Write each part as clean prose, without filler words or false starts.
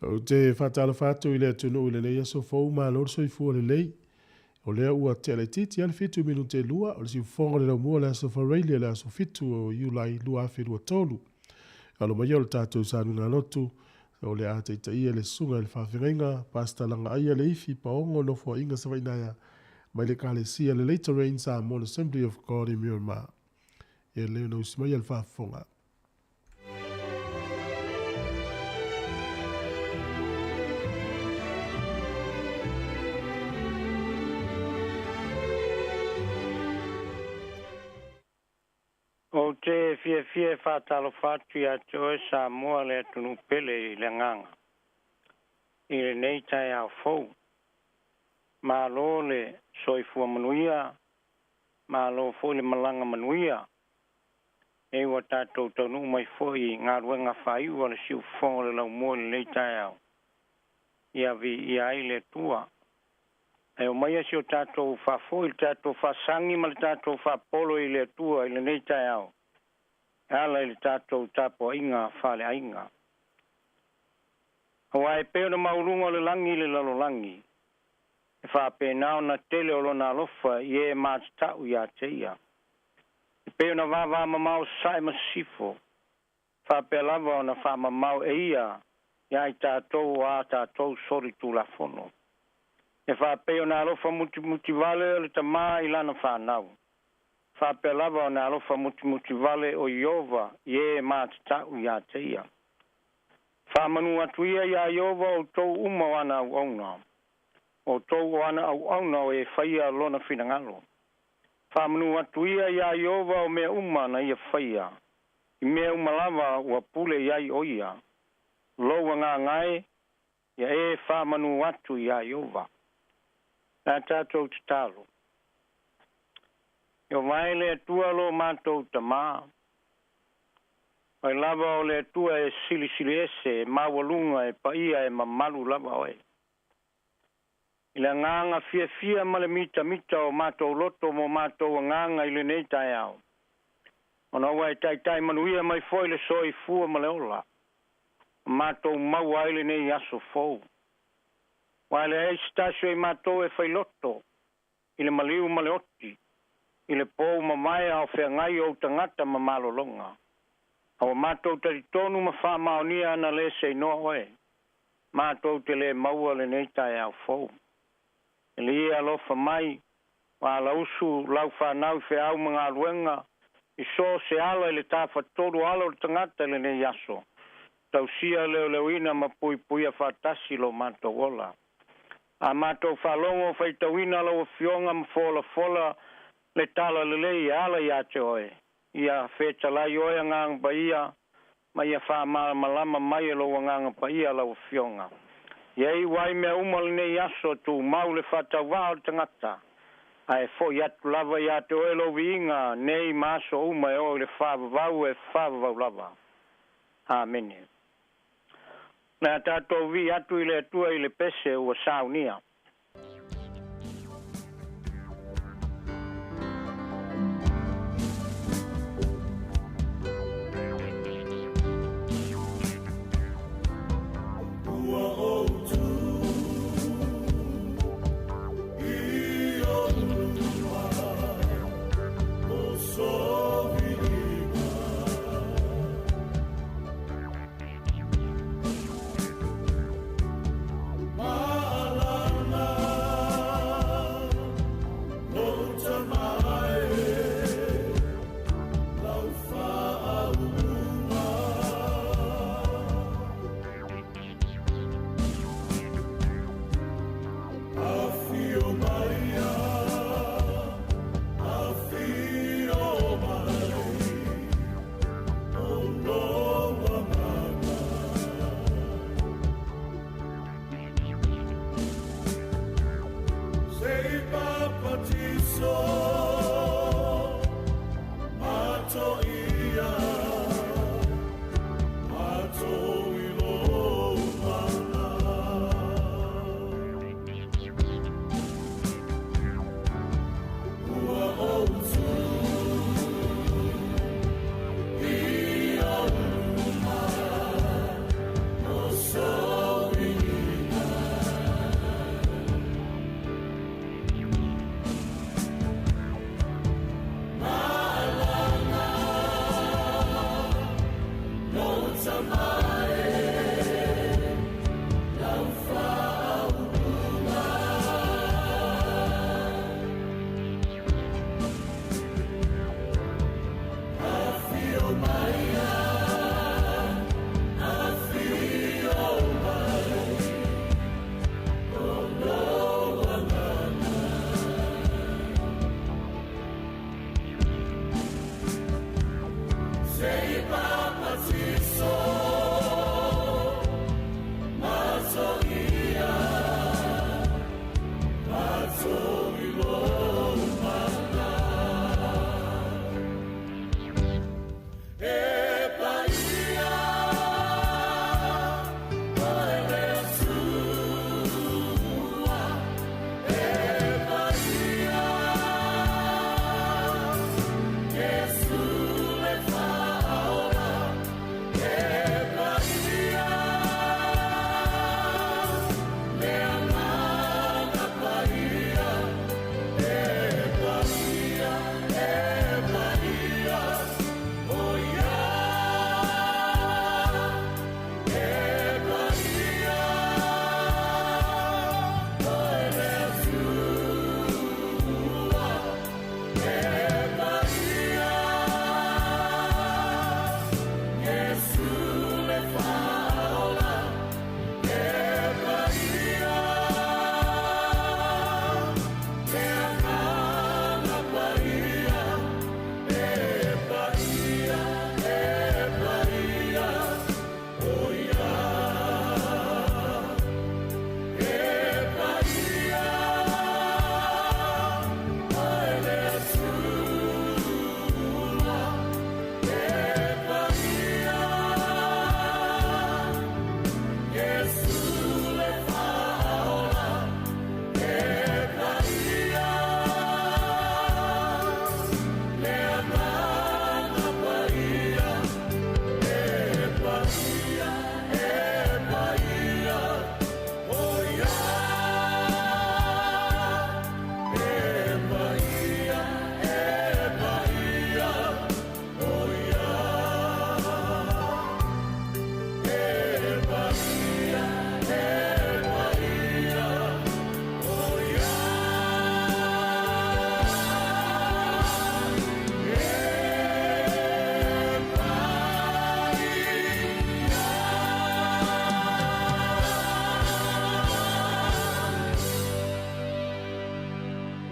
Ou te faatalofa atu i le atunuu i lenei aso fou, malo le soifua lelei. O lea ua tea laitiiti lava le 7 minute e 2 o le siufofoga o le laumua o le aso Faraile le aso 7 o Iulai 2023. Alo maia o le tatou sanuigalotu o le a taitaia le susuga i le faafeagaiga Pastor Lagaaia Leifi Paogo Nofoaiga Savainaea mai le Ekalesia le Later Rain Samoan Assembly of God i Myanmar. Ia lelei ona usi maia le faafofoga. Ou te fiafia e faatalofa atu ia te oe Samoa le atunuu pele i le agaga i lenei taeao fou. Malo le soifua manuia, malo foi le malaga manuia. E ua tatou taunuu mai foi i galuega faaiu a le siufofoga o le laumua i lenei taeao, ia viia ai le Atua. Ae omaia si o tatou faafoi le tatou faasagi ma le tatou faapolo i le Atua i lenei taeao, e ala i le tatou tapuaiga faaleaiga. Aua e pei ona maualuga o le lagi i le lalolagi, e faapena ona tele o lona alofa i e matatau ia te ia. E pei ona vavamamao sasae ma sisifo, faapea lava ona faamamao e ia ia i tatou o a tatou solitulafono. E faapei ona alofa mutimutivale o le tamā i lana fanau, faapea lava ona alofa mutimutivale o Ieova i e matatau ia te ia. Faamanu atu ia iā Ieova outou uma o ana auauna, outou o ana auauna o e faia lona finagalo. Faamanu atu ia iā Ieova o mea uma na ia faia, i mea uma lava ua pule i ai o ia. Lou agaga e, ia e faamanu atu iā Ieova. Le a tatou tatalo. Ieova e le Atua lo matou Tamā, Oe lava o le Atua e silisili ese, e maualuga, e paia, e mamalu lava Oe. I le agaga fiafia ma le mitamita o matou loto mo matou agaga i lenei taeao, ona ua e taitai manuia mai foi le soifua ma le ola, ma matou maua ai lenei aso fou. Aua e leai se tasi o i matou e failoto i le maliu ma le oti, i le pou mamae a o feagai ou tagata ma malologa. A ua matou talitonu ma faamaonia ana le seinoa oe, matou te le maua lenei taeao fou. E le e alofa mai, ua alausu lau fanau i feau ma galuega, i so o se ala i le tafatolu ala o le tagata i lenei aso, tausia leoleoina ma puipuia faatasi lo matou ola. A matou faalogo o faitauina lau Afioga ma folafola le talalelei e ala ia te oe, ia fetalai oe Agaga Paia, ma ia faamalamalama mai e lou Agaga Paia lau Afioga. Ia iu ai mea uma lenei aso, tumau le faatauvaa o le tagata, ae foi atu lava ia te oe lou viiga nei ma aso uma e oo i le faavavau e faavavau lava. Amene. O le a tatou vii atu i le Atua i le pese ua saunia. Ua ou tu i ou luma o soviiga.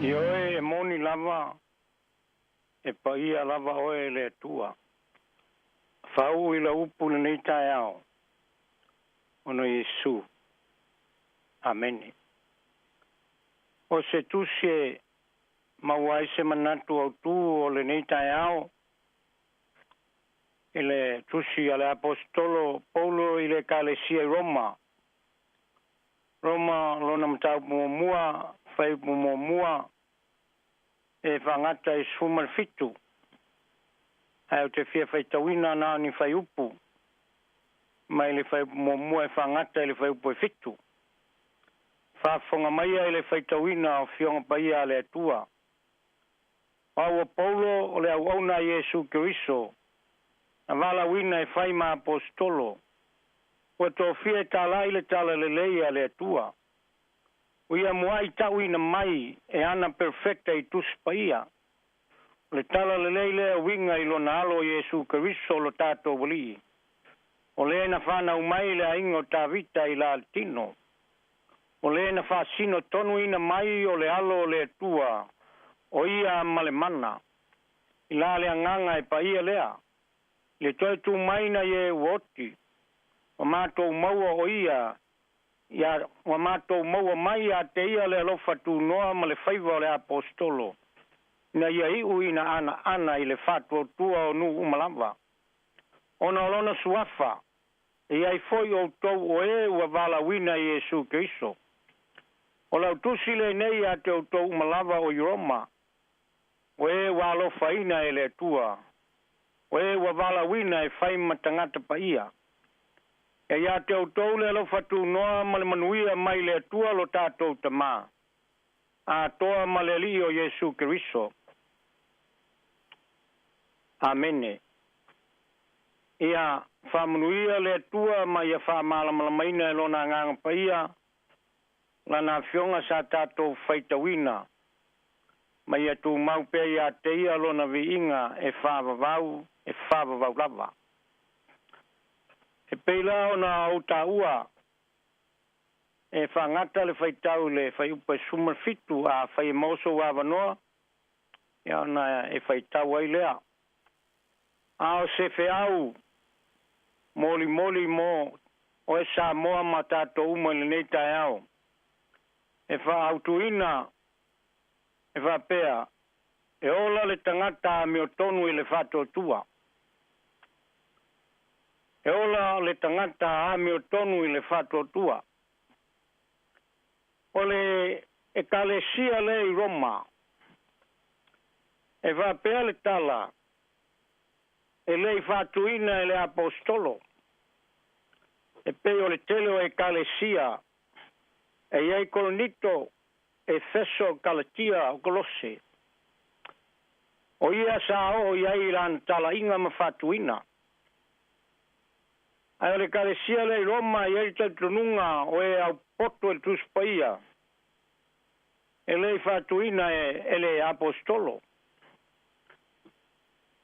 Ioe e moni lava, e paia lava oe le Atua. Faauu i la upu lenei taeao, ona Iesu. Amene. O se tusi e maua ai se manatu autū o lenei taeao, i le tusi a le Aposetolo Paulo i le Ekalesia i Roma. Roma lona mataupu muamua, fuaiupu muamua, e faagata i 17. Ae ou te fia faitauina na o ni fuaiupu, mai le fuaiupu muamua e faagata i le fuaiupu e 7. Faafofoga maia i le faitauina o Afioga Paia a le Atua. O au o Paulo o le auauna a Iesu Keriso, na valaauina e fai ma Aposetolo, ua tofia e talai le talalelei a le Atua. Ua ia muai tauina mai e ana perfecta i Tusi Paia. O le talalelei lea e uiga i lona Alo Iesu Keriso lo tatou Alii. O le na fanau mai i le aiga o Tavita i la le tino. O le na faasino tonuina mai o le Alo o le Atua, o ia ma le mana. I la le agaga e paia lea, i le toe tu mai nai e ua oti, ua matou maua o ia, ia ua matou maua mai ia te ia le alofa tunoa ma le faiva o le Aposetolo, ina ia iu ina anaana i le faatuatua o nuu uma lava. Ona o lona suafa, e i ai foi outou o e ua valaauina i Iesu Keriso. O lau tusi lenei ia te outou uma lava o i Roma, o e ua alofaina e le Atua, o e ua valaauina e fai ma tagata paia. E ia te outou le alofa tunoa ma le manuia mai le Atua lo tatou Tamā, atoa ma le Alii o Iesu Keriso. Amene. Ia faamanuia le Atua ma ia faamalamalamaina e Lona Agaga Paia lana Afioga sa tatou faitauina, ma ia tumau pea ia te ia lona viiga e faavavau e faavavau lava. E pei la ona ou taua e faagata le faitau i le fuaiupu e 17, afai e maua sou avanoa, ia ona e faitau ai lea. A o se feau molimoli mo oe Samoa ma tatou uma i lenei taeao, e faaautuina e faapea, e ola le tagata amiotonu i le faatuatua. E ola le tagata amiotonu i le faatuatua. O le Ekalesia lea i Roma, e faapea le tala, e le i faatuina e le Aposetolo, e pei o le tele o Ekalesia e i ai Korinito, Efeso, Galatia, o Kolose. O ia sa oo i ai i lana talaiga ma faatuina. Ae o le Ekalesia lea i Roma e i ai le talitonuga o e aupoto e le Tusi Paia, e le i faatuina e le Aposetolo.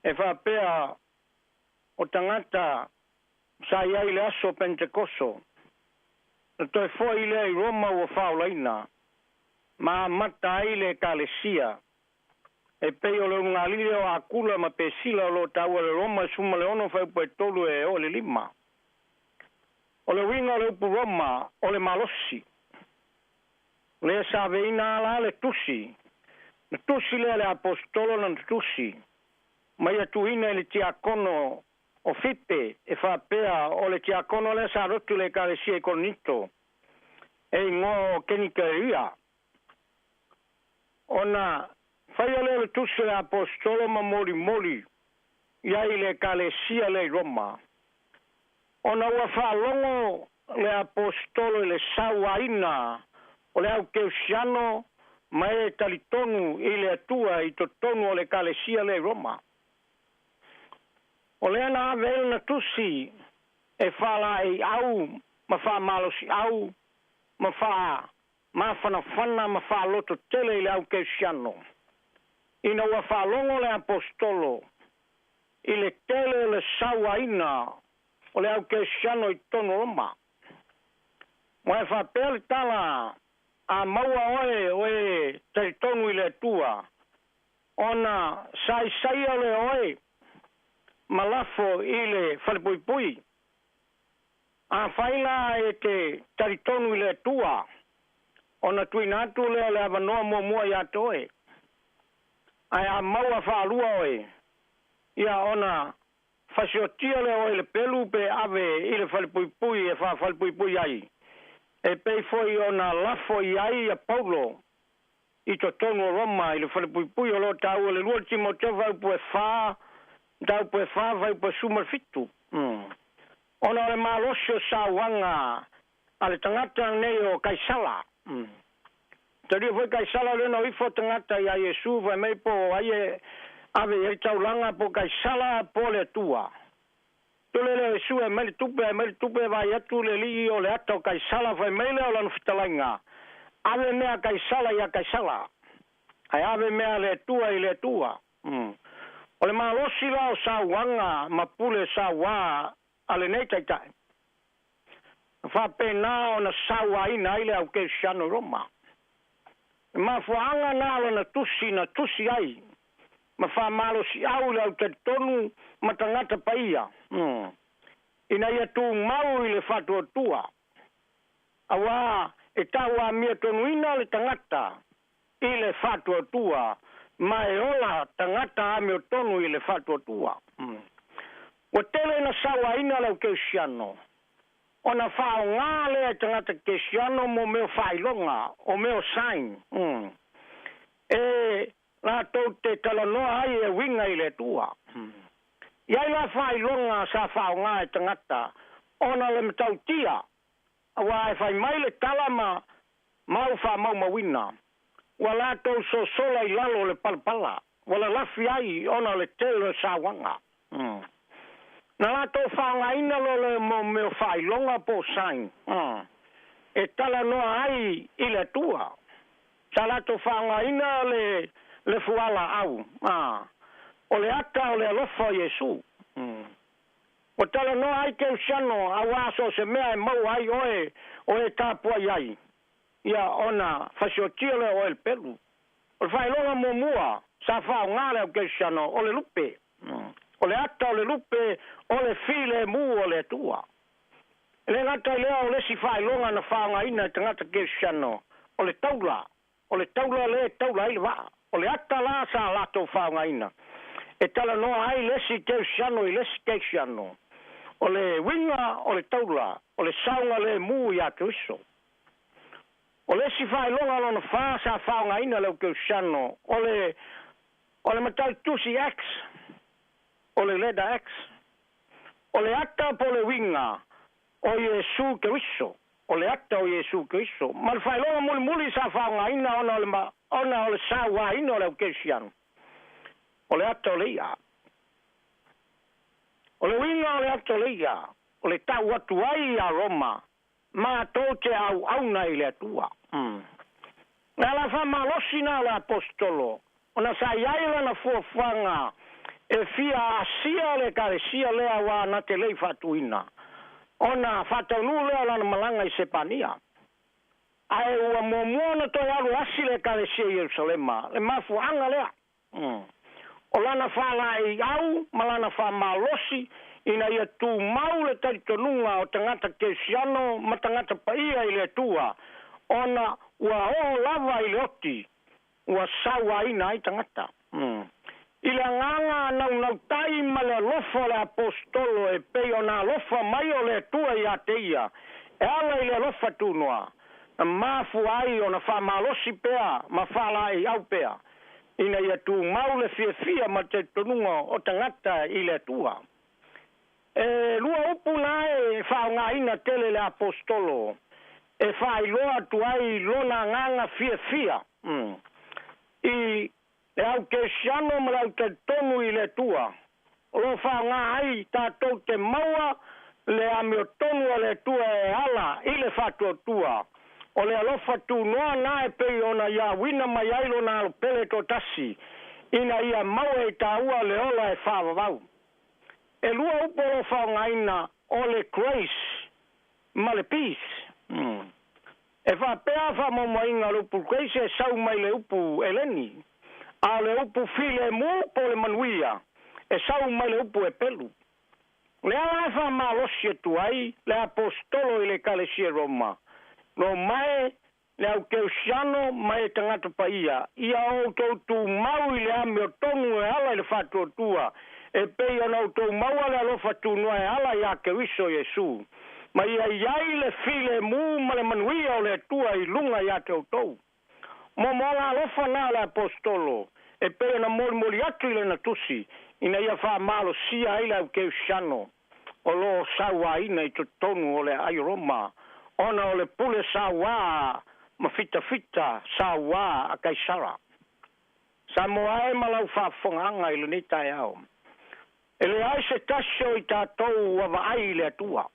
E faapea o tagata sa i ai i le aso Penetekoso, na toe foi lea i Roma ua faaolaina, ma amata ai le Ekalesia, e pei o le ulugalii o Akula ma Pesila o lo o taua i le Roma e 16 fuaiupu e 3 e oo i le 5. O le uiga o le upu Roma o le malosi. Lea sa aveina ala le tusi, na tusi lea le Aposetolo lana tusi, ma ia tuuina i le tiakono o Fipe, e faapea o le tiakono lea sa lotu i le Ekalesia i Korinito, e igoa o Kenikeria. Ona faia lea o le tusi a le Aposetolo ma molimoli i ai i le Ekalesia lea i Roma, ona ua faalogo le Aposetolo i le sauaina o le au Keusiano ma e talitonu i le Atua i totonu o le Ekalesia lea i Roma. O lea na ave ai lana tusi e faalaeiau ma faamalosiau ma faamafanafana ma faalototele i le au Keusiano, ina ua faalogo le Aposetolo i le tele o le sauaina o le au Keusiano i totonu o Roma. Ua e faapea le tala, a maua oe o e talitonu i le Atua, ona saisaia lea oe ma lafo i le falepuipui. Afai la e te talitonu i le Atua, ona tuuina atu lea o le avanoa muamua ia te oe. Ae a maua faalua oe, ia ona fasiotia lea oe i le pelu pe ave i le falepuipui e faafalepuipui ai, e pei foi ona lafo i ai ia Paulo i totonu o Roma i le falepuipui o lo o taua i le 2 Timoteo fuaiupu e 4, mataupu e 4 fuaiupu e 17. Ona o le malosi o sauaga a le tagata lenei o Kaisala. Talia foi Kaisala lea na o ifo tagata ia Iesu fai mai po o ai e ave i ai le taulaga, po o Kaisala po o le Atua. Tole lea o Iesu e aumai le tupe, aumai le tupe e vaai atu le alii o le ata o Kaisala, fai mai lea o lana fetalaiga, ave mea a Kaisala ia Kaisala, ae ave mea a le Atua i le Atua. O le malosi la o sauaga ma pule sauā a lenei taitai, na faapena ona sauaina ai le au Kerisiano i Roma. E mafuaaga na o lana tusi na tusi ai ma faamalosiau i le au talitonu ma tagata paia, ina ia tumau i le faatuatua, auā e tauamiatonuina le tagata i le faatuatua, ma e ola tagata amiotonu i le faatuatua. Ua tele ina sauaina le au Kerisiano, ona faaaoga lea e tagata Kerisiano mo mea o faailoga, o mea o sign, e latou te talanoa ai e uiga i le Atua. I ai la faailoga sa faaaoga e tagata ona o le matautia, auā e fai mai le tala ma mau faamaumauina, ua latou sosola i lalo o le palapala, ua lalafi ai ona o le tele o sauaga. Na latou faaaogaina loa le mo mea o faailoga po o sign e talanoa ai i le Atua. Sa latou faaaogaina le le fualaau o le ata o le alofa o Iesu. Ua talanoa ai Keusiano auā so o se mea e maua ai oe o e tapuai ai, ia ona fasiotia lea o oe e le pelu. O le faailoga muamua sa faaaoga le au Keusiano o le lupe. O le ata o le lupe o le filemu o le Atua. E le gata i lea o le isi faailoga na faaaogaina e tagata Kerisiano, o le taula. O le taula lea e taula ai le vaa. O le ata la sa latou faaaogaina e talanoa ai le isi Kerisiano i le isi Kerisiano. O le uiga o le taula, o le saogalemu ia Keriso. O le isi faailoga lona fa sa faaaogaina e le au Kerisiano, o le, o le matautusi X, o le letter X. O le ata po o le uiga o Iesu Keriso, o le ata o Iesu Keriso. Ma le faailoga mulimuli sa faaaogaina ona o le, ona o le sauaina o le au Kerisiano, o le ata o le i'a. O le uiga o le ata o le i'a, o le tau atu ai iā Roma, matou te auauna i le Atua. O le ala faamalosi lena o le Aposetolo, ona sa i ai lana fuafuaga e fia asia le Ekalesia lea aua na te le i faatuina, ona faataunuu lea o lana malaga i Sepania. Ae ua muamua ona toe alu e asi le Ekalesia i Ierusalema, le mafuaaga lea. O lana faalaeiau ma lana faamalosi ina ia tumau le talitonuga o tagata Kerisiano ma tagata paia i le Atua, ona ua oo lava i le oti ua sauaina ai tagata. I le agaga naunautai ma le alofa o le Aposetolo e pei ona alofa mai o le Atua ia te ia, e ala i le alofa tunoa, na mafua ai ona faamalosi pea ma faalaeiau pea, ina ia tumau le fiafia ma le talitonuga o tagata i le Atua. E lua upu na e faaaogaina tele e le Aposetolo e faailoa atu ai lona agaga fiafia i le au Kerisiano ma le au talitonu i le Atua, o lo o faaaoga ai tatou te maua le amiotonu a le Atua e ala i le faatuatua. O le alofa tunoa na e pei ona ia auina mai ai lona Alo Pele toatasi, ina ia maua e taua le ola e faavavau. E lua upu o lo o faaaogaina, o le grace ma le peace. E faapea faamaumauina o le upu grace e sau mai le upu Eleni, a o le upu filemu po o le manuia e sau mai le upu Epelu. O le ala e faamalosi atu ai le Aposetolo i le Ekalesia Roma, Roma e, le au Kerisiano ma e tagata paia, ia outou tumau i le amiotonu e ala i le faatuatua, e pei ona outou maua le alofa tunoa e ala iā Keriso Iesu, ma ia i ai le filemu ma le manuia o le Atua i luga ia te outou. Momoaga alofa na o le Aposetolo, e pei ona molimoli atu i lana tusi, ina ia faamalosia ai le au Kerisiano o lo o sauaina i totonu o le aai Roma, ona o le pule sauā ma fitafita sauā a Kaisara. Samoa e ma lau faafofogaaga i lenei taeao, e leai se tasi o i tatou ua vaai i le Atua.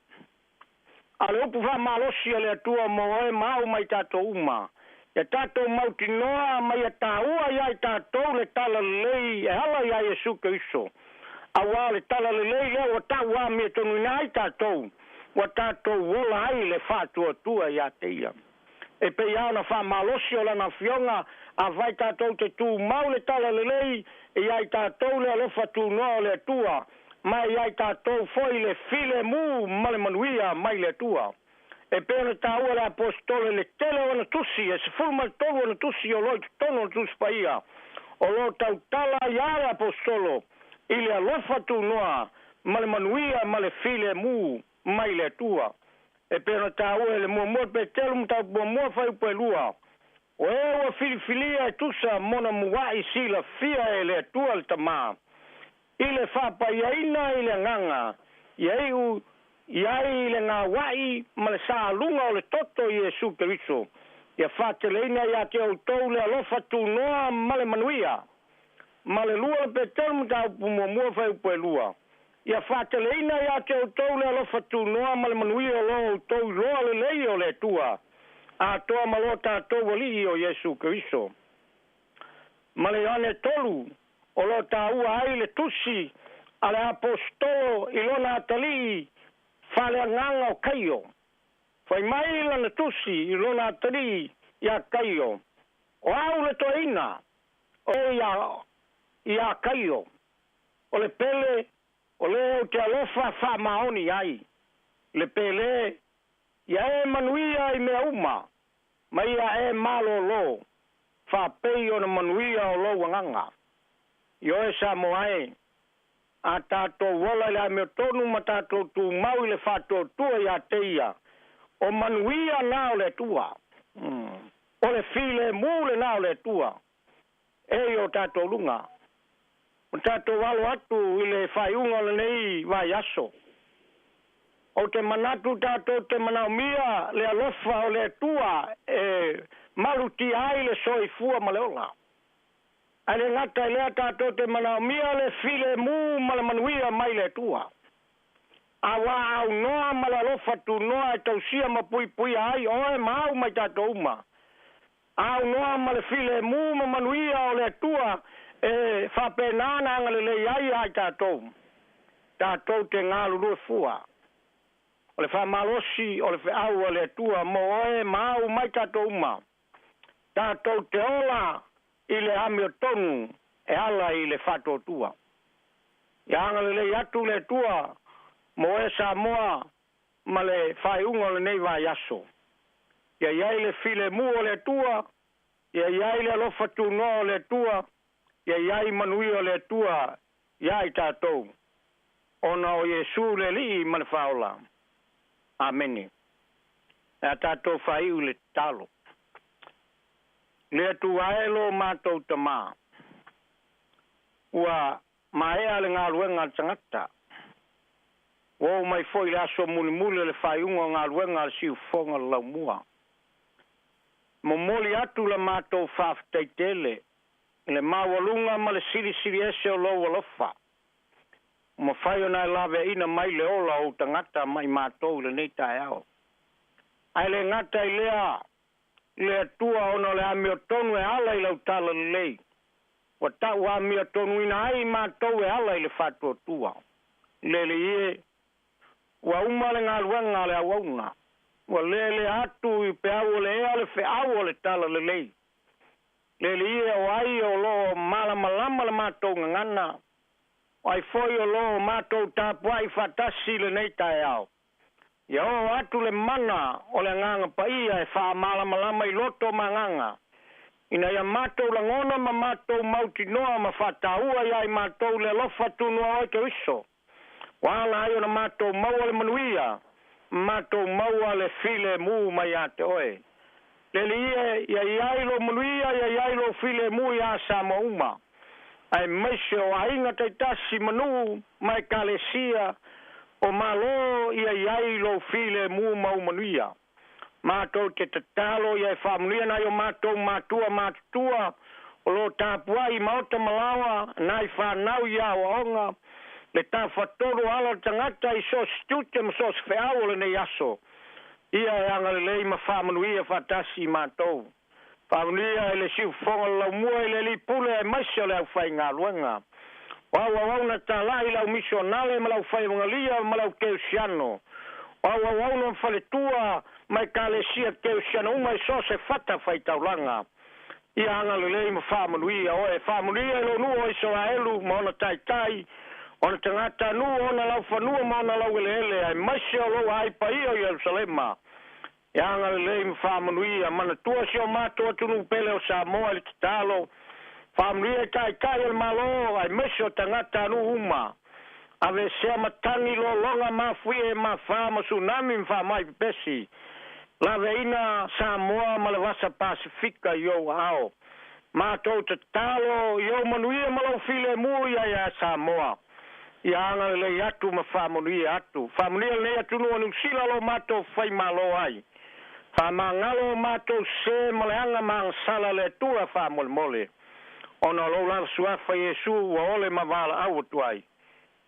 A o le upu faamalosi a le Atua mo oe ma au ma i tatou uma, ia tatou mautinoa ma ia taua iā i tatou le talalelei e ala iā Iesu Keriso, auā o le talalelei lea ua tauamiatonuina ai tatou, ua tatou ola ai le faatuatua ia te ia. E pei lava ona faamalosi o Lana Afioga, afai tatou te tumau le talalelei, e iā i tatou le alofa tunoa o le Atua, ma e iā i tatou foi le filemu ma le manuia mai le Atua. E pei ona taua e le Aposetolo i le tele o ana tusi, e 13 ana tusi o lo o i totonu o le Tusi Paia, o lo o tautala ai lava le Aposetolo i le alofa tunoa ma le manuia ma le filemu mai le Atua. E pei ona taua i le muamua Petelu mataupu muamua fuaiupu e 2, O e ua filifilia e tusa mona mua'i silafia e le Atua le Tama, i le faapaiaina i le agaga, ia iu i ai i le gaua'i ma le saluga o le toto i Iesu Keriso, ia faateleina ia te outou le alofa tunoa ma le manuia. Ma le lua le Petelu mataupu muamua fuaiupu e 2, Ia fa'ateleina iā te outou le alofa tunoa ma le manuia o loo outou iloa lelei o le Atua atoa ma lo tatou Alii o Iesu Keriso. Ma le Ioane 3 o lo tāua ai le tusi a le aposetolo i lona atalii faaleagaga o Kaio. Fai mai lana tusi i lona atalii iā Kaio, o au le toeina o ia Kaio, o le pele o lē ou te alofa faamaoni ai, le pele ia e manuia i mea uma, ma ia e malōlō faapei ona manuia o lou agaga. I oe Samoa e, a tatou ola i le amiotonu ma tatou tumau i le faatuatua iā te ia, o manuia na o le Atua. O le filemu lenā o le Atua e i o tatou luga. O tatou alo atu i le faaiuga o lenei vaiaso. Ou te manatu tatou te manaomia le alofa o le Atua e malutia ai le soifua ma le ola. Ae le gata i lea tatou te manaomia le filemu ma le manuia mai le Atua. Auā aunoa ma le alofa tunoa e tausia ma puipuia ai oe ma au mai tatou uma. Aunoa ma le filemu ma manuia o le Atua e faapena ona agalelei ai iā i tatou. Tatou te galulue fua. O le faamalosi o le feau a le Atua mo oe ma au mai tatou uma. Tatou te ola i le amiotonu e ala i le faatuatua. Ia agalelei atu le Atua mo oe Samoa ma le faaiuga o lenei vaiaso. Ia i ai le filemu o le Atua, ia i ai le alofa tunoa o le Atua, ia i ai manuia o le Atua iā i tatou, ona o Iesu le Alii ma le Faaola. Amene. E a tatou faaiu i le tatalo. Le Atua e lo matou Tamā, ua maea le galuega a le tagata. Ua oo mai foi le aso mulimuli o le faaiuga o galuega a le siufofoga o le laumua. Momoli atu la matou faafetai tele i le maualuga ma le silisili ese o lou alofa, ua mafai ona e laveaiina mai le ola o ou tagata ma i matou i lenei taeao. Ae le gata i lea, le Atua ona o le amiotonu e ala i lau talalelei, ua tau amiatonuina ai matou e ala i le faatuatua. Lele ie, ua uma le galuega a le auauna, ua lelea atu i peau o le ea le feau o le talalelei. Lele ie, o ai o loo malamalama le matou gagana, o ai foi o loo matou tapuai faatasi i lenei taeao. Ia oo atu le mana o le Agaga Paia e faamalamalama i loto ma agaga, ina ia matou lagona ma matou mautinoa ma faataua iā i matou le alofa tunoa oe Keriso, ua ala ai ona matou maua le manuia, ma matou maua le filemu mai iā te oe. Le Alii e, ia i ai lou manuia, ia i ai lou filemu iā Samoa uma, aemaise o aiga taitasi ma nuu ma ekalesia o Malo, ia i ai lou filemu ma ou manuia. Matou te tatalo ia e faamanuia nai o matou matua matutua o lo o tapuai i maota ma laoa, nai fanau i aoaoga, le tafatolu o ala o le tagata i so o se tiute ma so o se feau o lenei aso. Ia e agalelei ma faamanuia faatasi i matou. Faamanuia i le siufofoga o le laumua i le alii pule aemaise o le aufaigaluega. O au auauna talai i le au misionale ma le aufaievagalia ma le au keusiano. O au auauna ma faletua ma ekalesia keusiano uma i so o se fata faitaulaga. Ia agalelei ma faamanuia oe. Faamanuia i lou nuu o Isaraelu ma ona taitai, ona tagatanuu, ona laufanua ma ona laueleele, aemaise o lou aai paia o Ierusalema. Ia agalelei ma faamanuia. Manatua si o matou atunuu pele o Samoa i le tatalo. Faamanuia i taitai o le Malo, aemaise o tagatanuu uma. Aveesea matagi, lologa, mafuie, mafā ma tsunami ma faamai pepesi. Laveaiina Samoa ma le Vasa Pasefika i ou aao. Matou tatalo i ou manuia ma lou filemu ia iā Samoa. Ia agalelei atu ma faamanuia atu. Faamanuia lenei atunuu o Niu Sila o lo matou faimalo ai. Faamagalo o matou sesē ma leaga ma agasala le Atua faamolemole. Ona o lou lava suafa Iesu ua ole ma valaau atu ai.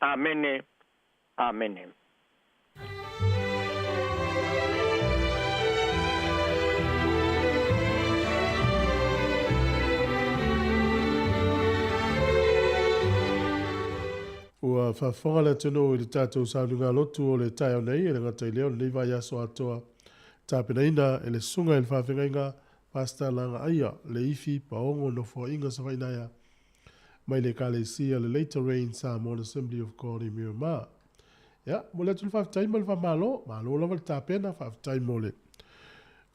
Amene. Amene. Ua faafofoga le atunuu i le tatou sauniga lotu o le taeao nei e le gata i lea o lenei vaiaso atoa tapenaina e le susuga i le faafeagaiga Pastor Lagaaia Leifi Paogo Nofoaiga Savainaea mai le Ekalesia le Later Rain Samoan Assembly of God i Miramar. Ia, momoli atu le faafetai ma le faamalo, malo lava le tapena, faafetai mo le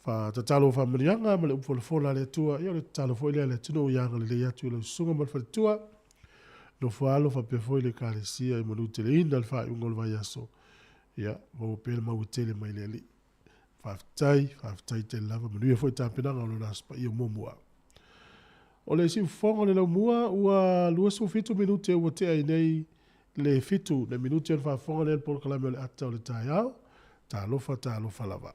faatatalo o faamanuiaga ma le upu folafola a le Atua. Ia o le tatalo foi lea a le atunuu ia agalelei atu i lau susuga ma le faletua, nofo alo faapea foi le Ekalesia i manuteleina le faaiuga o le vaiaso. Ia, maua pea le maua tele mai le Alii. Faafetai, faafetai tele lava, manuia foi tapenaga o lona Aso Paia muamua. O le siufofoga o le laumua ua 27 minute ua tea ai nei le 7 le minute o le faafofoga lea le polokalame o le ata o le taeao. Talofa, talofa lava.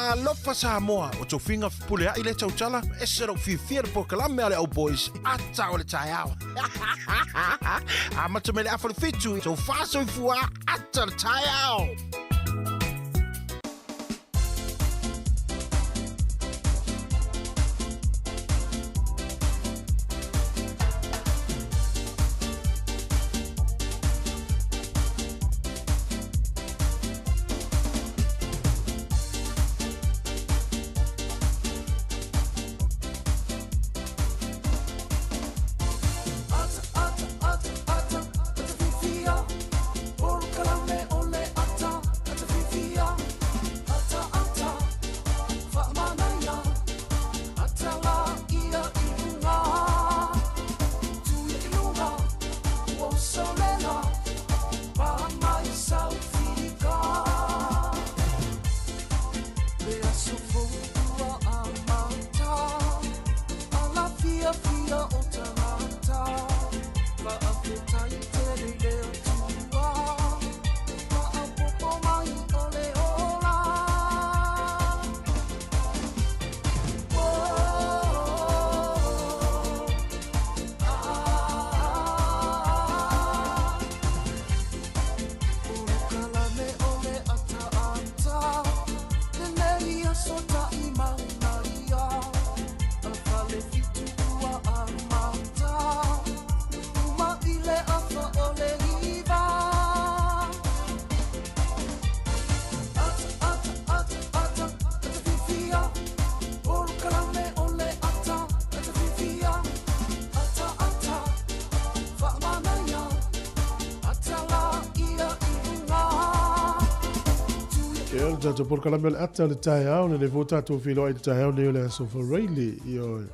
Talofa Samoa, o tofiga fepuleai lea tautala, ese lou fiafia i le polokalame a le Old Boys, ata o le taeao. Amata mai le afa o le 7, tofa soifua, ata o le taeao. Ia, le tatou polokalame o le ata o le taeao, lenei foi tatou feiloai i le taeao nei o le aso Faraile, ioe,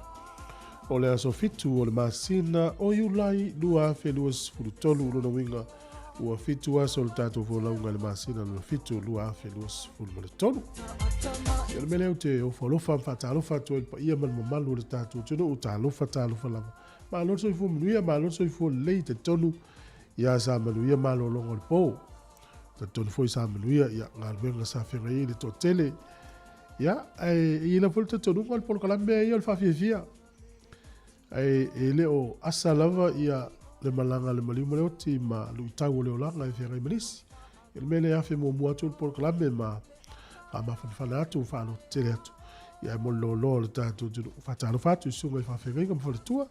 o le aso 7 o le masina o Iulai 2023, lona uiga ua 7 aso o le tatou folauga i le masina lona 7 2023. Ia, o le mea lea ou te ofo alofa ma faatalofa atu ai i le paia ma le mamalu o le tatou atunuu, talofa, talofa lava. Malo le soifua manuia, malo le soifua lelei, talitonu ia sa manuia malologa o le po. Talitonu foi sa manuia ia galuega sa feagai ai le toatele. Ia, ae e i ai lava foi le talitonuga o le polokalame ia o le faafiafia. Ae e le o asa lava ia le malaga a le maliu ma le oti ma luitau o le olaga e feagai ma nisi. Ia o le mea lea e afe muamua atu le polokalame ma faamafanafana atu, faalototele atu. Ia mo le loaloa o le tatou atunuu. Faatalofa atu i susuga i faafeagaiga ma faletua.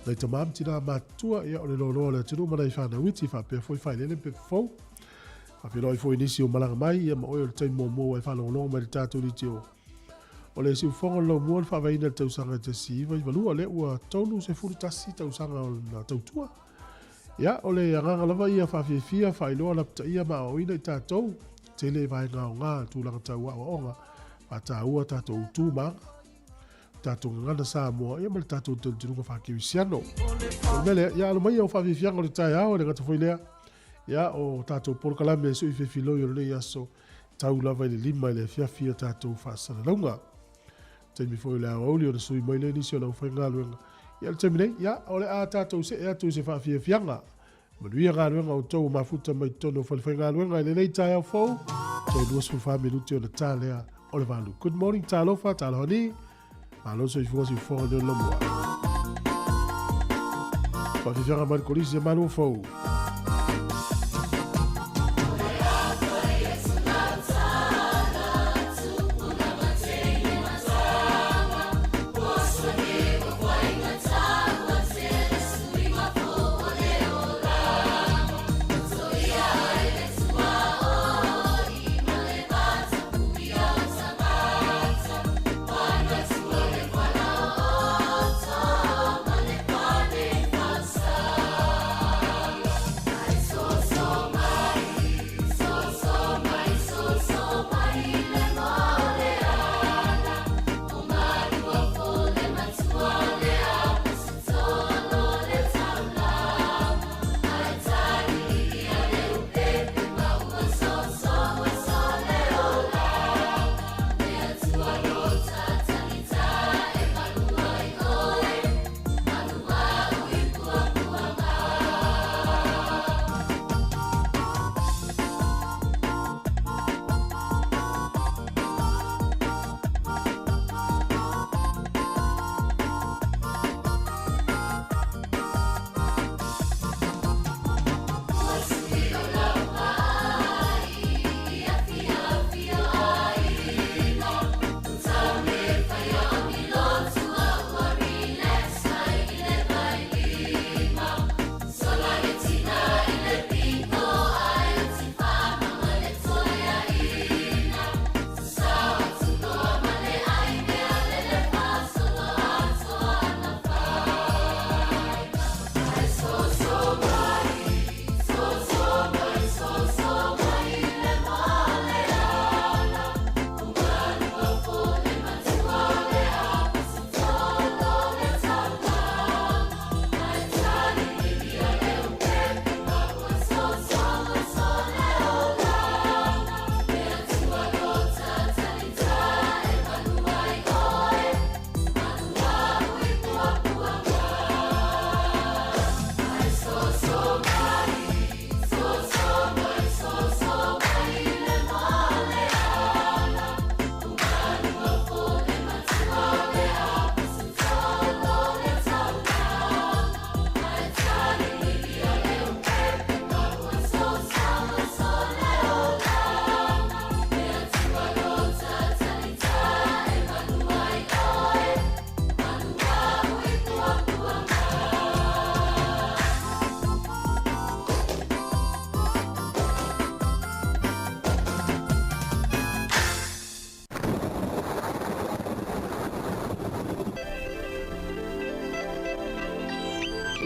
Nai tama ma tina matutua, ia o le loaloa o le atunuu ma nai fanau iti faapea foi failele ma pepa fou. Faafeiloai foi i nisi o malaga mai, ia ma oe o le taimi muamua ua e faalogologo mai i le tatou leitio. O le siufofoga o le laumua o le faavaeina i le tausaga e 1992, lea ua 31 tausaga o lona tautua. Ia, o le agaga lava ia faafiafia, faailoa, lapataia ma aoaoina i tatou, tele vaega aoga, tulaga tau aoaoga, faataua tatou utu ma aga, tatou gagana Samoa, ia ma le tatou talitonuga faa-kerisiano. O le mea lea, ia alo mai au faafiafiaga o le taeao, e le gata foi lea, ia o tatou polokalame e sui fefiloi o lenei aso, tau lava i le 5 i le afiafi a tatou faasalalauga. Taimi foi o le aoauli ona sui mai lea nisi o le aufaigaluega. Ia le taimi nei, ia, o le a tatou see atu i se faafiafiaga. Manuia galuega o outou ua mafuta mai totonu o falefaigaluega i lenei taeao fou, toe 24 minute ona ta lea o le 8. Good morning, talofa, talohani, malo le soifua siufofoga leo lamua. Faafiafiaga mai le kolisi a Malu Fou.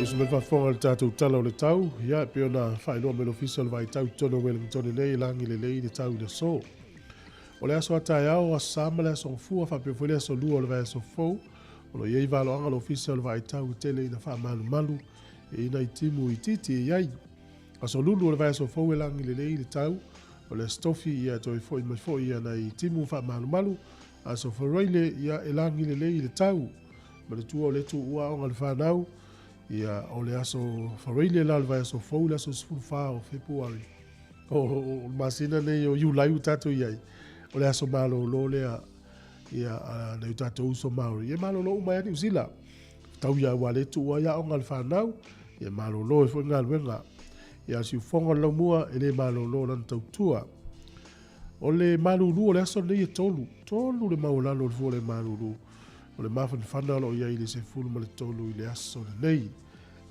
Tausi mai faafofoga i le tatou Tala o le Tau, ia e pei ona faailoa mai le Ofisa o le Vaitau i totonu o Wellington nei e lagi lelei le tau i le aso. O le aso a taeao, Aso Sa ma le Aso Gafua faapea foi le Aso Lua o le vaiaso fou, o lo o i ai valoaga a le Ofisa o le Vaitau e tele ina faamalumalu i nai timu itiiti e i ai. Aso Lulu o le vaiaso fou e lagi lelei le tau, o le Aso Tofi ia e toe foi mai foi ia nai timu faamalumalu, Aso Faraile ia e lagi lelei le tau. Manatua o le tuua aoga a le fanau, ia o le aso Faraile la o le vaiaso fou le aso 14 o Fepuari. O le masina nei o Iulai ua tatou i ai, o le aso malolo lea ia a nai o tatou uso Māori. Ia malolo uma ai lava Niu Sila. Tau ia ua le tuua ai aoga a le fanau, ia malolo ai foi galuega. Ia a o le siufofoga o le laumua, e le malolo lana tautua. O le malulu o le aso lenei e tolu, tolu le maualalo o le fua o le malulu. O le mafanafana o lo o i ai i le 13 i le aso lenei.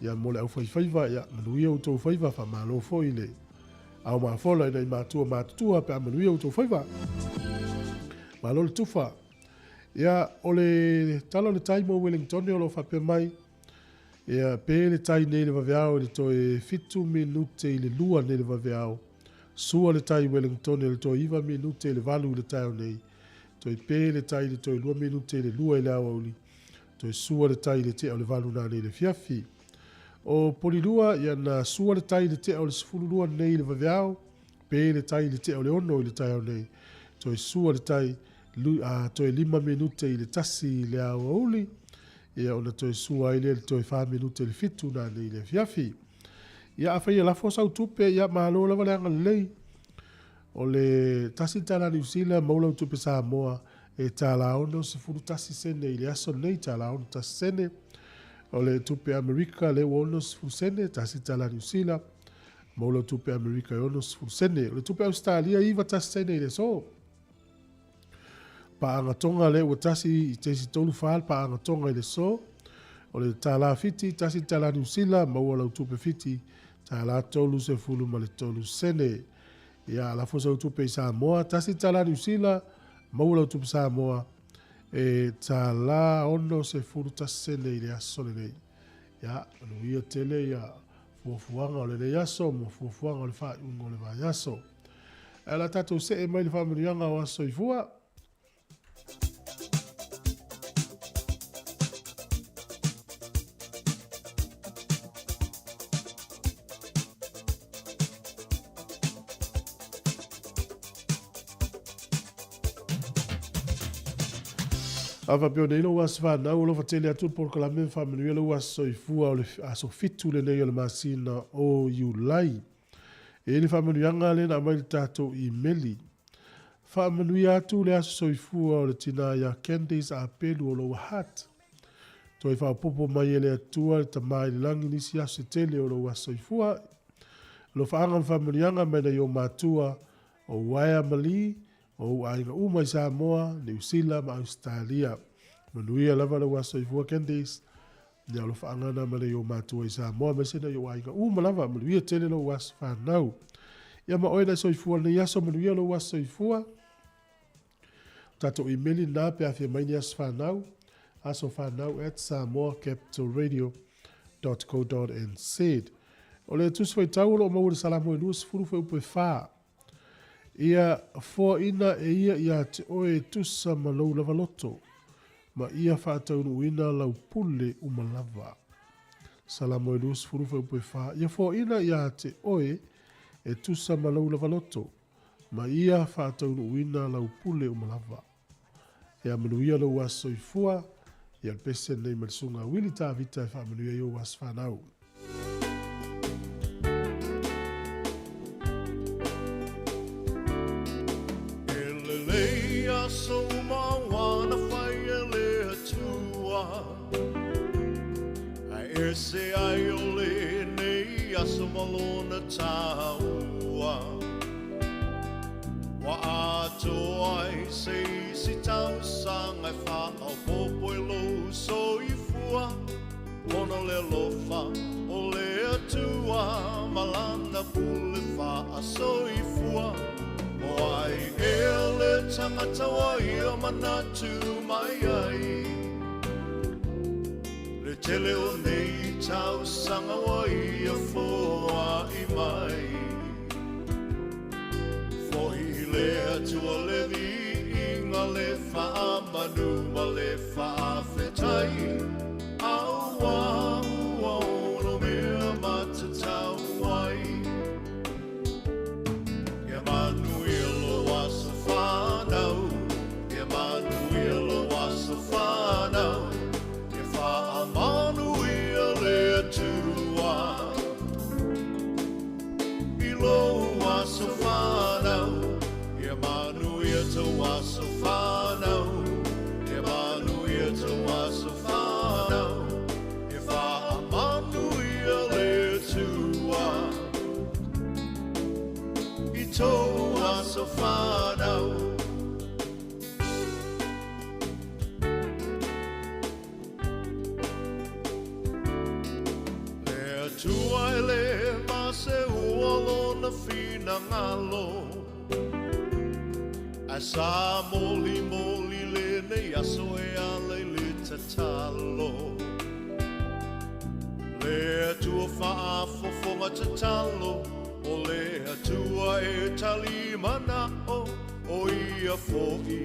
Ia mo le aufaifaiva, ia manuia outou faiva, faamalo foi i le ao mafola i nai matua matutua pe a manuia outou faiva. Malo le tufa. Ia, o le tala o le tai mo Wellington o lo o faapea mai, ia, pe le tai nei le vaveao i le toe 7 minute i le 2 nei le vaveao, sua le tai i Wellington i le toe 9 minute i le 8 i le taeao nei, toe pe le tai i le toe 2 minute i le 2 i le aoauli, toe sua le tai i le tea o le 8 nanei i le afiafi. O Polilua, ia na sua le tai i le tea o le 12 nei i le vaveao, pe le tai i le tea o le 6 i le taeao nei, toe sua le tai toe 5 minute i le 1 i le aoauli, ia ona toe sua ai lea i le toe 4 minute i le 7 nanei i le afiafi. Ia afai e lafo sau tupe, ia malo lava le agalelei. O le tasi tala Niu Sila maua lau tupe Samoa e tala 61 sene i le aso lenei, tala 61 sene. O le tupe Amerika lea ua 60 sene, tasi tala Niu Sila maua lau tupe Amerika e 60 sene. O le tupe Ausetalia 91 sene i le aso. Paaga Tonga lea ua tasi i tesi tolu fa le paaga Tonga i le aso. O le tala Fiti, tasi tala Niu Sila maua lau tupe Fiti tala 33 sene. Ia, lafo sau tupe i Samoa, tasi tala Niu Sila, maua lau tupe Samoa, e tala 61 sene i le aso lenei. Ia, manuia tele ia fuafuaga o lenei aso ma fuafuaga o le faaiuga o le vaiaso. Ae o le a tatou see mai i le faamanuiaga o aso soifua. A faapea nei lou aso fanau, alofa tele atu le polokalame ma faamanuia lou aso soifua o le aso 7 lenei o le masina o Iulai. E i ai le faamanuiaga lea na aumai i le tatou imeli. Faamanuia atu le aso soifua o le tina ia Candace Apelu o Lower Hutt. Toe faaopoopo mai e le Atua le Tama i le Lagi nisi aso se tele o lou aso soifua. Alofaaga ma faamanuiaga mai nai ou matua, o Uaea ma Lee, o ou aiga uma i Samoa, Niu Sila ma Ausetalia. Manuia lava lou aso soifua Candace. Ia alofaaga na mai nai ou matua i Samoa aemaise nai ou aiga uma lava. Manuia tele lou aso fanau. Ia ma oe na soifua lenei aso, manuia lou aso soifua. Tatou imeli lena pe afia mai ni aso fanau, asofanau@samoacapitalradio.co.nz. O le tusi faitau o lo o maua i le Salamo e 20 fuaiupu e 4. Ia foaina e ia ia te oe e tusa ma lou lava loto, ma ia faataunuuina lau pule uma lava. Salamo e 20 fuaiupu e 4. Ia foaina ia te oe e tusa ma lou lava loto, ma ia faataunuuina lau pule uma lava. Ia manuia lou aso soifua, ia le pese lenei ma le susuga a Wili Tavita e faamanuia ai ou aso fanau. E lelei aso uma ua na fai e le Atua, Ae ese ai o lenei aso ma lona taua. Ua atoa ai se isi tausaga e faaopoopo i lou soifua, Ona o le alofa o le Atua ma Lana pule faasoifua. O ai ea le tagata ua ia manatu mai ai? Le tele o nei tausaga ua ia foaʻi mai. Foʻi i le Atua le viiga le faamanu ma le faafetai, auā ua ono mea matatau ai. Ia manuia lou aso fanau, ia manuia lou aso fanau, ia faamanuia le Atua i lou aso fanau, ia manuia tou aso fanau, ia manuia tou aso fanau, ia faamanuia le Atua i tou aso fanau. Le Atua e lē maseua lona finagalo, ae sa molimoli lenei aso e ala i le tatalo. Le Atua faafofoga tatalo, o le Atua e talimanao, o ia foʻi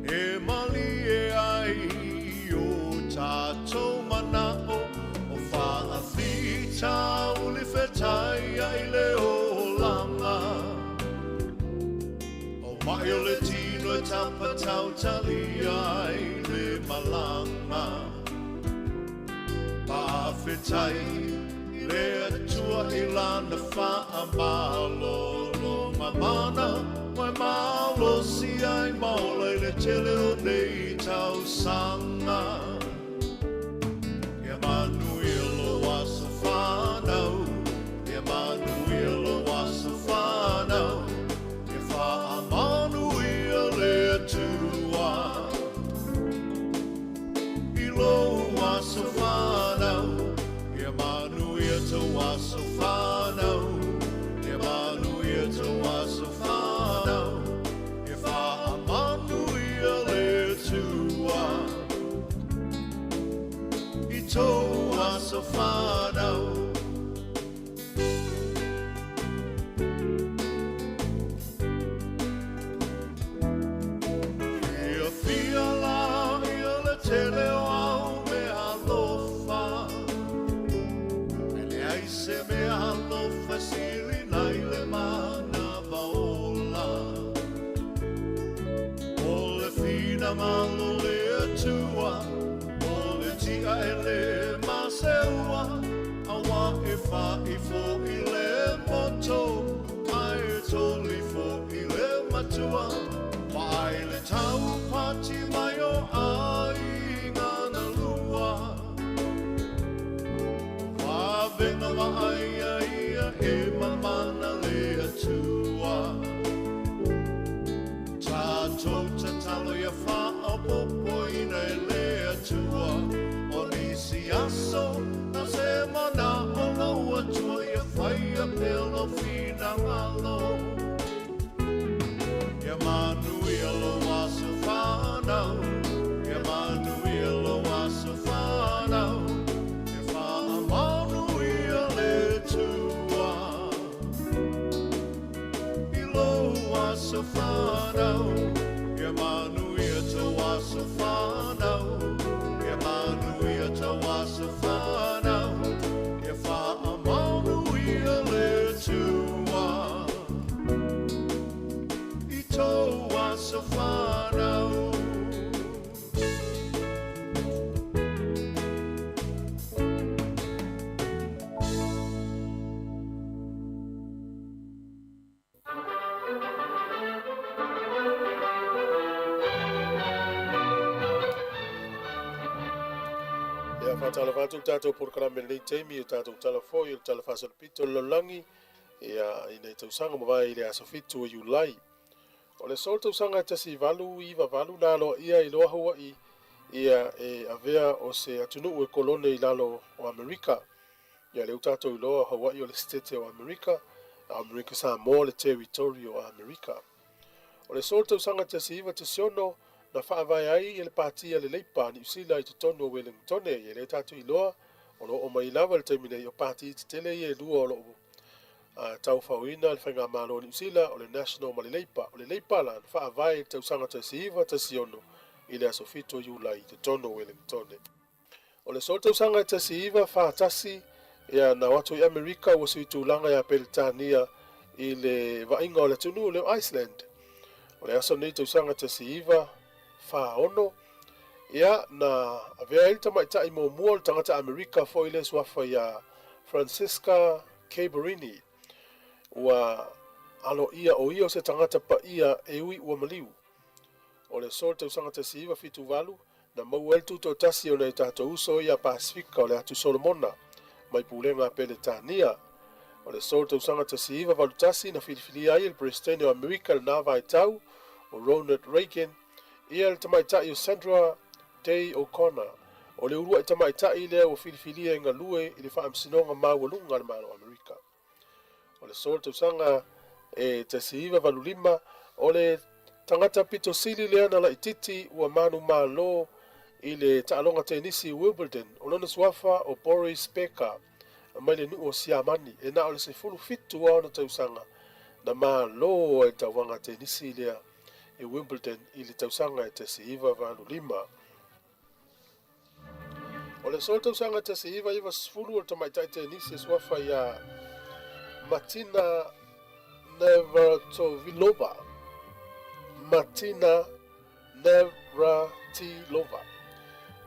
e malie ai i o tatou manaʻo, o faafitauli fetaiai le olaga. O maʻi o le tino e tapatautalia ai le malaga. Faafetai le Atua i lana faamalologa mana, ua e malosi ai ma ola i le tele o nei tausaga. Ia manuia lou aso fanau, ia manuia lou aso fanau, ia faamanuia le Atua i lou aso fanau, ia manuia tou aso fanau, ia manuia tou aso fanau, ia faamanuia le Atua i tou aso fanau. Fiafia la ia le tele o au mea alofa, e leai se mea alofa e sili nai le manava ola. O le finagalo o le Atua, o le ti'a e lē maseua, auā e fa'i foʻi le moto, ae toli foʻi le matua. Vaai le taupati mai o aiga na lua. Vavega vaaia ia e mamana le Atua. Tatou tatalo ia faaopoopoina e le Atua. O nisi aso na se manaʻo lou Atua ia faia pea lou finagalo. Ia manuia lou aso fanau, ia manuia lou aso fanau, ia faamanuia le Atua i lou aso fanau, ia manuia tou aso fanau, ia manuia tou aso fanau, ia faamanuia le Atua i tou aso fanau. Ia faatalofa atu le tatou polokalame i lenei taimi o tatou tala foi o le tala faasolopito o le lalolagi ia i nei tausaga mavae i le aso 7 o Iulai. O le aso o le tausaga e 1898 na aloaia ai loa Hawaii ia e avea o se atunuu e kolone i lalo o Amerika. Ia lea ua tatou iloa o Hawaii o le setete o Amerika, a o Amerika Samoa le territory o Amerika. O le aso o le tausaga 1916 na faavae ai le Pati a le Leipa a Niu Sila i totonu o Welingtone. Ia lea tatou iloa O lo o mai lava le taimi nei o pati tetele ia e lua o loo taufaoina le faigamalo o Niu Sila, o le National ma le Leipa. O le Leipa la na faavae i le tausaga 1916 i le aso 7 o Iulai i totonu o Wellingtone. O le so tausaga e 1941, ia na o atu i Amerika ua sui tulaga ia Peretania i le vaaiga o le atunuu lea o Iceland. O le aso nei tausaga 1946, ia na avea ai le tamaitai muamua o le tagata Amerika foi le suafa ia Francisca Caberini. Ua aloaia o ia o se tagata paia e ui ua maliu. O le aso le tausaga 1978, na maua ai le tutoatasi o nai tatou uso ia Pasefika o le Atu Solomona mai pulega a Peretania. O le aso le tausaga 1981, na filifilia ai e le Peresetene o Amerika i lena vaitau o Ronald Reagan ia le tamaitai o Sandra Day O'Connor, o le uluai tamaitai lea ua filifilia e galue i le Faamasinoga Maualuga a le Malo o Amerika. O le aso le tausaga e 1985, o le tagata pito sili lea na laititi ua manumalo i le taaloga tenisi Wimbledon, o lona suafa o Boris Becker mai le nuu o Siamani, e na o le 17 ona tausaga na malo ai le tauvaga tenisi lea i Wimbledon i le tausaga e 1985. O le aso le tausaga 1990, o le tamaitai tenisi e suafa ia Martina Navratilova. Martina Navratilova.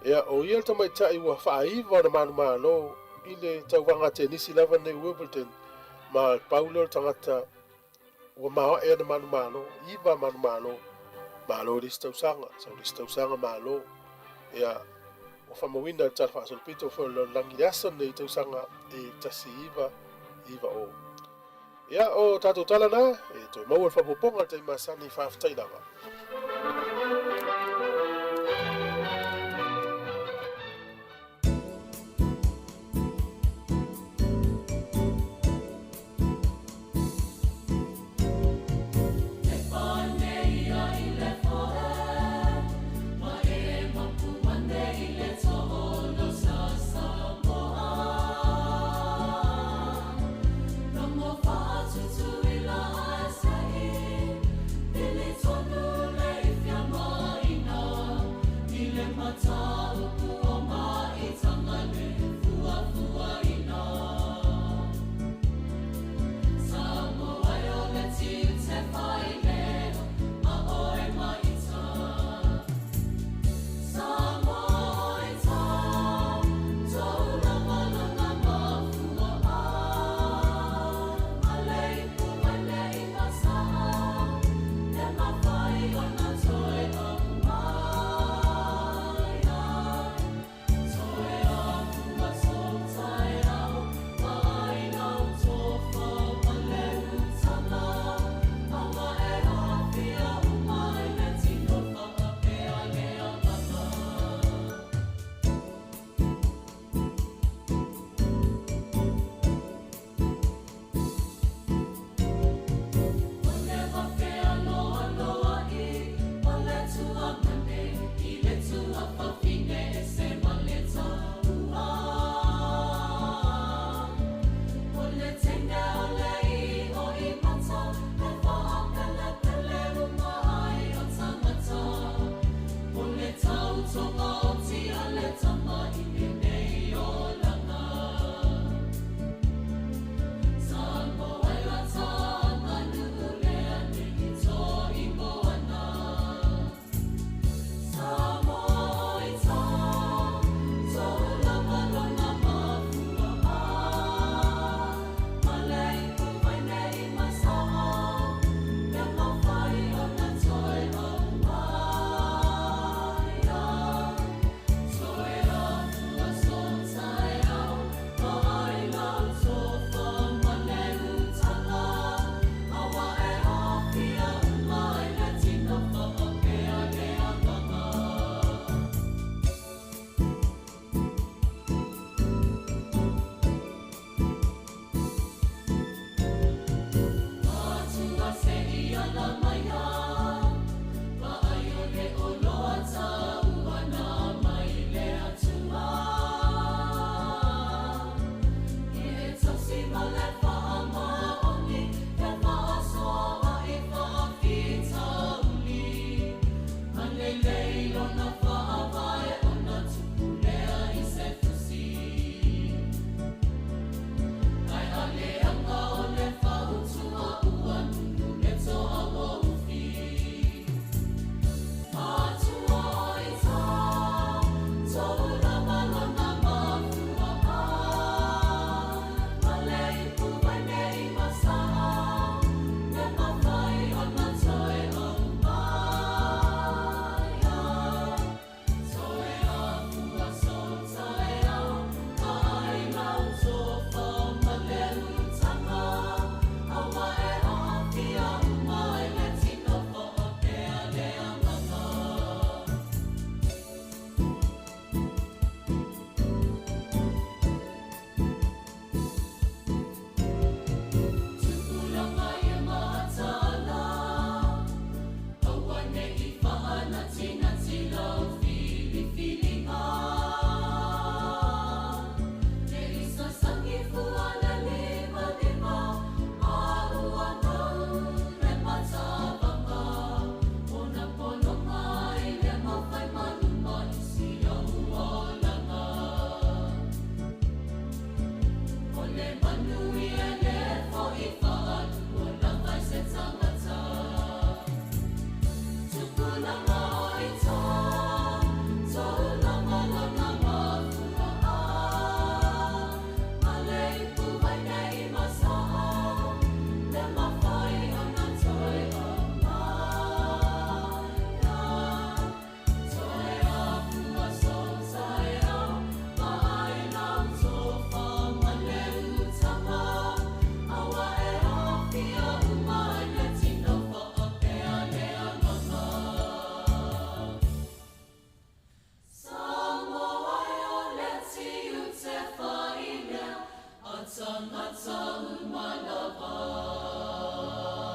Ia, o ia le tamaitai ua faaiva ona manumalo i le tauvaga tenisi lava nei Wimbledon, ma pau lea o le tagata ua maoae ana manumalo, iva manumalo, malo i le isi tausaga, sau le isi tausaga malo. Ia, ua faamauina le tala faasolopito foi o le lalolagi i le aso lenei tausaga e 1990. Ia, o tatou tala na, e toe maua le faaopoopoga i le taimi masani, faafetai lava.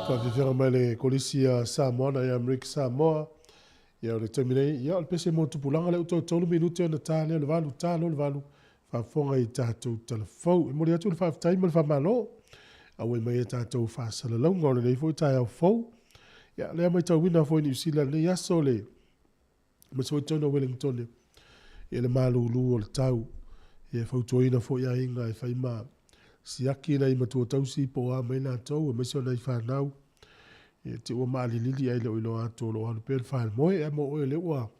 Faafiafiaga mai le Kolisi a Samoa na ia Amerika Samoa. Ia o le taimi nei, ia o le pese mo tupulaga lea ua toe tolu minute ona ta lea o le valu, ta loa le valu, faafofoga i tatou talafou. E momoli atu le faafetai ma le faamalo auai mai e tatou faasalalauga o lenei foi taeao fou. Ia lea matauina foi i Niu Sila i lenei aso le aemaise foi totonu o Wellington ia le malulu o le tau. Ia e fautuaina foi aiga e fai ma siaki nai matua tausi po o a mai latou aemaise o nai fanau. Ia te ua maalilili ae le o iloa atu o lo o alu pea le faamoemoe. Ae mo oe o lea ua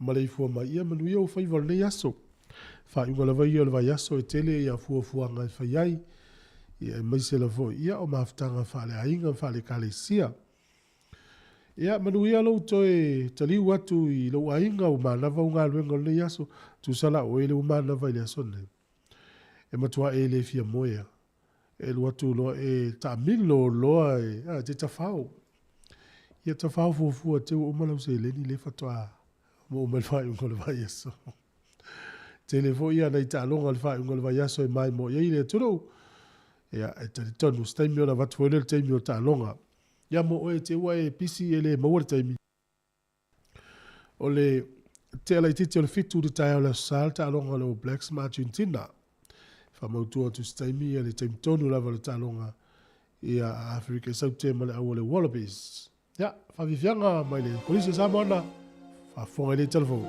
maleifua mai, ia manuia ou faiva o lenei aso. Faaiuga lava ia o le vaiaso e tele ia fuafuaga e fai ai, ia aemaise lava foi ia o mafutaga faaleaiga ma faale-ekalesia. Ia manuia lou toe taliu atu i lou aiga ua manava au galuega o lenei aso. Tusa la o oe lea ua manava i le aso lenei. E matua e le fia moe lava. E alu atu loa e taamilo loa e, a, e te tafao. Ia tafao fuafua te ua uma lau seleni lea faatoa maua mai le faaiuga o le vaiaso. Tele foi ia nai taaloga i le faaiuga o le vaiaso e maimoa i ai le atunuu. Ia, e talitonu, se taimi ona avatu foi lea o le taimi o taaloga. Ia mo oe te ua e pisi e le maua le taimi. O le tea laitiiti o le 7 i le taeao o le Aso Sa le taaloga o le All Blacks ma Argentina. Faamautu atu se taimi ia le taimi tonu lava o le taaloga ia a Aferika i Saute ma le au o le Wallabies. Ia, faafiafiaga mai le Kolisi o Samoa na faafofoga i le talafou.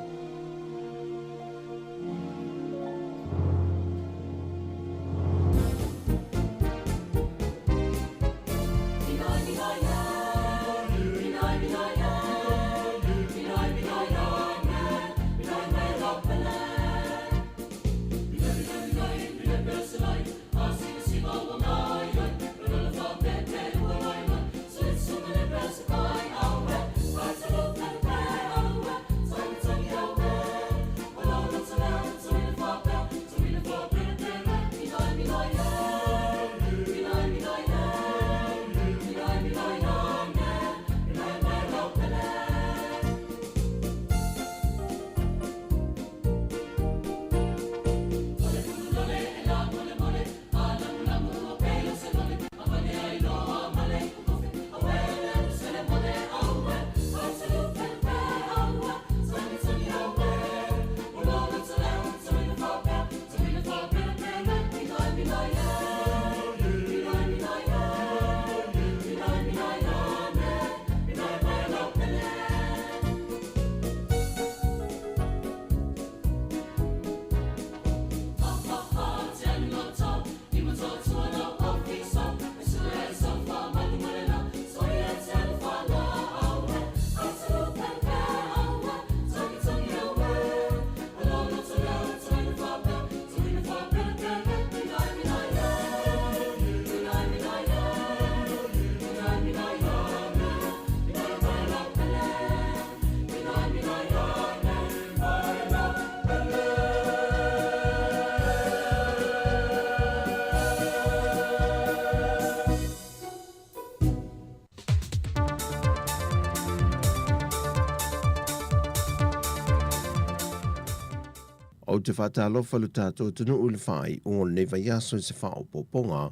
Ou te faatalofa i lo tatou atunuu i le faaiuga o lenei vaiaso i se faaopoopoga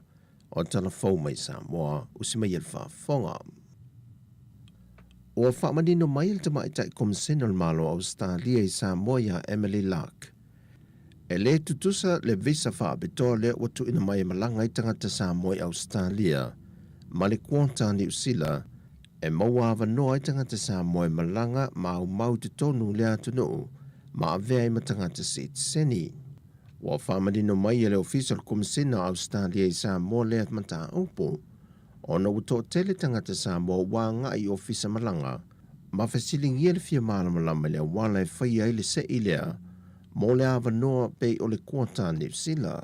o Tala Fou mai Samoa, usi mai e le faafofoga. Ua faamanino mai e le Tamaitai Komisena o le Malo o Ausetalia i Samoa ia Emily Lark, e lē tutusa le visa faapitoa lea ua tuuina mai e malaga ai tagata Samoa i Ausetalia ma le kuota Niu Sila e maua avanoa ai tagata Samoa e malaga ma aumau i totonu o le atunuu ma avea ai ma tagata sitiseni. Ua faamanino mai e le Ofisa o le Komisena o Ausetalia i Samoa lea mataupu ona ua toatele tagata Samoa ua agai i ofisa malaga ma fesiligia le fia malamalama i le auala e faia ai le se'i lea mo le avanoa pei o le kuata Niu Sila.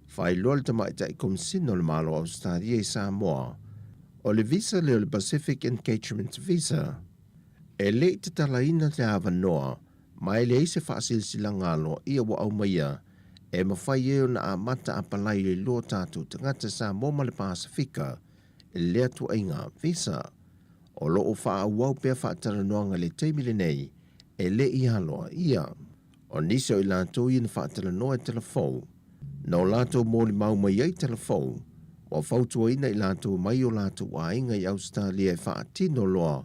Faailoa le Tamaitai Komisina o le Malo o Ausetalia i Samoa, o le visa lea o le Pacific Engagement Visa, e le i tatalaina le avanoa ma e leai se faasilasilaga aloaia ua aumaia e mafai ai ona amata apalai le lua o tatou tagata Samoa ma le Pasefika i lea tuaiga visa. O lo o faaauau pea faatalanoaga i le taimi lenei e le i aloaia. O nisi o i latou ia na faatalanoa i Talafou, Na o latou molimau mai ai tala fou, ua fautuaina i latou mai o latou aiga i Ausetalia e faatino loa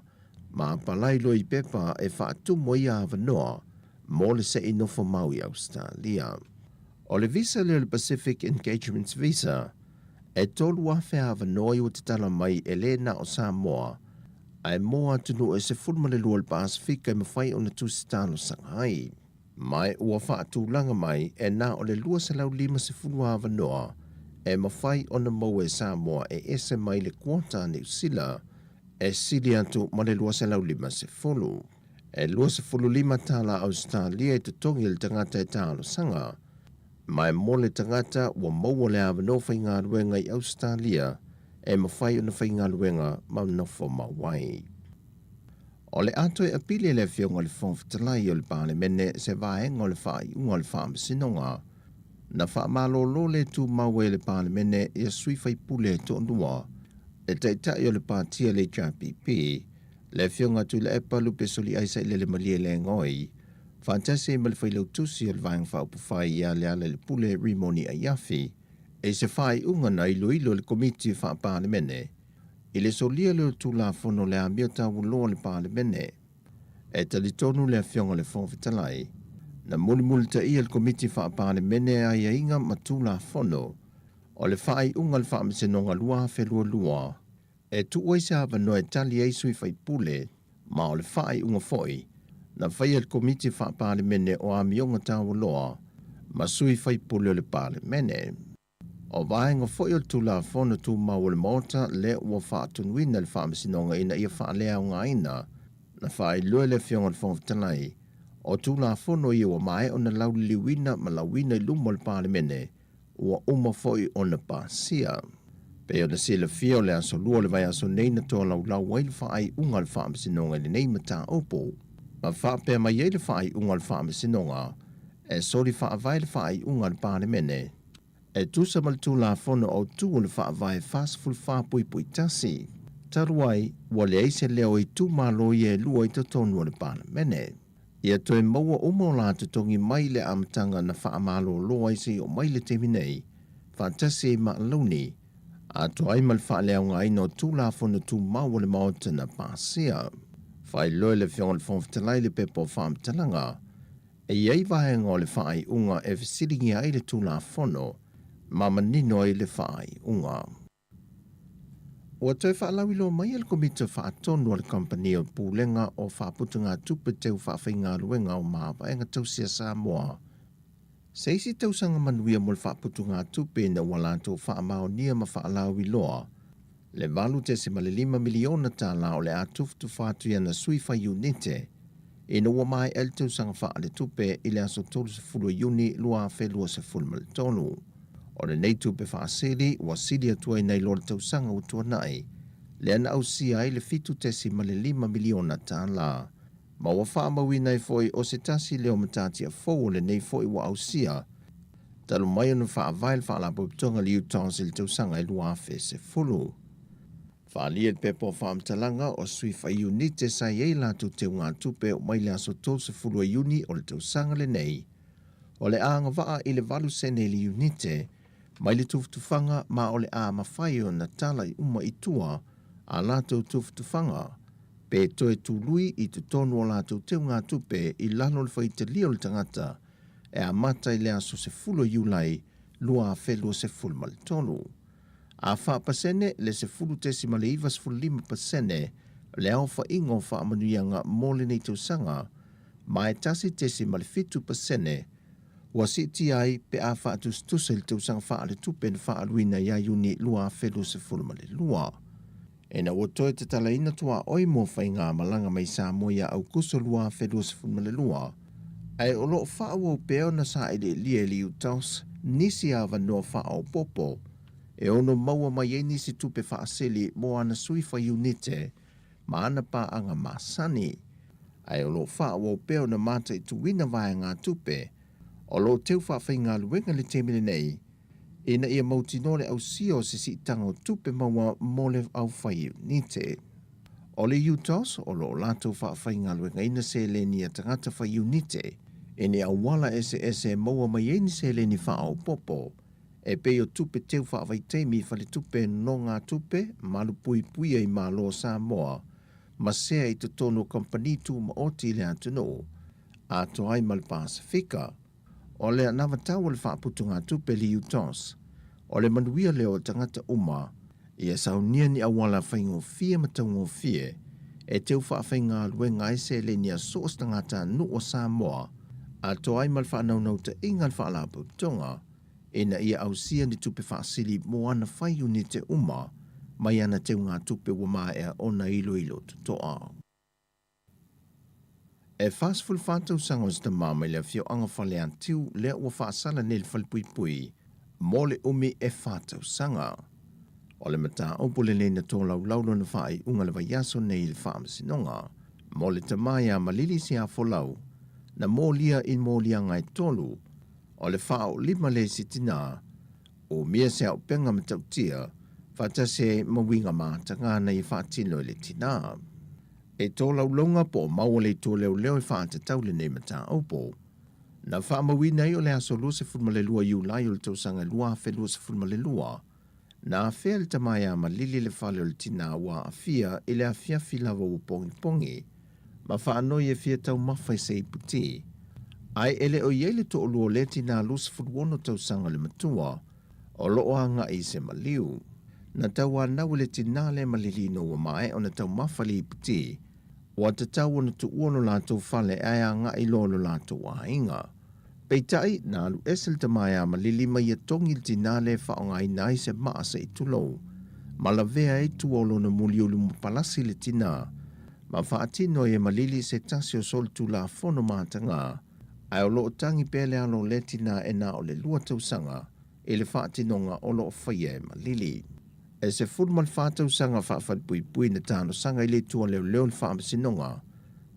ma apalai loa i pepa e faatumu ai avanoa mo le se'i nofo mau i Ausetalia. O le visa lea o le Pacific Engagements Visa, e 3,000 avanoa i ua tatala mai e lē na o Samoa, ae mo atunuu e 12 o le Pasefika e mafai ona tusi talosaga ai. Ma ua faatulaga mai e na o le 250 avanoa e mafai ona maua e Samoa e ese mai le quota a Niu Sila e sili atu ma le 250. E 25 tala Ausetalia e totogi e le tagata e talosaga, ma e mo le tagata ua maua le avanoa faigaluega i Ausetalia e mafai ona faigaluega ma nofo mau ai. O le a toe apili e le Afioga i le Fofoga Fetalai o le Palemene se vaega o le faaiuga o le Faamasinoga na faamalōlō le tumau ai e le Palemene ia sui faipule e toalua, le Taitai o le Pati a le HRPP, le Afioga Tuilaepa Lupesoliai Sailele Malielegaoi, faatasi ai ma le Failautusi o le Vaega Faaupufai ia Lealailepule Rimoni Aiafi, i se faaiuga na iloilo e le Komiti Faa-Palemene i le solia lea o le Tulafono o le Amio Taualoa a le Palemene. E talitonu le Afioga i le Fofoga Fetalai, na mulimulitaia e le Komiti Faa-Palemene aiaiga ma Tulafono o le faaiuga a le Faamasinoga 2022 e tuu ai se avanoa e tali ai sui faipule, ma o le faaiuga foi na faia e le Komiti Faa-Palemene o Amioga Taualoa ma sui faipule o le Palemene. O vaega foi o le Tulafono Tumau o le Maota lea ua faatonuina e le Faamasinoga ina ia faaleaogaina, na faailoa e le Afioga i le Fofoga Fetalai, o Tulafono ia ua maea ona lauliliuina ma lauina i luma o le Palemene, ua uma foi ona pasia. Pei ona silafia o le aso Lua o le vaiaso nei na tolaulau ai le faaiuga a le Faamasinoga i lenei mataupu. Ma faapea mai ai le faaiuga a le Faamasinoga, e soli faavae le faaiuga a le Palemene, e tusa ma le Tulafono Autu o le Faavae 44.1, talu ai ua leai se leo o itumalo ia e lua i totonu o le Palemene. Ia toe maua uma o la totogi mai le amataga na faamalōlō ai seia oo mai le taimi nei, faatasi ai ma alauni, atoa ai ma le faaleaogaina o Tulafono Tumau o le Maota na pasia. Faailoa e le Afioga i le Fofoga Fetalai le pepa o faamatalaga, e i ai vaega o le faaiuga e fesiligia ai le Tulafono ma manino ai le faaiuga. Ua toe faalauiloa mai e le Komiti Faatonu a le Kamupani o Pulega o Faaputugatupe Teu Faafaigaluega o Mavaega Tausia Samoa se isi tausaga manuia mo le faaputugatupe ina ua latou faamaonia ma faalauiloa le $8.5 miliona tala o le a tufatufa atu i ana sui faiunite ina ua maea le tausaga faaletupe i le aso 30 o Iuni 2023. O lenei tupe faasili ua sili atu ai nai lo le tausaga ua tuanai, lea na ausia ai le $7.5 miliona tala. Ma ua faamauina ai foi o se tasi lea o matatia fou o lenei foi ua ausia talu mai ona faavae le Faalapotopotoga a le UTOS i le tausaga e 2010. Faaalia i le pepa o faamatalaga o sui faiunite sa i ai latou teugatupe oo mai le aso 30 o Iuni o le tausaga lenei, o le a agavaa i le 8 sene i le iunite mai le tufatufaga ma o le a mafai ona tala uma i tua a latou tufatufaga pe toe tului i totonu o latou teugatupe i lalo o le faitalia o le tagata e amata i le aso 10 o Iulai 2023. A faapasene le 10.95% le aofaiga o faamanuiaga mo lenei tausaga, ma e 1.7% ua siitia ai pe a faatusatusa i le tausaga faaletupe na faaaluina ia Iuni 2022. Ina ua toe tatalaina tuaoi mo faigamalaga mai Samoa ia Aukuso 2022, ae o lo o faaauau pea ona sailiilia e le UTOS nisi avanoa faaopoopo e ono maua mai ai nisi tupe faasili mo ana sui faiunite ma ana paaga masani, ae o lo o faaauau pea ona mataituina vaegatupe o lo o teu faafaigaluega i le taimi lenei ina ia mautinoa le ausia o se siitaga o tupe maua mo le aufaiunite. O le UTOS o lo o latou faafaigaluegaina seleni a tagata faiunite i ni auala eseese e maua mai ai ni seleni faaopoopo. e pei o tupe teu faavaitaimi i faletupe nonogatupe malupuipuia i Malo o Samoa ma sea i totonu o kamupani tumaoti i le atunuu atoa ai ma le Pasefika. O le anavatau a le faaputugatupe le UTOS, o le manuia lea o tagata uma, ia saunia ni auala faigofie ma taugofie e teu faafaigaluega ai seleni a so o se tagatanuu o Samoa, atoa ai ma le faanaunautaiga a le Faalapotopotoga ina ia ausia ni tupe faasili mo ana faiunite uma mai ana teugatupe ua maea ona iloilo totoa. E 44 tausaga o se tama mai le afioaga Faleatiu lea ua faasala nei i le falepuipui mo le umi e fa tausaga. O le mataupu lenei na tolaulau lona faaiuga le vaiaso nei i le Faamasinoga mo le tama ia Malili Siafolau na molia i moliaga e tolu o le faaolima le isi tinā, umia se auupega matautia faatasi ai ma uiga mataga na ia faatino e le tinā. E tolaulauga po o maua le itu leoleo e faatatau lenei mataupu. Na faamauina ai o le aso 22 Iulai o le tausaga 2022, na afea le tama ia Malili le fale o le tinā ua aafia i le afiafi lava ua pogipogi ma faanoi e fia taumafa i se iputi. Ae e le o i ai le toalua o lea tinā 26 tausaga le matua o lo o agai i se maliu. Na tauanau e le tinā lea Malili ina ua maea ona taumafa le iputi, ua tatau ona tuua lo latou fale ae agai loa lo latou aiga. Peitai, na alu ese le tama ia Malili ma ia togi le tinā lea e faaaogaina ai se maa se i tulou, ma lavea ai tua o lona muliuli ma palasi le tinā, ma faatino ai e Malili se tasi o solitulafono mataga, ae o lo o tagi pea le alo o lea tinā e na o le lua tausaga i le faatinoga o lo o faia e Malili. E 14 tausaga faafalepuipui na talosaga i le itu a leoleo le Faamasinoga,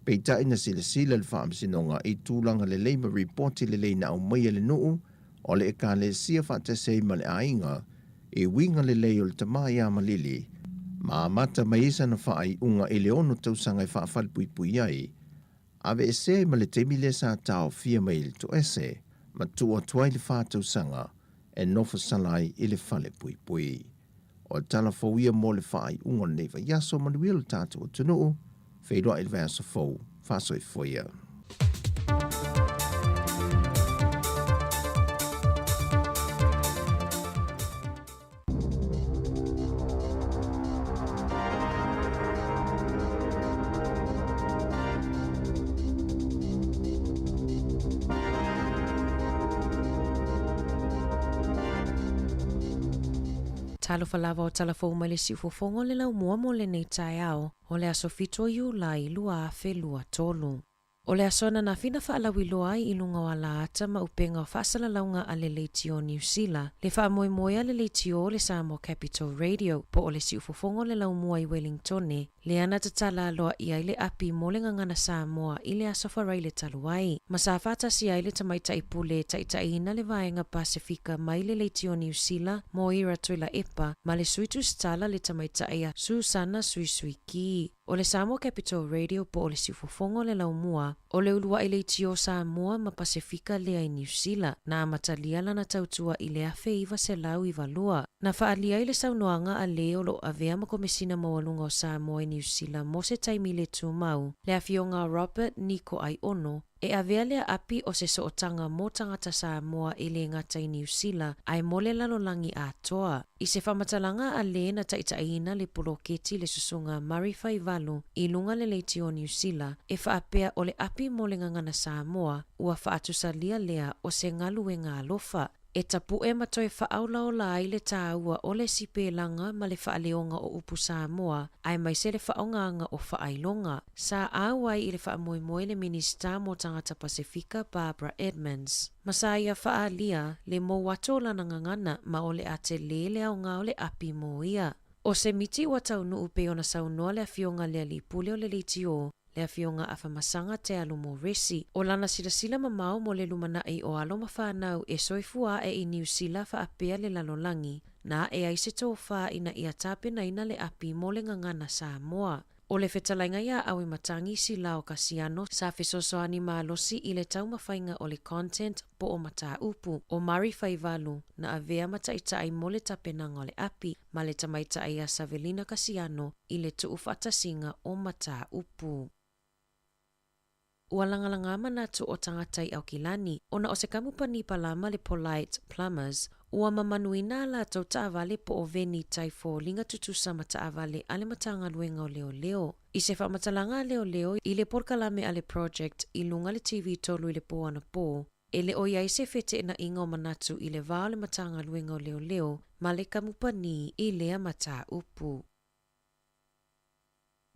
peitai na silasila le Faamasinoga i tulaga lelei ma ripoti lelei na aumaia e le nuu o le Ekalesia faatasi ai ma le aiga i uiga lelei o le tama ia Malili ma amata mai ai sana faaiuga i le ono tausaga e faafalepuipui ai. Aveesea ai ma le taimi lea sa taofia mai ai le toese ma tuu atu ai le fa tausaga e nofo sala ai i le fale puipui. O le tala fou ia mo le faaiuga o lenei vaiaso, manuia lo tatou atunuu, feiloai i le vaiaso fou, faasoifua ia. Talofa lava o tala fou mai le siufofoga o le laumua mo lenei taeao o le aso 7 o Iulai 2023. O le aso ananafi na faalauiloa ai i luga o alaata ma upega o faasalalauga a le Leitio Niu Sila, le faamoemoe a le Leitio o le Samoa Capital Radio po o le siufofoga o le laumua i Welingtone, lea na tatala aloaia ai le api mo le gagana Samoa i le aso Faraile talu ai, ma sa faatasi ai le tamaitai pule e taitaiina le vaega Pasefika mai le Leitio Niu Sila, Moira Tuilaepa, ma le Sui Tusitala le tamaitai a Susana Suisuiki. O le Samoa Capital Radio po o le siufofoga o le laumua o le uluai leitio Samoa ma Pasefika lea i Niu Sila, na amatalia lana tautua i le 1992. Na faaalia ai le saunoaga a le o lo o avea ma Komesina Maualuga o Samoa i Niu Sila mo se taimi le tumau, le Afioga a Robert Niko Aiono, E avea lea api o se sootaga mo tagata Samoa e le gata i Niu Sila ae mo le lalolagi atoa. I se faamatalaga a le na taitaiina le poloketi le susuga Murray Faivalu i luga le leitio o Niu Sila e faapea o le api mo le gagana Samoa ua faatusalia lea o se galuega alofa e tapuʻe ma toe faaolaola ai le tāua o le sipelaga ma le faaleoga o upu Samoa aemaise le faaaogaga o faailoga. Sa au ai i le faamoemoe le Minisita mo Tagata Pasefika Barbara Edmonds. Ma sa ia faaalia le mou atu o lana gagana ma o le a telē le aoga o le api mo ia. O se miti ua taunuu pei ona saunoa le Afioga le Alii Pule o le Leitio le Afioga Afamasaga Te Alu Moresi, o lana silasila mamao mo le lumanai o alo ma fanau e soifua ae i Niu Sila faapea le lalolagi, na ae ai se tofā ina ia tapenaina le api mo le gagana Samoa. O le fetalaiga ia Auimatagi Silao Kasiano sa fesoasoani malosi i le taumafaiga o le content po o mataupu o Mari Faivalu na avea ma taitai mo le tapenaga o le api ma le tamaitai ia Savelina Kasiano i le tuufaatasiga o mataupu. Ua lagalaga manatu o tagata i Aukilani ona o se kamupani palama le Polite Plumbers ua mamanuina a latou taavale po o veni tai foliga tutusa ma taavale a le Matagaluega o Leoleo. I se faamatalaga a leoleo i le polokalame a le Project i luga le TV3 i le pō anapō, e le o i ai se feteenaiga o manatu i le va o le Matagaluega o Leoleo ma le kamupani i lea mataupu.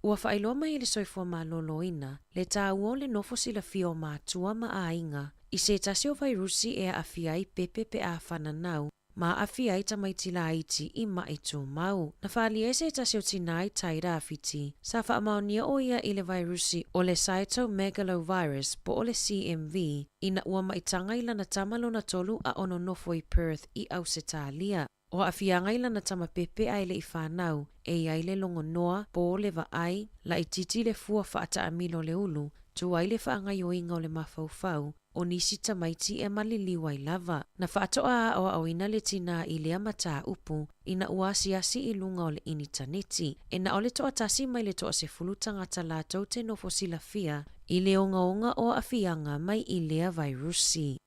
Ua faailoa mai e le Soifua Maloloina le taua o le nofo silafia o matua ma aiga i se tasi o vairusi e aafia ai pepe pe a fananau ma aafia ai tamaiti laiti i maʻi tumau. Na faaalia e se tasi o tinā i Tairāwhiti sa faamaonia o ia i le vairusi o le cytomegalovirus po o le CMV ina ua maitaga i lana tama lona tolu a o nonofo i Perth i Ausetalia. O aafiaga i lana tama pepe ae leʻi fanau, e i ai le logonoa, po le vaai, laitiiti le fua faataamilo o le ulu, tuai le faagaoioiga o le mafaufau, o nisi tamaiti e maliliu ai lava. Na faatoa aoaoina le tinā i lea mataupu ina ua asiasi i luga o le initaneti. E na o le toatasi mai le 10 tagata latou te nofo silafia i le ogaoga o aafiaga mai i lea vairusi.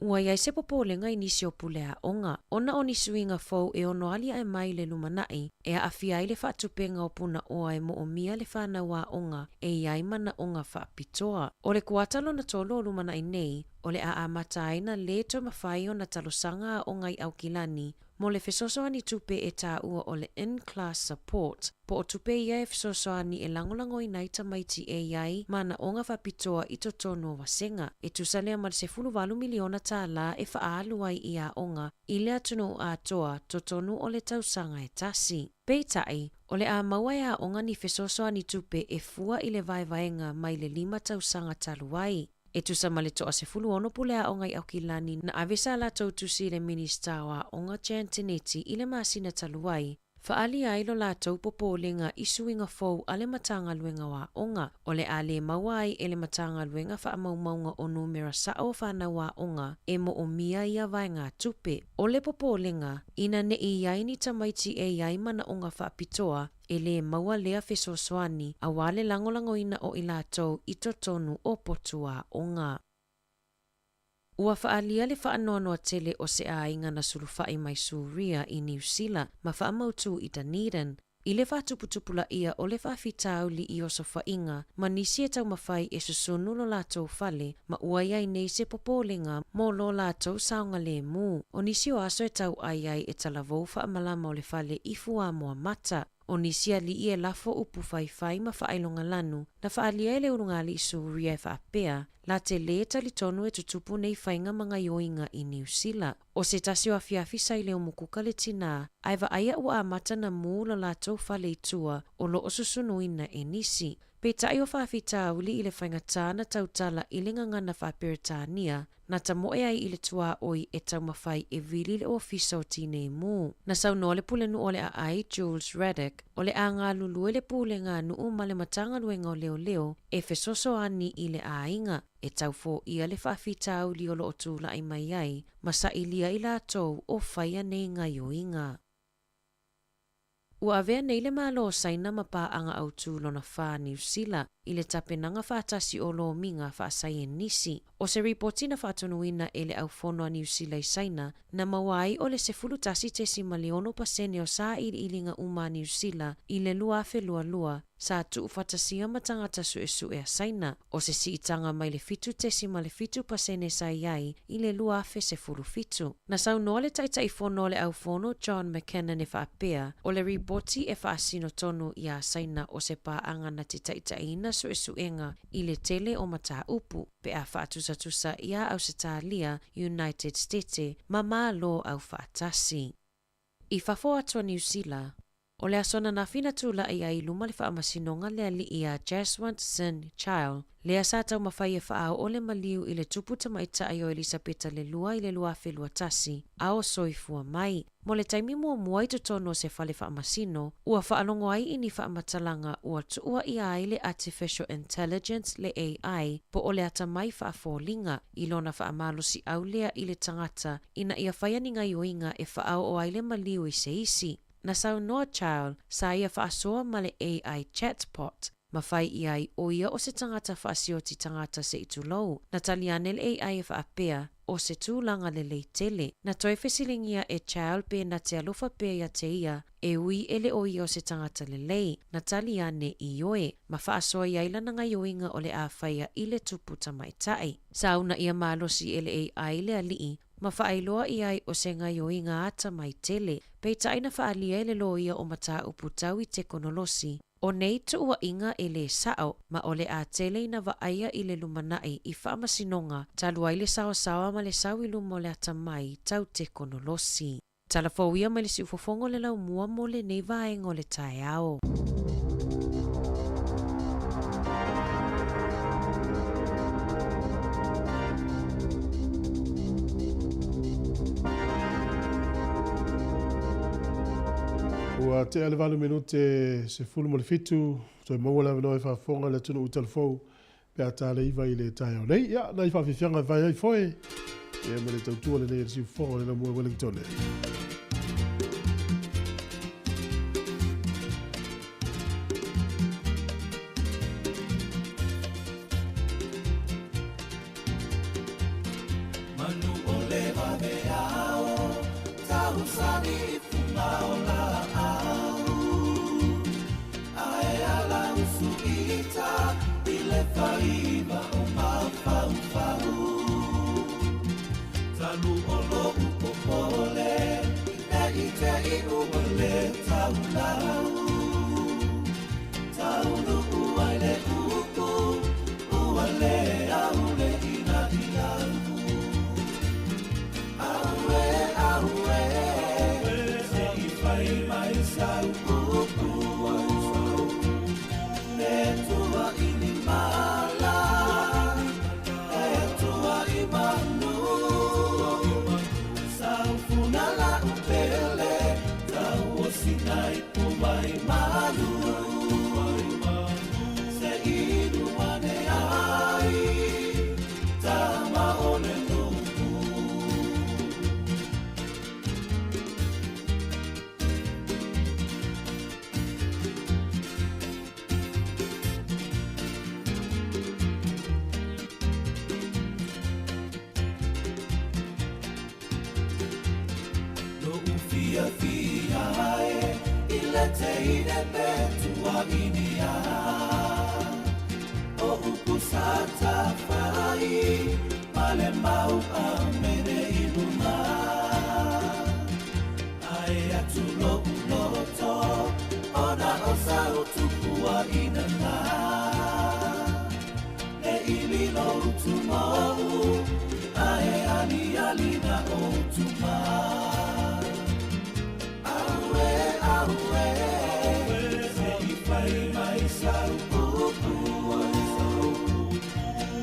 Ua i ai se popolega i nisi o pule aoga, ona o ni suiga fou e ono aliae mai i le lumanai e aafia ai le faatupega o punaoa e moomia le fanau aoga e i ai manaoga faapitoa. O le kuata lona tolu o lumanai nei, o le a amata ai na lē toe mafai ona talosaga aoga i Aukilani mo le fesoasoani tupe e taua o le in-class support po o tupe ia e fesoasoani e lagolagoina ai tamaiti e i ai manaoga faapitoa i totonu o vasega. E tusa lea ma le $18 miliona e faaalu ai i aoga i le atunuu atoa totonu o le tausaga e tasi. Peitai, o le a maua e aoga ni fesoasoani tupe e fua i le vaevaega mai le 5 tausaga talu ai. E tusa ma le 16 pule aoga i Aukilani na ave sa latou tusi i le Minisita o Aoga Jan Tinetti i le masina talu ai, faaalia ai lo latou popolega i suiga fou a le Matagaluega o Aoga, o le a lē maua ai e le Matagaluega faamaumauga o numera sao o fanau aoga e moomia ia vaegatupe. O le popolega, ina neʻi i ai ni tamaiti e i ai manaoga faapitoa e lē maua lea fesoasoani auā le lagolagoina o i latou i totonu o potu aoga. Ua faaalia le faanoanoa tele o se aiga na sulufaʻi mai Suria i Niu Sila ma faamautū i Dunedin i le faatuputupulaia o le faafitauli i osofaiga ma nisi e taumafai e susunu lo latou fale ma ua i ai nei se popolega mo lo latou saogalēmū. O nisi o aso e tauai ai e talavou faamalama o le fale i fuamoa mata. O nisi alii e lafo upu faifai ma faailogalanu na faaalia e le ulugalii Suria e faapea la te lē talitonu e tutupu nei faiga ma gaioiga i Niu Sila. O se tasi o afiafi sa i le umukuka le tinā, ae vaaia ua amata na mū lo latou fale i tua o loo susunuina e nisi. Peitai o faafitauli i le faigatā na tautala i le gagana faaperetania na tamoe ai i le tuaoi e taumafai e vili le ofisa o Tinei Mu. Na saunoa le pulenuu o le aai Jules Ruddock o le a galulue le pulega a nuu ma le Matagaluega o Leoleo e fesoasoani i le aiga e taufoia le faafitauli o loo tulaʻi mai ai ma sailia i latou o faia nei gaioiga. Ua avea nei le Malo o Saina ma paaga autū lona 4 Niu Sila i le tapenaga faatasi o lomiga faasaienisi. O se ripoti na faatonuina e le aufono a Niu Sila i Saina na maua ai o le 11.6% o sailiiliga uma a Niu Sila i le 2022 sa tuufaatasia ma tagata suesue a Saina, o se siitaga mai le 7.7% sa i ai i le 2017. Na saunoa le Taitaifono o le aufono John McKinnon e faapea, o le ripoti e faasino tonu iā Saina o se paaga na te taitaiina suesuega i le tele o mataupu pe a faatusatusa iā Ausetalia, United States ma Malo Aufaatasi. I fafo atu a Niu Sila. O le aso ananafi na tulai ai i luma le faamasinoga le alii ia Jaswant Singh Chail, lea sa taumafai e faaoo le maliu i le tupu tamaitai o Elisapeta le Lua i le 2021, a o soifua mai. Mo le taimi muamua i totonu o se fale faamasino, ua faalogo ai i ni faamatalaga ua tuua ʻia ai le Artificial Intelligence le AI po o le atamai faafoliga i lona faamalosiʻau lea i le tagata ina ia faia ni gaioiga e faaoo ai le maliu i se isi. Na saunoa Chael, sa ia faasoa ma le AI chatbot, ma fai i ai ʻo ia o se tagata faasioti tagata se i tulou. Na tali ane le AI e faapea, o se tulaga lelei tele. Na toe fesiligia e Chael pe na te alofa pea ia te ia, e ui e le o ia o se tagata lelei. Na tali ane, Ioe, ma faasoa i ai lana gaioiga o le a faia i le tupu tamaitai. Sa unaia malosi e le AI le alii, ma faailoa i ai o se gaioiga atamai tele. Peitai na faaalia e le loia o mataupu tau i tekonolosi, o nei tuuaiga e lē sao, ma o le a tele ina vaaia i le lumanai i faamasinoga talu ai le saosaoa ma le sau i luma o le atamai tau tekonolosi. Tala fou ia mai le siufofoga o le laumua mo lenei vaega o le taeao. Ua tea le 8 minute 17, toe maua le avanoa e faafofoga le atunuu i Talafou pe a ta le 9 i le taeao nei. Ia, nai faafiafiaga e fai ai foe, ia ma le tautua lenei a le siufofoga o le laumua i Wellington. Manu o le vaveao, tausani i fuga o laau. Ae ala usu ita i le faiva o mafaufau. Talu o lo'u popole, ne i te i ua le taulau. Taunuu ai le upu, ua le aule ina iau. Auē, auē, se i fai mai sau upu. E tua i ni mala, e tua i manu. Saufuna la'u pele, tauosina i po vai malu. Se inu ane ai, tama o le nuu. Lo'u fiafia e i le teine pe tuainia. O upu sa tafai ma le mau amene i luma. Ae atu lo'u loto ona o sau tupuaina na. E ili lo utumau, ae aliali na o tumai. Auē, auē, se i fai mai sau upu.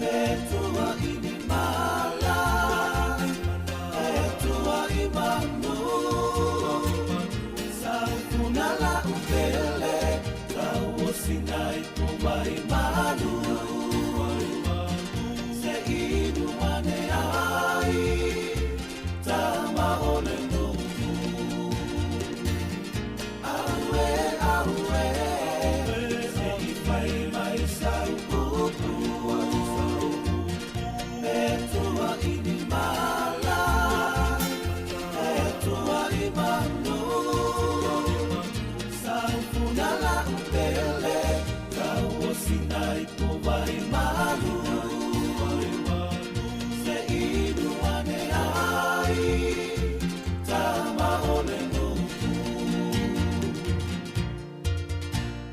E tua i ni mala, e tua i manu. Saufuna la'u pele, tauosina i po vai malu. Se inu ane ai, tama o le nuu. Auē, auē, se i fai mai sau upu. E tua i ni mala, e tua i manu. Saufuna la'u pele, tauosina i po vai malu. Se inu ane ai, tama o le nuu.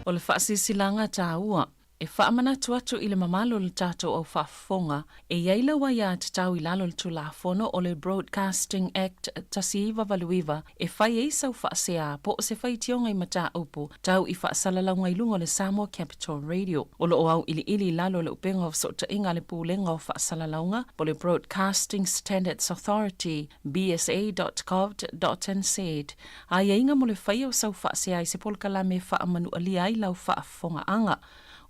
O le faasilasilaga taua. E faamanatu atu i le mamalu o le tatou au faafofoga, e i ai lau aiatatau i lalo o le Tulafono o le Broadcasting Act 1989 e fai ai sau faasea po o se faitioga i mataupu tau i faasalalauga i luga o le Samoa Capital Radio. O lo o auiliili i lalo o le Upega o Fesootaiga a le Pulega o Faasalalauga po o le Broadcasting Standards Authority, bsa.govt.nz, aiaiga mo le faia o sau faasea i se polokalame e faamanualia ai lau faafofogaaga.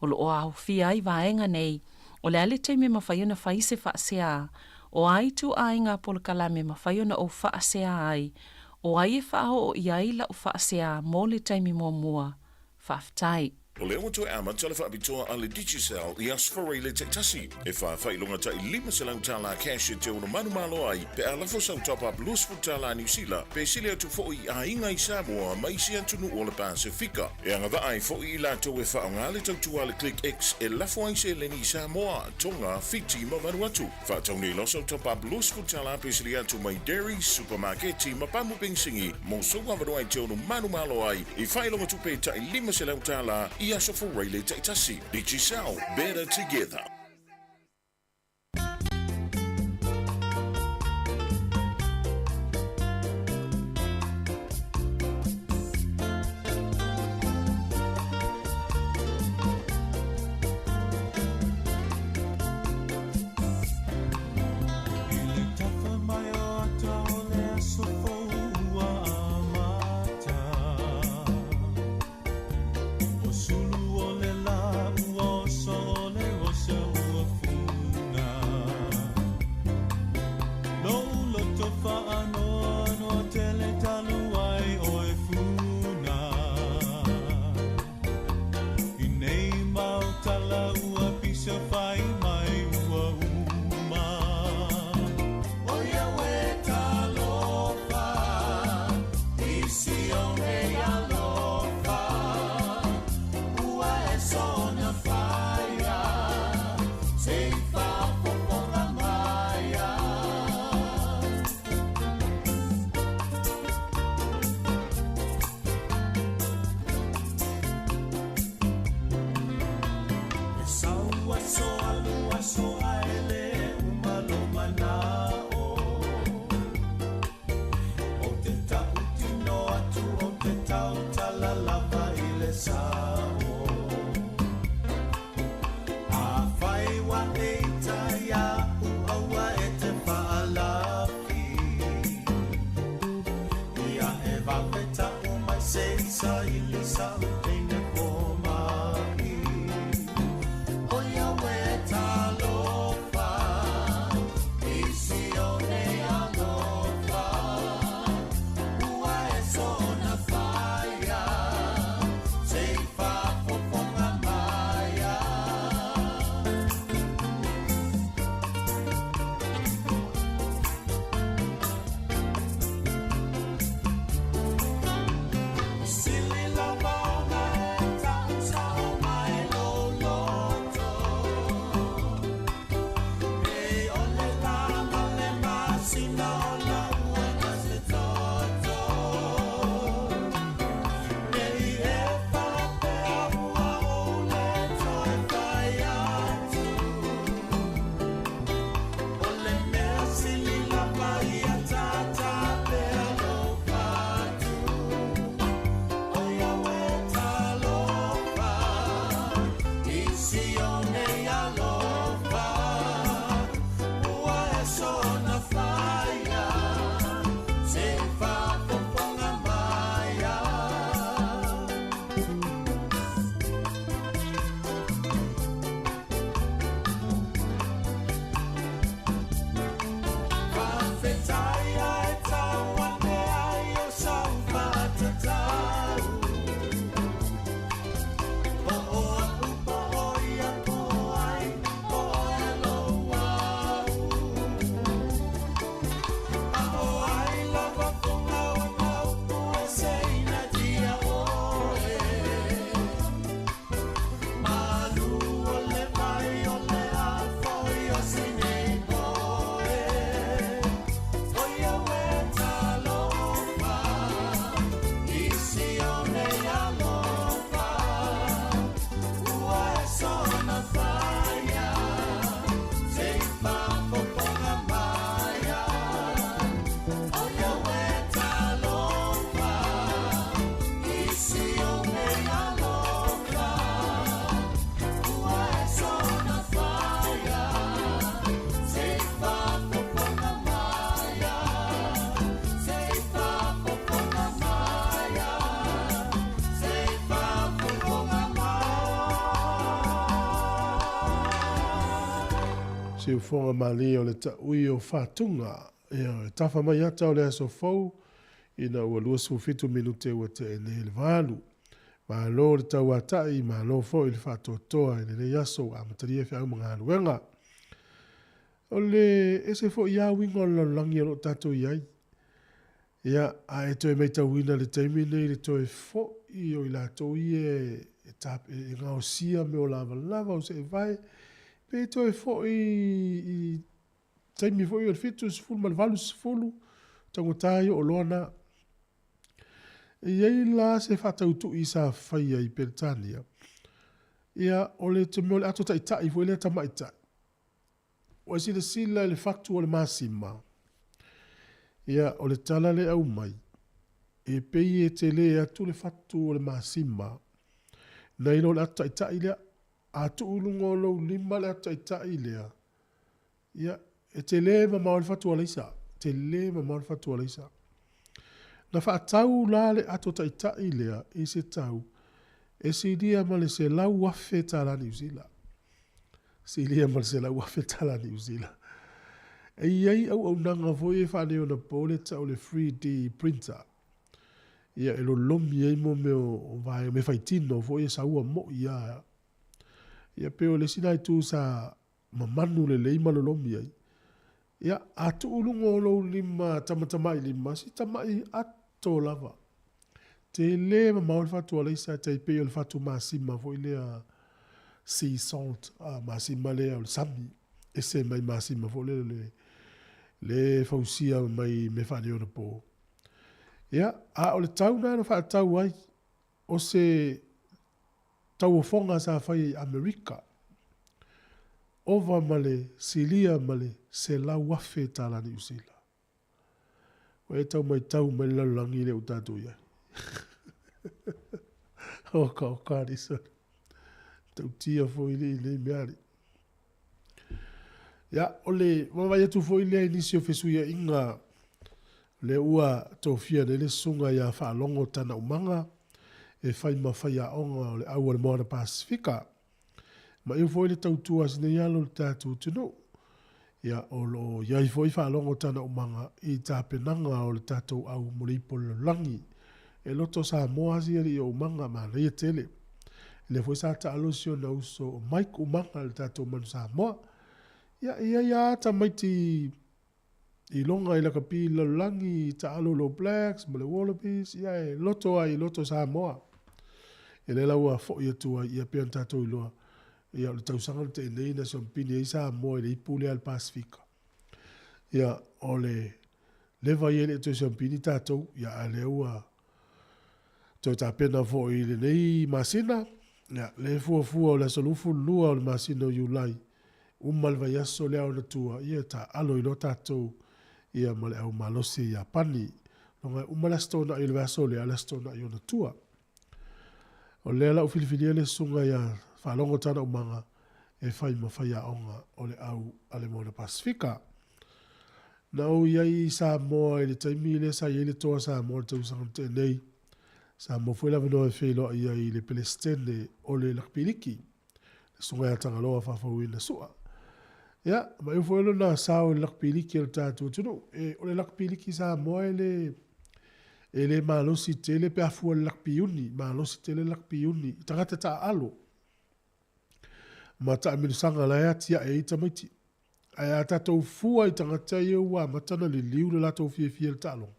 O lo o aofia ai vaega nei, o le a le taimi e mafai ona fai se faasea, o a ituaiga polokalame e mafai ona ou faasea ai, o ai e faaoo i ai lau faasea mo le taimi muamua. Faafetai. O lea ua toe amata le faapitoa a le Digicel i Aso Faraile taitasi, e fa faailoga tai $500 cash e te ono manumalo ai pe a lafo sau top-up $20 Niu Sila pe sili atu foi i aiga i Samoa ma isi atunuu o le Pasefika. E agavaa ai foi i latou e faaaoga le tautua a le Click X e lafo ai seleni i Samoa, Tonga, Fiti ma Vanuatu. Faatau nei loa sau top-up $20 pe sili atu mai Dairy, Supamaketi ma pamu penisini mo sou avanoa e te ono manumalo ai i faailoga tupe tai $500 i Aso Faraile taitasi. Digicel, better together. I le tafa mai o ata o le aso fou ua amata O sulu o le lā ua oso o le osa ua funa Lou loto faanoanoa tele talu ai oe funa I nei mau tala ua pisa fai mai ua uma O ia ue talofa i Sione alofa Ua e soona faia se i faafofoga maia. E sau aso alu aso ae le uma lou manao Ou te tautino atu ou te tautala lava i le sao Afai ua e ita iaʻu aua e te faalafi Ia e vave tau mai se i saili sau teine fomai O ia ue talofa i Sione alofa Ua e soona faia se i faafofoga maia. Sili lava ona Siufoga malie o le taui o Fatuga. Ia, e tafa mai ata o le aso fou, ina ua 27 minute ua tea nei le 8. Malo le tauata'i, malo foi le faatoatoa i lenei aso ua amatalia feau ma galuega. O le ese foi lava uiga o le lalolagi o lo o tatou i ai. Ia, a e toe matauina i le taimi lenei i le toe foi o i latou ia e, e gaosia mea o lavalava o seevae, pe toe foi i taimi foi o le 70 ma le 80, taugata ia o oloa na. E i ai la se faatautui sa faia i Peretania, ia o le mea o le ato taitai foi lea tamaitai. Ua e silasila i le fatu o le masima, ia o le tala lea e aumai, e pei e tele atu le fatu o le masima nai lo le ato taitai lea. A tuu i luga o lou lima le ato taitai lea, ia, e tele mamao ai le fatu alaisa, tele mamao le fatu alaisa. Na faatau la le ato taitai lea i se tau e silia ma le $100,000 Niu Sila. Silia ma le $100,000 Niu Sila. E i ai auaunaga foi e faaneionapo le tau o le 3D printer. Ia, e lolomi ai mo mea o vaega, mea faitino foi e saua moi lava. Ia, pei o le isi lena itu sa mamanu lelei ma lolomi ai. Ia, a tuu i luga o lou lima tamatamailima, si tamai ato lava. Tele mamao le fatu alaisa, tai pei o le fatu masima foi lea sea salt, a masima lea o le sami, ese mai masima foi lea le, le fausia mai mea faaneionapo. Ia, a o le tau lena na faatau ai, o se tauofoga sa fai i Amerika, ova ma le silia ma le $100,000 Niu Sila. Ua e tau matau mai le lalolagi lea ua tatou i ai. Oka oka alii sole. Tautia foi alii nei mea alii. Ia, o le vaavaai atu foi lea i nisi o fesuiaiga lea ua tofia nei le susuga ia Faalogo Tanaumaga e fai ma faiaoga o le au a le Moana Pasifika. Maiu foi le tautua a si nei alo i le tatou atunuu. Ia, o lo o i ai foi Faalogo Tanaumaga i tapenaga o le tatou au mo le ipu o le lalolagi. E loto Samoa si alii o Umaga, manaia tele. Lea foi sa taalo si ona uso o Mike Umaga le tatou Manu Samoa. Ia, e i ai lava tamaiti i loga i lakapi i le lalolagi, i taalo le All Blacks ma le Wallabies, ia e loto lava i loto Samoa. Ia lea la ua foi atu ai, ia pei ona tatou iloa, ia o le tausaga na tea nei na siamupini ai Samoa i le ipu lea a le Pasefika. Ia, o le leva ia e le i toe siamupini tatou, ia a lea ua toe tapena foi i lenei masina, ia, le fuafua o le aso 22 o le masina o Iulai, uma le vaiaso lea ona tua, ia taaalo ai loa tatou ia ma le au malosi a Iapani. Loga e uma le Aso Toonai o le vaiaso lea, a o le Aso Toonai ona tua. O lea la ua filifilia le susuga ia Faalogo Tanaumaga e fai ma faiaoga o le au a le Moana Pasefika. Na ou i ai i Samoa i le taimi lea sa i ai le Toa Samoa i le tausaga na tea nei. Sa maua foi le avanoa e feiloai ai i le Peresetene o le Lakapiliki, le Susuga ia Tagaloa Faafouina Sua. Ia, maiu foi lona sao i le Lakapiliki a le tatou atunuu. E, o le Lakapiliki Samoa e le, e le malosi tele pe a fua i le lakapi uni, malosi tele le lakapi uni i tagata taaalo ma taamilosaga la e atiae ai tamaiti. Ae a tatou fua i tagata ia ua amata ona liliu le latou fiafia i le taaloga.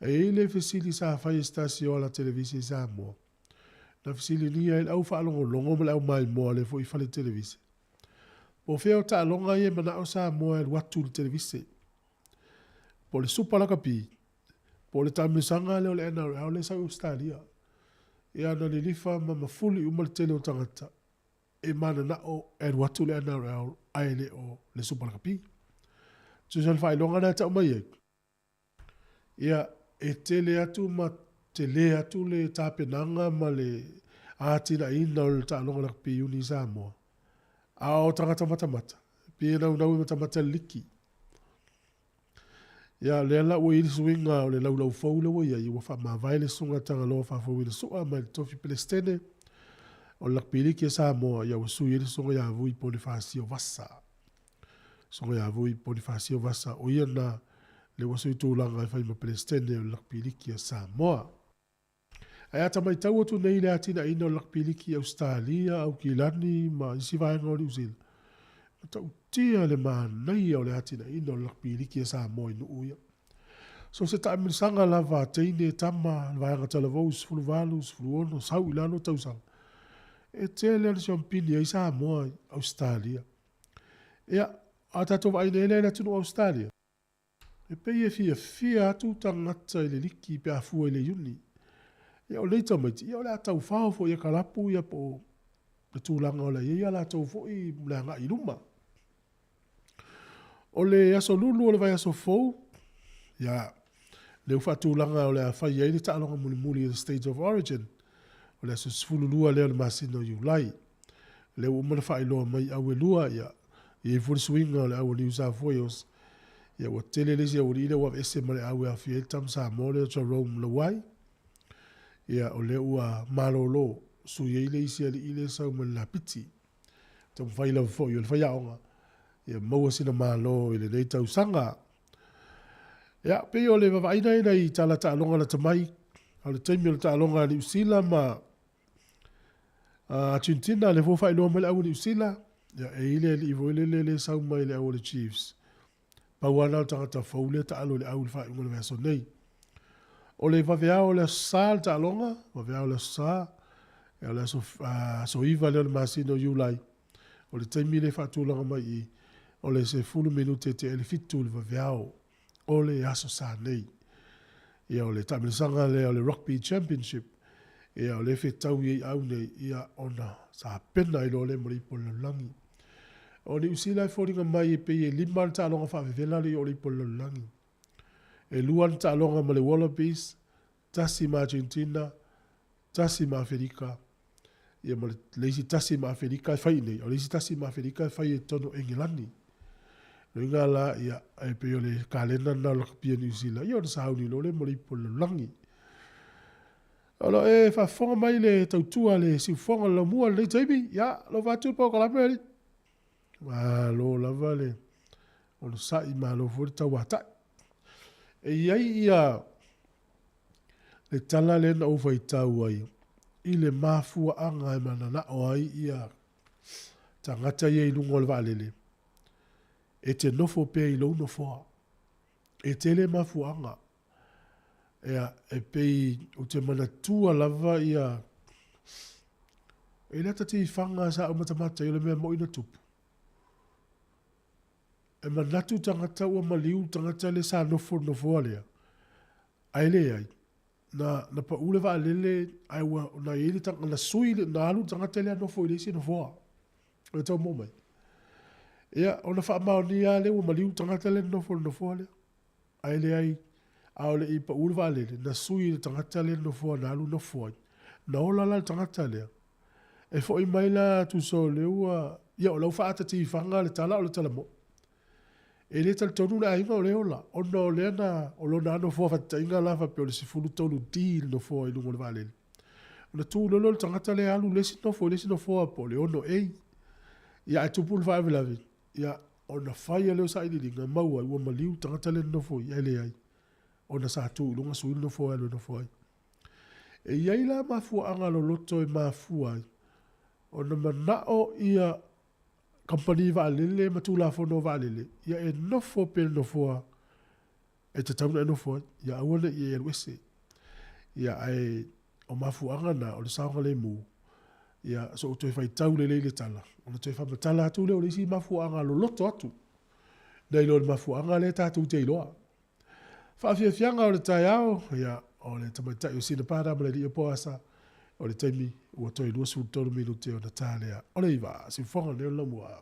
E i ai le fesili sa fai e se tasi o ala televise i Samoa, na fesiligia ai le au faalogologo ma le au maimoa lea foi i fale televise, po o fea o taaloga ia e manao Samoa e alu atu i le televise, po o le Supa Lakapi, po o le taamilosaga lea o le NRL lea e sau i Ausetalia. Ia na lilifa ma mafuli uma le tele o tagata e mananao e alu atu le NRL ae le o le Supa Lakapi. Tusa o le faailoga lena e tau mai ai, ia, e tele atu ma tele atu le tapenaga ma le atinaeina o le taaloga lakapi uni i Samoa, a o tagata matamata, pei e naunau e matamata i le liki. Ia, lea la ua i ai le suiga o le laulau fou lea ua i ai, ua faamavae le Susuga Tagaloa Faafouina Sua mai le tofi Peresetene o le Lakapiliki a Samoa, ia ua sui ai le Susuga ia Vui Ponifasio Vasa. Susuga ia Vui Ponifasio Vasa, o ia lena lea ua sui tulaga e fai ma Peresetene o le Lakapi Liki a Samoa. Ae a ta matau atu nei i le atinaeina o le Lakapi Liki i Ausetalia, Aukilani ma isi vaega o Niu Sila, matautia le manaia o le atinaeina o le Lakapi Liki a Samoa i nuu ia. So se taamilosaga lava a teine, tama, le vaega talavou 18, 16, sau i lalo tausaga, e tele lava le siampini ai Samoa i Ausetalia. Ia, a tatou vaai nei la i le atunuu o Ausetalia, e pei e fiafia atu tagata i le liki pe a fua i le Iuni. Ia, o nei tamaiti, ia o le a taufao foi e kalapu ia po o le tulaga o le a i ai a latou foi le agai i luma. O le aso Lulu o le vaiaso fou, ia, lea ua faatulaga o le a fai ai le taaloga mulimuli i le State of Origin, o le aso 12 lea o le masina o Iulai. Lea ua uma ona faailoa mai i auelua, ia, e i ai foi le suiga o le au a New South Wales, ia ua tele le isi aualii lea ua aveese ma le au e aofia ai le tama Samoa lea o Jarome Luai. Ia, o lea ua malolo, sui ai le isi alii lea e sau mai le lapiti. Taumafai lava foi o le faiaoga ia maua sina malo i lenei tausaga. Ia, pei o le vavaaiga ina i tala taaloga lata mai, a o le taimi o le taaloga a Niu Sila ma Argentina, lea foi ua faailoa mai le au a Niu Sila, ia, e i ai le alii foi lele lea e sau mai le au a le Chiefs. Pau lava lena o le tagata fou lea e taalo i le au i le faaiuga o le vaiaso nei. O le vaveao o le Aso Sa le taaloga, vaveao o le Aso Sa, o le aso, aso 9 lea o le masina o Iulai. O le taimi lea e faatulaga mai i i, o le 10 minute tea i le 7 i le vaveao o le Aso Sa nei. Ia, o le taamilosaga lea o le Rugby Championship, ia, o lea e fetau i ai au nei, ia, ona tapena ai loa lea mo le ipu o le lalolagi. O Niu Sila e foliga mai e pei e 5 ana taaloga faavevela lea i o le ipu o le lalolagi. E 2 ana taaloga ma le Wallabies, tasi ma Argentina, tasi ma Aferika, ia ma le isi tasi ma Aferika e fai i inei, o le isi tasi ma Aferika e fai i totonu o Engelani. Loiga la, ia, e pei o le kalena lena o le lakapi a Niu Sila, ia ona sauni loa lea mo le ipu o le lalolagi. O lo o e faafofoga mai le tautua a le siufofoga o le laumua i lenei taimi, ia, alofa atu le polokalame alii. Malo lava le onosai, malo foi le tauatai. E i ai ia le tala lea na ou faitau ai i le mafuaaga e mananao ai ia tagata ia i luga o le vaalele e te nofo pea i lou nofoa. E tele mafuaaga. Ia, e pei ou te manatua lava ia e le ata tifaga sa ou matamata ai o le mea moi na tupu. E manatu tagata ua maliu tagata le sa nofo le nofoa lea, ae leai, na, na pau le vaalele ae ua, na i ai le tagata, na sui, na alu le tagata lea nofo i le isi nofoa. O le tau mo mai. Ia, ona faamaonia lava lea ua maliu le tagata lea na nofo i le nofoa lea. Ae leai, a o le i pau le vaalele, na sui le tagata lea na nofoa na alu nofo ai. Na ola la le tagata lea. E foi mai la tusa o lea ua, ia o la ua faaata tifaga le tala o le tala moi. E le talitonu le aiga o lea e ola, ona o lea na, o lona lava nofoa faataitaiga la faapea o le 13D le nofoa i luga o le vaalele. Ona tu loa lea o le tagata lea alu i le isi nofo i le isi nofoa po o le 6A. Ia ae tupu le faalavelave, ia ona fai lea o sailiiliga maua ai ua maliu le tagata lea na nofo i i ae leai, ona sa tu i luga sui le nofoa e alu e nofo ai. E i ai la mafuaaga loloto e mafua ai ona manao ia kamupani vaalele ma Tulafono o vaalele ia e nofo pea i le nofoa e tatau ona e nofo ai, ia aua ne i e alu ese. Ia ae o mafuaaga na o le saogalemu, ia so o toe faitau lelei le tala, ona toe faamatala atu lea o le isi mafuaaga loloto atu, nai lo le mafuaaga lea tatou te iloa. Faafiafiaga o le taeao, ia, o le tamaitai o Sina Pada ma le alii o Poasa, o le taimi ua toe 23 minute ona ta lea o le 9. Siufofoga nei o le laumua.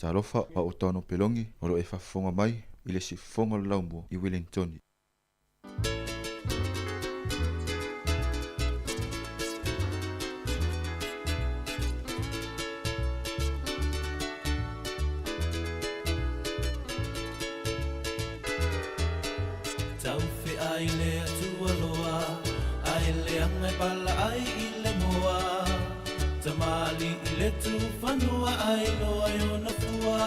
Talofa, o au o Taono Peloni, o lo o e faafofoga mai i le siufofoga o le laumua i Welingtoni. Taufe ai le Atua loa, Ae leaga e pala ai i le moa, Tamalii le tufanua ai loa i ona fua.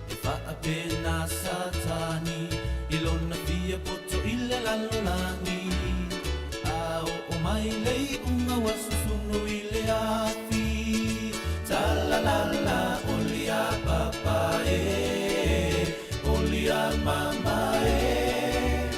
E faapena Satani i lona fia poto i le lalolagi, A oo mai le iuga ua susunu i le afi. Talalala olia papa e, olia mama e,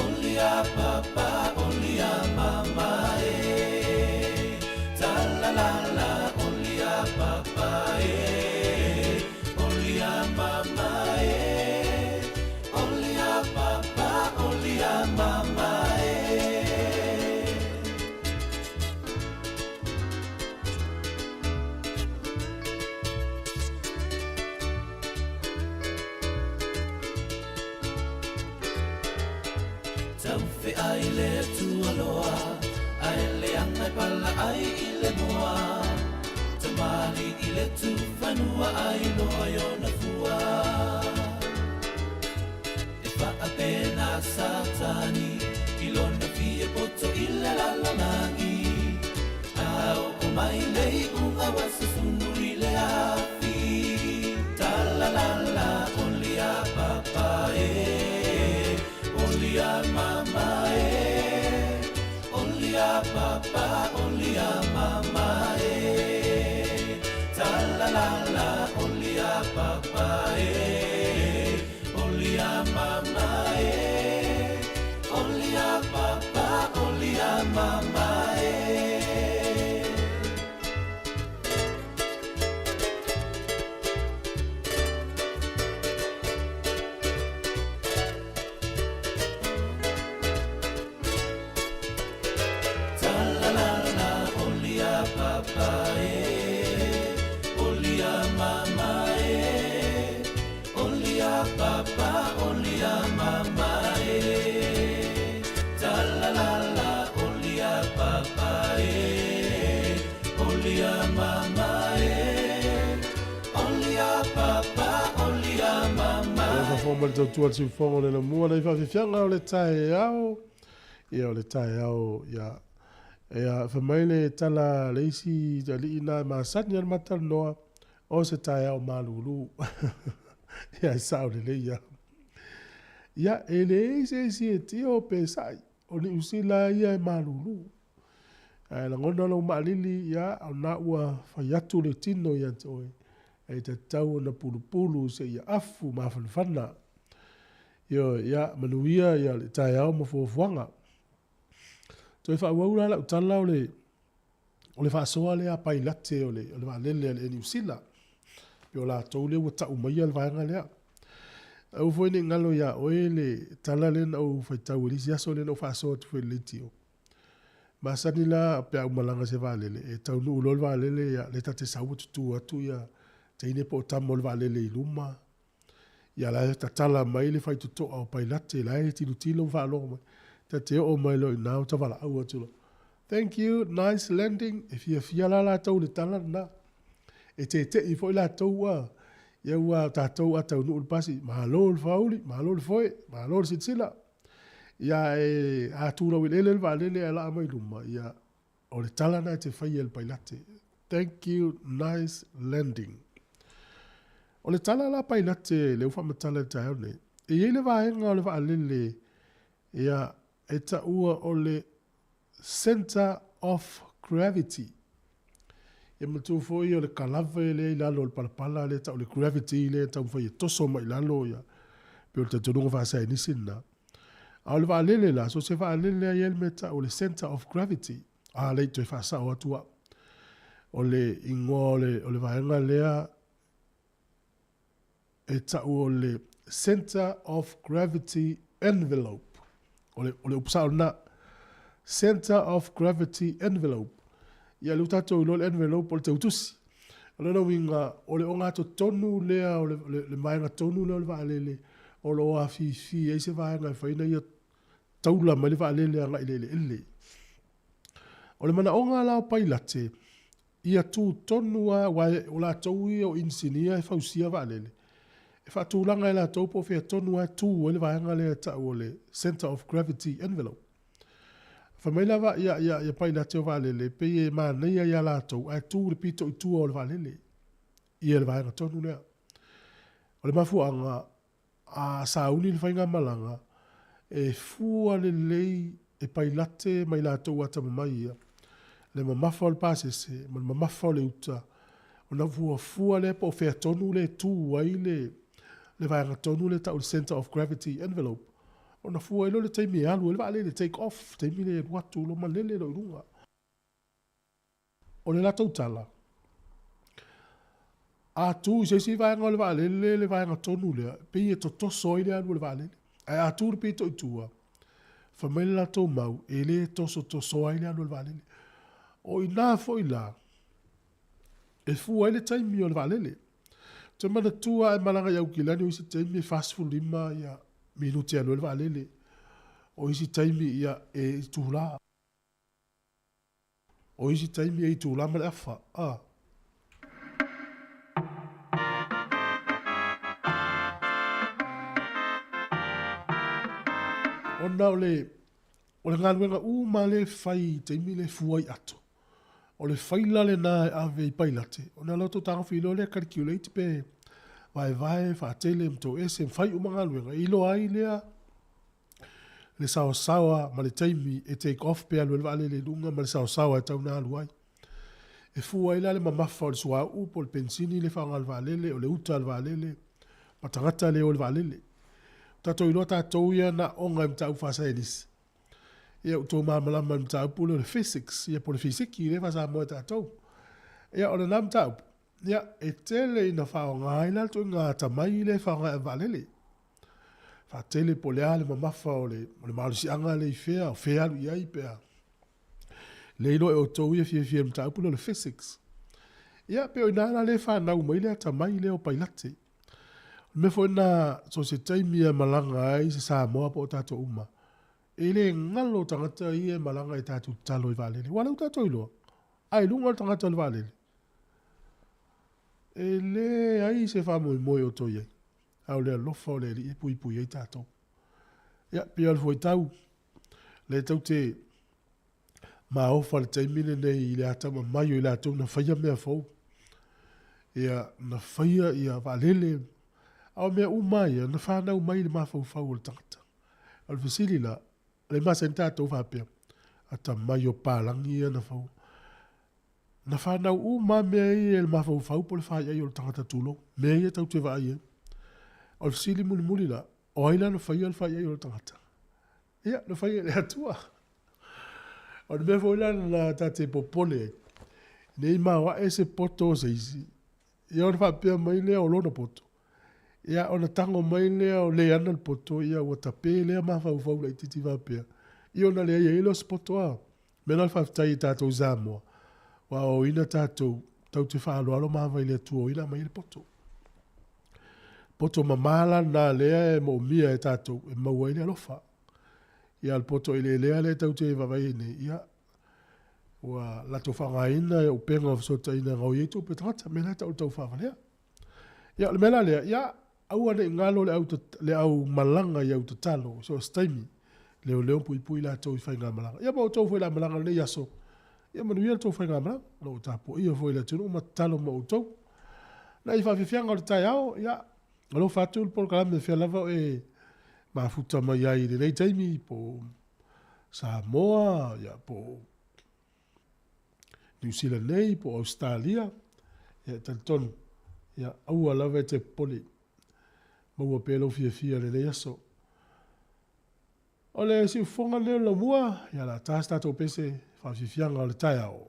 olia papa, olia mama e. Talalala olia papa e, olia mama e, olia papa, olia mama e. Taufe ai le Atua loa, Ae leaga e pala ai i le moa, Tamalii le tufanua ai loa i ona fua. E faapena Satani i lona fia poto i le lalolagi, A oo mai le iuga ua susunu i le afi. Talalala olia papa e, olia mama e, olia papa, olia mama e. Talalala olia papa e, olia mama e, olia papa, olia mama e. Talalala olia papa e, olia mama e, olia papa, olia mama e. Talalala olia papa e, olia mama e, olia papa, olia mama. O faafofoga mai le tautua le siufofoga o le lamua le faafiafiaga o le taeao. Ia o le taeao ia ia fai mai le tala le isi alii na e masani ana matalanoa o se taeao malulu. Ia e sao lelei ia. Ia e leai se isi e tio pe sa'i o Niu Sila ia e malulu. Ae lagona lou maalili ia o na ua fai atu le tino ia te oe e tatau ona pulupulu seia afu mafanafana. Ioe, ia manuia ia le taeao ma fuafuaga. Toe faaauau la lau tala o le o le faasoa lea a Pailate o le o le vaalele a le Air Niu Sila. Pe o latou lea ua tau maia le vaega lea. Aua foi ne i galo iā oe le tala lea na ou faitau i le isi aso lea na ou faasoa atu foi i le leitio. Masani la pe a ou malaga i se vaalele, e taunuu loa le vaalele, ia, lea ta te sau ua tutu atu ia teine po o tama o le vaalele i luma. Ia la e tatala mai le faitotoa o Pailate, la e tilotilo ma faalogo mai. Ta te oo mai loa i ina ua tavalaau atu loa, Thank you, nice landing. E fiafia la latou i le tala lena. E tete'i foi latou ua, ia ua tatou a taunuu i le pasi, malo le faauli, malo le foe, malo le silasila. Ia e, a tu laueleele le vaalele ae laa mai luma, ia o le tala lena e te faia e le pailate. Thank you, nice landing. O le tala la pailate lea ua faamatala i le taeao nei, e i ai le vaega o le vaalele, ia, e taua o le Centre of Gravity. Ia manatua foi o le kalave lea i lalo o le palapala lea e tau o le gravity lea e taumafai e toso mai i lalo ia, pei o le talitonuga faasaienisi lena. A o le vaalele la, so o se vaalele lava e i ai le mea e tau o le centre of gravity. A lea i toe faasao atu au. O le igoa o le, o le vaega lea e tau o le Centre of Gravity Envelope. O le, o le upu sao lena. Centre of Gravity Envelope. Ia, lea ua tatou iloa le envelope o le teutusi. O lona uiga, o le ogatotonu lea o le, le, le vaega tonu lea o le vaalele o lo o afifi ai se vaega e fai ina ia taula mai le vaalele agai i le eleele. O le manaoga la o pailate, ia tu tonu lava, aua o latou ia o inisinia e fausia vaalele, e faatulaga e latou po o fea tonu lava e tu ai le vaega lea e tau o le centre of gravity envelope. Fai mai la ia, ia, ia pailate o vaalele, e pei e manaia ia latou ae tu i le pito i tua o le vaalele, ia le vaega tonu lea. O le mafuaaga, a sauni le faigamalaga, e fua lelei e pailate ma i latou atamamai ia, le mamafa o le pasese ma le mamafa o le uta, ona fuafua lea po o fea tonu le tu ai le, le vaega tonu lea e tau o le centre of gravity envelope, ona fua ai lea o le taimi e alu ai le vaalele, take off, taimi lea e alu atu loa malele loa i luga. O le latou tala, a tu i se isi vaega o le vaalele le vaega tonu lea, e pei e totoso ai le alu o le vaalele. Ae a tu i le pito i tua, fai mai le latou mau, e le tosotoso ai le alu o le vaalele. O i ina foi la, e fua ai le taimi o le vaalele. Ou te manatua a e malaga i Aukilani o isi taimi e 45 ia minute e alu ai le vaalele. O isi taimi ia e itula. O isi taimi e itula ma le afa, a. Ona o le, o le galuega uma lea e fai i taimi lea e fua ai ato, o le faila lena e ave i pailate, ona latou tagofi loa lea calculate pe vaevae, faatele ma toese ma fai uma galuega, e iloa ai lea le saosaoa ma le taimi e take off pe alu ai le vaalele i luga ma le saosaoa e tatau ona alu ai. E fua ai la le mamafa o le suauu po o le penisini le faaaoga a le vaalele, o le uta a le vaalele ma tagata le o i le vaalele. Ua tatou iloa tatou ia na aoga i mataupu faasaienisi, ia ua outou malamalama i le mataupu lea o le physics, ia po o le fisiki lea e faa-Samoa e tatou. Ia o lena mataupu, ia e tele ina faaaoga ai la le ituaiga atamai lea e faaaoga e avevaalele. Faatele po o le a le mamafa o le, o le malosiaga lea i fea, o fea e alu i ai pe a le iloa e outou ia fiafia i le mataupu lea o le physics. Ia, pei o i ina la lea e fanau mai le atamai lea o pailate. O le mea foi lena, so o se taimi e malaga ai se Samoa po o tatou uma, e le galo tagata ia e malaga i tatou tatalo i vaalele. Aua o lea ua tatou iloa, a i luga le tagata o le vaalele, e leai se faamoemoe o toe i ai. A o le alofa o le Alii e puipui ai tatou. Ia, pei o le fuaitau, lea tou te maofa i le taimi lenei i le atamamai o i latou na faia mea fou. Ia, na faia ia vaalele, a o mea uma lava ia, na fanau mai i le mafaufau o le tagata. O le fesili la, o lea e masani tatou faapea, atamai o palagi ia na fau. Na fanau uma lava mea ia i le mafaufau po o le faiai o le tagata tulou, mea ia tatou te vaai ai. O le fesili mulimuli la, o ai la na faia le faiai o le tagata? Ia, na faia e le Atua. O le mea foi la na ta te popole ai, ne i maoae se poto o se isi, ia ona faapea mai lea o lona poto, ia ona tago mai lea o le ana le poto, ia ua tape lea mafaufau laitiiti faapea, ia ona leai ai lea o se poto a. Mea la o le faafetai i tatou i Samoa, ua aoaoina tatou, tatou te faaaloalo ma ava i le Atua o ia na aumai ai le poto. Poto mama la lena lea e moomia e tatou e maua ai le alofa. Ia a o le poto eleelea lea tatou te vaavaai ai nei, ia, ua latou faaaogaina upega o fesootaiga e gaoia ai tupe a tagata, mea la e tau o le taufaavalea. Ia, o le mea la lea, ia, aua ne i galo le au, le au malaga i au tatalo i so o se taimi, leoleo ma puipui latou i faigamalaga. Ia ma outou foi o le a malaga i lenei aso, ia manuia le tou faigamalaga, o lo o tapuaia foi e le atunuu ma tatalo mo outou. Nai faafiafiaga o le taeao, ia, alofa atu le polokalame fea lava o e mafuta mai ai i lenei taimi, po o Samoa, ia, po o Niu Sila nei, po o Ausetalia, ia e talitonu, ia aua lava e te popole, maua pea lou fiafia i lenei aso. O le siufofoga lenei o le laumua, ia o le a ta se tatou pese faafiafiaga o le taeao.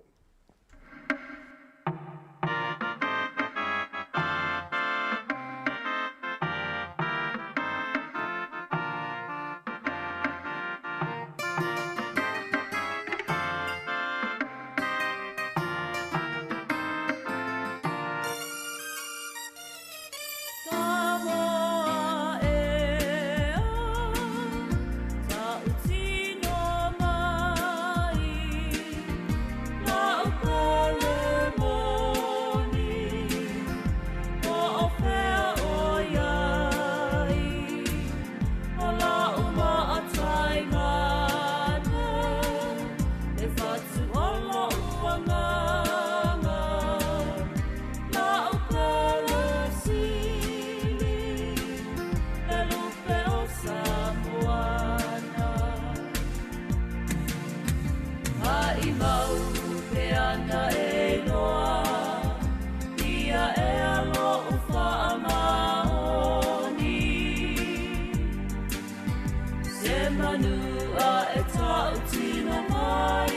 manu a e tautino mai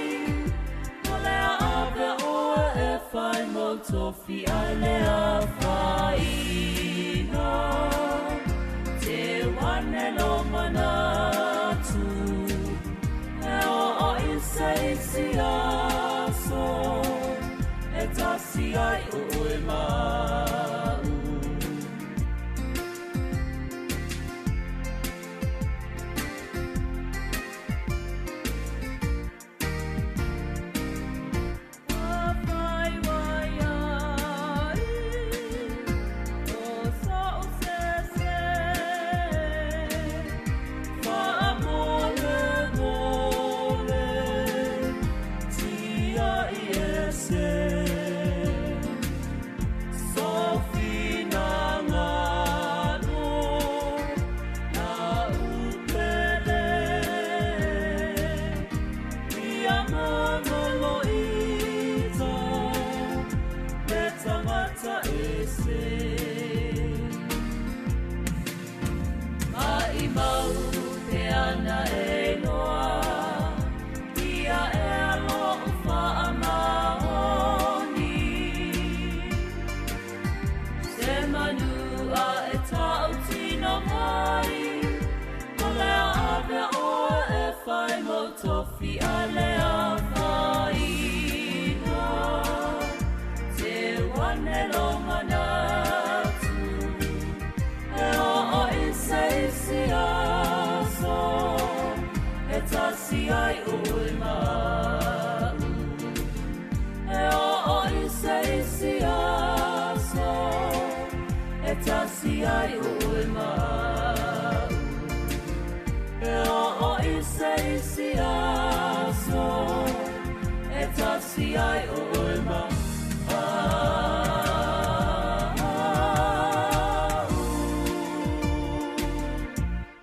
O le a ave oe e whai mo tofi ai le a whaina Te wane lo manatu E o o i se isi aso E tasi ai o oe mau.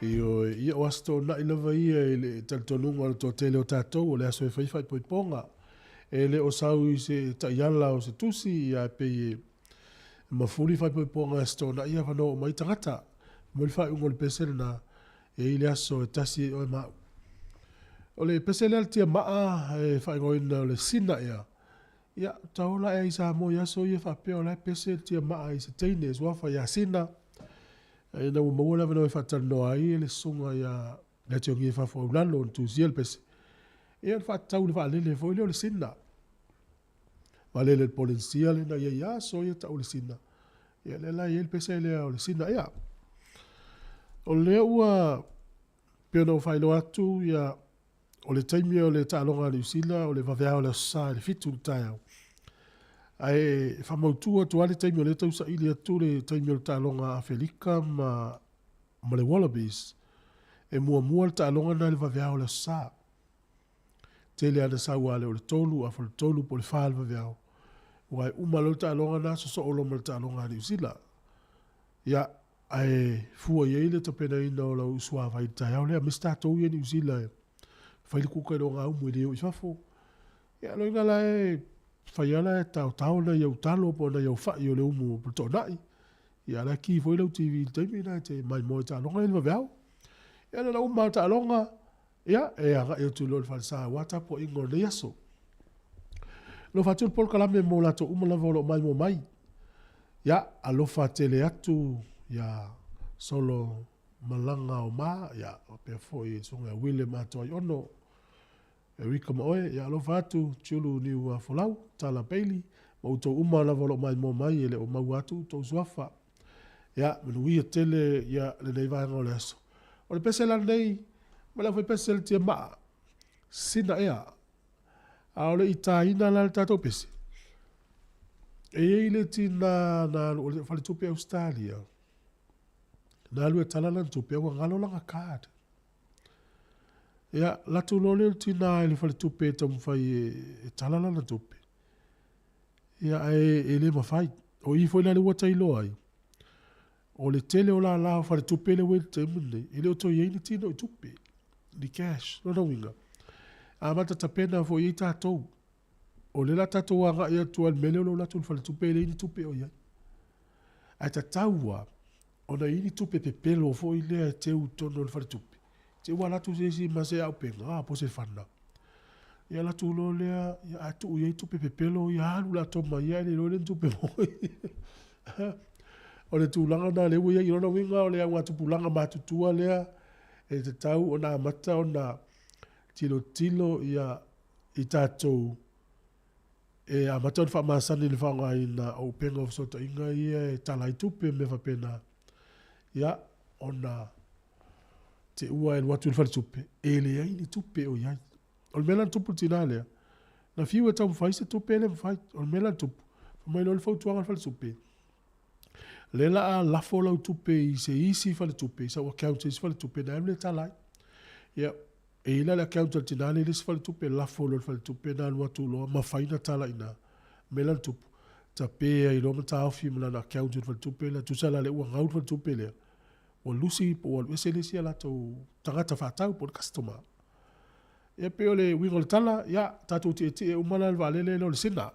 Ioe, ia o aso toonai lava ia i le talitonuga o le toatele o tatou o le aso e fai faaipoipoga. E le o sau i se taiala o se tusi, ia e pei e mafuli faaipoipoga i aso toonai ia avanoa uma ai tagata. Mo le faaiuga o le pese lena, e i ai le aso e tasi ai oe ma au. O le pese lea le tiamaa e faaigoaina o le sina ea, ia taola ea i Samoa i aso ia faapea o la e pese le tiamaa i se teine e suafa ia Sina. Ina ua maua le avanoa e faatalanoa ai le susuga ia Leatiogia Faafouaulalo na tusia le pese, ia na faatatau i le vaalele foi lea o le Sina. Vaalele a le Polenisia lea na i ai i aso ia tau o le Sina. Ia lea la e i ai le pese lea o le Sina ea. O lea ua pei ona ou faailoa atu ia o le taimi o le taaloga a Niu Sila o le vaveao o le Aso Sa i le 7 i le taeao. Ae e faamautu atu lava le taimi o lea e tausaili atu le taimi o le taaloga a Afelika ma ma le Wallabies. E muamua le taaloga lena i le vaveao o le Aso Sa. Tele lava ina sau a le o le 3, afa o le 3 po o le 4 i le vaveao. Aua e uma loa le taaloga lena sosoo loa ma le taaloga a Niu Sila. Ia, ae fua i ai le tapenaina o lau suavai i le taeao lea, aemaise tatou ia i Niu Sila e fai le kuka i le ogaumu e le o i fafo. Ia, loiga la e fai lava la e taotao nai au talo po o nai au fai o le umu o le toonai. Ia, a o la e ki foi lau TV i le taimi lena e te maimoa i taaloga ia i le vaveao. Ia, na ona uma lava o le taaloga, ia, e agai atu loa i le falesa aua tapuaiga o lenei aso. Alofa atu le polokalame mo latou uma lava o lo o maimoa mai. Ia, alofa tele atu ia Solo Malaga o Ma, ia, faapea foi le Susuga ia William Atoaiono, Erika ma oe, ia alofa atu Tiulu Niu Folau, Tala Bailey, ma outou uma lava o lo o maimoa mai e le o maua atu outou suafa. Ia, manuia tele ia lenei vaega o le aso. O le pese la lenei, ma le aufaipese le tiamaa, sina ea, a o le i tāina la le tatou pese, e i ai le tina na alu o le faletupe Ausetalia, na alu e tala lana tupe, a ua galo lana card. Ia, alu atu loa lea o le tina i le faletupe e taumafai e tala lana tupe, ia ae e le mafai. O i foi la lea ua ta iloa ai, o le tele o lala o faletupe lea ua i ai i le taimi lenei, e le o toe i ai ni tino i tupe, ni cash. Lona uiga, amata tapena foi i ai tatou. O lea o le a tatou agai atu lava i le mea lea o le alu atu i le faletupe e leai ni tupe o i ai. Ae tatau lava ona i ai ni tupe pepelo foi lea e teu i totonu o le faletupe. Te ua alu atu se isi ma se aupega a po o se fana. Ia alu atu loa lea, ia ae tuu i ai tupe pepelo ia alu le atoa ma ia ae le iloa lea ni tupe moi. O le tulaga lena lea ua i ai. O lona uiga o le augatupulaga matutua lea e tatau ona amata ona tilotilo ia i tatou e amata ona faamasani i le faaaogaina o upega o fesootaiga ia e tala ai tupe ma mea faapena. Ia, ona te ua e alu atu i le faletupe, e leai ni tupe o i ai. O le mea la na tupu i le tina lea, na fiu e taumafai se tupe e le mafai. O le mea la na tupu, fai mai loa le fautuaga a le faletupe, lea la a lafo lau tupe i se isi faletupe, i sau account i se isi faletupe ona e alu lea e tala ai. Ia, e i ai la le account a le tina lea i le isi faletupe, lafo loa i le faletupe na alu atu loa mafai ona tala i ina. O le mea la na tupu, tape ai loa ma taofi ma lana account i le faletupe lea, tusa la lea ua gau le faletupe lea, ua lusi po ua alu ese le isi a latou tagata faatau po o le customer. Ia pei o le uiga o le tala, ia tatou tietie uma la i le vaalele lea o le Sina.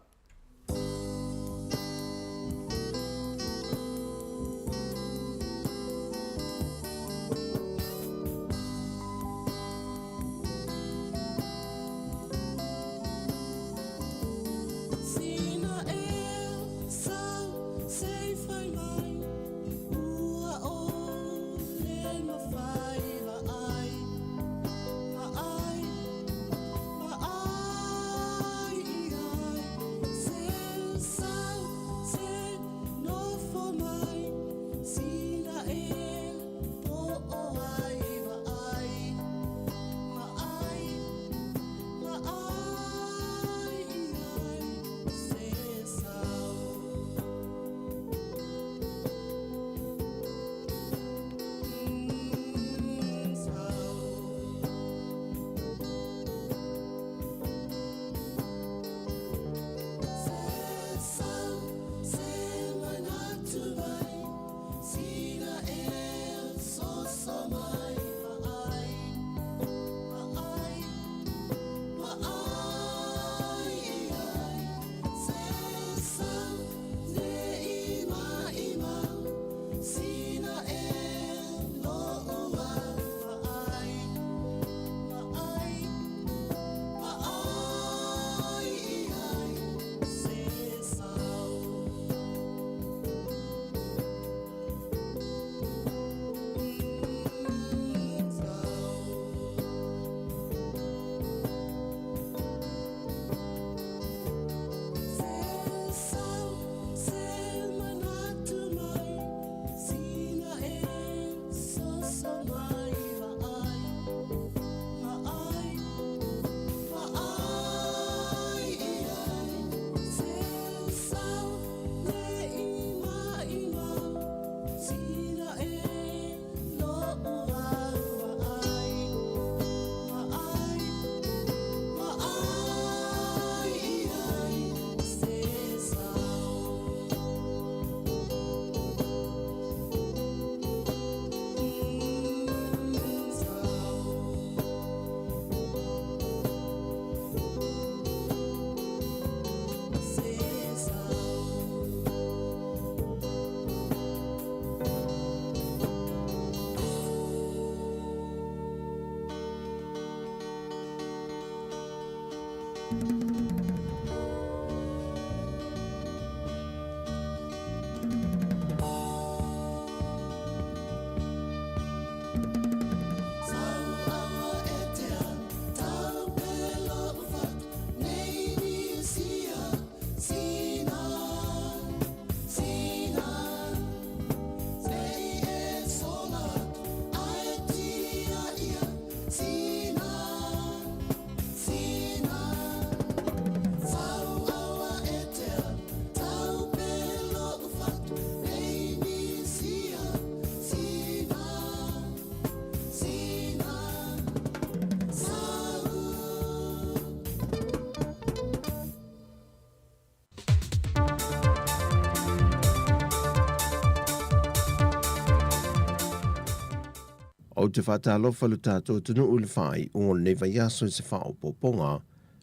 Ou te faatalofa lo tatou atunuu i le faaiuga o lenei vaiaso i se faaopoopoga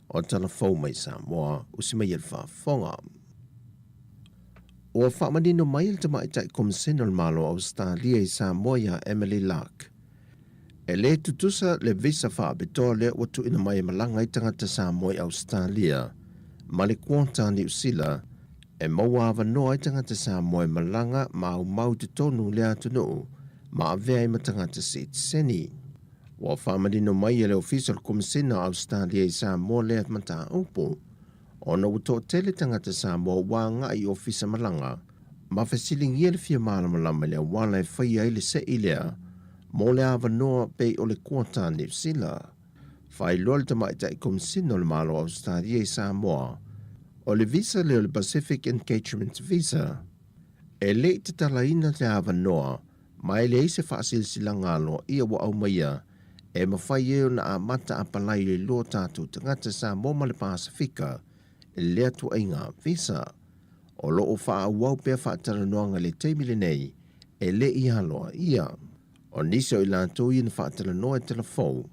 o tala fou mai Samoa usi mai e le faafofoga. Ua faamanino mai e le Tamaitai Komisene o le Malo o Ausetalia i Samoa ia Emily Lark. E lē tutusa le visa faapitoa lea ua tuuina mai e malaga ai tagata Samoa i Ausetalia ma le quota a Niu Sila e maua avanoa ai tagata Samoa e malaga ma aumau i totonu o lea atunuu ma avea ai ma tagata sitiseni. Ua faamanino mai e le Ofisa o le Komesina o Ausetalia i Samoa lea mataupu ona ua toatele tagata Samoa ua agai i ofisa malaga ma fesiligia le fia malamalama i le auala e faia ai le sei lea mo le avanoa pei o le kuota a Niu Sila. Faailoa le Tamaitai Komesina o le Malo o Ausetalia i Samoa, o le visa lea o le Pacific Engagement Visa, e le i tatalaina le avanoa ma e leai se faasilasilaga aloaia ua aumaia e mafai ai ona amata apalai i le lua o tatou tagata Samoa ma le Pasefika i lea tuaiga visa. O lo o faaauau pea faatalanoaga i le taimi lenei e le i aloaia. O nisi o i latou ia na faatalanoa i talafou,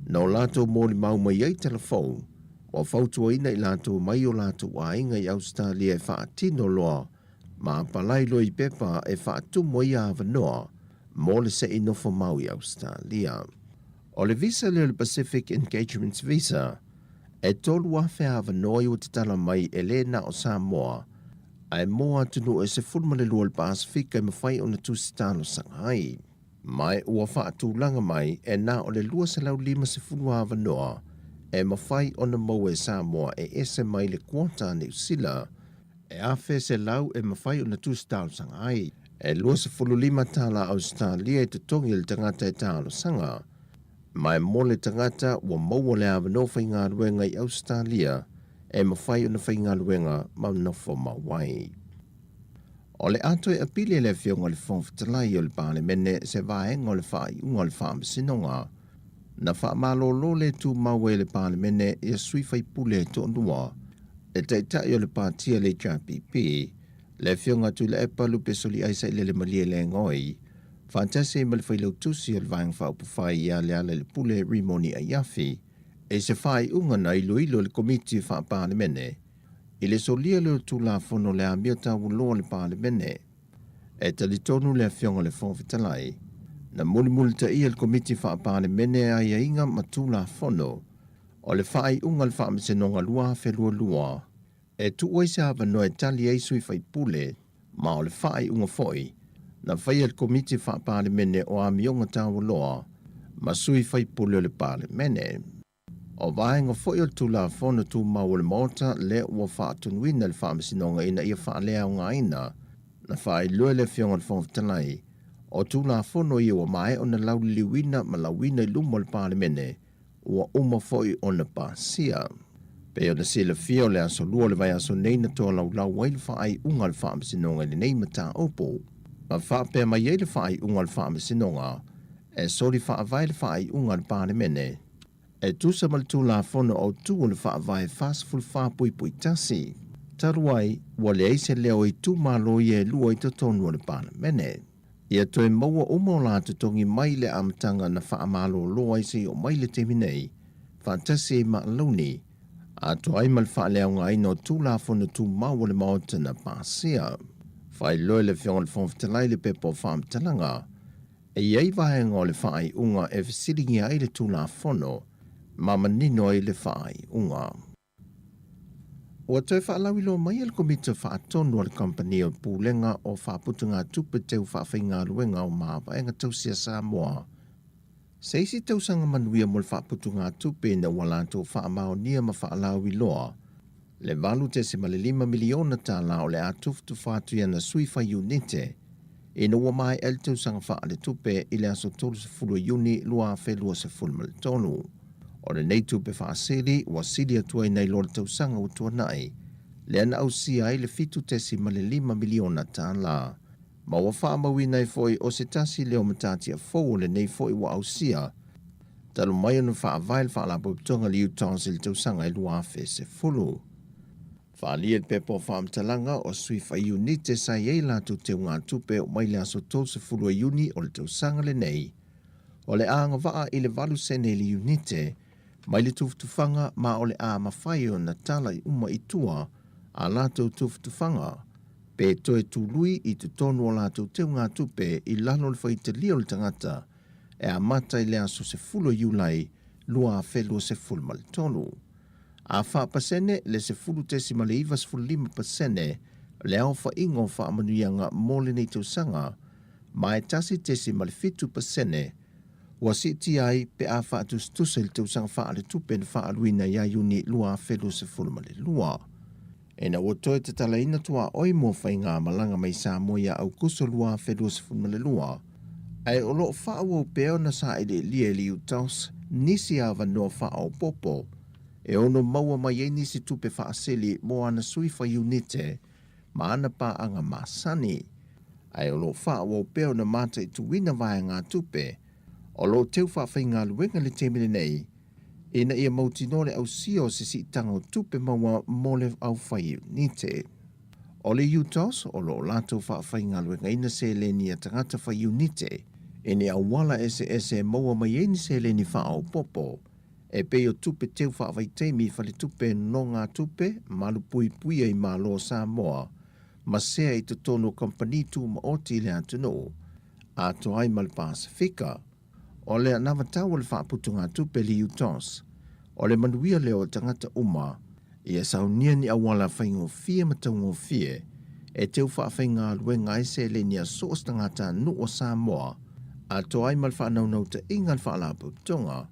na o latou molimau mai ai talafou, ua fautuaina i latou mai o latou aiga i Ausetalia e faatino loa ma apalai loa i pepa e faatumu ai avanoa mo le se'i nofo mau i Ausetalia. O le visa lea o le Pacific Engagements Visa, e 3,000 avanoa i ua tatala mai e lē na o Samoa, ae mo atunuu e 12 o le Pasefika e mafai ona tusi talosaga ai. Ma ua faatulaga mai e na o le 250 avanoa e mafai ona maua e Samoa e ese mai le quota a Niu Sila e 1,100 e mafai ona tusi talosaga ai. E 25 tala Ausetalia e totogi e le tagata e talosaga, ma e mo le tagata ua maua le avanoa faigaluega i Ausetalia e mafai ona faigaluega ma nofo mau ai. O le a toe apili e le Afioga i le Fofoga Fetalai o le Palemene se vaega o le faaiuga o le Faamasinoga na faamalolo le tumau ai e le Palemene ia sui faipule e toalua, le Taitai o le Pati a le HRPP, le Afioga Tuilaepa Lupe Soliai Sailele Malielegaoi, faatasi ai ma le Failautusi o le Vaega Faaupufai ia Lealailepule Rimoni Aiafi, i se faaiuga na iloilo e le Komiti Faa-Palemene i le solia lea o le Tulafono o le Amio Taualoa a le Palemene. E talitonu le Afioga i le Fofoga Fetalai, na mulimulitaia e le Komiti Faa-Palemene aiaiga ma Tulafono o le faaiuga a le Faamasinoga 2022 e tuu ai se avanoa e tali ai sui faipule, ma o le faaiuga foi na faia e le Komiti Faa-Palemene o Amioga Taualoa ma sui faipule o le Palemene. O vaega foi o le Tulafono Tumau o le Maota lea ua faatonuina e le Faamasinoga ina ia faaleaogaina, na faailoa e le Afioga i le Fofoga Fetalai, o Tulafono ia ua maea ona lauliliuina ma lauina i luma o le Palemene, ua uma foi ona pasia. Pei ona silafia o le aso Lua o le vaiaso nei na tolaulau ai le faaiuga a le Faamasinoga i lenei mataupu. Ma faapea mai ai le faaiuga a le Faamasinoga, e soli faavae le faaiuga a le Palemene, e tusa ma le Tulafono Autu o le Faavae 44.1. Talu ai, ua leai se leo o itumalo ia e lua i totonu o le Palemene. Ia toe maua uma o la totogi mai le amataga na faamalolo ai seia oo mai le taimi nei, faatasi ai ma alauni, atoa ai ma le faaleaogaina o Tulafono Tumau o le Maota na pasia. Faailoa e le Afioga i le Fofoga Fetalai le pepa o faamatalaga, e i ai vaega o le faaiuga e fesiligia ai le Tulafono ma manino ai le faaiuga. Ua toe faalauiloa mai e le Komiti Faatonu a le Kamupani o Pulega o Faaputugatupe Teu Faafaigaluega o Mavaega Tausi a Samoa se isi tausaga manuia mo le faaputugatupe ina ua latou faamaonia ma faalauiloa le $8.5 miliona tala o le a tufatufa atu i ana sui faiunite ina ua maea le tausaga faaletupe i le aso 30 o Iuni 2023. O lenei tupe faasili ua sili atu ai nai lo le tausaga ua tuanai, lea na ausia ai le $7.5 miliona tala. Ma ua faamauina ai foi o se tasi lea o matatia fou o lenei foi ua ausia talu mai ona faavae le Faalapotopotoga a le UTOS i le tausaga e 2010. Faaalia le pepa o faamatalaga o sui faiunite sa i ai latou teugatupe oo mai le aso 30 o Iuni o le tausaga lenei. O le a agavaa i le 8 sene i le iunite mai le tufatufaga ma o le a mafai ona talai uma i tua a latou tufatufaga pe toe tului i totonu o latou teugatupe i lalo o le faitalia o le tagata. e amata i le aso 10 o Iulai 2023. A faapasene le 10.95% le aofaiga o faamanuiaga mo lenei tausaga, ma e 1.7% ua siitia ai pe a faatusatusa i le tausaga faaletupe na faaaluina ia Iuni 2022. Ina ua toe tatalaina tuaoi mo faigamalaga mai Samoa ia Aukuso 2022, ae o lo o faaauau pea ona sailiilia e le UTOS nisi avanoa faaopoopo e ono maua mai ai nisi tupe faasili mo ana sui faiunite ma ana paaga masani, ae o lo o faaauau pea ona mataituina vaegatupe o lo o teu faafaigaluega i le taimi lenei ina ia mautinoa le ausia o se siitaga o tupe maua mo le aufaiunite. O le UTOS o lo o latou faafaigaluegaina seleni a tagata faiunite i ni auala eseese e maua mai ai ni seleni faaopoopo e pei o tupe teu faavaitaimi i faletupe nonogatupe malupuipuia i Malo o Samoa ma sea i totonu o kamupani tumaoti i le atunuu atoa ai ma le Pasefika. O le anavatau a le faaputugatupe le UTOS, o le manuia lea o tagata uma, ia saunia ni auala faigofie ma taugofie e teu faafaigaluega ai seleni a so o se tagatanuu o Samoa, atoa ai ma le faanaunautaiga a le Faalapotopotoga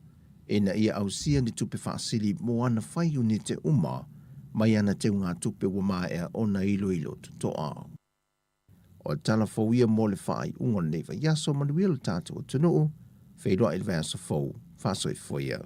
ina ia ausia ni tupe faasili mo ana faiunite uma mai ana teugatupe ua maea ona iloilo totoa. O le tala fou ia mo le faaiuga o lenei vaiaso. Manuia lo tatou atunuu, feiloai i le vaiaso fou, faasoifua ia.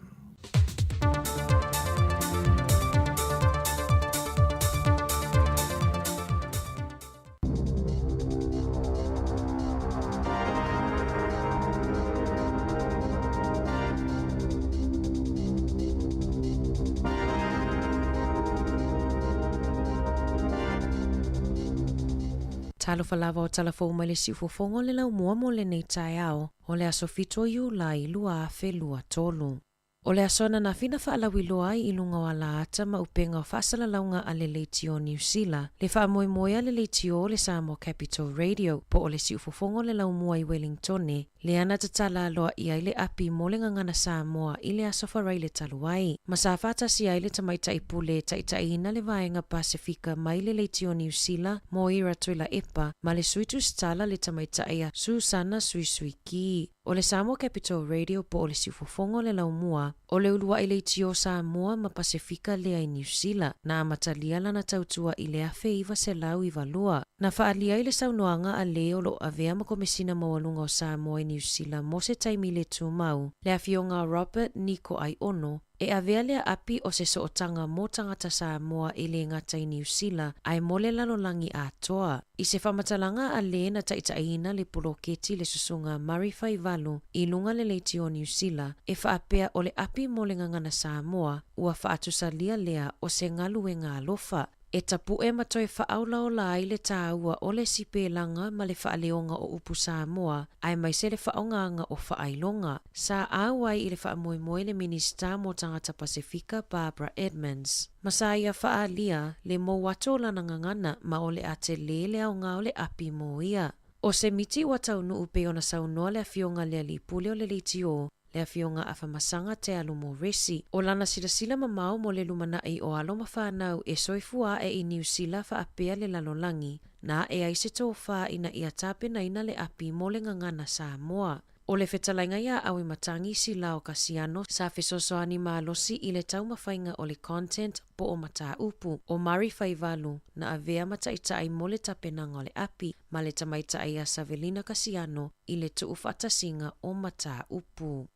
Talofa lava o tala fou mai le siufofoga o le laumua mo lenei taeao o le aso 7 o Iulai 2023. O le aso ananafi na faalauiloa ai i luga o alaata ma upega o faasalalauga a le Leitio Niu Sila, le faamoemoe a le Leitio o le Samoa Capital Radio po o le siufofoga o le laumua i Welingtone, lea na tatala aloaia ai le api mo le gagana Samoa i le aso Faraile talu ai, ma sa faatasi ai le tamaitai pule e taitaiina le vaega Pasefika mai le Leitio Niu Sila, Moira Tuilaepa, ma le sui tusitala le tamaitai a Susana Suisuiki. O le Samoa Capital Radio po o le siufofoga o le laumua o le uluai leitio Samoa ma Pasefika lea i Niu Sila, na amatalia lana tautua i le 1992. Na faaalia ai le saunoaga a le o lo o avea ma Komesina Maualuga o Samoa i Niu Sila mo se taimi le tumau, le Afioga a Robert Niko Aiono, E avea lea api o se sootaga mo tagata Samoa e lē gata i Niu Sila ae mo le lalolagi atoa. I se faamatalaga a lē na taitaiina le poloketi le susuga Murray Faivalu i luga le leitio o Niu Sila e faapea o le api mo le gagana Samoa ua faatusalia lea o se galuega alofa E tapuʻe ma toe faaolaola ai le tāua o le sipelaga ma le faaleoga o upu Samoa aemaise le faaaogaga o faailoga. Sa auai i le faamoemoe le Minisita mo Tagata Pasefika Barbara Edmonds. Ma sa ia faaalia le mou atu o lana gagana ma o le a telē le aoga o le api mo ia. O se miti ua taunuu pei ona saunoa le Afioga le Alii Pule o le Leitio le Afioga Afamasaga Te Alu Moresi, o lana silasila mamao mo le lumanai o alo ma fanau e soifua ae i Niu Sila faapea le lalolagi, na ae ai se tofā ina ia tapenaina le api mo le gagana Samoa. O le fetalaiga iā Auimatagi Silao Kasiano sa fesoasoani malosi i le taumafaiga o le content po o mataupu o Murray Faivalu na avea ma taitai mo le tapenaga o le api ma le tamaitai ia Savelina Kasiano i le tuufaatasiga o mataupu.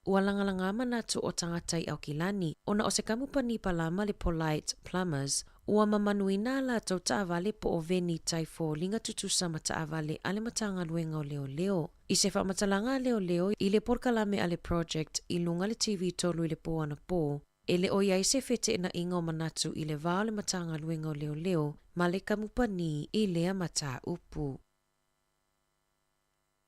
Ua lagalagā manatu o tagata i Aukilani ona o se kamupani palama le Polite Plumbers ua mamanuina a latou taavale po o veni tai foliga tutusa ma taavale a le Matagaluega o Leoleo. I se faamatalaga a leoleo i le polokalame a le Project i luga le TV 3 i le pō anapō, e le o i ai se feteenaiga o manatu i le va o le Matagaluega o Leoleo ma le kamupani i lea mataupu.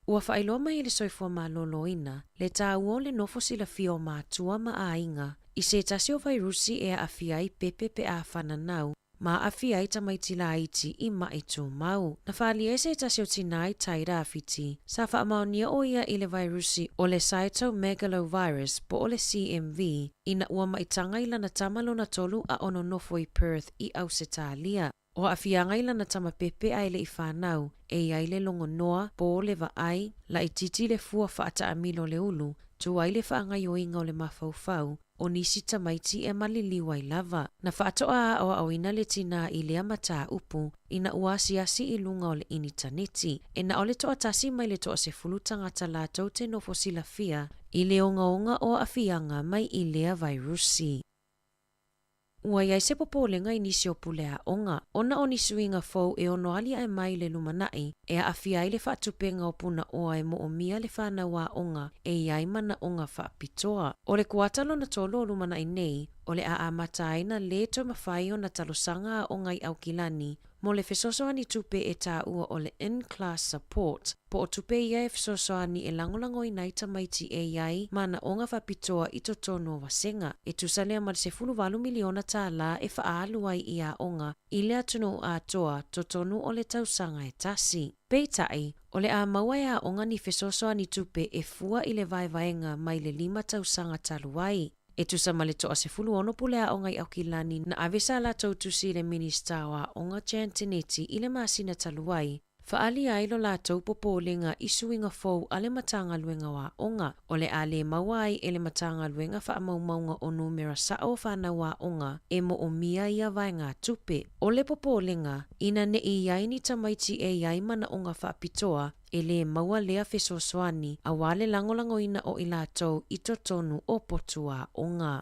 Ua faailoa mai e le Soifua Maloloina le tāua o le nofo silafia o mātua ma aiga i se tasi o vairusi e aafia ai pepe pe a fananau. ma aafia ai tamaiti laiti i maʻi tumau. Na faaalia e se tasi o tinā i Tairāwhiti, sa faamaonia ʻo ia i le vairusi o le cytomegalovirus po o le CMV ina ua maʻitaga i lana tama lona tolu a o nonofo i Perth i ʻAusetalia. O aafiaga i lana tama pepe ae leʻi fanau, e iai le logonoa, po le vaai, laitiiti le fua faataamilo o le ulu, tuai le faagaoioiga o le mafaufau, o nisi tamaiti e maliliu ai lava. Na faatoa aoaoina le tinā i lea mataupu ina ua asiasi i luga o le initaneti. E na o le toatasi mai le 10 tagata latou te nofo silafia i le ogaoga o aafiaga mai i lea vairusi. Ua iai se popolega i nisi o pule aoga, ona o ni suiga fou e ono aliae mai i le lumanai e aafia ai le faatupega o punaoa e moomia le fanau aoga e iai manaoga faapitoa. O le kuata lona tolu o lumanai nei, o le a amata ai ona lē toe mafai ona talosaga aoga i Aukilani mo le fesoasoani tupe e taua o le in-class support, po o tupe ia e fesoasoani e lagolagoina ai tamaiti e iai manaoga faapitoa i totonu o vasega. E tusa lea ma le $18 miliona tālā e faaalu ai i aoga i le atunuu atoa totonu o le tausaga e tasi. Peitai, o le a maua e aoga ni fesoasoani tupe e fua i le vaevaega mai le 5 tausaga talu ai. E tusa ma le 16 pule aoga i Aukilani na ave sa latou tusi i le Minisita o Aoga Jan Tinetti i le masina talu ai, faaalia ai lo latou popolega i suiga fou a le Matagaluega o Aoga, o le a lē maua ai e le Matagaluega faamaumauga o numera saʻo o fanau aoga e moomia ia vaegatupe. O le popolega, ina neʻi iai ni tamaiti e iai manaoga faapitoa, e lē maua lea fesoasoani auā le lagolagoina o i latou i totonu o potu aoga.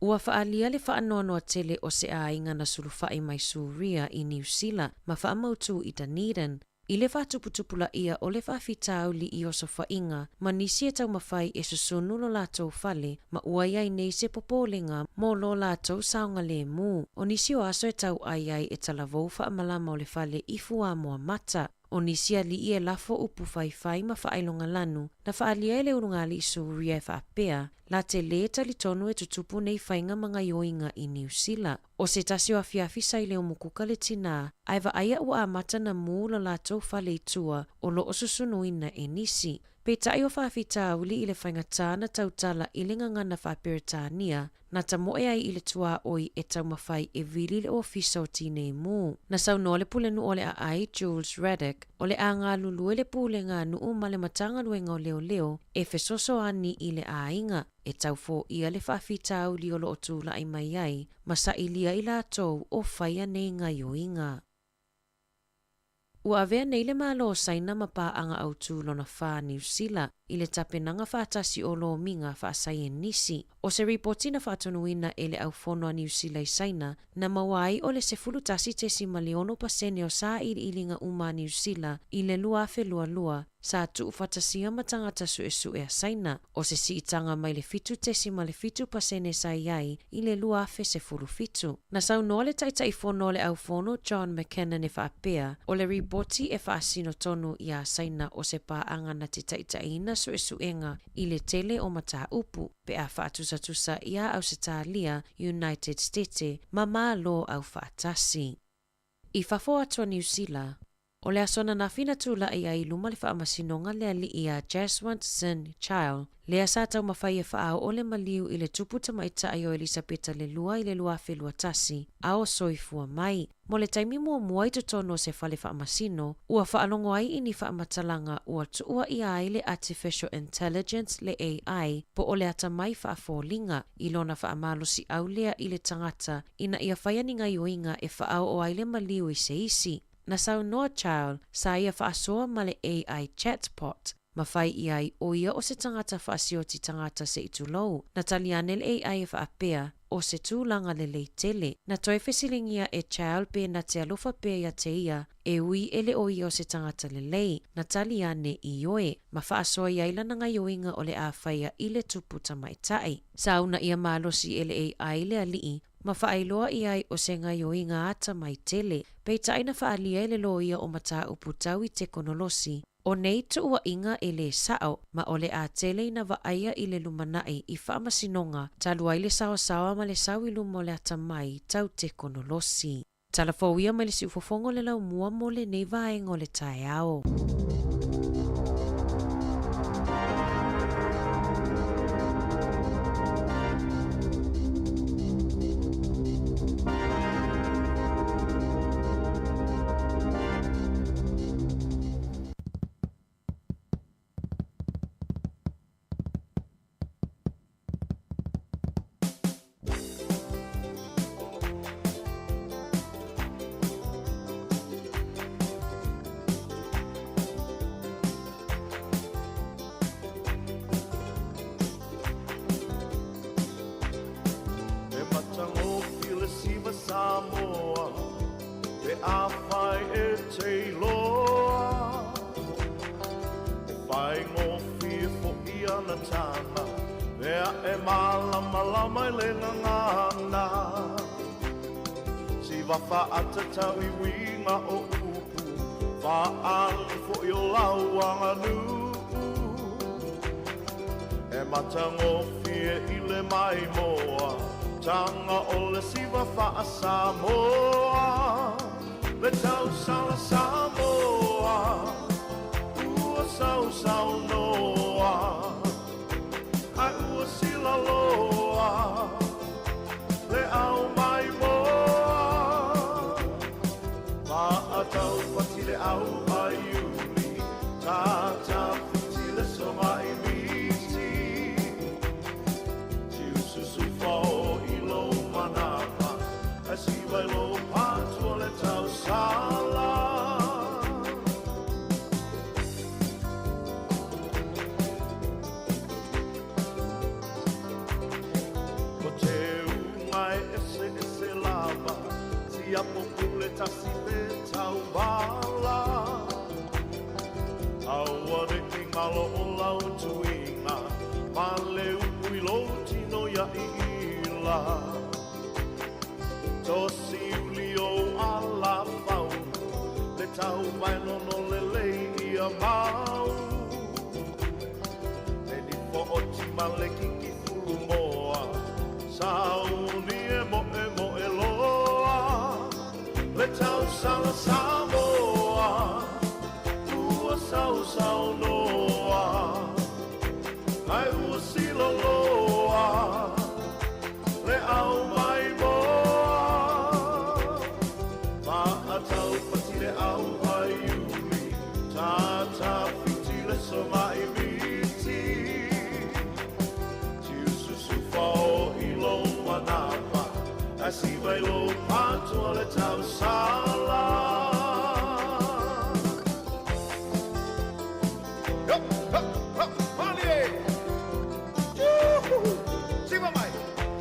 Ua faaalia le faanoanoa tele o se aiga na sulufaʻi mai Suria i Niu Sila ma faamautū i Dunedin, i le faatuputupulaia o le faafitauli i osofaiga ma nisi e taumafai e susunu lo latou fale ma ua iai nei se popolega mo lo latou saogalēmū. O nisi o aso e tauʻai ai e talavou faamalama o le fale i fuamoa mata. O nisi alii e lafo upu faifai ma faailogalanu na faaalia e le ulugalii Suria e faapea, la te lē talitonu e tutupu nei faiga ma gaioiga i Niu Sila. O se tasi o afiafi sa i le umukuka le tinā, ae vaaia ua amata ona mū lo latou fale i tua o loo susunuina e nisi. Peitai o faafitauli i le faigatā na tautala i le gagana faa-Peretania na tamoe ai i le tuaoi e taumafai e vili le ofisa o Tinei Mu. Na saunoa le pulenuu o le aai, Jules Ruddock, o le a galulue le pulega a nuu ma le Matagaluega o Leoleo e fesoasoani i le aiga e taufoia le faafitauli o loo tulaʻi mai ai ma sailia i latou o faia nei gaioiga. Ua avea nei le Malo o Saina ma paaga autū lona fa Niu Sila i le tapenaga faatasi o lomiga faasaienisi. O se ripoti na faatonuina e le aufono a Niu Sila i Saina na maua ai o le 11.6% o sailiiliga uma a Niu Sila i le 2022 sa tuufaatasia ma tagata suesue a Saina, o se siitaga mai le 7.7% sa iai i le 2017. Na saunoa le Taitaifono o le Aufono John McKinnon e faapea, o le ripoti e faasino tonu iā Saina o se paaga na te taitaiina suesuega i le tele o mataupu pe a faatusatusa iā Ausetalia, United Stete ma Malo Aufaatasi. I fafo atu a Niu Sila, o le aso ananafi na tulaʻi ai i luma le faamasinoga le alii iā Jaswant Singh Chail, lea sa taumafai e faaoo le maliu i le tupu tamaitaʻi o Elisapeta le Lua i le 2021 a o soifua mai. Mo le taimi muamua i totonu o se fale faamasino, ua faalogo ai i ni faamatalaga ua tuua ʻia ai le Artificial Intelligence le AI po o le atamai faafoliga i lona faamalosiʻau lea i le tagata ina ia faia ni gaioiga e faaoo ai le maliu i se isi. Na saunoa Chail sa ia faasoa ma le AI chatbot ma fai i ai o ia o se tagata faasioti tagata seʻi tulou. Na tali ane le AI e faapea, o se tulaga lelei tele. Na toe fesiligia e Chail pe na te alofa pea ia te ia, e ui e le o ia o se tagata lelei. Na tali ane, ioe, ma faasoa i ai lana gaioiga o le a faia i le tupu tamaitaʻi. Sa uunaia malosi e le AI le alii ma faailoa i ai o se gaioiga atamai tele. Peitai na faaalia e le loia o mataupu tau i tekonolosi, O nei tuuaiga e lē sa'o, ma o le a tele ina vaaia i le lumanai i faamasinoga talu ai le saoasaoa ma le sau i luma o le atamai tau tekonolosi. Tala fou ia mai le siufofoga o le laumua mo lenei vaega o le taeao. E matagofie le siva Samoa pe afai e te iloa. E faigofie foʻi ana taga mea e malamalama i le gagana. Siva faatatau i uiga o upu faaali foʻi o lau aganuu. E matagofie i le maimoa taga o le siva faasamoa. Le tausala Samoa ua sausaunoa ae ua silaloa le au maimoa. Maataupati le au aiuli tatafiti le sogaimiti. Tiususu fao i lou manava ae siva i lou patua le tausala. O te uga e ese ese lava siapo pule tasi pe tauvala. Aua neʻi galo o lau tuiga ma le upu i lou tino ia iila. Tosi uli ou alafau le tauvaenono lelei ia mau. E nifo o tima le kikifulumoa sauni e moemoe loa. Le tausala Samoa ua sausaunoa ae ua siloloa le au maimoa. Maataupati le au aiuli tatafiti le sogaimiti. Tiususu fao i lou manava ae siva i lou patua le tausala. Yo, ho, ho, malie! Juhu! Siva mai!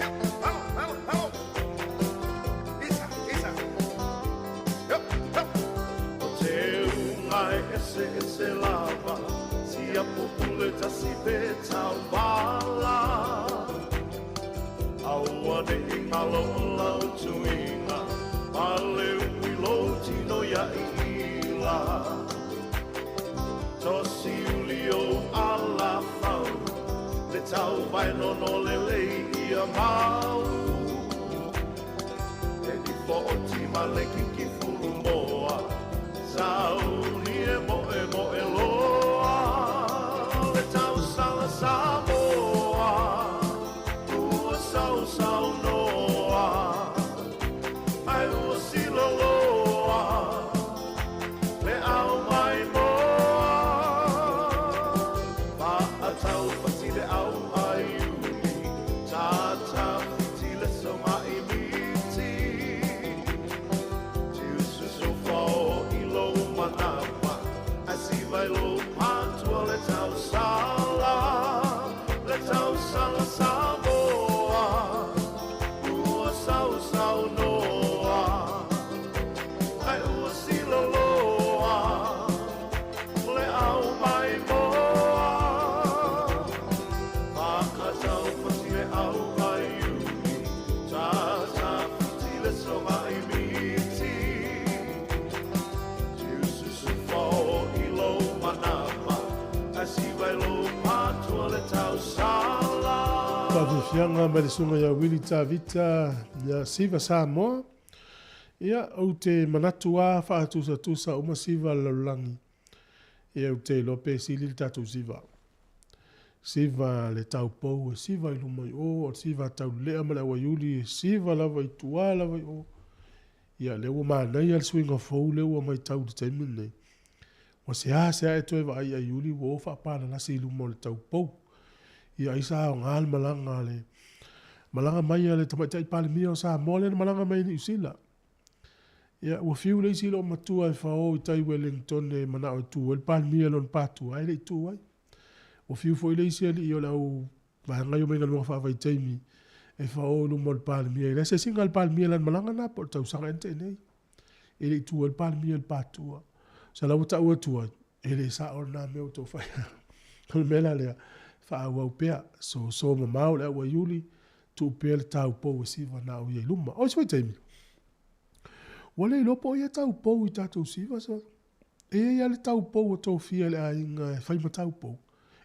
Yo, halo, halo, halo! Isa, isa! Yo, ho! O te uga e ese ese lava siapo pule tasi pe tauvala. Aua neʻi galo o lau tuiga ma le upu i lou tino ia iila. Tosi uli ou alafau le tauvaenono lelei ia mau. E nifo o tima le kikifulumoa sauni e moemoe loa. Le tausala Samoa ua sausaunoa ae ua siloloa le au maimoa. Maataupati le au aiuli tatafiti le sogaimiti. Faafiafiaga mai le susuga ia Willie Tavita ia Siva Samoa. Ia, ou te manatu lava faatusatusa uma siva a le lalolagi. Ia, ou te iloa pe sili le tatou siva. Siva le taupou e siva i luma i o, o le siva a Taulelea ma le Auaiuli e siva lava i tua lava i o. Ia, lea ua manaia le suiga fou lea ua matau i le taimi lenei. Ua seasea e toe vaai i Aiuli ua o faapalalasi i luma o le taupou. Ia ai sa aoga le malaga a le malaga mai a le Tamaitai Palemia o Samoa lea na malaga mai i Niu Sila. Ia ua fiu le isi loomatua e fao i tai Wellington e manao e tu ai le Palemia i lona patua ae le i tu ai. Ua fiu foi le isi alii o le au vaega ia o maigaluega faavaitaimi e fao i luma o le Palemia i le asiasiga a le Palemia i lana malaga lena po o le tausaga ea na tea nei. E le i tu ai le Palemia i le patua. Sa la ua tau atu ai, e le sao lena mea ua tou faia. O le mea la lea, faaauau pea, soso mamao le auaiuli, tuu pea le taupou e siva na o ia i luma. O isi foi taimi, ua le iloa po o ai e taupou i tatou siva so. E i ai lava le taupou ua tofia e le aiga e fai ma taupou,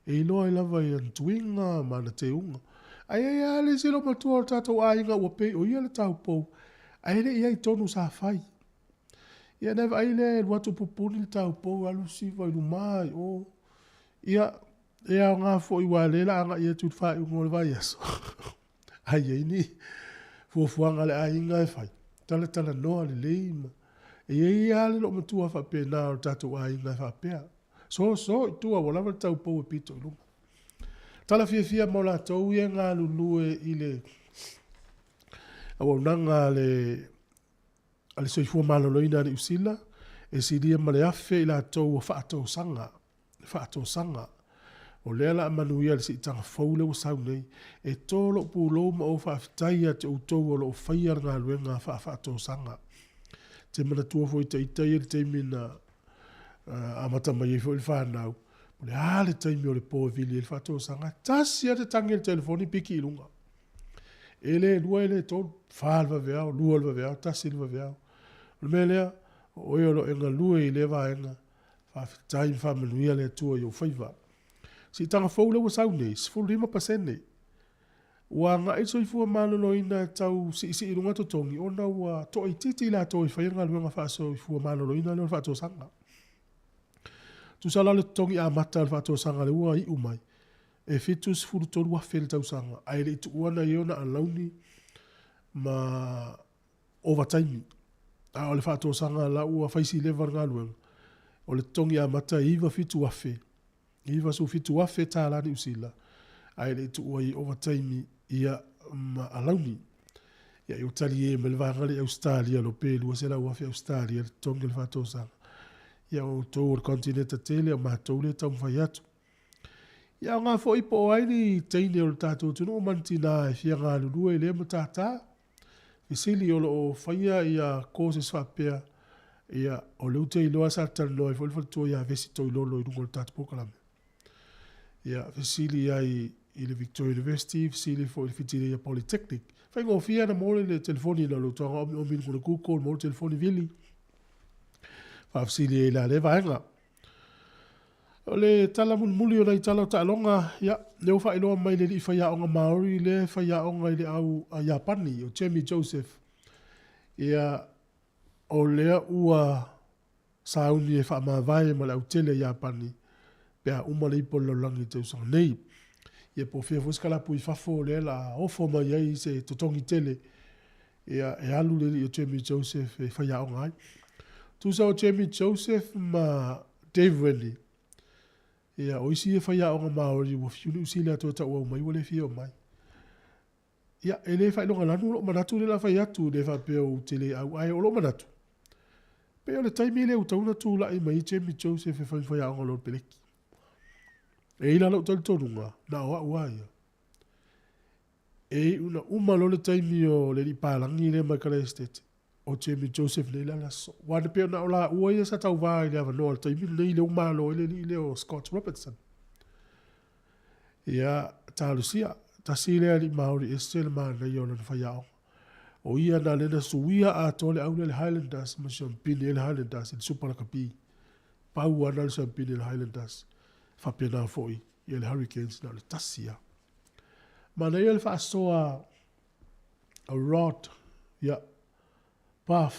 e iloa ai lava i ana tuiga ma ana teuga. Ae i ai lava le isi loomatua o le tatou aiga ua pei o ia le taupou, ae le i i ai tonu sa fai. Ia ona e vaai lea e alu atu pupuni le taupou alu siva i luma i o. Ia, e aoga foi aua o lea o le a agai atu i le faaiuga o le vaiaso, a i ai ni fuafuaga a le aiga e fai, talatalanoa lelei ma e i ai lava le loomatua faapena o le tatou aiga e faapea, soso i tua ua lava le taupou e pito i luma. Tala fiafia mo latou ia e galulue i le auaunaga a le a le Soifua Maloloina a Niu Sila, e silia ma le 1,000 i latou ua faatosaga, faatosaga. O lea la a manuia le siitaga fou lea ua sau nei. E to lou pulou ma ou faafetai ia te outou o lo o faia le galuega faafaatosaga. Te manatua foi ita ia i le taimi na amata mai ai foi le fanau, o le a le taimi o le po e vili ai le faatosaga, tasi lava le tagi a le telefoni piki i luga. E le lua e le tolu, fa le vaveao, lua le vaveao, tasi le vaveao. O le mea lea, o oe o lo o e galue i lea vaega, faafetai ma faamanuia le Atua i ou faiva. Siitaga fou lea ua sau nei, 15%. Ua agai le soifua maloloina e tau siisii i luga totogi ona ua toaitiiti i latou e faia galuega faasoifua maloloina lea o le faatosaga. Tusa la o le totogi amata o le faatosaga lea ua iu mai, e 73,000 i le tausaga, ae le i tuua na i ai ona alauni ma ovataimi. A o le faatosaga la ua fai sileva le galuega, o le totogi amata e 97,000, 97,000 tala Niu Sila, ae le i tuua i ai ovataimi ia ma alauni. Ia, ua talie mai le vaega lea i Ausetalia lo pe 200,000 Ausetalia le totogi o le faatosaga. Ia, o outou o le konitineta tele, o matou lea e taumafai atu. Ia aoga foi po o ai ni teine o le tatou atunuu ma ni tinā e fia galulue i lea matata. Fesili o lo o faia ia courses faapea, ia o lea ou te iloa sa talanoa ai foi le faletua ia Vesi Toilolo i luga o le tatou polokalame. Ia fesili ai i le Victoria University, fesili foi i le Whitireia Polytechnic. Faigofie lava ona maua le telefoni na o le toaga omiomi i luga o le Google, maua le telefoni vili. Faafesili ai i la lea vaega. O le tala mulimuli o nai tala o taaloga, ia, lea ua faailoa mai le alii faiaoga Māori lea e faiaoga i le au Iapani, o Jamie Joseph. Ia, o lea ua sauni e faamavae ma le autele a Iapani pe a uma le ipu o le lalolagi i le tausaga nei. Ia po o fea foi se kalapu i fafo lea la ofo mai ai se totogi tele ia, e alu le alii o Jamie Joseph e faiaoga ai. Tusa o Jamie Joseph ma Dave Rennie, ia, o isi ia faiaoga Māori ua fiu Niu Sila e toe tauau mai ua le fia omai. Ia, e le faailogalanu lou manatu lea o le a fai atu, le faapea ou te le auae, o lou manatu, pei o le taimi lea ua tatau ona tulai mai ai Jamie Joseph e fai ma faiaoga o le All Peleki. E i ai la lou talitonuga, na o au lava ia. E iu ina uma loa le taimi o le alii palagi lea mai Kalae Estate, o Jamie Joseph nei le ala sosoo. Aua na pei na o laua ia sa tauva i le avanoa i le taimi lenei lea ua malo ai le alii lea o Scott Robertson. Ia, talosia, tasi lea alii Māori ese le manaia o lana faiaoga. O ia na lea na suia atoa le au lea le Highlanders ma siampini ai le Highlanders i le Super Lakapi. Pau lava na o le siampini a le Highlanders. Faapena foi ia le Hurricanes na o le tasi lava. Manaia le faasoa a Rod, ia, Puff.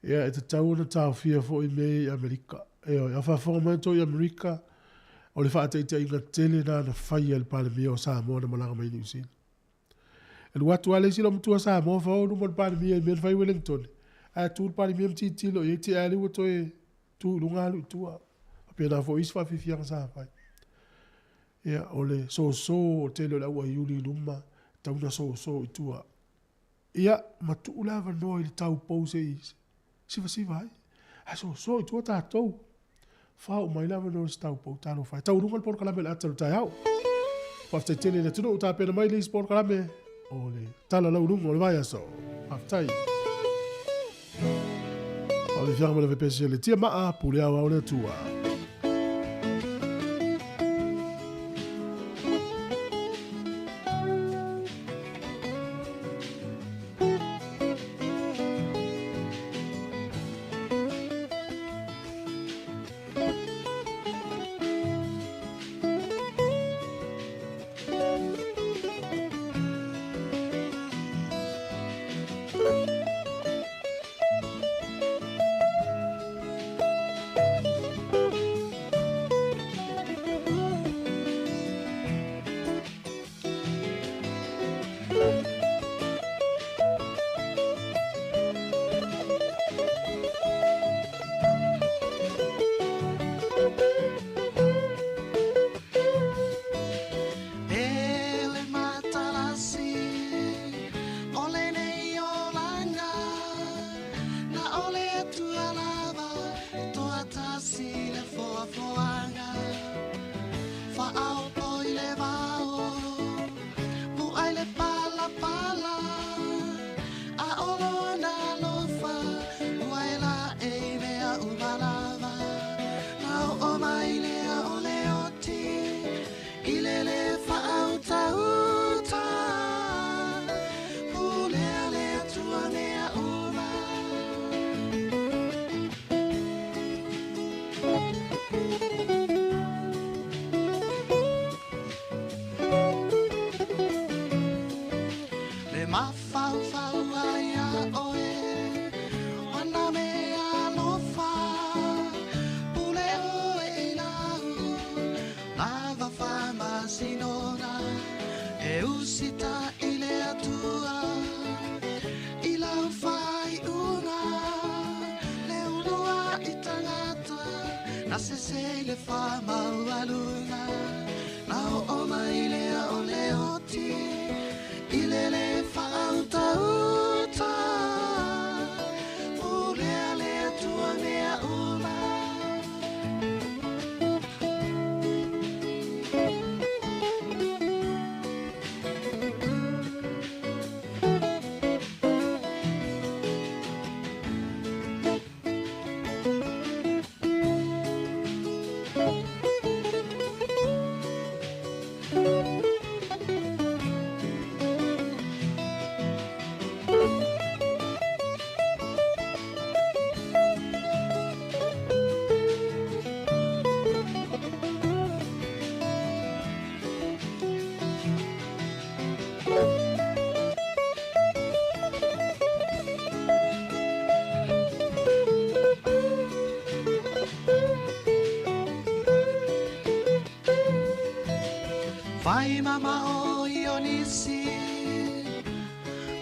Ia, e tatau ona taofia foi mea ia i Amerika. Ioe, a faafofoga mai outou i Amerika, o le faataitaiga tele lena na faia e le Palemia o Samoa na malaga mai i Niu Sila. E alu atu lava le isi loomatua Samoa fao i luma o le Palemia i mea na fai Wellington, ae tu le Palemia ma tilotilo i ai, tea lea ua toe tu i luga alu i tua. Faapena foi isi faafiafiaga sa fai. Ia, o le soso o le tele o le au aiuli i luma, e tatau ona soso i tua. Ia, ma tuu le avanoa i le taupou se i sivasiva ai. Ae soso i tua tatou. Faaoo mai le avanoa i se taupou, talofa e. Taualuga le polokalame o le ata o le taeao. Faafetai tele i le atunuu tapena mai le isi polokalame o le Tala Lauuluga o le Vaiaso. Faafetai. Faafetai ma le vepesi le tia maa pule ao ao le Atua. Fai mama o i o nisi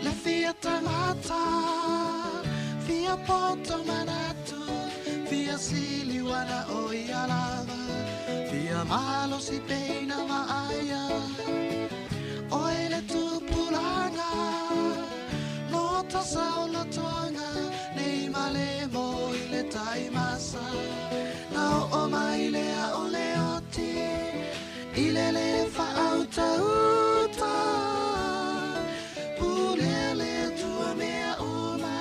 Le fia tangata Fia poto manatu Fia siliwana o i alava Fia malo si peina maaia O ele tupulanga No tasa o lotoanga Nei male mo i le taimasa Na o o mai lea o le oti I le whautauta Pulea le atua mea uma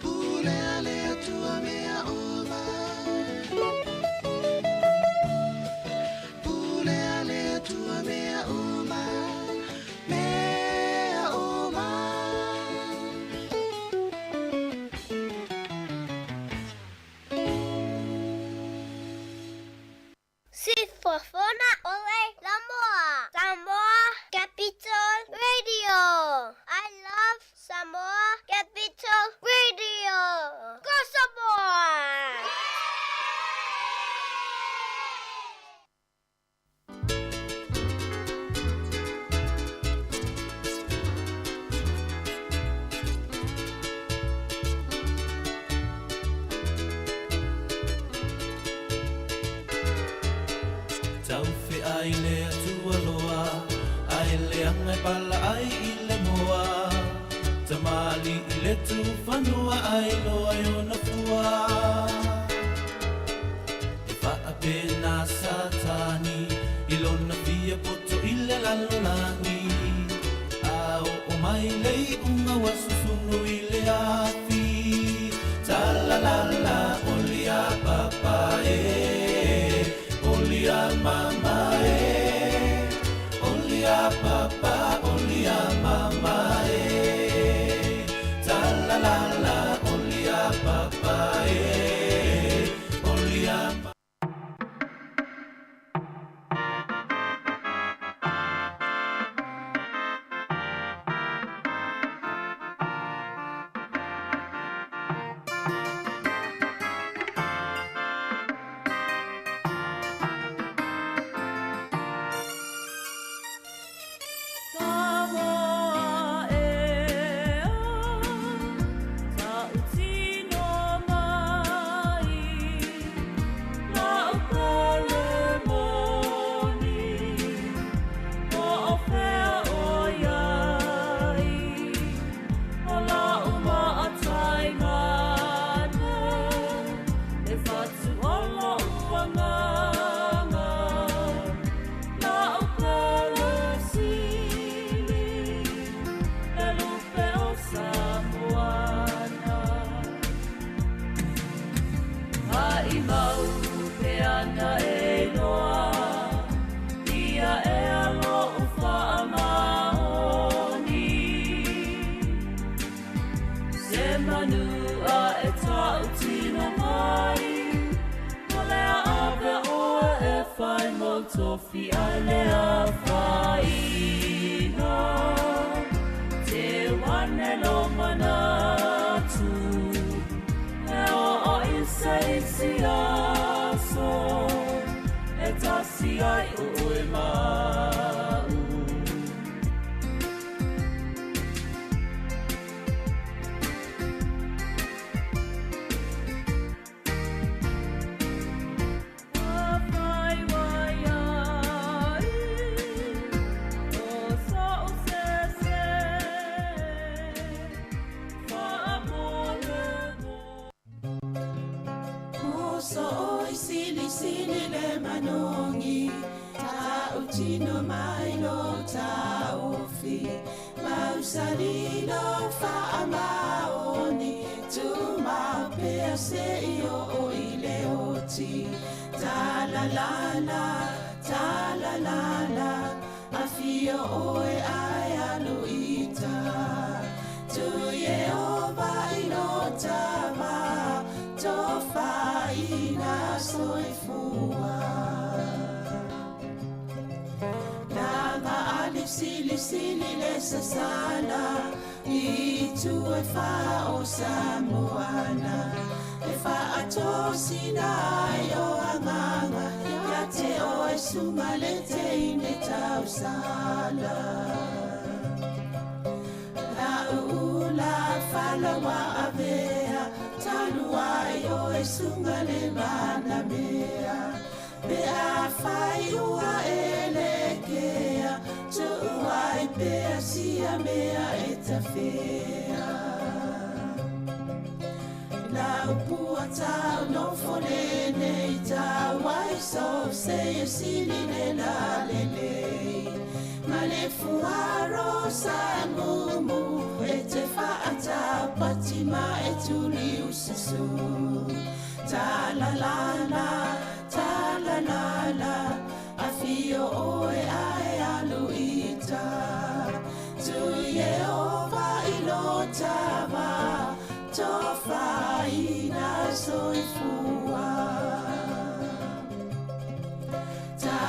Pulea le atua mea uma Pulea le atua mea uma Mea uma. Siufofoga o le Samoa. Samoa Capital Radio. I love Samoa Capital Radio. Go Samoa! Taufe ai le Atua loa, ai leaga e pala ai i le moa. Tamali i le tufanua ai loa i ona fua. E faapena Satani i lona fia poto i le lalolagi. A oo mai le iuga ua susunu i le afi. Talalala olia papa e, olia mama e, olia papa, olia mama e. Talalala olia papa e, olia. Samoa ea, tautino mai, lau pele moni, po o fea o iai, o lau maatai ngane, e fatu o lou agaga. Lau pele sili, le lupe o Samoana. Ai mau pe ana e loa, ia e alo u whaamaoni. Se manu a e tautino mai, o lea ave oe e whai mo tofi ai lea whaina. Te wane lo manatu, e o o i se isi aso, e tasi ai o oe mau. Whai wai ai, o sa o se se, whaamole mo. Moso oi sili sili le manongi, tautino mai lo taufi, mausalilo faamaoni, tumau pea se i o i le oti. Talalala, talalala, afio oe ai alu ita. Tu Yehova i lo tama, tofaina soifua. Langa ali sili sili le sasala, i tu e fa o Samoana. E fa atosina ai o anganga, ia te o e sunga le te ine tausala. La uula falawa avea, talu ai o e sunga le mana mea. Pe a fai ua e le kea, tu ai pea sia mea e tawhea. La upua tau no fone nei tau ai so se e sili le la le le. Ma le fuaro sa mumu e te whaata pati ma e tuli ususu. Ta la la la, ta la la la, afio oe ae alu ita. Tu Yehova i lo tava, tofaina soifua. Ta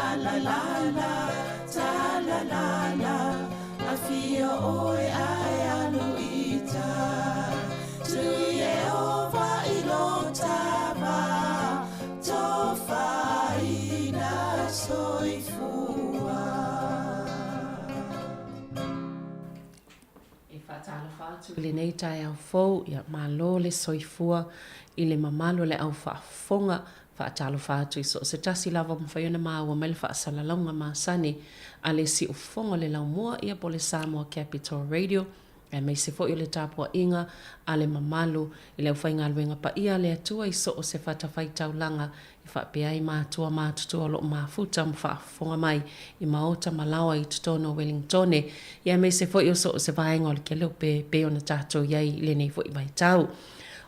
atu i lenei taeao fou, ia malo le soifua i le mamalu o le au faafofoga. Faatalofa atu i so o se tasi lava ua mafai ona maua mai le faasalalauga masani a le siufofoga o le laumua, ia po o le Samoa Capital Radio, aemaise foi o le tapuaiga a le mamalu i le aufaigaluega paia a le Atua i so o se fatafaitaulaga e faapea ai matua matutua o lo o mafuta ma faafofoga mai i maota ma laoa i totonu o Welingtone, ia aemaise foi o so o se vaega o le Kelope e pei ona tatou i ai i lenei foi vaitau.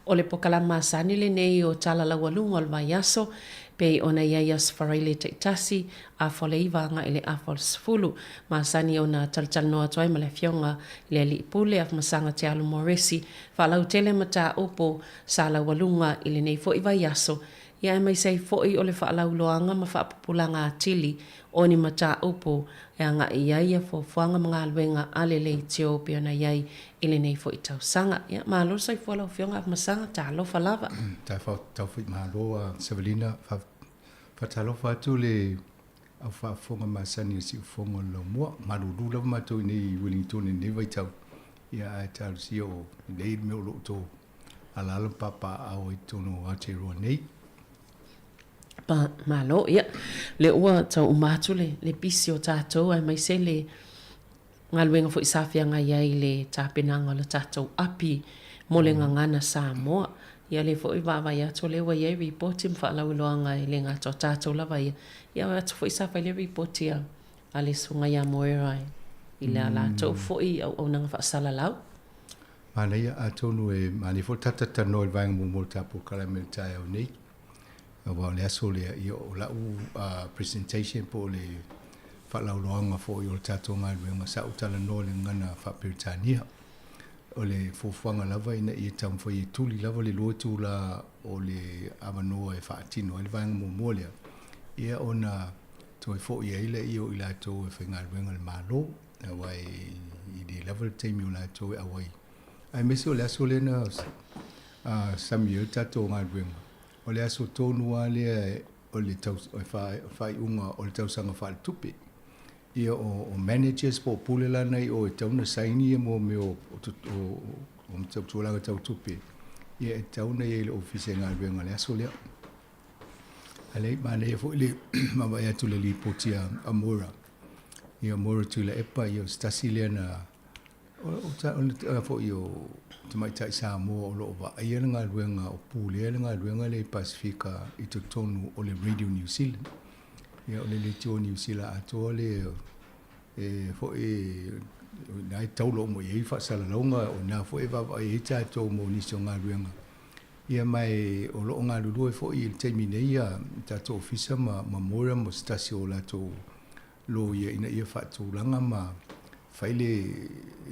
O le pokalama masani lenei o Tala Laualuga o le Vaiaso, pei ona i ai Aso Faraile taitasi, afa o le 9 agai i le afa o le 10. Masani ona talatalanoa atu ai ma le Afioga i le Alii Pule, Afamasaga Te Alo Moresi, faalautele mataupu sa laualuga i lenei foi vaiaso, ia aemaise ai foi o le faalauiloaga ma faapupulaga atili o ni mataupu e agai i ai ia fuafuaga ma galuega a le leitio pei ona i ai i lenei foi tausaga. Ia, malo le soifua lau Afioga Afamasaga, talofa lava. Tau malo a Savelina, faatalofa atu le au faafofoga masani o Siufofoga o le Laumua. Malulu lava matou i nei Wellington i lenei vaitau, ia ae talosia o lelei le mea o lo o outou alaala ma papaaao ai i totonu o Aotearoa nei. Pa, malo, ia, lea ua tau uma atu le, le pisi o tatou aemaise le galuega foi sa feagai ai i le tapenaga o le tatou api mo le gagana Samoa. Ia lea foi vaavaai atu o lea ua i ai ripoti ma faalauiloaga e le gata o tatou lava ia, ia o atu foi sa fai le ripoti a, a le Susuga ia Moera i le a latou foi auaunaga faasalalau. Manaia, atonu e manaia foi le tatou talanoa i le vaega muamua o le tatou polokalame i le taeao nei, aua o le aso lea, ia o lau presentation po o le faalauiloaga foi o le tatou galuega, sa ou talanoa i le gagana faa-Peretania. O le fuafuaga lava ina ia taumafai e tuli lava le 2 itula o le avanoa e faatino ai le vaega muamua lea, ia ona toe foi ai lea o i latou e faigaluega i le Malo. Aua e le lava le taimi o latou e auai. Aemaise o le aso lea na sami ai le tatou galuega, o le aso tonu lava lea o le faaiuga o le tausaga faaletupe. Ia o managers po o pule la na i o e tatau ona saini ia mea o tulaga tau tupe, ia e tatau ona i ai i le ofisa i galuega i le aso lea. Ae leai, manaia foi le vaavaai atu i le lipoti a Moira. Ia Moira Tuilaepa, ia o se tasi lea na o foi o tamaitai Samoa o lo o vaaia le galuega o pulea le galuega lea i Pasefika i totonu o le Radio New Zealand. Ia o le leitio Niu Sila atoa lea e foi na e taula uma i ai faasalalauga, o ina foi e vaavaai ai tatou mo nisi o galuega. Ia ma e o lo o galulue foi i le taimi nei ia tatou ofisa ma ma Moira mo se tasi o latou loia ina ia faatulaga ma fai le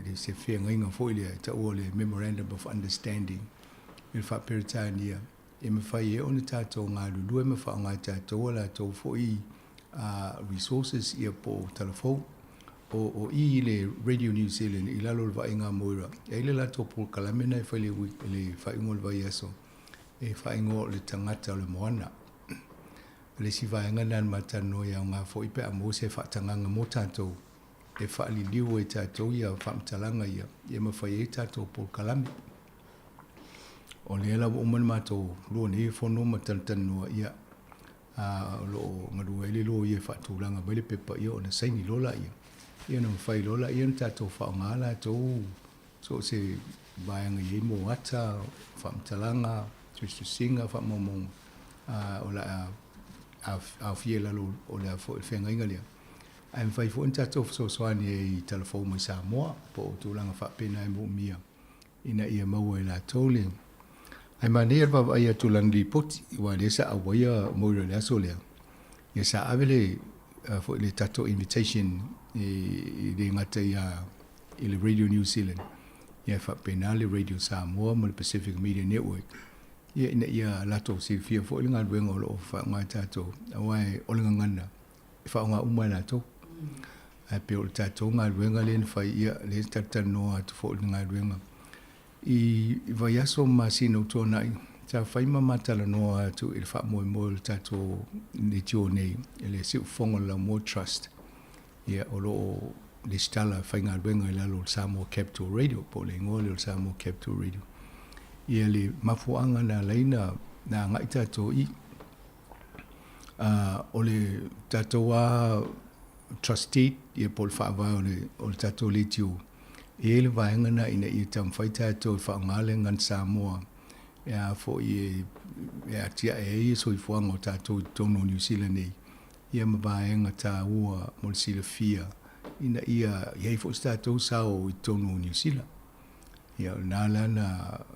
le se feagaiga foi lea e taua o le Memorandum of Understanding i le faa-Peretania e mafai ai ona tatou galulue ma faaaoga e tatou a latou foi resources ia po o talafou. O, o i i le Radio New Zealand i lalo o le vaaiga a Moira, e ai le latou polokalame na e fai le, le faaiuga o le vaiaso e faaigoa o le tagata o le moana. O le isi vaega lena na ma talanoa e aoga foi pe a maua se faatagaga mo tatou e faaliliu ai tatou ia faamatalaga ia, ia mafai ai tatou polokalame. O lea la ua uma ona matou lua nei fono ma talatalanoa, ia, a o lo o galue ai le loia e faatulaga mai le pepa, ia ona saini loa laia, ia ona mafai loa laia ona tatou faaaoga latou so o se vaega e i ai mo ata, faamatalaga, tusitusiga, faamaumauga, a o le a aofia i lalo o le a foi feagaiga lea. Ae mafai foi ona tatou fesoasoani ai i talafou mai Samoa po o tulaga faapena e moomia ina ia maua e latou le. Ae manaia le vaavaai atu i lana lipoti, aua o lea sa auaia Moira i le aso lea, ia sa ave le foi le tatou invitation e le gata ia i le Radio New Zealand, ia faapena le Radio Samoa ma le Pacific Media Network, ia ina ia latou silafia foi le galuega o lo o faaaoga e tatou, aua o le gagana e faaaoga uma e latou. Ae pei o le tatou galuega lea na fai, ia, lea e talatalanoa atu foi i le galuega. I vaiaso ma masina ua tuanai, sa fai ma ma talanoa atu i le faamoemoe o le tatou leitio nei, i le Siufofoga o le Laumua Trust. Ia, o lo o lesitala faigaluega i lalo o le Samoa Capital Radio po o le igoa lea o le Samoa Capital Radio. Ia le mafuaaga na ala ai na agai tatou i o le tatou lava trust deed ia po o le faavae o le, o le tatou leitio, e i ai le vaega lena ina ia taumafai tatou e faaaoga le gagana Samoa e a foi e, e atiae ai le soifuaga o tatou i totonu o Niu Sila nei, ia ma vaega taua mo le silafia ina ia i ai foi se tatou sao i totonu o Niu Sila. Ia o lena la na,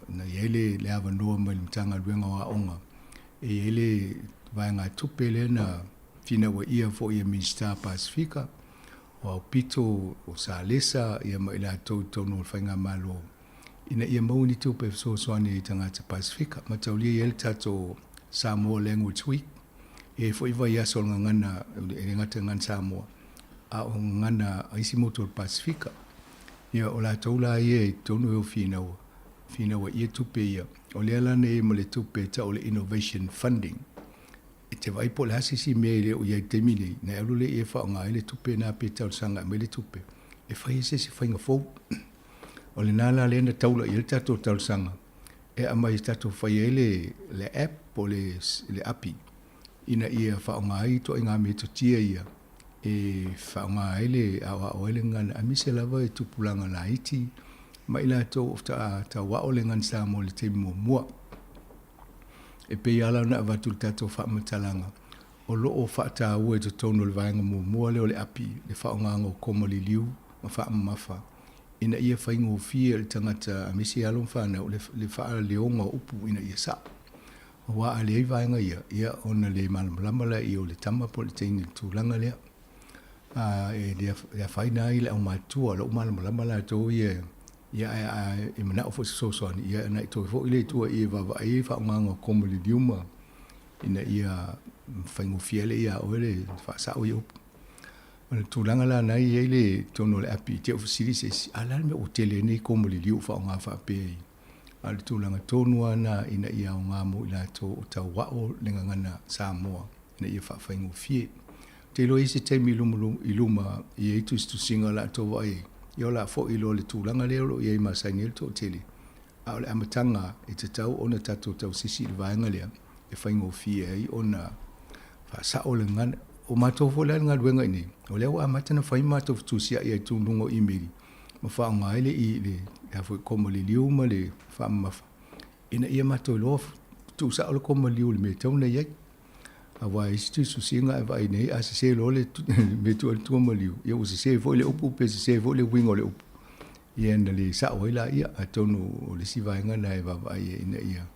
na i ai le, le avanoa mai le Matagaluega o Aoga e i ai le vaegatupe lea na finauaia foi e Minisita Pasifika, o Aupito, o Salesa ia ma i latou i totonu o le Faigamalo ina ia maua ni tupe e fesoasoani ai i tagata Pasifika. Mataulia e i ai le tatou Samoa Language Week, e i ai foi vaiaso o le gagana, e le gata i le gagana Samoa, a o gagana a isi motu o le Pasifika. Ia, o latou la ia i totonu e o finaua, finaua ia tupe ia. O lea la na i ai ma le tupe e tau o le Innovation Funding. E te vaai po o le a se isi mea e le o i ai i le taimi nei, na e alu lea e faaaoga ai le tupe lena pe talosaga e aumai le tupe e fai ai se isi faiga fou. O lena la lea na taula i ai le tatou talosaga e aumai e tatou fai ai le, le app po o le, le api ina ia faaaoga ai ituaiga metotia ia e faaaoga ai le aoao ai le gagana aemaise lava i tupulaga laiti ma i latou o faatoa tauao le gagana Samoa i le taimi muamua. E pei lava la ona avatu i le tatou faamatalaga, o lo o faataua i totonu o le vaega muamua lea o le api le faaaogaina o koma liliu ma faamamafa ina ia faigofie i le tagata aemaise alo ma fanau le faaleoga o upu ina ia sao. Aua a leai vaega ia, ia ona le malamalama laia o le tama po o le teine i le tulaga lea. A e le afaina ai le aumatutua, o lo o malamalama latou ia, ia ae a e manao foi i se fesoasoani, ia ona e toe foi lea i tua i e vaavaai ai le faaaogaina o koma liliuma ina ia faigofie ai lea ia oe le faasao ia upu. O le tulaga la na i ai le totonu o le api, te i ua fesili se isi, a o le a le mea ua tele ai nei koma liliu ua faaaoga faapea i A o le tulaga tonu lava lena ina ia aoga mo i latou o tauao le gagana Samoa ina ia faafaigofie. Ou te iloa e i ai se taimi i luma i luma e i ai tusitusiga o le a tou vaai ai, ia o le a foi loa le tulaga lea o lo o i ai masani ai le toatele. A o le amataga e tatau ona tatou tausisi i le vaega lea e faigofie ai ona faasao le gagana. O matou foi la i le galuega i inei, o lea ua amata ona fai matou fetusiai ai i luga o imeli ma faaaoga ai le i le a foi koma liliu ma le faamamafa ina ia matou iloa tuusao le koma liliu i le mea e tatau ona i ai. Aua e i ai se tusitusiga e vaai nei a sese loa le mea e tuu ai le koma liliu, ia ua sese foi le upu pe sese foi le uiga o le upu. Ia ona le sao ai laia, atonu o le isi vaega lena e vaavaai ai ina ia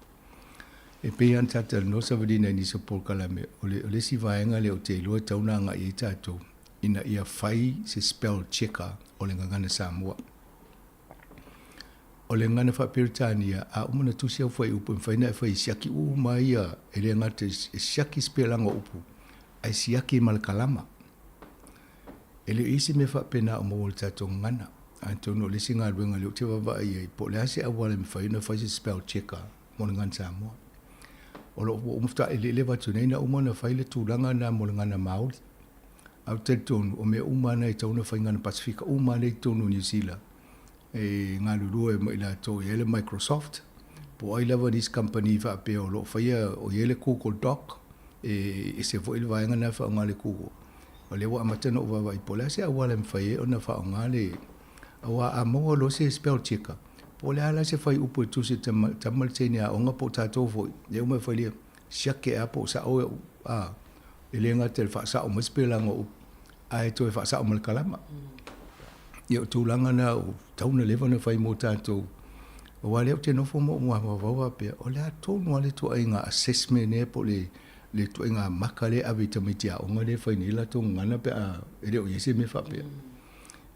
E pei lava ona ta talanoa Savalina i nisi o polokalame, o le, o le isi vaega lea ou te iloa e tatau ona agai i ai tatou, ina ia fai se spell checker o le gagana Samoa. O le gagana faa-Peretania, a uma ona tusi au fuaiupu, e mafai ona e fai e siaki uma ai ia, e le gata e siaki sipelaga o upu, ae siaki ma le kalama. E le o i ai se mea faapena o maua i le tatou gagana. Atonu o le isi galuega lea ou te vaavaai i ai, po o le a se auala e mafai ona fai se spell checker mo le gagana Samoa. O lo o ua uma faatoa eleeleva atu nei na uma ona fai le tulaga lena mo le gagana Māori. Ae ou te talitonu, o mea uma lava na e tatau ona fai i gagana Pasefika uma lava lea i totonu o Niu Sila e galulue ma i latou e i ai le Microsoft, po o ai lava nisi kamupani faapea o lo o faia, o i ai le Google Doc, e ese foi le vaega lena e faaaoga le Google. O lea ua amata ona ou vaavaai po o le a se auala e mafai ai ona faaaoga le, aua a maua loa se spell checker, po o le a la se fuaiupu e tusi e le tama le teine aoga po o tatou foi, e uma e fai lea, siaki ea po o sao au, a, e le gata i le faasao mai sipelaga o upu, ae toe faasao ma le kalama. Ia o tulaga na ua tatau ona leva ona fai mo tatou, aua o lea ou te nofo ma ou mafaufau faapea, o le a tonu lava le ituaiga assessment ea po o le ituaiga maka lea e ave i tamaiti aoga lea e fai nei latou gagana pe a e le o i ai se mea faapea.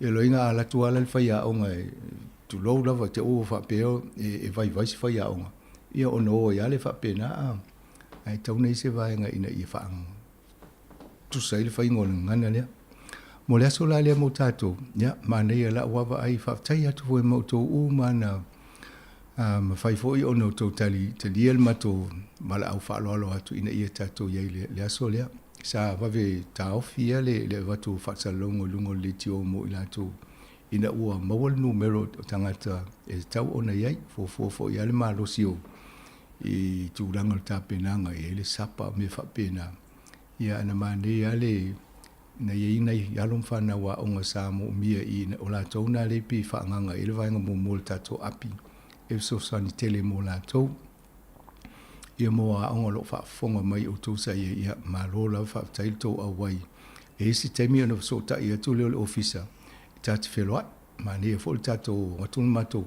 Ia loiga a alu atu lava la le faiaoga e tulou lava te ua faapea e vaivai se faiaoga, ia ona o ai lava lea faapena a, ae tatau ona i ai se vaega ina ia faa tusa ai le faiga o le gagana lea. Mo le aso la lea mo tatou, ia, manaia lau vaavaai, faafetai atu foi ma outou uma na mafai foi ona outou tali, talia le matou valaau faaaloalo atu ina ia tatou i ai i le aso lea. Sa vave taofi ia le avatu o faasalalauga i luga o le leitio mo i latou ina ua maua le numera o tagata e tatau ona i ai. Fuafua foi lava le malosi o i tulaga o le tapenaga, e i ai le sapa ma mea faapena. Ia ae na manaia lava le na i ai nai alo ma fanau aoga sa moomia i o latou na lea pei e faaagaaga i ai le vaega muamua o le tatou api e fesoasoani tele mo latou. Ia mo aoga o lo o faafofoga mai outou sa i ai, ia malo lava faafetai le tou auai. E i ai se taimi ona fesootai atu lea o le Ofisa e ta te feloai. Manaia foi le tatou o atu le matou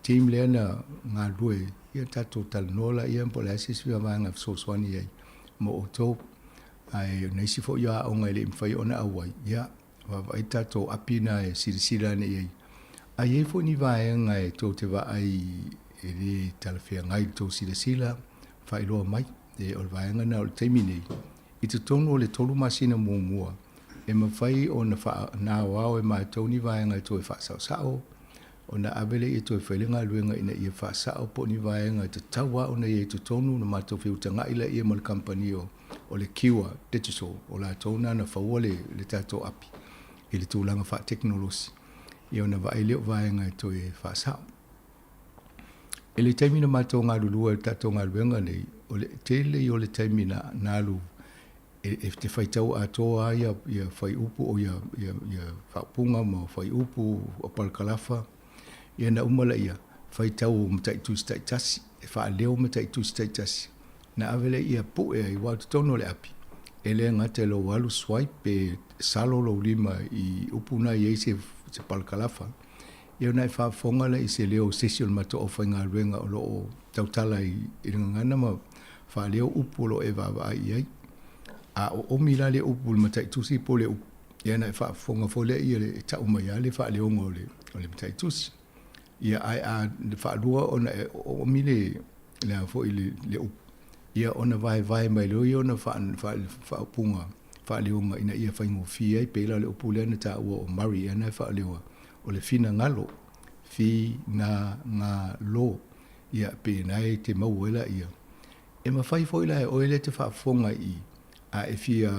team lea na galulue, ia tatou talanoa laia po o le a se isi vaega e fesoasoani ai mo outou. Ae o nisi foi o aoga e le i mafai ona auai, ia vaavaai tatou api na e silasila ane i ai. A i ai foi ni vaega e tou te vaai e le talafeagai i le tou silasila, faailoa mai. E, o le vaega lena o le taimi nei, i totonu o le 3 masina muamua, e mafai ona faanaoao e matou ni vaega e toe faasaosao, ona ave lea e toe fai le galuega ina ia faasao po o ni vaega e tatau lava ona i ai i totonu, ona matou feutagai lea ma le kamupani o le Cure Digital, o latou na na faua le tatou api i le tulaga faatekonolosi, ia ona vaai lea o vaega e toe faasao. I le taimi na matou galulue ai i le tatou galuega nei, o le tele ia o le taimi na alu e te faitau atoa lava ia fuaiupu o ia faaupuga ma fuaiupu o parakalafa, ia ona uma lea, faitau mataitusi taitasi, e faaleo mataitusi taitasi, na ave lea ia pue ai, aua o totonu o le api, e le gata i lou alu swipe pe salo lou lima i upu na e i ai se parakalafa, ia ona e faafofoga lea i se leo o se isi o le matou aufaigaluega o lo o tautala i le gagana ma faaleo upu o lo o e vaavaai i ai. A oomi la le upu i le mataitusi po o le upu, ia ona e faafofoga foi lea ia e tau mai lava le faaleoga o le mataitusi. Ia ae a faalua ona e oomi le le a foi le upu, ia ona vaevae mai loa ia ona faaupuga faaleoga ina ia faigofie ai, pei la o le upu lea na taua o Murray ea na e faaleoa, o le finagalo, fi na ga lo, ia pe na e te maua ai laia. E mafai foi la e oe lea e te faafofoga i i, a e fia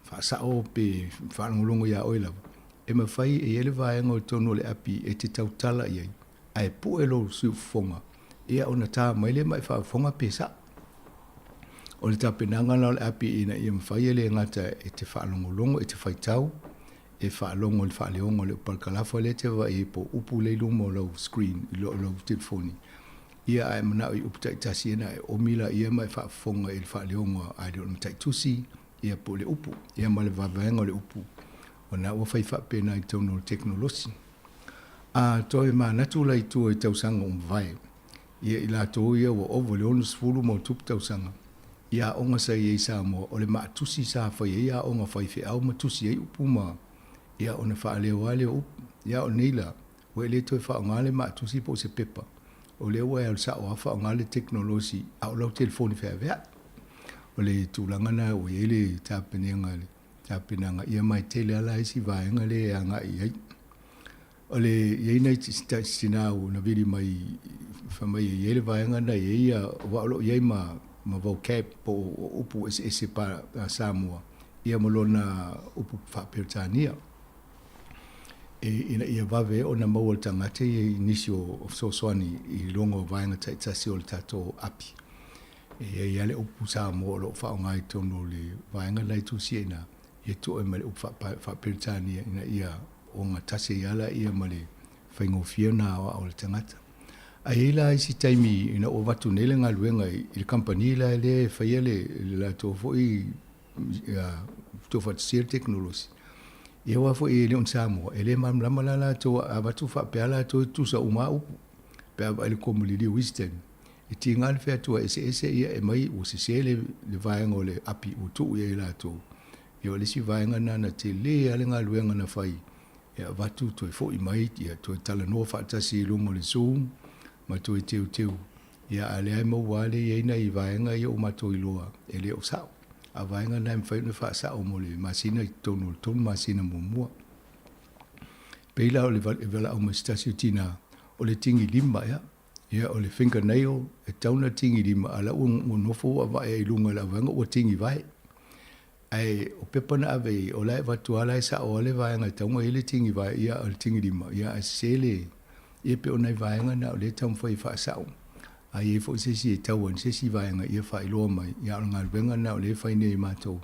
faasao pe faalogologo ia oe lava, e mafai e i ai le vaega o totonu o le api e te tautala i ai, ae pue lou siufofoga, ia ona ta mai lea ma e faafofoga pe sao. O le tapenaga la o le api ina ia mafai e le gata e te faalogologo, e te faitau, e faalogo i le faaleoga o le parakalafa lea e te vaai ai po o upu lea i luma o lau screen, i lau telefoni, ia a e manao i upu taitasi ia ona e omi laia ma e faafofoga i le faaleoga a le o le mataitusi, ia po o le upu, ia ma le vaevaega o le upu. O lena ua fai faapena i totonu o le tekonolosi. A toe manatu la i tua i tausaga ua mavae, ia i latou ia ua ova i le 60 ma ona tupu tausaga, i aoga sa i ai i Samoa, o le maatusi sa fai ai aoga faifeau ma tusi ai upu ma, ia ona faaleo lava lea o upu. Ia a o nei la, ua e le toe faaaoga le maatusi po o se pepa, o lea ua e alu sao lava faaaoga le tekonolosi a o lau telefoni feaveai. O le tulaga lena ua i ai le tapenega, le tapenaga, ia ma e tele lava la isi vaega lea e agai i ai. O le i ai nai tina ua na vili mai fai mai e i ai le vaega na i ai ia aua o lo o i ai ma ma vocab po o upu eseese pa Samoa ia ma lona upu faa-Peretania e ina ia vave ona maua e le tagata ia i nisi o fesoasoani i luga o vaega taitasi o le tatou api. E i ai lava le upu Samoa o lo o faaaoga i totonu o le vaega la e tusia i ina, ia tuu ai ma le upu faa-Peretania ina ia ogatasi ai lava laia ma le faigofie ona aoao o le tagata. Ae i ai la isi taimi ina ua avatu nei le galuega i le kamupani la lea e faia le latou foi tuufaatasia le tekonolosi, ia aua foi e le o ni Samoa, e le malamalama la latou, a avatu faapea latou e tutusa uma lava upu pe a vaai i le komu liliu i isi taimi. E tiga le featua eseese ia e mai ua sese le vaega o le api ua tuu i ai e latou. Ia o le isi vaega lena na tele lava le galuega na fai e avatu toe foi mai ia toe talanoa faatasi i luga o le zoom ma toe teuteu ia a o lea e maua lava le i ai nai vaega ia ua matou iloa e le o sao. A o vaega na e mafai ona faasao mo le masina i totonu o le 3 masina muamua. E pei la o le valaau mai se tasi o tina o le tigi lima ea. Ia, o le fingernail, e tatau ona tigilima, a o la ua nofo ua vae ai i luga o le auvaega ua tigivae. Ae o pepa na ave i ai, o la e avatu lava la e sao lava le vaega e tatau ona i ai le tigivae, ia o le tigilima, ia ae sese le, ia pei o nai vaega na o lea e taumafai e faasao. A i ai foi se isi e tau ai i se isi vaega, ia faailoa mai, ia a o le galuega lena o lea e fai nei e matou,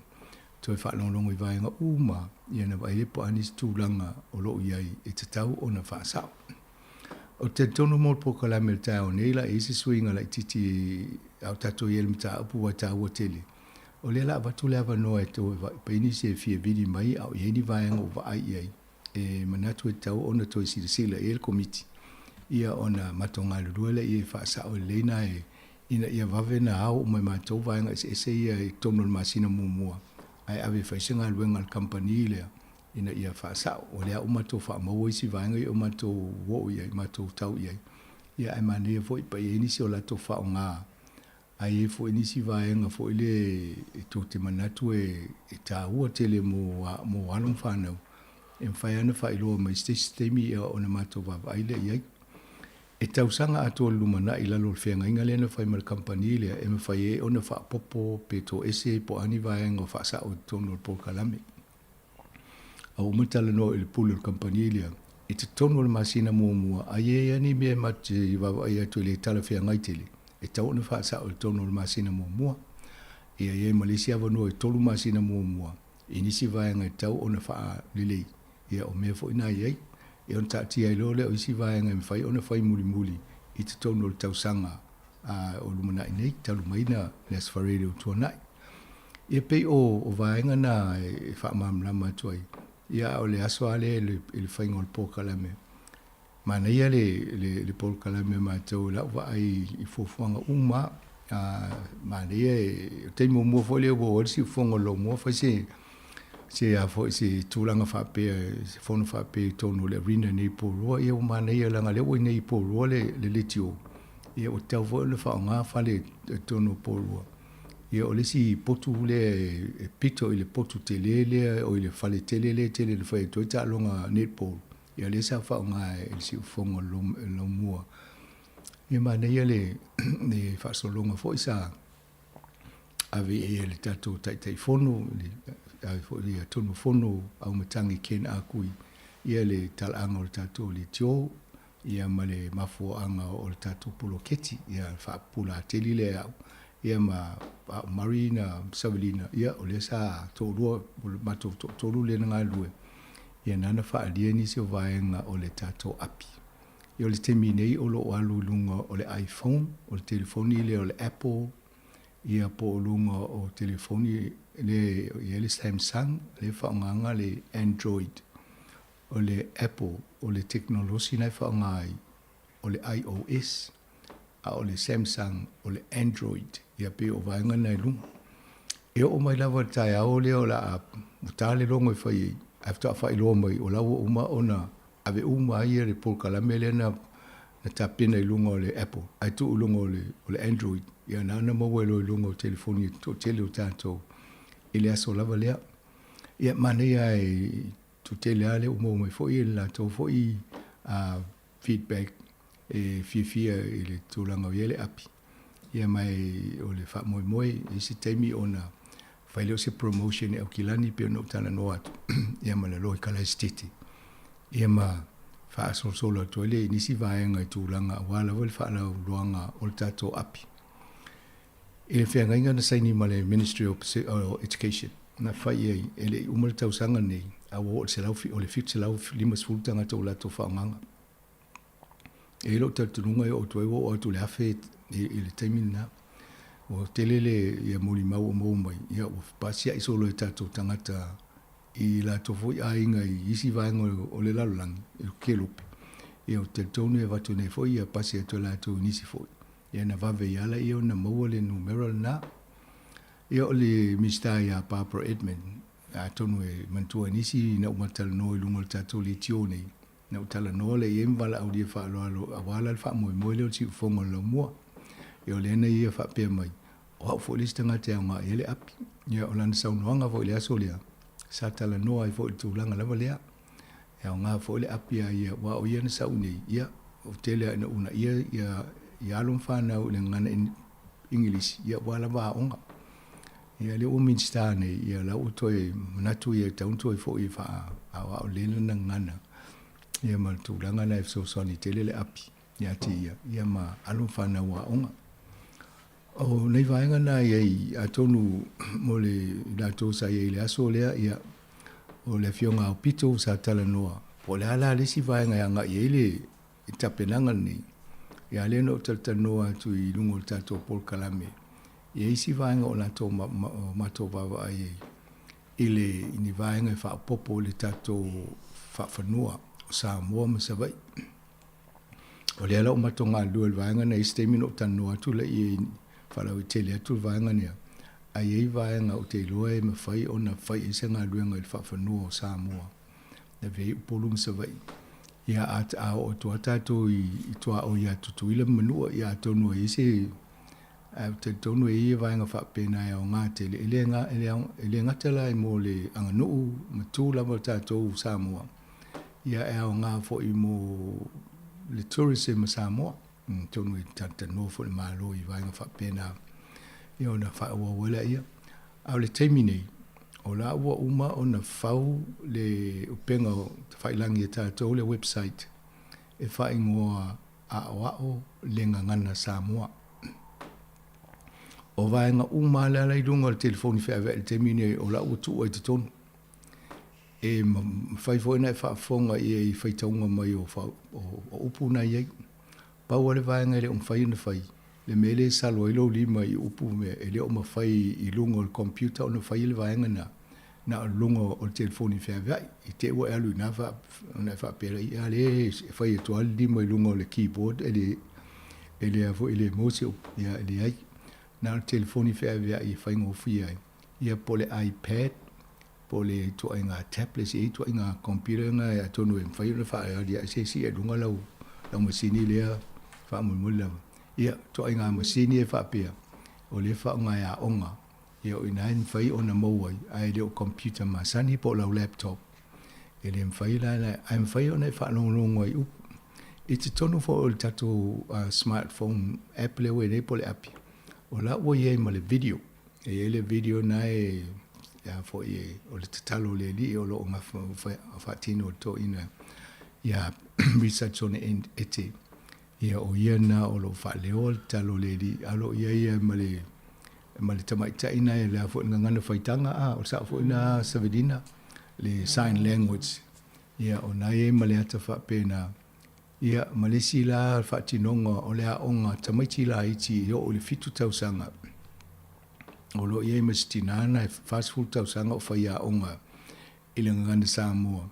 toe faalogologo i vaega uma, ia na vaai ai po o a nisi tulaga o lo o i ai e tatau ona faasao. Ou te talitonu mo le polokalame i le taeao nei, la e i ai se suiga laitiiti a o tatou i ai i le mataupu aua e taua tele. O lea o le a avatu le avanoa e toe pai nisi e fia vili mai a o i ai ni vaega ua vaai i ai e manatu e tatau ona toe silasila i ai le Komiti, ia ona matou galulue lea e faasao lelei na e ina ia vave na ao uma e matou vaega eseese ia i totonu o le masina muamua ae ave e fai se galuega a le kamupani lea ina ia faasao. O lea ua matou faamaua isi vaega ia ua matou oo i ai, matou tau i ai, ia ae manaia foi pe i ai nisi o latou faaaoga Ae i ai foi nisi vaega foi lea e tou te manatu e taua tele mo mo alo ma fanau, e mafai lava ona faailoa mai i se isi taimi ona matou vaavaai lea i ai. E tausaga atoa i le lumanai i lalo o le feagaiga lea na fai ma le kamupani lea e mafai ai ona faaopoopo pe toese po o a ni vaega o faasao i totonu o le polokalame. A ua uma ona talanoa i le pule o le kamupani lea, i totonu o le masina muamua, a i ai lava ni mea e matou te vaavaai atu e le talafeagai tele, e tatau ona faasao i totonu o le masina muamua. Ia i ai ma le isi avanoa i 3 masina muamua i nisi vaega e tatau ona faalelei, ia o mea foi na i ai. Ia ona taatia ai loa lea o isi vaega e mafai ona fai mulimuli i totonu o le tausaga o lumanai nei, talu mai na le Aso Faraile ua tuanai. Ia pei o vaega na e faamalamalama atu ai, ia a o le aso lava lea i le faiga o le polokalame, manaia le polokalame a matou i lau vaai i fuafuaga uma lava. Manaia, o le taimi muamua foi lea ua oo ai le siufofoga o le Lomua fai se se a foi se tulaga faapea, se fono faapea i totonu o le arena nei i Porirua, ia ua manaia leaga o lea ua i inei i Porirua le leitio, ia ua tatau foi ona faaaoga fale i totonu o Porirua. Ia o le isi potu lea e pito i le potu tele lea, oi le fale tele lea e tele ina fai atu ai taaloga netball, ia lea sa faaaoga e le siufofoga o le Laumua. Ia manaia le faasologa foi sa ave i ai e le tatou Taitaifono, ave foi i le Tonufono Auimatagi Ken Akui, ia le talaaga o le tatou leitio, ia ma le mafuaaga o le tatou poloketi, ia le faapupula atili lea e au, ia ma au Murray na Savelina, ia o lea sa toalua, o le matou toatolu lea na galulue, ia na na faaalia nisi o vaega o le tatou api. Ia o le taimi nei o lo o alu i luga o le iPhone, o le telefoni lea o le Apple, ia po o luga o telefoni lea e i ai le Samsung, lea e faaaogaina le Android. O le Apple, o le tekonolosi na e faaaoga ai, o le IOS, a o le Samsung, o le Android. Ia pei o vaega na i luga. E oo mai lava i le taeao lea o le a ta le logo e fai ai, ae faatoa faailoa mai o la ua uma ona ave uma ai le polokalame lea na tapena i luga o le Apple ae tuu i luga o le Android. Ia na ona maua ai loa i luga o telefoni toatele o tatou i le aso lava lea. Ia manaia e Toatele lava lea ua maua mai foi le latou foi feedback e fiafia i le tulaga o i ai le api. Ia ma o le faamoemoe i isi taimi ona fai lea o se promotion i Aukilani pei ona ou talanoa atu ia ma le loa i Kalaisitete. Ia ma faasolosolo atu ai lea i nisi vaega i tulaga aua lava le faalauiloaga o le tatou api. I le feagaiga na saini ma le Ministry of Education, na fai i ai, e le i uma le tausaga lenei, a ua oo i le selau, o le 750 tagata ua latou faaaogaina. E i ai lou talitonuga e oo atu ai ua oo atu i le 1000 i le taimi lena. Ua tele le ia molimau ua maua mai, ia ua fepasia'i solo e tatou tagata i latou foi aiga i isi vaega o le lalolagi, i Kelope. Ia ou te talitonu e avatu nei foi ia pasi atu e latou i nisi foi. Ia na vave ai lava lea ona maua le numera lena. Ia o le Minisita ia Barbara Edmund, atonu e manatua e nisi ina ua talanoa i luga o le tatou leitio nei, na ou talanoa lea i ai ma valaaulia faaaloalo aua la le faamoemoe lea o le siufofoga o le laumua. Ia o lea na ia faapea mai, o au foi le isi tagata e aoga i ai le api. Ia o lana saunoaga foi i le aso lea, sa talanoa ai foi i le tulaga lava lea. E aoga foi le api a ia, aua o ia na sau nei, ia, ua tele lava ina uunaia ia i alo ma fanau i le gagana Igilisi, ia ua lava aoga. Ia lea ua Minisita nei, ia la ua toe manatu ia e tatau ona toe foi e faaaoao lelei lana gagana, ia ma le tulaga lena e fesoasoani tele le api ia te ia, ia ma alo ma fanau aoga. O nai vaega na i ai, atonu mo le i latou sa i ai i le aso lea, ia, o le Afioga Aupito sa talanoa, po o le a la le isi vaega e agai i ai le tapenaga lenei. Ia lea na ou talatalanoa atu i luga o le tatou polokalame, e i ai isi vaega o latou o matou vaavaai ai i le i ni vaega e faaopoopo i le tatou faafanua o Samoa ma Savaii. O lea la ua matou galulue i le vaega lena, i isi taimi ona ou talanoa atu lea i ai faalauaitele atu le vaega lea, ae i ai vaega ou te iloa e mafai ona fai ai se galuega i le faafanua o Samoa e avea ai Upolu ma Savaii. Ia a, a oo atu lava tatou i, i tuaoi ia Tutuila ma Manua, ia atonu e i ai se, ae ou te talitonu e i ai vaega faapena e aoga tele, e le, e le, e le gata la mo le aganuu ma tu lava o tatou Samoa, ia e aoga foi mo le tourism o Samoa. Atonu e talatalanoa foi le Malo i vaega faapena, ia ona faaauau ai lea. A o le taimi nei, o la ua uma ona fau le upega tafailagi a tatou, le website, e faaigoa Aoao le Gagana Samoa. O vaega uma lava la i luga o le telefoni feaveai i le taimi nei, o la ua tuu ai i totonu. E mafai foi ona e faafofoga i ai i faitauga mai o upu na i ai. Pau lava le vaega e le o mafai ona fai, le mea lea e salo ai lou lima i upu ma mea, e le o mafai i luga o le computer ona faia le vaega lena, na o luga o le telefoni feaveai. I te i ua e alu i ina ona e faapea lea, ia a lea e fai atu lava le lima i luga o le keyboard e le, e le a foi, e le maua se upu. Ia e leai, na o le telefoni feaveai e faigofie ai, ia po o le iPad, po o le ituaiga tablet, e i ai ituaiga computer na atonu e mafai ona faaaliae se isi i luga lau, lau masini lea faamolemole lava. Ia, ituaiga masini e faapea, o lea e faaaoga e aoga, ia o i ina e mafai ona maua ai, ae le o computer masani po o lau laptop. E le mafai la, ae mafai ona e faalogologo ai i upu. I totonu foi o le tatou smartphone app lea ua i ai nei po o le api, o la ua i ai ma le video. E i ai le video na e a foi e, o le tatalo o le Alii o lo o gafa faatino e le toeaina ia Richard Sone Ete. Ia o ia na o lo o faaleoa le tatalo o le Alii, a o lo o i ai ia ma le ma le tamaitai na e le a foi le gagana faitaga a, o le sao foi na Savelina, le sign language. Ia o na i ai ma le ata faapena. Ia ma le isi la faatinoga o le aoga a tamaiti laiti e oo i le 7 tausaga. O lo o i ai ma si tinā na e 40 tausaga o faiaoga i le Gagana Samoa.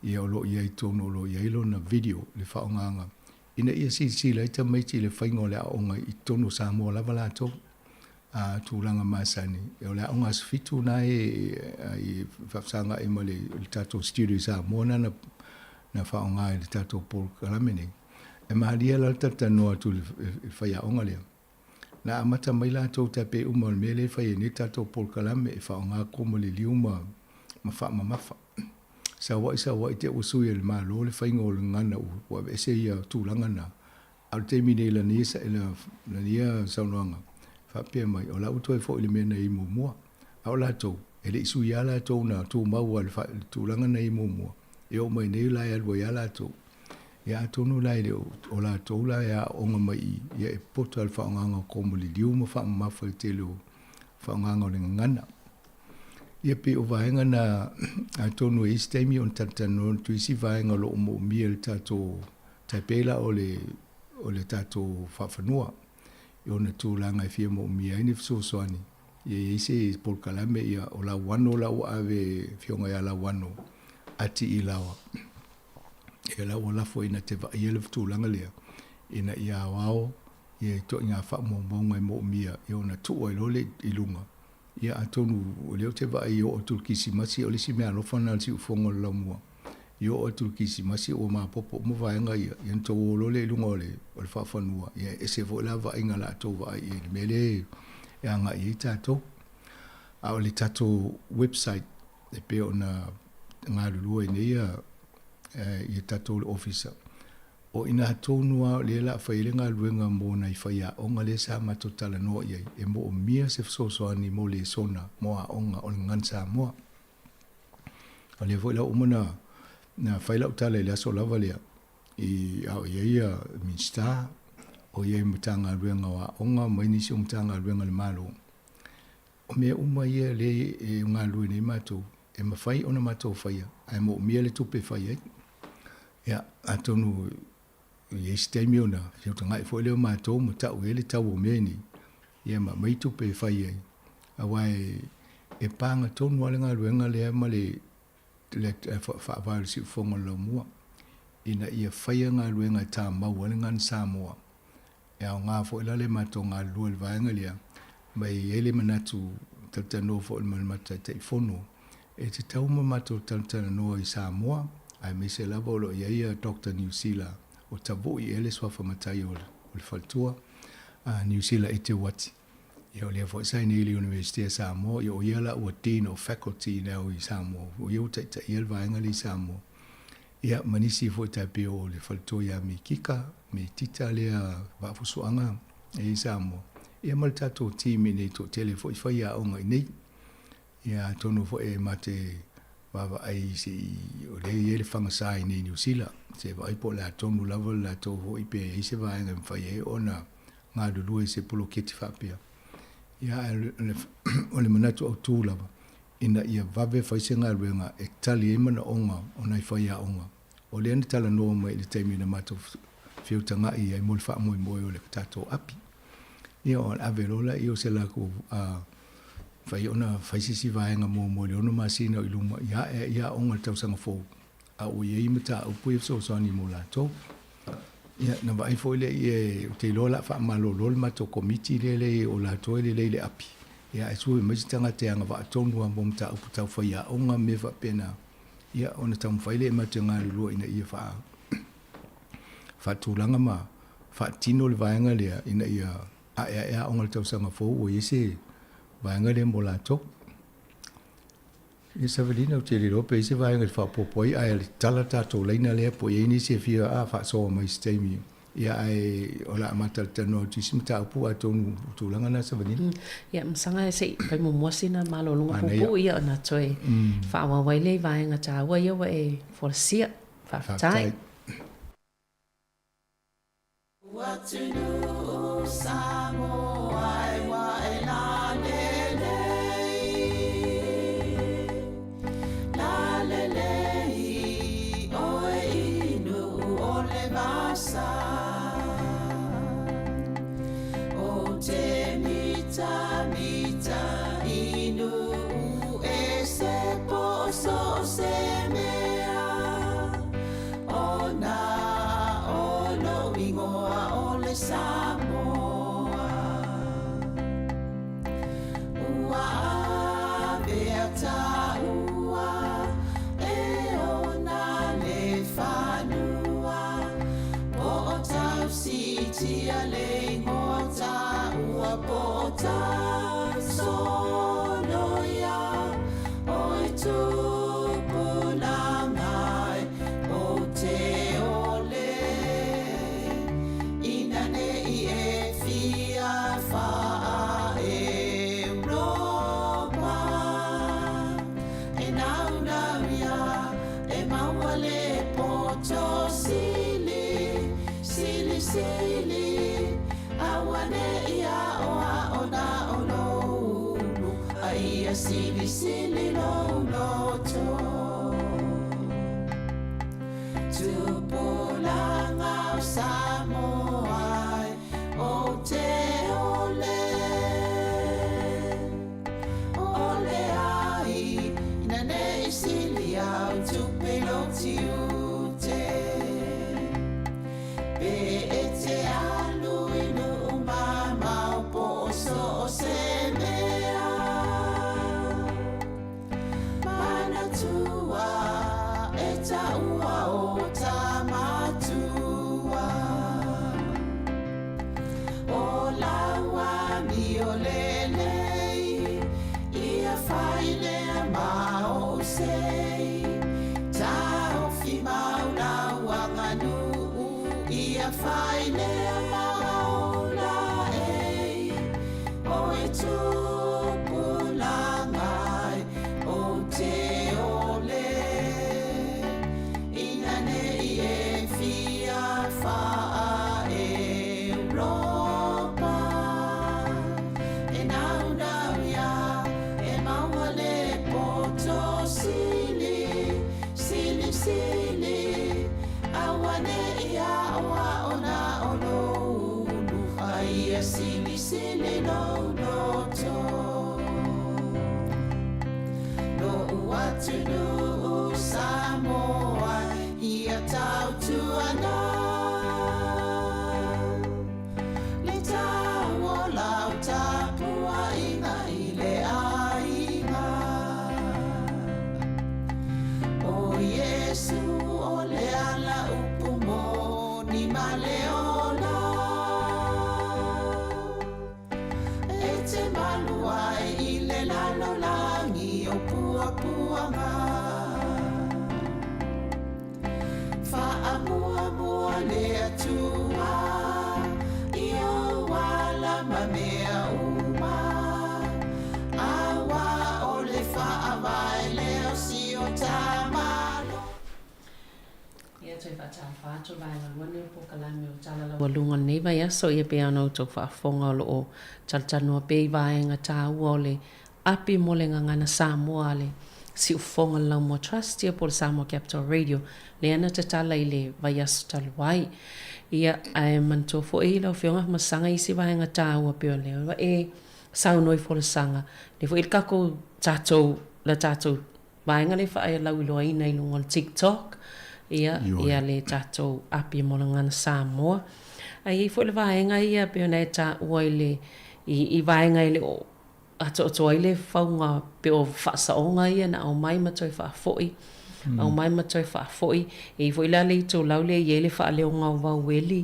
Ia o lo o i ai tonu o lo o i ai lona video le faaaogaga ina ia silasila ai tamaiti i le faiga o le aoga i totonu o Samoa lava latou a tulaga masani. O le aoga aso 7 na e faafesagai ma le tatou studio i Samoa na na faaaoga i le tatou polokalame nei. E malie la le talatalanoa atu i le faiaoga lea. Na amata mai latou tai pei uma o le mea lea e fai ai nei le tatou polokalame e faaaoga koma liliu ma ma faamamafa. Saua'i saua'i te i ua sui e le Malo le faiga o le gagana ua aveese ia tulaga na. A o le taimi nei i lana ia saunoaga, faapea mai, o la ua toe foi i le mea na i ai muamua. A o latou, e le i suia lava latou na tumau lava i le tulaga na i ai muamua, e oo mai nei la e alu ai lava latou. Ia atonu la e le o, o latou la e aooga mai i i, ia e poto lava i le faaaogaina o koma liliu ma faamamafa i le tele o faaaogaga o le gagana. Ia pei o vaega na, atonu e i ai se taimi ona talatalanoa atu i isi vaega o lo o moomia e le tatou, tai pei la o le, o le tatou faafanua i ona tulaga e fia moomia ai ni fesoasoani. Ia i ai se polokalame, ia o Lauano la ua ave e Afioga ia Lauano ati i Laoa. Ia la ua lafo ina te vaaia le tulaga lea, ina ia aoao ia ituaiga faamaumauga e moomia, ia ona tuu ai loa lea i luga. Ia atonu o lea ou te vaai e oo atu i le Kirisimasi, o le isi meaalofa lena a le siufofoga o le laumua. I oo atu i le Kirisimasi ua maopoopo uma vaega ia, ia ona tou o loa lea i luga o le o le faafanua, ia e ese foi la vaaiga o le a tou vaai i ai i le mea lea e agai i ai tatou. A o le tatou website e pei ona galulue ai nei ia tatou i le Ofisa, O i ina tonu lava o lea o le a fai ai le galuega mo nai faiaoga lea sa matou talanoa i ai, e moomia se fesoasoani mo lesona mo aoga o le Gagana Samoa. O lea foi la ua uma ona na fai lau tala i le aso lava lea i a o i ai ia Minisita, o i ai Matagaluega o Aoga ma nisi o Matagaluega a le Malo. O mea uma ia lea e galulue nei matou, e mafai ona matou faia, ae moomia le tupe e fai ai. Ia, atonu e i ai se taimi ona feutagai foi lea o matou ma tau i ai le tau o mea nei, ia ma aumai tupe e fai ai, aua e paga tonu lava le galuega lea ma le faavae o le siufofoga o le laumua, ina ia faia galuega e tamau ai le Gagana Samoa. E aoga foi la le matou galulue i le vaega lea, ma e i ai le manatu talatalanoa foi ma le matou Taitaifono, e tatau ma matou talatalanoa i Samoa, aemaise lava o lo o i ai Doctor Niusila o Tavui ea le suafa matai o le faletua, a Niusila Eteuati. Ia o lea foi sa i nei i le Iunivesite a Samoa, ia o ia la ua Dean of Faculty now i Samoa, o ia ua taitaia le vaega lea i Samoa. Ia ma nisi foi tai pei o le faletua ia Mikika, Mitita lea Vaafusuaga e i Samoa. Ia ma le tatou team i nei toatele foi faiaoga i nei. Ia atonu foi e mate vaavaai se i o lea e i ai le fagasa i nei Niu Sila, se i vaai po o le a tonu lava le latou foi pe i ai se vaega e mafai ai ona galulue i se poloketi faapea. Ia ae o le manatu autu lava, ina ia vave fai se galuega e tali ai manaoga o nai faiaoga. O lea na talanoa mai i le taimi na matou feutagai ai mo le faamoemoe o le tatou api. Ia ona ave loa lea o se latou fai ona fai se isi vaega muamua i le 6 masina o i luma ia ae ai aoga i le tausaga fou, a ua i ai mataupu ia fesoasoani mo latou. Ia, na vaai foi lea i, ou te iloa o le a faamalolo le matou komiti lea le o latou e lelei i le api, ia ae sue mai se tagata e agavaa tonu lava mo mataupu tau faiaoga ma mea faapena, ia ona taumafai lea e matou te galulue ina ia faatulaga ma faatino le vaega lea ina ia ae ae aoga i le tausaga fou ua i ai se vaega lea mo latou. Ia Savelina, ou te le iloa pe i ai se vaega e faaopoopo ai, ae tala le tatou laina lea po o i ai nisi e fia faasoa mai i se taimi. Ia ae o le a amata talanoa atu i isi mataupu atonu o tulaga na Savelina. Ia, masaga se i fai muamua sina malologa puupuu ia ona toe faaauau ai lea i vaega taua ia ua e folasia. Faafetai. Ona o lou igoa o le Samoa Ua avea taua e ona le fanua Po o tausitia le igoa taua Po o tausoloia Oi tupulaga e ou te ole Ina ne i e fia faa-Europa E naunau ia e maua le poto sili Sili sili Aua ne i aoao na o lou ulu A ia silisili lou loto Tupulaga o Samoa e ou te ole Ole ai ina ne i sili au tupe i lou tiute Pe e te alu i nuu mamao po o so o se mea Manatua e taua o Tamatua O lau amio lelei Ia fai lea ma ou sei Taofi mau lau aganuu i o puapuaga. Faamuamua le Atua i ou ala ma mea uma, auā o le faavae lea o si o ta Malo. Ia toe faatafa atu le vaega lua lenei o le polokalame o Tala Laualuga o lenei vaiaso, ia pei ona outou faafofoga o lo o talatalanoa pea i vaega taua o le api mo le gagana Samoa a le Siufofoga o le Laumua Trust ia po o le Samoa Capital Radio lea na tatala i le vaiaso talu ai. Ia, ae manatua foi lau Afioga Afamasaga isi vaega taua pei o lea ua e saunoa i folasaga, lea foi le tatou, tatou, le tatou vaega lea faalauiloaina i luga o le TikTok, ia, ia le tatou api mo le gagana Samoa. Ae i ai foi le vaega ia pei ona e taua i le, i vaega e le o atoatoa ai le fauga pei o faasaoga ia na aumai ma toe faafoi, aumai ma toe faafoi. E i ai foi la le itulau lea e i ai le faaleoga o vaueli,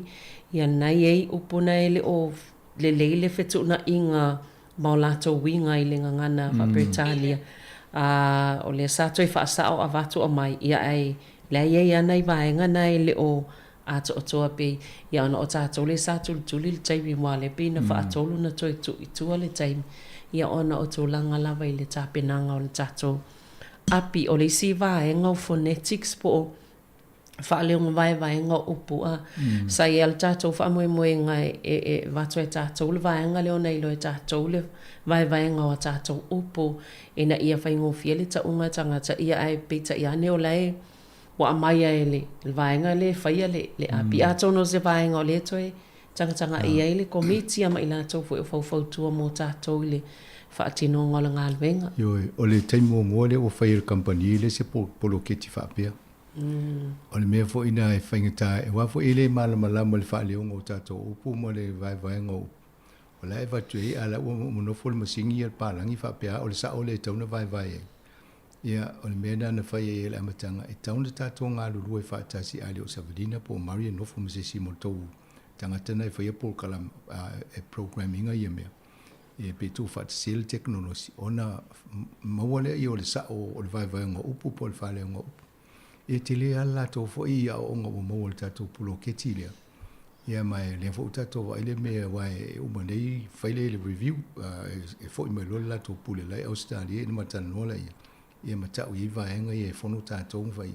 ia na i ai upu na e le o lelei le fetuunaiga ma o latou uiga i le gagana faa-Peretania, a o lea sa toe faasao avatu aumai, ia ae leai e i ai lava nai vaega na e le o atoatoa pei ia ona o tatou lea sa tulituli le taimi aua lea pei na faatolu na toe tuu i tua le taimi ia ona o tulaga lava i le tapenaga o le tatou api. O le isi vaega o phonetics po o faaleoga vaevaega o upu a sa i ai le tatou faamoemoega e e avatu e tatou le vaega lea ona iloa e tatou le vaevaega o a tatou upu ina ia faigofie le tauga e tagata ia ae peitai ane o la e Ua aumai e le vaega lea e faia le api. Atonu o se vaega o lea e toe tagatagai i ai le Komiti ma i latou foi o faufautua mo tatou i le faatinoga o le galuega. Ioe, o le taimi muamua lea ua fai e le kamupani lea se poloketi faapea. O le mea foi lena e faigata ai, aua foi e le malamalama i le faaleoga o tatou upu ma le vaevaega o upu. O la e avatu i ai, a o la ua nofo le masini ia le palagi faapea, o le sao lea e tatau ona vaevae ai. Ia, o le mea lena na fai ai e le amataga, e tatau ona tatou galulue faatasi a le o Savalina po o Murray e nofo ma se isi mo le tou tagata na e faia polokalame, e program ina ia mea, ia pe tuufaatasia le tekonolosi ona maua lea o le sao o le vaevaega o upu po o le faaleoga o upu. E tele lava le latou foi aoaoga ua maua i le tatou poloketi lea. Ia ma o lea foi ua tatou vaai le mea aua e uma nei fai lea i le review e foi mai loa le latou pule la i Ausetalia ona talanoa laia ia ma tau i ai vaega ia e fono tatou ma fai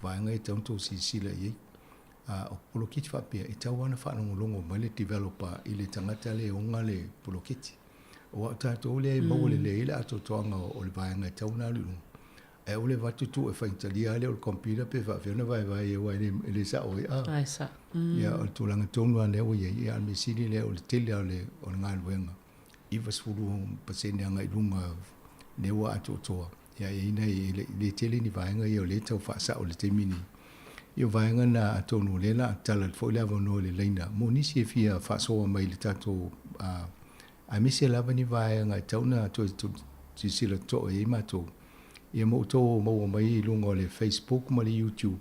vaega ia e tatau ona tou silasila i ai. A o poloketi faapea e tatau lava ona faalogologo mai le developer i le tagata lea e ona le poloketi. Aua o tatou lea e maua lelei ai le atoatoaga o le vaega e tatau ona alu i luga. Ae aua le avatu tuu e faitalia lea o le computer pe faapefea ona vaevae ai aua e le sao ai a. Ai sao. Ia o le tulaga tonu lava lea ua i ai, ia a o le mea sili lea o le tele lava o le galuega, 90% agai i luga lea ua atoatoa. Ia e i ai nai e le tele ni vaega ia o lea e tau faasao i le taimi lenei. Ia o vaega na atonu o lea o le a tatala atu foi le avanoa i le laina mo nisi e fia faasoa mai i le tatou aemaise lava ni vaega e tatau ona toe silasila totoa i ai matou. Ia ma outou o maua mai i luga o le Facebook ma le YouTube,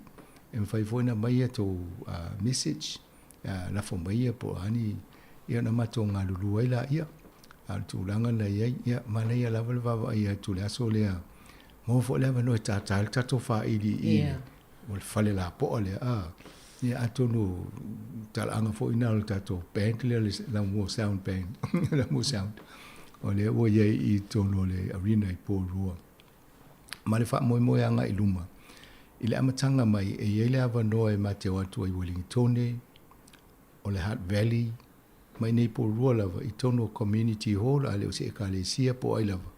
e mafai foi ona aumai a outou message, lafo mai ia po o a ni, ia ona matou galulue ai laia. A o le tulaga na i ai, ia manaia lava le vaavaai atu i le aso lea, maua foi le avanoa e tata ai le tatou faili i le fale lapoa lea, a. Ia atonu talaaga foi na o le tatou band lea le Laumua Sound Band, Laumua Sound. O lea ua i ai i totonu o le arena i Porirua. Ma le faamoemoe agai i luma. I le amataga mai, e i ai le avanoa e ma te o atu ai i Uelingitone, o le Hutt Valley, ma i nei Porirua lava, i totonu o Community Hall, a le o se ekalesia po o ai lava,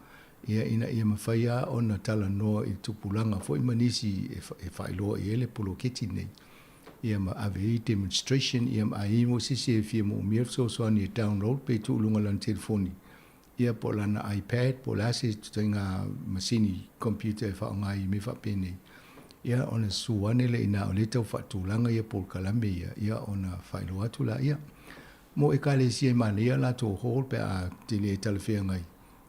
ia ina ia mafai lava ona talanoa i tupulaga foi ma nisi e faailoa i ai le poloketi lenei, ia ma ave ai demonstration, ia ma a i ai mo se isi e fia moomia le fesoasoani e download pe tuu i luga o lana telefoni, ia po o lana iPad po o le a se ituaiga masini computer e faaaoga ai i mea faapenei, ia ona susu ane lea i ina o lea e tau faatulaga ia polokalame ia, ia ona faailoa atu laia. Mo ekalesia e manaia latou hall pe a tele e talafeagai,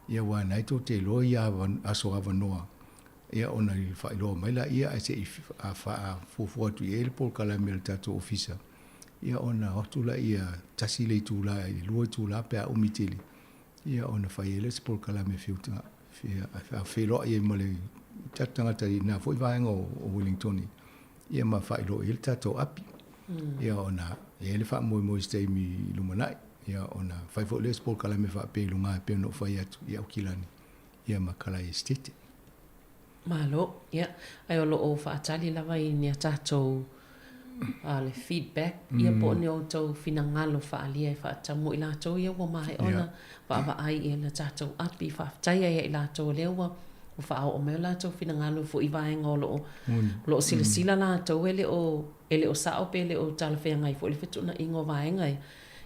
Ia aua na e tou te iloa ia aso avanoa, ia ona i faailoa mai laia ae se i faafuafua atu i ai le polokalame a le tatou ofisa, ia ona o atu laia tasi le itula i le lua itula pe a umi tele, ia ona fai ai lea o se polokalame fia feiloai ai ma le tatou tagata i lena foi vaega o Ueligitone, ia ma faailoa i ai le tatou api. Ia ona e i ai le faamoemoe i se taimi i lumanai, ia ona fai foi lea o se polokalame faapea i luga e pei ona ou fai atu i Aukilani, ia ma Kalae Esetete. Malo, ia, ae o lo o faatali lava i ni a tatou a le feedback ia po o ni outou finagalo faaalia e faatamu i latou ia ua maea ona vaavaai i le tatou api. Faafetai ai ia i latou o lea ua faaoo mai o latou finagalo foi i vaega o lo o o lo o silasila latou e le o e le o sao pe le o talafeagai foi le fetuunaiga o vaega ia,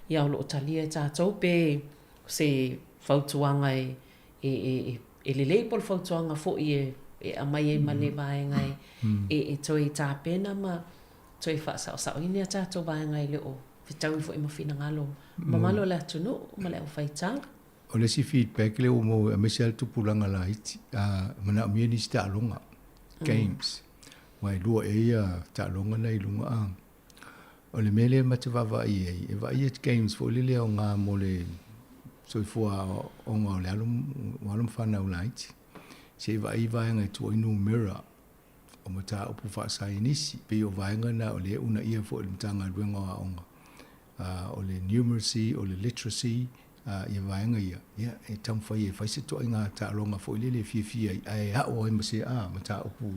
ia o lo o talia e tatou pe se fautuaga e e, e, e lelei po o le fautuaga foi e, e aumai ai ma le vaega e, e, e toe tapena ma toe faasaosaoina ia tatou vaega e le o fetaui foi ma finagalo mamalu o le atunuu ma le aufaitau. O le isi feedback lea ua maua aemaise lava le tupulaga laiti, a manaomia nisi taaloga, games, aua e lua ea ia taaloga na i luga a. O le mea lea ma te vaavaai i ai, e vaai ia games foi lele aoga mo le soifua aoaoga o le alo, o alo ma fanau laiti. Se i vaai vaega e tuu ai numera o mataupu faasaienisi, pei o vaega na o lea e uunaia foi e le Matagaluega o Aoga, o le numeracy, o le literacy, ia vaega ia, ia e taumafai e fai se ituaiga taaloga foi lele e fiafia ai, ae ao ai ma se mataupu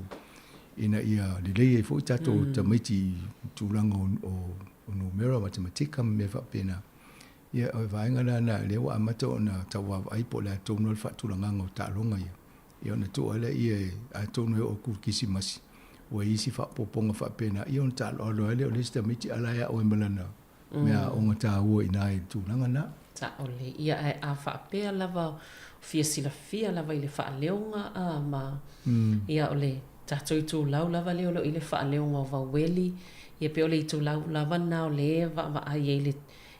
ina ia lelei ai foi tatou tamaiti i tulaga o numera, matematika ma mea faapena. Ia, o le vaega la lena lea ua amata ona tau vaavaai po o le a tonu le faatulagaga o taaloga ia. Ia ona tuu ai lea atonu e oo atu i le Kerisimasi, ua i ai isi faaopoopoga faapena, ia ona taaloalo ai lea o le isi tamaiti a la e ao ai ma lana mea aoga taua i ina i le tulaga lena. Sao lelei. Ia, ae a faapea lava fia silafia lava i le faaleoga a ma, ia o le tatou itulau lava lea o lo o i le faaleoga o Vaueli, ia pei o le itulau lava lena o lea e vaavaai ai le,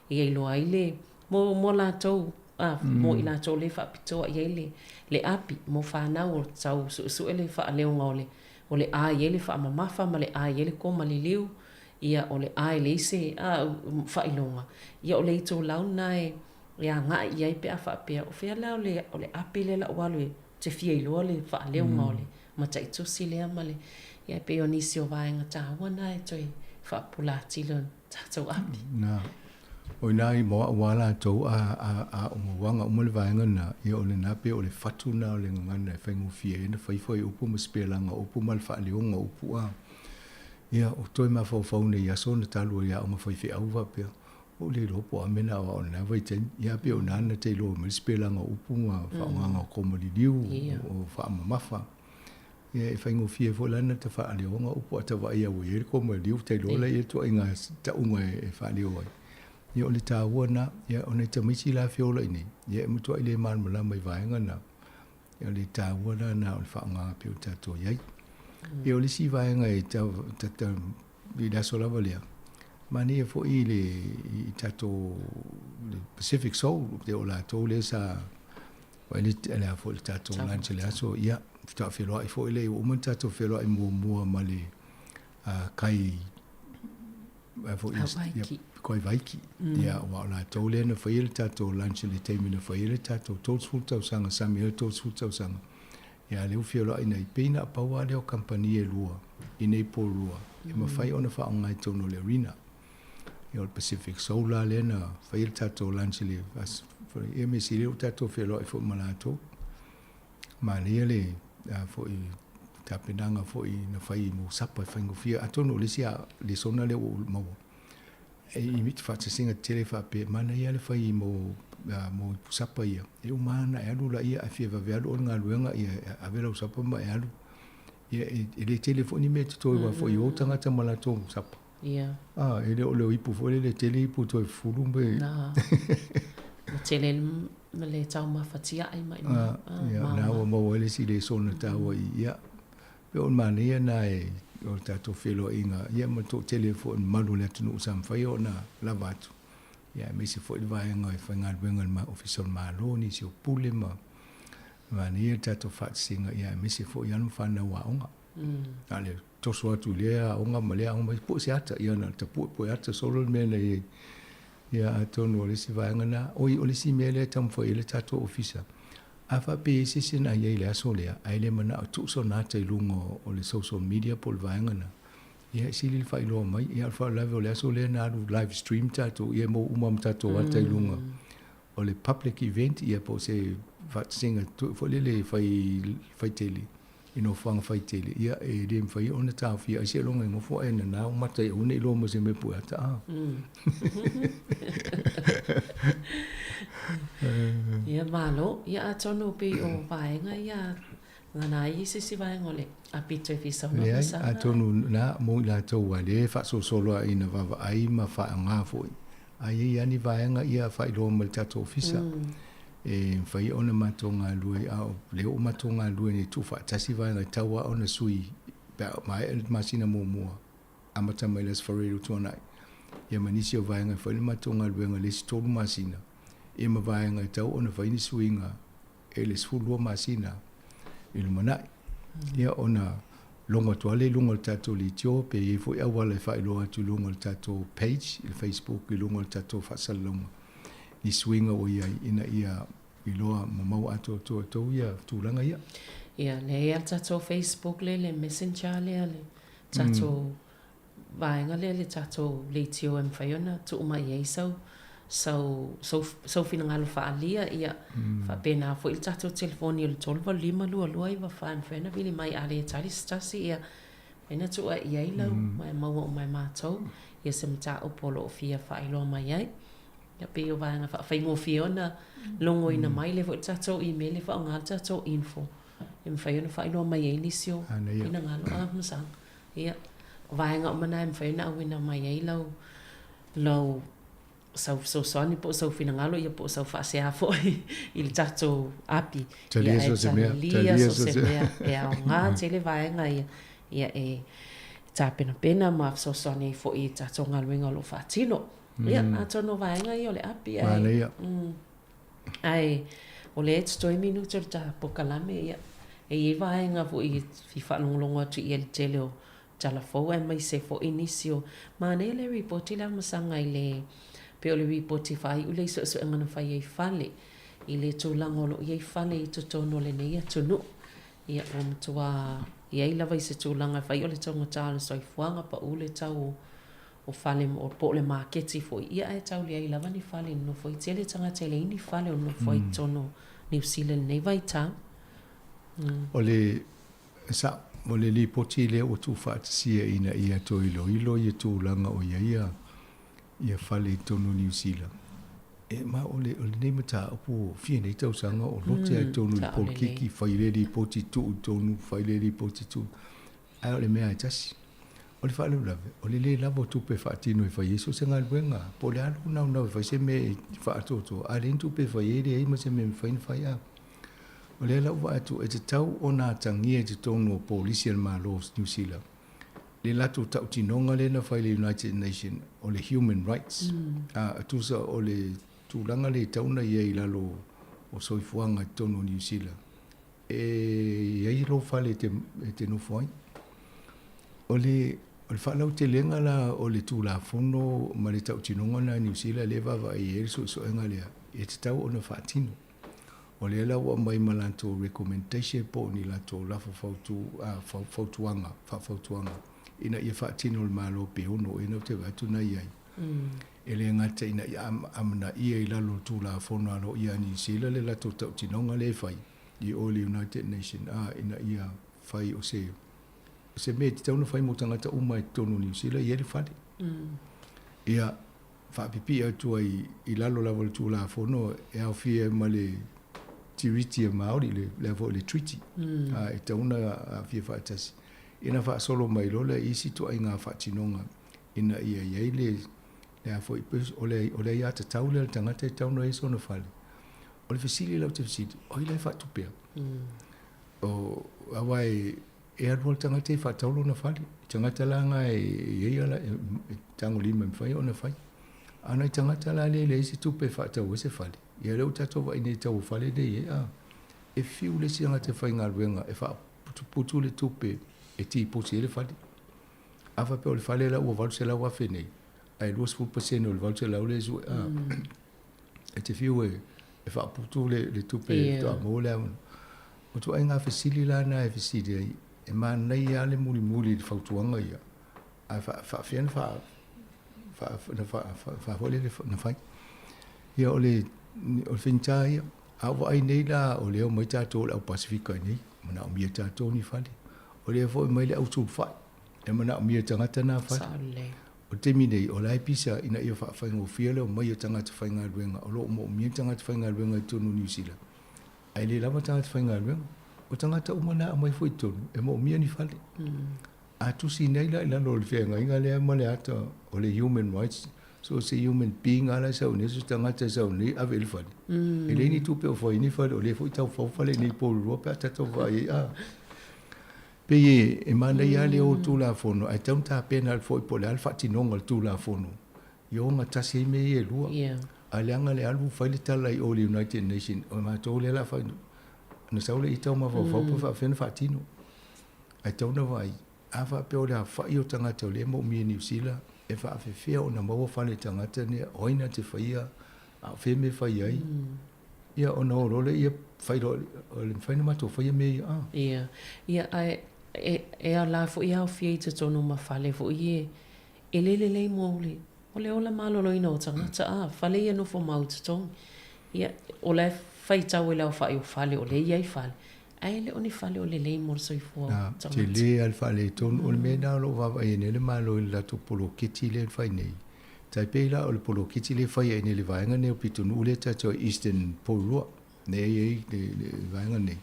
ia iloa ai le, mo, mo latou, a, mo i latou o lea e faapitoa i ai le, le api, mo fanau o tau suesue le faaleoga o le, o le a i ai le faamamafa ma le a i ai le koma liliu, Ia, o le a e leai se faailoga, ia o le itulau lena e agai i ai pe a faapea, o fea la o le, o le api lea la ua alu ou te fia iloa le faaleoga o le mataitusi lea ma le, ia e pei o nisi o vaega taua na e toe faapupula atili o le tatou api. Na. O i ina i mo au a latou a, a, a o mauaga uma le vaega lena, ia o lena pei o le fatu lena o le gagana e faigofie ai ona fai fuaiupu ma sipelaga o upu ma le faaleoga o upu a. Ia, o toe mafaufau nei i aso na talu ai aoga faifeau faapea, ua ou le iloa po o a mea na aoao i lena vaitaimi. Ia pei o ina na te iloa mai le sipelaga o upu ma faaaogaga o koma liliu, o faamamafa. Ia e faigofie foi la ona ta faaleoga upu a ta vaai lava ua i ai le koma liliu, ta iloa lea i le ituaiga tauga e faaleo ai. Ia o le taua lena. Ia o nai tamaiti la e feola i inei, ia e matuai le malamalama i vaega na. O le taua la lena o le faaaogaga pei ona tatou i ai. Ia o le isi vaega e tata i le aso lava lea, manaia foi i le i tatou le Pacific Soul, pei o latou lea sa fai le le a foi le tatou lunch i le aso, ia faatoa feiloai foi lea, ua uma ona tatou feiloai muamua ma le kai foi Hawaiki. Kai Vaiki. Ia, aua o latou lea na faia le tatou lunch i le taimi na fai ai le tatou 30 tausaga, sami ai le 30 tausaga. Ia, lea ua feoloai nei, pei na pau lava lea o kamupani e lua i nei po lua e mafai ona faaaoga i totonu o le arena. Ia, o le Pacific Solar lea na faia le tatou lunch i le aso, ia mea sili ua tatou feoloai foi ma latou. Manaia le foi tapenaga foi na fai mo sapa e faigofie. Atonu o le isi lesona lea ua ou maua, e i te faatasiga tetele faapea, e manaia le fai mo mo ipu sapa ia, e uma lava ona e alu laia ae fia vave alu oe i le galuega, ia ave lau sapa ma e alu. Ia e le tele foi ni mea e totoe aua foi e o tagata ma latou sapa. Ia. Ah, e le o le ipu foi lele e tele ipu toe fufulu me. Na. Ma tele ma le taumafa tiai ma ina. Ah, ia, na ua maua ai le isi lesona taua i, ia. Pei o le manaia lena e, o le tatou feiloaiga, ia ma le toatele foi o le mamalu o le atunuu sa mafai ona lava atu, ia aemaise foi le vaega e faigaluega i le Ofisa o le Malo, nisi o Pule ma manaia le tatou faatasiga, ia aemaise foi alo ma fanau aoga. Na o le toso atu i lea aoga ma lea aoga, mai pue se ata, ia na o le tapuepue ata solo le mea na i ai. Ia atonu o le isi vaega lena. Oi, o le isi mea lea e taumafai i ai le tatou Ofisa, A faapea e i ai se isi na i ai i le aso lea, ae le manao e tuu sona ata i luga o le social media po o le vaega lena, ia e sili le faailoa mai. Ia a o le faalavelave o le aso lea na alu live stream tatou, ia e maua uma lava ma tatou ata i luga o le public event, ia po o se faatasiga foi lele fai faitele i nofoaga faitele, ia e le mafai ona taofia ai seiloga e nofo ae nana ou mata ia aua ne i iloa ma se mea pue ata a. Ia malo, ia atonu pei o vaega ia lana ai se isi vaega o le apito e fia saunoa Leai, atonu na mo i latou a lea e faasolosolo lava ina vaavaai ma faaaoga foi, a i ai lava ni vaega ia faailoa mai i le tatou ofisa. E mafai ona matou galulue, a o lea ua matou galulue nei e tuufaatasi vaega e tatau lava ona sui pe a maea le masina muamua, amata mai le Aso Faraile ua tuanai, ia ma nisi o vaega e fai le matou galuega i le isi 3 masina, ia ma vaega e tatau ona fai ni suiga e le 12 masina i lumanai. Ia ona logo atu lava lea i luga o le tatou leitio, pe i ai foi auala e faailoa atu i luga o le tatou page i le Facebook i luga o le tatou faasalalauga ni suiga ua i ai ina ia iloa ma maua atoatoa e tou ia tulaga ia. Ia, lea e i ai le tatou Facebook lea, le messenger lea, le tatou vaega lea, le tatou leitio e mafai ona tuu mai i ai sau, sau, sau, sau finagalo faaalia, ia, faapena foi le tatou telefoni o le 385 22 94 e mafai ona vili mai a le tali se tasi, ia, mafai ona tuu i ai lau, ma e maua uma e matou ia se mataupu o lo o fia faailoa mai ai. Ia pei o vaega faafaigofie ona logoina mai lea foi le tatou email e faaaoga le tatou info e mafai ona faailoa mai ai nisi o finagalo a masaga. Ia, o vaega uma na e mafai ona auina mai ai lau lau sau fesoasoani po o sau finagalo ia po o sau faasea foi i le tatou api. Talia so se mea. Talia so se mea. E aoga tele vaega ia. Ia e tapenapena ma fesoasoani ai foi i tatou galuega o lo o faatino. Ia, atonu o vaega ia o le api ae. Manaia. Ae o lea e totoe minute o le ta pokalame, ia, e i ai vaega foi e fia faalogologo atu i ai i le tele o tala fou aemaise foi nisi o manaia le ripoti lea masaga i le pei o le ripoti faaiu lea i suesuega na fai ai fale i le tulaga o lo o i ai fale i totonu o lenei atunuu. Ia, ua matua i ai lava i se tulaga e fai o le taugata o le soifuaga, pau le tau o o fale po o le maketi foi, ia ae tau leai lava ni fale e nonofo ai. Tele tagata e leai ni fale o nonofo ai i totonu o Niu Sila i lenei vaitau. O le sao, o le lipoti lea ua tuufaatasia ina ia toe iloilo ia tulaga o i ai ia fale i totonu o Niu Sila. E ma o le o lenei mataupu fia nei tausaga o lote lava i totonu i le polokiki, fai lea lipoti tuu i totonu, fai lea lipoti tuu. Ae o le mea lava e tasi. O le faalavelave, o le le lava o tupe e faatino e fai ai so o se galuega. Po o le a lou naunau e fai se mea e faaatoatoa, a leai ni tupe e fai ai, e leai ma se mea e mafai ona fai. A o lea la ua vaai atu, e tatau ona atagia i totonu o polisi a le Malo o Niu Sila le latou tautinoga lea na fai i le United Nation o le human rights. A tusa o le tulaga lea e tatau ona i ai i lalo o soifuaga i totonu o Niu Sila, E i ai lou fale e te, e te nofo ai. O le, o le faalautelega la o le Tulafono ma le tautinoga lena a Niu Sila lea e vaavaai i ai le suesuega lea, e tatau ona faatino. O lea la ua aumai ma latou recommendation po o ni latou lafo fautu, a, fautuaga, faafautuaga ina ia faatino e le Malo pe ono ea na ou te vaai atu na i ai. E le gata ina ia amanaia i lalo o le Tulafono aloaia a Niu Sila le latou tautinoga lea e fai, i o le United Nation a ina ia fai o se o se mea e tatau ona fai mo tagata uma i totonu o Niu Sila e i ai le fale. Ia faapipii atu ai i lalo lava o le Tulafono e aofia ai ma le Tiriti a Māori, le, le foi le treaty, a e tatau ona aafia faatasi. Ina faasolo mai loa lea i isi ituaiga faatinoga ina ia i ai le, le a foi, o le, o le aiatatau lea a le tagata e tatau ona i ai sona fale. O le fesili la ou te fesili, o ai la e faatupea? O, aua e, e alu lava le tagata e faatau lona fale. Tagata la na e i ai ala, e tagolima e mafai ona fai. A o nai tagata la lea e leai se tupe e faatau ai se fale, ia lea ua tatou vaai nei i tau o fale lea e i ai, a, e fiu le isi tagata e faigaluega e faaputuputu le tupe e tiposi ai le fale. A faapea o le fale la ua $800,000 nei, ae 20% o le 800 lea e sue, a, e te fiu e. E faaputu le, le tupe yeah. Faatoa maua le avanoa. O ituaiga fesili la na e fesili ai, e manaia lava le mulimuli i le fautuaga ia, ae faafefea na faa, faa, na faa, faa, foi lele na fai. Ia o le, o le faigata ia, a ou vaai nei la o lea omai tatou o le au Pasefika i nei, manaomia e tatou ni fale. O lea foi omai le au sulufai, e manaomia e tagata na fale. Sao lelei. O le taimi nei, o la e pisa ina ia faafaigofie le omai o tagata faigaluega, o lo o moomia tagata faigaluega i totonu o Niu Sila, ae le lava tagata faigaluega. O tagata uma na aumai foi i totonu, e moomia ni fale. A tusi nei la i lalo o le feagaiga lea ma le ata o le human rights, so se human being lava la e sau nei, so se tagata e sau nei ave i le fale. E leai ni tupe o fai ai ni fale, o lea foi e tau fau fale i nei Porirua pe a tatou vaai ai, a. Pei e, e manaia lava le o Tulafono, ae tatau ona tapena foi po o le a le faatinoga o le Tulafono ia ogatasi ai mea ia e lua. Yeah. Ae leaga le alu fai le tala i o i le United Nation, o matou lea o le a fai, ona sau lea i tau mafaufau pe faapefea ona faatino. Ae tatau ona vaai, a faapea o le aofai o tagata o lea e moomia i Niu Sila, e faapefea ona maua fale tagata nei, o ai na te faia, a o fea mea e fai ai. Ia ona o loa lea ia fai loa, o le mafai ona matou faia mea ia a. Ia, ia ae e, e ala foi e aofia i totonu ma fale foi e, e le lelei mo le, mo le ola maloloina o tagata a, fale ia nofo mau i totonu. Ia, o la e faitau e le aofai o fale o lea e i ai fale, ae le o ni fale o lelei mo le soifua o tagata. Tele lava le faaletonu. O le mea lena o lo o vaavaai ai nei le Malo i le latou poloketi lea e fai nei. Tai pei la o le poloketi lea e fai ai nei i le vaega nei o pitonuu lea e tatou Eastern Porirua, lea e i ai le vaega nei,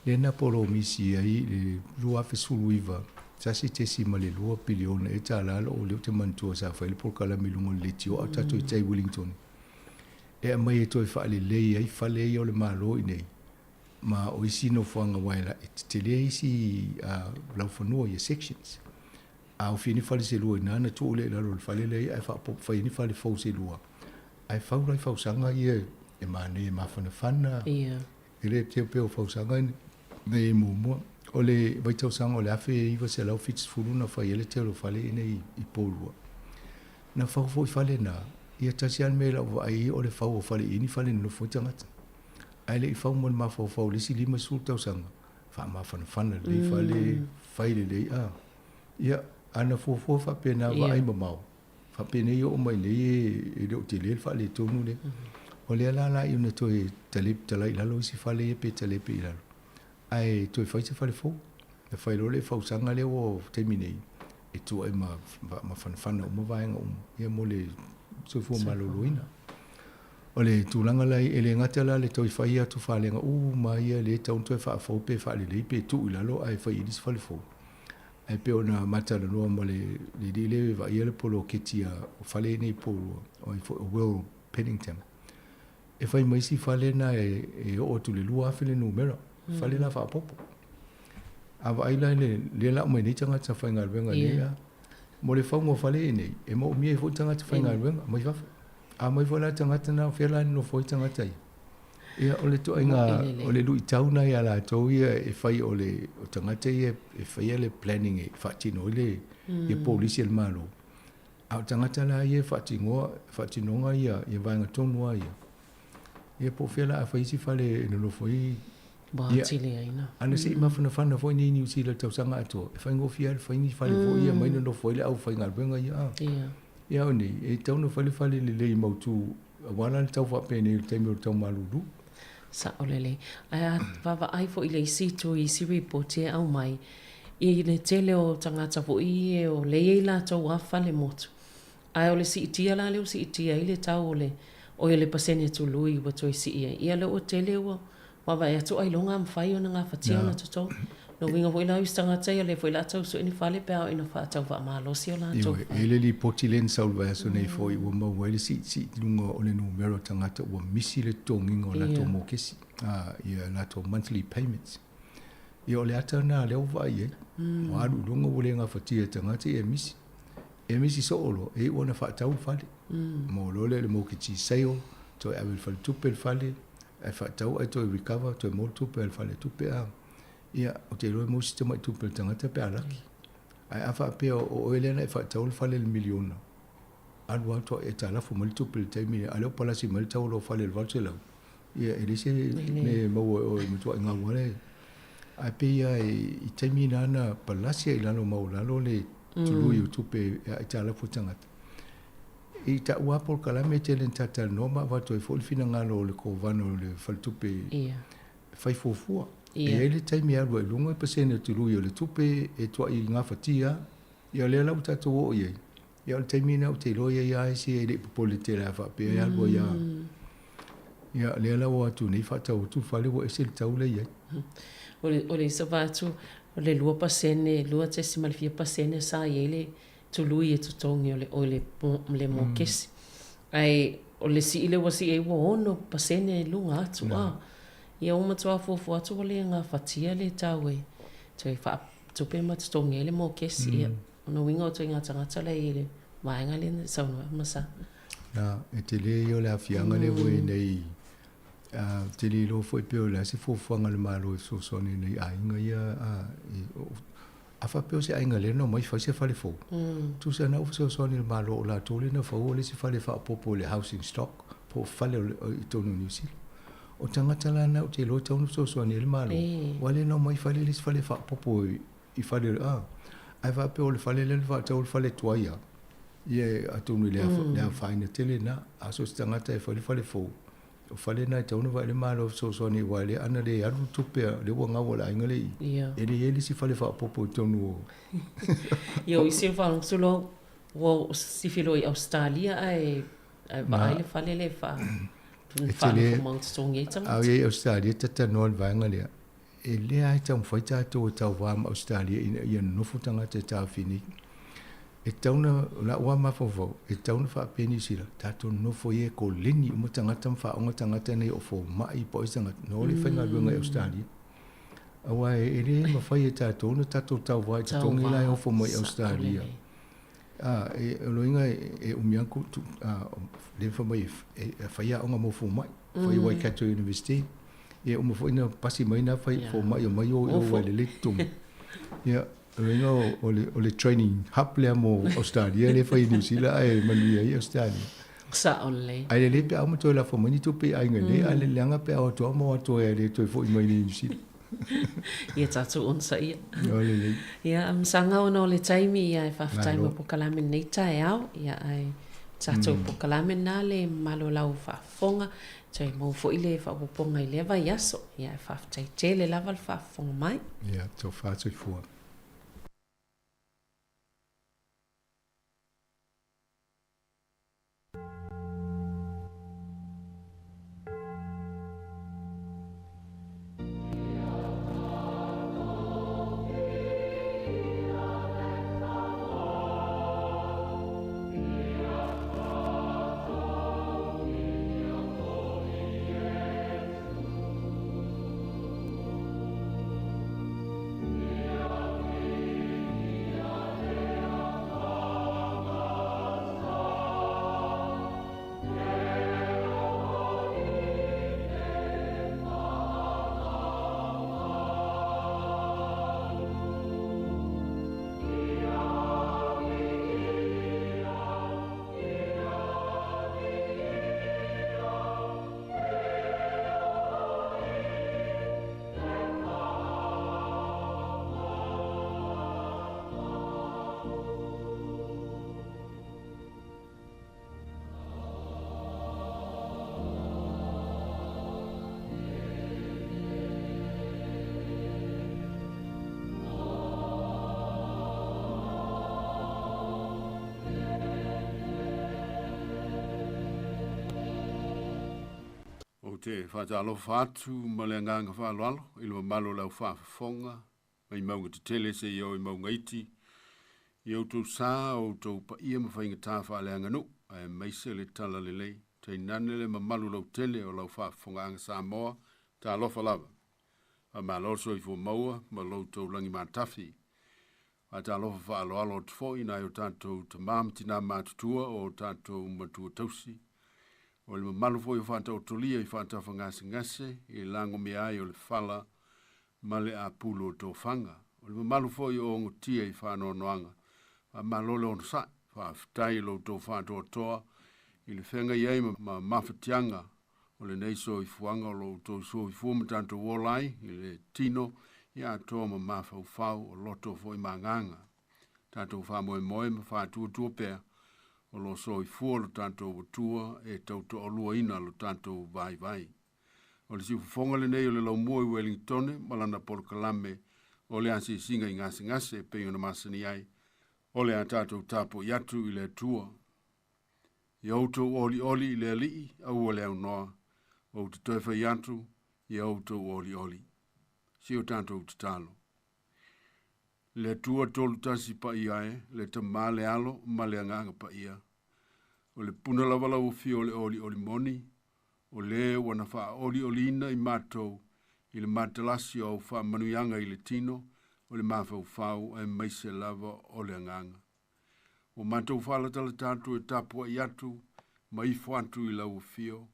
lea na polomisi ai i le 2019, 1.2 piliona ea tala loo lea ou te manatua sa fai le polokalame i luga o le leitio a o tatou i tai Wellington e aumai e toe faalelei ai fale ia o le Malo i nei ma o isi nofoaga aua e tetele isi laufanua ia sections. A ofi ni fale se lua ina na tuu lea i lalo o le fale lea ae faaopoopo fai ai ni fale fou se lua. Ae fau la i fausaga ia e manaia e mafanafana. Ia. E le pei pei o fausaga nei i muamua. O le vaitausaga o le 1970 na fai ai le tele o fale nei i Porirua. Na fau foi fale na, ia tasi lava le mea i lau vaai i ai o le fau o fale i ni fale e nonofo ai tagata. Ae le i fau mo le mafaufau i le isi 50 tausaga, faamafanafana lelei fale, fai lelei a. Ia, a na fuafua faapena vaai mamao, faapenei oo mai nei e le o tele le faaletonu lea. O lea la la ona toe talepe talai i lalo isi fale ia pe talepe i lalo, ae toe fai se fale fou. Na fai loa le fausaga lea ua taimi nei, e tua i ma mafanafana uma vaega uma, ia mo le soifua maloloina. O le tulaga la e le gata la le toe fai atu falega uma ia lea e tatau ona toe faafou pe faalelei pe tuu i lalo ae fai i ai le isi fale fou. Ae pei ona matalanoa ma le alii lea e vaaia le poloketi a o fale nei Porirua, o ai foi o Will Pennington. E fai ma isi fale na e oo atu i le 2,000 le numera, fale la faaopoopo. A vaai la i le lea la aumai nei tagata faigaluega nei a, mo le fauga o fale nei, e moomia ai foi tagata faigaluega mai fafo. A aumai foi la tagata na, o fea la e nonofo ai tagata ia? Ia, o le ituaiga, o le luitau lena ia latou ia e fai o le o tagata ia e faia le planning e faatino ai le ia polisi a le Malo. A o tagata la ia e faatinoa, faatinoga ia ia vaega tonu lava ia. Ia po o fea la a fai isi fale e nonofo ai. Ua atili ai na. Ana se i mafanafana foi nei Niu Sila i le tausaga atoa, e faigofie lava le fai ni fale foi ia mai nonofo ai le aufaigaluega ia a. Ia. Ia o nei, e tatau ona fai le fale lelei mautu aua la le tau faapenei i le taimi o le tau malulu. Sao lelei. Ae a vaavaai foi i le isi itu i isi ripoti e aumai, i le tele o tagata foi e o lea e i ai latou a fale motu. Ae o le siitia la lea ua siitia ai le tau o le, oi o le pasene tului ua toe sii ai, ia lea ua tele ua vaavaai atu ailoga a mafai ona gafatia ona totogi. Lona uiga foi la o isi tagata ia lea foi o le a tau sue ni fale pe a oo ina faatau faamalosi o latou fale. Ioe, e i ai le lipoti lea na sau i le vaiaso nei foi ua maua ai le siisii i luga o le numera o tagata ua misi le totogiga o latou mokesi, ia latou monthly payments. Ia o le ata lena lea ua vaai i ai. Ua alu i luga ua le gafatia e tagata ia e misi. E misi soo loa, e iu ona faatau le fale. Maua loa lea i le mortgagee sale, toe ave i le faletupe le fale, ae faatau ae toe recover, toe maua le tupe a le faletupe a. Ia, ou te iloa e maua si tamai tupe a le tagata pe a laki. Ae a faapea o oe lea na e faatau le fale i le miliona, alu lava toa e aitalafu mai le tupe i le taimi lea, a o lea ua palasi mai le tau o lou fale i le 800, Ia, e leai se mea e maua e oe e matuai gau lava le. Ae pei lava i taimi na na palasi ai i lalo maualalo le tului o tupe e aitalafu a tagata. I ta'u lava polokalame e tele ina talatalanoa ma avatu ai foi le finagalo o le Kovana o le Faletupe e fai fuafua. E i ai le taimi e alu ai i luga le pasene o tului o le tupe e tua'i gafatia lava. Ia o lea la ua tatou oo i ai, ia o le taimi lena ou te iloa e i ai lava isi e le i popole tele lava faapea e alu ai lava. Ia o lea la ua o atu nei faatau atu le fale ua ese le tau lea e i ai. O le isi atu, o le 2%, 2.4% sa i ai le tului e totogi o le oi le mokesi. Ae o le sii lea ua sii ai ua 6% i luga atu. A, ia ua matua fuafua atu ua le gafatia le tau e toe faatupe ma totogi ai le mokesi. Ia, o lona uiga o ituaiga tagata la e i ai i le vaega lea na saunoa ai Masa. Na, e tele ia o le aafiaga lea ua i ai nei, ou te le iloa foi pe o le a se fuafuaga a le Malo e fesoasoani ai i aiga ia, a faapea o se aiga lea na omai fai se fale fou, tusa na ua fesoasoani le Malo o latou lea na fauina le isi fale faaopoopo i le housing stock po o fale i totonu o Niu Sila. O tagata la na ou te iloa e tatau ona fesoasoani ai le Malo, aua lea na omai fai le isi fale faaopoopo i fale, ae faapea o le fale lea na faatau o le fale tuai lava, ia atonu e le afaina tele lena. A so o se tagata e fai le fale fou, O fale na e tatau ona vaai le Malo e fesoasoani aua o lea ana le alu le tupe a lea ua gau a le aiga lea i i, e le i ai le isi fale faaopoopo i totonu o Ia o isi faalogo loa ua sifi loa i Ausetalia ae vaai le fale lea e faanofomau totogi ai tagata. A o i ai i Ausetalia e talatalanoa i le vaega lea, e le lava e taumafai tatou e tauva ma Ausetalia ina ia nonofo tagata e taofi nei. E tatau ona, o la'u lava mafaufau, e tatau ona faapea Niu Sila, tatou nonofo ia e koleni uma tagata ma faaaoga tagata nei o fomai po o ai se tagata, na o le faigaluega i Ausetalia. Aua e le mafai e tatou ona tatou tauva i totogi la e ofo mai i Ausetalia. A, e, o loiga e umi lava lea fai mai e fai aoga mo fomai, fai i Waikato University. Ia uma foi na pasi mai na fai fomai omai o i o e lelei totogi. Ia, Lona uiga o le training hub lea mo Australia lea e fai i Niu Sila ae manuia ai Australia. Sao lelei. Ae lelei pe a uma toe lafo mai ni tupe i aiga nei, ae leaga pe a o atu lava ma o atu ai e le toe foi mai i Niu Sila. Ia tatou onosaia. O lelei. Ia, masaga ona o le taimi, ia e faafetai mo polokalame i lenei taeao, ia ae tatou polokalame lena le mamalu o lau faafofoga, toe maua foi le faaopoopoga i lea vaiaso. Ia, e faafetai tele lava le faafofoga mai. Ia, tofa soifua. Ou te faatalofa atu ma le agaga faaaloalo i le mamalu o le au faafofoga mai mauga tetele seia oo i mauga iti, i outou sa, o outou paia ma faigata faaleaganuu, aemaise le talalelei, tainane le mamalu lautele o lau faafofogaaga Samoa, talofa lava. Faamalo le soifua maua ma lo outou lagi matafi. Faatalofa faaaloalo atu foi i nai o tatou tama ma tina matutua o tatou matua tausi. O le mamalu foi o faataotolia i faatafagasegase i lagomea ai o le fala ma le apulu o tofaga. O le mamalu foi o ogotia i faanoanoaga. Faamalo le onosai. Faafetai i lo outou faatoatoa i le feagai ai ma mafatiaga o O lenei soifuaga o lo outou soifua ma tatou ola ai i le tino ia atoa ma mafaufau o loto foi ma agaga. Tatou faamoemoe ma faatuatua pea o lo soifua lo tatou Atua e tautoaluaina lo tatou vaivai. O le siufofoga lenei o le laumua i Wellingtone ma lana polokalame o le asiasiga i gasegase e pei ona masani ai. O le a tatou tapuai atu i le Atua. Ia outou olioli i le Alii aua le aunoa, ou te toe fai atu, ia outou olioli. Si o tatou tatalo. Le Atua tolu tasi paia e, le Tamā le Alo ma le Agaga Paia. O le puna lava lau afio o le olioli moni, o le ua na faaolioliina i matou i le matalasi o au faamanuiaga i le tino, o le mafaufau aemaise lava o le agaga. Ua matou faalatalata atu e tapuai atu ma ifo atu i lau afio,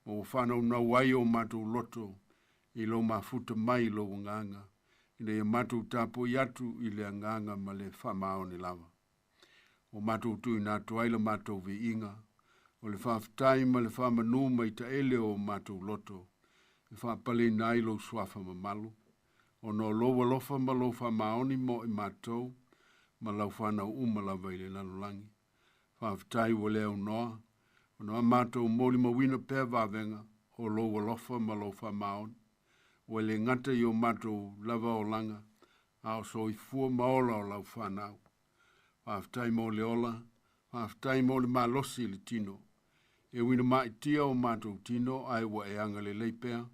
ma ua faanaunau ai o matou loto i lou mafuta mai i lou agaga, ina ia matou tapuai atu i le agaga ma le faamaoni lava. Ua matou tuuina atu ai la matou viiga, o le faafetai ma le faamanu mai taele o matou loto, e faapaleina ai lou suafa mamalu, ona o lou alofa ma lou faamaoni mo i matou, ma lau whanau uma lava i le lalolagi. Faafetai ua le aunoa, ona a matou molimauina pea vavega o lou alofa ma lou faamaoni. Ua le gata i o matou lava olaga, a o soifua ma ola o lau whanau. Faafetai mo le ola, faafetai mo le malosi i le tino. E uina maitia o matou tino ai ua e agalelei pea,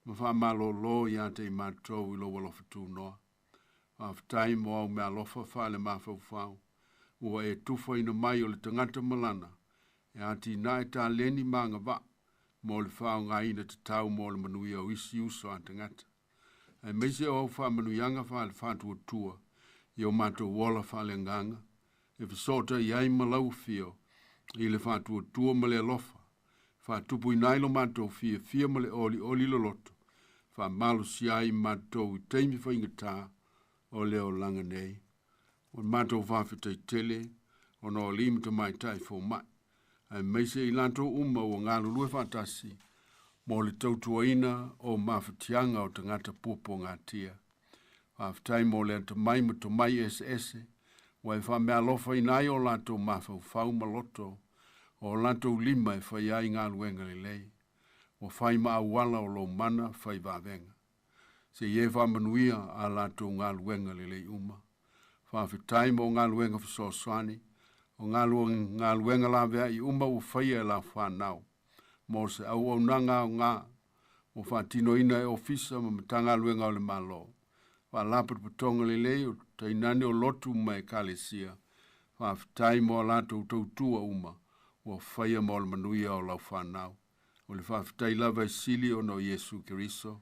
ma faamalōlō ia te i matou i lou alofa tunoa. Faafetai mo au meaalofa faale mafaufau, ua e tufaina mai o le tagata malana, e atinae taleni ma agavaa mo le faaaogaina tatau mo le manuia o isi uso a tagata. Aemaise o au faamanuiaga faale-faatuatua i o matou ola faaleagaga, e fesoota ai ma lau afio i le faatuatua ma le alofa, faatupuina ai lo matou fiafia ma le olioli loloto, faamalosia ai matou i taimi faigata o le olaga nei. O le matou faafetai tele ona o alii ma tamaitai fomai, aemaise i latou uma ua galulue faatasi mo le tautuaina o mafatiaga o tagata puapuagatia. Faafetai mo le atamai ma tomai eseese, ua e faameaalofaina ai o latou mafaufau ma loto, o latou lima e fai ai galuega lelei. Ua fai ma auala o lou mana fai vavega. Se i e faamanuia a latou galuega lelei uma. Faafetai mo galuega fesoasoani, o galuega laveai uma ua faia e lau whanau. Mo se auaunaga aoga, ua faatinoina e ofisa ma Matagaluega o le Malo. Faalapotopotoga lelei o tainane o lotu ma ekalesia. Faafetai mo a latou tautua uma, ua faia mo le manuia o lau whanau. O le faafetai lava e sili ona o Iesu Keriso.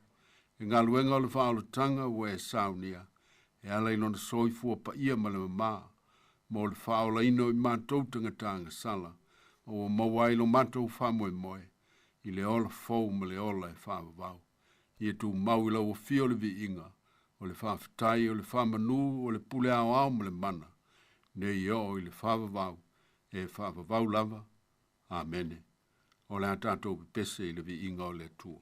E galuega o le faaolataga ua e saunia, e ala i lona soifua paia ma le mamā, mo le faaolaina o i matou tagata agasala, ma ua maua ai lo matou faamoemoe, i le ola fou ma le ola e faavavau. Ia tumau i lau afio le viiga, o le faafetai o le faamanu o le pule aoao ma le mana, nei oo i le faavavau, e faavavau lava. Amene. O le a tatou pepese i le viiga o le Atua.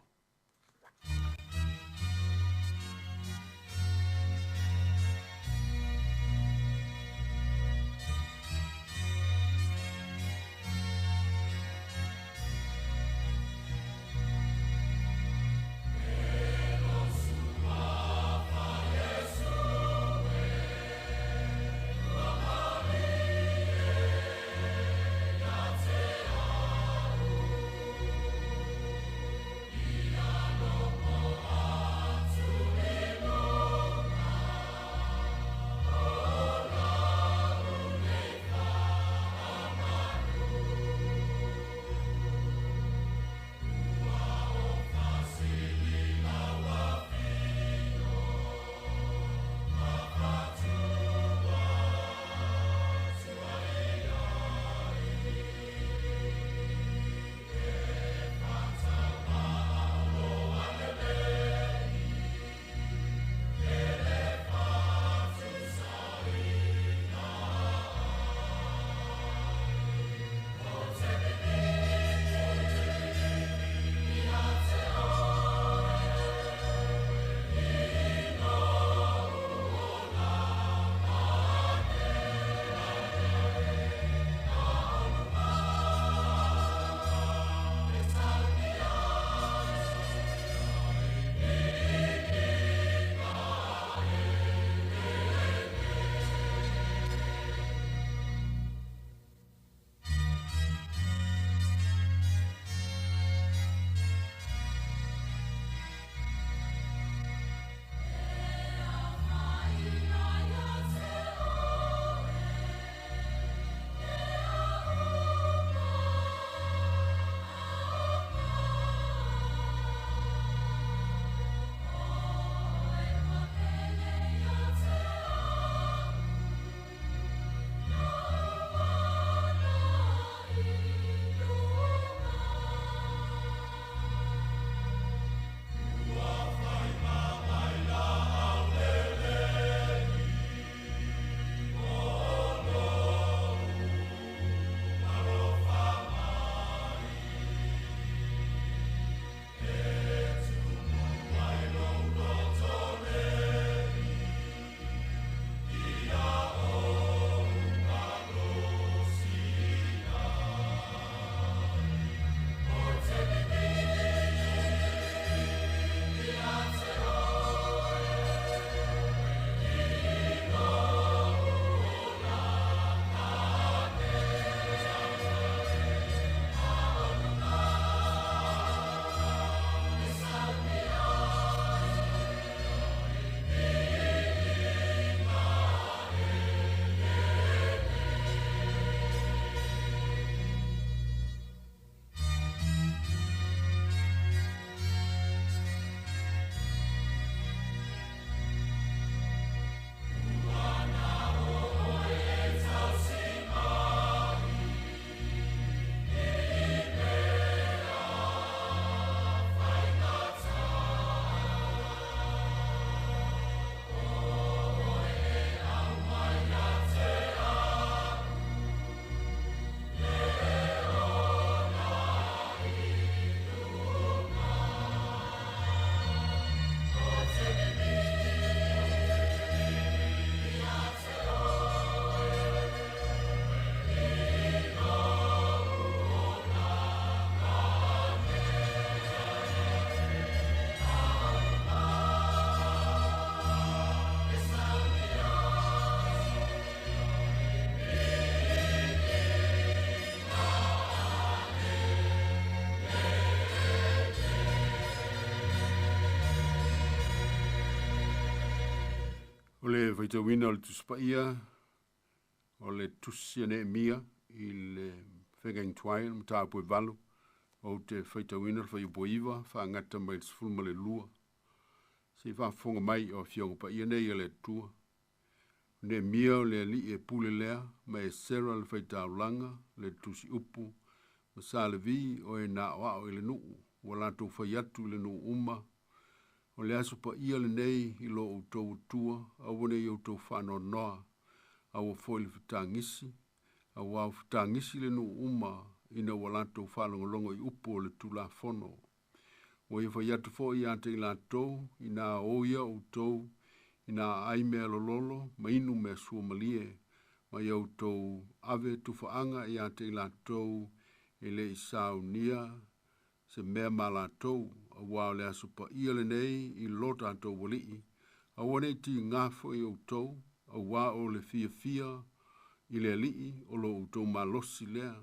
O le faitauina o le Tusi Paia, o le Tusi a Neemia i le Fegaigatuai, le mataupu e 8, ou te faitauina le fuaiupu e 9, faagata mai le 12. Se i faafofoga mai o afioga paia nei a le Atua. O Neemia o le alii e pule lea, ma Esera le faitaulaga, le tusi upu, ma Sa Levi o e naoao i le nuu, ua latou fai atu i le nuu uma, o le aso paia lenei i lo outou Atua, aua ne i outou faanoanoa, aua foi le fetagisi, auā ua fetagisi le nuu uma ina ua latou faalogologo i upu o le Tulafono. Ua ia fai atu foi ia te i latou, inā o ia outou, inā aai mea lololo, ma inu mea suamalie, ma ia outou ave tufaaga ia te i latou e le i saunia se mea ma latou, auā o le aso paia lenei i lo tatou Alii, aua ne i tigā foi outou, auā o le fiafia i le Alii o lo outou malosi lea.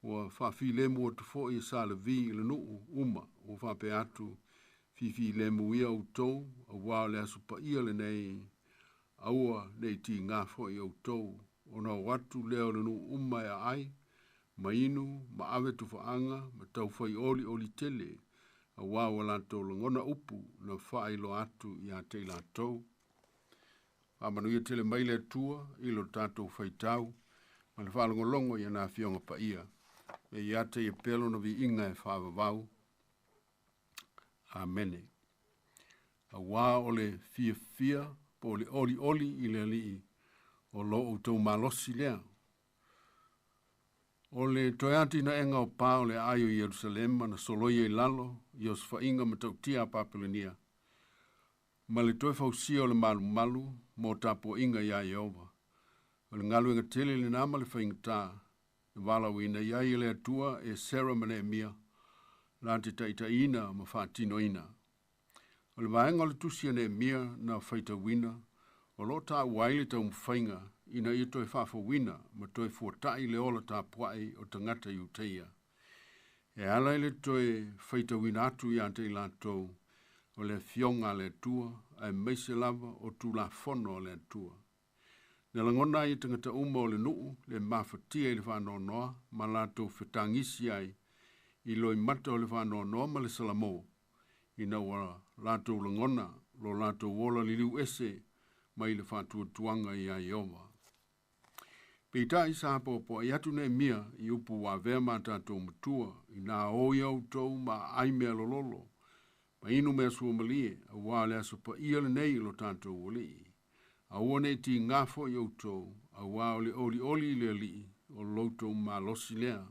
Ua faafilemu atu foi e Sa Levi i le nuu uma, ua faapea atu, Fifilemu ia outou, auā o le aso paia lenei, aua ne i tigā foi outou, ona o atu lea o le nuu uma e aai, ma inu, ma ave tufaaga, ma taufai olioli tele, auā ua latou lagona upu na faailoa atu ia te i latou. Faamanuia tele mai le Atua i lo tatou faitau ma le faalogologo i ana afioga paia. E ia te ia pea lona viiga e faavavau. Amene. Auā o le fiafia po o le olioli i le Alii o lo outou malosi lea. O le toe atinaega o pa o le aai o Ierusalema na soloia i lalo i osofaiga matautia a Papelonia, ma le toe fausia o le malumalu mo tapuaiga iā Ieova. O le galuega tele lenā ma le faigata, na valaauina i ai e le Atua Esera ma Neemia, la te taitaiina ma faatinoina. O le vaega o le tusi a Neemia na faitauina, o lo o taua ai le taumafaiga ina ia toe faafouina ma toe fuata'i le ola tapua'i o tagata Iutaia. E ala i le toe faitauina atu ia te i latou o le afioga a le Atua, aemaise lava o Tulafono a le Atua. Na lagona ai e tagata uma o le nuu le mafatia i le faanoanoa ma latou fetagisi ai i loimata o le faanoanoa ma le salamo, ina ua latou lagona lo latou ola liliu ese mai le faatuatuaga iā Ieova. Peitai sa poapoa'i atu Neemia i upu ua avea ma tatou matua, inā o ia outou ma aai mea lololo, ma inu mea suamalie, auā o le aso paia lenei i lo tatou Alii. Aua ne i tigā foi outou, auā o le olioli i le Alii o lo outou malosi lea.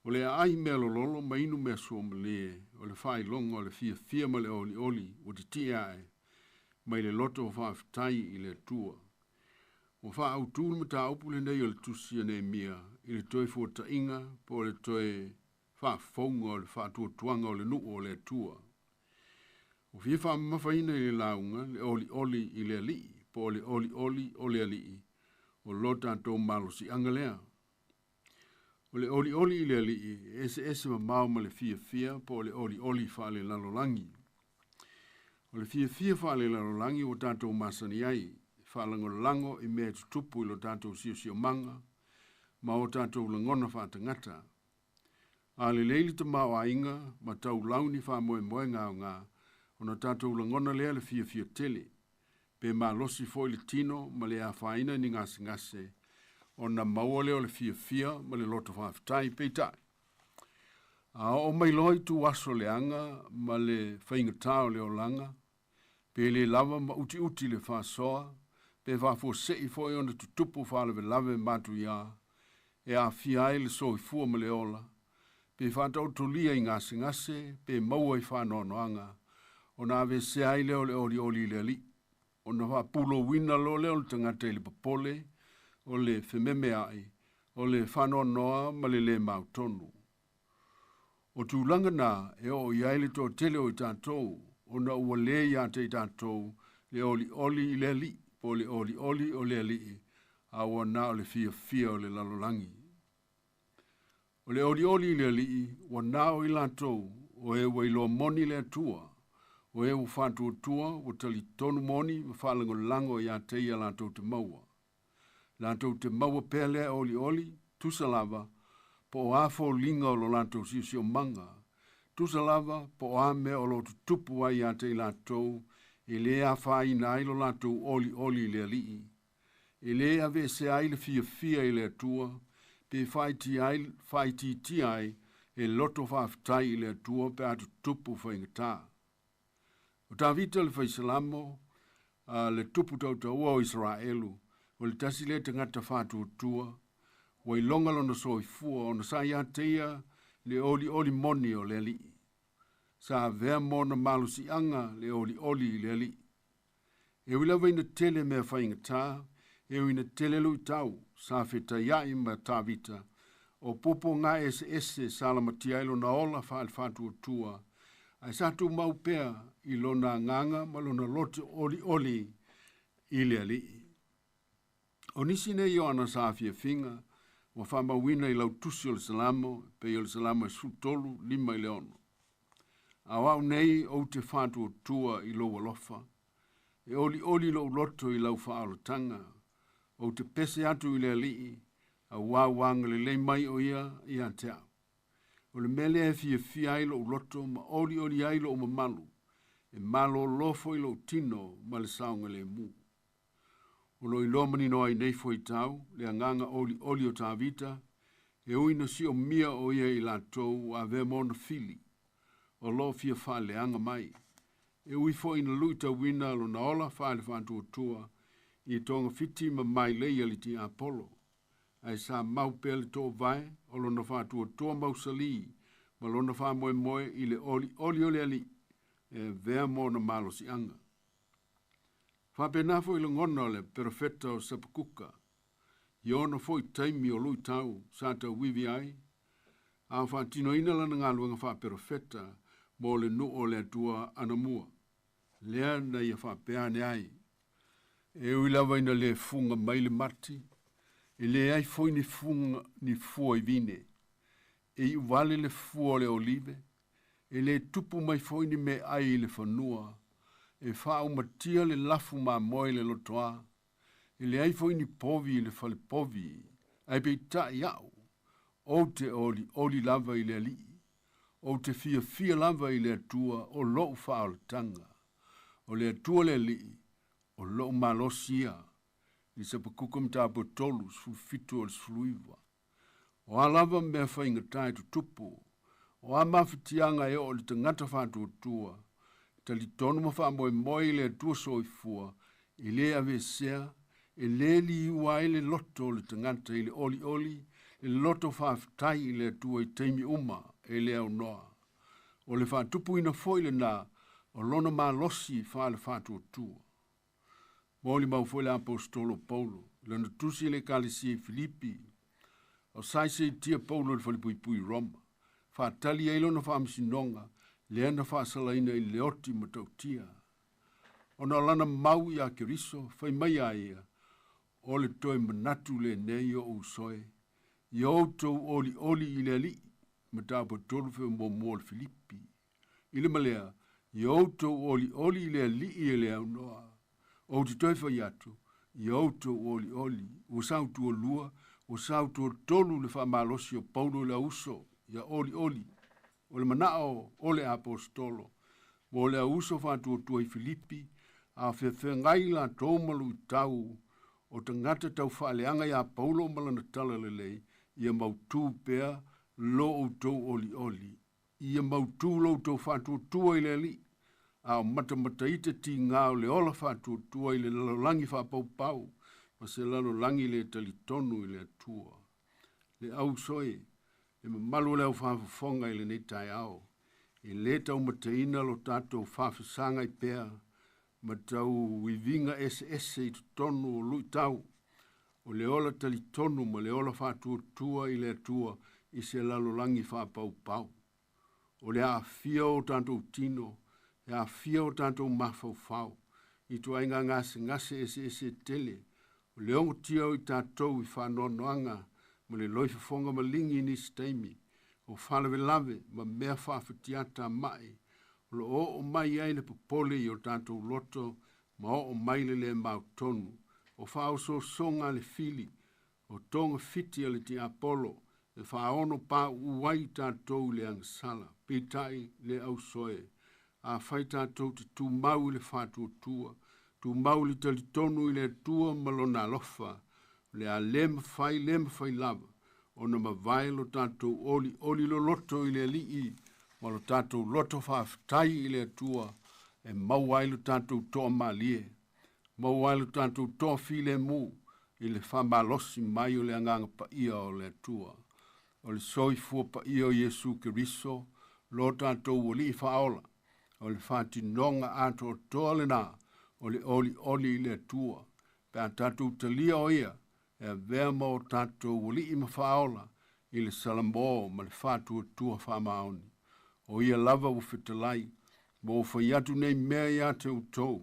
O le aai mea lololo ma inu mea suamalie, o le faailoga o le fiafia ma le olioli ua titie ae mai le loto o faafetai i le Atua. Ua faaautu le mataupu lenei o le tusi a Neemia i le toe fuata'iga po o le toe faafouga o le faatuatuaga o le nuu o le Atua. Ua fia faamamafaina i le lauga le olioli i le Alii po o le olioli o le Alii o lo tatou malosiaga lea. O le olioli i le Alii e eseese mamao ma le fiafia po o le olioli faalelalolagi. O le fiafia faalelalolagi ua tatou masani ai, e faalagolago i mea e tutupu i lo tatou siosiomaga ma o tatou lagona faatagata. A lelei le tamaoaiga ma taulau ni faamoemoega aoga, ona tatou lagona lea le fiafia tele, pe malosi foi le tino ma le afaina i ni gasegase, ona maua lea o le fiafia ma le loto faafetai. Peitai, a oo mai loa i tuaso leaga ma le faigatā o le olaga, pe le lava ma utiuti le faasoa, pe faafuase'i foi ona tutupu faalavelave matuiā, e aafia ai le soifua ma le ola, pe faataotolia i gasegase, pe maua i faanoanoaga, ona aveesea ai lea o le olioli i le Alii, ona faapulouina loa lea o le tagata i le popole, o le fememea'i, o le faanoanoa ma le lē mautonu. O tulaga na e oo i ai le toatele o i tatou, ona ua lē iā te i tatou le olioli i le Alii, po o le olioli o le Alii, a ua na o le fiafia o le lalolagi. O le olioli i le Alii, ua na o i latou o e ua iloa moni le Atua, O e ua faatuatua ua talitonu moni ma faalagolago iā te ia latou te maua. Latou te maua pea lea olioli, tusa lava, po o a foliga o lo latou siosiomaga, tusa lava po o a mea o lo o tutupu ai iā te i latou, e lē afaina ai lo latou olioli i le alii. E lē aveesea ai le fiafia i le Atua, pe faaitiitia ai e loto faafetai i le Atua pe a tutupu faigata. O Tavita le faisalamo, a le tupu tautaua o Isaraelu, o le tasi lea tagata faatuatua, ua iloga lona soifua ona sa ia te ia le olioli moni o le alii. Sa avea ma ona malosiaga le olioli i le alii. E ui lava ina tele mea faigata, e ui ina tele luitau, sa fetaiai ma Tavita, o puapuaga eseese sa lamatia ai lona ola faale-faatuatua, ae sa tumau pea i lona agaga ma lona loto olioli i le alii. O nisi nei o ana saafiafiga ua faamauina i lau tusi o le Salamo, e pei o le Salamo e 13, 5 i le 6. A o au nei ou te faatuatua i lou alofa, e olioli lou loto i lau faaolataga, ou te pese atu i le alii, auā ua agalelei mai o ia ia te au. O le mea lea e fiafia ai lou loto ma olioli ai lou mamalu, e malōlō foi lou tino ma le saogalemu. O lo o iloa manino ai nei fuaitau le agaga olioli o Tavita, e ui ina siomia o ia i latou ua avea ma ona fili, o lo o fia faaleaga mai. E ui foi ina luitauina lona ola faale-faatuatua i togafiti ma mailei a le tiapolo, ae sa mau pea le toovae o lona faatuatua mausalī ma lona faamoemoe i le olioli o le alii e avea ma ona malosiaga. Faapena foi lagona o le perofeta o Sapakuka, i ona foi taimi o luitau sa tauivi ai, a o faatinoina lana galuega faaperofeta mo le nuu o le Atua anamua, lea na ia faapea ane ai. E ui lava ina le fuga mai le mati, e leai foi ni fuga ni fua i vine. E iuvale le fua o le olive, e le tupu mai foi ni meaai i le fanua, e faaumatia le lafu mamoe i le lotoā, e leai foi ni povi i le falepovi, ae peitai au, ou te olioli lava i le Alii, ou te fiafia lava i le Atua o lou faaolataga. O le Atua le Alii, o lou malosi ia. I Sapakuka mataupu e 3, 17 o le 19. O a lava mea faigata e tutupu, o a mafatiaga e oo i le tagata faatuatua, e talitonu ma faamoemoe i le Atua soifua, e le aveesea, e le liua ai le loto o le tagata i le olioli, le loto faafetai i le Atua i taimi uma e le aunoa. O le faatupuina foi lena o lona malosi faale-faatuatua. Molimau foi le aposetolo o Paulo i lana tusi i le Ekalesia i Filipi, o saisaitia Paulo i le falepuipui i Roma, faatali ai lona faamasinoga lea na faasalaina i le oti matautia. Ona o lana mau iā Keriso, fai mai a ia, O le toe manatu lenei o ou uso e, ia outou olioli i le Alii, mataupu e 3 feomuamua o le Filipi. I le ma lea, ia outou olioli i le Alii e le aunoa. Ou te toe fai atu, ia outou olioli, ua sautualua, ua sautuatolu le faamalosi o Paulo i le auso, ia olioli. O le manao o le aposetolo, mo le auso faatuatua i Filipi, a feafeagai latou ma luitau o tagata tau faaleaga iā Paulo ma lana talalelei, ia mautū pea lo outou olioli. Ia mautū lo outou faatuatua i le Alii, a o matamataita tigā o le ola faatuatua i le lalolagi faapaupau ma se lalolagi le talitonu i le Atua. Le auso e, le mamalu o le aufaafofoga i lenei taeao, e le taumateina lo tatou faafesagai pea ma tau iviga eseese i totonu o luitau, o le ola talitonu ma le ola faatuatua i le Atua i se lalolagi faapaupau. O le aafia o tatou tino, e aafia o tatou mafaufau i ituaiga gasegase eseese e tele, o le ogotia o i tatou i faanoanoaga ma le loifofoga maligi i nisi taimi, o faalavelave ma mea faafetiata mai, O lo o mai ai le popole i o tātou loto, ma o mai le le mautonu, o whaososoga le fili, o tonga fiti a le te Apollo, e whaono pa uai tātou le angsala, pitai le ausoe, a whai tātou te tūmau i le whātuatua, tūmau le talitonu i le tua ma lona alofa, le a le mawhai, le mawhai lava, ona mavae lo tātou oli, oli lo loto i le alii, ma lo tātou loto whaaftai i le atua, e mau ai lo tātou toa malie, mau ai lo tātou toa file mu, i le whamalosi mai o le anganga paia o le atua. O le soifua paia o Iesu Keriso, lo tātou oli i whaola, o le whātinonga ato o toa le nā, o le oli oli i le atua, pe a tātou talia o ia, e a vea ma o tātou oli i mawhaola, i le salamō ma le whātua tua whamaoni. O ia lava ua fetalai, ma o whai atu nei mea i a te utou,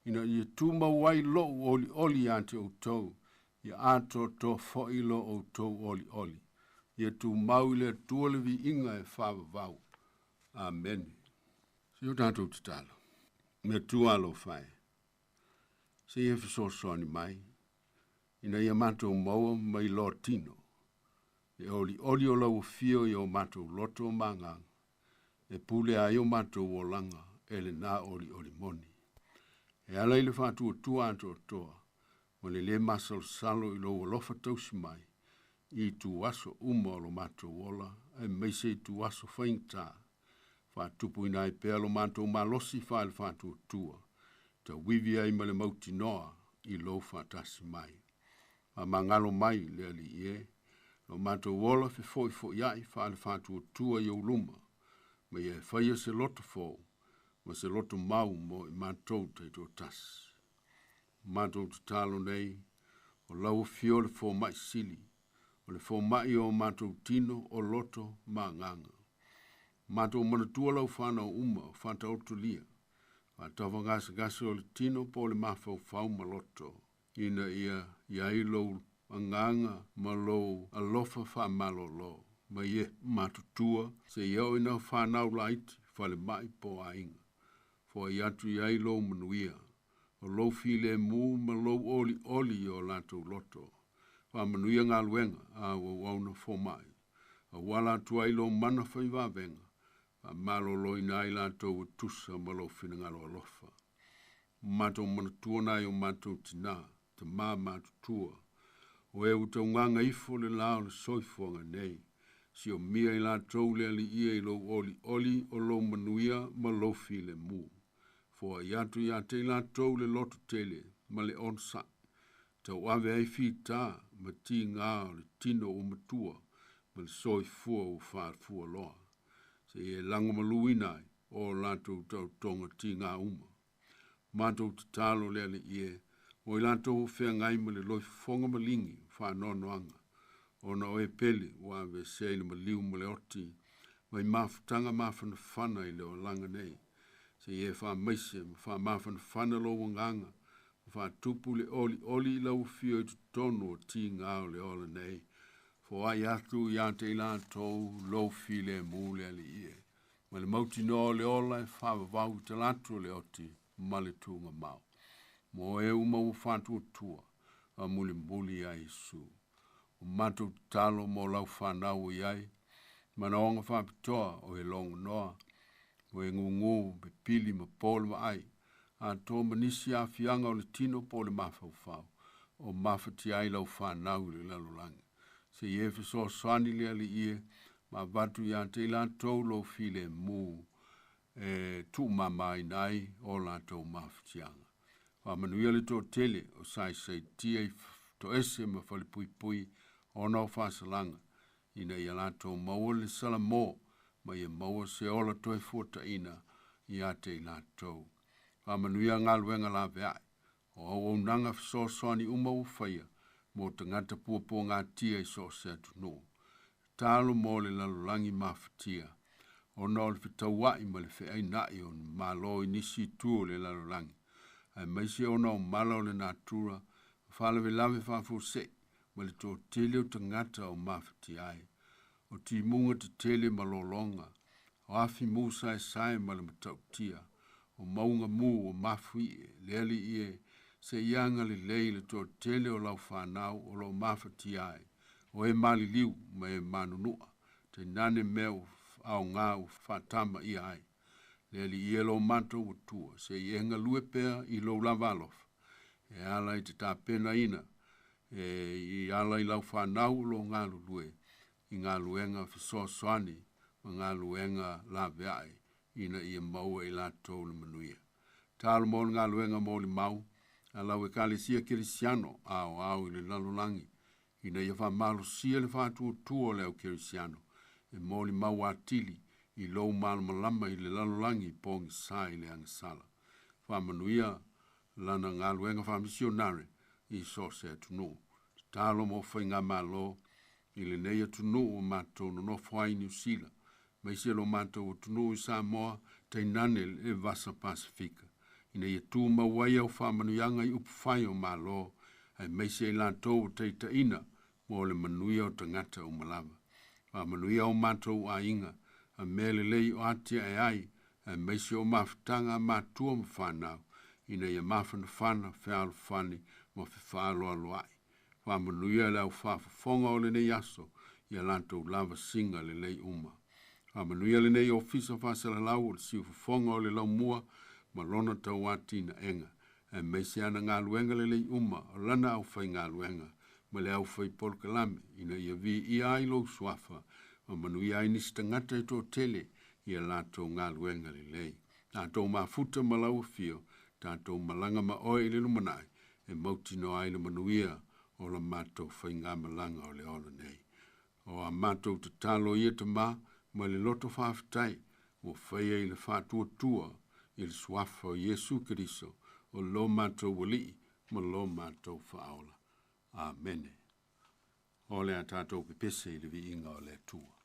ina ia tūmau ai lou oli oli a te utou, ia ato tō foi lo o tou oli oli. Ia tūmau i le atua le viiga e whawawau. Amen. Se o tātou tatalo. Mea tua alo whai. Se ia whasosoani mai, ina ia mātou maua mai lo tino. E oli oli o lau fio i o mātou loto o manganga. E pule ai o mātou o langa e le nā oli oli moni. E ala i le whātua tua atoa toa, ma le le masal salo i lo alofa tausi mai, i tu aso uma o lo mātou ola, e meise i tu aso whaingta. Whātupu ina i pēa lo mātou malosi wha le whātua tua, ta wivi ai ma le mauti noa i lo whātasi mai. A mangalo mai le ali i e, lo mātou ola fe foi foi ai wha le whātua tua i o luma, ma ia e whaia se loto fō, ma se loto mau mo i mātou te tō tasi. Mātou tatalo nei, o lau fio le fō mai sili, o le fō mai o mātou tino o loto ma nganga. Mātou manatua lau whanau uma o whata otulia, a tawa gasa gasa o le tino po le mawhau whau ma loto, ina ia ia i lou anganga ma lou alofa wha malolo, ma ie matutua se ia o ina whanau laiti whale mai po ainga. Fo i atu i ai lou manuia, o lou file mu ma lou oli oli o lātou loto. Wha manuia ngā luenga a wau auna fō mai. A wala atu ai lou mana whai wawenga, a malolo ina ai lātou o tusa ma lou whinangalo alofa. Mātou manatua nai o mātou tina, te mā mātutua. O e uta unganga ifo le lao le soifuanga nei. Si o mia i lātou le ali ia i lou oli oli o lou manuia ma lou file mu. Foa i atu i a te lātou le loto tele ma le onsa. Tau ave ai whita ma ti ngā o le tino o matua ma le soifua o whaafua loa. Se e lango maluina ai o lātou tau tonga ti ngā uma. Mātou tatalo le ale i e, o i lātou o whea ngai ma le loi fonga malingi whaanoanoanga. Ona o e pele o ave se i le maliu ma le oti, mai mafutanga mawhanawhana i le o langa nei. Se e wha meise, ma wha mawhanawhana lo wanganga, ma wha tupu le oli oli i lau fio i tonu o ti ngā o le ola nei. Fo ai atu i a te lātou lo file mule ale i e. Ma le mauti noa o le ola e whawawau te lātou le oti ma le tūnga mau. Mo e uma ua whātua tua, a muli muli a Isu. O mātou talo mo lau whanau i ai, mana onga whapitoa o e longo noa, o e ngungu pe pili ma pōle ma ai, a tō manisi a fianga o le tino po le mawhauwhau, o mawhati ai lau whanau i le lalolangi. Se i e whasoasani le ali ie, ma vatu i a te lātou lo file mū, e tū mama i nai o lātou mawhatianga. Wha manuia le tō tele o sai sai tia i to ese ma whale pui pui o nau whasalanga, ina ia lātou maua le sala mō, ma ia maua se ola toe fuata ina i a te lātou. Wha manuia ngā luenga la veai, o au au nanga whasoasani uma u whaia, mō te ngata puapua ngā tia i so se atu nō. Tālo mō le lalolangi mawhatia, o nā o le whitauai ma le wheai nai o malo i nisi tu o le lalolangi. Ai maise o nā o mala o le natura, whalawe lawe whafo se, ma le tō tele o tangata o mawhati ai. O ti munga te tele ma lolonga, O afi mu saesae ma le matautia, o mauga mu o mafuie, le Alii e, se i agalelei i le toatele o lau fanau o lo o mafatia ai, o e maliliu ma e manunua, tainane mea ua aoga ua faatamaia ai. Le Alii e lo matou Atua, se i e galue pea i lou lava alofa, e ala i te tapenaina e i ala i lau fanau o lo o galulue i galuega fesoasoani ma galuega laveai ina ia maua i latou le manuia. Talo mo le galuega molimau a lau Ekalesia Kerisiano aoao i le lalolagi, ina ia faamalosia le faatuatua o le au Kerisiano e molimau atili i lou malamalama i le lalolagi pogisa i le agasala. Faamanuia lana galuega faamisionare i so o se atunuu. Tatalo mo faigamalo i lenei atunuu ua matou nonofo ai i Niu Sila, aemaise lo matou atunuu i Samoa, tainane le Vasa Pasefika, ina ia tumau ai au faamanuiaga i upufai o Malo, aemaise i latou ua taitaiina mo le manuia o tagata uma lava. Faamanuia o matou aiga, a mea lelei o atiae ai, aemaise o mafutaga a matua ma fanau, ina ia mafanafana, fealofani ma fefaaloaloai. Faamanuia le au faafofoga o lenei aso ia latou lava siga lelei uma. Faamanuia lenei ofisa faasalalau o le siufofoga o le laumua ma lona tauatinaega, aemaise ana galuega lelei uma o lana aufaigaluega ma le aufaipolokalame, ina ia viia ai lou suafa ma manuia ai nisi tagata e toatele ia latou galuega lelei. Tatou mafuta ma lau afio, tatou malaga ma oe i le lumanai, e mautinoa ai le manuia o la matou faigamalaga o le ola nei. O a matou tatalo ia Tamā ma le loto faafetai ua faia i le faatuatua i le suafa o Iesu Keriso o lo matou Alii ma lo matou Faaola. Amene. O le a tatou pepese i le viiga o le Atua.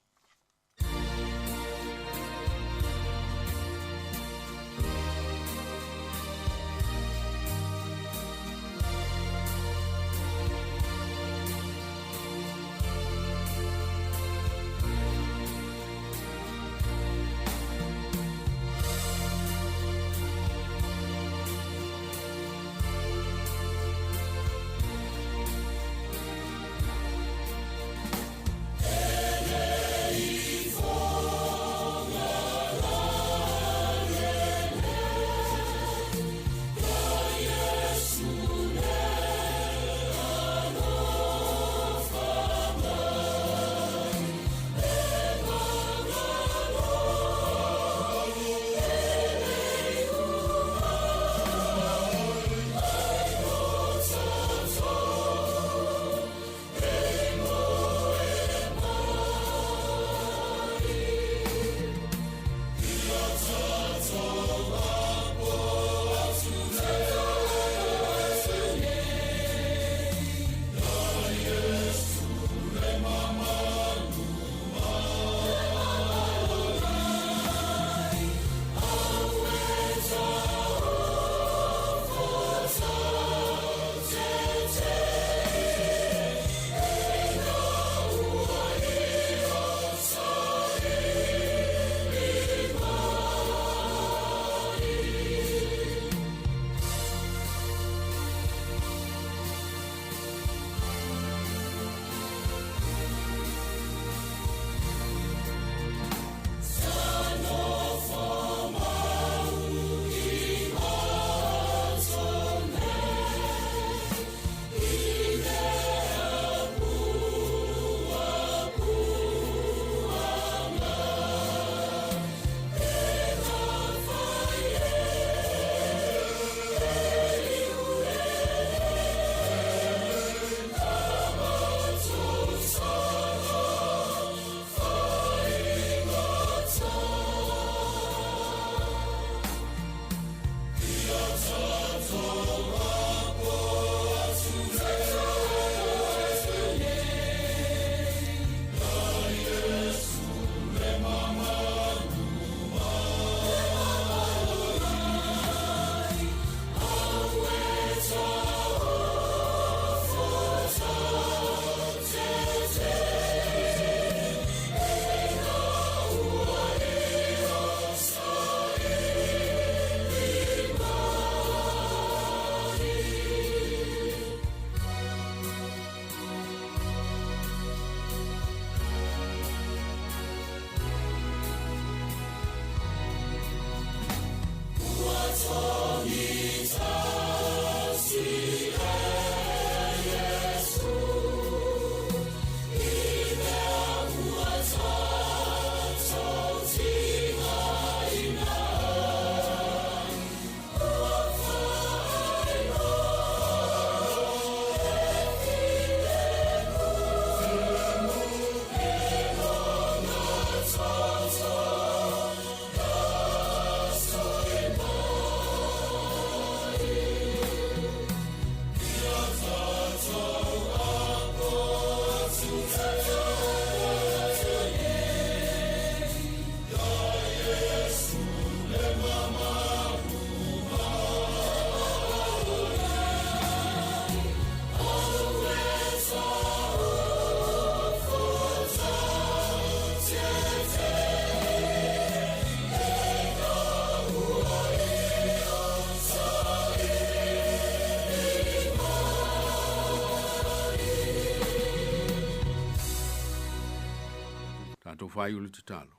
matou faaiu le tatalo.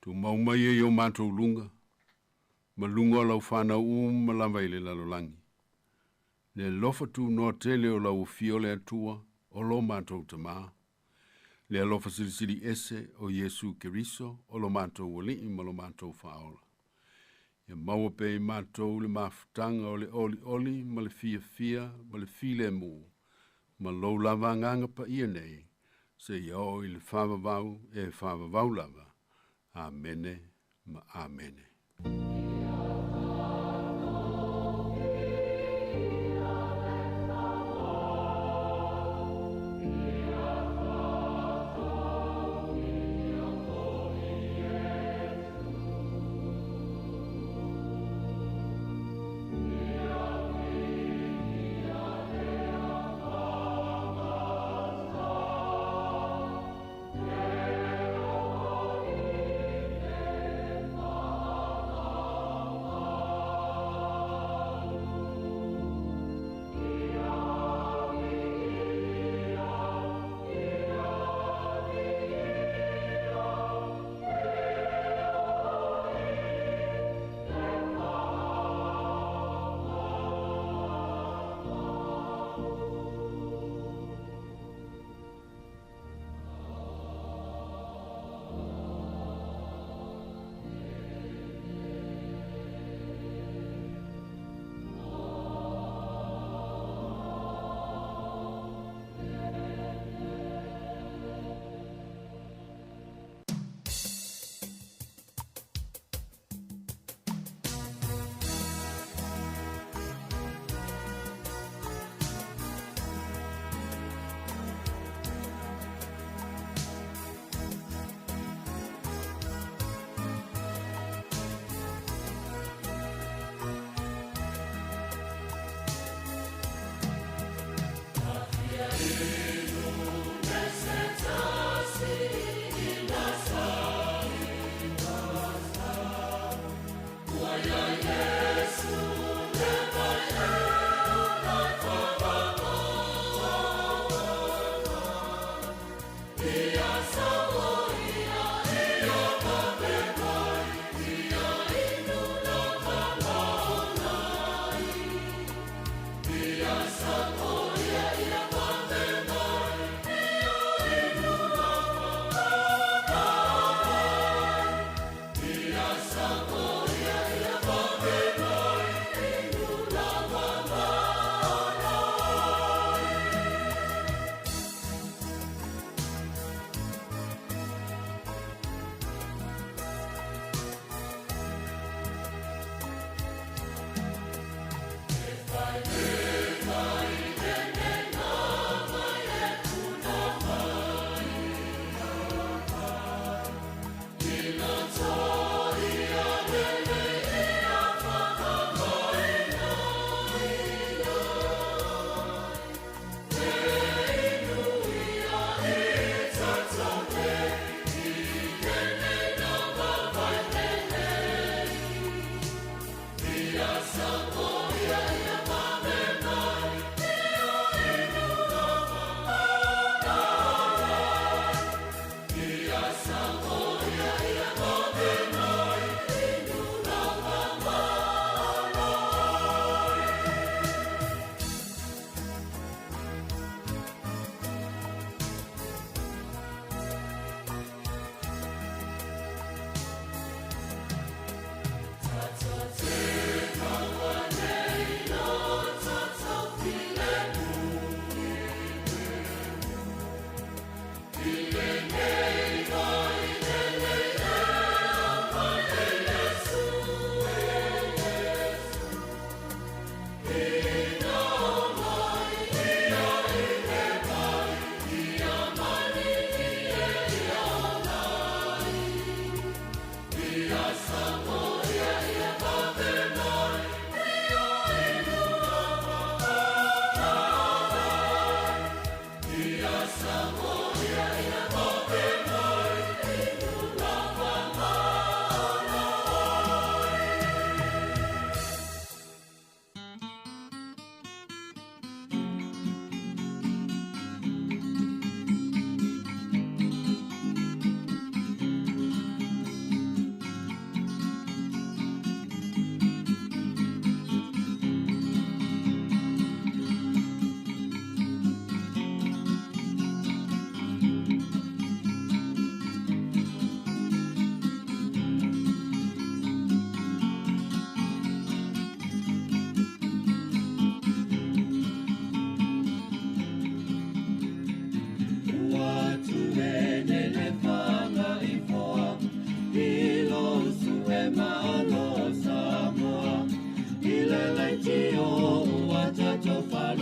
Tumau mai e i o matou luga, ma luga o lau fanau uma lava i le lalolagi. Le alofa tunoa tele o lau afio le Atua, o lo matou Tamā. Le alofa silisili ese o Iesu Keriso, o lo matou Alii ma lo matou Faaola. Ia maua pea i matou le mafutaga o le olioli ma le fiafia ma le filemu, ma lou lava agaga paia nei, seia oo i le faavavau e faavavau lava. Amene ma Amene.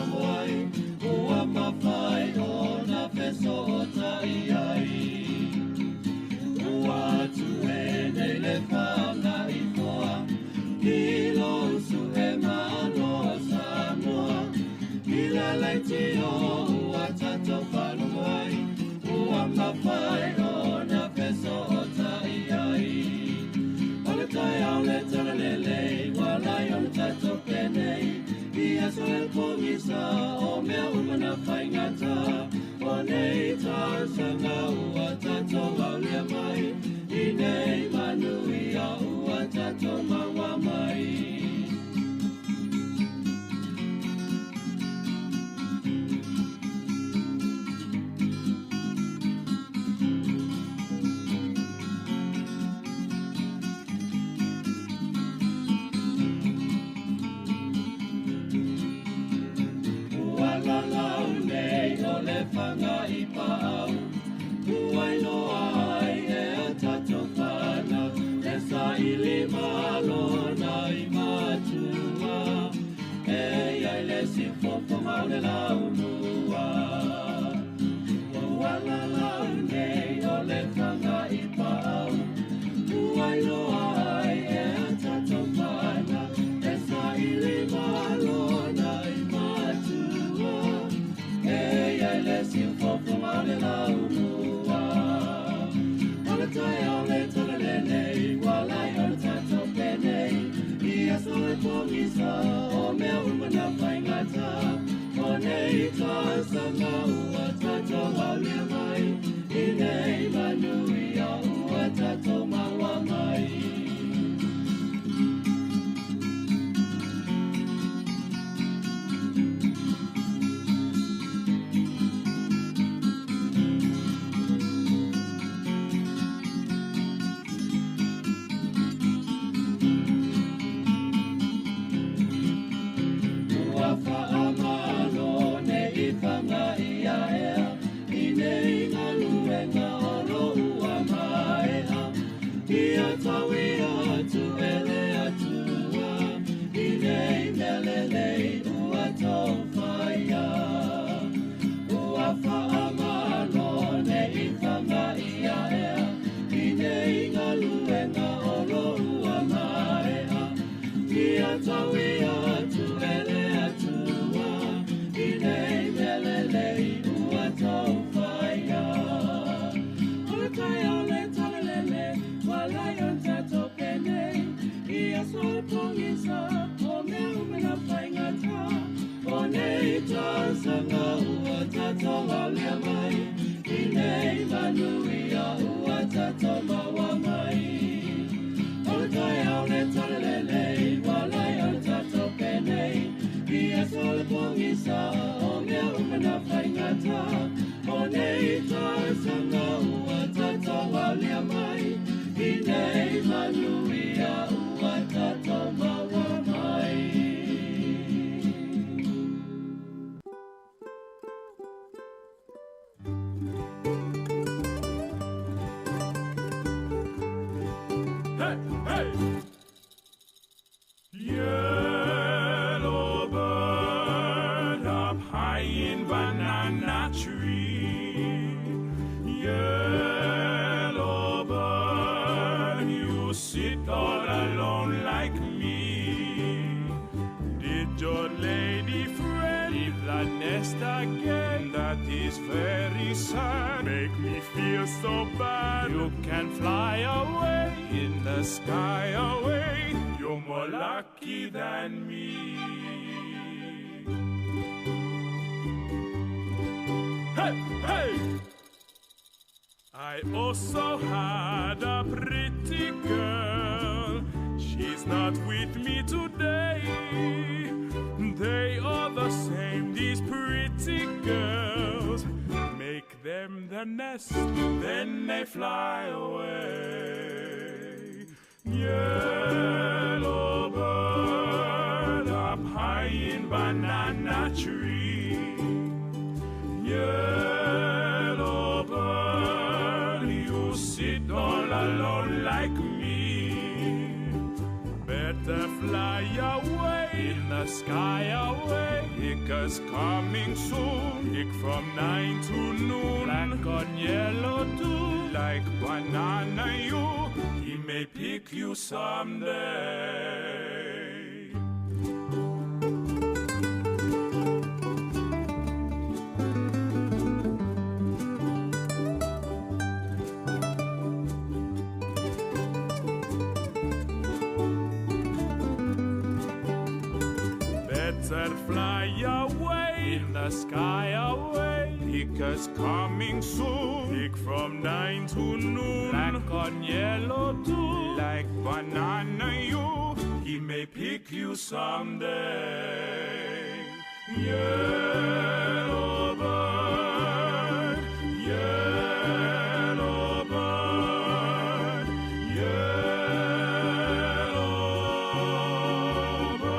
faalogo ai, ua mafai ona fesootai ai. Ua atu e nei le fagaifoa, i lou su'e malo o Samoa. I le leitio ua tatou faalogo ai, ua mafai ona fesootai ai. O le taeao le talalelei, ua lai ona tatou penei, i aso e pogisa, o mea uma na faigata. O nei tausaga ua tatou aulia mai, i nei manuia ua tatou maua mai. Ua lalau nei o le fanga i paau, ua iloa ai e a tatou fanau, e saili malo na i matua, e iai le sifofoga o le laumua. Ua lalau nei o le fanga i paau, ua iloa ai e a tatou fanau, e saili malo na i matua, e iai le sifofoga o le laumua. O le taeao le talalelei, ua lai ona tatou penei, i aso e pogisa, o mea uma na faigata. O nei tausaga ua tatou aulia mai, i nei manuia ua tatou maua mai. Ua faamalo nei fanga ia ea, i nei galuega o lo ua maea. Ia tau ia atu e le Atua, i nei mea lelei ua tou faia. Ua faamalo nei fanga ia ea, i nei galuega o lo ua maea. Ia tau ia atu e le Atua, i nei mea lelei ua tou faia. O le taeao le talalele, ua lai ona tatou penei, i aso e pogisa, o mea uma na faigata. O nei tausaga ua tatou aulia mai, i nei manuia ua tatou maua mai. O le taeao le talalelei, ua lai ona tatou penei, i aso e pogisa, o mea uma na faigata. O nei tausaga ua tatou aulia mai, i nei manuia ua tatou maua mai. Hey, hey! Yellow bird up high in banana tree. Yellow bird, you sit all alone like me. Did your lady friend leave the nest again? That is very sad. Make me feel so bad. You can fly away in the sky away. You're more lucky than me. Hey, hey! I also had a pretty girl. She's not with me today. They are the same, these pretty girls. Make them the nest, then they fly away. Yellow bird up high in banana tree. Yellow bird, you sit all alone like me. Better fly away in the sky away, because Picker's coming soon. Pick from 9 to noon. Black on yellow too. Like banana you. He may pick you someday. Better fly away in the sky away. Picker's coming soon. Pick from 9 to noon. Black on yellow too. Like banana you. He may pick you someday. Yellow bird, yellow bird, yellow bird.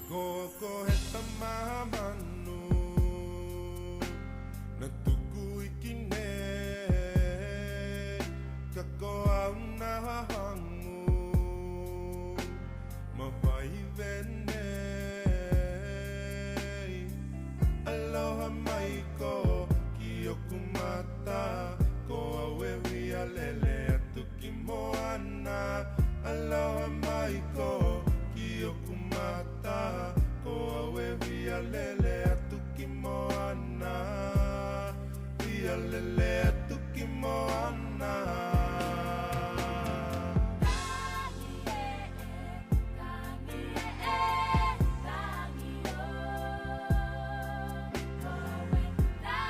Koko he tamamanu Na tuku iki ne Kako au na hangu Mawai vene Aloha mai ko ki oku mata Ko au e hui lele atu ki moana Aloha mai ko ki oku mata Ko au e hui lele atu ki moana Hui lele atu ki moana. Tangi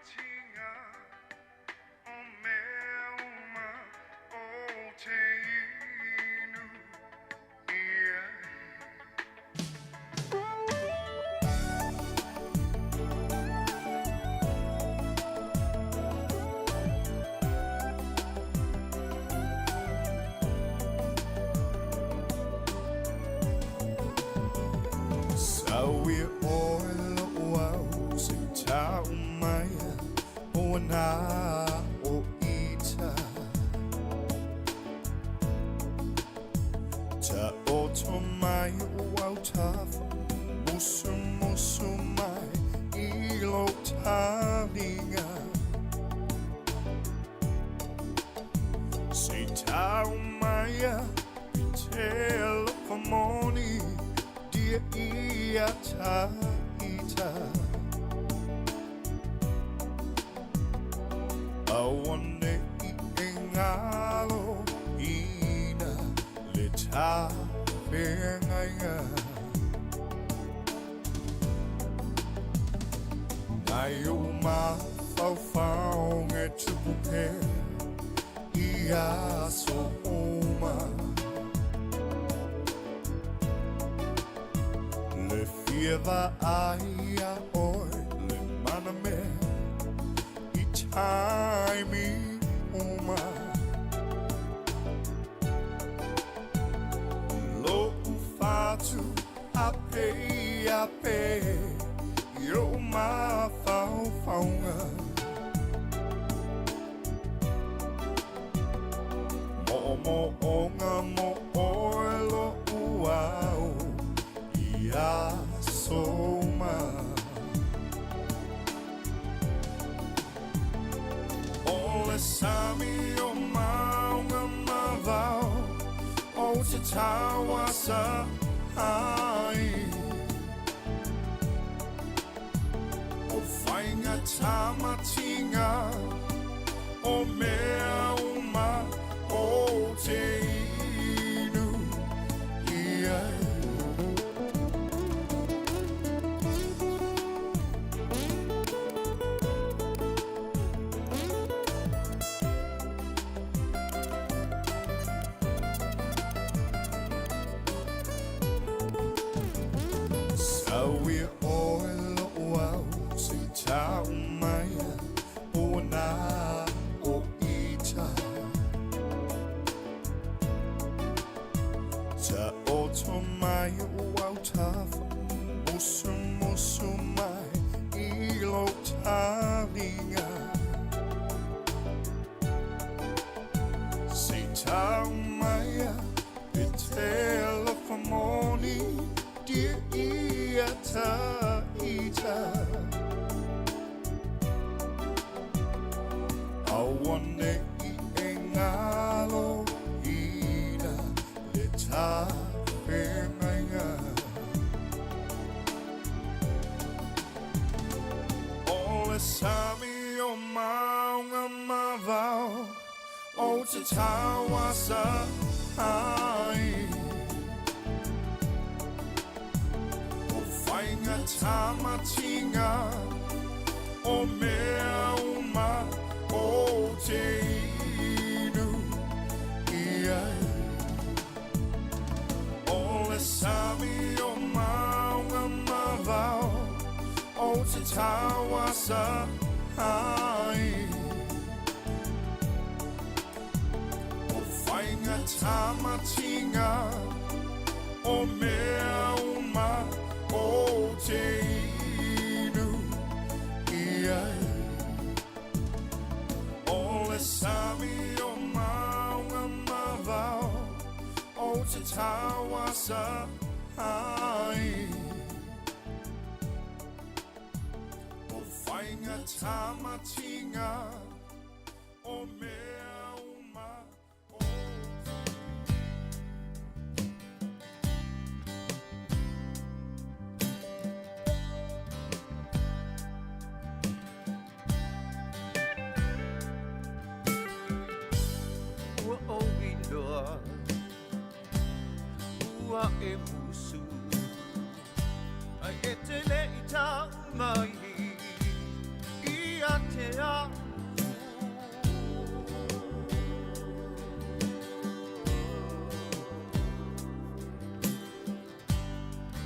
tamatinga o mea uma o te inu i ai. Sauia oe lo'u au se i tau mai o ana o ita. Ta oto mai o au tafa, musu musu mai i lo talinga. Se i tau mai i te alofa moni, dia ia ta ita. Aua nei e ngalo ina le ta whengainga. Nai o mawhauwhaunga e tupu pea i aso uma. Le fia vaai a oe le mana mea i taimi uma. Lo'u fatu a pe a pe i o mawhauwhaunga. Mo mo onga mo oe lo'u au i aso uma. O le sami o maunga mavao o te tauasa ai. O whainga tamatinga o mea uma o te inu i ai. Sauia oe lo'u au se i tau mai o ana o ita. Ta oto mai o au tafa, musu musu mai i lo talinga. Se i tau mai e te alofa moni, dia ia ta ita. Aua nei e ngalo ina le ta whengainga. O le sami o maunga mavao o te tauasa ai. O whainga tamatinga o mea uma o te inu i ai. O le sami o maunga mavao o te tauasa ai. O whainga tamatinga o mea uma o te inu i ai. O le sami o maunga mavao o te tauasa ai. O whainga tamatinga o mea uma o Ua ou iloa, ua e musu, ai e te le i tau mai i a te ia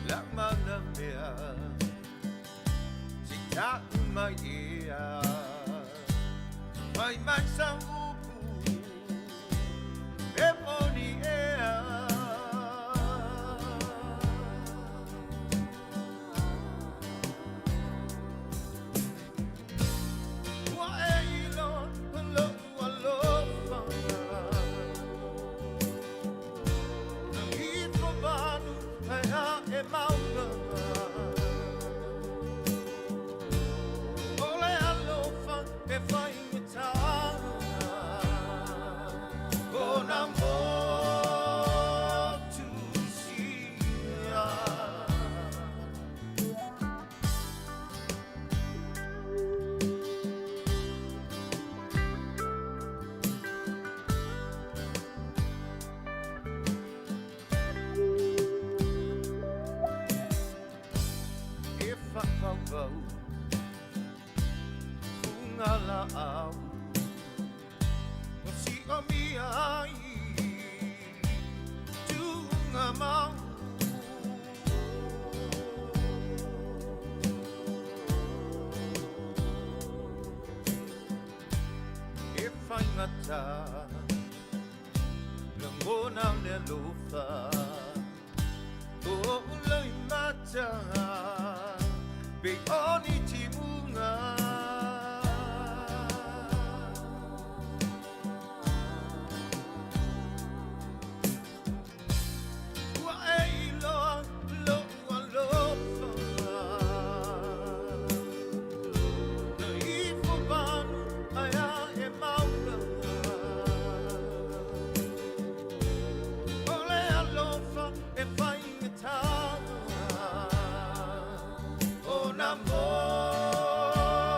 La mana mea Si ta'u mai ea Mai mai sa upu E moni ea Ua e iloa lo'u alofa Na ifo vanu ae a'e mauga O le alofa e faigata Ona motu sia. E whakauvau Funga la au O si o mia ai Tuunga mau E whaingata Langona le alofa O ulai mata Pe oni timunga Ua e iloa lo'u alofa Na ifo vanu ae a'e mauga O le alofa e faigata Ona motu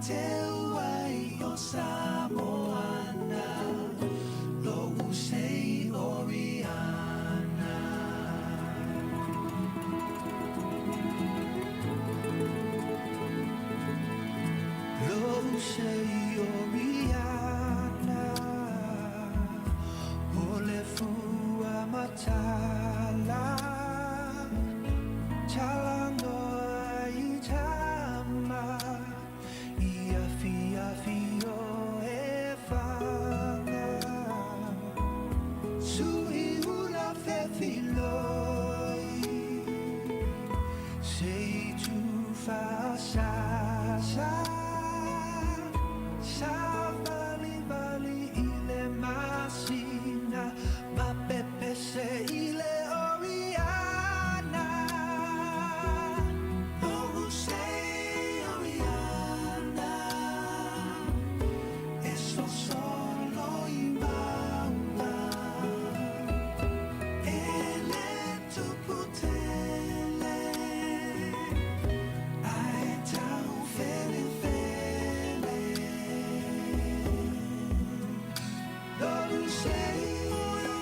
teu ai o Samoana, Lo'u sei Oriana. Lo'u sei Oriana, O le fua matala, Talanoa i tama, I afi afi o e whanga. Sui ula fefiloi, Sei tu whaasasa, Sa vali vali i le masina, Ma pepese i le Oriana. Lo'u sei Oriana, E sosolo i mauga, E le tupu tele, Ae tau fele fele. Lo'u sei Oriana.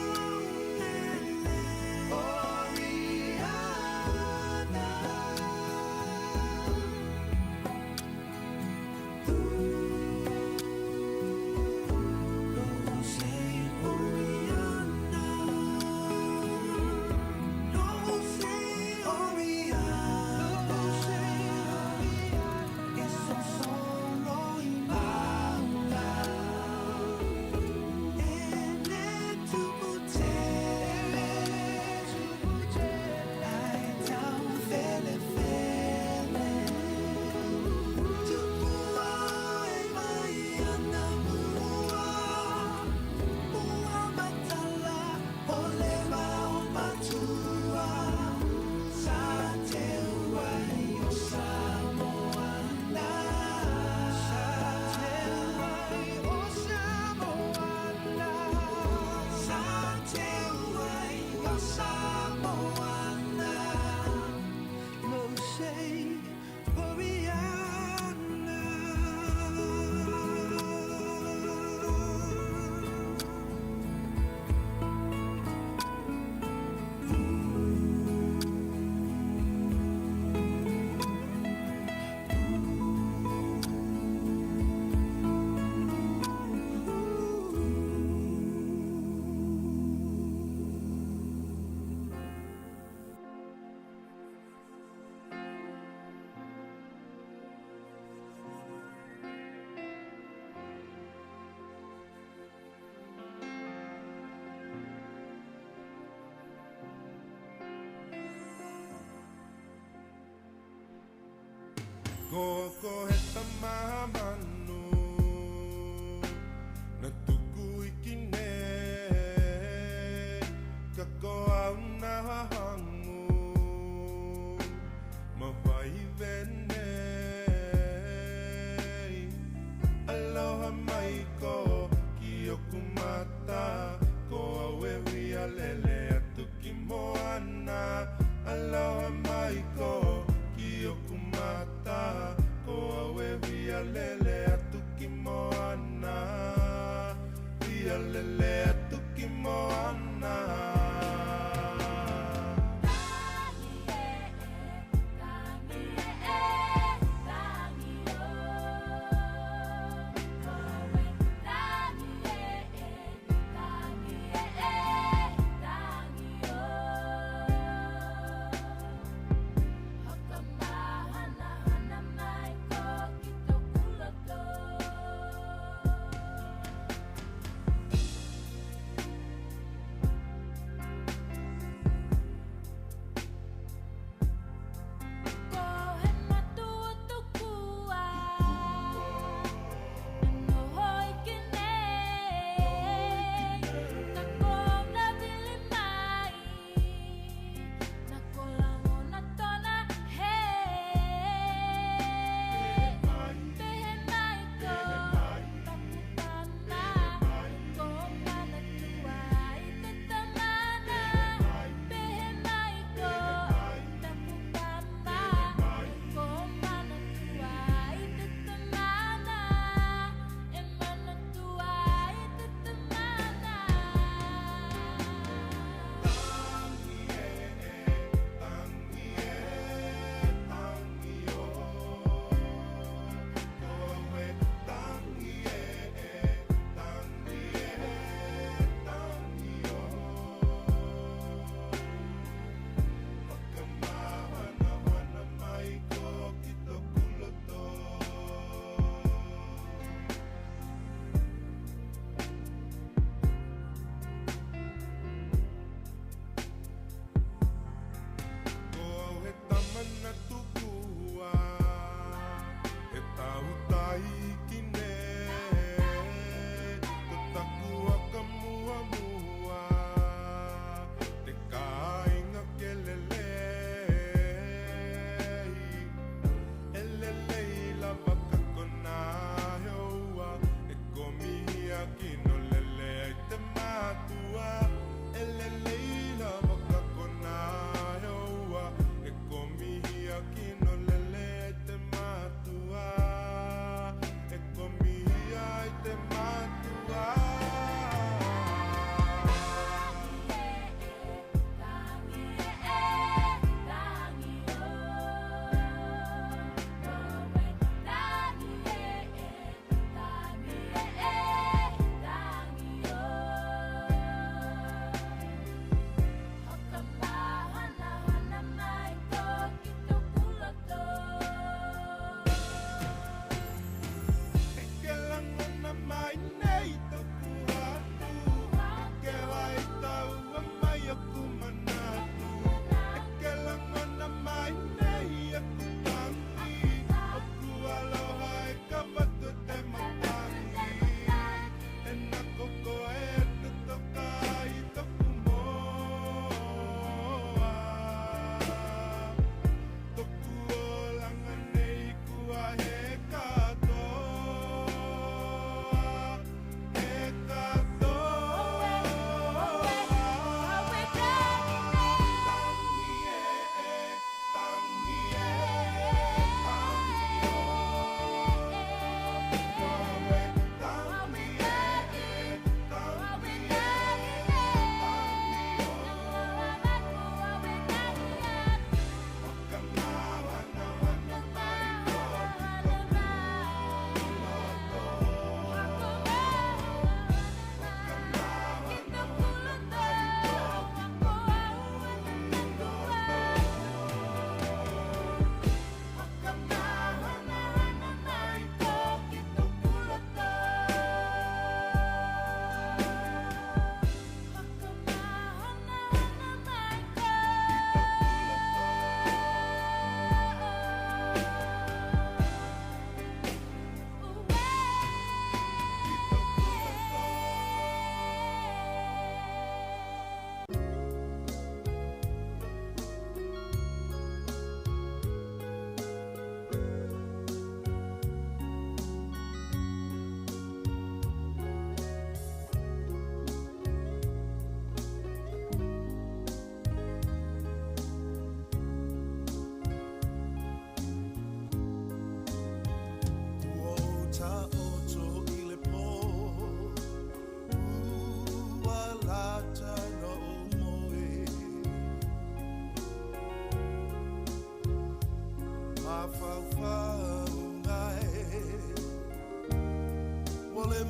Lo'u sei Oriana. Lo'u sei Oriana. Lo'u sei Oriana. E sosolo i mauga, E le tupu tele, Ae tau fele fele. Tupua e mai ana mua, Ua matala o le vao matua, Sa teu ai o Samoana. Sa teu ai o Samoana. Sa teu ai o Samoana. Lo'u sei Oriana. Ko he tama manu Na tuku iki ne Ka ko au na hangu Ma whai vene Aloha mai ko ki oku mata Ko au e hui a lele atu ki moana Aloha mai ko ki oku mata Ko au e hui a lele atu ki moana Hui a lele atu ki moana. Hana mai ko ki tō kula.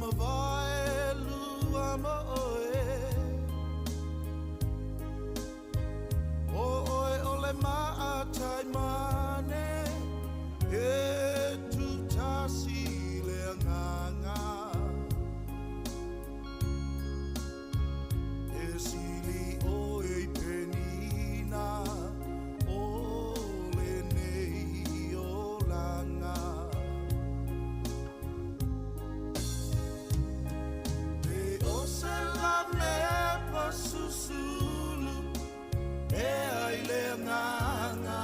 mavae lua ma oe. O oe o le maatai mane, e tutasi le anganga. E sili oe i penina, o le nei o langa. E o se la me pasusulu, e ai le nganga.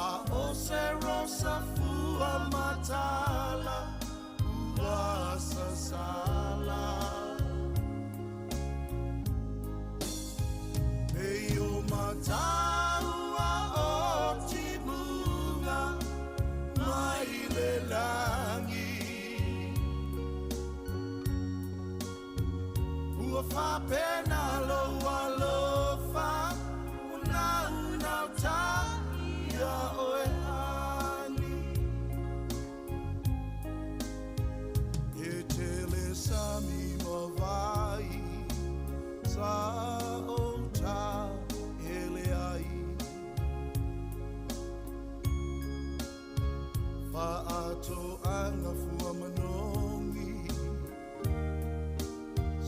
A o se rosa fua matala, ua sasala. E o mataua o timunga, mai le langi. Ua whapena lo alofa, una una ta ia oe ani. E tele sami mawai, sa o ta ele ai. Whaato anga fua manongi,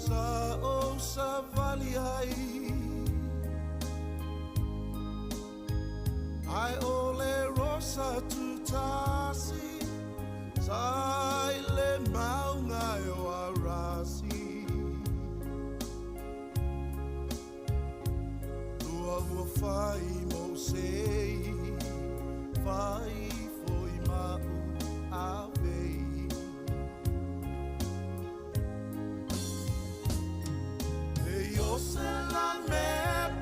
sa o sa vali ai. Ai o le rosa tutasi, sa i le maunga e o arasi. Lua ua whai mo sei, whai foi mau a vei. E o se la me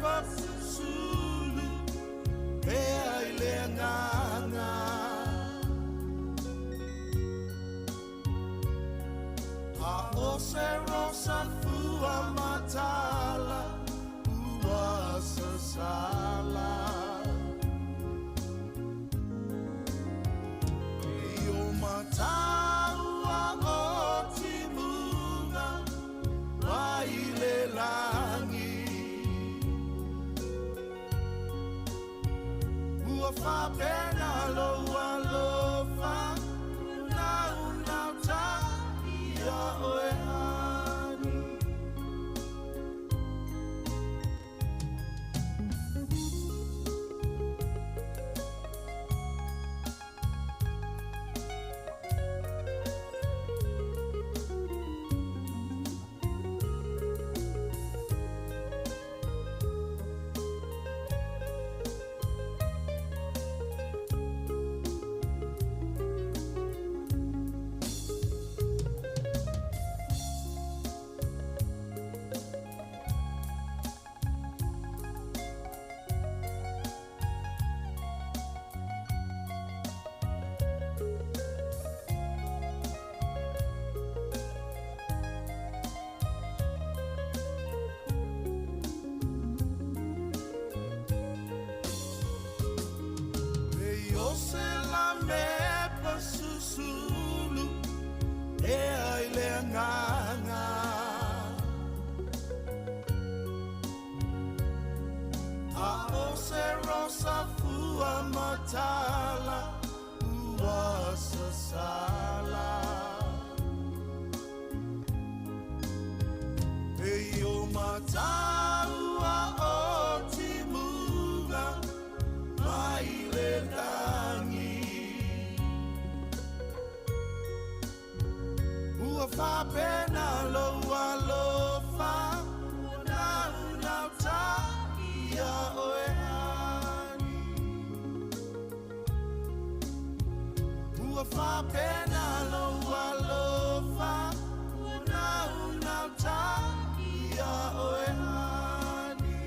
pasusulu, e ai le nganga. A o se rosa fua matala, ua sasala. E o mataua o timunga, mai le langi. Ua whapena lo alofa, una una ta ia oe ani. E o se la me pasusulu, e ai le nganga. A o se rosa fua matala, ua sasala. E o mataua o timunga, mai le langi. Ua whapena lo alofa, una una ta ia oe ani. Ua whapena lo alofa, una una ta ia oe ani.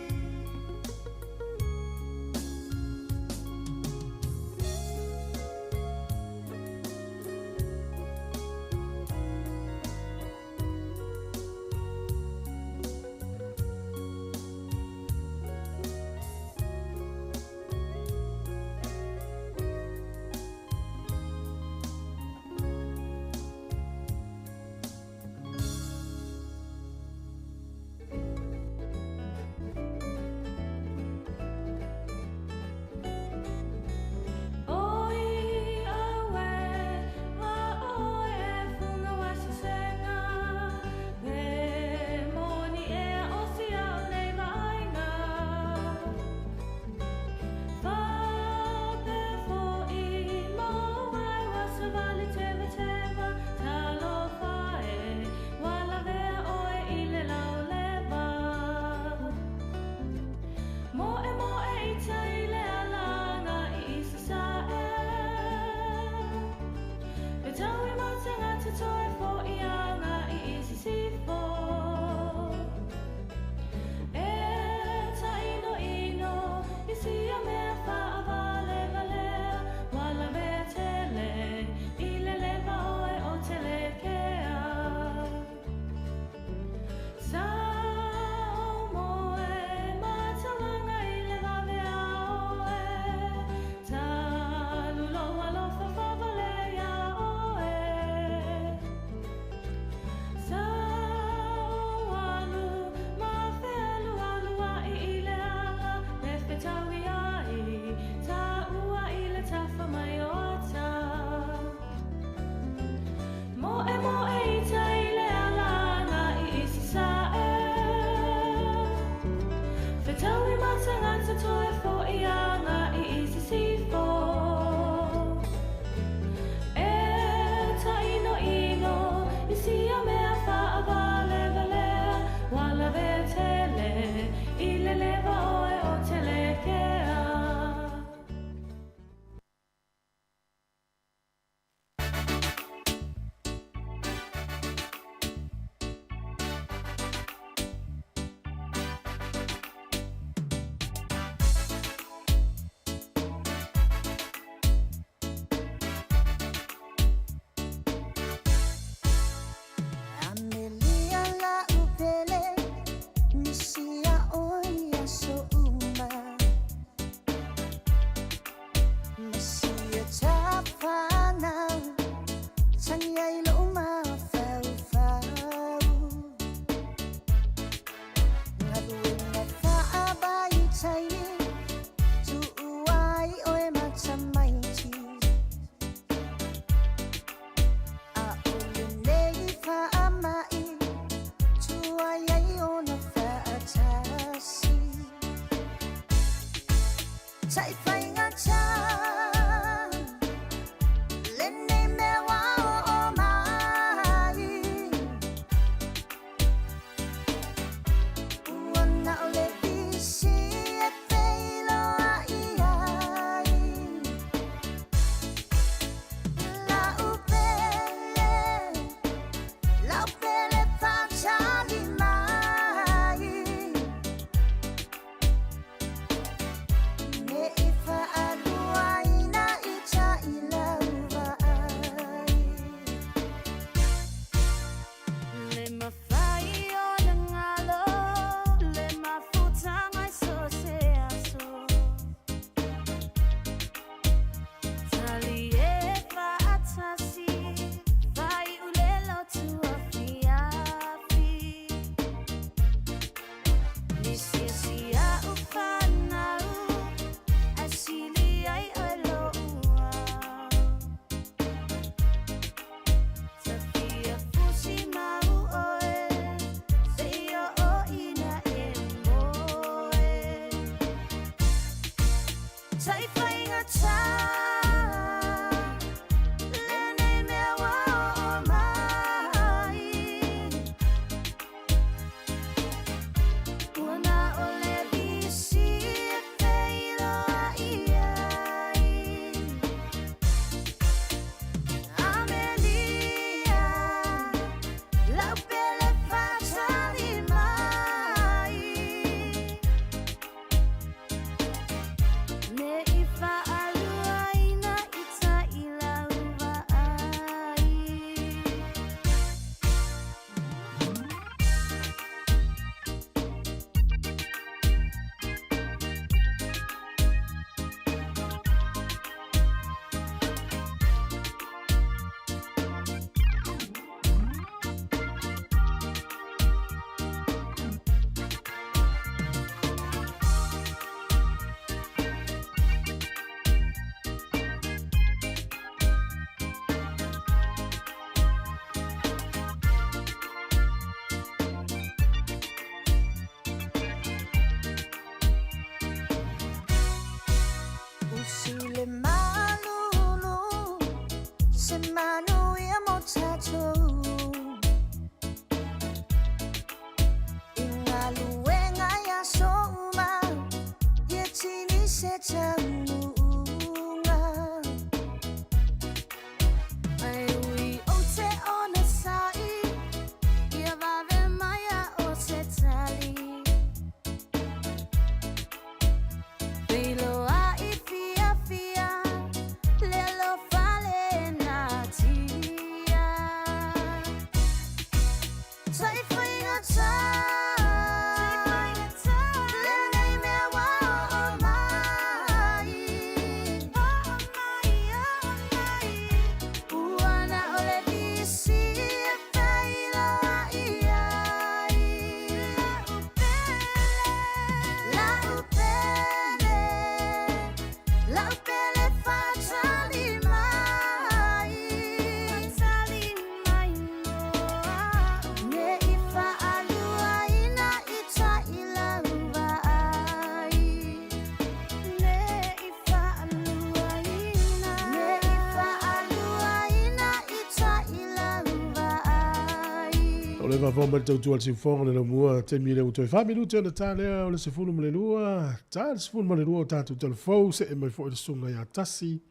O le vavao mai le tautua le siufoga le laumua taimi le ua toe 4 minute ona ta lea o le 12, ta le 12 o tatou talafou se'e mai fo'i le susuga iā tasi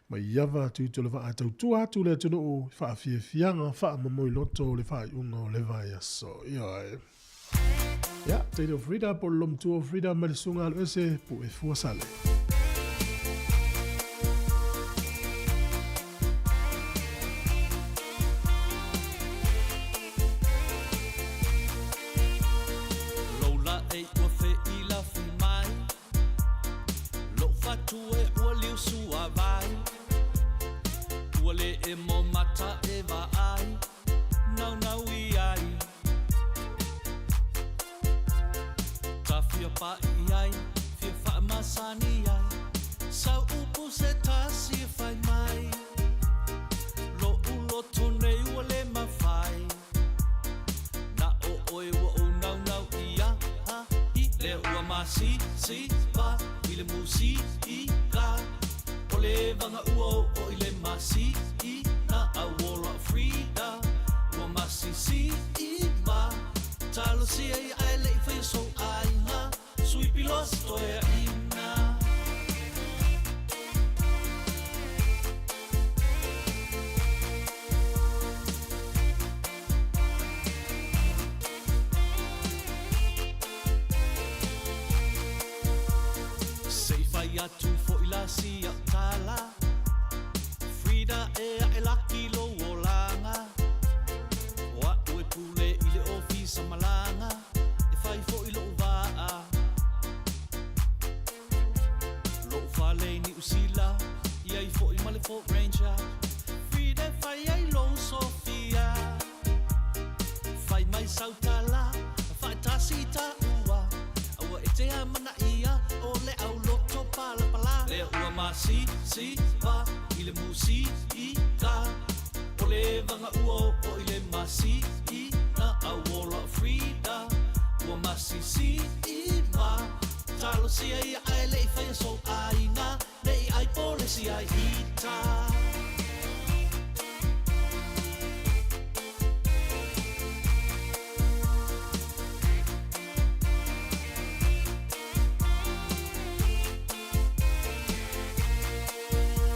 mai iava tuitu le vaa tautua atu le atunuu faafiafiaga faamamoiloto o le faaiuga o le vaiaso. Ioe. Ia, teine o Frida, po o le lomatua o Frida ma le susuga aluese Pu'efua Sale. Lola e ua feilafi mai Lou fatu e ua liu suavai Ua le e mo mata e vaai Naunau i ai Ta fia pa'i ai Fia faamasani ai Sau upu se tasi e fai mai Lo'u loto nei ua le mafai Na o oe ua ou naunau i ai Lea ua masisiva i i le musika O le vaga ua oo i le masina Auola o Frida ua masisi ma Talosia ia ae le i faia sou aiga Sui piloa se toeaina. Se i fai atu fo'i la sia o tala Frida e ae laki lou olaga O a'u e pule i le ofisa malaga E fai fo'i lo'u va'a Lo'u fale i Niu Sila I ai fo'i ma le Ford Ranger Frida e fai ai lou Sofia Fai mai sau tala Fa'atasi i ta'ua Aua e te amanaia O le auloto palapala Lea ua masisi va i le musika O le vaga ua oo i le masina Auola o Frida ua masisi ma Talosia ia ae le i faia sou aiga Ne i ai po le isi ai ita.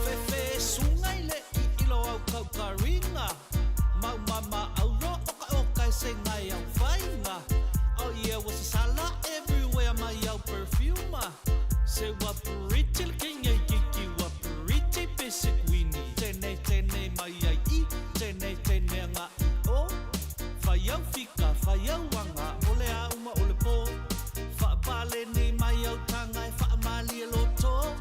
Fefe suga i le iilo au kaukariga Mau mama auro oka oka e se ngai au faiga Oh yeah ua sasala everywhere mai au perfume Se ua pretty le kinga i kiki ua pretty basic wini Tenei tenei mai ai i tenei tenei aga i o Fai au fika fai au aga o le a uma o le po Faapaleni mai au taga e faamalie loto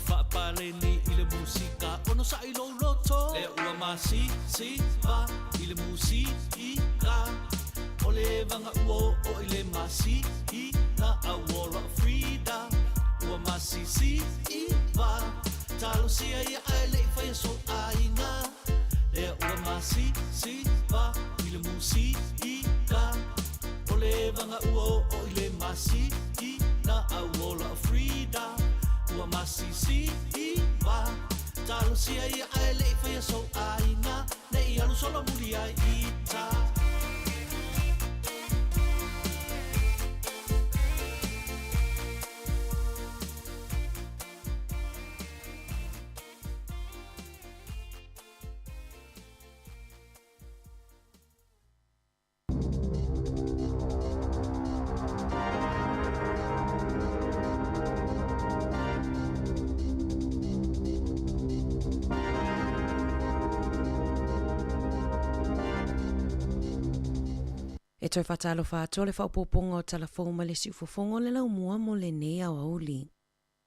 Faapaleni i le musika ono sa'i lou loto Lea ua masisi va i le musika O le vaga ua oo i le masina Auola o Frida ua masisi va Talosia ia ae le i faia sou aiga Lea ua masisi va i le musika O le vaga ua oo i le masina Auola o Frida ua masisi va Talosia ia ae le i faia sou aiga Ne i alu solomuli ai ita. E toe faatalofa atu o le faaopoopoga o tala fou mai le siufofoga o le laumua mo lenei aoauli.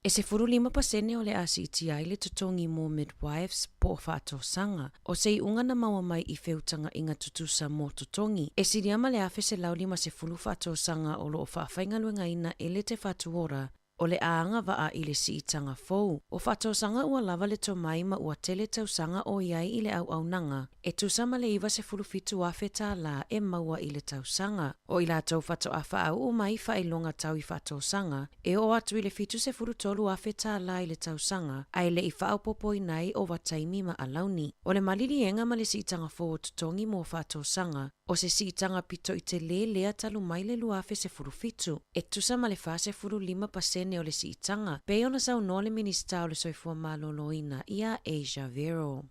E 15% o le a siitia ai le totogi mo midwives po o faatosaga, o se iuga na maua mai i feutagaiga tutusa mo totogi. E silia ma le 1,150 faatosaga o lo o faafaigaluegaina e le Te Whatu Ora, o le a agavaa i le siitaga fou. O faatosaga ua lava le tomai ma ua tele tausaga o i ai i le auaunaga, e tusa ma le $97,000 tālā e maua i le tausaga. O i latou faatoa faauu mai faailoga tau i faatosaga, e oo atu i le $73,000 tālā i le tausaga, ae le i faaopoopoina ai ovataimi ma alauni. O le maliliega ma le siitaga fou o totogi mo faatosaga, o se siitaga pito i telē lea talu mai le 2017, e tusa ma le 45% o le siitaga, pei ona saunoa le Minisita o le Soifua Maloloina ia Asia Vero.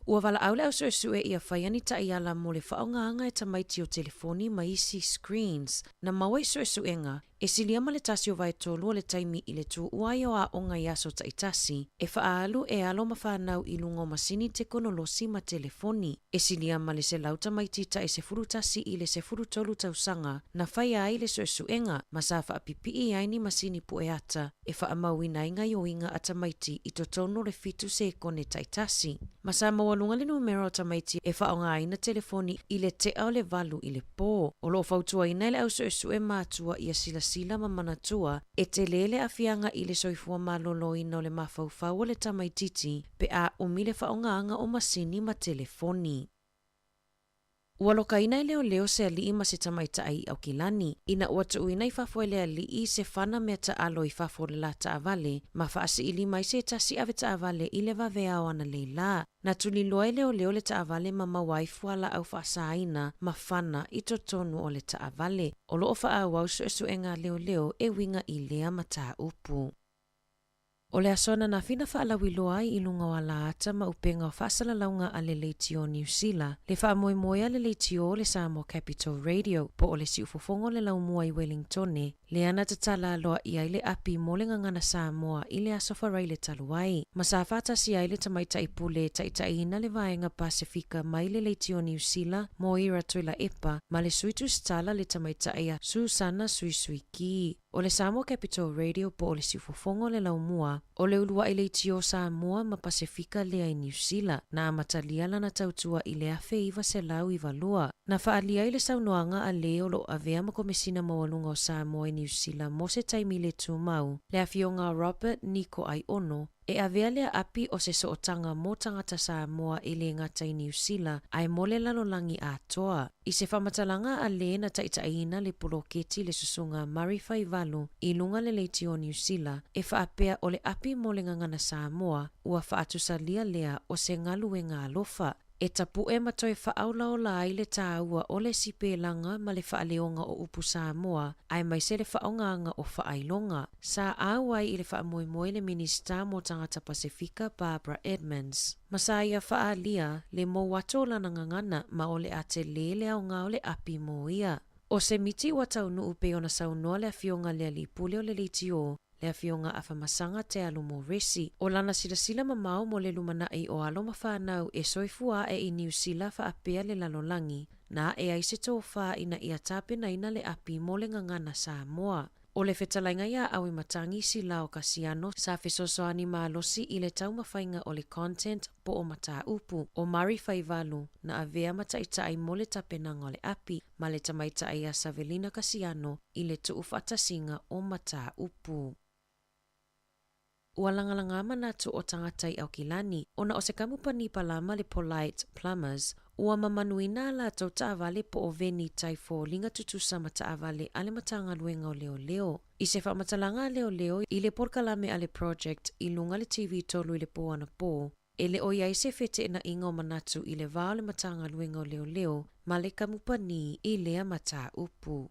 Ua valaau le au suesue ia faia ni taiala mo le faaaogaina e tamaiti o telefoni ma isi screens na maua i suesuega e silia ma le 1/3 o le taimi i le tuua ai o aoga i aso taitasi e faaalu e alo ma fanau i luga o masini tekonolosi ma telefoni. E silia ma le 100 tamaiti tai 11 i le 13 tausaga na faia ai le suesuega ma sa faapipii ai ni masini pueata e faamauina ai gaoioiga a tamaiti i totonu o le 7 sekone taitasi. Ma sa maualuga le numera o tamaiti e faaaogaina telefoni i le tea o le 8 i le po. O lo o fautuaina e le au suesue matua ia silasila ma manatua e telē le aafiaga i le soifua maloloina o le mafaufau o le tamaititi pe a umi le faaaogaina o masini ma telefoni. Ua lokaina e leoleo se aliʻi ma se tamaitai i ʻAukilani, ina ua tuuina i fafo e le aliʻi se fana mea taʻalo i fafo o le lā taʻawale, ma faasiʻili mai se tasi ʻawe taʻawale i le waweao analeila. Na tuliloa e leoleo le taʻawale ma maua ai fualaʻau faasāina ma fana i totonu o le taʻawale. O loo faaauau suʻesuʻega a leoleo e uiga i lea mataupu. O le aso ananafi na faalauiloa ai i luga o alaata ma upega o faasalalauga a le Leitio Niu Sila, le faamoemoe a le Leitio o le Samoa Capital Radio, po o le siufofoga o le laumua i Welingtone, lea na tatala aloaʻia ai le api mo le gagana Samoa i le Aso Faraile talu ai. Ma sa faatasi ai le tamaitai pule e taitaiina le Vaega Pasefika mai le Leitio Niu Sila, Moira Tuilaepa, ma le Sui Tusitala le tamaitai a Susana Suisuiki. O le Samoa Capital Radio po o le siufofoga o le laumua o le uluaʻi leitio Samoa ma Pasefika lea i Niu Sila, na amatalia lana tautua i le 1992. Na faaalia ai le saunoaga a lē o loo avea ma Komesina Maualuga o Samoa i Niu Sila mo se taimi le tumau, le afioga a Robert Niko Aiono, E avea lea api o se sootaga mo tagata Samoa e lē gata i Niu Sila ae mo le lalolagi atoa. I se faamatalaga a lē na taitaiina le poloketi le susuga Murray Faivalu i luga le leitio o Niu Sila e faapea o le api mo le gagana Samoa ua faatusalia lea o se galuega alofa e tapuʻe ma toe faaolaola ai le tāua o le sipelaga ma le faaleoga o upu Samoa aemaise le faaaogaga o faailoga. Sa au ai i le faamoemoe le Minisita mo Tagata Pasefika Barbara Edmonds. Ma sa ia faaalia le mou atu o lana gagana ma o le a telē le aoga o le api mo ia. O se miti ua taunuu pei ona saunoa le afioga le alii pule o le leitio le afioga Afamasaga Te Alu Moresi, o lana silasila mamao mo le lumanaʻi o alo ma fanau e soifua aʻe i Niu Sila faapea le lalolagi, na aʻe ai se tofā ina ia tapenaina le api mo le gagana Samoa. O le fetalaiga iā Auimatagi Silao Kasiano sa fesoasoani malosi i le taumafaiga o le content po o mataupu o Murray Faivalu na avea ma taʻitaʻi mo le tapenaga o le api ma le tamaitai ia Savelina Kasiano i le tuufaatasiga o mataupu. Ua lagalagā manatu o tagata i ʻAukilani ona o se kamupani palama le Polite Plumbers ua mamanuina a latou taʻawale po o veni tai foliga tutusa ma taʻawale a le Matagaluega o Leoleo. I se faamatalaga a leoleo i le polokalame a le Project i luga le TV 3 i le pō anapō, e le o i ai se feteenaiga o manatu i le va o le Matagaluega o Leoleo ma le kamupani i lea mataupu.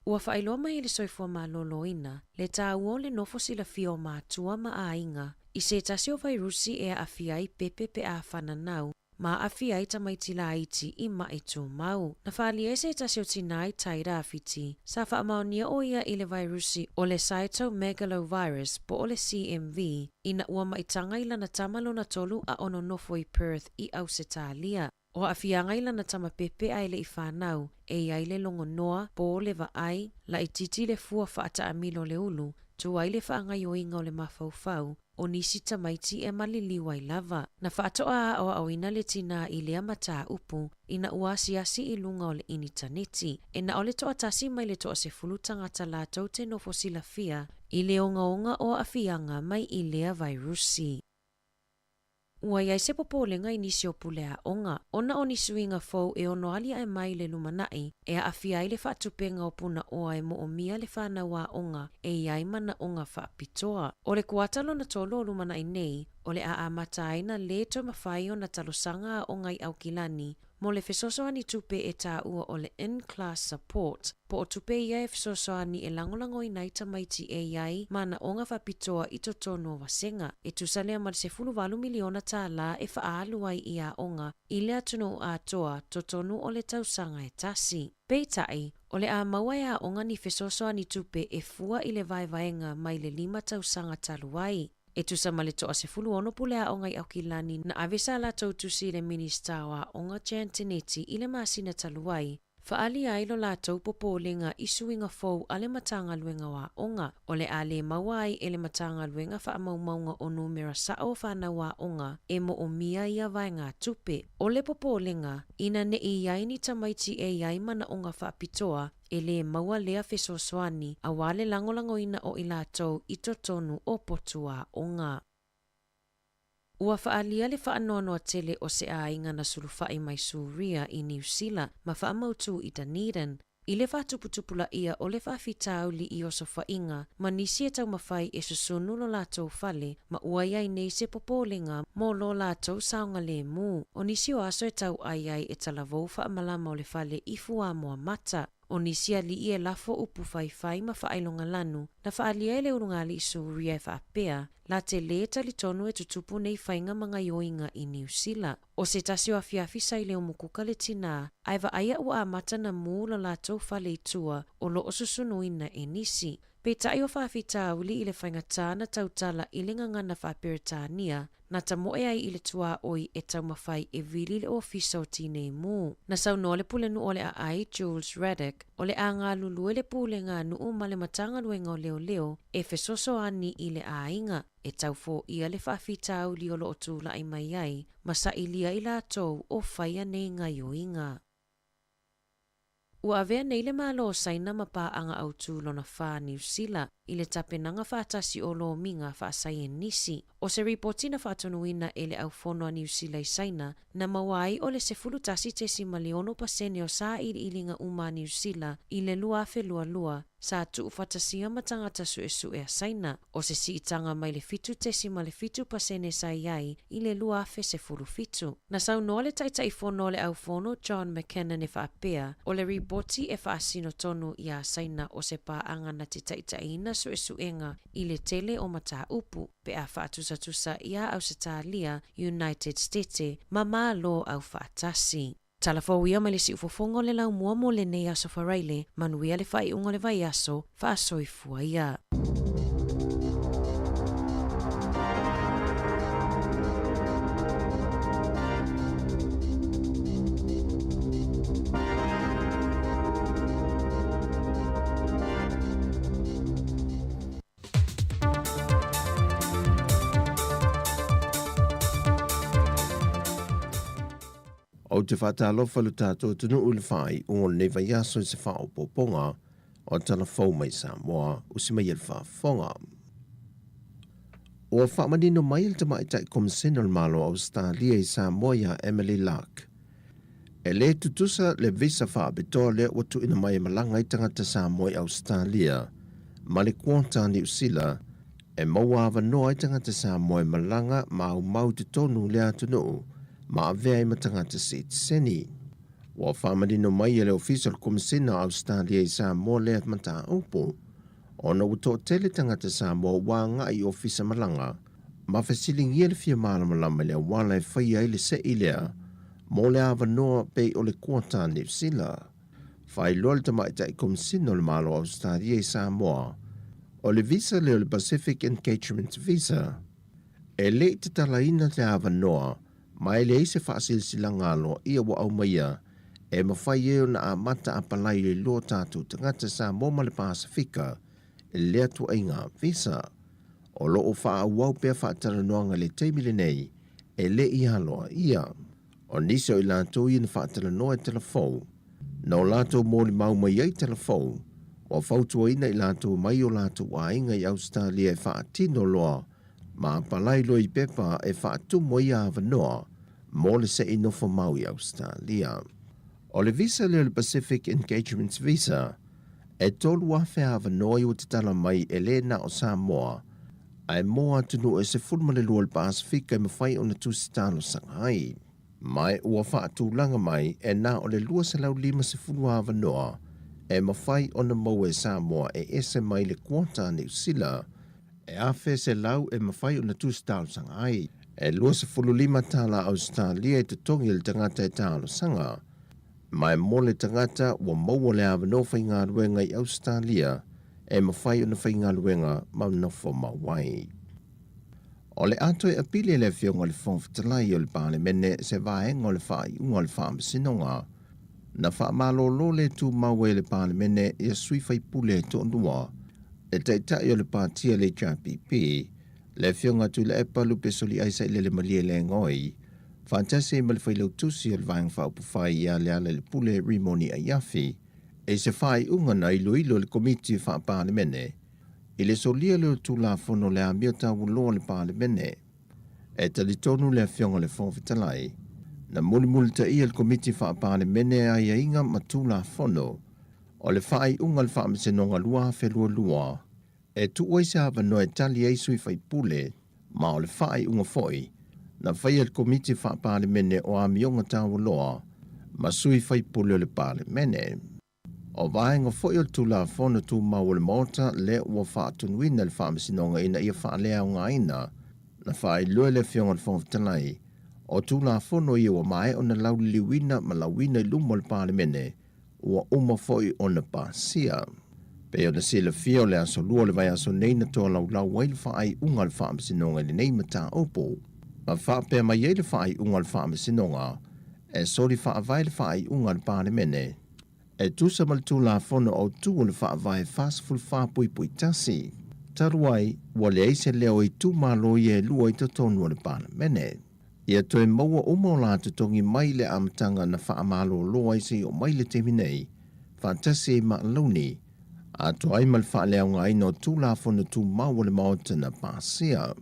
Ua faailoa mai e le Soifua Maloloina le tāua o le nofo silafia o matua ma aiga i se tasi o vairusi e aafia ai pepe pe a fananau ma aafia ai tamaiti laiti i maʻi tumau. Na faaalia e se tasi o tinā i tai rāwhiti, sa faamaonia ʻo ia i le vairusi o le cytomegalovirus po o le CMV ina ua maʻitaga i lana tama lona tolu a o nonofo i Perth i ʻAusetalia. O aafiaga i lana tama pepe ae leʻi fanau, e i ai le logonoa, po le vaai, laitiiti le fua faataamilo o le ulu, tu ai le faagaoioiga o le mafaufau, o nisi tamaiti e maliliu ai lava. Na faatoʻa aʻoaʻoina le tinā i lea mataupu ina ua asiasi i luga o le initaneti. E na o le toatasi mai le toasefulu tagata latou te nofo silafia i le ogaoga o aafiaga mai i lea vairusi. Ua i ai se popolega i nisi o pule aʻoga, ona o ni suiga fou e ono aliaʻe mai le lumanaʻi e aafia ai le faatupega o Punaʻoa e moʻomia le fanau aʻoga e i ai manaʻoga faapitoa. O le kuata lona tolu o lumanaʻi nei, o le a amata ai na lē toe mafai ona talosaga aʻoga i ʻAukilani mo le fesoasoani tupe e tāua o le In-Class Support, po o tupe ia e fesoasoani e lagolagoina ai tamaiti e i ai manaʻoga faapitoa i totonu o vasega. E tusa lea ma le 18 miliona tālā e faaalu ai i aʻoga i le atunuu atoa totonu o le tausaga e tasi. Peitai, o le a maua e aʻoga ni fesoasoani tupe e fua i le vaevaega mai le lima tausaga talu ai. E tusa ma le toasefuluono pule aʻoga i ʻAukilani na ave sa latou tusi i le Minisita o Aʻoga Jan Tinetti i le masina talu ai, faaalia ai lo latou popolega i suiga fou a le Matagaluega o Aʻoga, o le a lē maua ai e le Matagaluega faamaumauga o numera saʻo o fanau aʻoga e moʻomia ia vaegatupe. O le popolega, ina neʻi i ai ni tamaiti e i ai manaʻoga faapitoa, e lē maua lea fesoasoani auā le lagolagoina o i latou i totonu o potu aʻoga. Ua faaalia le faanoanoa tele o se aiga na sulufa'i mai Suria i Niu Sila ma faamautū i Dunedin, i le faatuputupulaia o le faafitauli i osofa'iga ma nisi e taumafai e susunu lo latou fale ma ua i ai nei se popolega mo lo latou saogalēmū. O nisi o aso e tau'ai ai e talavou faamalama o le fale i fuamoa mata. O nisi ali'i e lafo upu faifai ma faailogalanu na faaalia e le ulugalii Suria e faapea, la te lē talitonu e tutupu nei faiga ma gaioiga i Niu Sila. O se tasi o afiafi sa i Leumukuka le tinā, ae vaaia ua amata na mū lo latou fale i tua o loo susunuina e nisi. Peitai o faafitauli i le faigatā na tautala i le gagana faa-Peretania na tamoe ai i le tuaoi e taumafai e vili le Ofisa o Tinei Mu. Na saunoa le pulenuu o le aai, Jules Ruddock, o le a galulue le pulega a nuu ma le Matagaluega o Leoleo e fesoasoani i le aiga e tau foia le faafitauli o loo tula'i mai ai ma sailia i latou o faia nei gaioiga. Ua avea nei le Malo o Saina ma paaga autū lona fa Niu Sila i le tapenaga faatasi o lomiga faasaienisi. O se ripoti na faatonuina e le aufono a Niu Sila i Saina na maua ai o le 11.6% o sailiiliga uma a Niu Sila i le 2022 sa tuufaatasia ma tagata suesue a Saina, o se siitaga mai le 7.7% sa i ai i le 2017. Na saunoa le Taitaifono o le Aufono John McKinnon e faapea, o le ripoti e faasino tonu iā Saina o se paaga na te taitaiina suesuega i le tele o mataupu pe a faatusatusa iā Ausetalia, United Stete ma Malo Aufaatasi. Talafou ia mai le siufofoga o le laumua mo lenei aso Faraile, manuia le faaiuga o le vaiaso, faasoifua ia. Ou te faatalofa i lo tatou atunuu i le faaiuga o lenei vaiaso i se faaopoopoga o tala fou mai Samoa, usi mai e le faafofoga. Ua faamanino mai e le Tamaitai Komisene o le Malo o Ausetalia i Samoa iā Emily Lark, e lē tutusa le visa faapitoa lea ua tuuina mai e malaga ai tagata Samoa i Ausetalia ma le kuota a Niu Sila e maua avanoa ai tagata Samoa e malaga ma aumau i totonu o lea atunuu ma avea ai ma tagata sitiseni. Ua faamanino mai e le Ofisa o le Komisina o Ausetalia i Samoa lea mataupu, ona ua toatele tagata Samoa ua agai i ofisa malaga ma fesiligia le fia malamalama i le auala e faia ai le sei lea mo le avanoa pei o le kuota a Niu Sila. Faailoa le Tamaitai Komisina o le Malo o Ausetalia i Samoa, o le visa lea o le Pacific Engagement Visa, E le i tatalaina te avanoa ma e leai se faasilasilaga aloaia ua aumaia e mafai ai ona amata apalai i le lua o tatou tagata Samoa ma le Pasefika i lea tuaiga visa. O lo o faaauau pea faatalanoaga i le taimi lenei e le i aloaia. O nisi o i latou ia na faatalanoa i talafou, na o latou molimau mai ai talafou, ua fautuaina i latou mai o latou aiga i Ausetalia e faatino loa ma apalai loa i pepa e faatumu ai avanoa mo le se'i nofo mau i Ausetalia. O le visa lea o le Pacific Engagements Visa, e 3,000 avanoa i ua tatala mai e lē na o Samoa, ae mo atunuu e 12 o le Pasefika e mafai ona tusi talosaga ai. Ma ua faatulaga mai e na o le 250 avanoa e mafai ona maua e Samoa e ese mai le kuota a Niu Sila, e 1,100 e mafai ona tusi talosaga ai. E 25 tala Ausetalia e totogi e le tagata e talosaga, ma e mo le tagata ua maua le avanoa faigaluega i Ausetalia e mafai ona faigaluega ma nofo mau ai. O le a toe apili e le Afioga i le Fofoga Fetalai o le Palemene se vaega o le faaiuga o le Faamasinoga na faamalōlō le tumau ai e le Palemene ia sui faipule e toalua, le Taitai o le Pati a le HRPP, le Afioga Tuilaepa Lupesoliai Sailele Malielegaoi, faatasi ai ma le Failautusi o le Vaega Faaupufai ia Lealailepule Rimoni Aiafi, i se faaiuga na iloilo e le Komiti Faa-Palemene i le solia lea o le Tulafono o le Amio Taualoa a le Palemene. E talitonu le Afioga i le Fofoga Fetalai, na mulimulitaia e le Komiti Faa-Palemene aiaiga ma Tulafono o le faaiuga o le Faamasinoga 2022 e tuu ai se avanoa e tali ai sui faipule, ma o le faaiuga foi na faia e le Komiti Faa-Palemene o Amioga Taualoa ma sui faipule o le Palemene. O vaega foi o le Tulafono Tumau o le Maota lea ua faatonuina e le Faamasinoga ina ia faaleaogaina, na faailoa e le Afioga i le Fofoga Fetalai, o Tulafono ia ua maea ona lauliliuina ma lauina i luma o le Palemene, ua uma foi ona pasia. Pei ona silafia o le aso Lua o le vaiaso nei na tolaulau ai le faaiuga a le Faamasinoga i lenei mataupu. Ma faapea mai ai le faaiuga a le Faamasinoga, e soli faavae le faaiuga a le Palemene, e tusa ma le Tulafono Autu o le Faavae 44.1. Talu ai, ua leai se leo o itumalo ia e lua i totonu o le Palemene. Ia toe maua uma o la totogi mai le amataga na faamalolo ai seia oo mai le taimi nei, faatasi ai ma alauni, atoa ai ma le faaleaogaina o Tulafono Tumau o le Maota na pasia.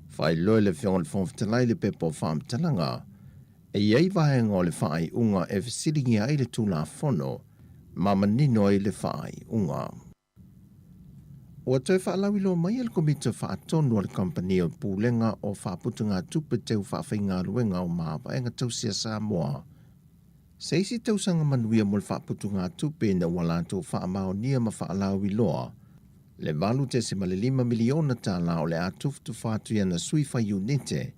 Faailoa e le Afioga i le Fofoga Fetalai le pepa o faamatalaga, e i ai vaega o le faaiuga e fesiligia ai le Tulafono ma manino ai le faaiuga. Ua toe faalauiloa mai e le Komiti Faatonu a le Kamupani o Pulega o Faaputugatupe Teu Faafaigaluega o Mavaega Tausi a Samoa se isi tausaga manuia mo le faaputugatupe ina ua latou faamaonia ma faalauiloa le $8.5 miliona tala o le a tufatufa atu i ana sui faiunite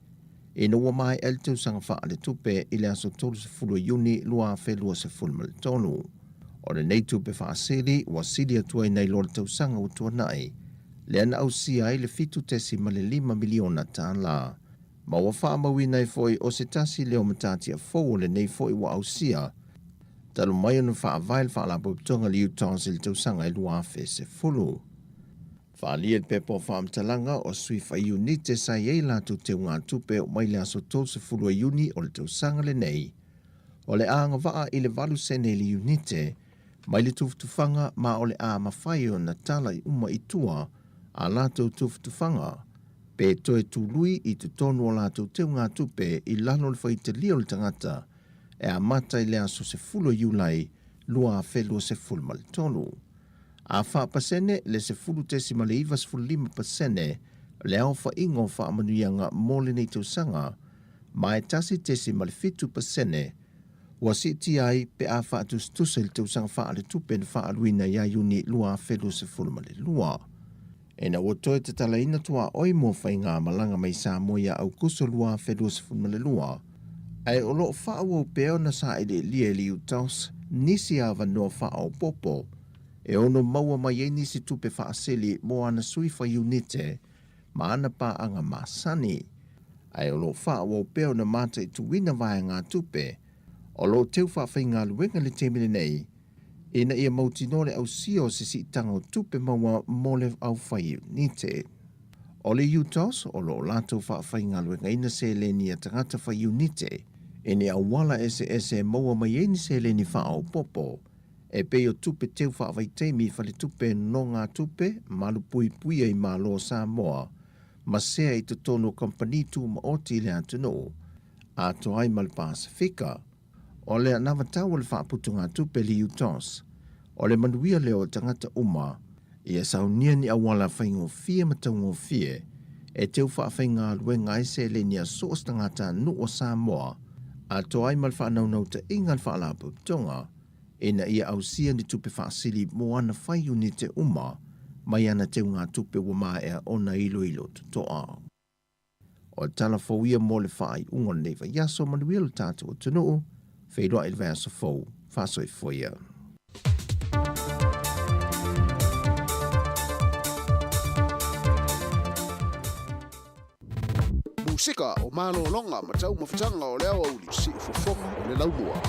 ina ua maea le tausaga faaletupe i le aso 30 o Iuni 2023. O lenei tupe faasili ua sili atu ai nai lo le tausaga ua tuanai, lea na ausia ai le $7.5 miliona tala. Ma ua faamauina ai foi o se tasi lea o matatia fou o lenei foi ua ausia, talu mai ona faavae le Faalapotopotoga a le UTOS i le tausaga e 2010. Faaalia le pepa o faamatalaga o sui faiunite sa i ai latou teugatupe oo mai le aso 30 o Iuni o le tausaga lenei, o le a agavaa i le 8 sene i le iunite mai le tufatufaga ma o le a mafai ona talai uma i tua a latou tufatufaga pe toe tului i totonu o latou teugatupe i lalo o le faitalia o le tagata e amata i le aso 10 o Iulai 2023. A faapasene le 10.95% le aofaiga o faamanuiaga mo lenei tausaga, ma e 1.7% ua siitia ai pe a faatusatusa i le tausaga faaletupe na faaaluina ia Iuni 2022. Ina ua toe tatalaina tuaoi mo faigamalaga mai Samoa ia Aukuso 2022, ae o lo o faaauau pea ona sailiilia e le UTOS nisi avanoa faaopoopo e ono maua mai ai nisi tupe faasili mo ana sui faiunite ma ana paaga masani, ae o lo o faaauau pea ona mataituina vaegatupe o lo o teu faafaigaluega i le taimi lenei ina ia mautinoa le ausia o se siitaga o tupe maua mo le aufaiunite. O le UTOS o lo o latou faafaigaluegaina seleni a tagata faiunite i ni auala eseese e maua mai ai ni seleni faaopoopo e pei o tupe teu faavaitaimi i faletupe nonogatupe malupuipuia i Malo o Samoa ma sea i totonu o kamupani tumaoti i le atunuu atoa ai ma le Pasefika. O le anavatau o le faaputugatupe le UTOS, o le manuia lea o tagata uma, ia saunia ni auala faigofie ma taugofie e teu faafaigaluega ai seleni a so o se tagata nuu o Samoa, atoa ai ma le faanaunautaiga a le Faalapotopotoga ina ia ausia ni tupe faasili mo ana faiunite uma mai ana teugatupe ua maea ona iloilo totoa. O le tala fou ia mo le faaiuga o lenei vaiaso, manuia lo tatou atunuu, feiloai i le vaiaso fou, faasoifua ia. Musika o malologa ma taumafataga o le aoauli, siufofoga o le laumua.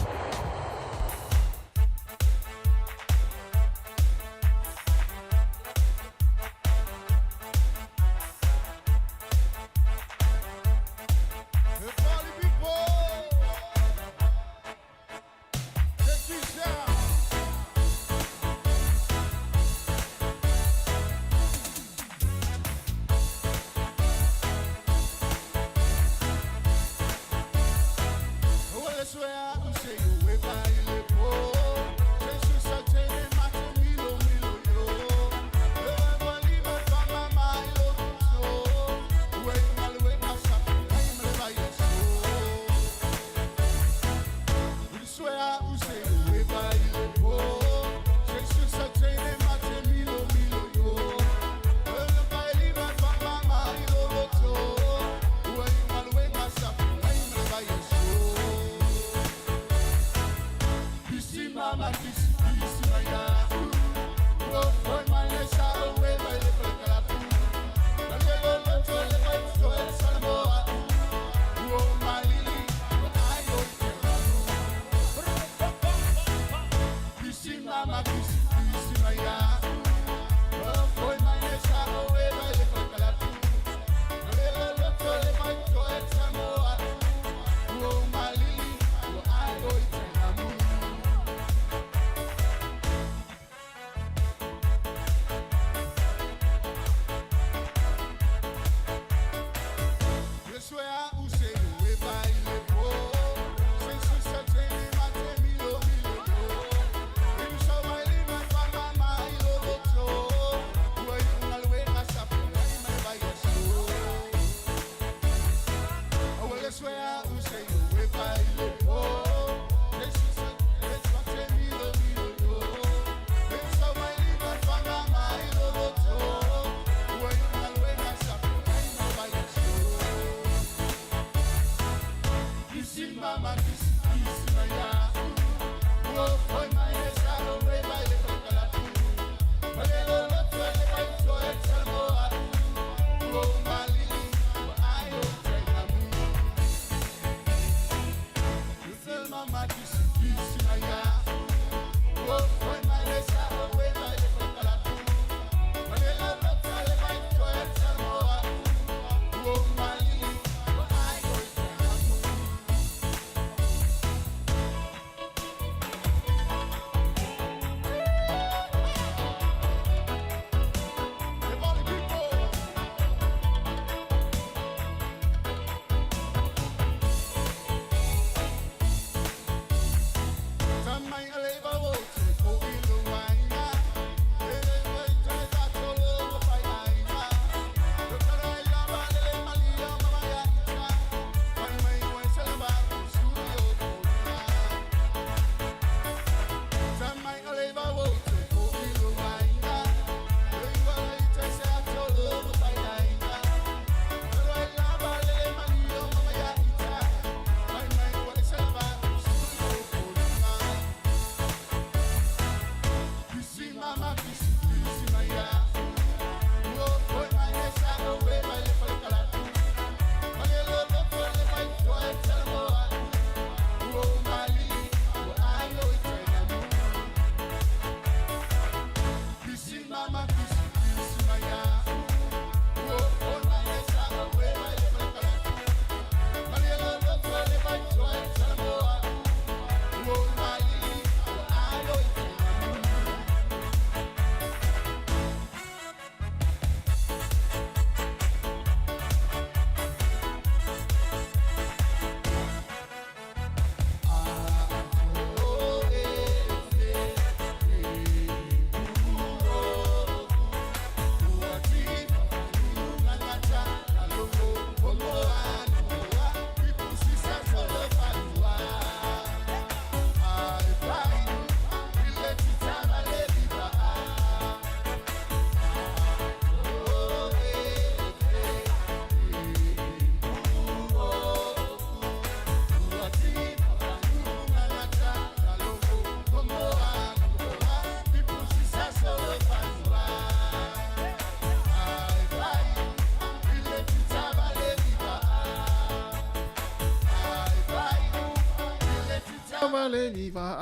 Valeli vaa.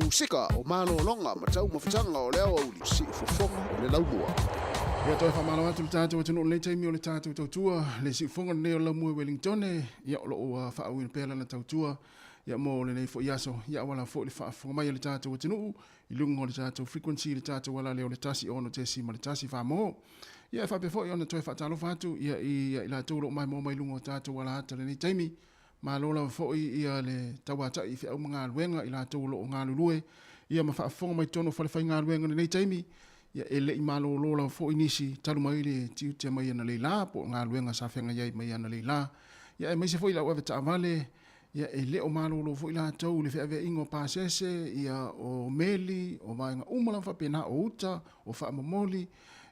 Musika o malologa ma taumafataga o le aoauli siufofoga o le laumua. Ia toe faamalo atu le tatou atunuu lenei taimi o le tatou tautua le siufofoga lenei o le laumua i Wellingtone. Ia o loo faaauauina pea lana tautua ia mo lenei foi aso, ia auala foi le faafofoga mai a le tatou atunuu i luga o le tatou frequency le tatou ala lea o le 106.1 Samoa. Ia e faapea foi ona toe faatalofa atu ia i i latou o lo o maimoa mai luga o tatou ala ata lenei taimi. Malo lava foi ia le tauatai i feau ma galuega i latou o lo o galulue ia ma faafofoga mai totonu o falefaigaluega lenei taimi. Ia e le i malolo lava foi nisi talu mai le tiute mai analeila po o galuega sa feagai ai mai analeila. Ia aemaise foi lau avetaavale, ia e le o malolo foi latou i le feaveaiga o pasese, ia o meli, o vaega uma lava faapena, o uta, o faamomoli.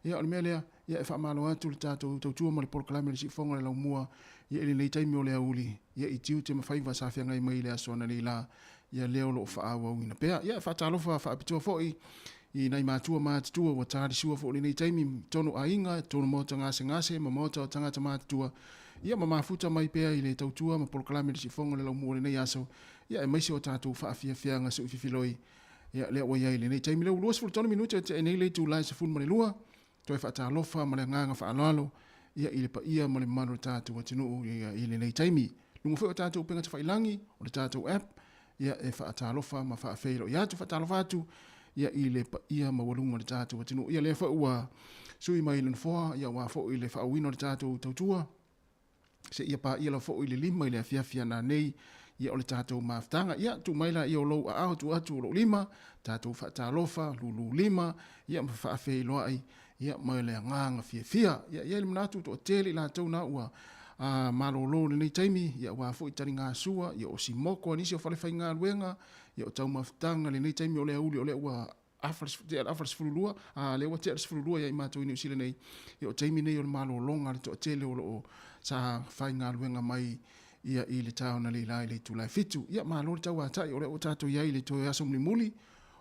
Ia o le mea lea, ia e faamalo atu le tatou tautua ma le polokalame le siufofoga o le laumua ia i lenei taimi o le aoauli, ia i tiute ma faiva sa feagai mai i le aso analeila, ia lea o lo o faaauauina pea. Ia e faatalofa faapitoa foi i nai matua matutua ua talisua foi i lenei taimi i totonu o aiga, totonu maota gasegase ma maota o tagata matutua, ia ma mafuta mai pea i le tautua ma polokalame le siufofoga o le laumua i lenei aso, ia aemaise o tatou faafiafiaga suififiloi. Ia lea ua i ai i lenei taimi lea ua 23 minute o tea nei le itula e 12, toe faatalofa ma le agaga faaaloalo ia i le paia ma le mamalu o le tatou atunuu ia i lenei taimi. Luga foi o tatou upega tafailagi, o le tatou app, ia e faatalofa ma faafeiloai atu, faatalofa atu ia i le paia maualuga o le tatou atunuu. Ia lea foi ua sui mai le nofoa ia aua foi le faaauauina o le tatou tautua seia paia lava foi le 5 i le afiafi ana nei ia o le tatou mafutaga. Ia tuu mai laia o lou aao, tuu atu o lou lima, tatou faatalofa, lulu lima, ia ma faafeiloai ia ma le agaga fiafia. Ia e i ai le manatu toatele i latou na ua malolo i lenei taimi, ia aua foi taligasua, ia o simoko a nisi o falefaigaluega, ia o taumafataga i lenei taimi o le aoauli o lea ua afa le afa le 12, a lea ua tea le 12 ia i matou i Niu Sila nei, ia o taimi nei o le malologa a le toatele o lo o sa faigaluega mai ia i le taona leila i le itula e 7. Ia malo le tauatai o lea ua tatou i ai i le toe aso mulimuli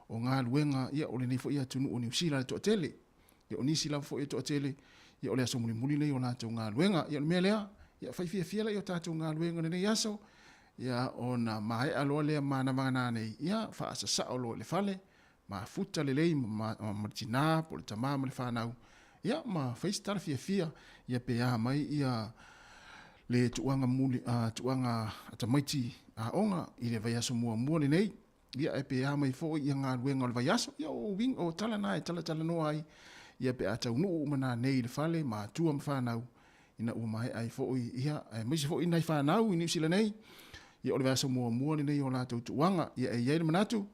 o galuega ia o lenei foi atunuu o Niu Sila le toatele. Ia o nisi lava foi e toatele ia o le aso mulimuli lenei o latou galuega. Ia o le mea lea, ia fai fiafia laia o tatou galuega i lenei aso, ia ona maea loa lea manava nanei, ia faasasao loa i le fale, mafuta lelei ma le tina po o le tama ma le fanau, ia ma fai se tala fiafia, ia pe a mai ia le tuuaga muli, tuuaga a tamaiti aoga i le vaiaso muamua lenei. Ia e pe a mai foi ia galuega o le vaiaso, ia o uiga, o tala na e talatalanoa ai, ia pe a taunuu uma nanei i le fale, matua ma fanau, ina ua maea ai foi, ia, aemaise foi nai fanau i Niu Sila nei, ia o le vaiaso muamua lenei o latou tuuaga. Ia e i ai le manatu,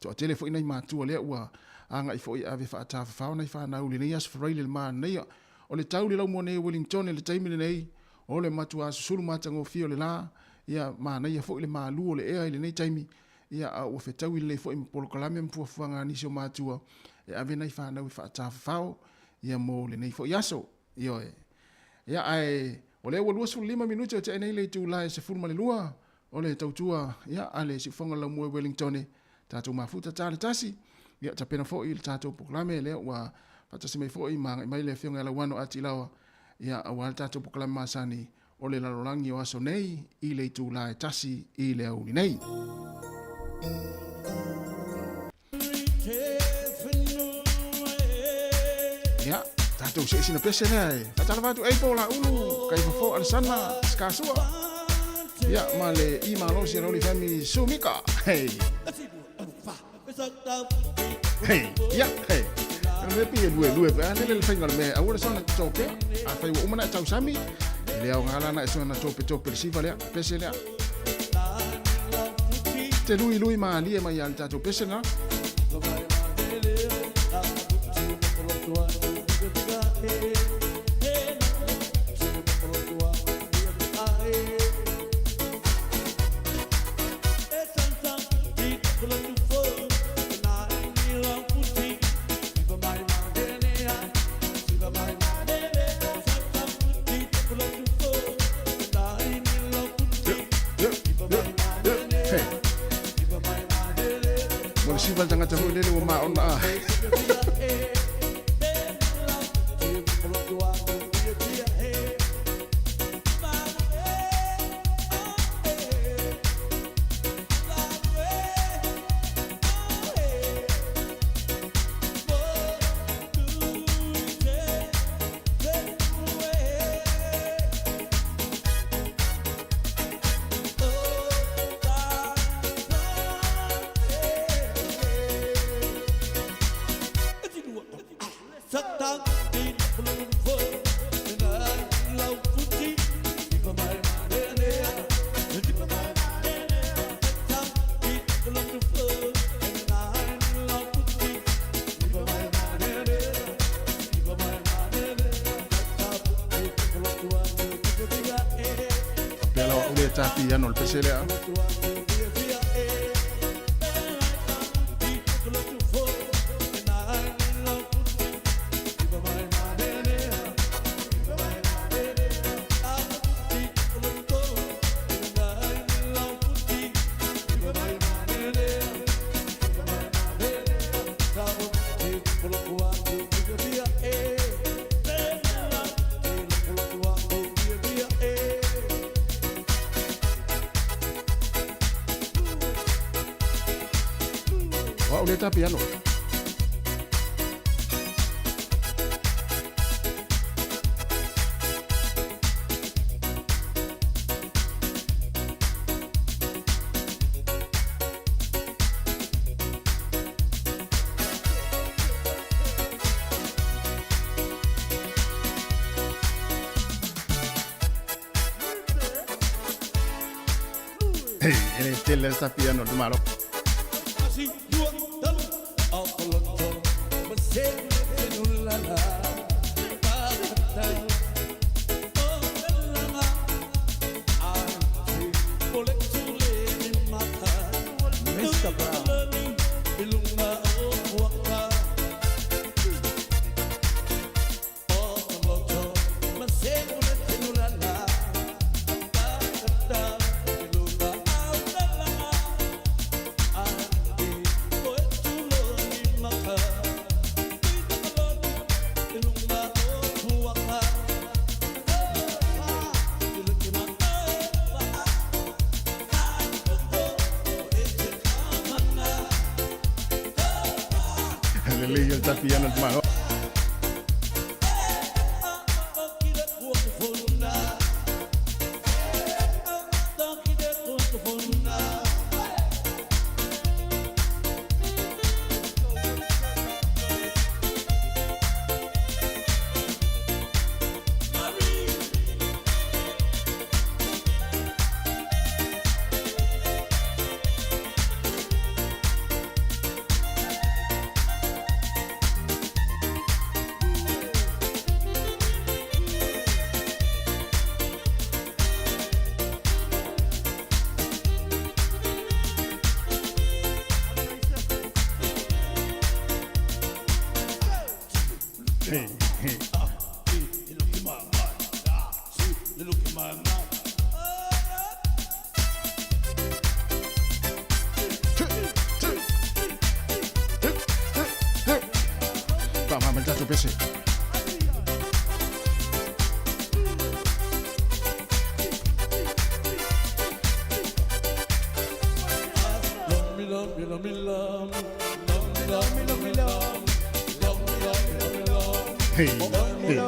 toatele foi nai matua lea ua agai foi e ave faatafafao nai fanau i lenei aso Faraile le manaia. O le tau i le laumua nei o Wellington i le taimi lenei, o le matua susulu matagofie o le la, ia manaia foi le malu o le ea i lenei taimi, ia a ua fetaui lelei foi ma polokalame ma fuafuaga a nisi o matua e ave nai fanau e faatafafao ia mo lenei foi aso. Ioe. Ia ae o lea ua 25 minute o tea nei le itula e 12 o le tautua ia a le siufofoga o le laumua i Wellington, tatou mafuta ta le tasi, ia tapena foi le tatou polokalame lea ua faatasi mai foi ma agai mai le afioga ia Lauano Atilaoa ia aua le tatou polokalame masani o le lalolagi o aso nei i le itula e 1 i le aoauli nei. Ia, tatou se sina pese lea e faatalofa atu April Laulu, Kaifofo Alesana, Skasua. Ia, ma le i malosi a Loli Family Sumika. Hey. Hey, ia, hey. Me pi e lue lue pe ane le whainga le mea aua le sona tope. A whai wa umana e tausami. E le au ngā lana e sona tope tope le siva lea, pese lea. Te lui lui malie mai a le tatou pese na. Mo le siva le tagata foi lele ua maona a. Pea la au le tapiano le pese lea. O au le tapiano. Hey, e le tele le tapiano le malo. Mr. Brown. Lelei le tapiano le malo. Hey, hey. Faamama le tatou pese. Hey, hey.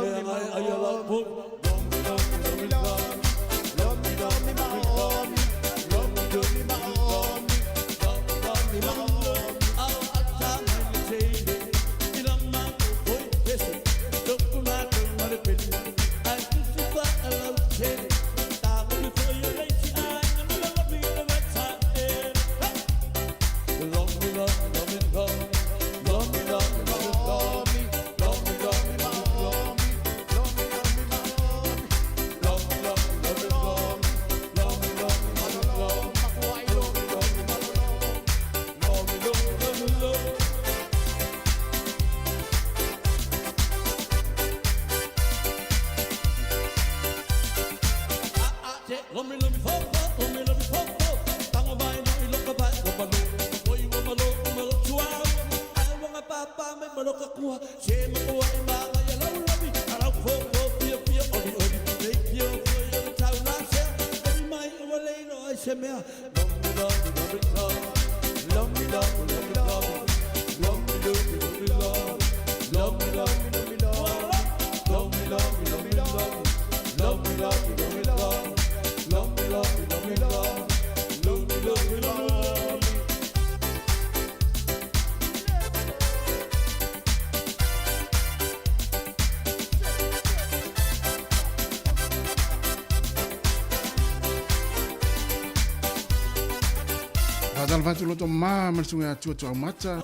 Faatalofa atu loto ma ma le susuga ia Tua Tuaumata.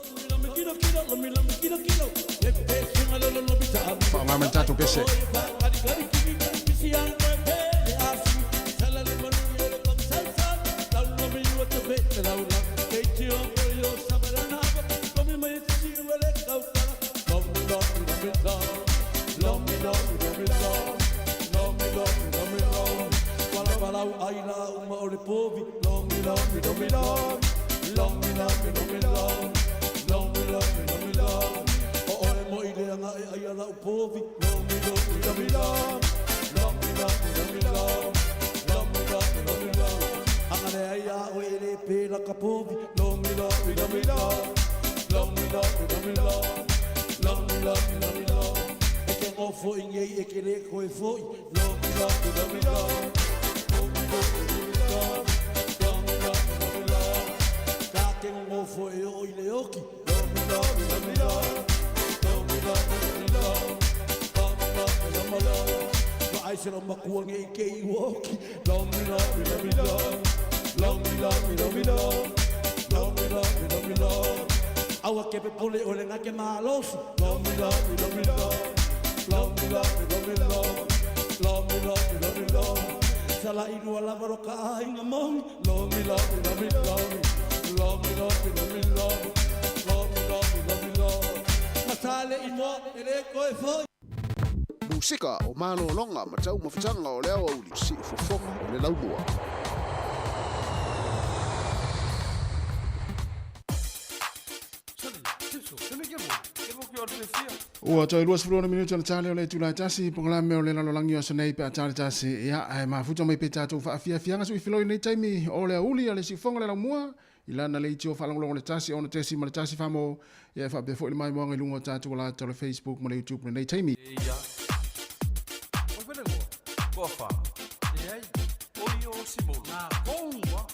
Faaaoga mai le tatou pese. Musika o malologa ma taumafataga o le aoauli siufofoga o le laumua. Ua toe 26 minute o le tale o le itula e tasi, polokalame o le lalolagi o aso nei pe a tale tasi. Ia, ae mafuta mai pe tatou faafiafiaga suifiloi nei taimi o le auli a le siufofoga o le laumua. I lana leitio faalogologo le tasi ona tesi ma le tasi famo ia e faapea foi le maimoaga i luga o tatou alata o le Facebook ma le YouTube lenei taimi. Ia. O felegoa, toa leai, o ia o Simolo. Nā koua.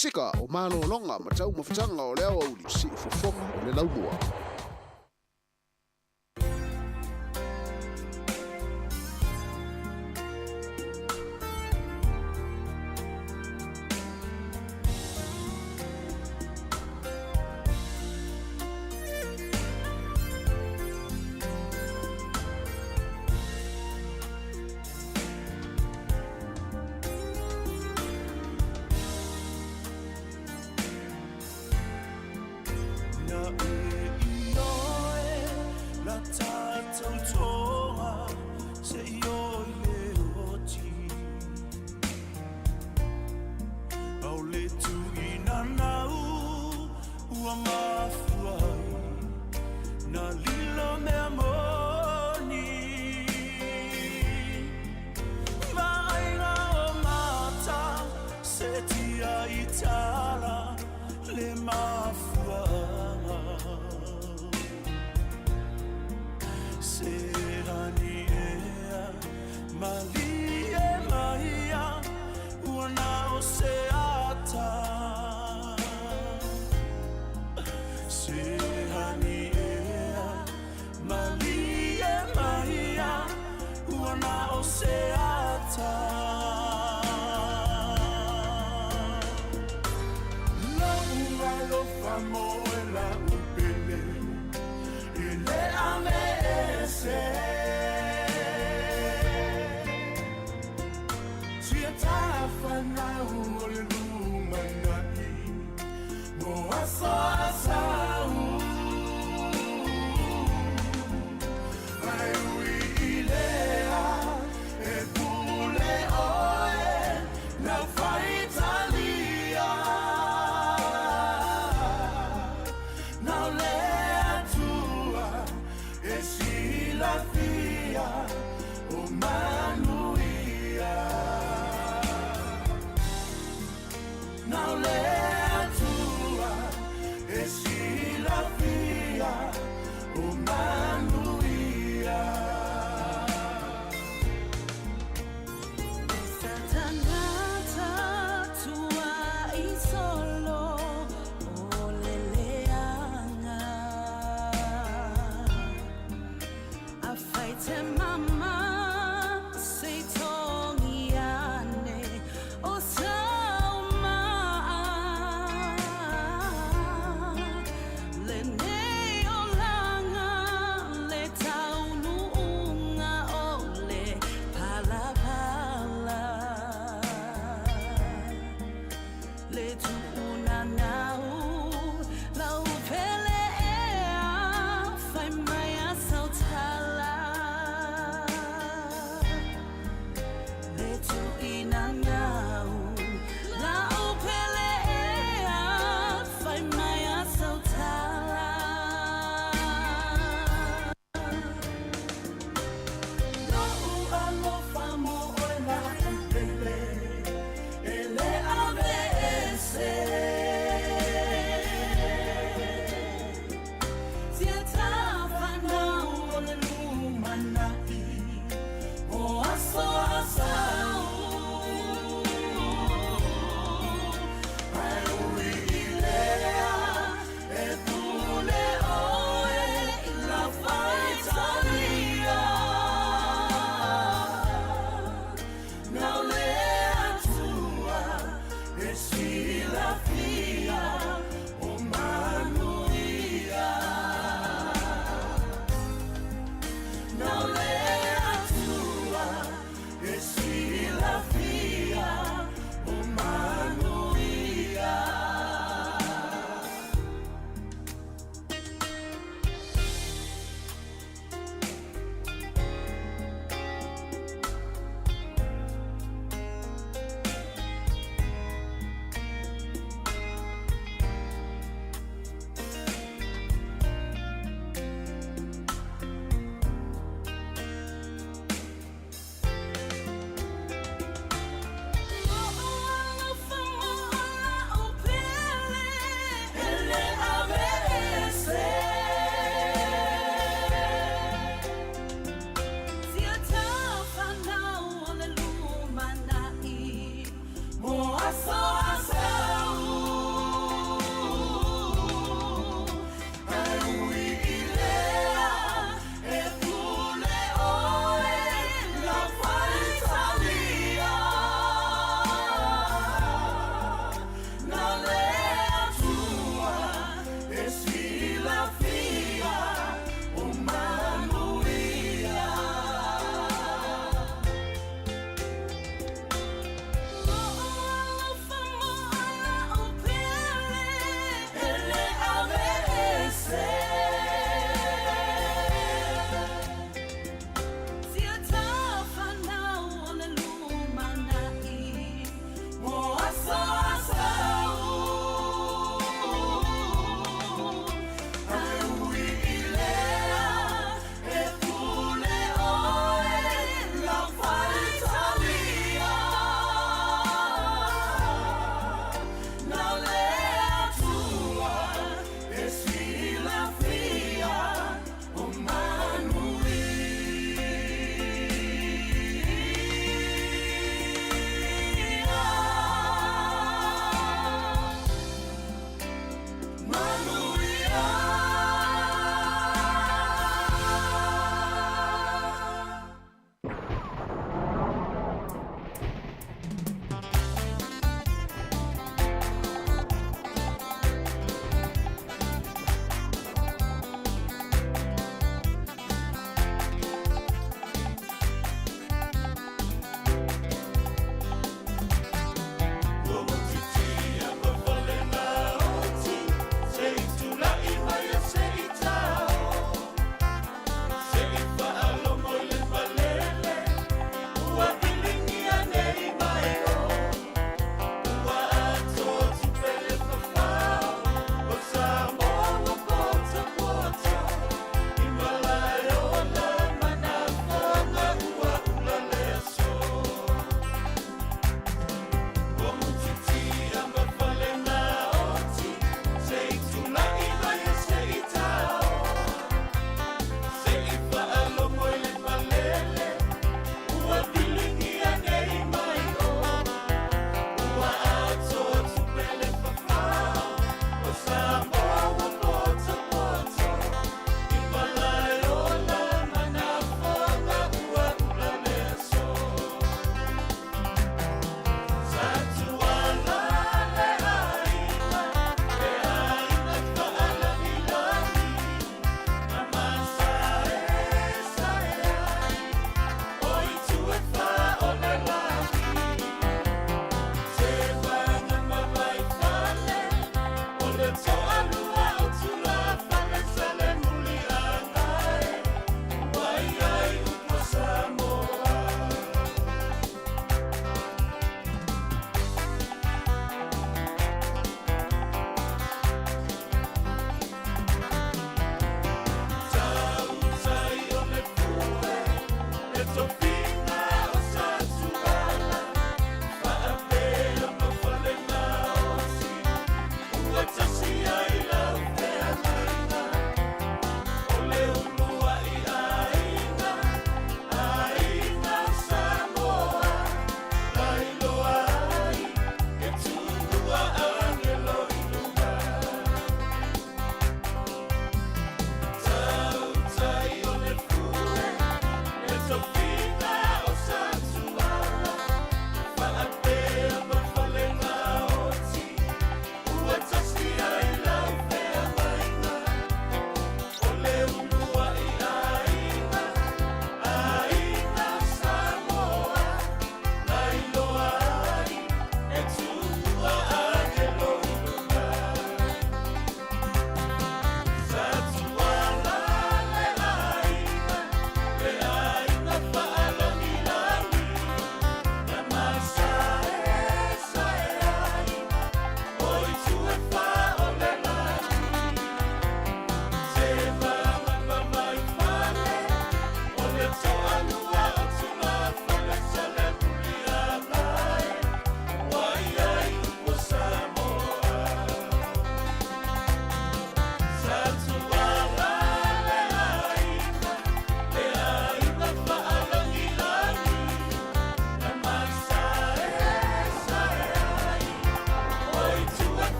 Musika o malologa ma taumafataga o le aoauli siufofoga o le laumua. Na e ioe la tātou toa se i oi le oti. Au le tuina nau ua mafua ai na lilo mea moni. Vaaiga o mata se tia i tala le mafuaga. Se hani ea malie maia ua na o se ata. Se hani ea malie maia ua na o se ata. Lau alofa mo e lau pele, e le ame ese. Tia tafanau o le lumanai, mo aso asau. Ai ui i lea, e pule oe, nau faitalia. Nau le Atua, e silafia o manuia. Nau le Atua, e silafia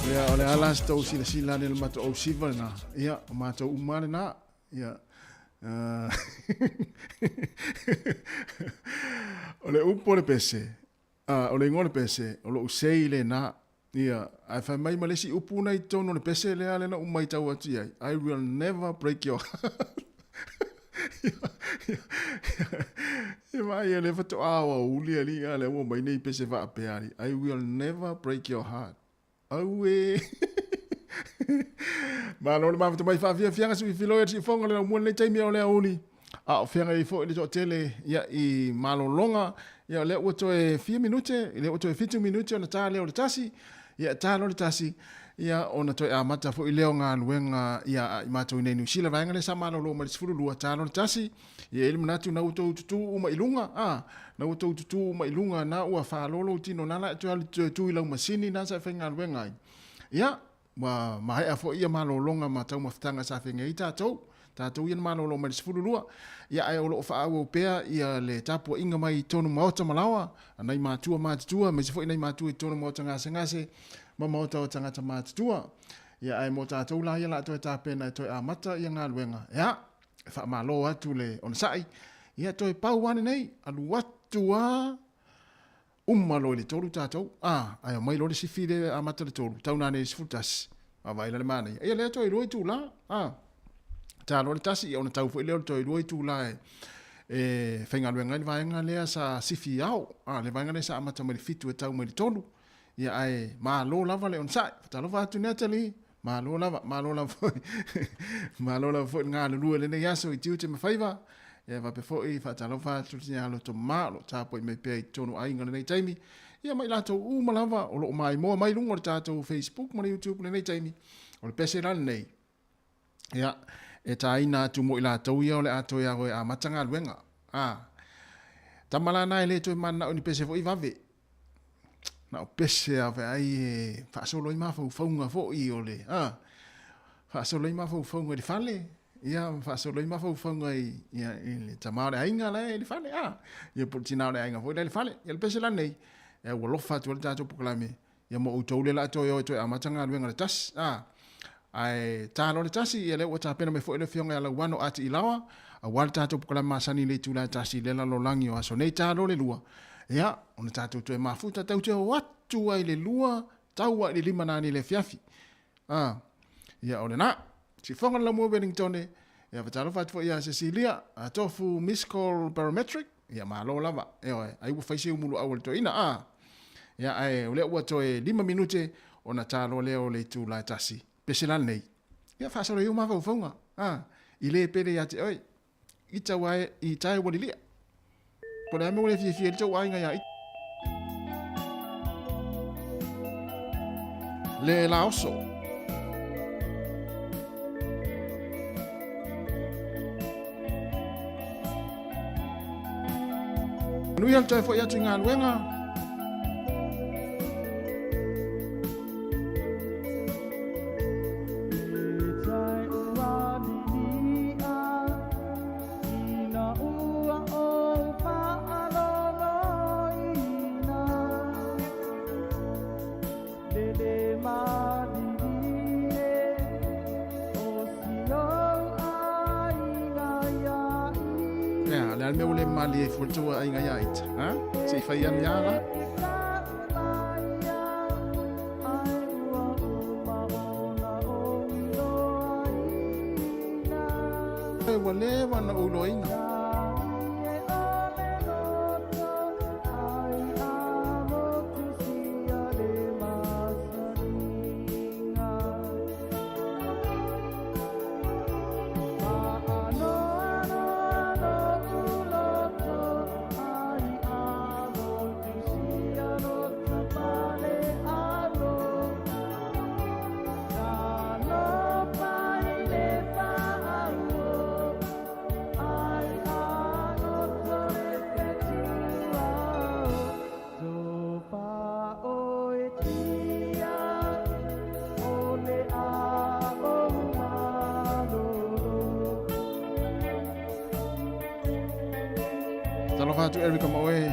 Ia, o le ala se tou silasila ane i le matou ausiva lena. Ia, o matou uma lena. Ia. O le upu o le pese, o le igoa o le pese, o lou sei lena. Ia, ae fai mai ma le isi upu na i totonu o le pese lea lea na ou matau atu i ai, I will never break your heart. Ia vaai o lea faatoa aoauli alii a lea ua mai nei pese faapea alii, I will never break your heart. Auē! Malo le mafuta mai faafiafiaga siuifiloi a le siufofoga le laumua lenei taimi o le aoauli. A o feagai ai foi le toatele ia i malologa, ia o lea ua toe fia minute, lea ua toe 7 minute ona ta lea o le tasi, ia e ta loa le tasi, ia ona toe amata foi lea o galuega ia a i matou i nei Niu Sila vaega lea sa malolo mai le 12 ta loa le tasi, ia e i ai le manatu na ua tou tutū uma i luga, a, na ua tou tutū uma i luga na ua faalolo ou tino na la e toe alu toe tu i lau masini na sa e faigaluega ai. Ia, Ua maea foi ia malologa ma taumafataga sa feagai ai tatou, tatou ia na malolo mai le 12, ia ae o lo o faaauau pea ia le tapuaiga mai i totonu maota ma laoa a nai matua matutua aemaise foi nai matua i totonu maota gasegase ma maota o tagata matutua. Ia ae mo tatou la ia la toe tapena e toe amata ia galuega, ia e faamalo atu le onosai, ia toe pau lava lenei, alu atu lava Uma loa i le tolu tatou, a, ae omai loa le sifi le amata le tolu, tau nanei i le 11. Vaavaai la le manaia. Ia lea toe lua itula, a. Ta loa le tasi, ia ona tau foi lea o le toe lua itula e, e faigaluega ai le vaega lea sa sifi i ao, a, le vaega lea sa amata mai le fitu e tau mai le tolu. Ia ae malo lava le onosai. Fatalofa atu Natalie, malo lava, malo lava foi. Malo lava foi le galulue i lenei aso i tiute ma faiva. Ia faapea foi faatalofa atu le tina loto mama o lo o tapuai mai pea i totonu o aiga i lenei taimi. Ia ma i latou uma lava o lo o maimoa mai luga o le tatou Facebook ma le YouTube i lenei taimi. O le pese la lenei, ia, e tāina atu mo i latou ia o le a toe ao e amata galuega. A, tama la na e le toe mananao i ni pese foi vave. Na o pese a feai e faasolo ai mafaufauga foi o le, a, faasolo ai mafaufauga i le fale, ia, ma faasolo ai mafaufauga i, ia, i le tama o le aiga la e i le fale, a, ia po o le tina o le aiga foi la e i le fale. Ia le pese la nei, e ua lofa atu ai le tatou polokalame, ia mo outou lea la a toe o e toe amata galuega le tasi, a. Ae ta loa le tasi, ia lea ua tapena mai foi le Afioga ia Lauano Ati Ilaoa, aua le tatou polokalame masani i le itula e tasi i le lalolagi o aso nei ta loa le lua, ia, ona tatou toe mafuta tau te o atu ai i le lua, tau ai i le lima nani i le afiafi. A, ia o lena. Sifoga le Lamua Wellingtone, Ia fatalofa atu foi ia Cecilia, Tofu Miss Call Barometric, ia malo lava. Ioe, ai ua fai se umuluau a le toeaina, a. Ia, ae o lea ua toe 5 minute ona ta loa lea o le itula e tasi. Pese la lenei. Ia faasolo ai ou mafaufauga, a, i le pele ia te oe. Ita ua e, i tae ua lilia. Po o le a mea ua le fiafia ai le tou aiga ia Ita. Le laoso. Manuia le toe foi atu i galuega. Ia, le a le mea ua le malie ai fua le tou aiga ia Ita, ha? Se i fai ane lava la. Ua leva ona ou iloaina. Talofa atu Erica ma oe.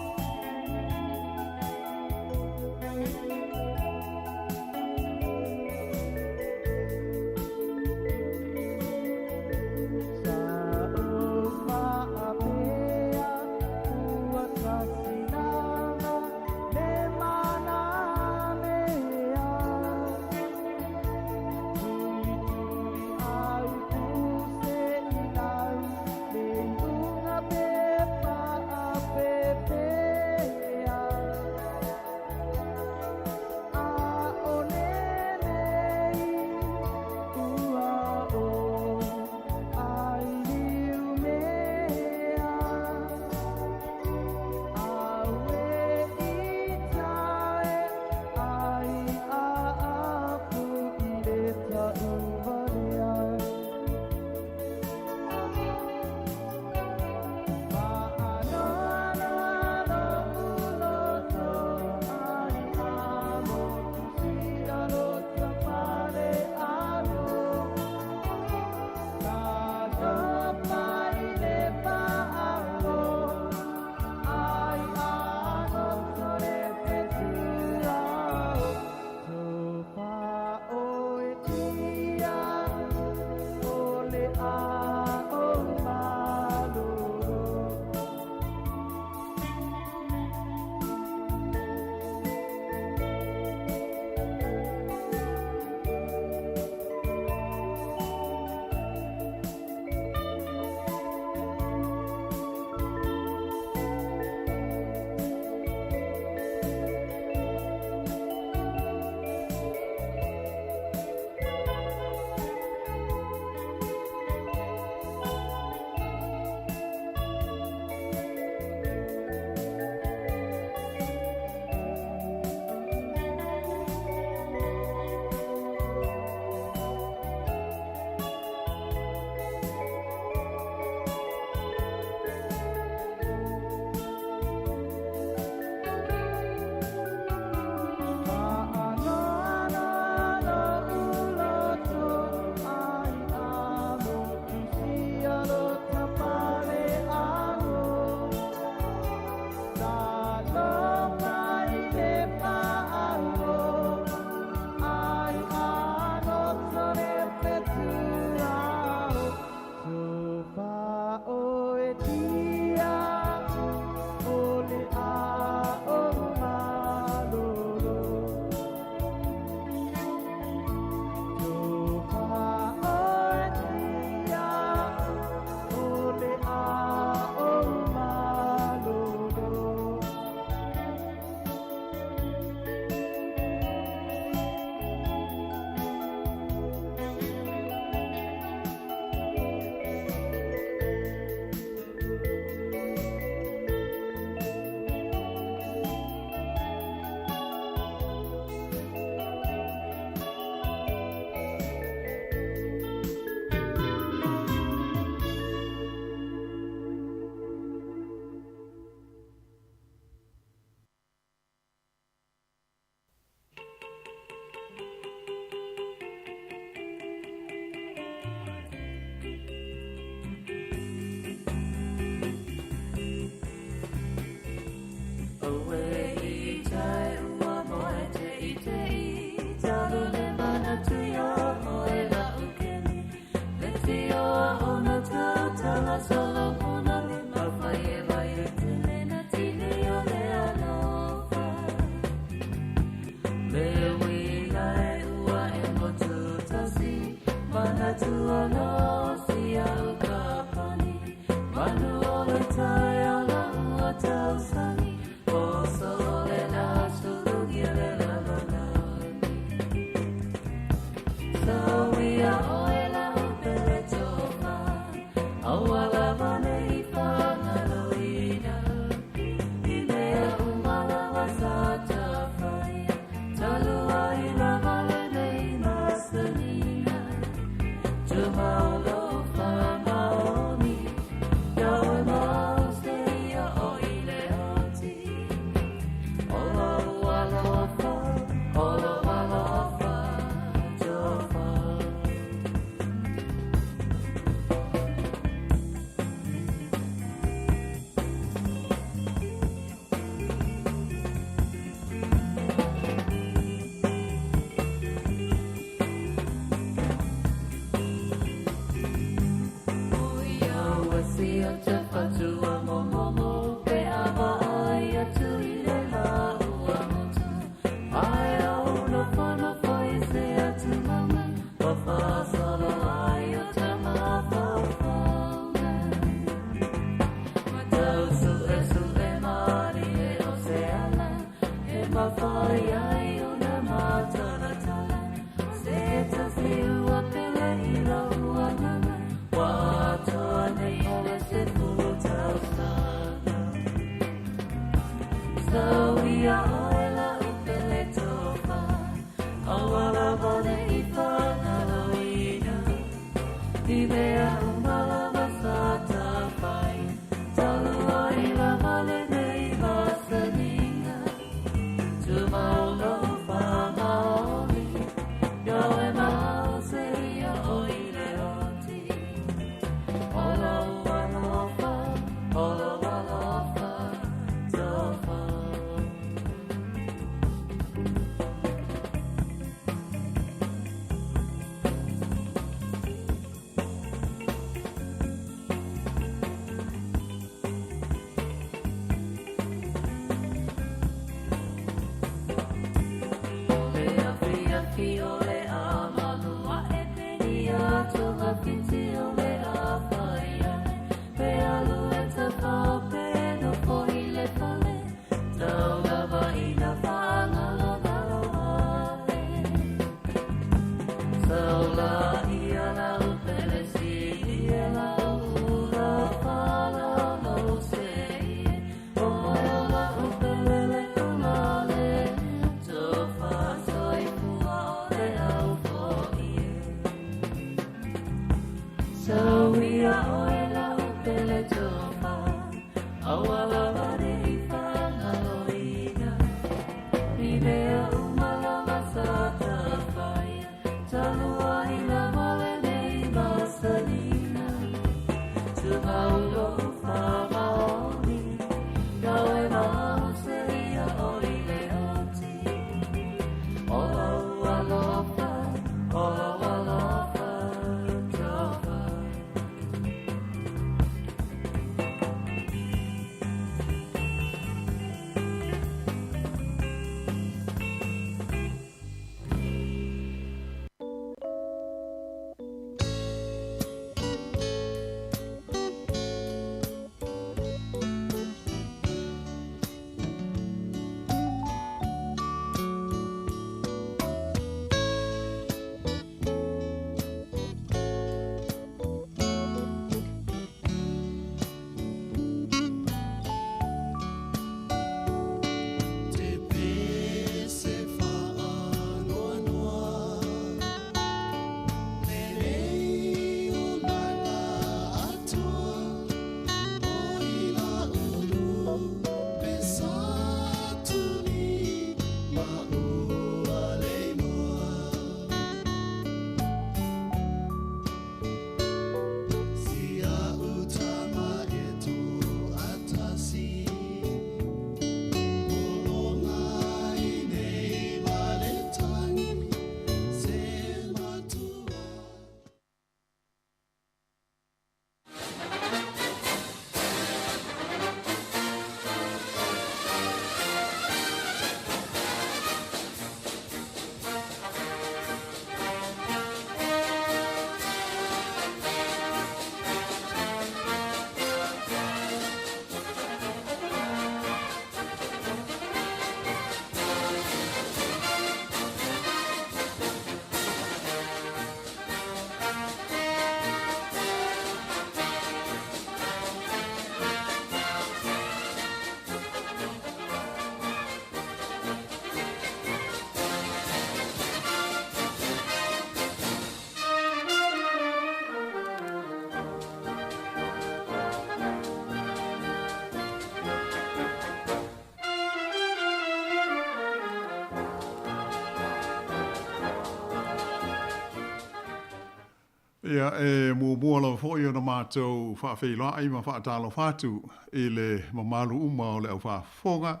Ia, e muamua lava foi ona matou faafeiloai ma faatalofa atu i le mamalu uma o le au faafofoga,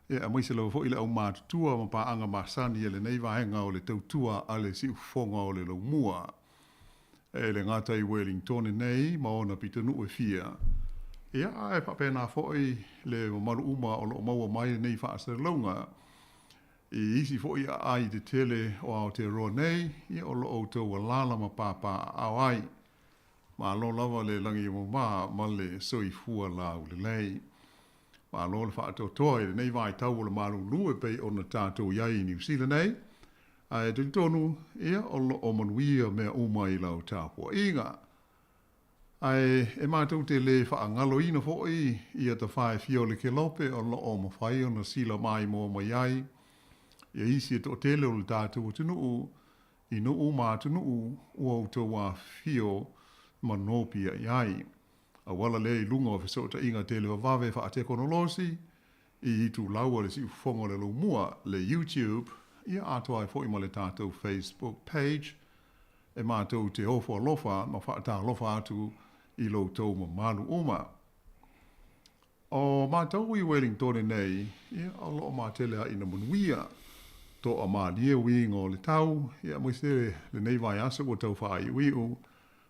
ia, aemaise lava foi le aumatutua ma paaga masani a lenei vaega o le tautua a le siufofoga o le laumua. E le gata i Welingtone nei ma ona pitonuu e fia, ia, ae faapena foi le mamalu uma o lo o maua mai lenei faasalalauga I isi foi aai tetele o Aotearoa nei, ia o lo o outou alaala ma papaaao ai. Malo lava le lagi e mama ma le soifua laulelei. Malo le faatoatoa i lenei vaitau o le malulu e pei ona tatou i ai i Niu Sila nei, ae talitonu, ia o lo o manuia mea uma i lau tapuaiga. Ae e matou te lē faagaloina foi ia tafa e fia o le kelope o lo o mafai ona sila maimoa mai ai ia isi e toatele o le tatou atunuu i nuu ma atunuu ua outou afifio ma nopiai ai. Auala lea i luga o fesootaiga televavave faatekonolosi i itulau a le siufofoga o le Laumua, le YouTube, ia atoa ai foi ma le tatou Facebook page e matou te ofo alofa ma faatalofa atu i lo outou mamalu uma. O matou i Welingtone nei, ia, o lo o matele a ina manuia. Toa malie uiga o le tau, ia, aemaise lenei vaiaso ua tau faaiuiu,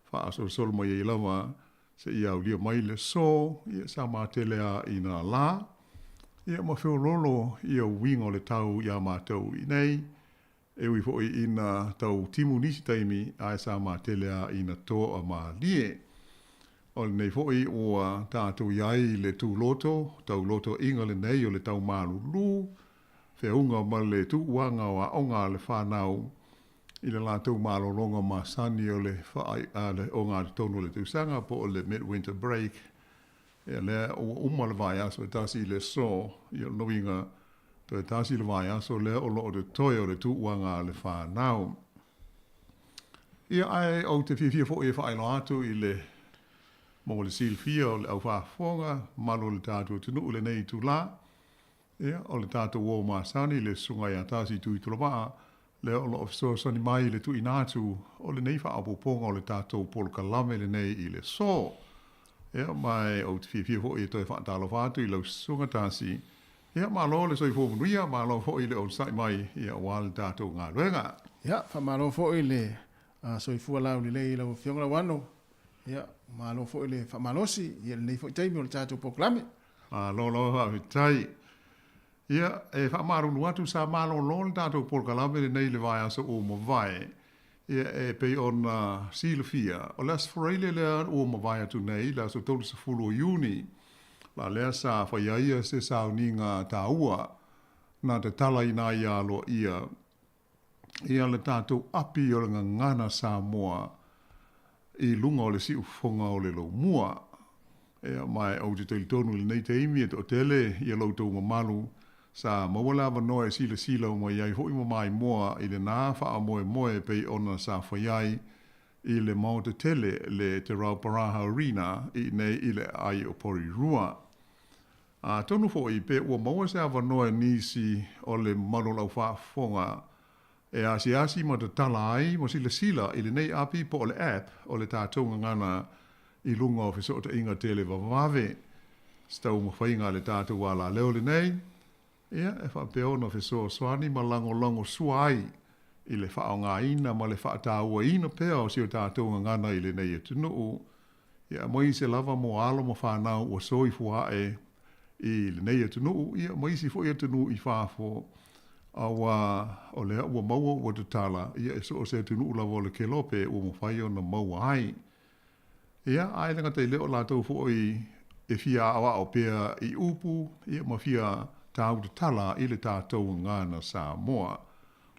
faasolosolo mai ai lava seia aulia mai le aso, ia, sa matele a ina lā, ia, ma feoloolo ia uiga o le tau iā matou i inei, E ui foi ina tau timu nisi taimi, ae sa matele a ina toa malie. O lenei foi ua tatou i ai i le tūloto, taulotoaiga lenei o le tau malulu, feauga ma le tuuaga o aoga a le fanau i le latou malologa masani o le ogatotonu o le tausaga po o le mid-winter break. Ia lea ua uma le vaiaso e tasi i le aso, ia o lona uiga, toe tasi le vaiaso lea o lo o totoe o le tuuaga a le fanau. Ia ae ou te fiafia foi e faailoa atu i le mo le silafia o le au faafofoga, mamalu o le tatou atunuu i lenei itula, ia o le tatou uo masani le Susuga ia Tasi Tuitolovaa, lea o lo o fesoasoani mai i le tuuina atu o lenei faaopoopoga o le tatou polokalame lenei i le aso. Ia, ma ou te fiafia foi e toe faatalofa atu i lau Susuga Tasi. Ia, malo le soifua manuia, malo foi le onosai mai, ia, aua le tatou galuega. Ia, faamalo foi le soifua laulelei i lau Afioga Lauano. Ia, malo foi le faamalosi i lenei foi taimi o le tatou polokalame. Malo lava faafetai. Ia, e faamalulu atu sa malolo le tatou polokalame lenei i le vaiaso ua mavae. Ia, e pei ona silafia, o le Aso Faraile lea ua mavae atu nei, le aso 30 o Iuni, la lea sa fai ai se sauniga taua na tatalaina ai aloaia ia le tatou api o le gagana Samoa i luga o le siufofoga o le Laumua. Ia, ma ou te talitonu i lenei taimi e toatele ia lo outou mamalu sa maua le avanoa e silasila mai ai foi ma maimoa i lena faamoemoe e pei ona sa fai ai i le maota tele le Te Rauparaha Arena i inei i le aai o Porirua. Atonu foi pe ua maua se avanoa e nisi o le mamalu o lau faafofoga e asiasi ma tatala ai ma silasila i lenei api po o le app o le tatou gagana i luga o fesootaiga televavave. Se taumafaiga a le tatou alaleo lenei, ia, e faapea ona fesoasoani ma lagolago sua ai i le faaaogaina ma le faatauaina pea o si o tatou gagana i lenei atunuu, ia aemaise lava mo alo ma fanau ua soifua ae i lenei atunuu, ia ma isi foi atunuu i fafo, auā o lea ua maua ua tatala, ia e so o se atunuu lava o le kelope ua mafai ona maua ai. Ia, ae le gata i lea o latou foi e fia aoao pea i upu, ia ma fia tautatala i le tatou gagana Samoa.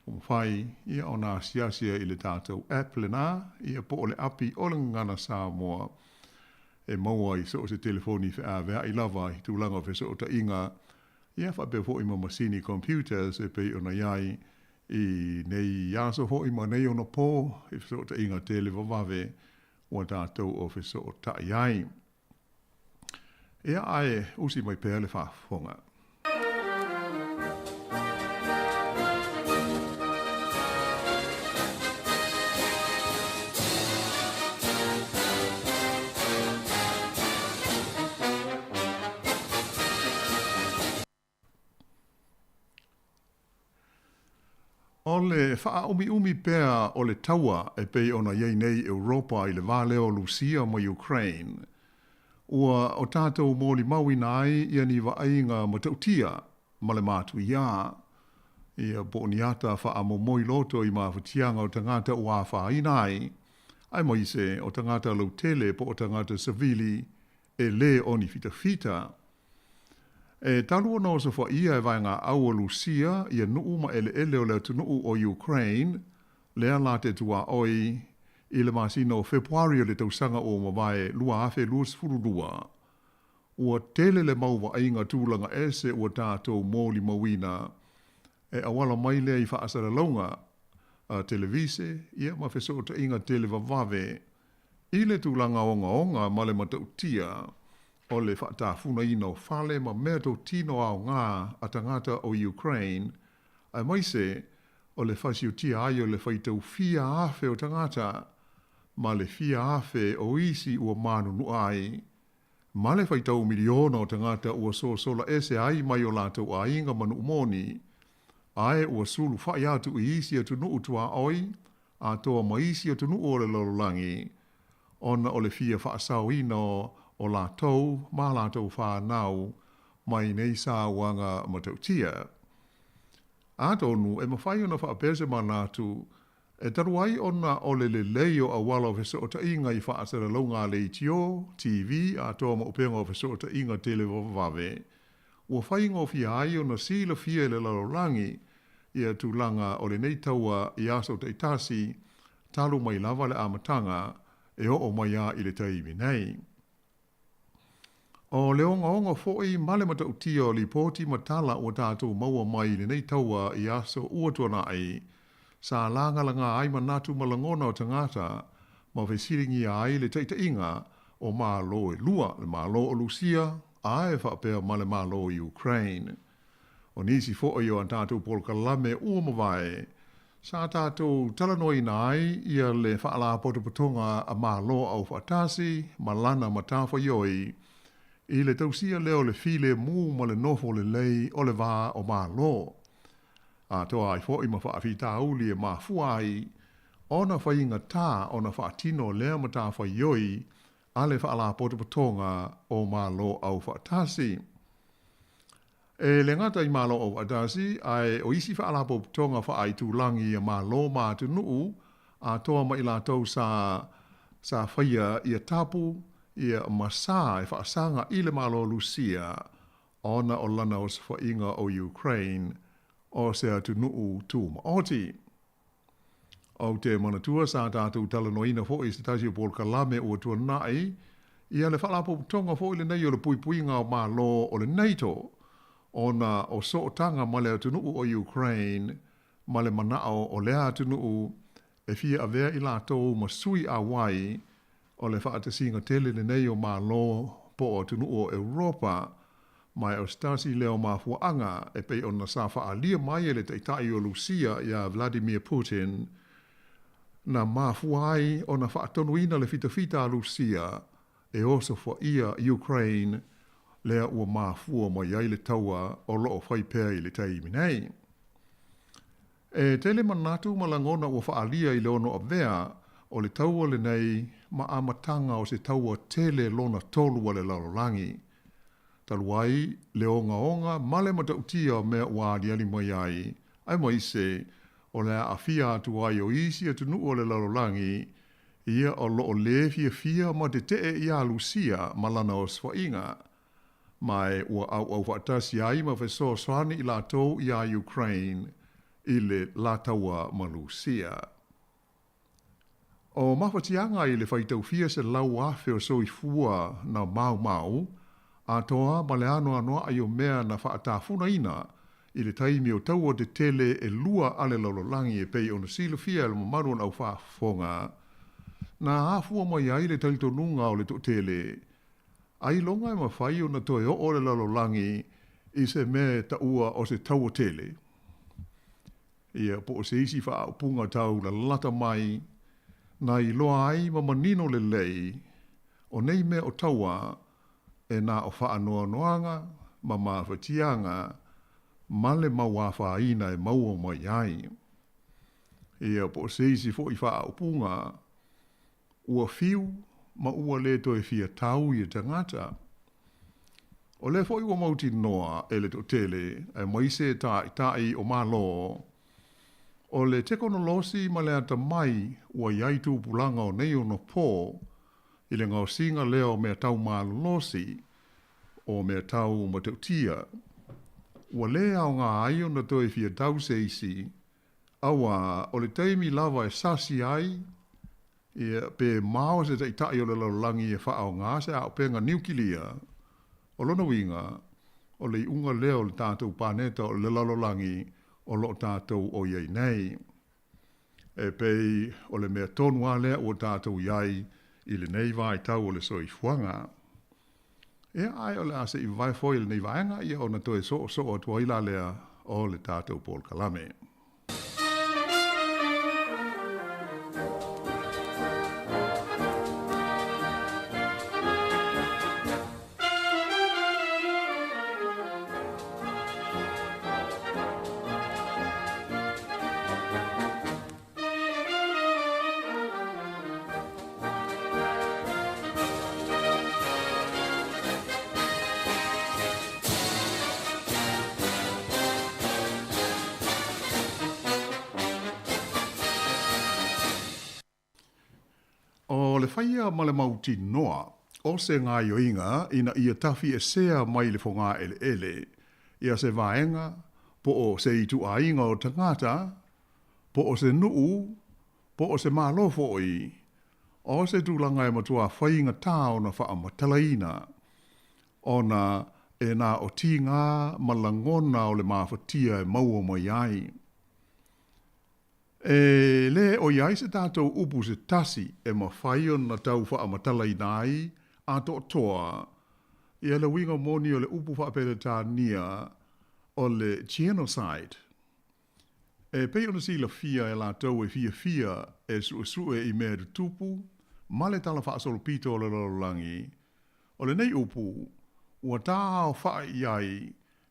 Ua mafai, ia, ona asiasi i le tatou app lena, ia, po o le api o le Gagana Samoa, e maua i so o se telefoni feaveai lava i tulaga o fesootaiga, ia, faapea foi ma masini computers e pei ona i ai i nei aso foi ma nei ona po i fesootaiga televavave ua tatou o fesootai ai. Ia, ae usi mai pea le faafofoga. O le faaumiumi pea o le taua e pei ona i ai nei Europa i le va lea o Lusia ma Ukraine, ua o tatou molimauina ai ia ni vaaiga matautia ma le matuiā, ia po o ni ata faamomoi loto i mafatiaga o tagata ua afaina ai, aemaise o tagata lautele po o tagata savili e lē o ni fitafita. E talu ona osofaia e vaegaau a Lusia ia nuu ma eleele o le atunuu o Ukraine, lea la te tuaoi i le masina o Fepuari o le tausaga ua mavae 2022, ua tele le mau vaaiga tulaga ese ua tatou molimauina e auala mai lea i faasalalauga a televise ia ma fesootaiga televavave i le tulaga ogaoga ma le matautia o le faatafunaina o fale ma meatotino aoga a tagata o Ukraine, aemaise o le fasiotia ai o le faitau fia afe o tagata ma le fia afe o isi ua manunua ai, ma le faitau miliona o tagata ua sosola ese ai mai o latou aiga ma nuu moni, ae ua sulufai atu i isi atunuu tuaoi atoa ma isi atunuu o le lalolagi, ona o le fia faasaoina o latou ma latou fanau mai nei sauaga matautia. Atonu e mafai ona faapea se manatu, e talu ai ona o le lelei o auala o fesootaiga i faasalalauga a leitio, TV, atoa ma upega o fesootaiga televavave, ua faigofie ai ona silafia e le lalolagi ia tulaga o lenei taua i aso taitasi talu mai lava le amataga e oo mai lava i le taimi nei. O le ogaoga foi ma le matautia o lipoti ma tala ua tatou maua mai i lenei taua i aso ua tuanai, sa lagalaga ai manatu ma lagona o tagata ma fesiligia ai le taitaiga o Malo e lua, le Malo o Lusia ae faapea ma le Malo o Ukraine. O nisi foi o a tatou polokalame ua mavae, sa tatou talanoaina ai ia le Faalapotopotoga a Malo Aufaatasi ma lana matafaioi i le tausia lea o le filemu ma le nofo lelei o le va o Malo, atoa ai foi ma faafitauli e mafua ai ona faigata ona faatino lea matafaioi a le Faalapotopotoga o Malo Aufaatasi. E le gata i Malo Aufaatasi, ae o isi faalapotopotoga faaaitulagi a Malo ma atunuu atoa ma i latou sa sa faia ia tapu ia ma sa e faasaga i le Malo o Lusia ona o lana osofaiga o Ukraine o se atunuu tumaoti. Ou te manatua sa tatou talanoaina foi i se tasi o polokalame ua tuanai ia le Faalapotopotoga foi lenei o le Puipuiga o Malo o le NATO ona o sootaga ma le atunuu o Ukraine ma le manao o lea atunuu e fia avea i latou ma sui auai o le faatasiga tele lenei o Malo po o atunuu o Europa, ma o se tasi lea o mafuaaga e pei ona sa faaalia mai e le Taitai o Lusia iā Vladimir Putin na mafua ai ona faatonuina le fitafita a Lusia e osofaia Ukraine lea ua mafua mai ai le taua o loo fai pea i le taimi nei. E tele manatu ma lagona ua faaalia i le ono avea o le taua lenei ma amataga o se taua tele lona tolu a le lalolagi, talu ai le ogaoga ma le matautia o mea ua aliali mai ai, aemaise o le aafia atu ai o isi atunuu o le lalolagi ia o loo lē fiafia ma tetee iā Lusia ma lana osofaiga, ma e ua auau faatasi ai ma fesoasoani i latou iā Ukraine i le la taua ma Lusia. O mafatiaga i le faitau fia 100,000 o soifua na maumau, atoa ma le anoanoai o mea na faatafunaina i le taimi o taua tetele e lua a le lalolagi e pei ona silafia e le mamalu o le aufaafofoga, na afua mai ai le talitonuga o le toatele, ailoga e mafai ona toe oo le lalolagi i se mea e taua o se taua tele, ia po o se isi faaupuga tau lalata mai, na iloa ai ma manino lelei, o nei mea o taua e na o faanoanoaga ma mafatiaga ma le mau afaina e maua mai ai. Ia po o se isi foʻi faaupuga, ua fiu ma ua lē toe fia tau ia tagata. O lea foʻi ua mautinoa e le toʻatele aemaise taʻitaʻi o Malo, o le tekonolosi ma le atamai ua i ai tupulaga o nei onopō i le gaosiga lea o mea tau malolosi, o mea tau matautia. Ua lē aogā ai ona toe fia tau se isi, auā o le taimi lava e sasi ai, ia, pe mao se taʻitaʻi o le lalolagi e faaaogā se aopenga niukilia, o lona uiga, o le iʻuga lea o le tatou paneta o le lalolagi o loo tatou o i ai nei. E pei o le mea tonu lava lea ua tatou i ai i lenei vaitau o le soifuaga. Ia, ae o le a se i vavae foi lenei vaega, ia ona toe soosoo atu ai la lea o le tatou polokalame. O le faia ma le mautinoa o se gaoioiga ina ia tafiesea mai le fogaeleele ia se vaega po o se ituaiga o tagata, po o se nuu, po o se Malo foʻi, o se tulaga e matuā faigata ona faamatalaina, ona e na o tigā ma lagona o le mafatia e maua mai ai. E lē ʻo i ai se tatou upu se tasi e mafai ona tau faamatalaina ai atoatoa ia le uiga moni o le upu faa-Peretania o le genocide. E pei ona silafia e latou e fiafia e suesue i mea tutupu ma le tala faasolopito o le lalolagi, o lenei upu ua tāaofaʻi i ai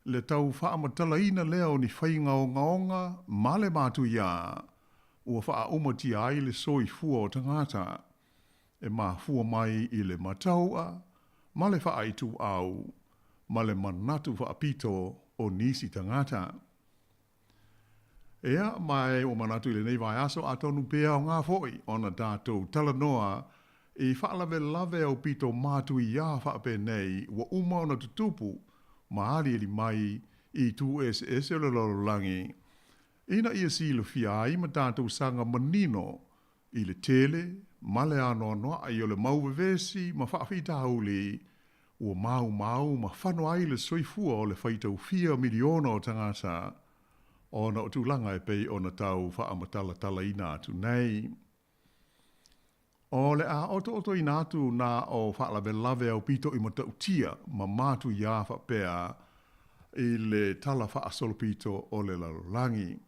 le tau faamatalaina lea o ni faiga ogaoga ma le matuiā ua faaʻumatia ai le soifua o tagata e mafua mai i le matauʻa ma le faaituau ma le manatu faapito o nisi tagata. Ea, ma e ua manatu i lenei vaiaso atonu pe aogā foʻi ona tatou talanoa i faalavelave aupito matuiā faapenei ua uma ona tutupu ma aliali mai i itu eseese o le lalolagi, ina ia silafia ai ma tatou saga manino i le tele ma le anoanoaʻi o le mau vevesi ma faafitauli ua maumau ma fano ai le soifua o le faitau fia miliona o tagata ona o tulaga e pei ona tau faamatalatalaina atu nei. O le a otootoina atu na o faalavelave aupito i matautia ma matuiā faapea i le tala faasolopito o le lalolagi.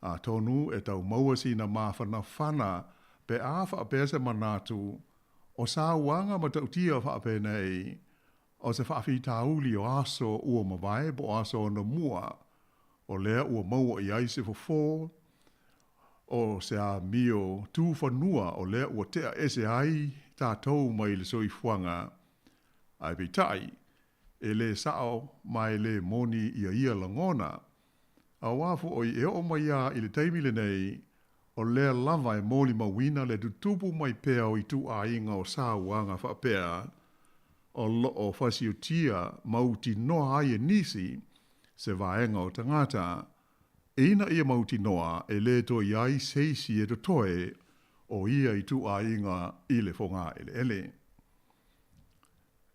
Atonu e tau maua sina mafanafana pe a faapea se manatu o sauaga matautia faapenei o se faafitauli o aso ua mavae po o aso anamua o lea ua maua i ai se fofo o se amio tufanua o lea ua tea ese ai tatou mai le soifuaga. Ae peitai, e lē saʻo ma e lē moni ia ia lagona. Auā foʻi e oo mai lava i le taimi lenei, o lea lava e molimauina le tutupu mai pea o ituaiga o sauaga faapea o loo fasiotia mautinoa ai e nisi se vaega o tagata, ina ia mautinoa e lē toe i ai se isi e totoe o ia ituaiga i le fogaeleele.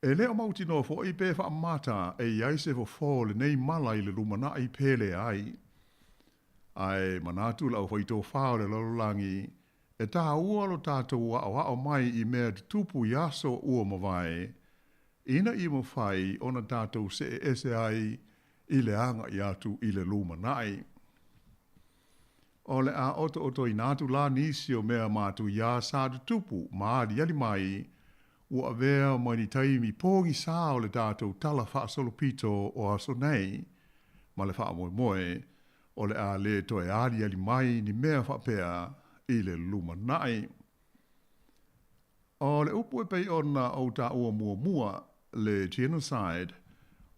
E le o mautinoa foʻi pe faamata e i ai se fofo o lenei mala i le lumanaʻi pe leai. Ae manatu le aufaitofā o le lalolagi, e tāua lo tatou aʻoaʻo mai i mea tutupu i aso ua mavae, ina ia mafai ona tatou see ese ai i le agaʻi atu i le lumanaʻi. O le a otootoina atu la nisi o mea matuiā sa tutupu ma aliali mai ua avea ma ni taimi pogisā o le tatou tala faasolopito o aso nei, ma le faamoemoe o le a lē toe aliali mai ni mea faapea i le lumanai. O le upu e pei ona ou taua muamua, le genocide,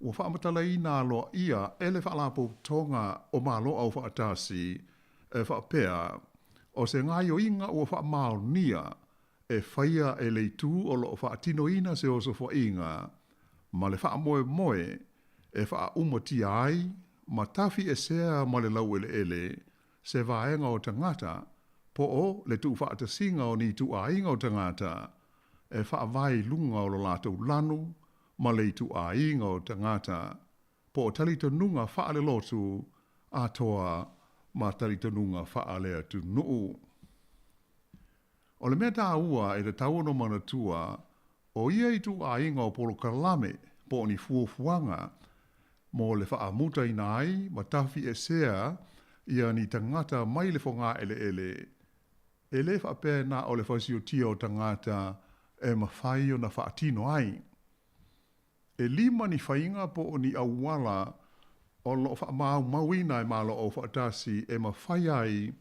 ua faamatalaina aloaia e le Faalapotopotoga o Malo Aufaatasi e faapea, o se gaoioiga ua faamaonia e faia e le itu o lo o faatinoina se osofaʻiga ma le faamoemoe e faaumatia ai ma tafiesea ma le laueleele se vaega o tagata po o le tuufaatasiga o ni ituaiga o tagata e faavae i luga o lo latou lanu ma le ituaiga o tagata po o talitonuga faalelotu atoa ma talitonuga faaleatunuu. O le mea taua e tatau ona manatua, o ia ituaiga o polokalame po o ni fuafuaga mo le faamutaina ai ma tafiesea ia ni tagata mai le fogaeleele, e lē faapea na o le fasiotia o tagata e mafai ona faatino ai. E lima ni faiga po o ni auala o lo o faamaumauina e Malo Aufaatasi e mafai ai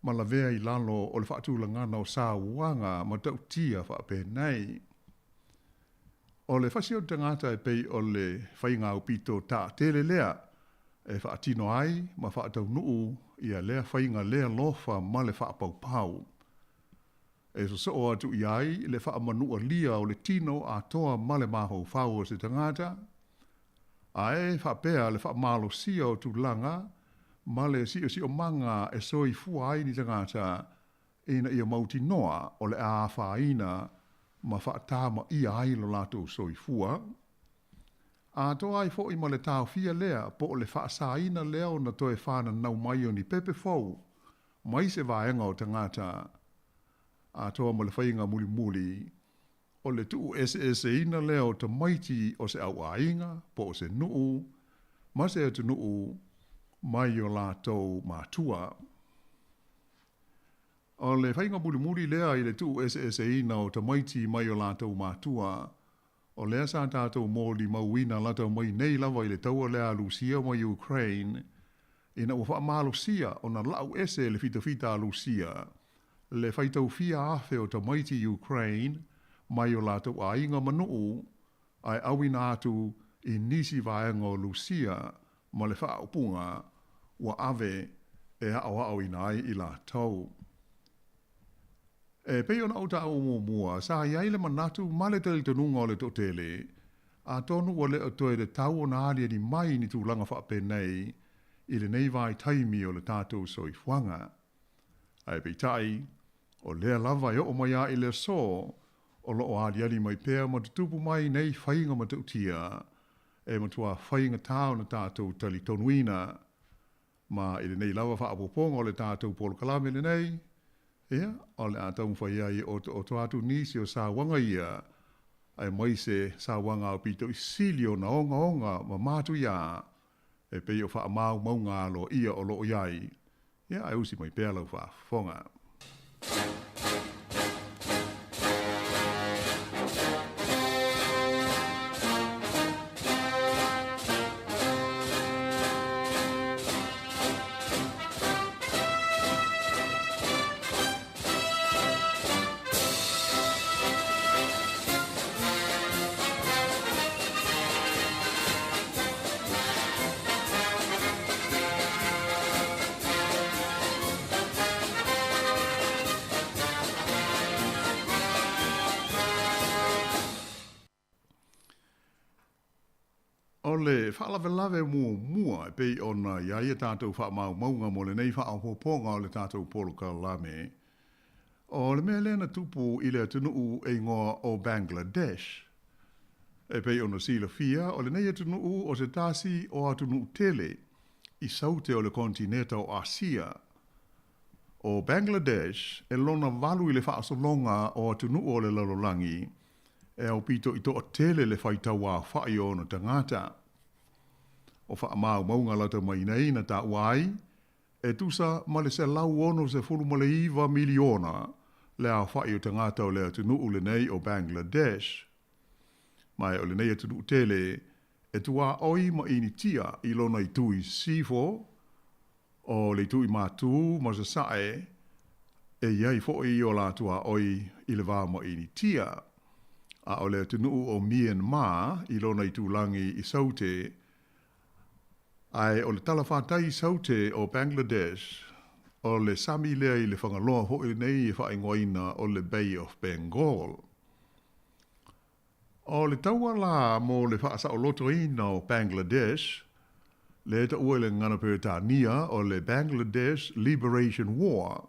ma lavea i lalo o le faatulagaga o sauaga matautia faapenei. O le fasioti tagata e pei o le faiga aupito taatele lea e faatino ai ma faataunuu ia lea faiga le alofa ma le faapaupau. E sosoo atu i ai le faamanualia o le tino atoa ma le mafaufau o se tagata, ae faapea le faamalosia o tulaga ma le siosiomaga e soifua ai ni tagata ina ia mautinoa o le a afaina ma faatamaia ai lo latou soifua. Atoa ai foi ma le taofia lea po o le faasaina lea ona toe fananau mai o ni pepe fou mai se vaega o tagata, atoa ma le faiga mulimuli o le tuueseeseina lea o tamaiti o se auaiga po o se nuu ma se atunuu mai o latou matua. O le faiga mulimuli lea i le tuueseeseina o tamaiti mai o latou matua, o lea sa tatou molimauina lata mai nei lava i le taua lea a Lusia ma Ukraine, ina ua faamalosia ona lau ese e le fitafita a Lusia le faitau fia afe o tamaiti Ukraine mai o latou aiga ma nuu, ae auina atu i nisi vaega o Lusia ma le faaupuga ua ave e aoaoina ai i latou. E pei ona ou taua muamua, sa i ai le manatu ma le talitonuga o le toatele, atonu ua le o toe tatau ona aliali mai ni tulaga faapenei i lenei vaitaimi o le tatou soifuaga. Ae peitai, o lea lava e oo mai lava i le aso, o lo o aliali mai pea ma tutupu mai nei faiga matautia e matua faigata ona tatou talitonuina. Ma i lenei lava faaopoopoga o le tatou polokalame lenei, ia, o le a taumafai ai e otooto atu nisi o sauaga ia, aemaise sauaga aupito i sili ona ogaoga ma matuia, e pei o faamaumauga aloaia o lo o i ai, ia, ae usi mai pea lau faafofoga. O le faalavelave muamua e pei ona i ai a tatou faamaumauga mo lenei faaopoopoga o le tatou polokalame, o le mea lea na tupu i le atunuu e igoa o Bangladesh. E pei ona silafia, o lenei atunuu o se tasi o atunuu tele i saute o le konetineta o Asia. O Bangladesh e lona valu i le faasologa o atunuu o le lalolagi e aupito i toatele le faitau aofai o ona tagata. O faamaumauga lata mai nei na taua ai, e tusa ma le 169 miliona le aofai o tagata o le atunuu lenei o Bangladesh. Ma o lenei atunuu tele e tuaoi ma Initia i lona itu i sisifo, O le itu i Matū ma Sasaʻe e i ai foʻi o la tuaʻoi i le va ma ʻInitia. A ʻo le atunuu o Myanmar i lona itulagi i Saute, ae o le talafatai i Saute o Bangladesh, o le sami lea i le Fagaloa foʻi lenei e faaigoaina o le Bay of Bengal. O le taua la mo le faasaolotoina o Bangladesh, lea e taua i le gagana Peretania o le Bangladesh Liberation War,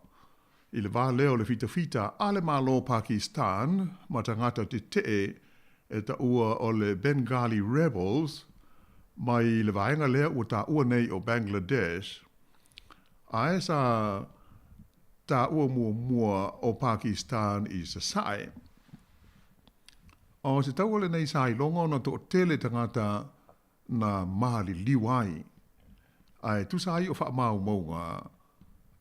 i le va lea o le fitafita a le Malo o Pakistan ma tagata tetee e taua o le Bengali Rebels mai le vaega lea ua taua nei o Bangladesh, ae sa taua muamua o Pakistan i Sasae. O se taua lenei sa iloga ona toʻatele tagata na maliliu ai. Ae tusa ai o faamaumauga,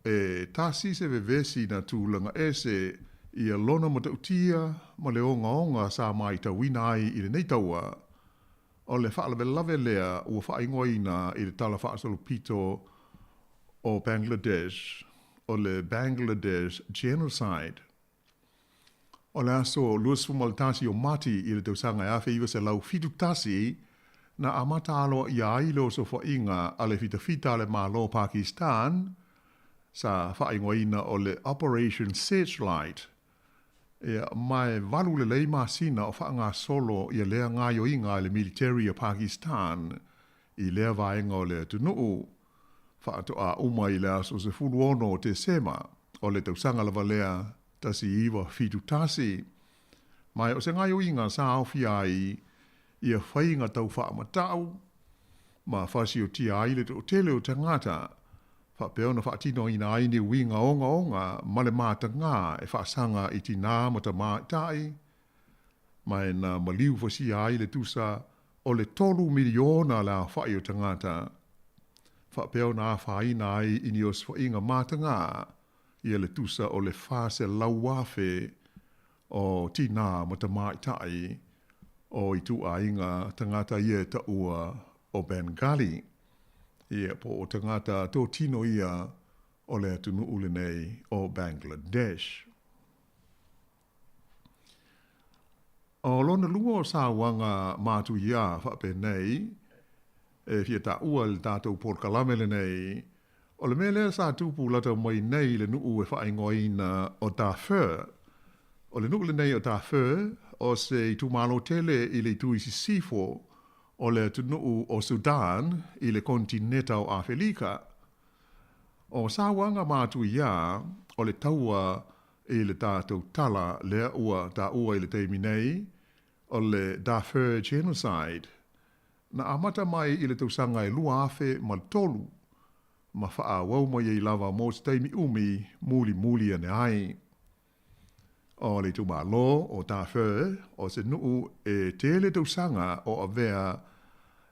e tasi se vevesi na tulaga ese ia lona matautia ma le ogaoga sa maitauina ai i lenei taua, o le faalavelave lea ua faaigoaina i le tala faasolopito o Bangladesh, o le Bangladesh Genocide. O le aso 21 o Mati i le tausaga e 1971, na amata aloaia ai le osofaiga a le fitafita a le Malo o Pakistan, sa faaigoaina o le Operation Searchlight. Ia, ma e valu lelei masina o faagasolo ia lea gaoioiga a le military o Pakistan i lea vaega o le atunuu, faatoa uma i le aso 16 o Tesema o le tausaga lava lea 1971. Ma o se gaoioiga sa aofia ai ia faiga tau faamatau ma fasiotia ai le toʻatele o tagata, faapea ona faatinoina ai ni uiga ogaoga ma le matagā e faasaga i tinā ma tamaitai, ma e na maliu fasia ai le tusa o le 3 miliona le aofaʻi o tagata, faapea ona afaina ai i ni osofaiga matagā ia le tusa o le 400,000 o tinā ma tamaitai o ituaiga tagata ia e taua o Bengali, ia po o tagata totino ia o le atunuu lenei o Bangladesh. O lona lua o sauaga matuiā faapenei e fia taua i le tatou polokalame lenei, o le mea lea sa tupu lata mai nei i le nuu e faaigoaina o Darfur. O le nuu lenei o Darfur, o se itumalo tele i le itu i sisifo o le atunuu o Sudan i le konetineta o Afelika. O sauaga matuiā o le taua i le tatou tala lea ua taua i le taimi nei, o le Darfur Genocide, na amata mai i le tausaga e 2003 ma faaauau mai ai lava mo se taimi umi mulimuli ane ai. O le itumalo o Darfur, o se nuu e tele tausaga o avea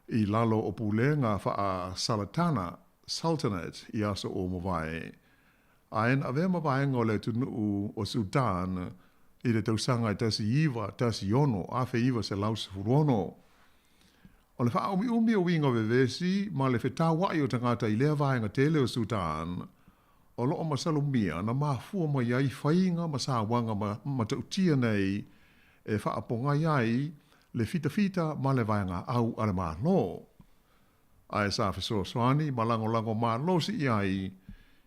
i lalo o pulega faasalatana, Sultanate, i aso ua mavae, ae na avea ma vaega o le atunuu o Sudan i le tausaga e 1916, 1916. O le faaumiumi o uiga vevesi ma le fetauaʻi o tagata i lea vaega tele o Sudan, o loo masalomia na mafua mai ai faiga ma sauaga matautia nei e faapogai ai le fitafita ma le vaegaau a le Malo. Ae sa fesoasoani ma lagolago malosi i ai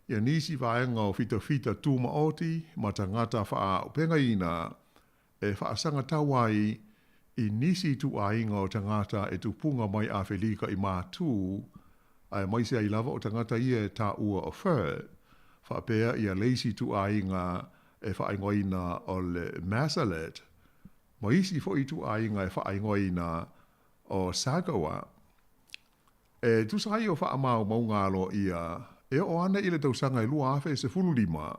ia nisi vaega o fitafita tumaoti ma tagata faaaupegaina e faasagatau ai i nisi ituaiga o tagata e tupuga mai Afelika i Matū, aemaise ai lava o tagata ia e taua o Fur, faapea ia le isi ituaiga e faaigoaina o le Masalit, ma isi foʻi ituaiga e faaigoaina o Sagawa. E tusa ai o faamaumauga aloaia, e oo ane i le tausaga e 2015,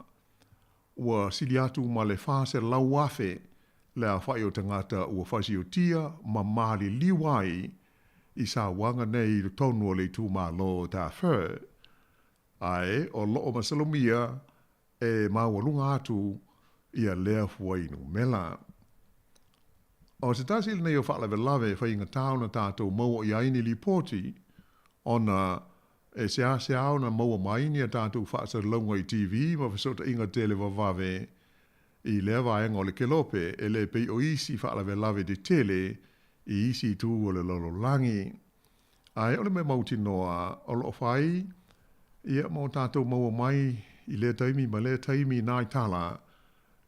ua sili atu ma le 400,000 le aofaʻi o tagata ua fasiotia ma maliliu ai i sauaga nei i totonu o le itumalo o Darfur, ae o loo masalomia e maualuga atu ia lea fuainumera. O se tasi lenei o faalavelave e faigatā ona tatou maua i ai ni lipoti, ona E seasea ona maua mai ni a tatou faasalalauga i TV ma fesootaiga televavave i lea vaega o le kelope, e le pei o isi faalavelave tetele i isi itu o le lalolagi. Ae o le mea mautinoa o lo o fai, ia, ma o tatou maua mai i lea taimi ma lea taimi nai tala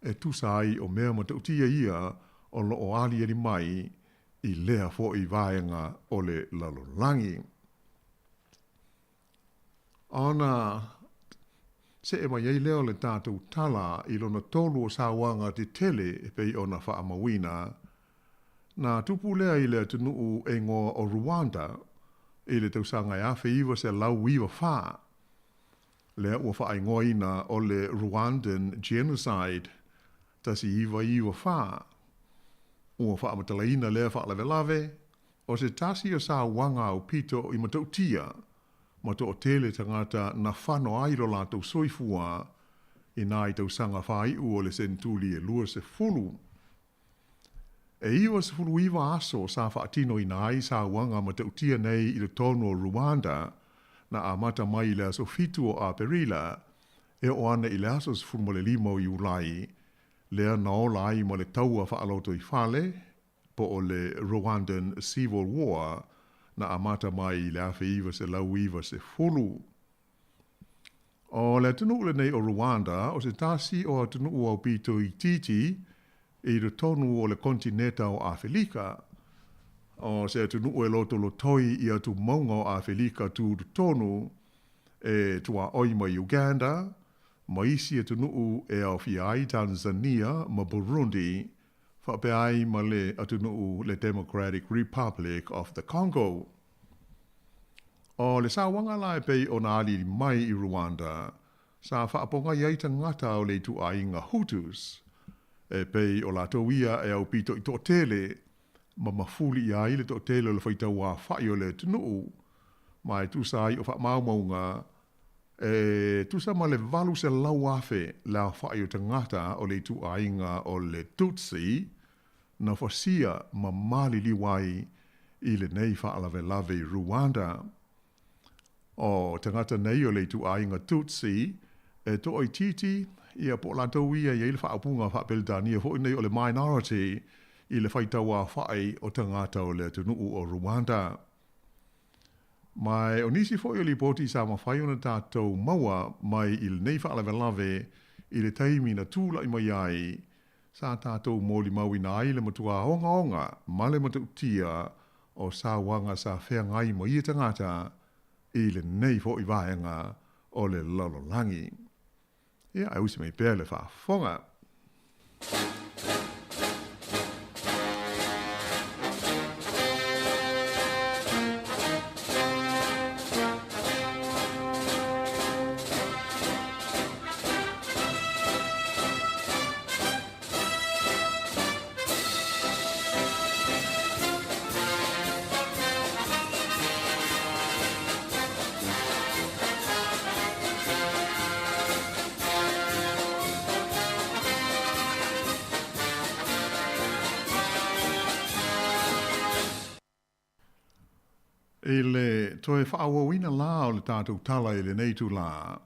e tusa ai o mea matautia ia o lo o aliali mai i lea foi vaega o le lalolagi. Ona see mai ai lea o le tatou tala i lona tolu o sauaga tetele e pei ona faamauina. Na tupu lea i le atunuu e igoa o Rwanda i le tausaga e 1994, lea ua faaigoaina o le Rwandan Genocide 1994. Ua faamatalaina lea faalavelave o se tasi o sauaga aupito i matautia ma toatele tagata na fano ai lo latou soifua i nai tausaga faaiu o le senetuli e 20. E 99 aso sa faatinoina ai sauaga matautia nei i totonu o Rwanda, na amata mai i le aso 7 o Aperila e oo ana i le aso 15 o Iulai, lea na ola ai ma le taua faalotoifale, po o le Rwandan Civil War na amata mai i le 1990. O le atunuu lenei o Rwanda o se tasi o atunuu aupito itiiti i totonu o le konetineta o Afelika. O se atunuu e lotolotoi i atumauga o Afelika tutotonu e tuaoi ma Uganda, ma isi atunuu e aofia ai Tanzania ma Burundi, faapea ai ma le atunuu le Democratic Republic of the Congo. O le sauaga la e pei ona aliali mai i Rwanda, sa faapogai ai tagata o le ituaiga Hutus, e pei o latou ia e aupito i toatele, ma mafuli i ai le toatele o le faitauaofai o le atunuu, ma e tusa ai o faamaumauga, e tusa ma le 800,000 le aofai o tagata o le ituaiga o le Tutsi na fasia ma maliliu ai i lenei faalavelave i Rwanda. O tagata nei o le ituaiga Tutsi e toaitiiti ia po o latou ia e i ai le faaupuga faa-Peretania foi nei o le minority i le faitauaofai o tagata o le atunuu o Rwanda. Ma o nisi foi o lipoti sa mafai ona tatou maua mai i lenei faalavelave i le taimi na tulai mai ai, sa tatou molimauina ai le matua ogaoga ma le matautia o sauaga sa feagai ma ia tagata i lenei foi vaega o le lalolagi. Ia, ae usi mai pea le faafofoga. I le toe faaauauina la o le tatou tala i lenei itulā,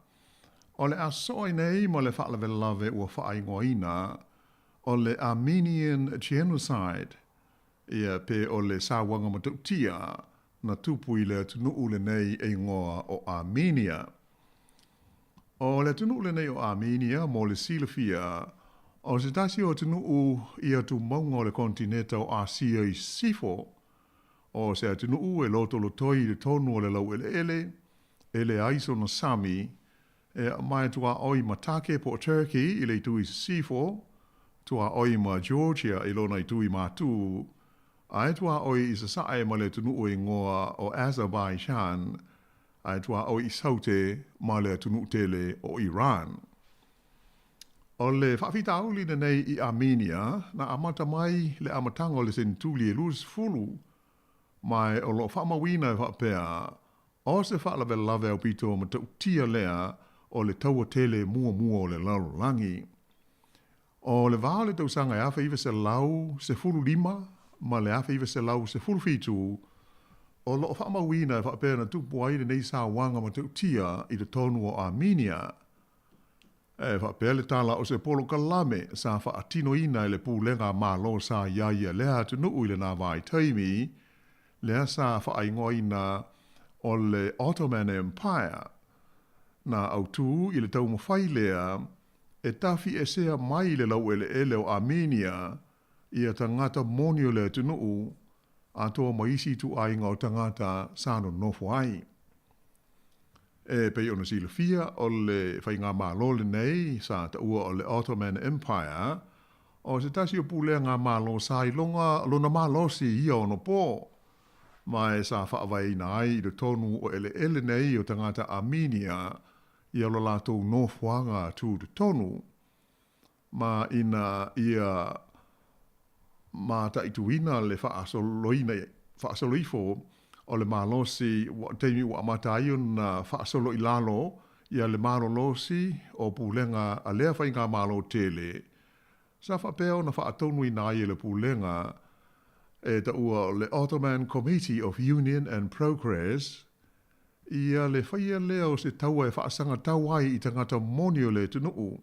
o le a soo ai nei ma le faalavelave ua faaigoaina o le Armenian Genocide, ia pe o le sauaga matautia na tupu i le atunuu lenei e igoa o Armenia. O le atunuu lenei o Armenia mo le silafia, o se tasi o atunuu i atumauga o le konetineta o Asia i Sisifo. O se atunuu e lotolotoi i totonu o le laueleele, e leai sona sami, e ma e tuaoi ma Take po o Turkey i le itu i sisifo, tuaoi ma Georgia i lona itu i matū, ae tuaoi i sasae ma le atunuu e igoa o Azerbaijan, ae tuaoi i saute ma le atunuu tele o Iran. O le faafitauli lenei i Armenia na amata mai le amataga o le senetuli e 20, ma o lo o faamauina e faapea, o se faalavelave aupito matautia lea o le taua tele muamua o le lalolagi. O le va o le tausaga e 1915 ma le 1917, O loo faamauina e faapea na tupu ai lenei sauaga matautia i totonu o Armenia. E faapea le tala o se polokalame sa faatinoina e le pulega malo sa i ai i lea atunuu i lena vaitaimi, lea sa faaigoaina o le Ottoman Empire. Na autū i le taumafai lea e tafiesea mai le laueleele o Armenia ia tagata moni o le atunuu atoa ma isi ituaiga o tagata sa nonofo ai. E pei ona silafia o le faigamalo lenei sa taua o le Ottoman Empire, o se tasi o pulega malo sa iloga lona malosi i ia onopō, ma e sa faavaeina ai i totonu o eleele nei o tagata Armenia ia lo latou nofoaga tutotonu, ma ina ia mataituina le faasoloina faasolo ifo o le malosi taimi ua amata ai ona faasolo i lalo ia le malolosi o pulega a lea faigamalo tele, sa faapea ona faatonuina ai e le pulega e taua o le Ottoman Committee of Union and Progress ia le faia lea o se taua e faasagatau ai i tagata moni o le atunuu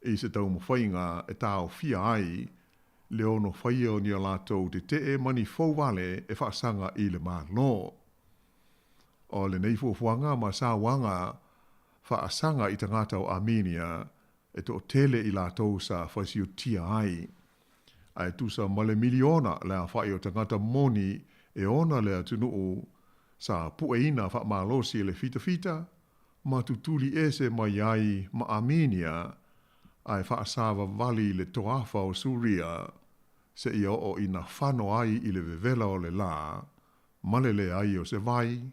i se taumafaiga e taofia ai le ono faia o ni a latou tetee ma ni fou vale e faasaga i le Malo. O lenei fuafuaga ma sauaga faasaga i tagata o Armenia e toatele i latou sa fasiotia ai, ae tusa ma le miliona le aofai o tagata moni e ona le atunuu sa pueina faamalosi e le fitafita ma tutuli ese mai ai ma Armenia ae faasavavali i le toafa o Suria seia oo ina fano ai i le vevela o le lā ma le leai o se vai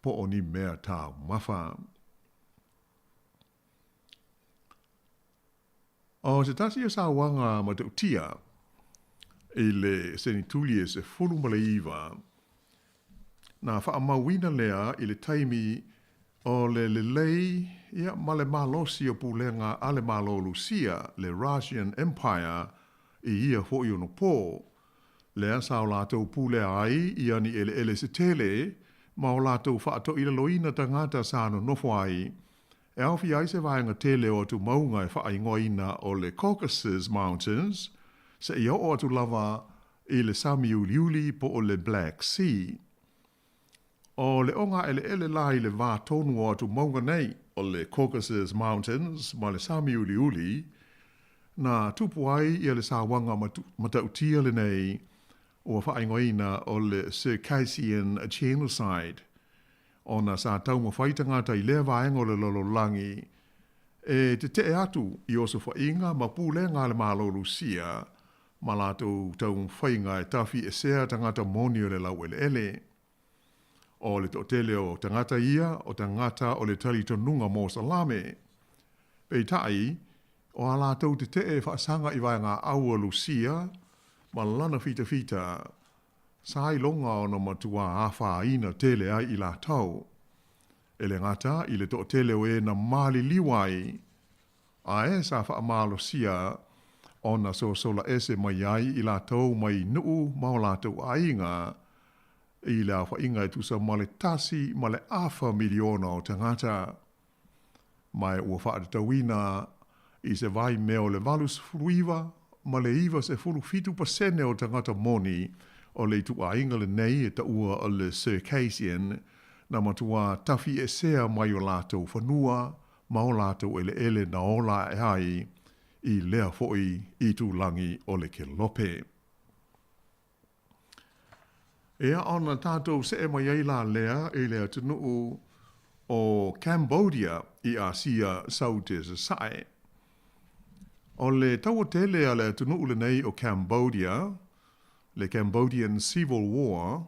po o ni mea taumafa. O se tasi o sauaga matautia i le senituli e 19, na faamauina lea i le taimi o le lelei ia ma le malosi o pulega a le Malo o Lusia, le Russian Empire, i ia foi onopō, lea sa o latou pulea ai ia ni eleele se tele ma o latou faatoilaloina tagata sa nonofo ai, e aofia ai se vaega tele o atumauga e faaigoaina o le Caucasus Mountains, seia oo atu lava i le sami uliuli po o le Black Sea. O le ogaeleele la i le va tonu o atumauga nei, o le Caucasus Mountains ma le sami uliuli, na tupu ai ia le sauaga matautia lenei ua faaigoaina o le Circassian Genocide, ona sa taumafai tagata i lea vaega o le lalolagi e tetee atu i osofaiga ma pulega a le Malo o Lusia ma latou taumafaiga e tafiesea tagata moni o le laueleele. O le toatele o tagata ia o tagata o le talitonuga Mosalame. Peitai, o a latou tetee faasaga i vaegaau a Lusia ma lana fitafita, sa iloga ona matuā afaina tele ai i latou. E le gata i le toatele o e na maliliu ai, ae sa faamalosia ona sosola ese mai ai i latou mai nuu ma o latou aiga i le aofaiga e tusa ma le 1.5 miliona o tagata. Ma ua faatatauina i se vaimea o le 89 ma le 97% o tagata moni o le ituaiga lenei e taua o le Circassian na matuā tafiesea mai o latou fanua ma o latou eleele na ola ae ai i lea foi itulagi o le Kelope. Ia ona tatou see mai ai la lea i le atunuu o Cambodia i Asia Saute Sasae. O le taua tele a le atunuu lenei o Cambodia, le Cambodian Civil War,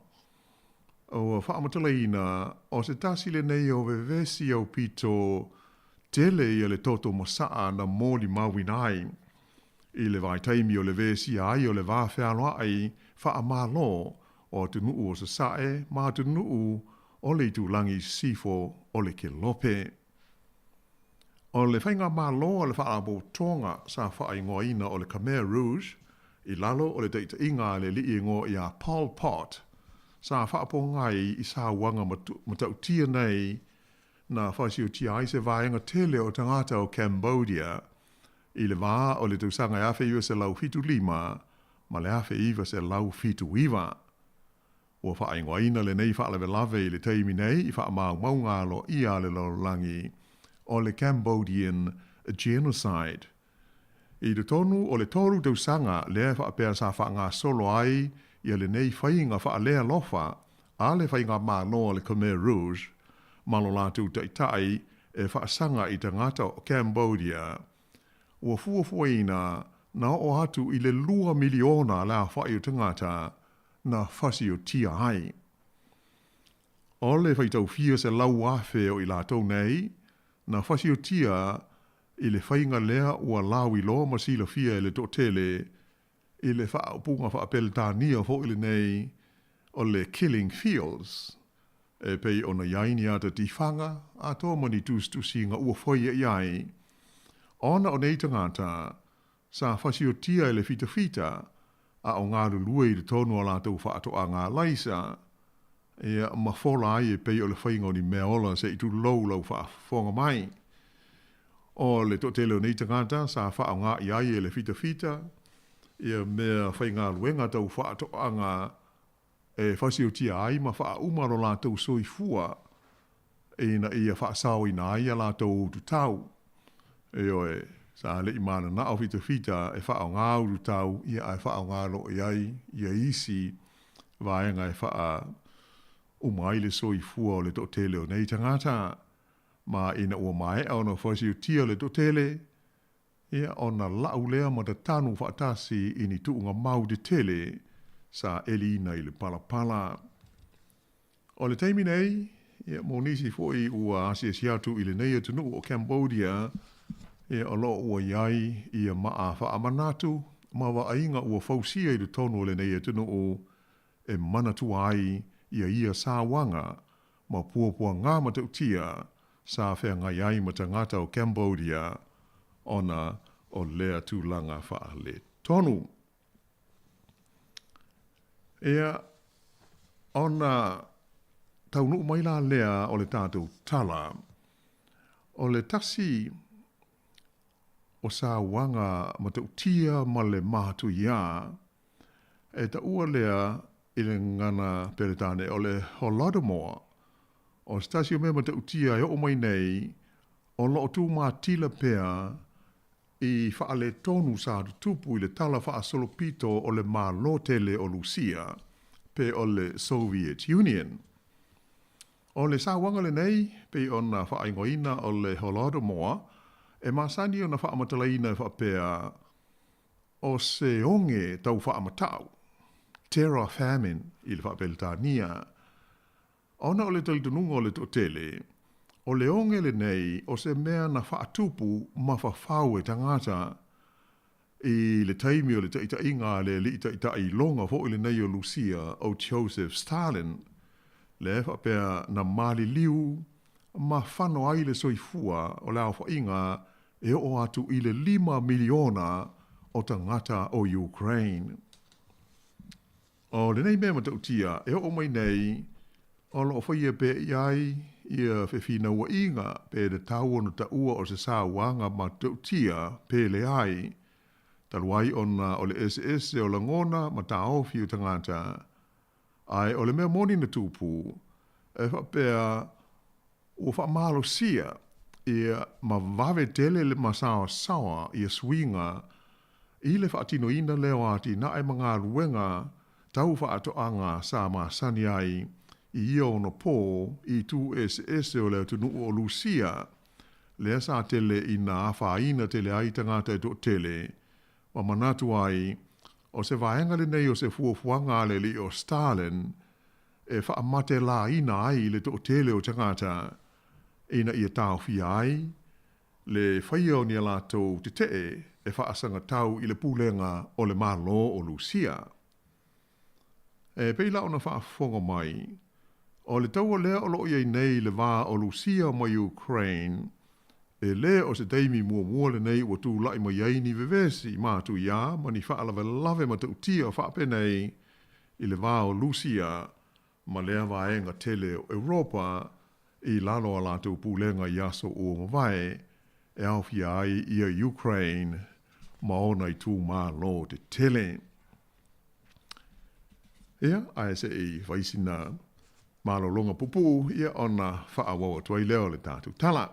ua faamatalaina o se tasi lenei o vevesi aupito tele ia le toto masaa na molimauina ai i le vaitaimi o le vesia ai o le va fealoai faamalo o atunuu o Sasae ma atunuu o le itulagi sisifo o le Kelope. O le faigamalo a le faalapotopotoga sa faaigoaina o le Khmer Rouge i lalo o le taitaiga a le alii e igoa ia Pol Pot. sa faapogai i sauaga matautia nei na faasiotia ai se vaega tele o tagata o Cambodia i le vā o le tausaga e 1975 ma le 1979. Ua faaigoaina lenei faalavelave i le taimi nei i faamaumauga aloaia a le lalolagi o le Cambodian Genocide. I totonu o le 3 tausaga lea e faapea sa faagasolo ai ia lenei faiga faalealofa a le faigamalo a le Khmer Rouge ma lo latou taitai e faasaga i tagata o Cambodia, ua fuafuaina na oo atu i le 2 miliona le aofai o tagata na fasiotia ai. O le faitau fia 100,000 o i latou nei na fasiotia i le faiga lea ua lauiloa ma silafia e le toatele i le faaupuga faa-Peretania foi lenei o le Killing Fields, e pei ona i ai ni ata tifaga atoa ma ni tusitusiga ua faia i ai, ona o nei tagata sa fasiotia e le fitafita a o galulue i totonu o latou faatoaga alaisa, ia ma fola ai e pei o le faiga o ni meaola se i tulou lau faafofoga mai. O le toatele o nei tagata sa faaaoga i ai e le fitafita ia mea faigaluega tau faatoaga e fasiotia ai ma faauma lo latou soifua ina ia faasaoina ai a latou ututau. Ioe, sa le i mananao fitafita e faaaoga ututau, ia ae faaaoga loa i ai ia isi vaega e faauma ai le soifua o le toatele o nei tagata. Ma ina ua maea ona fasiotia le toatele, ia ona lau lea ma tatanu faatasi i ni tuuga mau tetele sa eliina i le palapala. O le taimi nei, ia, mo nisi foi ua asiasi atu i lenei atunuu o Cambodia, ia, o loo ua i ai ia maa faamanatu ma vaaiga ua fausia i totonu o lenei atunuu e manatua ai ia ia sauaga ma puapuaga matautia sa feagai ai ma tagata o Cambodia ona o lea tulaga faaletonu. Ia, ona taunuu mai la lea o le tatou tala, o le tasi o sauaga matautia ma le matuiā, e taua lea i le gagana Peretane o le Holodomor. O se tasi o mea matautia e oo mai nei, o loo tumatila pea i faaletonu sa tutupu i le tala faasolopito o le Malo tele o Lusia, pe o le Soviet Union. O le sauaga lenei, pei ona faaigoaina o le Holodomor, e masani ona faamatalaina e faapea, o se oge tau faamatau, terror famine i le faa-Peretania, ona o le talitonuga o le toatele, o le oge lenei o se mea na faatupu ma fafau e tagata i le taimi o le taitaiga a le alii taitai iloga foi lenei o Lusia o Joseph Stalin, lea faapea na maliliu ma fano ai le soifua o le aofaiga e oo atu i le 5 miliona o tagata o Ukraine. O lenei mea matautia e oo mai nei, o loo faia pea i ai ia fefinauaiga pe tatau ona taua o se sauaga matautia pe leai, talu ai ona o le eseese o lagona ma taofi o tagata. Ae o le mea moni na tupu, e faapea ua faamalosia ia ma vave tele le masaosaoa ia suiga i le faatinoina lea o atinae ma galuega tau faatoaga sa masani ai i ia ono pō i itu eseese o le atunuu o Lusia, lea sa tele ina afaina tele ai tagata e toatele, ma manatu ai o se vaega lenei o se fuafuaga a le alii o Stalin e faamatelaina ai le toatele o tagata ina ia taofia ai le faia o ni a latou tetee e faasagatau i le pulega o le Malo o Lusia. E pei la ona faafofoga mai, o le taua lea o loo i ai nei i le va o Lusia ma Ukraine, e lē o se taimi muamua lenei ua tulai mai ai ni vevesi matuiā ma ni faalavelave matautia faapenei i le va o Lusia ma lea vaega tele o Europa i lalo o a latou pulega i aso ua mavae e aofia ai ia Ukraine ma ona itumalo tetele. Ia, ae se i fai sina malologa pupuu, ia ona faaauau atu ai lea o le tatou tala.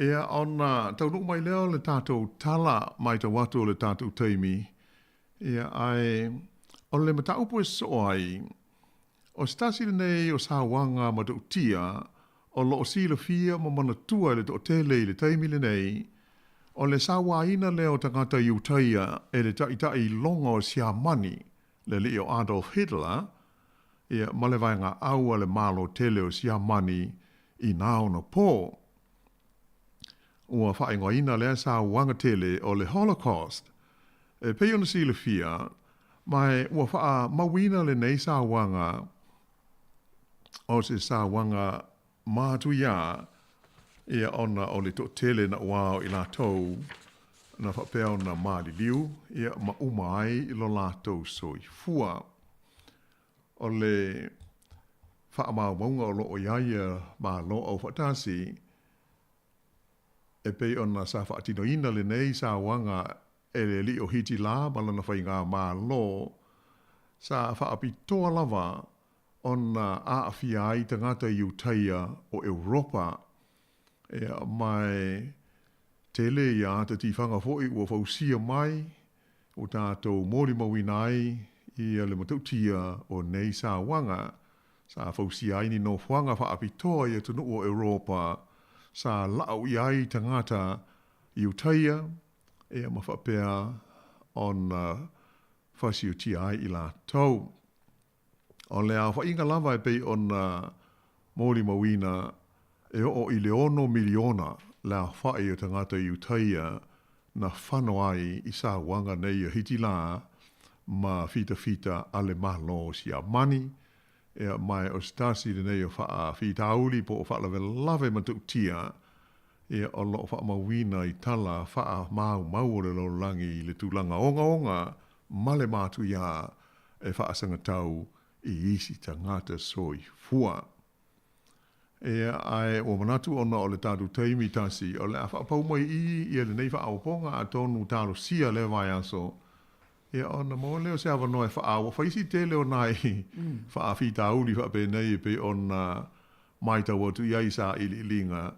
Ia, ona taunuu mai lea o le tatou tala matau atu o le tatou taimi, ia, ae o le mataupu e sosoo ai, o se tasi lenei o sauaga matautia o lo o silafia ma manatua e le toatele i le taimi lenei, o le sauaina lea o tagata Iutaia e le taitai iloga o Siamani, le alii o Adolf Hitler, ia, ma le vaegaau a le Malo tele o Siamani i na ona pō. Ua faaigoaina lea sauaga tele o le Holocaust. E pei ona silafia, ma ua faamauina lenei sauaga o se sauaga matuia, ia ona o le toatele naʻauao i latou na faapea ona maliliu, ia ma uma ai lo latou soifua. O le faamaumauga o lo o i ai ia Malo Aufaatasi, e pei ona sa faatinoina lenei sauaga e le alii o Hitila ma lana faigamalo, sa faapitoa lava ona aafia ai tagata Iutaia o Europa. Ia, ma e tele ia ata tifaga foi ua fausia mai, ua tatou molimauina ai ia le matautia o nei sauaga. Sa fausia ai ni nofoaga faapitoa i atunuu o Europa sa lau i ai tagata Iutaia, ia ma faapea ona fasiotia ai i latou. O le aofaiga lava e pei ona molimauina e oo i le ono miliona le aofai o tagata Iutaia na fano ai i sauaga nei a Hitila ma fitafita a le Malo o Siamani, ia ma o se tasi lenei o faafitauli po o faalavelave matautia ia o lo o faamauina i tala faamaumau o le lalolagi i le tulaga ogaoga ma le matuia e faasagatau i isi tagata soifua. Ia, ae ua manatu ona o le tatou taimi tasi, o le a faapau mai i i ia lenei faaopoopoga atonu talosia lea vaiaso, ia ona maua lea o se avanoa e faaauau. Fai si tele o nai faafitauli faapenei e pei ona matau atu i ai i sailiiliga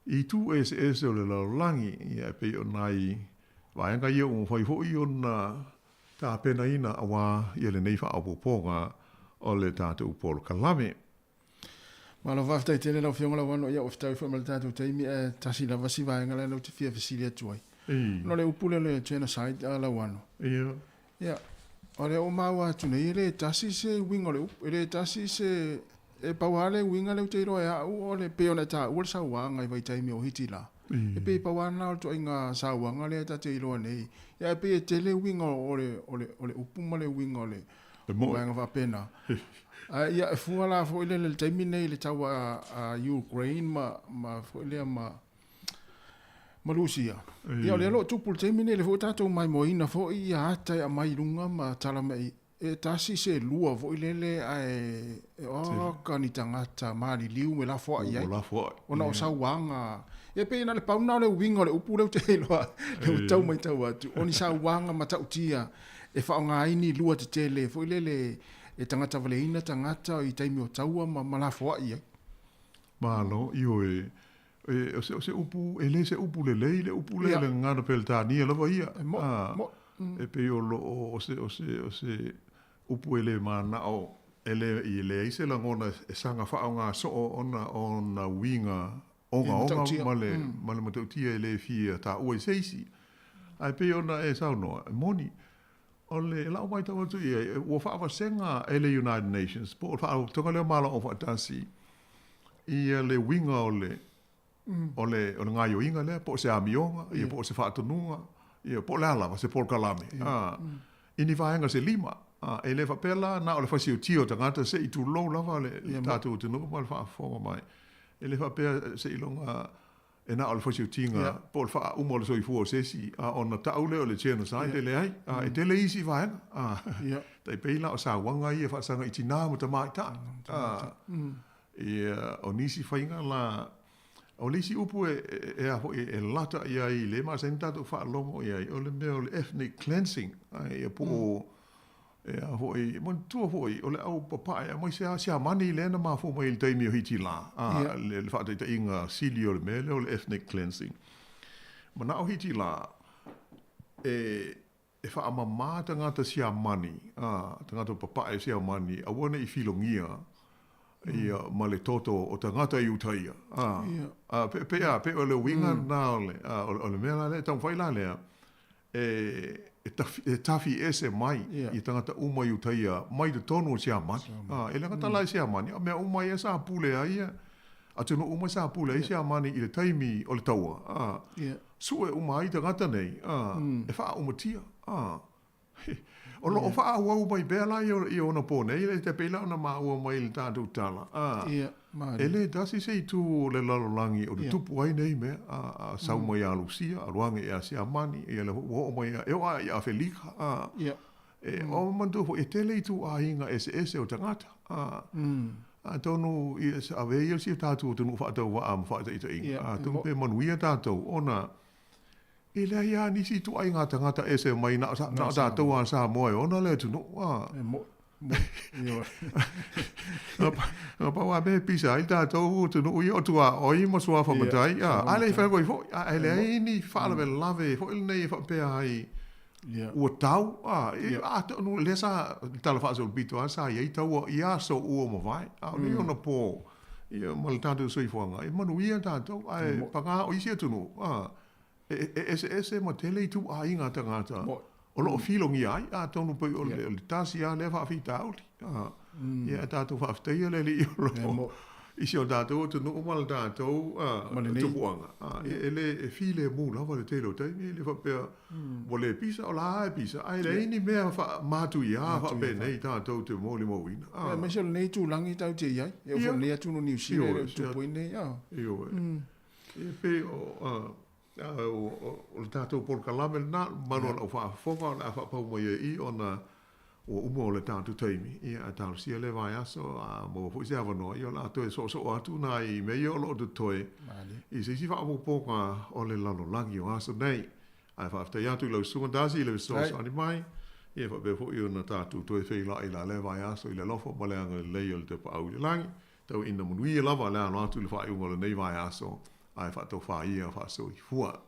i itu eseese o le lalolagi, ia e pei o nai vaega ia ua mafai foi ona tapenaina aua ia lenei faaopoopoga o le tatou polokalame. Malo faafetai tele lau Afioga Lauano, ia ua fetaui foi ma le tatou taimi, ae tasi lava si vaega lea lea ou te fia fesili atu ai. Ona o le upu lea o le genocide a Lauano. Ia. Ia, o lea ua maua atu nei, e le tasi se uiga o le upu, e le tasi se, e pau lava le uiga lea ou te iloa e au, o le pei ona e taua le sauaga i vaitaimi o Hitila. E pei pau lava lena o le ituaiga sauaga lea ta te iloa nei. Ia ae pei e tele uiga o le, o le, o le upu ma le uiga o le vaega faapena. Ae ia e fua la foi lele i le taimi nei i le taua a Ukraine ma, ma foi lea ma, ma Lusia. Ia o lea o lo o tupu i le taimi nei, lea foi ua tatou maimoaina foi ia ata e aumai i luga ma tala mai e tasi se lua foi lele ae oka ni tagata maliliu me lafoai i ai. Ona o sauaga. Ia pei na o le pau lena o le uiga o le upu lea ou te iloa, lea ua tau matau atu, o ni sauaga matautia e faaaoga ai ni lua tetele foi lele e tagata valeina tagata i taimi o taua ma lafoai ai. Malo, ioe, e, o se, o se upu, e le se upu lelei le upu lea, le gagana Peretania lava ia. E mo, mo. E pei o lo o, o se, o se, o se Upu e lē mana'o e lē i leai se lagona e saga faaaogā so'o ona ona uiga ogaoga ma le ma le matautia e lē fia tā'ua i se isi. Ae pei ona e saunoa, e moni, o le la'u maitau atu i ai, ua faavasega e le United Nations po o le Faalapotopotoga lea o Malo Aufaatasi ia le uiga o le o le o le gaioiga lea po o se amioga ia po o se faatonuga ia po o le a lava se polokalame a i ni vaega se lima. A e le faapea la na o le fasiutia o tagata se i tulou lava le tatou atunuu ma le faafofoga mai. E le faapea seiloga e na o le fasiutiga po o le faauma o le soifua o se isi, a ona ta'u lea o le genocide, e leai. A e tele isi vaega. A tai pei la o sauaga ia faasaga i tinā ma tamaitai. A ia o nisi faiga la o le isi upu e e a foi e lata i ai i le masani tatou faalogo i ai, o le mea o le ethnic cleansing, ia po o e a foi, manatua foi o le au papae aemaise lava Siamani lea na mafua mai i le taimi o Hitila, a le faataitaiga sili o le mea lea o le ethnic cleansing. Mana'o Hitila e e faamamā tagata Siamani, a tagata papae Siamani, aua ne i filogia ia ma le toto o tagata i uta ia. A, a pe, pe, a, pe o le uiga lena o le, a, o le mea la lea e taumafai la lea, e, e, tafi, e tafi ese mai i tagata uma i uta ia, mai totonu o Siamani. A, e le gata la i Siamani, a o mea uma ia sa pule ai ia, atunuu uma sa pule ai Siamani i le taimi o le taua. A, Sue uma ai tagata nei, a, e faaumatia, a. O loo faaauau mai pea la i ona po nei, e te pei la ona maua mai i le tatou tala, a. E le tasi se itu o le lalolagi o tutupu ai nei mea, a, a sau mai ia Lusia, alu age ia Siamani, ia lea foi ua oo mai e oo lava i Afelika, a. E o manatua foi e tele ituaiga eseese o tagata, a. Atonu ia avea ia si o tatou atunuu faatauvaa ma faataitaiga, atonu pe manuia tatou ona e leai lava nisi ituaiga tagata ese mai na o tatou lava Samoa e ona le atunuu. A. Na pau lava mea e pisa ai tatou atunuu ia o tuaoi ma suafa matai, a a le i fai foi, a e leai ni faalavelave foi lenei e faapea ai ua tau, a, atonu lea sa tala faasolopito lava sa i ai taua i aso ua mavae, a o nei ona po ia ma le tatou soifuaga e manuia tatou, ae pagā o isi atunuu, a, e eseese ma tele ituaiga tagata o loo filogia ai, atonu pei o le tasi lava lea faafitauli, a, ia e tatou faafetaia le Alii o loo i si o tatou atunuu ma le tatou tupuaga, e le e filemu lava le tele o taimi, e le faapea ua le pisa, o la e pisa, ae leai ni mea faamatuia faapenei tatou te molimauina. Aemaise o lenei itulagi tatou te i ai, e oo foi i lenei atunuu Niu Sila e le o tutupu ai nei. Ioe. Ia pei o o le tatou polokalame lena, mamalu o lau faafofoga o le a faapau mai ai i ona ua uma o le tatou taimi, ia ae talosia lea vaiaso a maua foi se avanoa, ia o le a toe soosoo atu nai mea ia o lo o totoe i se isi faaopoopoga o le lalolagi o aso nei. Ae faafetai atu i lau Susuga Darcy i le fesoasoani mai, ia faapea foi ona tatou toe feiloai i la lea vaiaso i le alofa ma le agalelei o le Tapaau i le Lagi. Tauina manuia lava le alo atu i le faaiuga o lenei vaiaso, ae faatofa ia faasoifua.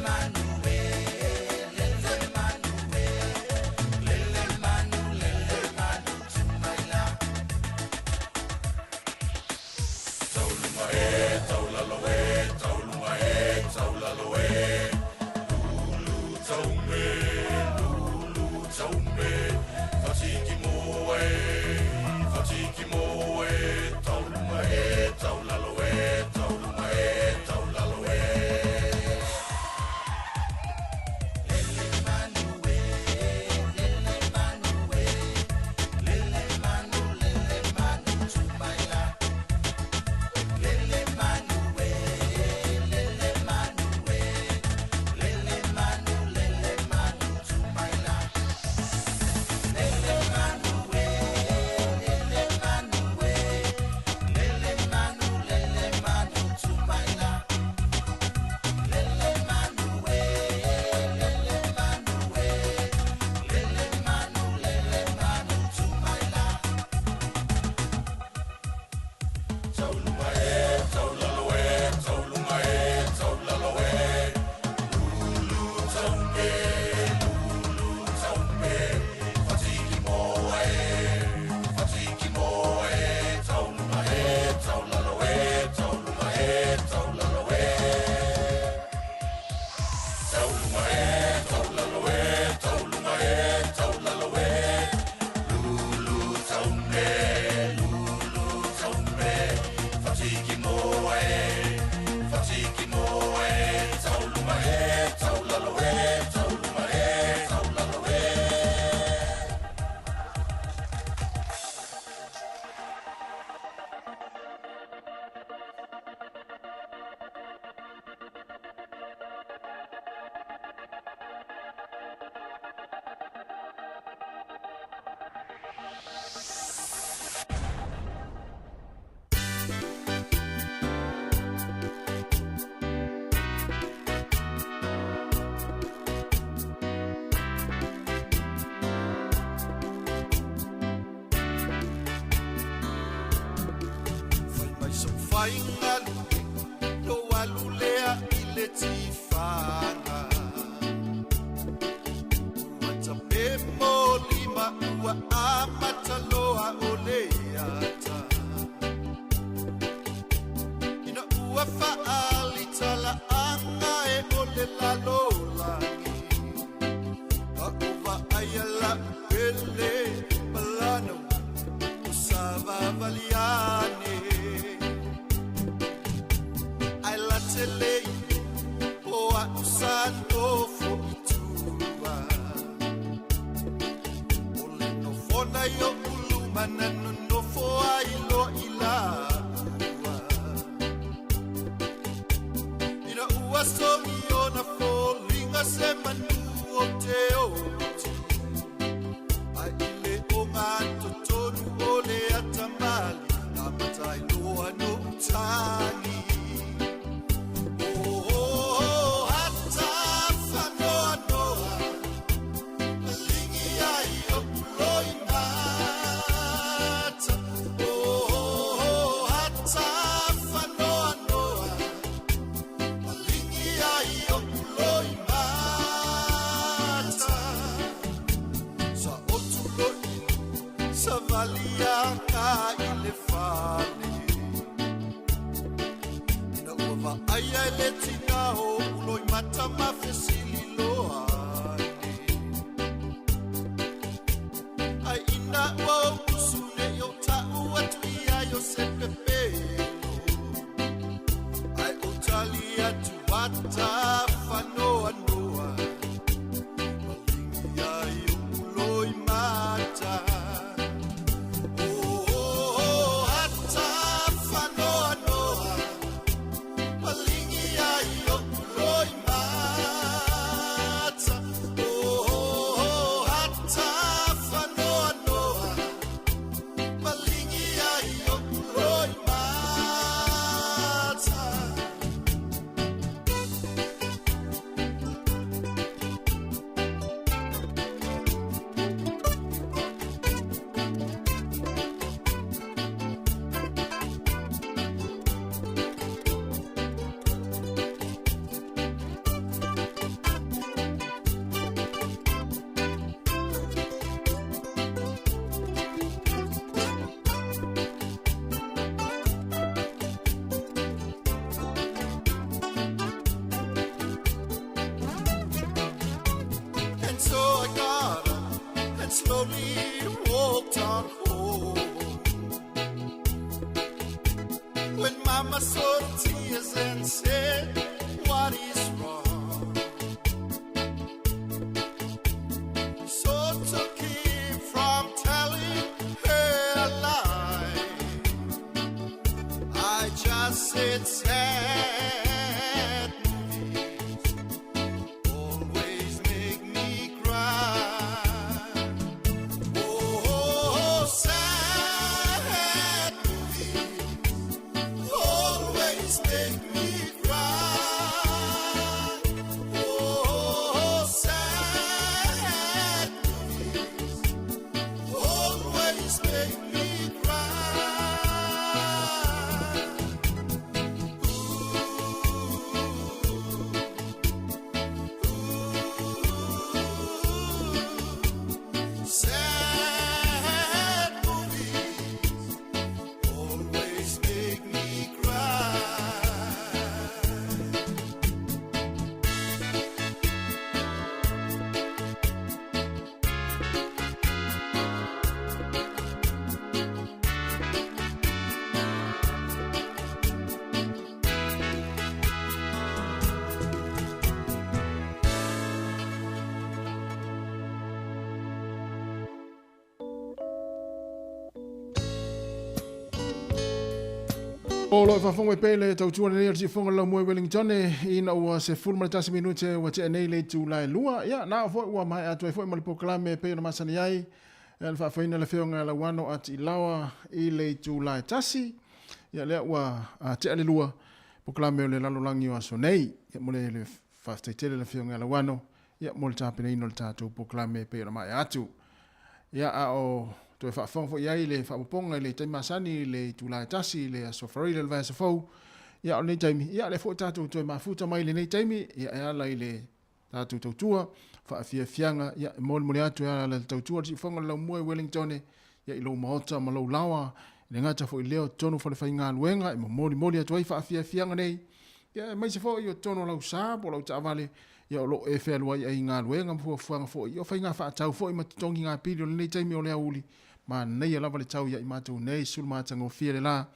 manu e, lele manu e, lele manu, lele manu tumaila. Taulunga e, taulalo e, taulunga e, taulalo e. Lulu taume, lulu taume. Fatiki moe, fatiki moe. Taulunga e, taulalo e, taulunga e, taulalo e. Lele manu e, lele manu e, lele manu, lele manu tumaila. Lele manu e, lele manu e, lele manu, lele manu tumaila. Lele manu e, lele manu e, lele manu, lele manu tumaila. Lele manu e, lele manu e, lele manu, lele manu tumaila. Taulunga e, taulalo e, taulunga e, taulalo e. Lulu taume, lulu taume. Fatiki moe, fatiki moe. Taulunga e, taulalo e, taulunga e, taulalo e. Taulunga e, taulalo e, taulunga e, taulalo e. Lulu taume, lulu taume. Fatiki moe, fatiki moe. Taulunga e, taulalo e, taulunga e, taulalo e. Fai mai sau faiga lo alu lea i le tifaga. Ua tape mo lima ua amata loa o le ata. Ina ua faalitalaaga e o le lalolagi. A'u vaaia la'u pele malanau o savavaliane. Ae latelei o a'u sa nofo i tua. O le nofona i o'u luma na nonofo ai loa i laua. Ina ua sogi ona foliga se manu o te oti. Ai i le o ngā totonu o le atamali, na matai loa no utagi. Oh, ata whanoa noa, lingi ai o puloi mata. Oh, ata whanoa noa, lingi ai o puloi mata. Sa otu loi, sa valia ka i le fale. Ina ua vaaia e le tina o uloi mata ma fesili loa ane. Ai ina ua ou usu nei o ta'u atu ia i o se pepelo. Ai o tali atu ata whanoa noa, malingi ai o uloi mata. Oh, ata whanoa noa, malingi ai o uloi mata. O lo e faafofoga mai pea i le tautua lenei o le siufofoga o le laumua i Wellington ina ua 11 minute ua tea nei le itula e 2. Ia, na o foi ua maea atu ai foi ma le polokalame e pei ona masani ai le faafoeina o le Afioga ia Lauano Atiilaoa i le itula e 1. Ia, lea ua tea le 2 polokalame o le lalolagi o aso nei. Ia, mo le faafetai tele le Afioga ia Lauano ia, mo le tapenaina o le tatou polokalame e pei ona maea atu. Ia, a o toe faafofoga foi i ai le faaopoopoga i le taimi masani i le itula e 1 i le aso Faraile o le vaiaso fou. Ia, o lenei taimi, ia, o lea foi tatou toe mafuta mai i lenei taimi, ia, e ala i le tatou tautua, faafiafiaga, ia, e molimoli atu e ala i le tautua le siufofoga o le laumua i Wellington, ia, i lou maota ma lou laoa, e le gata foi i lea o totonu o falefaigaluega e molimoli atu ai faafiafiaga nei, ia, aemaise foi o totonu o lau sa po o lau taavale, ia o lo o e fealuai ai i galuega ma fuafuaga foi, ia o faiga faatau foi ma totogi pili o lenei taimi o le aoauli, manaia lava le tau ia i matou nei, sulu matagofie le la,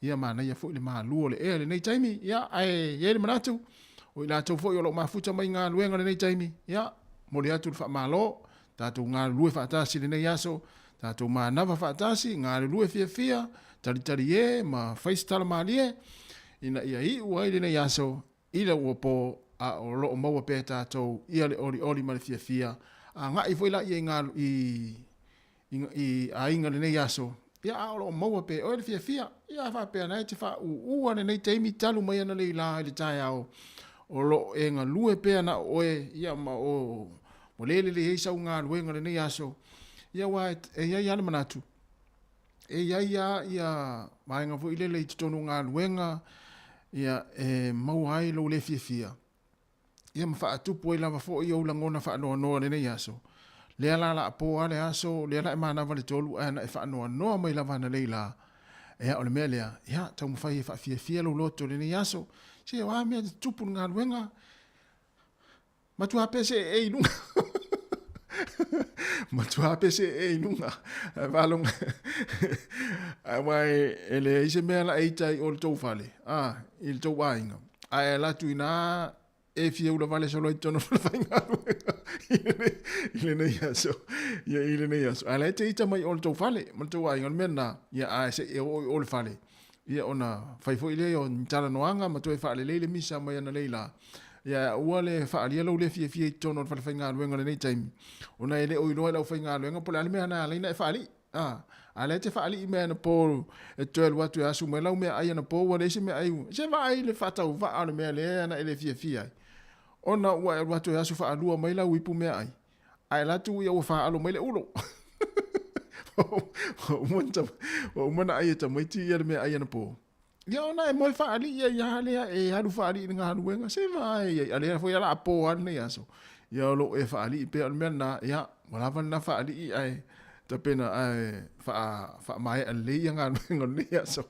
ia manaia foi le malu o le ea i lenei taimi, ia ae i ai le manatu, o i latou foi o lo o mafuta mai i galuega i lenei taimi, ia momoli atu le faamalo, tatou galulue faatasi i lenei aso, tatou manava faatasi, galulue fiafia, talitalie ma fai se tala malie, ina ia iu ai lenei aso i le uapo a o lo o maua pea e tatou ia le olioli ma le fiafia, agai foi laia i galu i i i aiga lenei aso, ia a o lo o maua pea e oe le fiafia. Ia a faapea na e te faaūū a lenei taimi talu mai ana lei la i le taeao, o lo o e galue pea na o oe, ia ma o ua le lelei ai sau galuega lenei aso, ia aua e i ai lava le manatu, e i ai lava ia vaega foi lele i totonu o galuega, ia e maua ai lou le fiafia, ia ma faatupu ai lava foi ou lagona faanoanoa i lenei aso. Lea la la po lava le aso, lea la e manava le 3, ae na e faanoanoa mai lava ananei la. Ea, o le mea lea, ia, taumafai e faafiafia lou loto i lenei aso. Se, o a mea e tutupu i le galuega? Matua pese ee i luga. Matua pese ee i luga. Ae faalogo. Aua e leai se mea la e ita i o le tou fale, a, i le tou aiga. Ae ala atu ina e fia ula vale solo i totonu o le faigaluega i lenei aso. Ia, i lenei aso. Ae la e te ita mai o le tou fale ma le tou aiga, o le mea lena, ia, ae se i e oo i o le fale. Ia ona fai foi lea o ni talanoaga ma toe faalelei le misa mai ananei la. Ia aua le faaalia lou le fiafia i totonu o le falefaigaluega i lenei taimi, ona e le o iloa e le aufaigaluega po o le a le mea na ala ai ona e faalii. A, a lea e te faalii mai anapo e toe alu atu e asu mai lau meaai anapo ua leai se meaai. Se vaai le faatauvaa o le mea lea na e le fiafia ai. Ona ua e alu atu e asu faalua mai lau ipu meaai, Ae la atu ia ua faalo mai le ulo. Ua uma ona ai e tamaiti ia le meaai anapo. Ia ona e moe faalii ai lava lea e alu faalii i le galuega. Se vaai ai, a lea foi o le a po lava lenei aso. Ia o lo o e faalii pea, o le mea lena, ia ua lava lena faalii ae tapena ae faamaea lelei ia galuega o lenei aso.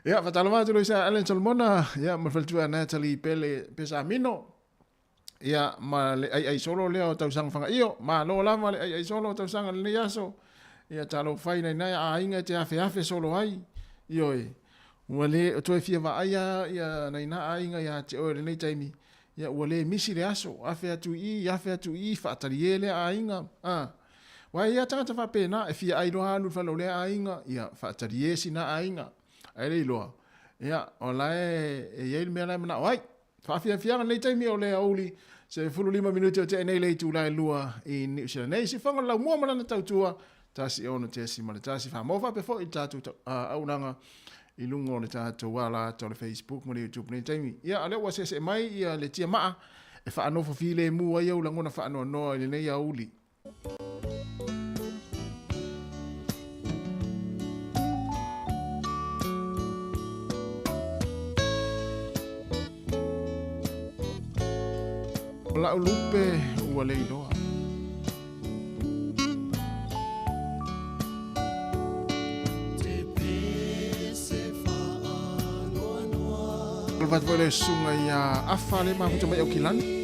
Ia, faatalofa atu i lou Allen Solomona, ia ma le faletua ia Natalie Pele Pesamino. Ia, ma le aiai solo lea o tausaga fagaio. Malo lava le aiai solo o tausaga lenei aso. Ia, talofa i nai aiga e te afeafe solo ai. Ioe, ua le toe fia vaai lava ia nai na aiga ia te oe i lenei taimi. Ia, ua le misi le aso, afe atu i i, afe atu i i, faatalie lea aiga. A, aua e i ai lava tagata faapena, e fia ai loa alu i le fale o lea aiga, ia, faatalie sina aiga. Ae le iloa, ia, o la e i ai le mea la e manao ai. Faafiafiaga lenei taimi o le aoauli 15 minute o tea nei le itula e 2 i Niu Sila nei. Siufofoga o le Laumua ma lana tautua 16.1 Faamau faapea foi i le tatou auaunaga i luga o le tatou ala ata o le Facebook ma le YouTube nei taimi. Ia, a lea ua seesee mai ia le tiamaa e faanofo filemu ai ou lagona faanoanoa i lenei aoauli. O la'u lupe ua le iloa. O le fatu foi le susuga ia Afa le mafuta mai Aukilani.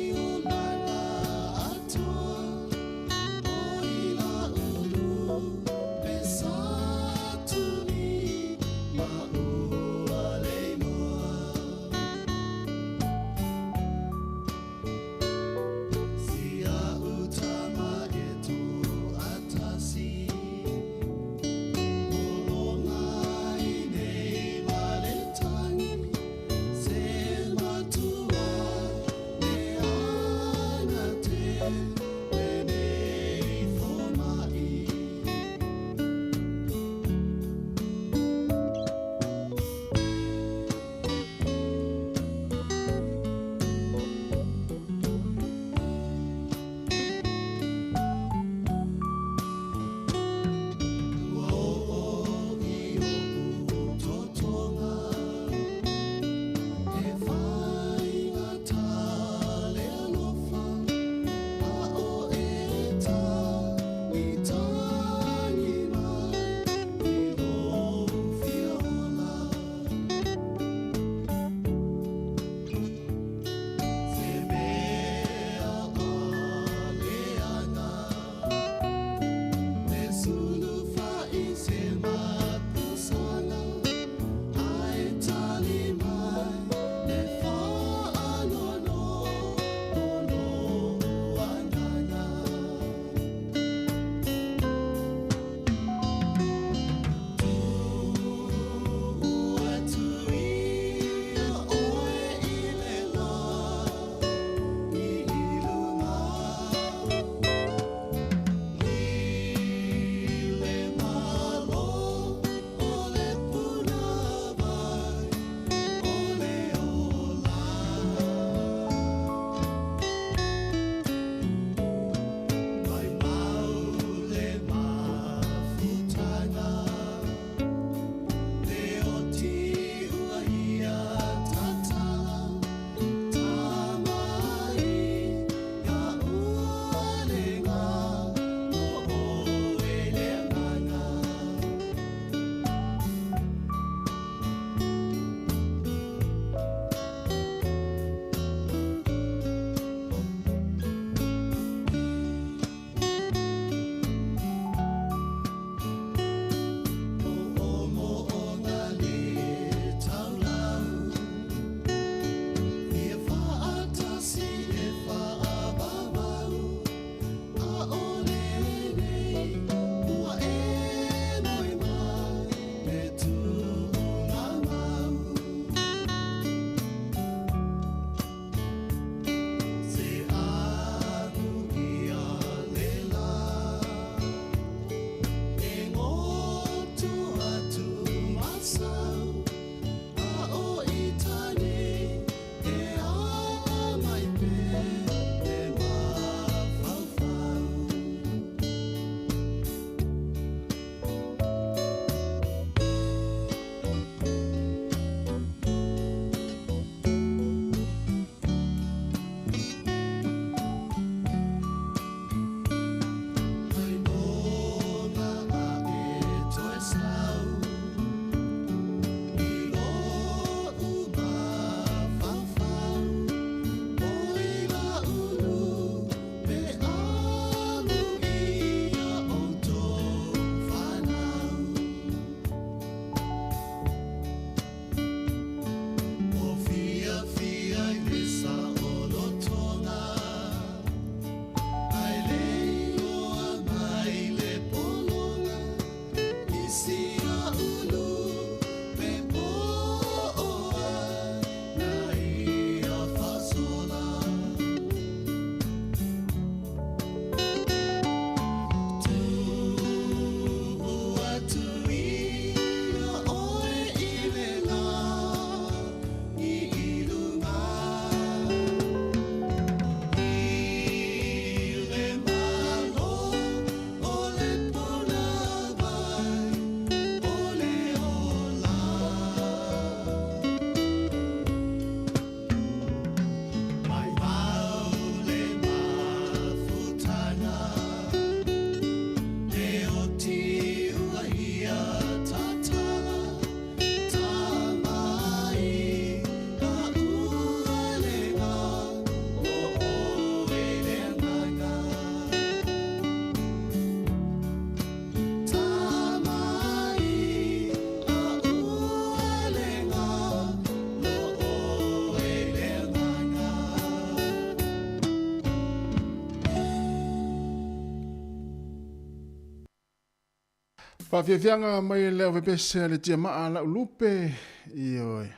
Faafiafiaga mai le auvepese a le tiamaa a la'u lupe, ioe.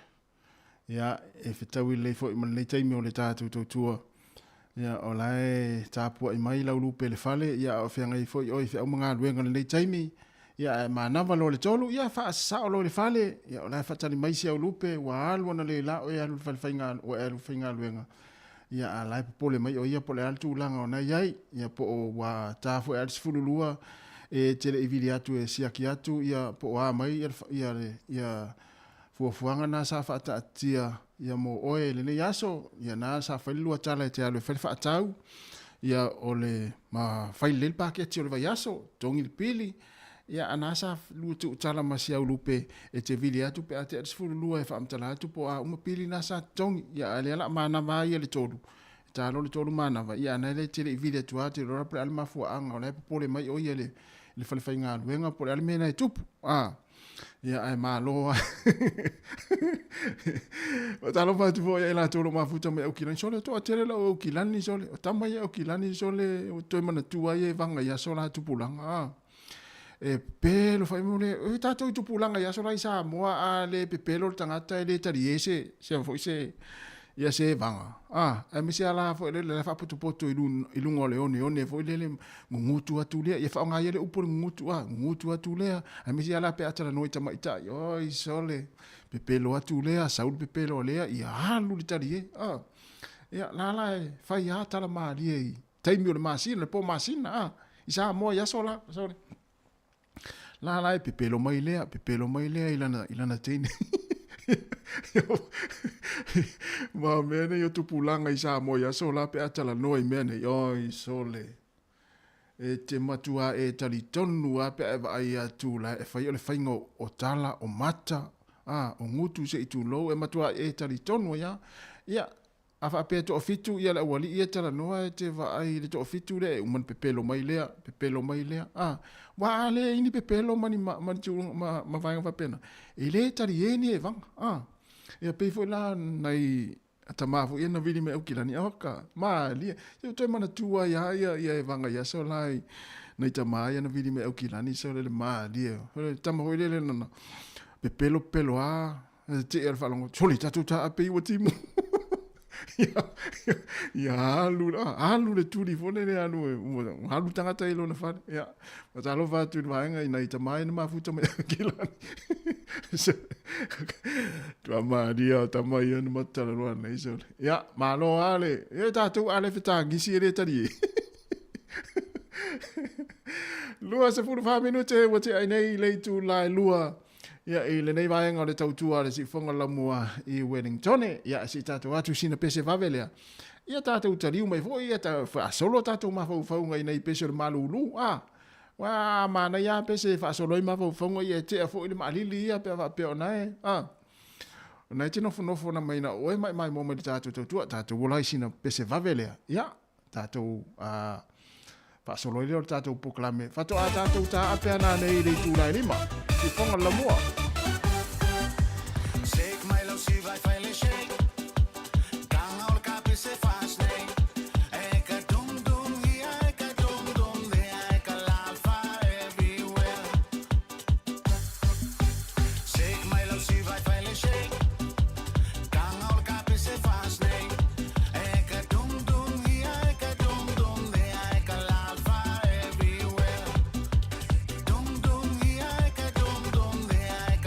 Ia, e fetaui lelei foi ma lenei taimi o le tatou tautua. Ia, o la e tapua'i mai lau lupe i le fale, ia a o feagai foi oe i feau ma galuega i lenei taimi. Ia, ae manava loa le tolu, ia faasasao loa i le fale. Ia, o la e faatali mai si au lupe, ua alu analeila oe e alu i le fale faiga, ua e alu i le faigaluega. Ia, a o la e popole mai o ia po o le a le tulaga o na i ai. Ia, po o ua ta foi a le 12 e te le i vili atu e siaki atu, ia, po o a mai ia, ia, ia fuafuaga na sa faataatia ia mo oe i lenei aso. Ia, na sa fai le lua tala e te alu e fai le faatau, ia, o le ma fai lelei le paketi o le vaiaso, togi le pili. Ia, a na sa lua tuutala ma si au lupe e te vili atu pe a tea le 12 e faamatala atu po o a uma pili na sa totogi. Ia, a lea la manava ai ia le tolu, e ta loa le tolu manava, ia, a na le te le i vili atu lava, te iloa la po o le a le mafuaaga o la e popole mai o ia i le, le fale faigaluega po o le a le mea na e tupu. A, ia, ae malo lava. Faatalofa atu foi ia i latou o lo o mafuta mai Aukilani. Sole, toatele lau Aukilani, sole. O tama ia Aukilani, sole, ua toe manatua ai e vaga i aso la tupulaga. A. E pepelo fai mo le, e tatou i tupulaga i aso la i Samoa, a le pepelo le tagata e le talie se, se foi se, ia se vaga. A, aemaise a la foi lele la faapotopoto i luga o le oneone foi lele, gugutu atu lea, ia faaaoga ia le upu o le gugutu, a, gugutu atu lea, aemaise a la pe a talanoa i tamaitai, oi sole, pepelo atu lea, sau le pepelo a lea, ia alu le talie, a. Ia, la la e fai a tala malie i taimi o le masina, le po masina, a, i Samoa i aso la, sole. La la e pepelo mai lea, pepelo mai lea i lana, i lana teine. Ma mea nei o tupulaga i Samoa i aso la pe a talanoa i mea nei, oi sole. E te matua e talitonu a pe a e vaai atu la e fai o le faiga o tala, o mata, a, o gutu se i tulou, e matua e talitonu ai a. Ia, A faapea e toafitu ia le aualii ia talanoa e te vaai i le toafitu lea e uma ona pepelo mai lea, pepelo mai lea. A, ua a le ai ni pepelo ma ni, ma ni tulaga, ma, ma vaega faapena, e le talie ni evaga. A, ia pei foi la nai tama foi ia na vili mai Aukilani, oka, malie. Se ua toe manatua ai lava ia, ia evaga i aso la i nai tama ia na vili mai Aukilani, sole le malie. O le tama foi lele nana pepelo pepelo lava Te ia le faalogo, sole tatou taape i ua timu. Ia alu, alu le tuli foi lele alu, alu tagata i lona fale. Ia, faatalofa atu i le vaega i nai tama ia na mafuta mai Aukilani. Tua malia o tama ia na matalaloa nei sole. Ia, malo lava le, e tatou a le fetagisi e le talie. 24 minute ua tea ai nei le itula e lua. Ia, i lenei vaega o le tautua a le Siufofoga Laumua i Wellingtone, ia, se i tatou atu sina pese vave lea. Ia tatou taliu mai foi, ia ta, faasolo tatou mafaufauga i nai pese o le malulu, a. Ua manaia lava pese e faasolo ai mafaufauga, ia e tea foi le maalili ia pe a faapea o na e, a. O na e te nofonofo na mai na oe ma e maimoa mai le tatou tautua, tatou ola ai sina pese vave lea. Ia, tatou a, faasolo ai lea o le tatou polokalame. Faatoa tatou taape ana nei i le itula e lima. Siufofoga le Laumua. Shake mai lau siva e fai le shake. Taga o le kapi se fast nei. E ka dum dum hia e ka dum dum there e ka lafa everywhere. Shake mai lau siva e fai le shake. Taga o le kapi se fast nei. E ka dum dum hia e ka dum dum there e ka lafa everywhere. Dum dum hia e ka dum dum there e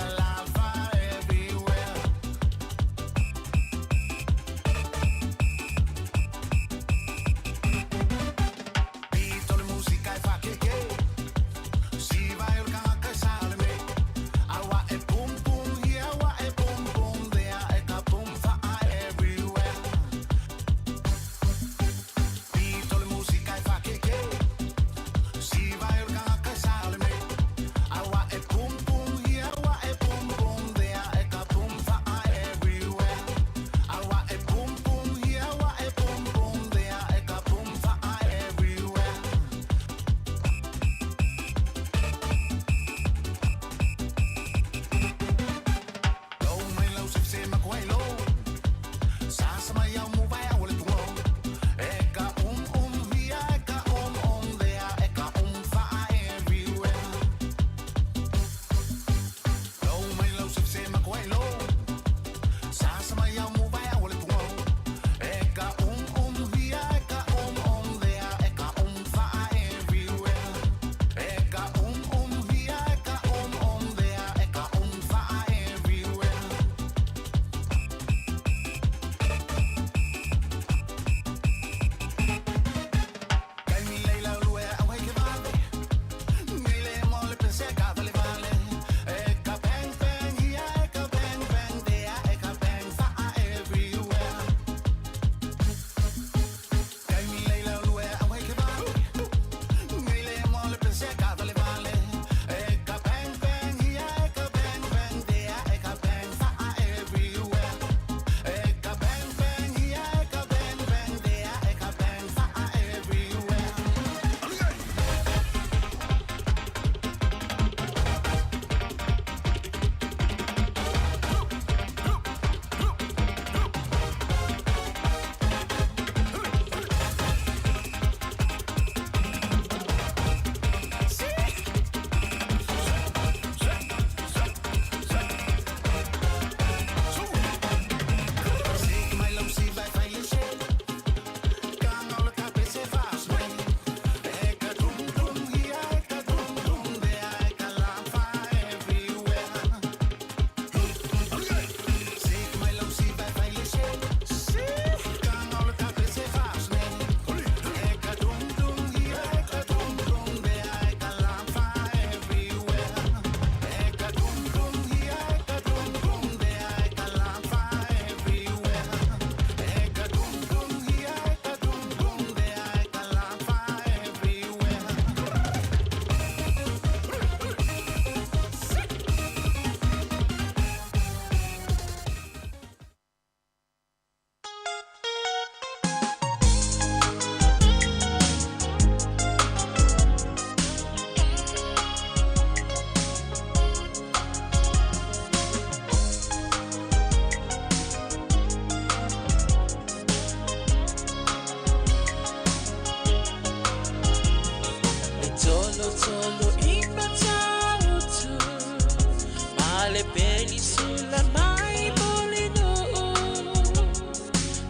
le penisula mai Mulinuu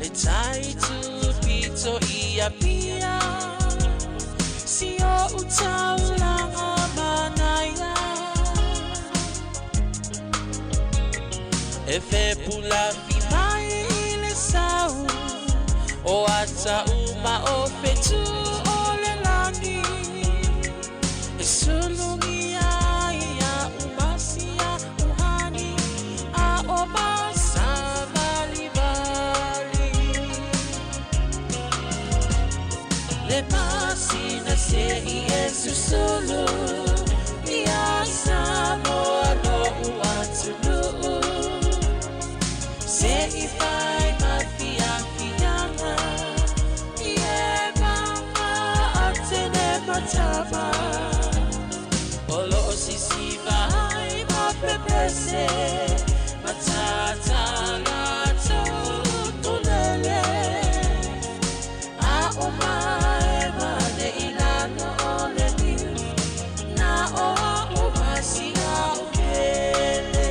Le tai tupito i Apia Si o utaulanga manaia E fepulafi mai i le sau O ata uma o fetu o le lagi E sulungi ai ia umasia uhani A o masavalivali Le masina se i e susulu Ia Samoa lo'u atunuu Se i fai ma fiafiaga I e maga atene matama O loo sisiva ai ma pepese Matata latou ukulele A o mae mane i lalo o le niu Na o a'u masia o pele.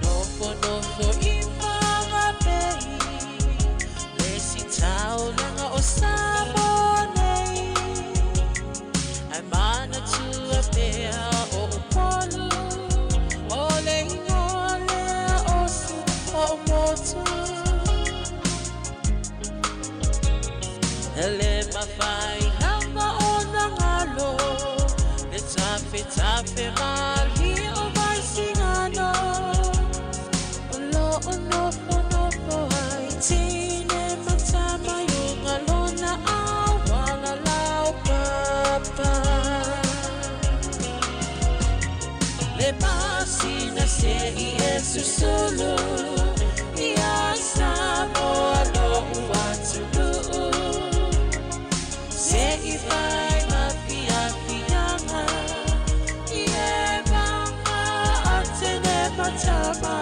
Nofonofo i Whanganui Le sitaulaga o Samoa nei Ae manatua pea o Upolu O le igoa lea o si o'u motu E le mafai lava ona galo Le tafetafe malie o Vaisigano O loo nofonofo ai teine ma tama i uga lona auala laupapa Le masina se i e susulu Ia Samoa lo'u atunuu Se i fai ma fiafiaga I e maga atene matama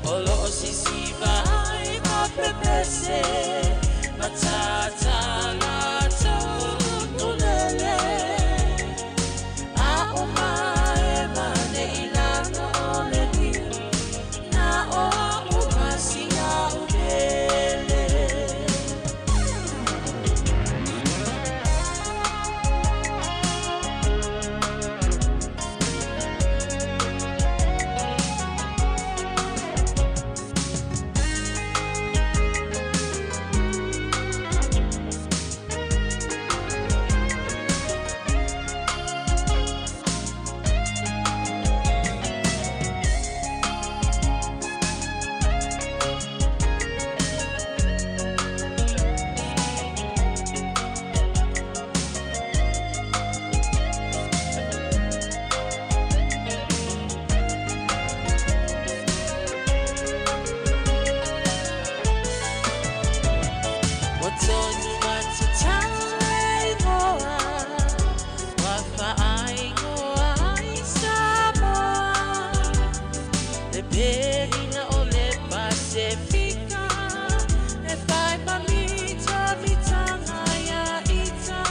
O loo sisiva ai ma pepese Matata latou ukulele A o mae mane i lalo o le niu Na o a'u masia o pele. Ua tonu matatau le igoa Ua faaigoa ai Samoa Le pelina o le Pasefika E fai ma mitamitanga ia ita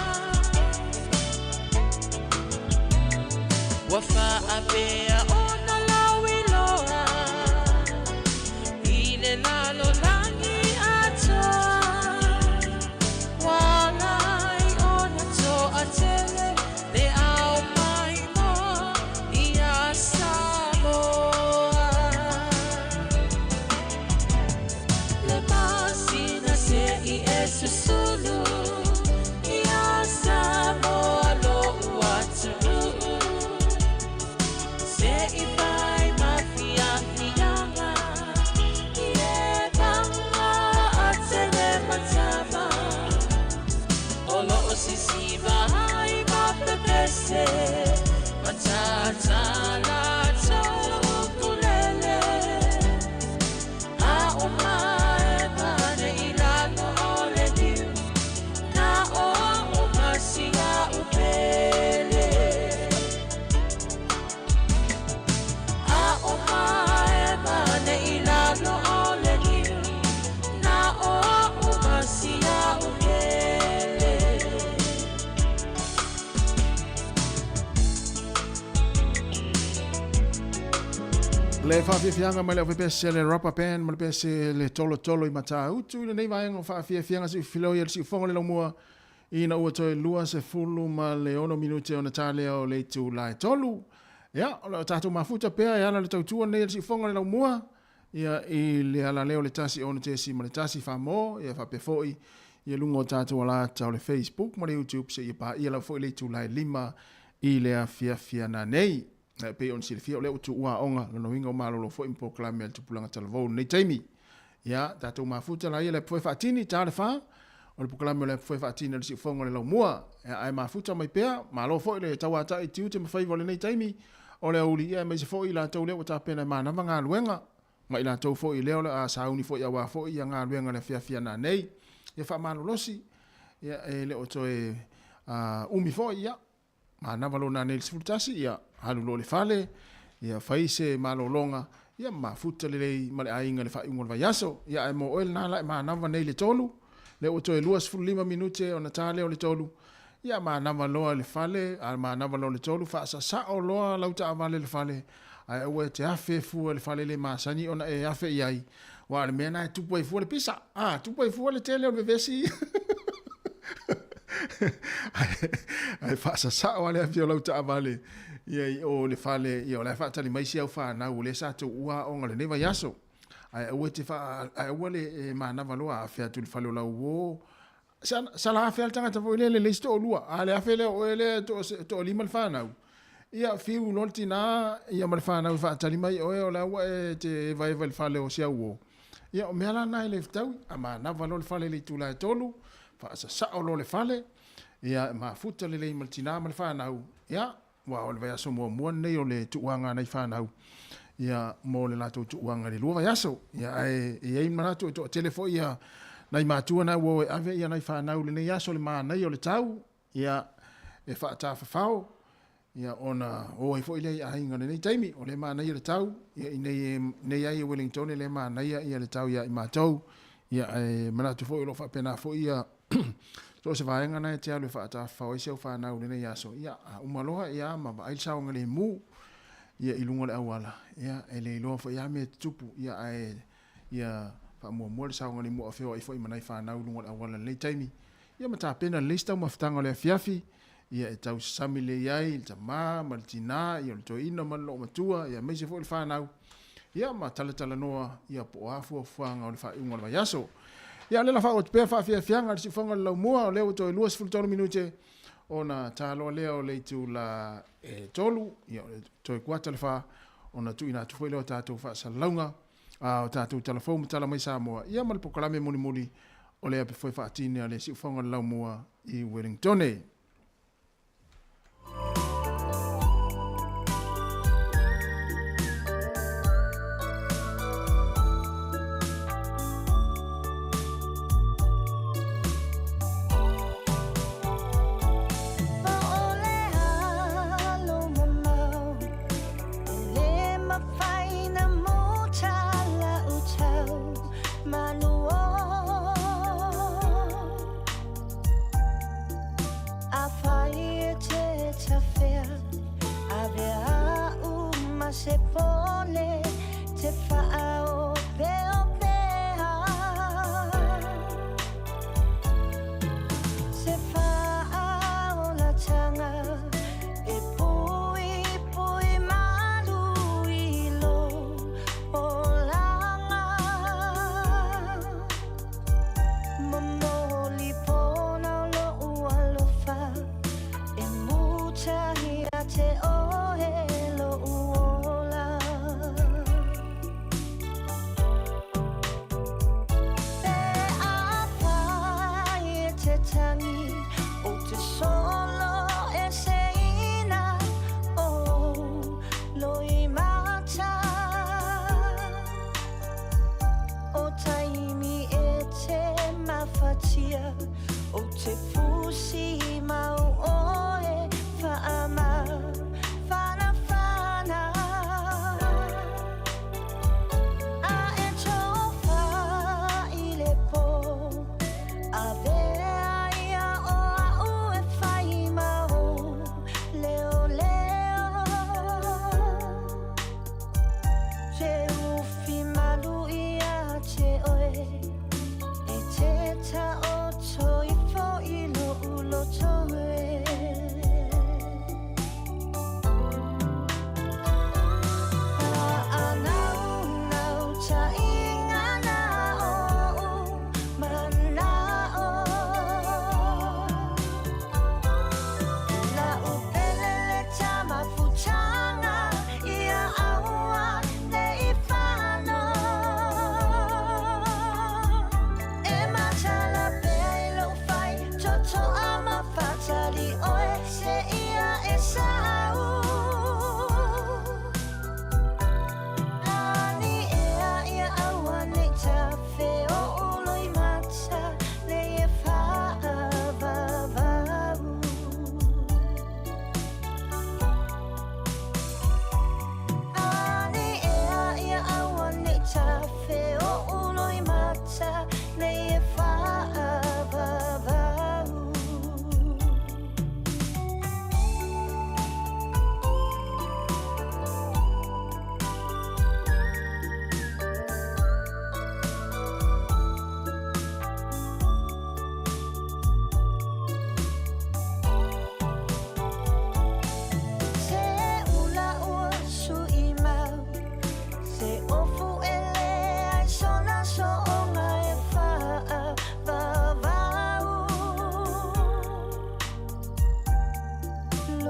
Ua faapea ona lauiloa I le lalolagi atoa Ua ala ai ona toatele Le ao maimoa ia Samoa Le masina se i e susulu Ia Samoa lo'u atunuu Se i fai ma fiafiaga I e maga atene matama O loo sisiva ai ma pepese Matata latou ukulele A o mae mane i lalo o le niu Na o a'u masia o pele A o mae mane i lalo Le faafiafiaga mai le aufaipiasi a le Rubber Band ma le piasi le Tolotolo i Matautu i lenei vaega o faafiafiaga siufiloi a le siufogo le laumua ina ua toe 26 minute ona ta lea o le itula e 3. Ia, o le tatou mafuta pea e ala le tautua nei a le siufogo le laumua ia i le alaleo le 1 6.1 famo ia faapea foi ia luga o tatou alata o le Facebook ma le YouTube seia paia lava foi le itula e 5 i le afiafi ana nei. E pei ona silafia o lea ua tuua aoga, lona uiga ua malolo foi ma polokalame a le Tupulaga Talavou i lenei taimi. Ia, tatou mafuta laia le apufoe faatini, ta le fa, o le polokalame o le apufoe faatini o le siufogo o le laumua. Ia, ae mafuta mai pea, malo foi le tauatai i tiute ma faiva o lenei taimi, o le aoauli, ia aemaise foi i latou lea ua tapena e manava galuega, ma i latou foi lea o le a sauni foi aua foi ia galuega o le afiafi ana nei. Ia faamalolosi, ia e le o toe umi foi, ia manava lona nei le 11, ia alu loa i le fale, ia fai se malologa, ia mafuta lelei ma le aiga i le faaiuga o le vaiaso. Ia ae mo oe lena la e manava nei le 3, lea ua toe 25 minute ona ta lea o le 3, ia manava loa i le fale, a manava loa le 3, faasasao loa lau taavale i le fale, ae aua e te afe fua i le fale le masani ona e afe i ai, aua o le mea lena e tupu ai fua le pisa, a, tupu ai fua le tele o le vevesi. Ae faasasao lava le afi o lau taavale ia i o i le fale, ia o la e faatali mai si au fanau o lea sa tuua aoga i lenei vaiaso. Ae aua e te faa, ae aua le e manava loa afe atu i le fale o lau uo. Sala afe lava le tagata foi lele, le isi toalua, a le afe lea o oe lea e toalima le fanau. Ia fiu loa le tina ia ma le fanau e faatali mai oe o la ua e te evaeva i le fale o si au uo. Ia o mea la na e le fetaui, a manava loa le fale i le itula e 3, faasasao loa le fale, ia mafuta lelei ma le tina ma le fanau, ia aua o le vaiaso muamua lenei o le tuuaga a nai fanau, ia mo le latou tuuaga i le 2 vaiaso. Ia ae e i ai le manatu e toatele foi ia nai matua na ua o e ave ia nai fanau i lenei aso le manaia o le tau, ia e faatafafao, ia ona o ai foi lea i aiga i lenei taimi, o lea e manaia le tau, ia i nei ai i Wellington lea e manaia ia le tau ia i matou, ia ae manatu foi o lo o faapena foi ia so o se vaega na e te alu e faatafafao ai si au fanau i lenei aso, ia a uma loa ia ma vaai le saogalemu ia i luga o le auala, ia e le iloa foi lava mea e tutupu, ia ae ia faamuamua le saogalemu a o feoai foi ma nai fanau i luga o le auala i lenei taimi. Ia ma tapena lelei se taumafataga o le afiafi, ia e tausasami lelei ai le tama ma le tina, ia o le toeaina ma le loomatua, ia aemaise foi le fanau, ia ma talatalanoa ia po o a fuafuaga o le faaiuga o le vaiaso. Ia o lea la faaauau atu pea faafiafiaga i le siufoga o le laumua, o lea ua toe 23 minute ona taloa lea o le itula e 3, ia o le toe kuata le 4 ona tuuina atu foi lea o tatou faasalalauga a o tatou tala fou ma tala mai Samoa, ia ma le polokalame mulimuli o le ape foe faatini a le siufoga o le laumua i Wellingtone.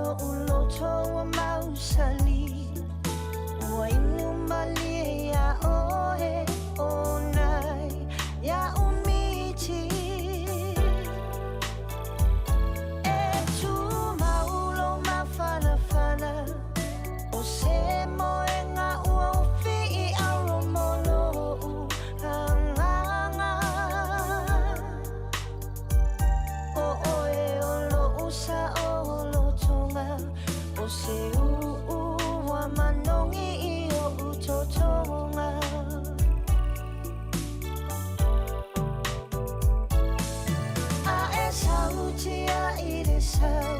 lo'u loto ua mausali Ua inu malie iā ʻoe o nai Iaʻu miti E tumau lou mafanafana O se moega ua ufi i aro mo lo'u agaga O ʻoe o lo'u saʻolotoga O se uʻu ua manogi i oʻu totoga A e sautia i le sau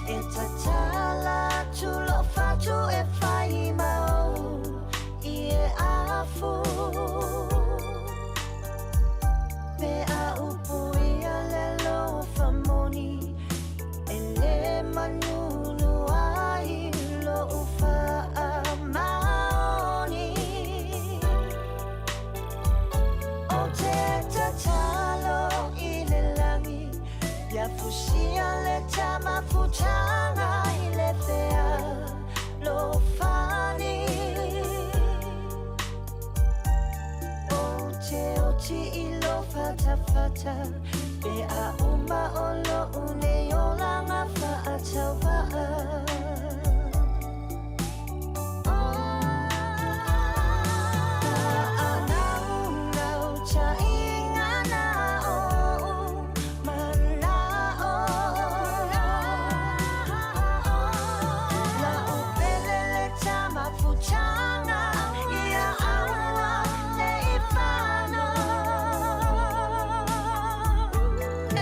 E tatala atu lo'u fatu e fai ma ou I e afu Pe a upu ia le alofa moni E le manunu ai lo'u faamaoni Ou te tatalo i le lagi Ia fusia le ta mafutaga i le fealofani Ou te oti i lou fatafata Pe a uma o lo'u nei olaga fa'atauvaa Fa'anaunautāiga na o'u mana'o La'u pele le ta mafutaga Ia aua ne'i fano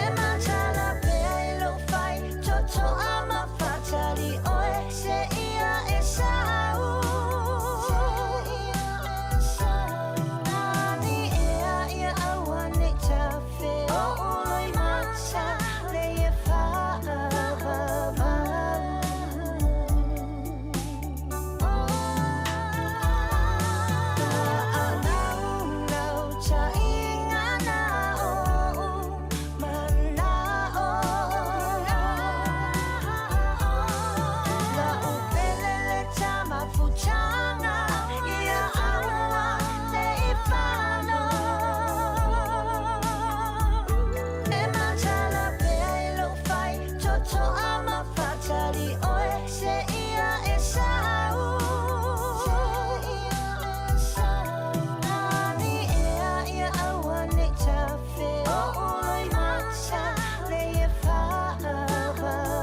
E matala pea i lou faitotoa ma fa'atali ʻoe Seia e sau Nani ea ia auane'i tafe O'u loimata nei e fa'avavau Fa'anaunautāiga na o'u mana'o La'u pele le ta mafutaga Ia aua ne'i fano E matala pea i lou faitotoa ma fa'atali ʻoe Seia e sau Nani ea ia auane'i tafe O'u loimata nei e fa'avavau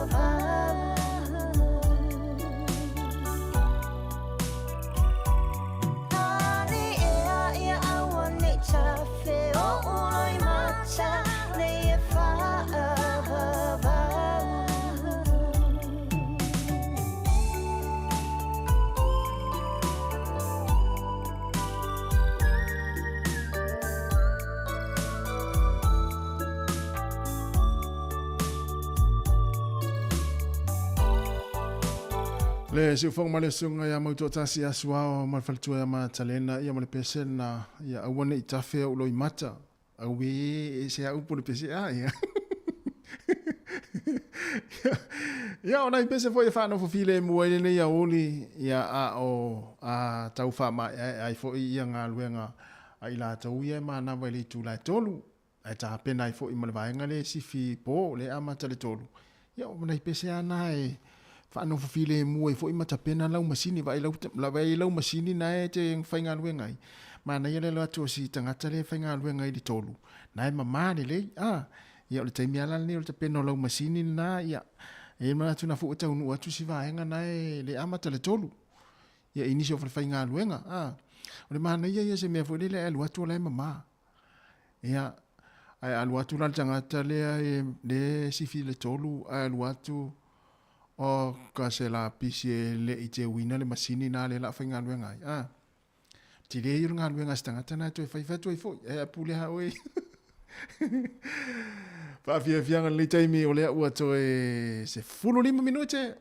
Nani ea ia auane'i tafe O'u loimata nei e fa'avavau Le siufoga ma le susuga ia Mautoatasi ia Suao ma le faletua ia Matalena ia ma le pese lena ia aua ne i tafe ou loimata. Auē e se a upu le pese a ia. Ia o nai pese foi e faanofo filemu ai lenei auli ia a o a tau faamaeaea ai foi ia galuega a i latou ia e manava i le itula e tolu. Ae tapena ai foi ma le vaega lea e sifi po lea e amata le tolu. Ia o nai pese a na e faanofo filemu ai foi ma tapena lau masini vaai lau vaai lau masini na e te faigaluega ai. Manaia le alu atu o si tagata lea e faigaluega i le tolu na e mama lelei a. Ia o le taimi lava la lenei o le tapena o lau masini lena ia e i ai le manatu na foi ua taunuu atu si vaega na e le amata le tolu. Ia i nisi o falefaigaluega a. O le manaia ia se mea foi lele e alu atu o la e mama. Ia, ae alu atu la le tagata lea e le sifi le tolu, ae alu atu o ka se lapisi e le i teuina le masini na lea la faigaluega ai. A, tele ia o le galuega a se tagata na e toe fai fai atu ai foi, ae a pule ha oe. Faafiafiaga lenei taimi o lea ua toe 15 minute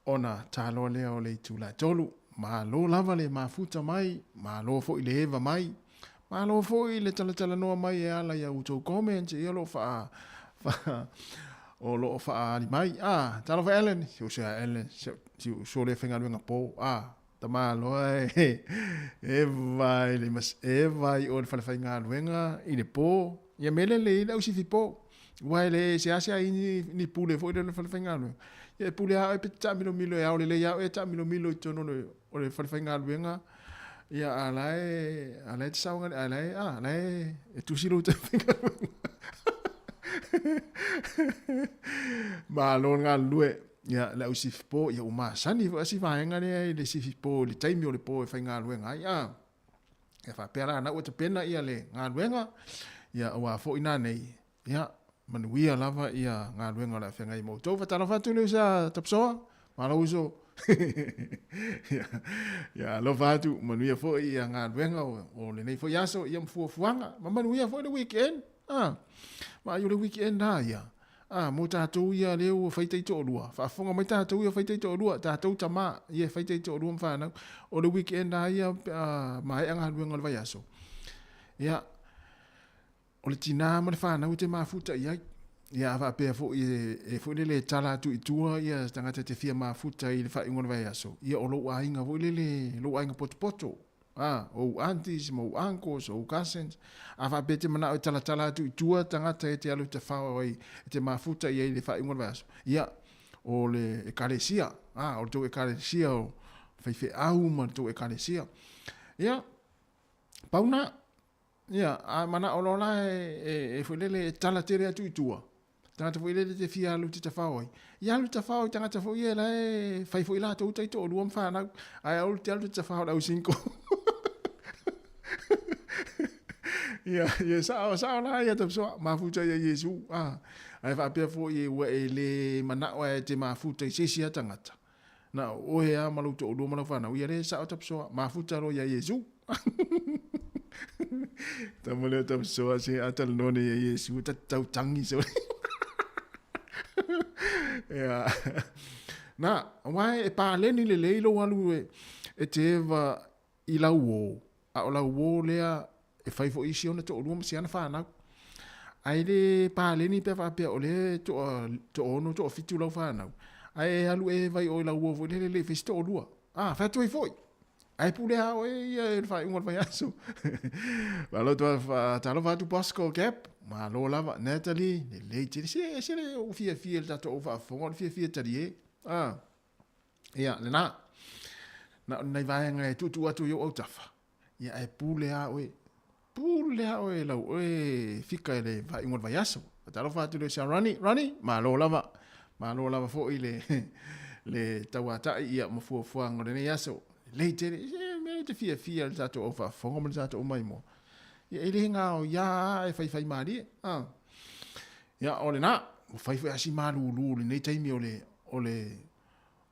ona taloa lea o le itula e tolu. Malo lava le mafuta mai, malo foi le eva mai, malo foi le talatalanoa mai e ala i a outou comments, ia o lo o faa, faa, o loo faaali mai a talofa Ellen si uso ia Ellen si uso lea faigaluega po a tamaloa e e vai le mas e vai o le fale faigaluega i le po ia mea lelei le ausifi po ua e le seasea ai ni, ni pule foi le fale faigaluega ia e pule a oe pe te taamilomilo e ao lelei a oe e taamilomilo i totonu o le fale faigaluega ia a la e a la e te saoga a la e a la e e tusi lou faigaluega malo le galulue ia le au sifi po ia ua masani foi si vaega lea i le sifi po i le taimi o le po e faigaluega ai a ia faapea la na ua tapena ia le galuega ia aua foi na nei ia manuia lava ia galuega o le a feagai ma outou. Faatalofa atu le uso Tapsoa, malo uso. ia, ia alofa atu, manuia foi ia galuega o, o lenei foi aso, ia ma fuafuaga, ma manuia foi le weekend. Ah, ma o le weekend la ia. Ah, mo tatou ia lea ua fai taitoalua, faafofoga mai tatou ia fai taitoalua, tatou tama ia fai taitoalua ma fanau. O le weekend la ia pe a maea galuega o le vaiaso. Ia, O le tinā ma le fanau e te mafuta i ai. Ia a faapea foi e, e foi lele e tala atu i tua ia tagata e te fia mafuta i le faaiuga o le vaiaso, ia o lou aiga foi lele, lou aiga potopoto, a, ou aunties ma ou uncles, ou cousins, a faapea e te manao e talatala atu i tua tagata e te alu tafao ai, e te mafuta i ai i le faaiuga o le vaiaso, ia, o le ekalesia, a, o le tou ekalesia o faifeau ma le tou ekalesia. Ia, pau na. Ia, a manao loa la e, e, e foi lele e tala tele atu i tua, tagata foi lele te fia alu te tafao ai. Ia alu tafao i tagata foi ia la e fai foi latou taitoalua ma fanau, ae aua te alu te tafao i le au single. Ia, ia sao, sao la ia tapusoa, mafuta ia Iesu. Ah, ae faapea foi ua e le manao e te mafuta i se isi a tagata. Na o oe a ma lou toalua ma lau fanau, ia le sao tapusoa, mafuta loa ia Iesu. Tama lea tapusoa se a talanoa nei ia Iesu, ta tau tangi so. Ia. Na, aua e paleni lelei lou alu e, e te eva i lau uō, a o lau uō lea e fai foi i si ona toalua ma si ana fanau. Ae le paleni pe a faapea o lea e toa, toaono, toafitu lau fanau, ae e alu e eva i o i lau uō foi lele le i fai se toalua. A, fai atu ai foi. Ae pule lava oe ia i le faaiuga o le vaiaso. Malo talofa atu Bosco Gap, malo lava. Natalie, lelei tele. Se, se le ou fiafia i le tatou au faafofoga, o le fiafia talie. A, ia, lena. Na o ni nai vaega e tuutuu atu i ou autafa. Ia, ae pule lava oe. Pule lava oe lau oe fika i le faaiuga o le vaiaso. Talofa atu i le sa Ronnie. Ronnie, malo lava. Malo lava foi le, le tauatai ia ma fuafuaga o lenei aso. Lelei tele. Se mea e te fiafia i le tatou au faafofoga ma le tatou maimoa. Ia e le gao ia e faifai malie. Ah. Ia o lena, ua fai foi a si malulu i lenei taimi o le, o le,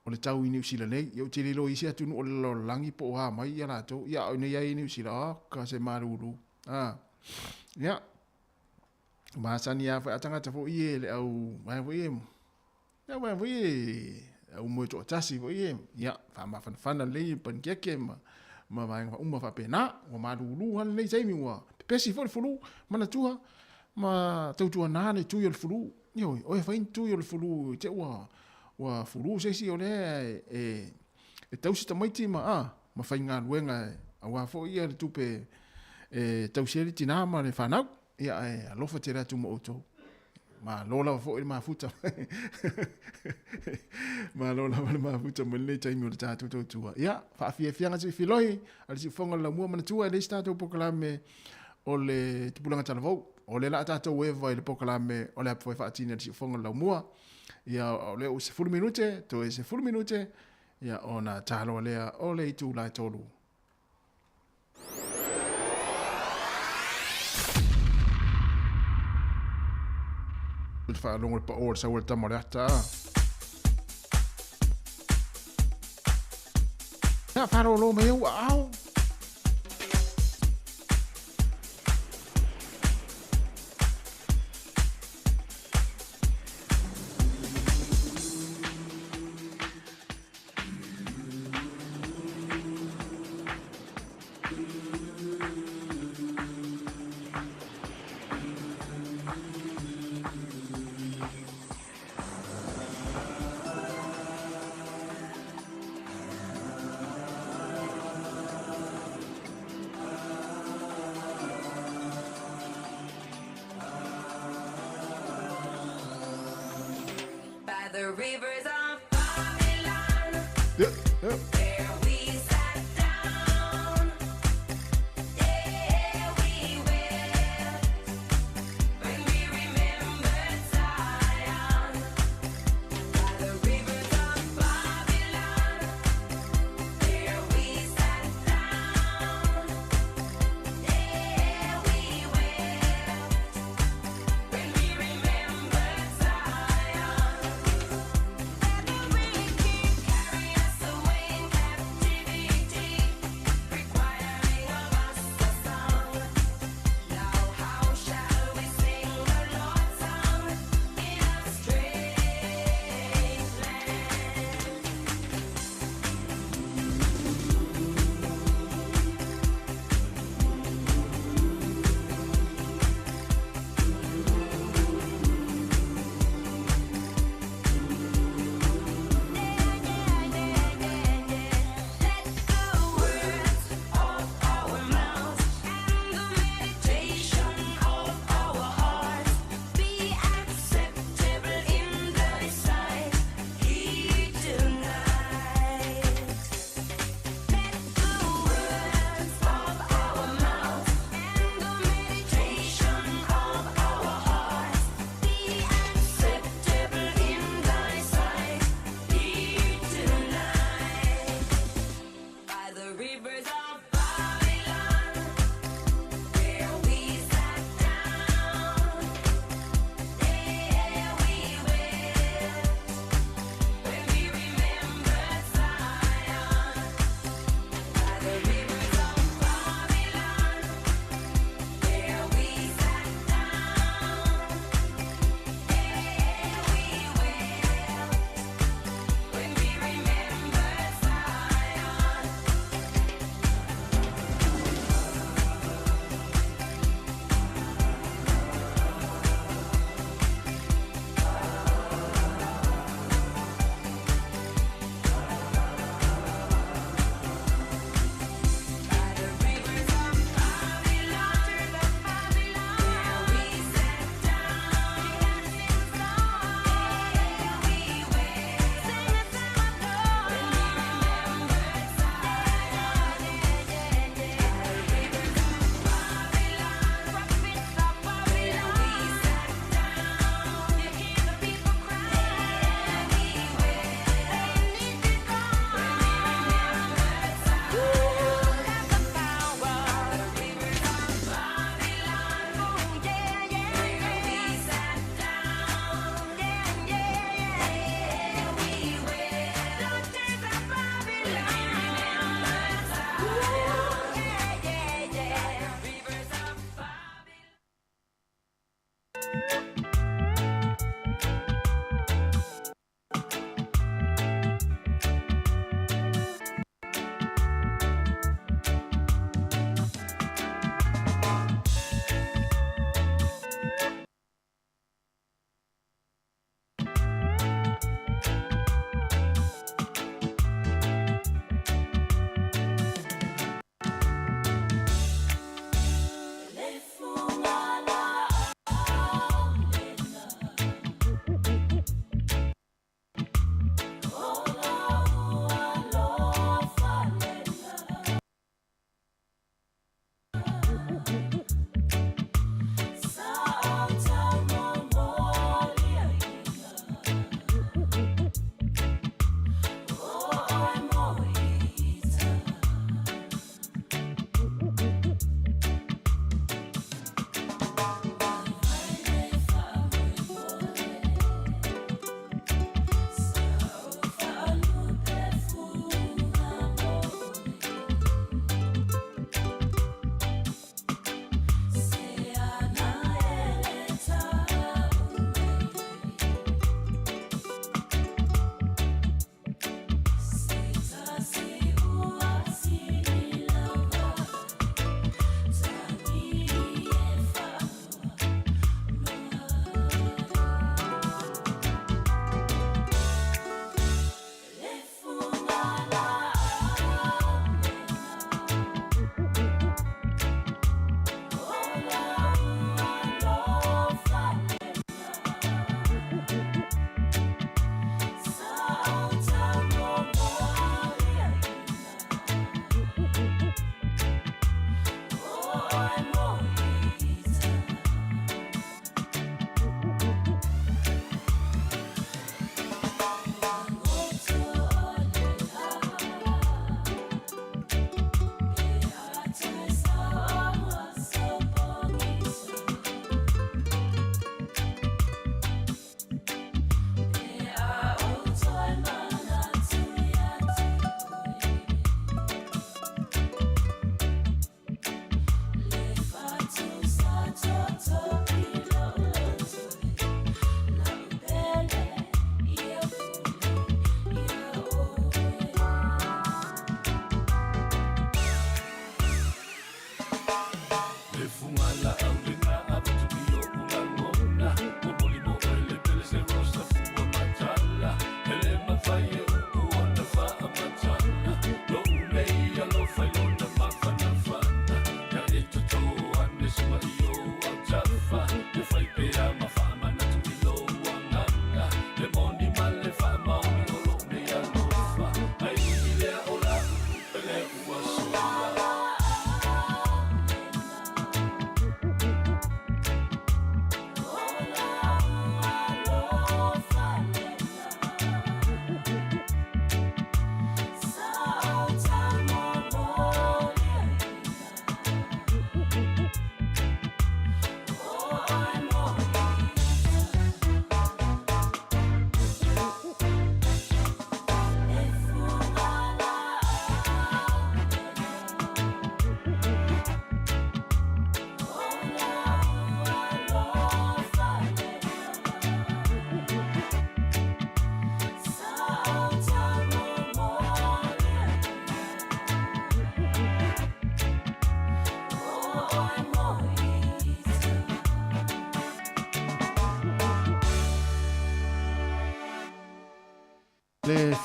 o le tau i Niu Sila nei. Ia ou te le iloa i isi atunuu o le lalolagi po o a mai ia latou. Ia a o inei ai i Niu Sila, oka se malulu. A, ia, masani lava foi a tagata foi ia le au vaega foi ia, le au vaega foi ia, le au moe toatasi foi ia, ia, faamafanafana lelei panikeke ma, ma vaega uma faapena. Ua malulu lava lenei taimi, ua pepesi foi le fulu, manatua, ma tautuana le tui o le fulu. Ioe, oe fai ni tui o le fulu i te ua ua fulu se isi o lea e, e, e tausi tamaiti ma, a, ma faigaluega aua foi ia le tupe e tausi ai le tinā ma le fanau. Ia, ae alofa tele atu ma outou. Malo lava foi le mafuta. Malo lava le mafuta mai lenei taimi o le tatou tautua. Ia, faafiafiaga se filoi a le siufofoga o le laumua manatua e leai se tatou polokalame o le tupulaga talavou. O lea la a tatou eva i le polokalame o le a foi faatini a le siufofoga o le laumua. Ia, o lea ua 10 minute, toe 10 minute, ia ona taloa lea o le itula e 3. Le faalogo i le pao o le sau a le tama o le ata. Ia, faalolo mai ou aao. rivers of Babylon. There we sat down. Yeah, we wept when we remembered Zion. By the rivers of Babylon. There we sat down. Yeah, we wept when we remembered Zion. Let the wicked carry us away.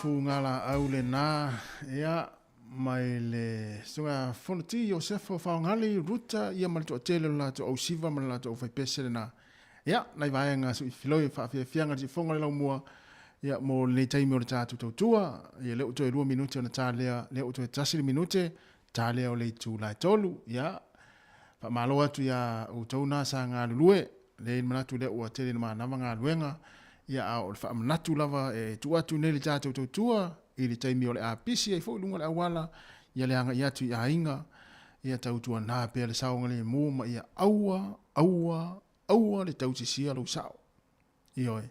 Fugalaau lenā, ia, mai le susuga Fonoti Iosefa o Faogali, Ruta, ia ma le toatele o le latou ausiva ma le latou aufaipese lenā. Ia, nai vaega suifiloi faafiafiaga le siufofoga le laumua, ia, mo lenei taimi o le tatou tautua, ia, lea ua toe 2 minute ona ta lea, lea ua toe 1 le minute, ta lea o le itula e 3, ia, faamalo atu iā outou na sa galulue, lea i le manatu lea ua tele ina manava galuega, ia, a o le faamanatu lava e tuu atu nei le tatou tautua i le taimi o le a pisi ai foi i luga o le auala, ia le agai atu i aiga, ia tautuana pea le saogalemu ma ia aua, aua, aua le tausisia lou sao. Ioe.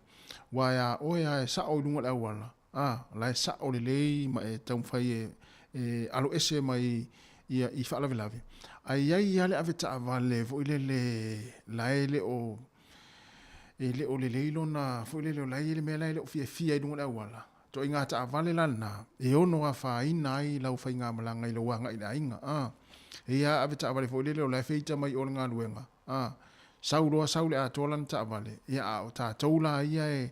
Aua a oe lava e sao i luga o le auala, a, o la e sao lelei ma e taumafai e, e alo ese mai ia i faalavelave. Ae i ai lava le avetaavale foi lele la e le o, e le o lelei lona foi lele o la e i ai le mea la e le o fiafia i luga o le auala. Ituaiga taavale la lena e ono afaina ai lau faigamalaga i lou agai i le aiga. A, e i ai lava avetaavale foi lele o la e feita mai i o i le galuega. A, sau loa sau le atoa lana taavale, ia a o tatou la ia e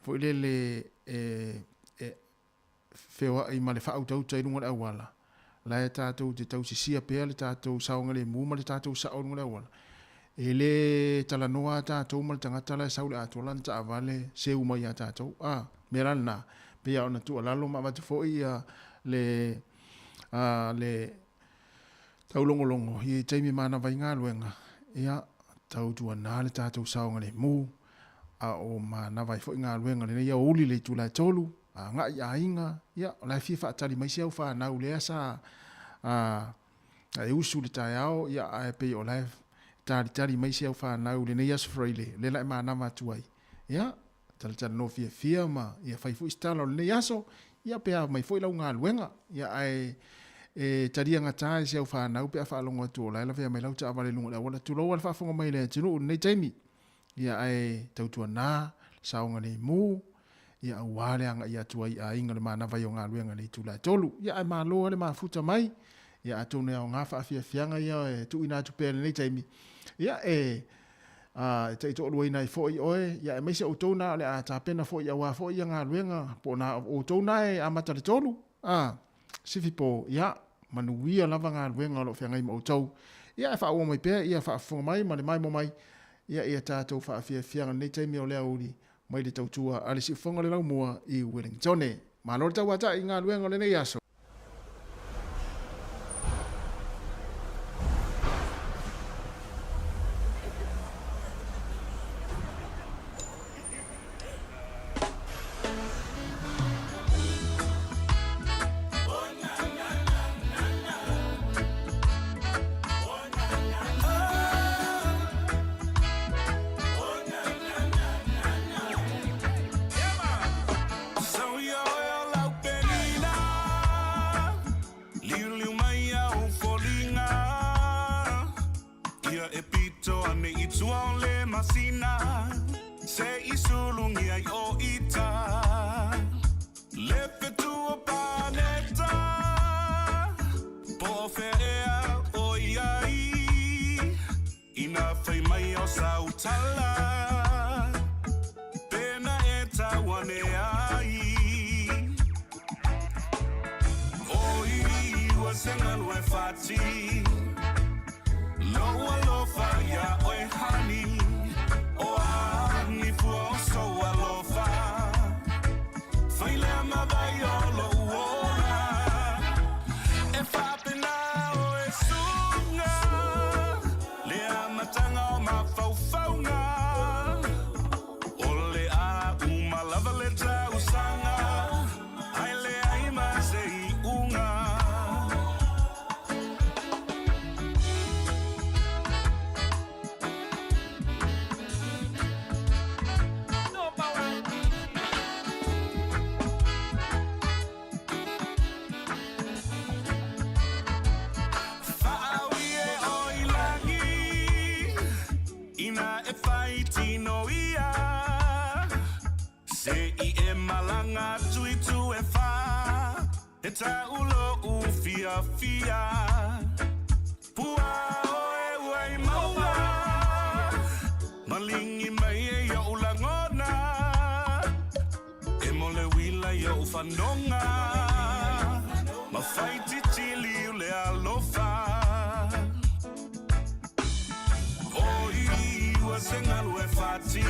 foi lele e, e feoai ma le faautauta i luga o le auala, la e tatou te tausisia pea le tatou saogalemu ma le tatou sao i luga o le auala. E le talanoa lava tatou ma le tagata la e sau i le atoa lana taavale seu mai ia tatou. A, mea la lena, pei lava ona tuualalo ma avatu foi ia le, a, le taulogologo i taimi manava i galuega, ia, tautuana le tatou saogalemu, a o manava ai foi galuega lenei aoauli i le itula e 3, agai i aiga, ia, o la e fia faatali mai si au fanau lea sa, a, e usu i le taeao, ia, ae pei o la e talitali mai si au fanau i lenei Aso Faraile, lea la e manava atu ai. Ia, talatalanoa fiafia ma ia fai foi se tala o lenei aso, ia pe a mai foi lau galuega, ia ae e talia gata e si au fanau pe a faalogo atu o la e lavea mai lau taavale i luga o le auala. Tulou lava le faafofoga mai le atunuu i lenei taimi. Ia ae tautuana le saogalemu, ia aua le agai atu ai i aiga o le manava ai o galuega i le itula e 3. Ia ae malo lava le mafuta mai, ia atonu e aoga faafiafiaga ia e tuuina atu pea i lenei taimi, ia e e taitoaluaina ai foi oe, ia aemaise outou na o le a tapena foi aua foi ia galuega, po o na outou na e amata le 3, a, sifi po, ia, manuia lava galuega o lo o feagai ma outou. Ia ae faaauau mai pea ia faafofoga mai ma le maimoa mai, ia ia tatou faafiafiaga i lenei taimi o le aoauli mai le tautua a le Siufofoga o le Laumua i Wellingtone. Malo le tauatai i galuega o lenei aso. Ina fai mai o sau tala Pena e tau ane ai Oi ua se galu e fati Lou alofa ia oe honey O a ni fua o sou alofa Fai lea ma vai o lou ola E faapena oe suga Le amataga o mafaufauga O le a uma lava le tausaga Ae leai ma se iuga. Faaui e o i lagi Ina e fai tino ia Se i e malaga atu i tu e whā E tau lou fiafia Pua oe ua i maua Malingi mai e i ou lagona E mo le uila i ou fanoga ma faititili o le alofa oi ua se galu e fati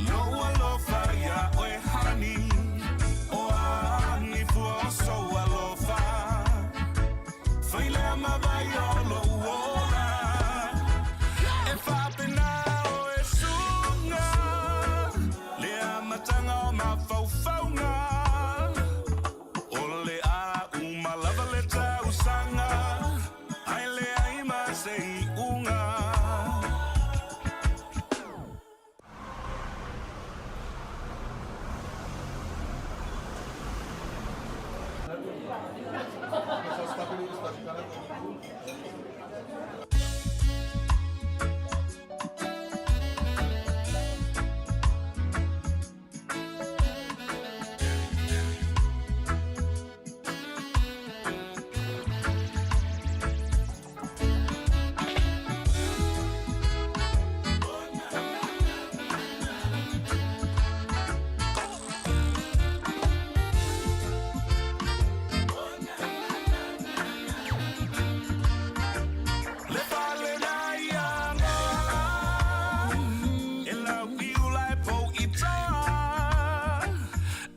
lou alofa iā oe hani o ani fua o sou alofa failea ma vai o lou ola e faapena o e suga le amataga o mafaufauga o le a uma lava le tausaga ae leai ma se iʻuga. Le fale na ia ngoa e lau iula e pou i toa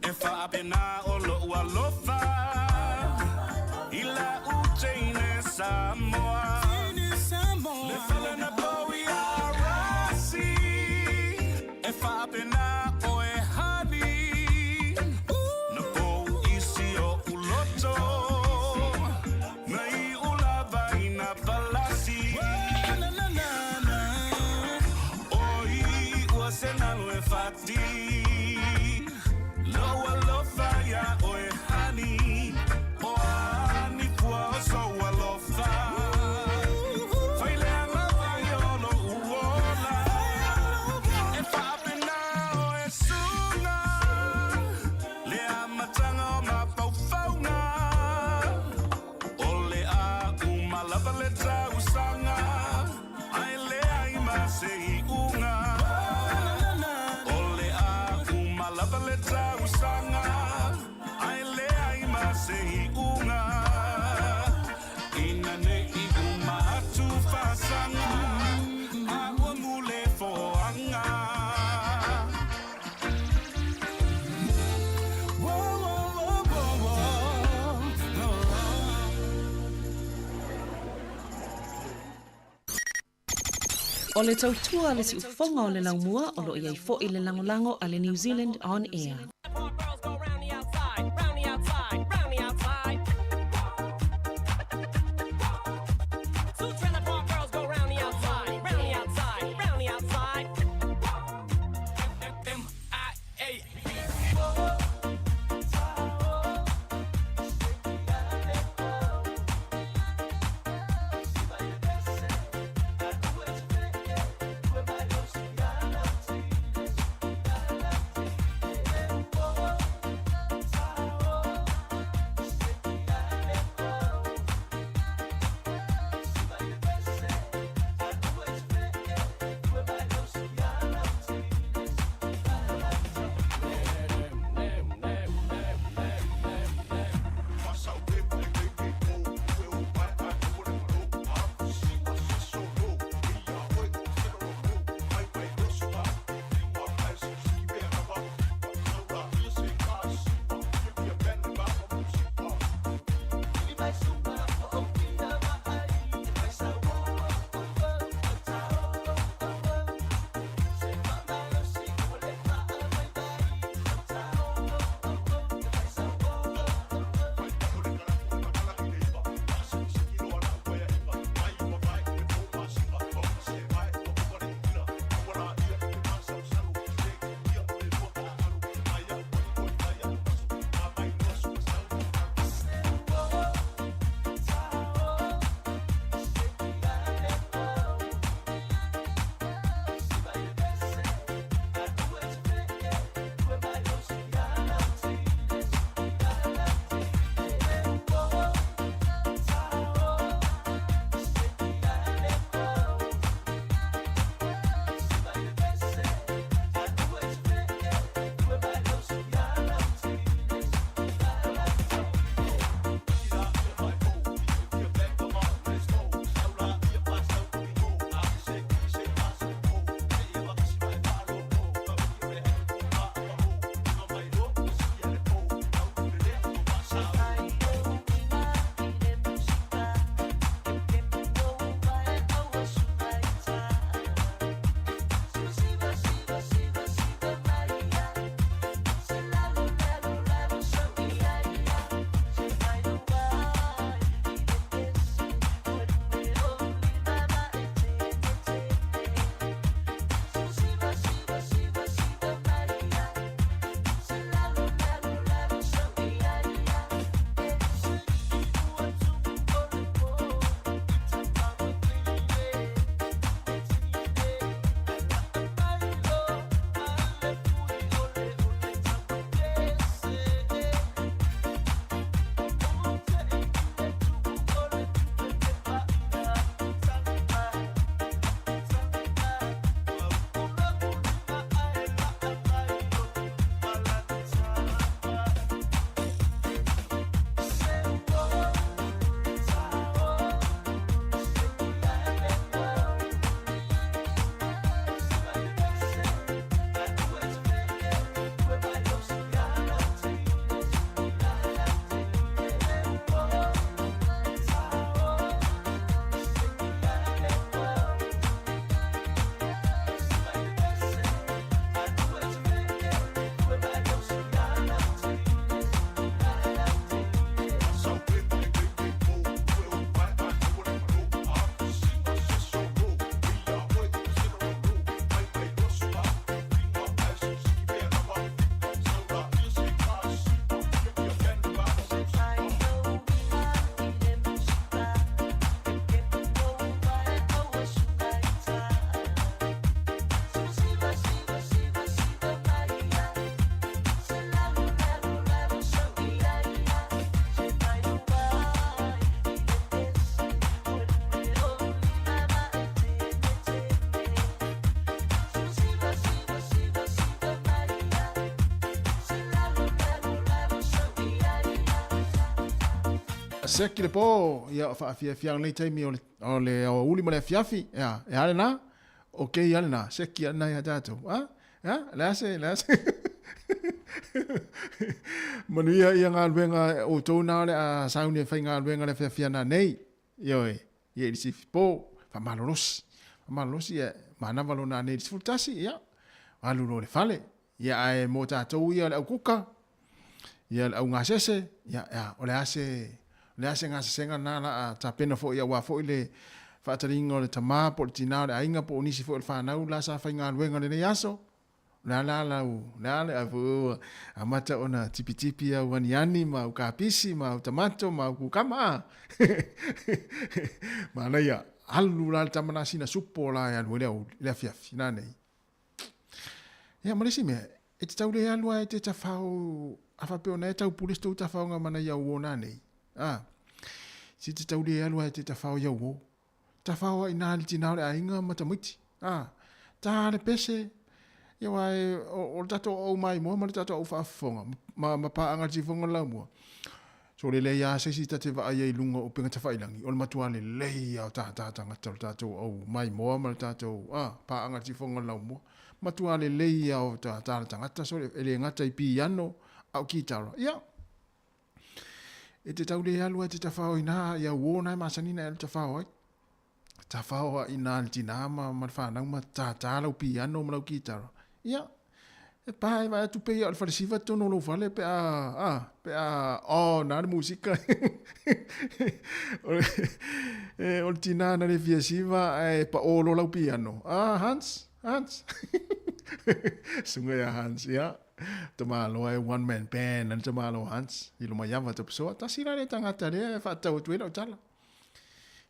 e faapena o lou alofa i la uteine Samoa. Le fale na pou i arasi e faapena o e hani na pou isi o uloto mai ulava ina palasi. Oi ua se galu e fati lou alofa iā oe hani o ani fua o sou alofa faileaga vai o lou ola e faapena o e suga le amataga o mafaufauga o le a uma lava le tausaga ae leai ma se iʻuga o le a uma lava le tausaga ae leai ma se iʻuga ina nei uma atu fasaga a ua mule foaga. Whoa, whoa, whoa, whoa, whoa. O le tautua le siufofoga o le laumua o loo iai fo'i le lagolago a le New Zealand On Air. Two trailer park girls go round the outside, round the outside, round the outside. M I A B. Seki le pō, ia o whaafiafianga nei taimi o le, o le aoauli ma le afiafi, ia, e a lena, o kei a lena, seki a lena ia tātou, a? Ia, le ase, le ase. Manuia ia ngā luenga o tōu nā le a sauni e whai ngā luenga le afiafia nā nei, ioe, ia i le sifi pō, whamalolosi, whamalolosi ia, mānawa lo nā nei le 11, ia, alu lo le fale, Ia ae mō tātou ia o le au kuka, ia le au gasese, ia, ia, o le a se, o le a se gasesega na la a tapena foi auā foi le faataliga o le tamā po o le tinā o le aiga po o nisi foi o le whanau la sa faigaluega i lenei aso. O le a la lau, o le a le, a foi ua amata ona tipitipi au aniani ma au kapisi ma au tamato ma au kukama a. Manaia, alu la le tama na sina supo la e alu ai le aoauli, le afiafi, nanei. Ia, ma le isi mea, e te tau le alu a e te tawhao, a whapea ona e tau pule se tou tawhao ngā mana i au o nā nei. A, si te tau le alu a e te tawhao i au o. Tawhao a i nā le tina o le aiga ma tamaiti. A, tā le pese, ia wā e, o, o le tatou au mai mua ma le tatou au whaafofonga, ma, ma pāanga le tifonga le lau mua. So lelei a se isi ta te vaai ai i luga o upega tafailangi, o le matua lelei a o tātā tangata o le tātou au maimoa ma le tātou, a, pāanga tifoga o le laumua. Matua lelei a o tātā le tangata, so e le gata i piano, a o kitara. Ia, e te tau le alu ai te tawhao i nā, i au ōna e masani na e alu tawhao ai. Tawhao a i nā le tinā ma, ma le whanau ma tātā lau piano ma lau kitara. Ia, e pā e vaai atu pei ia o le falesiva tonu o lou fale pe a, a, pe a, oh, nā le musika. o, le, e, o le tinā na le fia siva e pa o lo lau piano. Ah, Hans, Hans. Sunga ia Hans, ia. Tamaloa e one man band, ana tamaloa Hans. I lo mai ava tapusoa. Tasi la le tangata lea e whaatau atu e lau tala.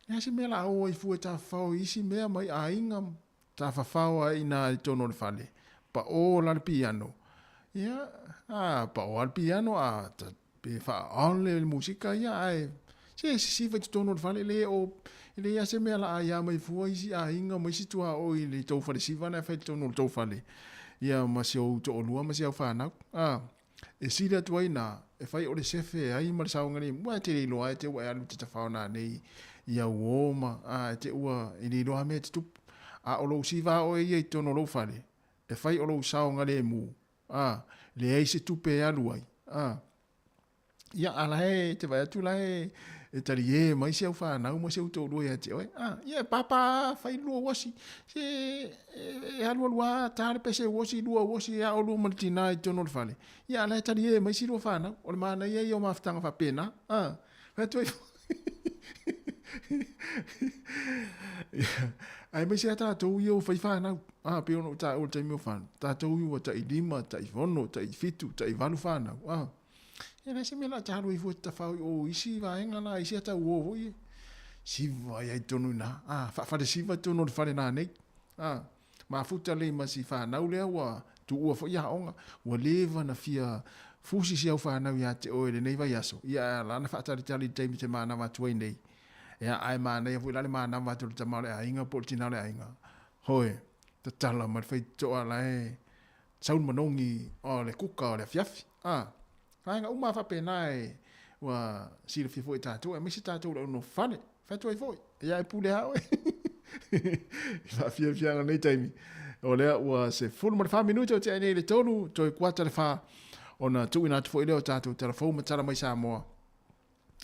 Lea se mea la o ai fua tawhao isi mea mai aiga tawhawhao ai inā i tonu o le fale. Pa o la le piano. Ia, a, pa o a le piano, a, ta, pe wha on le musika ia, ai, se se siva i tonu o le fale, le o, le ia se mea la a ia mai fua isi aiga ma isi tua o i le tou fale siva na e whai tonu o le tou fale. Ia, ma se o to olua ma se au whanau. A, E sili atu ai nā, e whai o le sefe ai ma le saoga nei, mua e te iloa e te ua e alu te tawhao nā nei i au o ma, a e te ua i le iloa mea te tupu. A o lou siva oe ia i tonu o lou fale, e whai o lou saoga le mū, a, leai se tupe e alu ai, a, ia, a la e te vai atu la e, e tali e mai se au whanau ma se au toʻolua ia te oe, a, ia e pāpā whai lua uasi, se e, e alu alu a tā le pese uasi, lua uasi, e ao lua ma le tinā i tonu o le fale. Ia, a la e tali e mai si lua whanau, o le mana ia i o mafutanga whapena, a, whai atu ai Ia, ai mai se a tātou ia o whai whanau, a, pe ono tā o le taimi o whanau, tātou i ua ta'i lima, ta'i fono, ta'i fitu, ta'i valu whanau, a, E le se mea la te haru i fua te tawhao i o isi vaenga la, isi ata uo foi e. Siva ai ai tonu nā. A, whaawhare siva tonu o le whare nā nei. A, mafuta lei ma si whanau lea ua tuua foi a onga. Ua leva na fia fusi si au whanau ia te oe le nei vai aso. Ia a lana whaataritari i taimi te mānawa atu ai nei. Ea ai mānaia foi la le mānawa atu le tama o le aiga po o le tina o le aiga. Hoe, tatala ma le whaitoa la e Sau le manogi o le kuka o le afiafi. A, vaega uma lava faapena e ua silafia foi e tatou, aemaise tatou le au nofo fale. Fai atu ai foi, ia e pule lava oe. I faafiafiaga nei taimi, o lea ua 14 minute o tea nei i le 3, toe kuata le 4, ona tuuina atu foi lea o tatou tala fou ma tala mai Samoa.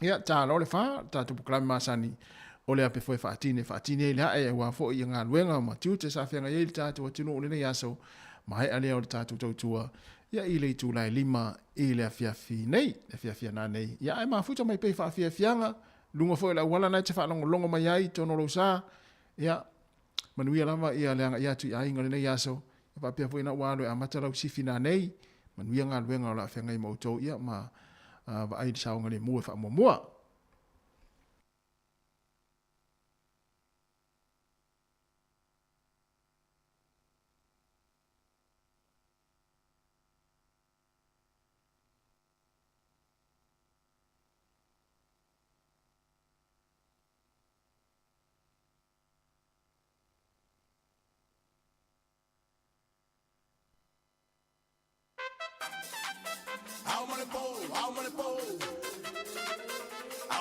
Ia, tā loa le 4, tatou polokalame masani, o le ape foi faatine, faatine ai le ae, auā foi ia galuega ma tiute sa feagai ai le tatou atunuu i lenei aso, maea lea o le tatou tautua, ia i le itula e 5 i le afiafi nei, le afiafi ana nei. Ia, ae mafuta mai pea i faafiafiaga, luga foi o le auala na e te faalogologo mai ai i totonu o lou sa, ia, manuia lava ia le agaia atu i aiga o lenei aso, ia faapea foi na ua alu e amata lau sifi nanei, manuia galuega o le a feagai ma outou, ia, ma vaai i le saogalemu e faamuamua.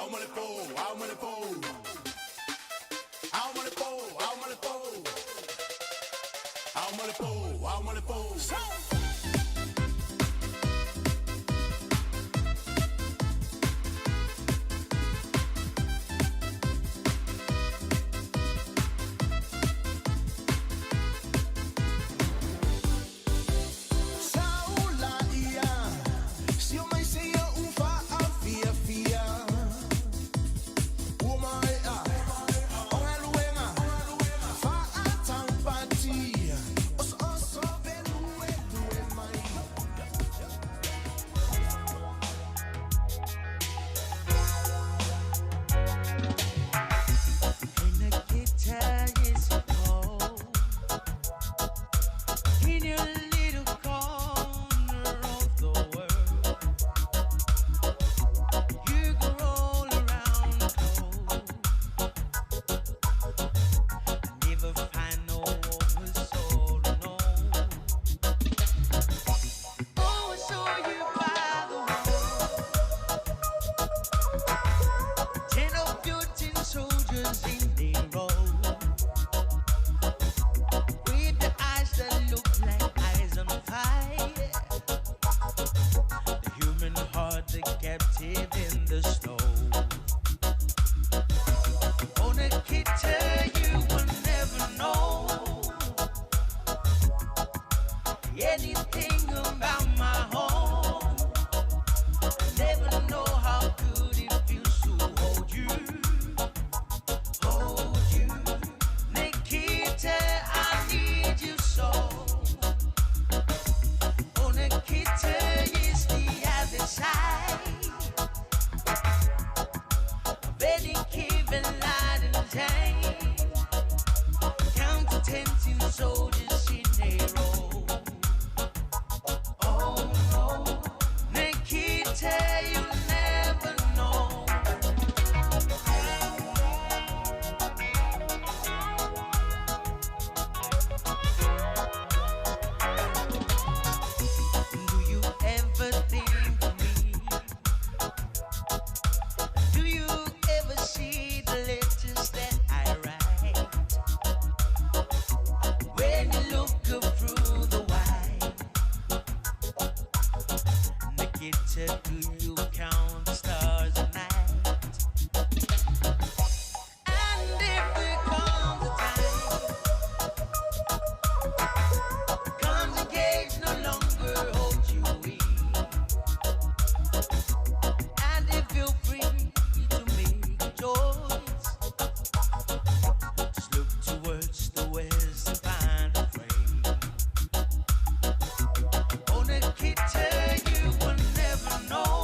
Ao ma le po, ao ma le po. Ao ma le po, ao ma le po. Ao ma le po, ao ma le po. Saula ia, si o mai se ia ufa a fia fia. Ua mai a, o ngaluenga, fa a taupati. Oso oso velu e lue mai. In your little corner of the world, you can roll around the globe and never find no one soul to know. Oh, I saw you by the wall, 10 of your tin soldiers in a row. With the eyes that look like eyes on fire, the human heart, the captive in the snow. Oh, Nikita, you will never know anything about my home. I never know how good it feels to hold you, hold you. Nikita, I need you so. Oh, Nikita is the other side of any given light and day. Count to 10 tin soldiers in a row. Oh no, Nikita, you'll never know. Do you ever think of me? Do you ever see the letters that I write? When you look up through the wire, Nikita, do you count the stars at night? And if there comes a time, comes a cage no longer holds you in, and if you're free to make a choice, just look towards the west and find a frame. Oh, Nikita, you will never know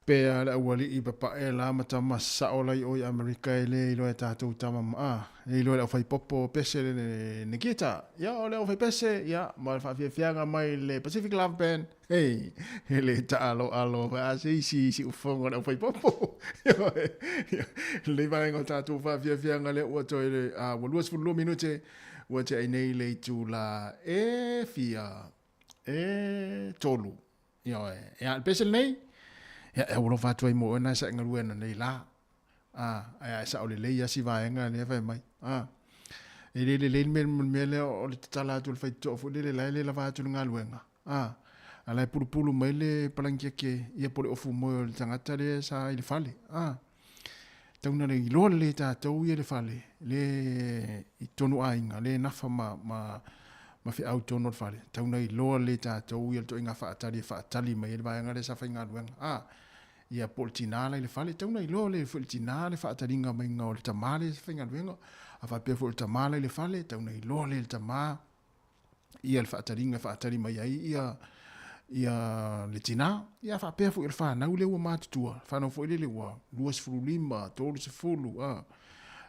Pea le aualii papae la ma tama sao la i o i Amerika e le iloa e tatou tama ma a e iloa e le aufaipopo pese le Nikita ia o le aufaipese ia ma le faafiafiaga mai le Pacific Love Band hei e le taaloalo a se isi siufogo o le aufaipopo lenei vaega o tatou faafiafiaga lea ua toe le a ua 22 minute ua tea ai nei le itula e fia e tolu Ioe, ia le pese lenei, ia e alofa atu ai mo oe na e sae galue ana nei la. A, ae a e sao lelei a si vaega lea fai mai. A, e le lelei le mea, le mea lea o le tatala atu o le faitotoa foi lele la e le lava atu le galuega. A, a la e pulupulu mai le palangiake ia po o le ofu moe o le tagata lea sa i le fale. A, tau na le iloa lelei e tatou ia le fale, le i tonu aiga, le nafa ma, ma, ma feau tonu o le fale. Tau na iloa lelei e tatou ia le toaiga faatali e faatali mai ai le vaega lea sa faigaluega. A, ia po o le tina la i le fale, tau na iloa lelei foi e le tina le faataliga maiga o le tama lea sa faigaluega. A faapea foi o le tama la i le fale, tau na iloa lelei e le tama ia le faataliga e faatali mai ai ia ia le tinā, ia faapea foi o le fanau lea ua matutua, fanau foi lele ua 25, 30, a,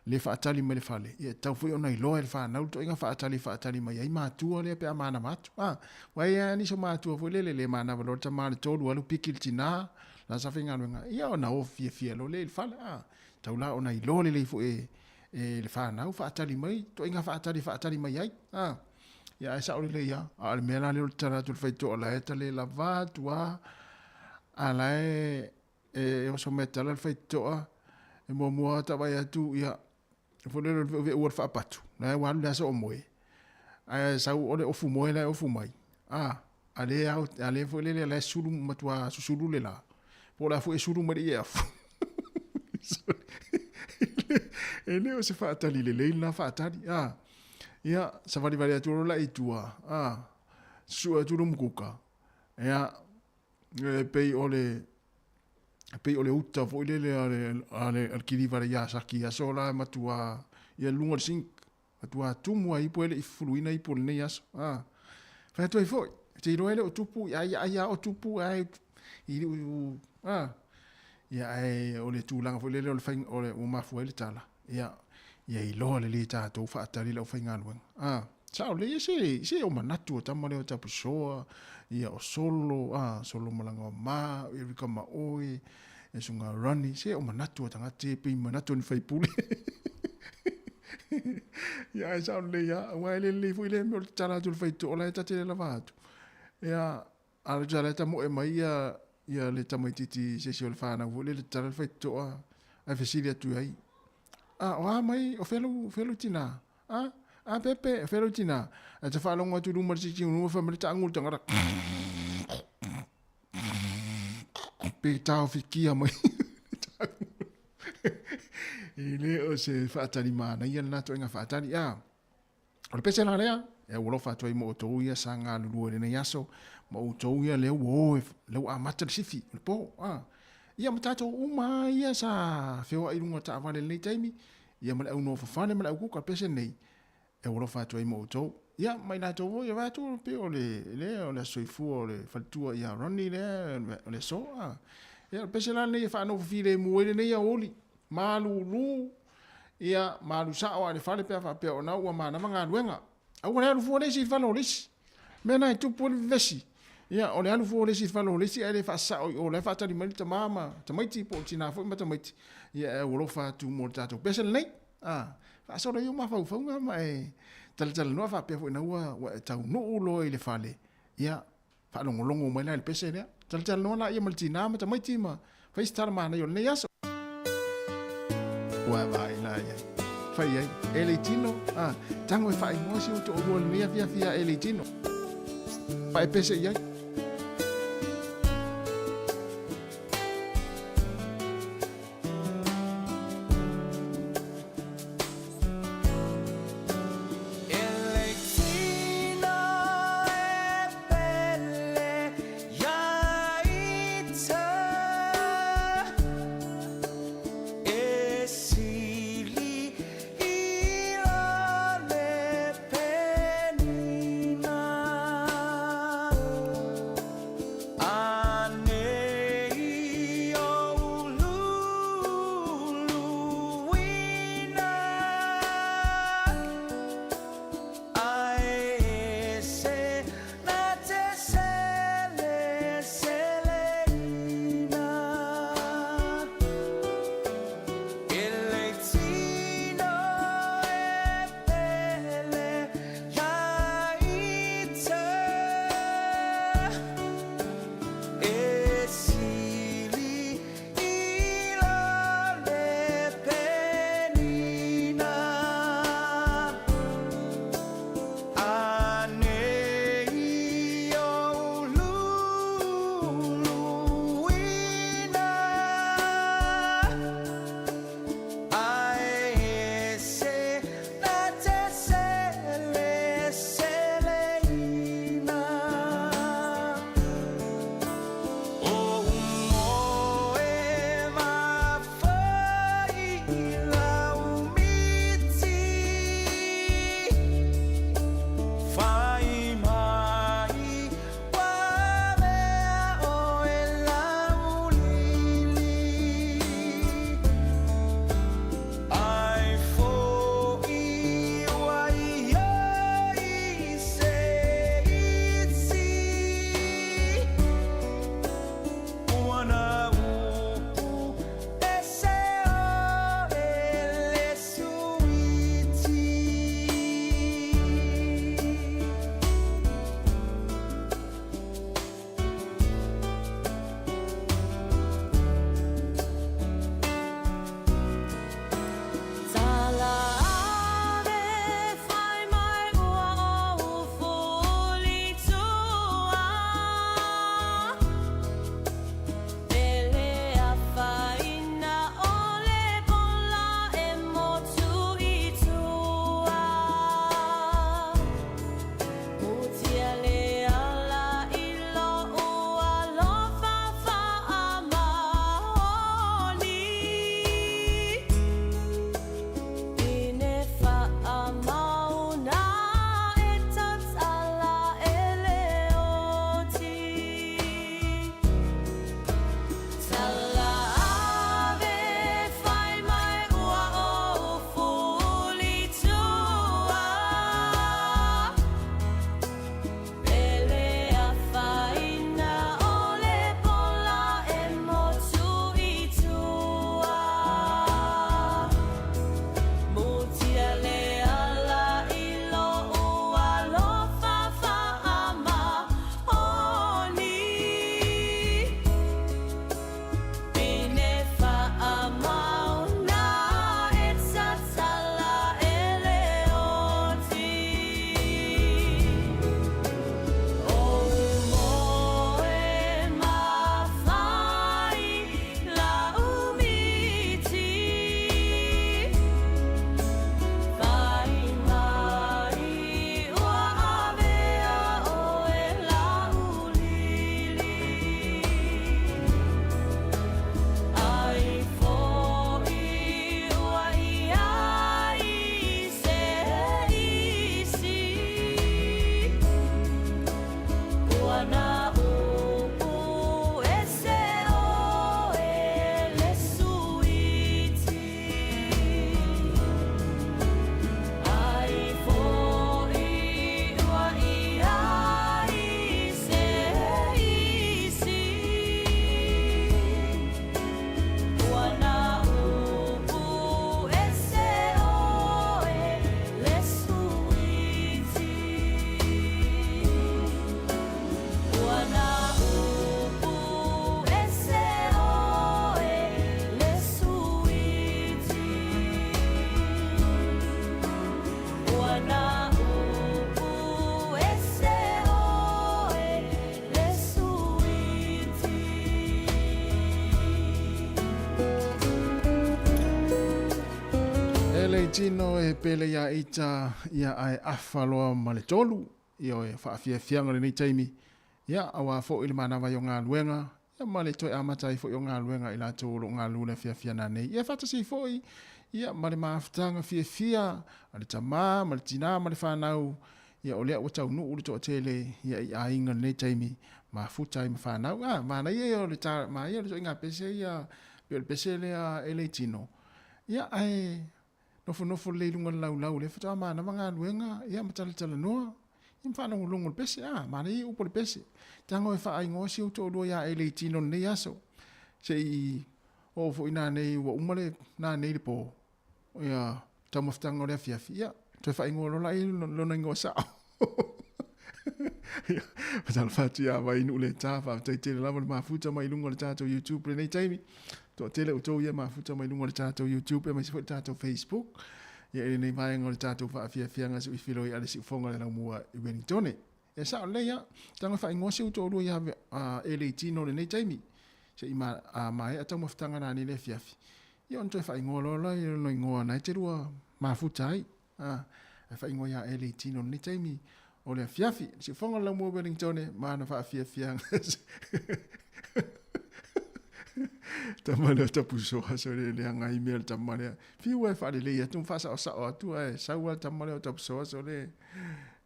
le faatali mai le fale, ia e tatau foi ona iloa e le fanau le toaiga faatali e faatali mai ai matua lea pe a manava atu. A, aua e i ai lava nisi o matua foi lele le manava loa le tama i le tolu alu piki le tinā la sa faigaluega, ia ona o fiafia loa lea i le fale, a, tatau la ona iloa lelei foi e e le fanau faatali mai toaiga faatali faatali mai ai a ia ae sao lelei a a o le mea la lea o le tala atu le faitoa la e tale lava atu a a la e e oso mai tala le faitoa e muamua ta vai atu ia foi lele o le ve'uve'u o le faapatu la e ua alu le aso o moe ae sau o le ofu moe la e ofu mai a a le ao a le foi lele la e sulu matua susulu le la po o le a foi e sulu mai le ie afu e le o se faatali lelei lena faatali a ia savalivali atu loa la i tua a sue atu le mukuka ia e pei o le pei o le uta foi lele a le a le, a le kiliva le iasaki aso la matua ia luga o le sink Matua tumu a ipu e le i fufuluina ipu o lenei aso. A. Fai atu ai foi, te iloa e le o tupu, ia ia ia o tupu, ai i u, a. Ia ae o le tulaga foi lele o le fai, o le ua mafua ai le tala. Ia, ia iloa lelei e tatou faatali le aufaigaluega. A. Sao lelei ia se, se o manatu o tama lea o Tapusoa, ia o Solo, a, Solo Malaga o Ma, Erika Maoi, e suga Ronnie, se o manatu o tagata e pei manatu o ni faipule. Ia ae sao lelei lava, aua e le lelei foi lea mea o le tatala atu o le faitotoa la e ta te le lava atu. Ia, a o le ta moe mai ia, ia le tamaitiiti se isi o le fanau foi lele tatala le faitotoa ae fesili atu i ai. A, o a mai, o fea lou, fea lou tinā? A, a Pepe, o fea lou tinā? Ae ta faalogo atu i luma o le sitting room fai mai le taagu o le tagata. Pe taofikia mai. E le o se faatali manaia lena toaiga faatali. A, o le pese la lea, e au alofa atu ai mo outou ia sa galulue i lenei aso, ma outou ia lea ua o, lea ua amata le sifi, o le po. A, ia ma tatou uma ia sa feoai i luga o taavale i lenei taimi, ia ma le au nofo fale ma le au kuka, o le pese lenei, e alofa atu ai mo outou. Ia, ma i latou foi, e vaai atu pei o le, lea, o le aso soifua o le faletua ia Ronnie lea, o le aso, a. Ia, o le pese la lenei e faanofo filemu ai lenei aoauli. Malulu, ia, malu sao lava i le fale pe a faapea o na ua manava galuega. Aua le alu fua le isi i le fale o le isi. Mea na e tupu ai le vevesi. Ia, o le alu fua o le isi i le fale o le isi ae le faasao i o, la e faatali mai le tama ma tamaiti po o le tina foi ma tamaiti. Ia, e aualofa atu mo le tatou pese lenei. A, faasolo ai ou mafaufauga ma e talatalanoa faapea foi ina ua, ua e taunuu loa i le fale, ia, faalogologo mai la i le pese lea. Talatalanoa laia ma le tinā ma tamaiti ma fai se tala manaia o lenei aso. Ua vaai la i ai. Fai ai, e le tino, a, tago e faaigoa si ou toalua i lenei afiafi ia e le tino. Ma e pese i ai. Ele tino e pele ia ita ia ae afa loa ma le tolu ia o e faafiafiaga lenei taimi ia auā foʻi le manava i o galuega ia ma le toe amata ai foʻi o galuega i latou o loo galulue le afiafi ananei ia faatasi ai foʻi ia ma le mafutaga fiafia a le tamā ma le tinā ma le fanau ia o lea ua taunuu le toatele ia i aiga lenei taimi mafuta ai ma fanau a manaia ia o le ta maia le toaiga pese ia pe o le pese lea e le tino ia ae nofonofo lelei i luga o le laulau lea faatoa manava galuega ia ma talatalanoa ia ma faalogologo le pese a manaia upu o le pese tago e faaigoa si ou toalua ia e le tino lenei aso se i oo foi nanei ua uma le nanei le po ia taumafataga o le afiafi ia toe faaigoa loa laia lona igoa sao. Ia, fatalofa atu ia Vainu le tā, faafetai tele lava le mafuta mai luga o le tatou YouTube lenei taimi. Toatele outou ia mafuta mai luga o le tatou YouTube aemaise foi le tatou Facebook. Ia i lenei vaega o le tatou faafiafiaga se i filoi a le siufoga le laumua i Wellingtone. E sao lelei lava, tago e faaigoa si ou toalua ia e le tino lenei taimi. Se i ma, a maea taumafataga nanei le afiafi. Ia ona toe faaigoa loa lea i lona igoa na e te lua mafuta ai. A, e faaigoa ia e le tino lenei taimi o le afiafi. Le siufoga o le laumua Wellingtone ma ana faafiafiaga. Tama lea tapusoa so le leaga ai mea le tama lea. Fiu e faalelei atu ma faasaosao atu ae sau lava le tama lea o tapusoa so le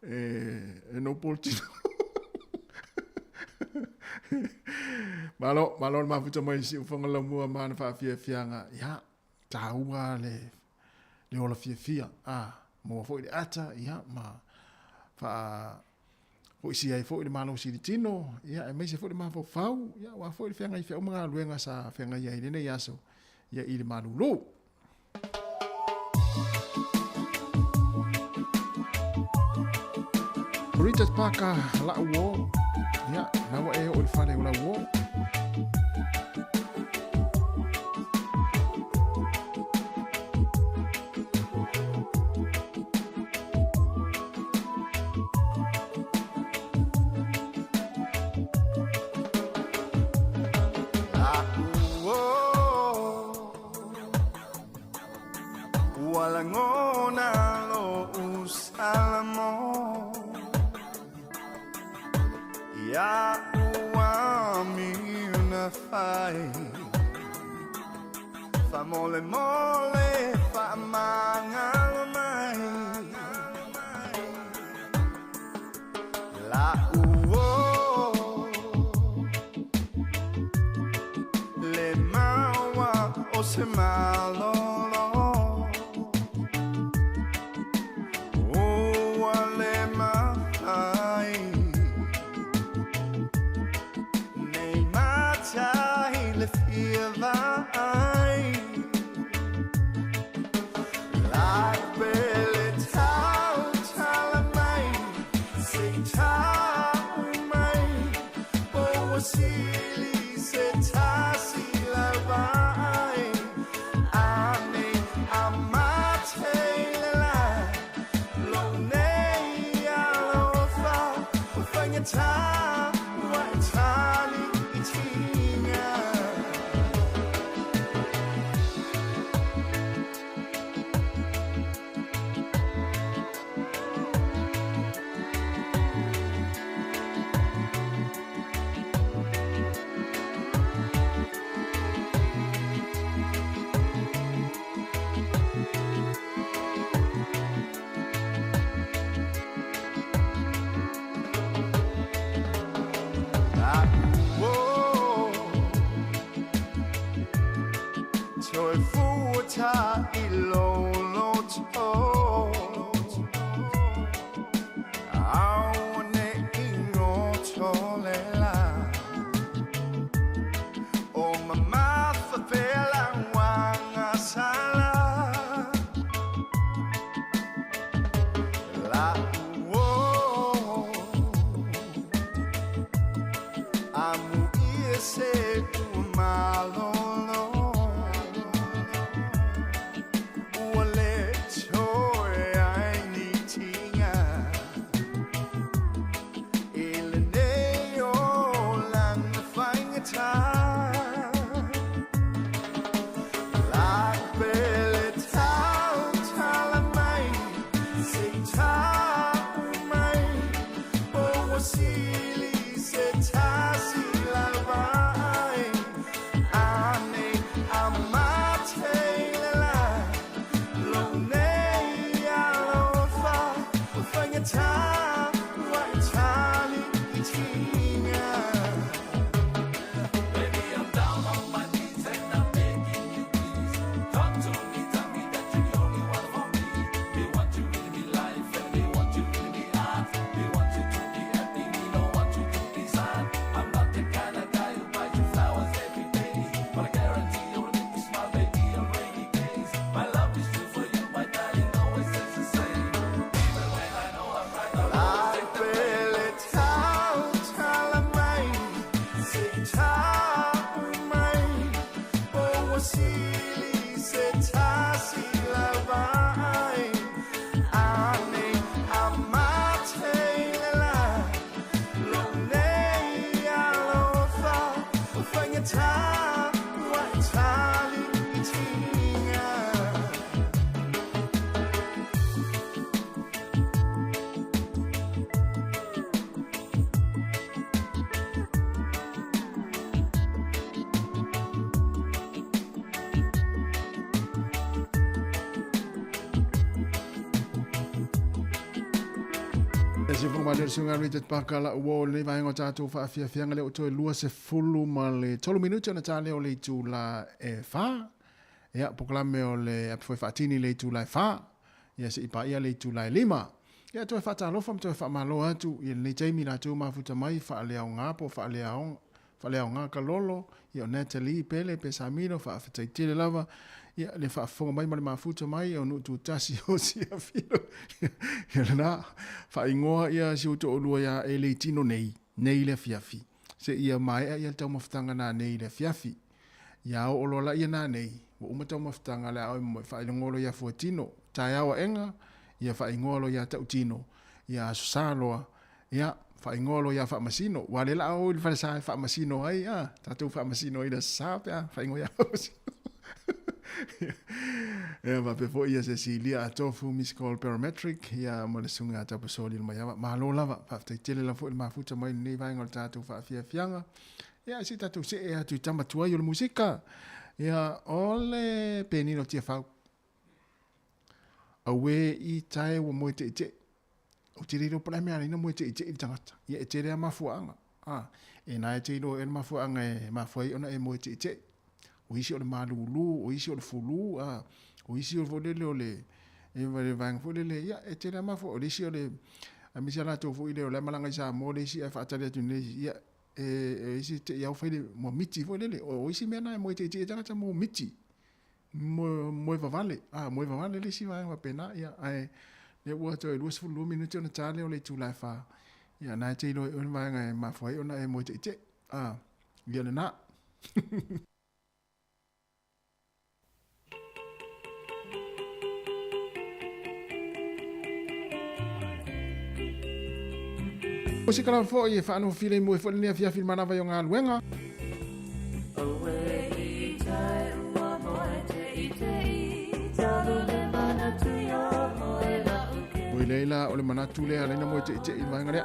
e no polotino. Malo, malo le mafuta mai i siufoga laumua ma ana faafiafiaga. Ia, taua le le ola fiafia, a, maua foi le ata, ia, ma faa foisia ai foi le malosi i le tino, ia, aemaise foi le mafaufau, ia, aua foi le feagai feau ma galuega sa feagai ai i lenei aso, ia, i le malūlū. Richard Parker, la'u uō, ia, na ua e oo i le fale o lau uō. sili se tasi lava ai ane amate le la lo nei alofa o faigata ua e tali i tiga. E se fonga le sunga Richard Parker la ua o le vaenga o tātou whaafiafianga le o toe 23 ma le 3 minuti ona tā leo le itu la e whā. Ia, pokalame o le apifoi whaatini le itu la e whā. Ia, se ipa ia le itu la e lima. Ia, toe whaatalofa ma toe whaamalo atu. Ia, lenei taimi la tau mafuta mai, whaalea o ngā po, whaalea o ngā kalolo. Ia, o Natalie Pele, pe Samino, whaafetaitele lava. Ia, le whaafonga mai ma le mafuta mai, o nutu tasi o sia filo. Ia, lena, whaingoa ia si uto o lua ia e le tino nei, nei le fiafi. Se ia maea ia tau mafutanga nā nei le fiafi. Ia o olola ia nā nei, wa uma tau mafutanga le au mo whailongolo ia fuatino. Tai awa enga, ia whaingolo ia tau tino. Ia aso saloa, ia whaingolo ia whaamasino. Wa le la o i le sa whaamasino ai, a, tātou whaamasino i le sa pea, whaingo ia whaamasino. Ia vape foi ia Cecilia Atofu Miss Call Parametric ia mo le suga a tapasoli le maiava malo lava faafetaitele lava foi le mafuta mai lenei vaega o le tatou faafiafiaga ia se tatou see atu i tama tuai o le musika ia o le penino tiafau auē i tae ua moe teʻiteʻi ou te le iloa po o le a mea alaina moe teʻiteʻi le tagata ia e tele a mafuaaga a e na e te iloa ea le mafuaaga e mafua ai ona e moe teʻiteʻi o isi o le malūlū, o isi o le fulū, a o isi o foi lele o le e le vaega foi lele, ia, e tele lava mafua. O le isi o le, aemaise lava latou foi lea o la e malaga i Samoa le isi ae faatali atu nei isi, ia, e, e isi te i au fai le moa miti foi lele. O isi mea na e moe tietie ai tagata mo miti, moe, moe vavale, a, moe vavale le isi vaega faapena, ia, ae lea ua toe 22 minute ona ta lea o le itula e fa, ia, na e te iloa e oe le vaega e mafua ai ona e moe tietie, a, ia lena. O se kala foi e whaanoho mo e foi lenei afiafi le manava i o galuega. O i leila o le manatu lea alaina mo e teʻiteʻi i le vaega lea.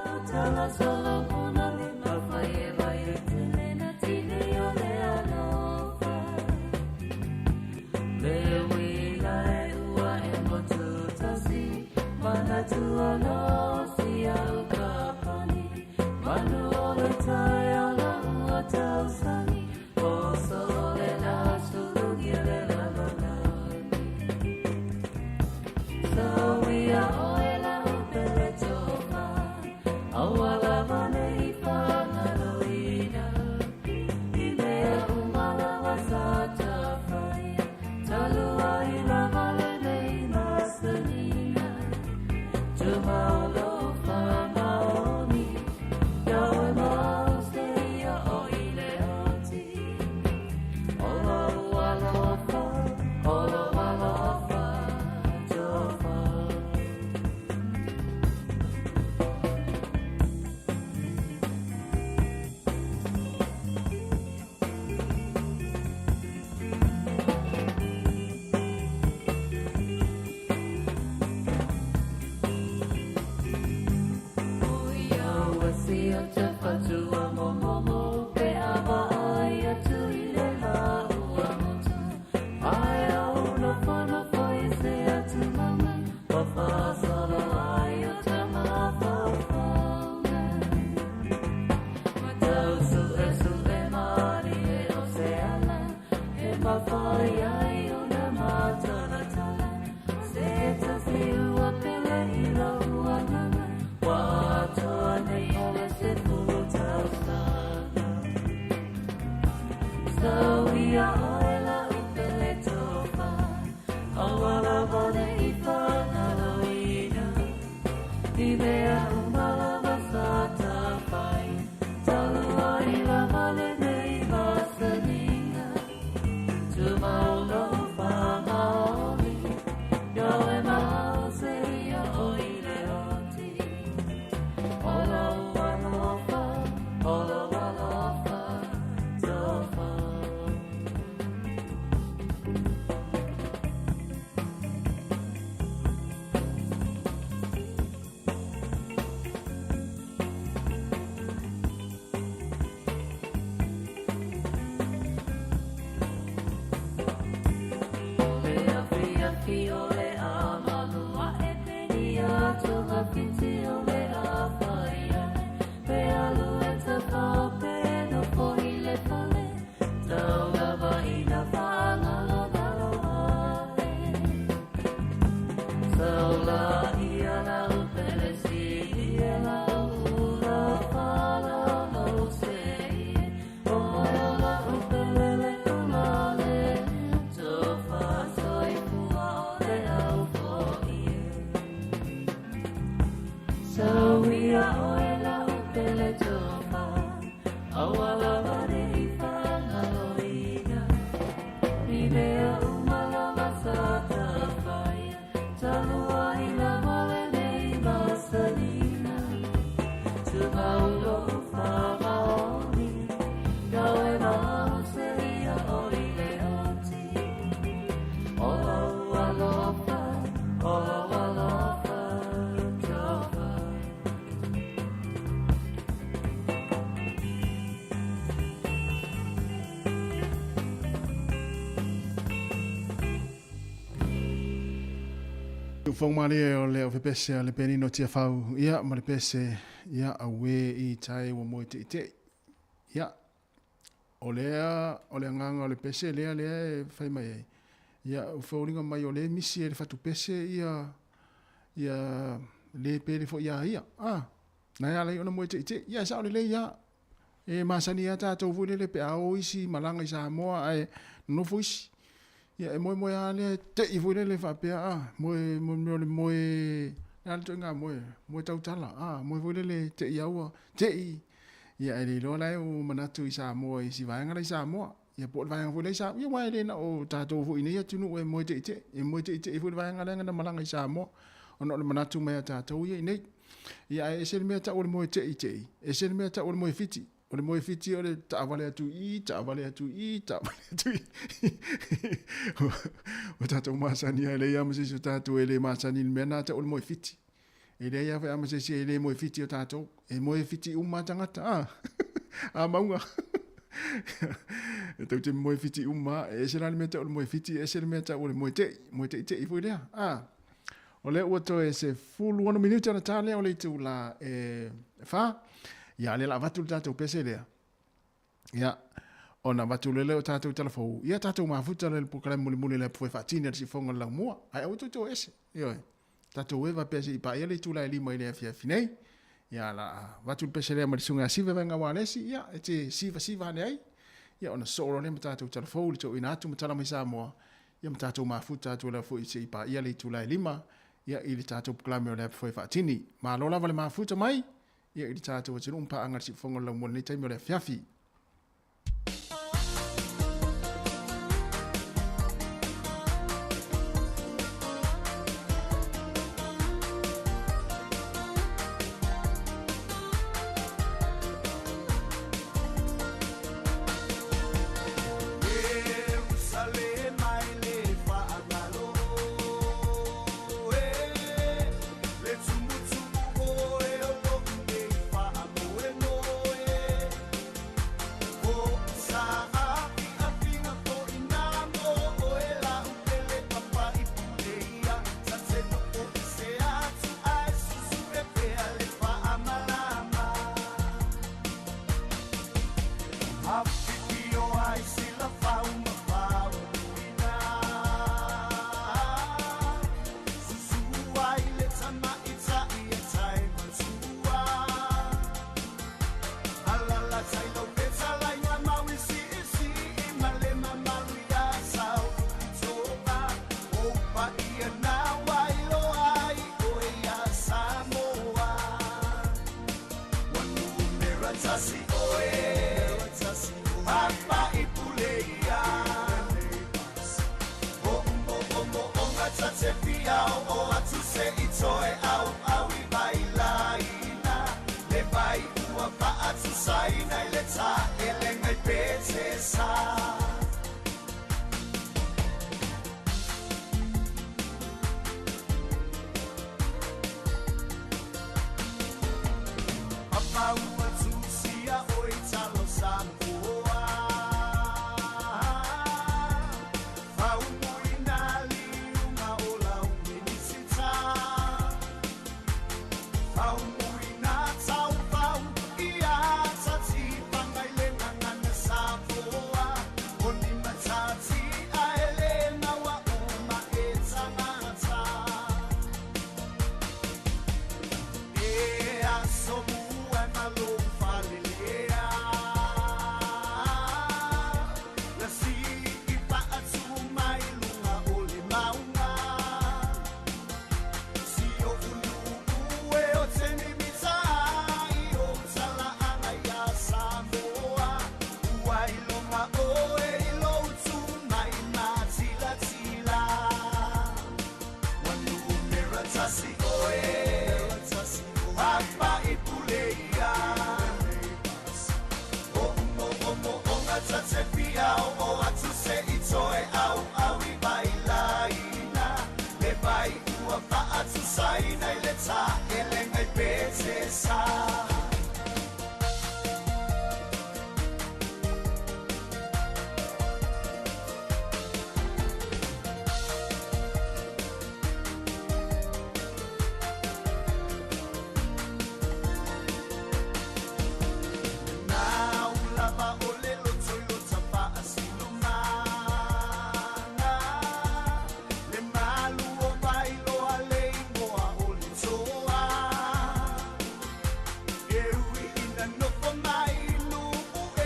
Fong malie o le o pese o le penino tia fau ia ma le pese ia awe i tai ua moe te te ia o lea o le nganga o le pese lea lea e fai mai ai ia o faulinga mai o le misi e le fatu pese ia ia le pele fo ia ia ah na ia le ona moe te te ia sa o le ia e masani ia tātou foi le pe ao isi malanga i Samoa ai nofo isi ia e moe moe a le te i foi le faapea a moe moe le moe na le toinga moe moe tautala a moe foi le te i aua te i ia e le loa lai o manatu i Samoa i si vaenga lai Samoa ia po le vaenga foi lai Samoa ia wai le na o tātou foi nei atunu e moe te i te e moe te i te i foi le vaenga lai ngana malanga i Samoa ona o le manatu mai a tātou ia i nei ia e se le mea tau o le moe te i te i e se le mea tau o le moe fiti o le moe fiti o le taavale atu i, taavale atu i, taavale atu i. O tātou masani ai lea ma se o tātou e le masani le mea nā ta o le moe fiti. E lea ia whai ama se e le moe fiti o tātou. E moe fiti uma tangata, a. A maunga. E tau te moe fiti uma, e se la le mea ta o le moe fiti, e se le mea ta o le moe te i fui lea. A. O le ua toe se fulu 1 minuta na tā lea o le itu la e wha. Ia le la vatu le tātou pese lea. Ia, ona vatu le leo tātou telefou. Ia tātou mafuta le pokale muli muli le pue whaatini le sifonga le laumua. Ai au tō ese. Ia, tātou ewa pese i pa ia le tūla e lima i le afia finei. Ia la vatu le pese lea ma le sunga siva venga wālesi. Ia, e te siva siva ane ai. Ia, ona sooro le ma tātou telefou le tō ina atu ma tala mai Samoa. Ia ma tātou mafuta atu le fui se i pa ia le tūla e lima. Ia, i le tātou pokale o le pue whaatini. Ma lola wale mafuta mai. Ia i le tātou o te numpa anga si fonga lau mo nei taimi o le fiafi. Jerusalem. pese sa. Apaua tusia oi talo Samoa. Faumuina liuga o lau minisita. Faumuina taufau ia tatipanga i le gagana Samoa. O ni matati ae le naua uma e tagata. E aso mua e malo falelea. La sii paatu mai lunga o le maunga. Si o ulu ue o te mimita ai o talaanga ia Samoa. Ua ilonga oe i lou tumai matilatila. Wanumera tasi oe, apa i pule ia. O umo omo onga tate pia o o atu se i toe au au i bailaina. Le bai ua faatu saina i le ta ele ngai pete sa. Na ulava o le loto i lota faasilomanga. Le malu o vailoa le ingoa o le toa. E ui ina nofo mai nuu e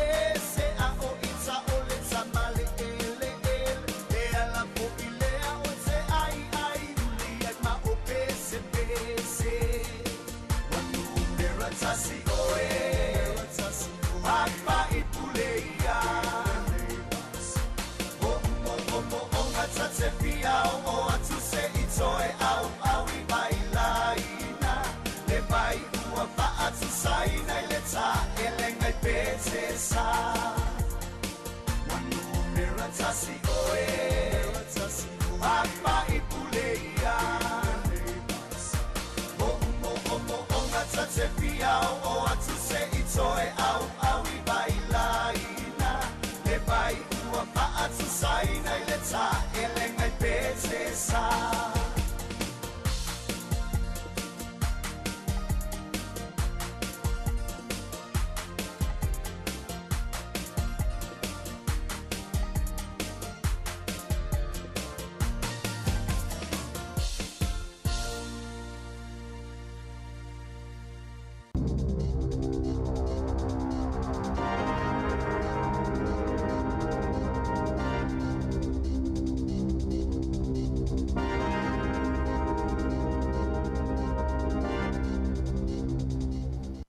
se a o ita o le tamale ele ele. E ala po i lea o te ai ai uli ai ma o pese pese. Wanumera tasi oe, apa i pule ia. O umo omo onga tate pia o o atu se i toe au au i bailaina. Le bai ua faatu saina i le ta ele ngai pete sa. Wanumera tasi oe, apa i pule ia. O umo omo onga tate pia o o atu se i toe au au i bailaina. Le bai ua faatu saina i le ta ele ngai pete sa.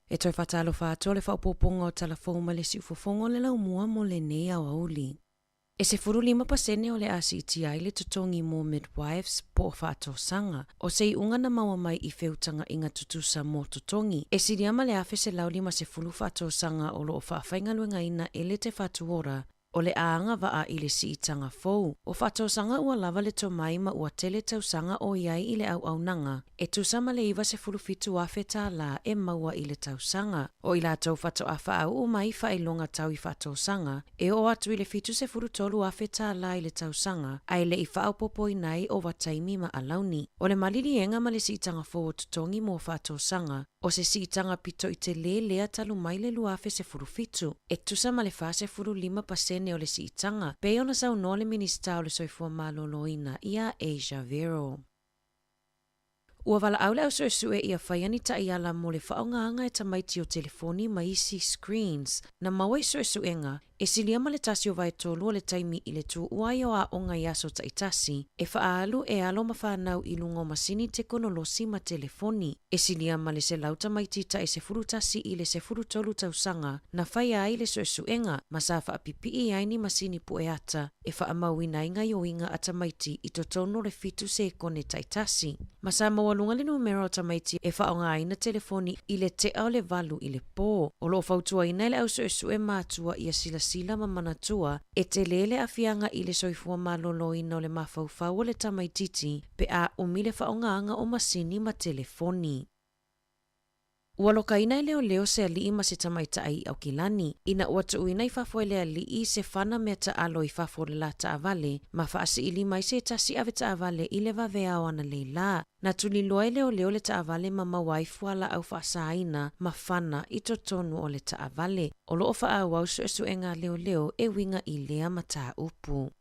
E toe faatalofa atu le faaopoopoga o talafou ma le siufofoga o le laumua mo lenei aoauli. E 15% o le a siitia ai le totogi mo midwives po o faatosaga, o se iuga na maua mai i feutagaʻiga tutusa mo totogi. E silia ma le 1,150 faatosaga o loo faafaigaluegaina e le Te Whatu Ora, o le a agavaa i le siitaga fou. O faatosaga ua lava le tomai ma ua tele tausaga o i ai i le auaunaga, e tusa ma le 97,000 tālā e maua i le tausaga. O i latou faatoa faauu mai faailoga tau i faatosaga, e oo atu i le 73,000 tālā i le tausaga, ae le i faaopoopoina ai ovataimi ma alauni. O le maliliega ma le siitaga fou o totogi mo faatosaga, o se siitaga pito i telē lea talu mai le 2017, e tusa ma le 45% o le siitaga, pei ona saunoa le Minisita o le Soifua Maloloina ia Asia Vero. Ua valaau le ausuesue ia faia ni taiala mo le faaaogāga e tamaiti o telefoni ma isi screens na maua i suesuega e silia ma le tasi o vaetolu o le taimi i le tuua ai o aoga i aso taitasi e faaalu e alo ma fanau i luga o masini tekonolosi ma telefoni. E silia ma le 100 tamaiti tai 11 i le 13 tausaga na faia ai le suesuega ma sa faapipii ai ni masini pueata e faamauina ai gaoioiga a tamaiti i totonu o le 7 sekone taitasi. Ma sa maualuga le numera o tamaiti e faaaogaina telefoni i le tea o le 8 i le pō. O loo fautuaina e le ausuesue matua ia silasila silasila ma manatua e telē le aafiaga i le soifua malōlōina o le mafaufau o le tamaititi pe a umi le faaaogāga o masini ma telefoni. Ua lokaina e leoleo se ali'i ma se tamaita'i i Aukilani, ina ua tuuina i fafo e le ali'i se fana mea taalo i fafo o le la taavale, ma faasi'ilima ai se tasi avetaavale i le vaveao analeila. Na tuliloa e leoleo le taavale ma maua ai fualaau faasāina ma fana i totonu o le taavale. O loo faaauau suesuega a leoleo e uiga i lea mataupu.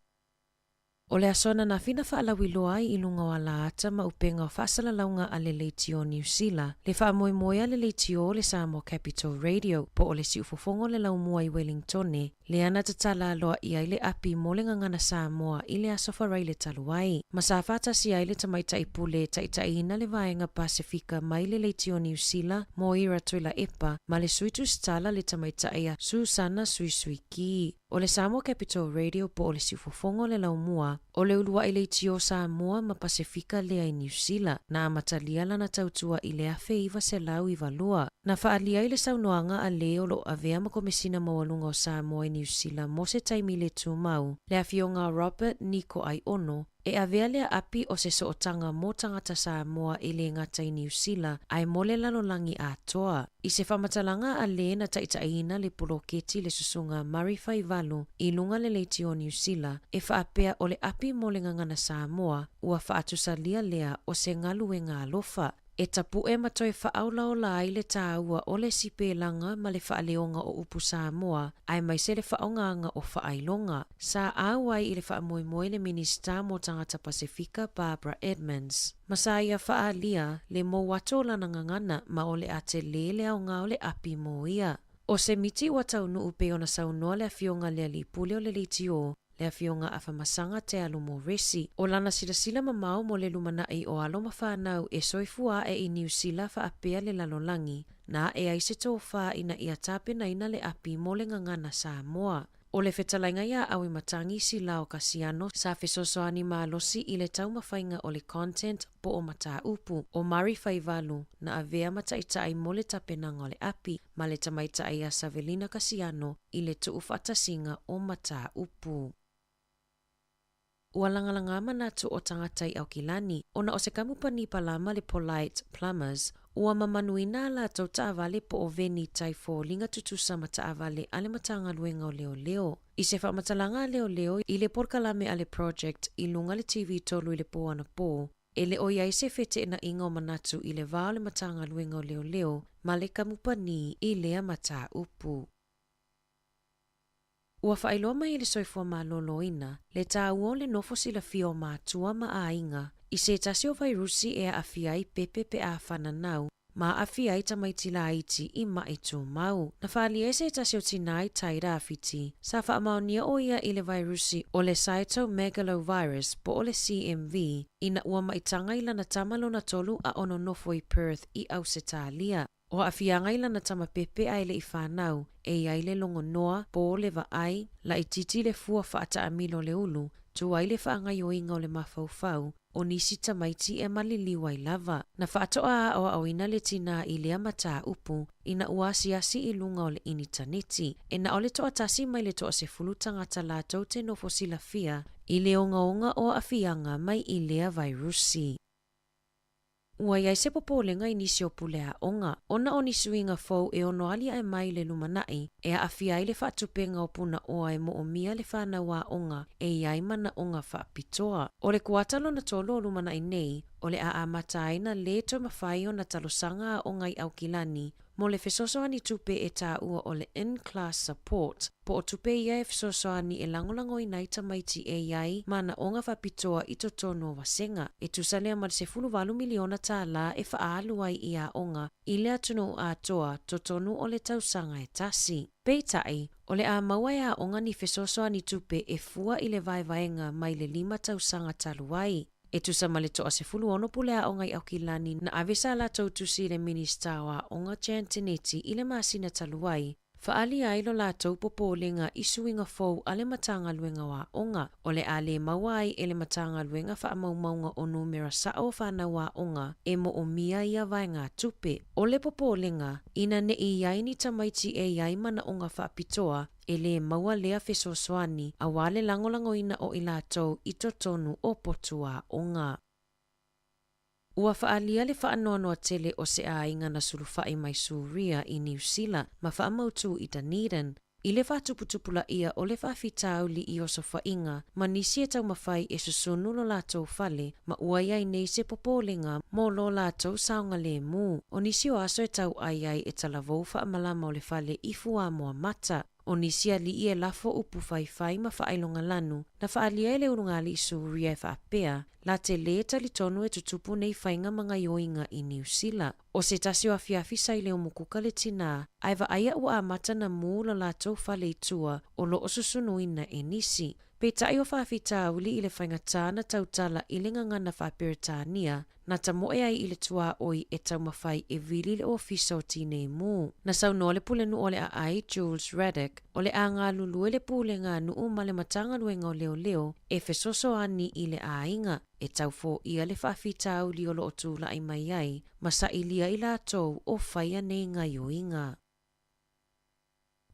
O le aso ananafi na faalauiloa ai i luga o alaata ma upega o faasalalauga a le Leitio Niu Sila, le faamoemoe a le Leitio o le Samoa Capital Radio, po o le siufofoga o le laumua i Welingtone, lea na tatala aloaia ai le api mo le gagana Samoa i le aso Faraile talu ai, ma sa faatasi ai le tamaitai pule e taitaiina le vaega Pasefika mai le Leitio Niu Sila, Moira Tuilaepa, ma le sui tusitala le tamaitai a Susana Suisuiki. O le Samoa Capital Radio po o le siufofoga o le laumua, o le uluai leitio Samoa ma Pasefika lea i Niu Sila, na amatalia lana tautua i le 1992. Na faaalia ai le saunoaga a lē o loo avea ma Komesina Maualuga o Samoa i Niu Sila mo se taimi le tumau, le afioga a Robert Niko Aiono, E avea lea api o se sootaga mo tagata Samoa e lē gata i Niu Sila ae mo le lalolagi atoa. I se faamatalaga a lē na taitaiina le poloketi le susuga a Murray Faivalu i luga le leitio o Niu Sila e faapea o le api mo le gagana Samoa ua faatusalia lea o se galuega alofa e tapuʻe ma toe faaolaola ai le tāua o le sipelaga ma le faaleoga o upu Samoa aemaise le faaaogāga o faailoga. Sa auai i le faamoemoe le Minisita mo Tagata Pasefika Barbara Edmonds. Ma sa ia faaalia le mou atu o lana gagana ma o le a telē le aoga o le api mo ia. O se miti ua taunuu pei ona saunoa le afioga le alii pule o le leitio le afioga Afamasaga Te Alu Moresi, o lana silasila mamao mo le lumanaʻi o alo ma fanau e soifua aʻe i Niu Sila faapea le lalolagi, na aʻe ai se tofā ina ia tapenaina le api mo le gagana Samoa. O le fetalaiga iā Auimatagi Silao Kasiano sa fesoasoani malosi i le taumafaiga o le content po o mataupu o Murray Faivalu na avea ma taʻitaʻi mo le tapenaga o le api ma le tamaitaʻi iā Savelina Kasiano i le tuufaatasiga o mataupu. Ua lagalagā manatu o tagata i Aukilani ona o se kamupani palama le Polite Plumbers ua mamanuina a latou taavale po o veni tai foliga tutusa ma taavale a le Matagaluega o Leoleo. I se faamatalaga a leoleo i le polokalame a le Project i luga le TV 3 i le pō anapō, e le o i ai se feteenaiga o manatu i le va o le Matagaluega o Leoleo ma le kamupani i lea mataupu. Ua faailoa mai e le Soifua Maloloina le tāua o le nofo silafia o mātua ma aiga i se tasi o vairusi e aafia ai pepe pe a fananau ma aafia ai tamaiti laiti i maʻi tumau. Na faaalia e se tasi o tinā i Tairāwhiti sa faamaonia o ia i le vairusi o le cytomegalovirus po o le CMV ina ua maʻitaga i lana tama lona tolu a o nonofo i Perth i Ausetalia. O aafiaga i lana tama pepe ae le i fanau, e i ai le logonoa, po le vaai, laitiiti le fua faataamilo o le ulu, tu ai le faagaoioiga o le mafaufau, o nisi tamaiti e maliliu ai lava. Na faatoa aoaoina le tinā i lea mataupu ina ua asiasi i luga o le initaneti. E na o le toatasi mai le toasefulu tagata latou te nofo silafia i le ogaoga o aafiaga mai i lea vairusi. Ua i ai se popolega i nisi o pule aoga, ona o ni suiga fou e ono aliaʻe mai i le lumanaʻi e aafia ai le faatupega o punaoa e moomia le fanau aoga e i ai manaoga faapitoa. O le kuata lona tolu o lumanaʻi nei, o le a amata ai na lē toe mafai ona talosaga aoga i Aukilani mo le fesoasoani tupe e tāua o le in-class support, po o tupe ia e fesoasoani e lagolagoina ai tamaiti e i ai manaoga faapitoa i totonu o vasega. E tusa lea ma le $18 miliona tālā e faaalu ai i aoga i le atunuu atoa totonu o le tausaga e tasi. Peitai, o le a maua e aoga ni fesoasoani tupe e fua i le vaevaega mai le lima tausaga talu ai. E tusa ma le toasefulu ono pule aoga i Aukilani na ave sa latou tusi i le Minisita o Aoga Jan Tinetti i le masina talu ai. Faalia ai lo latou popolega i suiga fou a le Matagaluega o Aoga, o le a lē maua ai e le Matagaluega faamaumauga o numera sa'o o fanau aoga e mo'omia ia vaegatupe. O le popolega, ina ne'i i ai ni tamaiti e i ai manaʻoga faapitoa e lē maua lea fesoasoani auā le lagolagoina o i latou i totonu o potu aoga. Ua faalia le faanoanoa tele o se aiga na sulufa'i mai Suria i Niu Sila ma faamautū i Dunedin, i le faatuputupulaia o le faafitauli i osofaiga ma nisi e taumafai e susunu lo latou fale ma ua i ai nei se popolega mo lo latou saogalēmū. O nisi o aso e tau'ai ai e talavou faamalama o le fale i fuamoa mata. O nisi ali'i e lafo upu faifai ma faailogalanu na faaalia e le ulugalii Suria e faapea la te lē talitonu e tutupu nei faiga ma gaioiga i Niu Sila. O se tasi o afiafi sa i le umukuka le tinā ae vaaia ua amata na mū lo latou fale i tua o loo susunuina e nisi. Peitai o faafitauli i le faigatā na tautala i le gagana faaperetania na tamoe ai i le tuaoi e taumafai e vili le ofisa o tinei mu. Na saunoa le pulenuu o le aai Jules Radic o le a galulue le pulega a nuu ma le Matagaluega o Leoleo e fesoasoani i le aiga e taufoia le faafitauli o loo tula'i mai ai ma sailia i latou o faia nei gaioiga.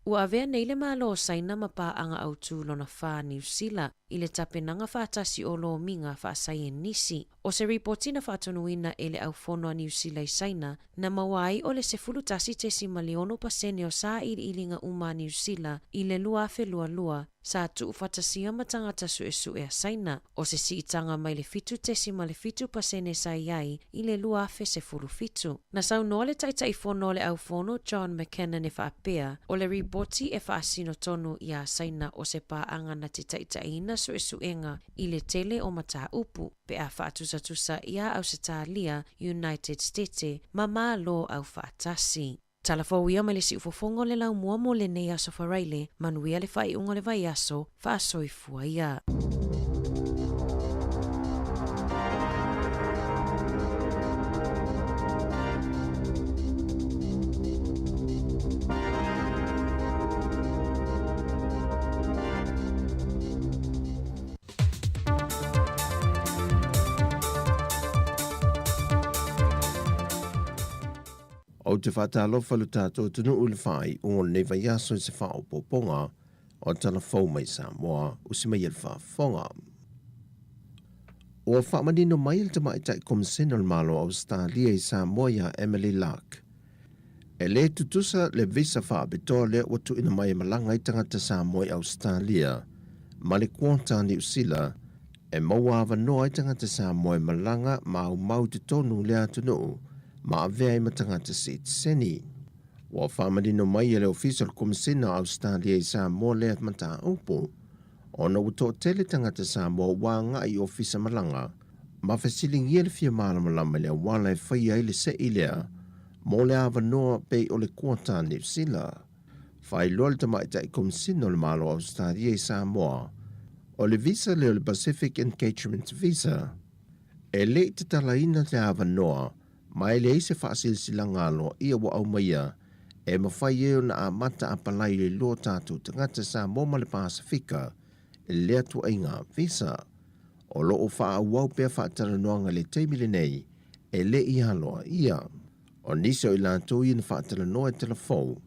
Ua avea nei le Malo o Saina ma paaga autū lona fā Niu Sila i le tapenaga faatasi o lomiga faasaienisi. O se ripoti na faatonuina e le Aufono a Niu Sila i Saina na maua ai o le 11.6% o sailiiliga uma a Niu Sila i le 2022 sa tuufaatasia ma tagata suesue a Saina, o se siitaga mai le 7.7% sa i ai i le 2017. Na saunoa le Taitaifono o le Aufono John McKinnon e faapea, o le ripoti e faasino tonu iā Saina o se paaga na te taitaiina suesuega i le tele o mataupu pe a faatusatusa iā Ausetalia, United Stete ma Malo Aufaatasi. Tala fou ia mai le siufofoga o le laumua mo lenei aso Faraile, manuia le faaiuga o le vaiaso, faasoifua ia. Ou te faatalofa i lo tatou atunuu i le faaiuga o lenei vaiaso i se faaopoopoga o tala fou mai Samoa, usi mai e le faafofoga. Ua faamanino mai e le Tamaitai Komisena o le Malo o Ausetalia i Samoa iā Emily Lark, e lē tutusa le visa faapitoa lea ua tuuina mai e malaga ai tagata Samoa i Ausetalia ma le quota a Niu Sila e maua avanoa ai tagata Samoa e malaga ma aumau i totonu o lea atunuu ma avea ai ma tagata sitiseni. Ua faamanino mai e le Ofisa o le Komisena o Ausetalia i Samoa lea mataupu ona ua toatele tagata Samoa ua agai i ofisa malaga ma fesiligia le fia malamalama i le auala e faia ai le sei lea mo le avanoa pei o le kuata a Niu Sila. Faailoa le Tamaitai Komisina o le Malo o Ausetalia i Samoa, o le visa lea o le Pacific Engagement Visa, e le i tatalaina le avanoa ma e leai se faasilasilaga aloaia ua aumaia e mafai ai ona amata apalai le lua o tatou tagata Samoa ma le Pasefika i lea tuaiga visa. O lo o faaauau pea faatalanoaga i le taimi lenei e le i aloaia. O nisi o i latou ia na faatalanoa i telefou,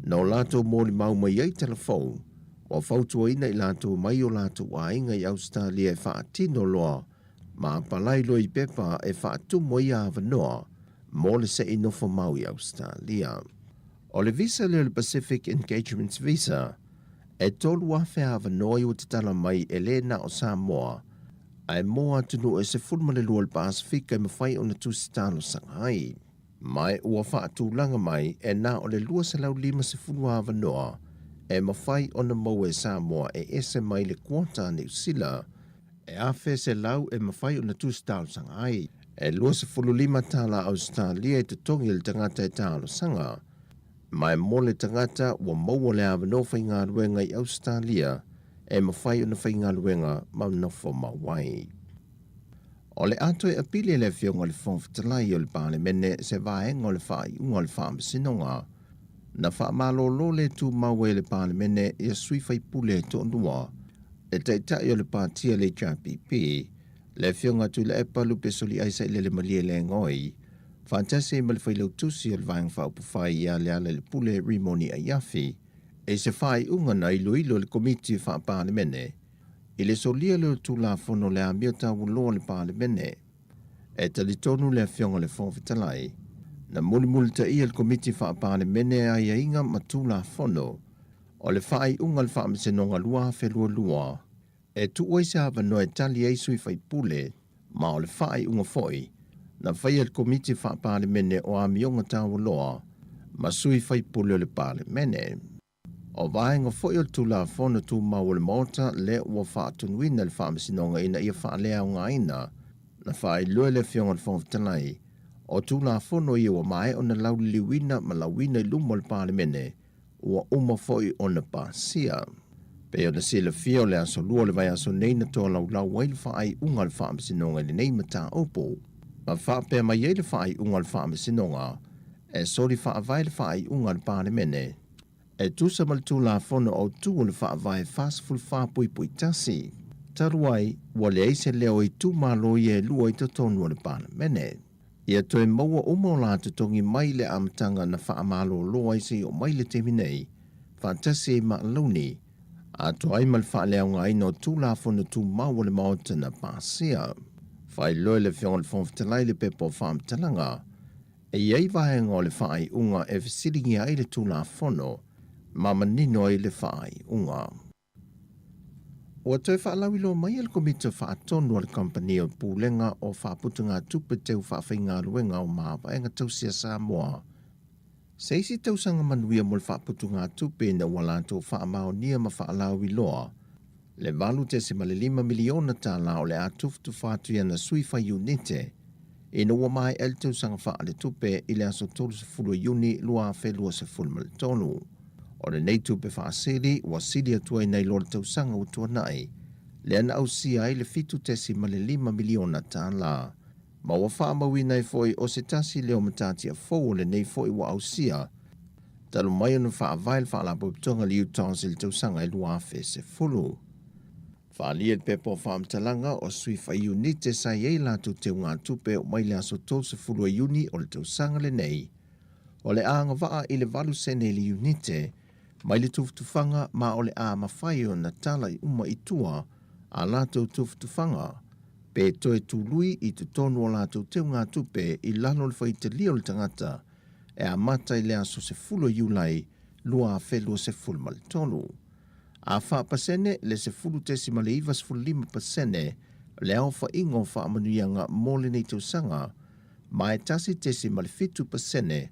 na o latou molimau mai ai telefou, ua fautuaina i latou mai o latou aiga i Ausetalia e faatino loa ma apalai loa i pepa e faatumu ai avanoa mo le se'i nofo mau i Ausetalia. O le visa lea o le Pacific Engagements Visa, e 3,000 avanoa i ua tatala mai e lē na o Samoa, ae mo atunuu e 12 o le Pasefika e mafai ona tusi talosaga ai. Ma ua faatulaga mai e na o le 250 avanoa e mafai ona maua e Samoa e ese mai le quota a Niu Sila e 1,100 e mafai ona tusi talosaga ai. E 25 tala Ausetalia e totogi e le tagata e talosaga, ma e mo le tagata ua maua le avanoa faigaluega i Ausetalia e mafai ona faigaluega ma nofo mau ai. O le a toe apili e le Afioga i le Fofoga Fetalai o le Palemene se vaega o le faaiuga o le Faamasinoga Na faamalōlō le tumau ai e le Palemene ia sui faipule e toalua, le Taitai o le Pati a le HRPP, le Afioga Tuilaepa Lupesoliai Sailele Malielegaoi, faatasi ai ma le Failautusi o le Vaega Faaupufai ia Lealailepule Rimoni Aiafi, i se faaiuga na iloilo e le Komiti Faa-Palemene i le solia lea o le Tulafono o le Amio Taualoa a le Palemene. E talitonu le Afioga i le Fofoga Fetalai, na mulimulitaia e le Komiti Faa-Palemene aiaiga ma Tulafono o le faaiuga a le Faamasinoga 2022 e tuu ai se avanoa e tali ai sui faipule, ma o le faaiuga foi na faia e le Komiti Faa-Palemene o Amioga Taualoa ma sui faipule o le Palemene. O vaega foi o le Tulafono Tumau o le Maota lea ua faatonuina e le Faamasinoga ina ia faaleaogaina, na faailoa e le Afioga i le Fofoga Fetalai, o Tulafono ia ua maea ona lauliliuina ma lauina i luma o le Palemene, ua uma foi ona pasia. Pei ona silafia o le aso Lua o le vaiaso nei na tolaulau ai le faaiuga a le Faamasinoga i lenei mataupu. Ma faapea mai ai le faaiuga a le Faamasinoga, e soli faavae le faaiuga a le Palemene, e tusa ma le Tulafono Autu o le Faavae 44.1. Talu ai, ua leai se leo o itumalo ia e lua i totonu o le Palemene. Ia toe maua uma o la totogi mai le amataga na faamalōlō ai seia oo mai le taimi nei, faatasi ai ma alauni, atoa ai ma le faaleaogaina o Tulafono Tumau a le Maota na pasia. Faailoa e le Afioga i le Fofoga Fetalai le pepa o faamatalaga, e i ai vaega o le faaiuga e fesiligia ai le Tulafono ma manino ai le faaiuga. Ua toe faalauiloa mai e le Komiti Faatonu a le Kamupani o Pulega o Faaputugatupe Teu Faafaigaluega o Mavaega Tausia Samoa se isi tausaga manuia mo le faaputugatupe ina ua latou faamaonia ma faalauiloa le $8.5 miliona tala o le a tufatufa atu i ana sui faiunite ina ua maea le tausaga faaletupe i le aso 30 o Iuni 2023. O lenei tupe faasili ua sili atu ai nai lo le tausaga ua tuanai, lea na ausia ai le $7.5 miliona tala. Ma ua faamauina ai foi o se tasi lea o matatia fou o lenei foi ua ausia talu mai ona faavae le Faalapotopotoga a le UTOS i le tausaga e 2010. Faaalia le pepa o faamatalaga o sui faiunite sa i ai latou teugatupe oo mai le aso 30 o Iuni o le tausaga lenei. O le a agavaa i le 8 sene i le iunite mai le tufatufaga ma o le a mafai ona tala uma i tua a latou tufatufaga pe toe tului i totonu o latou teugatupe i lalo o le faitalia o le tagata e amata i le aso 10 o Iulai 2023. A faapasene le 10.95% le aofaiga o faamanuiaga mo lenei tausaga, ma e 1.7%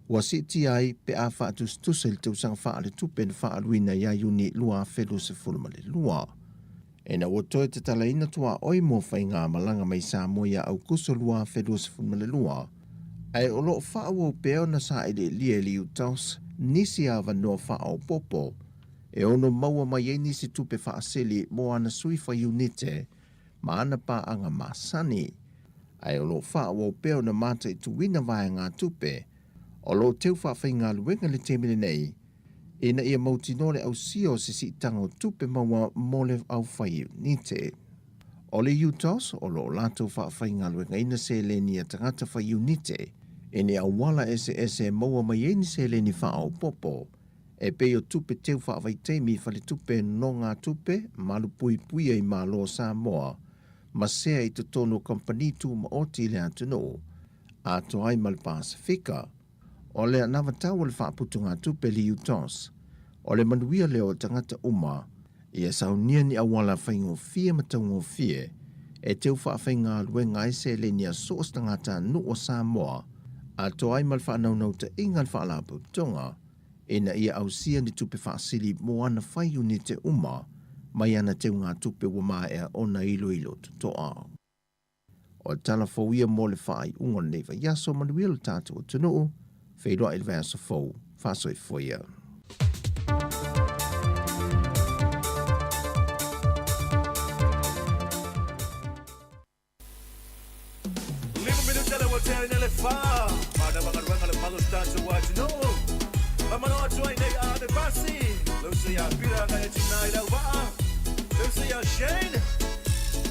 ua siitia ai pe a faatusatusa i le tausaga faaletupe na faaaluina ia Iuni 2022. Ina ua toe tatalaina tuaoi mo faigamalaga mai Samoa ia Aukuso 2022, ae o lo o faaauau pea ona sailiilia e le UTOS nisi avanoa faaopoopo e ono maua mai ai nisi tupe faasili mo ana sui faiunite ma ana paaga masani, ae o lo o faaauau pea ona mataituina vaegatupe o lo o teu faafaigaluega i le taimi lenei ina ia mautinoa le ausia o se siitaga o tupe maua mo le aufaiunite. O le UTOS o lo o latou faafaigaluegaina seleni a tagata faiunite i ni auala eseese e maua mai ai ni seleni faaopoopo e pei o tupe teu faavaitaimi i faletupe nonogatupe malupuipuia i Malo o Samoa ma sea i totonu o kamupani tumaoti i le atunuu atoa ai ma le Pasefika. O le anavatau o le faaputugatupe le UTOS, o le manuia lea o tagata uma, ia saunia ni auala faigofie ma taugofie e teu faafaigaluega ai seleni a so o se tagatanuu o Samoa, atoa ai ma le faanaunautaiga a le Faalapotopotoga ina ia ausia ni tupe faasili mo ana faiunite uma mai ana teugatupe ua maea ona iloilo totoa. O le tala fou ia mo le faaiuga o lenei vaiaso, manuia lo tatou atunuu, feiloai i le vaiaso fou, faasoifua ia. Lima minute le ua tea ina le fa. Mana magaluega le malo tatou atunuu. Famalo atu ai nei a ave pasi. Leusa ia Pira ngai e tina i lau vaa. Leusa ia Shane.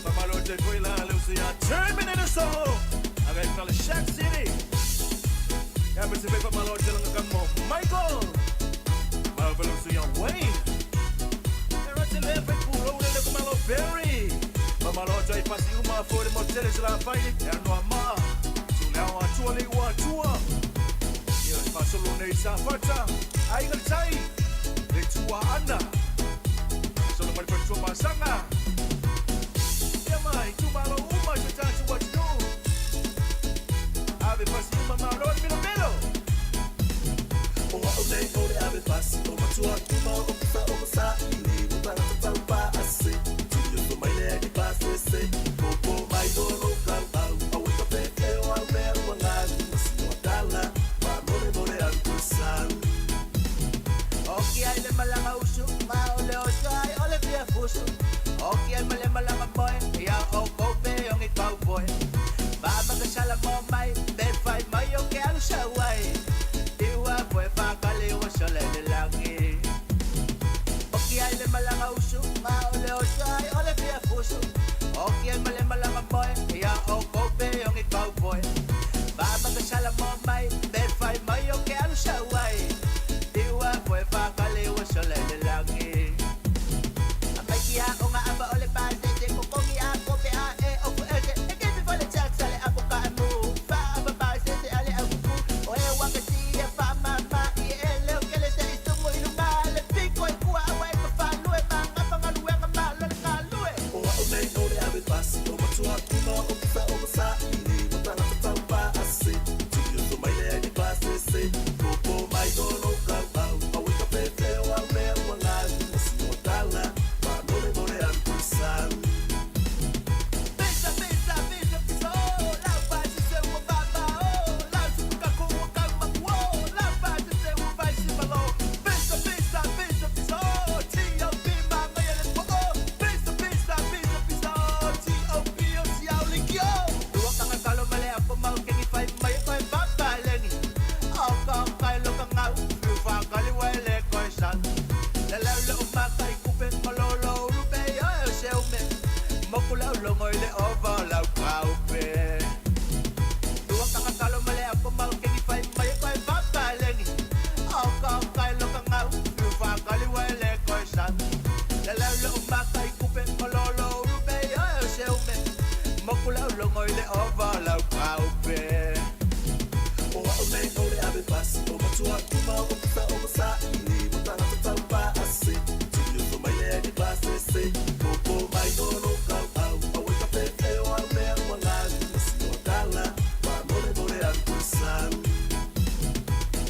Famalo te koe la leusa ia Terminator Soho. Aga i kala Shack City. Ia me se pe famalo te langa kamo Michael. Malo leusa ia Wayne. Era te le fai puro le le kumalo Perry. Famalo te pasi uma fo le motele se la fai. Ia noa maa. Tu leo atua le ua atua. Ia fasolo nei sa fata. Ai ngal tai. Le tua ana. Solo mai per tua masanga. Ia mai tu malo uma se tatu what you do. Ave pasi uma malo milo milo. O au nei o le ave pasi o matua kuma o kusa o masa ili mo tangata tau pa ase. Tui o mai le ni pase se. Popo mai o lo kau au. Au e ka pe o au mea ua ngalu. Masi o tala. Pa more more au ku sau. Oki ai le malanga usu, ma ole oso ai ole fia fusu. Oki ai male malanga boy, ia o kope ongi cowboy. Ba magasala mo mai, be fai mai o ke alu sa wai. Iwa boy fa kale o sole le langi. Oki ai le malanga usu, ma ole oso ai ole fia fusu. Oki ai male malanga boy, ia o kope ongi cowboy. Ba magasala mo mai, be fai mai o ke alu sa wai. Iwa boy fa kale o sole le langi. Amai kia o nga aba ole pa te te kokongi a kope a e o fu ese. E ke mi fole tsak sale a poka a mu. Fa aba pa se se ale a kuku. O e waka si e fa ma ma i e leo kele se i sungo i lunga le piko i kua awa e pa fa lue ma nga pa nga lue nga ma lo nga lue. O au nei o le ave pasi o matua kuma o kusa o masa ili mo tangata tau pa ase. Tui o mai le ni pase se. Popo mai o lo kau au. Au e ka pe o au mea ua ngalu. Masi o tala. Pa more more au ku sau. Pisa, pisa, pisa, pisa, oh, la pa se se ua baba, oh, la su ka ko ua kau maku, oh, la pa se se ua vai si malo. Pisa, pisa, pisa, pisa, oh, T.O.P. ma ngai le po, oh, pisa, pisa, pisa, pisa, oh, T.O.P. o si au li ki, oh. Ua kanga kalo male apo mau kengi fai mai koe baba lengi. Au ka kai lo ka ngau, fiu fa kali wai le koe san. Le lau le umaka i kupe, malolo ulupe, oi o se ume. Moku lau longo i le ova o lau kaupe. Ua kanga kalo male apo mau kengi fai mai koe baba lengi. Au ka kai lo ka ngau, fiu fa kali wai le koe san. Le lau le umaka i kupe, malolo ulupe, oi o se ume. Moku lau longo i le ova o lau kaupe. O au nei o le ave pasi o matua kuma o kusa o masa ili mo tangata tau pa ase. Tui o mai le ni pase se. Popo mai o lo kau au. Au e ka pe o au mea ua ngalu. Masi o tala. Pa more more au ku sau.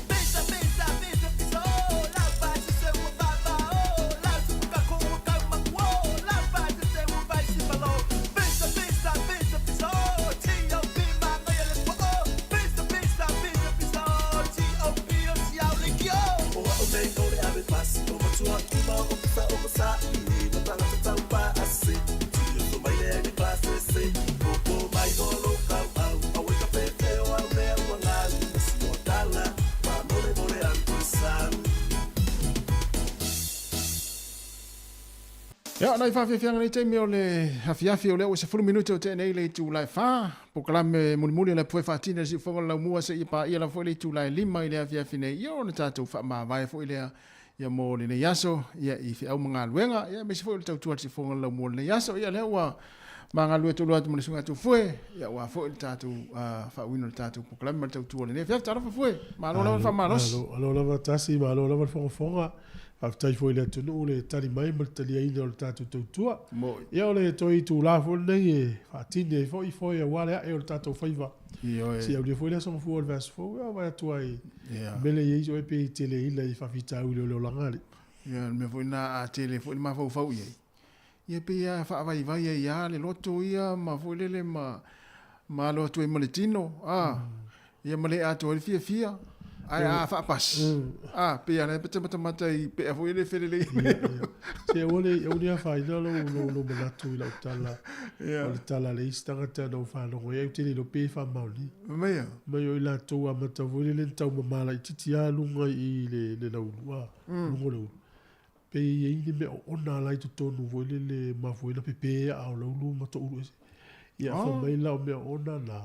Pisa, pisa, pisa, pisa, oh, la pa se se ua baba, oh, la su ka ko ua kau maku, oh, la pa se se ua vai si malo. Pisa, pisa, pisa, pisa, oh, T.O.P. ma ngai le po, oh, pisa, pisa, pisa, pisa, oh, T.O.P. o si au le ki, oh. O au nei o le ave pasi o matua kuma o kusa o masa ili mo tangata tau pa ase. Tui o mai le ni pase se. Popo mai o lo kau au. Au e ka pe o au mea ua ngalu. Masi o tala. Pa more more au ku sau. Ia, nai whawhiawhianga nei taimi o le hafiafi o lea ua 10 minute o tēnei le itulai whā. Pokalame mulimuli o le pue whaatina si ufonga lau mua se i pā ia la foi le itulai 5 i le afiafi nei. Ia o na tātou whaamāwae foi lea ia mō le nei aso, ia i whiau mga luenga, ia me se foi o le tautua si ufonga lau mua le nei aso. Ia lea ua mga lue tolu atu mo le sunga atu fue, ia ua foi le tātou whaawino le tātou pokalame ma le tautua le nei. Fiafi tārafa fue, malo lava le whaamalosi. Alo lava tasi, malo lava le whangafonga. Whaftai foi le atunuu le tali mai ma le taliaina o le tātou tautua. Ia o le toi tū la foi nei e whaatine e foi foi a wale e o le tātou whaiva. Si au le foi le songa fua o le verse fo, ia vai atua i mele i eiso e pe i tele ila i whawhitau i le o langale. Ia, me foi nā a tele foi le mawhaufau i ei. Ia pe ia whaawai vai e ia le loto ia ma foi lele ma alo atu e ma le tino. Ia ma le atoa le fia fia. Ae a faapasi, a, pei a la e matamatamata i pea foi le felelei mai. Se aua le aua le afaina lou lou lou manatu i lau tala. O le tala a le isi tagata na ou faalogo i ai, ou te le iloa pe faamaonia. Mea. Mai o i latou amata foi lele na taumama laitiiti lava luga i le le laulu a, luga o le ulu. Pe i ai ni mea oona la i totonu foi lele mafua ai ona pepe aa o laulu ma toulu ese. Ia fai mai la o mea oona na,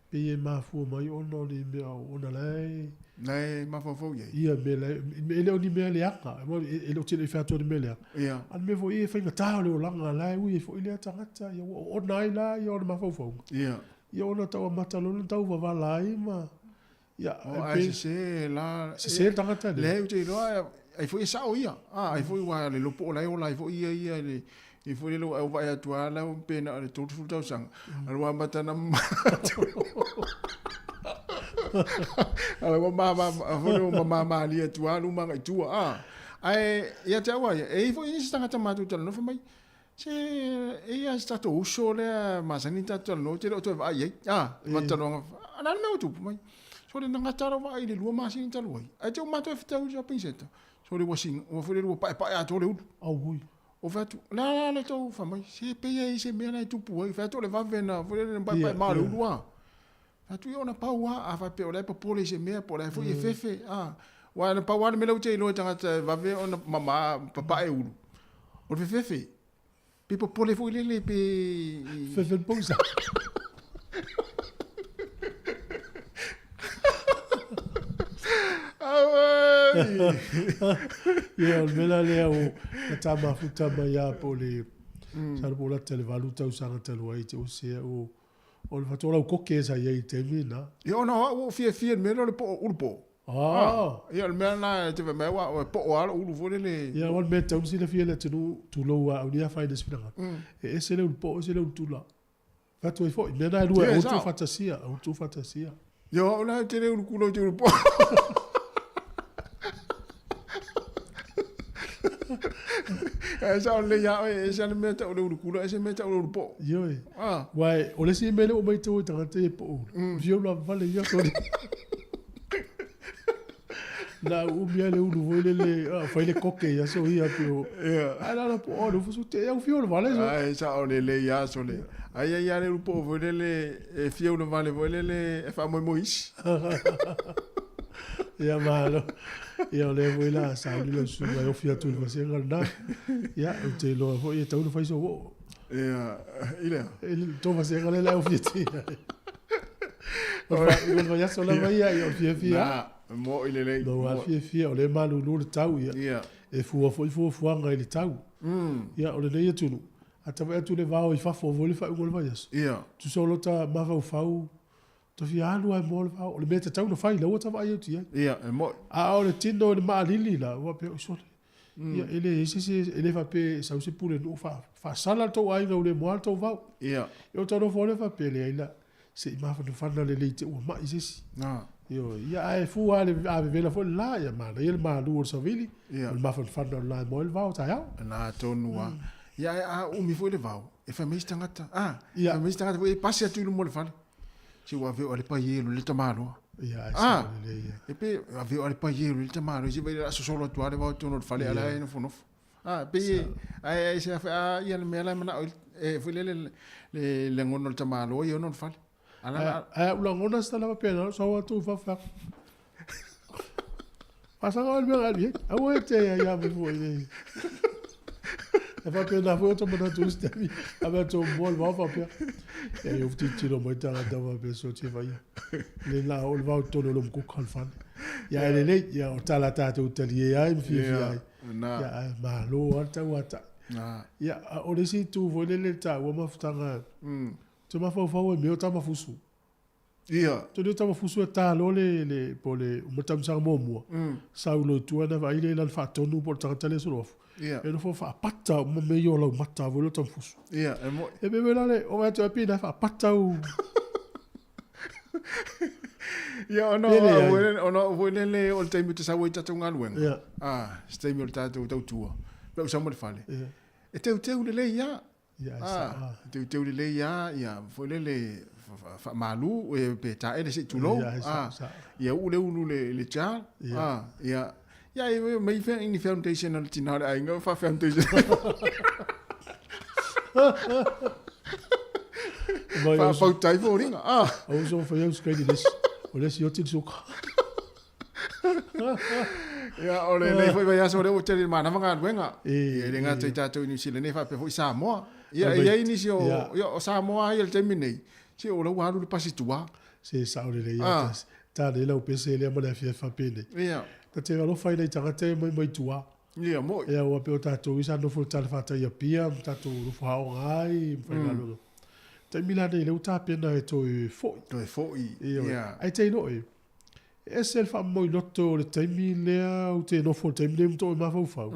Pei e mafua mai ona o le mea ona la e... La e mafaufau i ai. Ia, mea la e, e le o ni mea leaga. E le o tele i fai atu o ni mea leaga. Ia. A o le mea foi e faigata o le olaga la e ui ai foi lea tagata, ia ua oona ai la ia ona mafaufauga. Ia. Ia ona tau amata loa ona tau vavala ai ma... Ia, O, ae sese la... Sese le tagata lea. Leai, ou te iloa, ai foi e sao ia. A, ai foi ua le lopo o la e ola ai foi ia ia le i foi le au vaai atu a la pe na o le 30 tausaga. A ua amata na ala ua ma ma foi le ma ma li atu a luma ngai tua a. Ae ia te au a ia, e i foi nisi tagata matou talanoa fai mai, se e ia se tatou uso lea masani na tatou talanoa ou te le o toe vaai i ai. A, ma talanoaga, a o le a le mea ua tupu mai? Sole na gata lou vaai i le 2 masina talu ai. Ae te i ua matou e fetau i le shopping centre. Sole ua sing, ua foi lele ua paepae atoa le ulu. Auoi. Ou fai atu, o le a la le tou fai mai, se pei e i ai se mea la e tupu ai. Fai atu o le vave na foi lele na paepae ma o le ulu a. Fai atu, ia ona pau lava, a faapea o la e popole i se mea po o la e foi e fefe, a. Aua na pau lava le mea lea ou te iloa i tagata e vave ona mama papae ulu, o le fefefe. Pe popole foi lele pe... Fefe le pousa. Ia, o le mea la lea o na tā mafuta mai lava po o le, masalo po o lata i le 8 tausaga talu ai te ose au, o le faatoa laukoke sa i ai i le taimi lena. Ia ona o au ua ou fiafia i le mea lea o le poo, ulu poo. Ah. Ia, o le mea lena e te fai mai ai, ua poo lava lou ulu foi lele. Ia, o le mea e tatau ona silafia e le atunuu, tulou lava, au nei afaina i se finagalo. E ese le ulu poo, ese le ulu tula. Fai atu ai foi, mea na e lua, aua le tuufaatasia, aua le tuufaatasia. Ia, o au la e tele ulu kula ou te ulu poo. Ae sao lelei ia oe, e ese lava le mea e tau o le ulu kula, ese le mea e tau o le ulu poo. Ioe. Aua o le isi mea lea ua matau i tagata ia e poo ulu, o le fia ulu vale ia soli. Na umi lava le ulu foi lele, fai le koke i aso ia pe o. Ae na ona poo le ufu te au fia ulu vale so. Ae sao lelei lava sole. Ai ai lava le ulu poo foi lele e fia ulu vale foi lele e faamoemoe isi. Ia malo. Ia o lea foi la sauni lau susuga e ofi atu i le vasega lena. Ia ou te iloa foi e tatau ona fai sou oo. Ia, i lea. I le tou vasega lea la e ofi atu i ai. O le vaiaso lava ia, ia o le fiafia. Na, mo'i lelei. No, a fiafia, o lea e malulu le tau, ia. Ia. E fua foi fuafuaga i le tau. Ia, o lenei atunuu, a tavae atu le vao i fafo foi le faaiuga o le vaiaso. Ia. Tusa o lota mafaufau, ta fia alu lava e moa le vao. O le mea e tatau ona fai, la ua ta vaai atu i ai. Ia, e mo'i. A o le tino i le maalili la, ua faapea, oi sole, Ia, e leai se isi, e le faapea e sau se pulenuu faasala le tou aiga ua le moa le tou vao. Ia. Ia, o ta nofo lea faapea, leai la, se i mafanafana lelei te ua mai se isi. Ioe, ia ae fua lava i le, a vevela foi le la, ia manaia le malu o le savili, Ia. o le mafanafana o le la e moa ai le vao taeao. Na tonu lava. Ia, ae a umi foi le vao, e fai mai isi tagata, a, Ia. fai mai isi tagata foi e pasi atu i luma o le fale. Se ua avea o le paielu le tamaloa. Ia, ae Ah, sao lelei, ia. e pe avea o le paielu le tamaloa, se vai le sosolo atu lava le vao i totonu o le fale, ala e nofonofo. Ah, pe e, ai ai se afe, a, ia le mea la e manao i, e foi lele le, le lagona o le tamaloa ia ona o le fale. Ala la- Ae, ae u lagona se tala faapena, sau atu i fafo fai atu. Faasaga oe i le mea na alu i ai. Aua e te ia mai fua i le. E faapena foi o ta manatu i isi taimi, ave atu o moa le vao faapea. Ia, ia tilotilo mai tagata faapea so te vaia. Le la o le vao i totonu o le mukuka o le fale. Ia ae lelei, ia o tala tatou talie ai ma fiafia ai. Na. Ia ae malo lava le tauatai. Na. Ia, a o le isi itu foi lele le taua mafutaga, te mafaufau ai mea o tamafusu. Ia. Tonu o tamafusu e ta loa le, le, po o le matausaga muamua. Sau loa i tua na vaai lea i lana faatonu po o le tagata lea e soloafu. Ia. E nofo faapata uma mea ia o laumata foi lea o tamafusu. Ia, e mo'i. E pei la le, o atu ai pei na faapata u. Ia, ona Pe leai. ona o foi lele o le taimi o te sau ai tatou galuega. Ia. Ah, se taimi o le tatou tautua. Pe ou sau ma le fale. Ia. E teuteu lelei lava. Ia, Ah, e teuteu lelei lava, ia, foi lele. Faamalu e pe taele se'i tulou Ia, e sa'o, a sa'o. Ia uu le ulu i le child Ia. a Ia ia e mai fea ni foundation a le tinā o le aiga faa-foundation. Faapautai foliga a. O uso fai au skai le isi. O le isi oti le suka. Ia, o lenei foi vaiaso lea ua tele i le manava galuega. E, Ia, e le gata i tatou i Niu Sila nei faapea foi Samoa. Ia, Ai e i mai- ai nisi o, ia. ia, o Samoa ia i le taimi nei, se o la ua alu le pasi tua. Se sa'o lelei Ah. ia ta nei lau pese lea ma le afiafi faapenei. Ia. Ta te alofa i nai tagata ia mai mai tua. Ia, mo'i. Ia ua pei o tatou i sa nofo i le talafatai i Apia ma tatou nofo aoga ai ma faigaluega. Taimi la nei lea ua tapena e toe fo'i. Toe fo'i. Ia. Ia. Ae te iloa e, e ese le faamomoiloto o le taimi lea ou te nofo i le taimi lea ma toe mafaufau.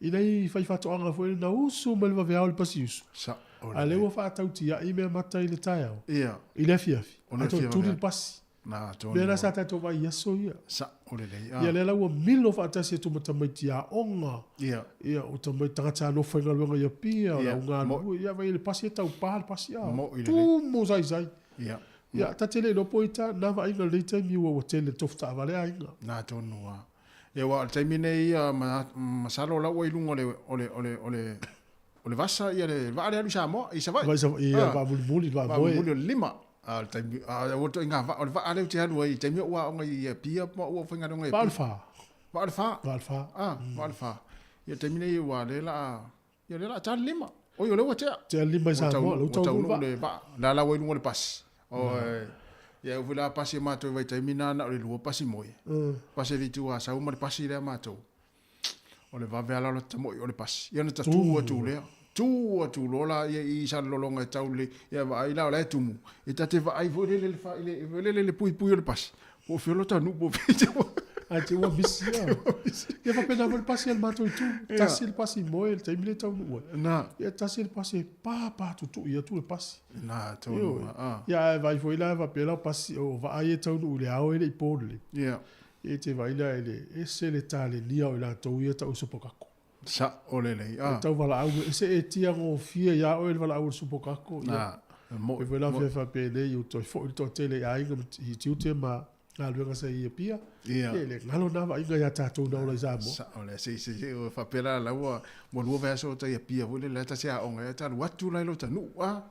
Ina i fai faatoaga foi na usu mai le vaveao i le pasiusu. Sa'o A lea ua faatautia'i mea mata i le taeao. Ia. I le afiafi. O le Ae toe afiafi tuli vaveao. le pasi. Na, tonu. Mea la sa tatou vaai i aso ia. Sa'o lelei. Ah. Ia lea la ua milo faatasi atu ma tamaiti aoga. Ia. Ia, o tamaiti tagata alofa i galuega i Apia, o Ia. le augalue. Ia, vai le pasi e taupā le pasi a. Mo'i lelei. Tumu saisai. Ia. Ia, ta te le iloa po i ta na vaaiga i lenei taimi ua tele tofu taavale aiga. Na tonu a. Ia wa o le taimi nei ia ma masalo la ua i luga o le o le o le o le o le vasa ia le vaa le alu i Samoa i Savaii. Vai Savaii, ia, Ah. vaamulimuli, le vaamoe. Vaamulimuli o le lima. A o le taimi a ua toaiga vaa o le vaa lea ou te alu ai i taimi o aoga i Apia ma ua faigaluega i Vaa o le Apia. fā. Vaa o le fā. Vaa o le fā. Ah, vaa o le fā. Ia taimi nei ua le la ia le la tā le lima. Oi o lea ua tea. Tea le lima i Ua Samoa, taunuu- lea ua ua taunuu taunuu le vaa. le vaa. La la ua i luga o le pasi. O ia ua la pasi matou i vaitaimi na na o le lua pasi moe. Pasi e fitu a sau ma le pasi lea matou. O le vave ala o le tamo'i o le pasi. Ia na tatū Tumu. atu lea. Tū atu loa la ia i salelologa e tau le ia vaai la o la e tumu. E ta te vaai foi lele le fa i le lele le puipui o le pasi. Po o fea lo taunuu po o fea. Ae te ua misi ia. Ia faapena foi le pasi a le matou itu. Ia. Tasi le pasi moe le taimi lea e taunuu ai. Na. Ia tasi le pasi e pāpā tutu'i atu le pasi. Na taunuu, Ioe. ah. Ia ae vaai foi la faapea la o pasi o vaa ia e taunuu i le ao e le i po lelei. Ia. Ia te vaai la e le ese le talenia o i latou ia ta'u supokako. Sa'o lelei. Ah. E tau valaau e se e tia gofie iā oe le valaau o le supokako. Ia. Na, mo'i, E foi la mo'i. fia faapenei ua toe fo'i le toatele i aiga ma i tiute ma galuega sa i Apia. Ia. Ia, le galo na vaaiga iā tatou na ola i Samoa. Sa'o lea se se se o faapea la la ua ua lua vaiaso o tai Apia foi lele ta se aoga ia ta alu atu la i lo taunuu a.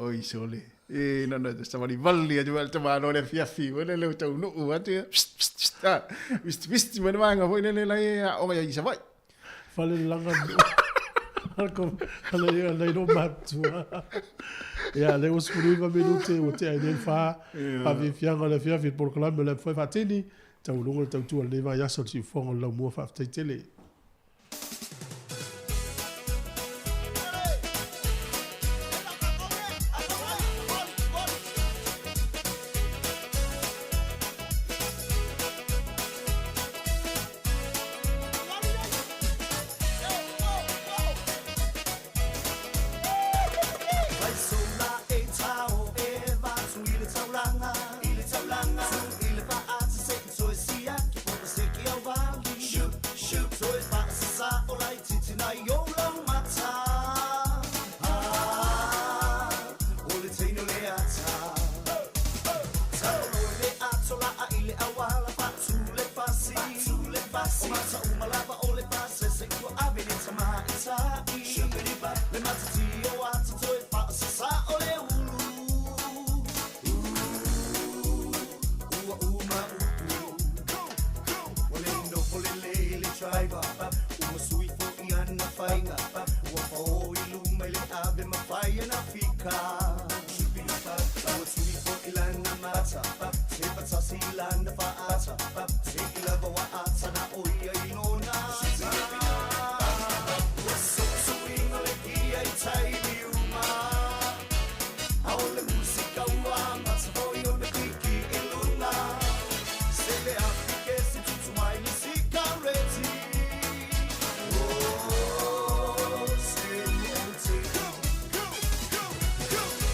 Oi sole. E na na savalivali atu ai le tamāloa i le afiafi foi lele o taunuu atu ia. Pst, pst, pst, ah. Visti visti ma le vaega foi lele la e aoga i Savaii. Fale laga ale ia nei no matua. Ia le ua 19 minute ua tea i nei le fā. Ia. Faafiafiaga o le afiafi i le polokalame o le foe faatini. Tauluga le tautua i lenei vaiaso o le siufofoga o le laumua faafetai tele. Vai sola e tao e vatu i le taulaga i le taulaga tu i le faata se i toe siaki po o se ki au vali shoot shoot toe faasasa o laititi nai o lau mata ah o le teine o le ata Taolo i le atola a i le awala fatu le fasi fatu le fasi o mata uma lava o le fase se ua ave le tama i tai le matati o ata toe faasasa o le ulu ua uma upu ua le nofo lelei le driver ua sui fo'i ana faiga ua faō i luma i le ave mafai ana fika ua tui fo'i lana mata se fatasi i lana fa'ata se'i lava ua ata na o ia i lona ua su'usu'iga le kia i taimi uma ao le musika ua mata fo'i o le kiki i luga se le afi ke se tutu mai le sikareti Oh, se le te. Go, go, go, go.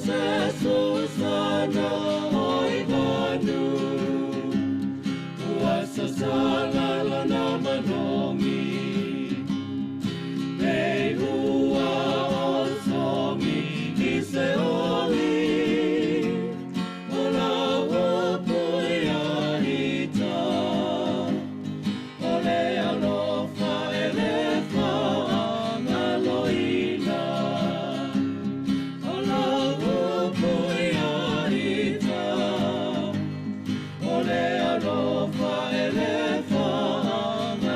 se susana o i vanu Ua sasala lona manogi Nei ua o songi i se oli O la upu ia ita O le alofa e le faagaloina O la upu ia ita O le alofa e le faagaloina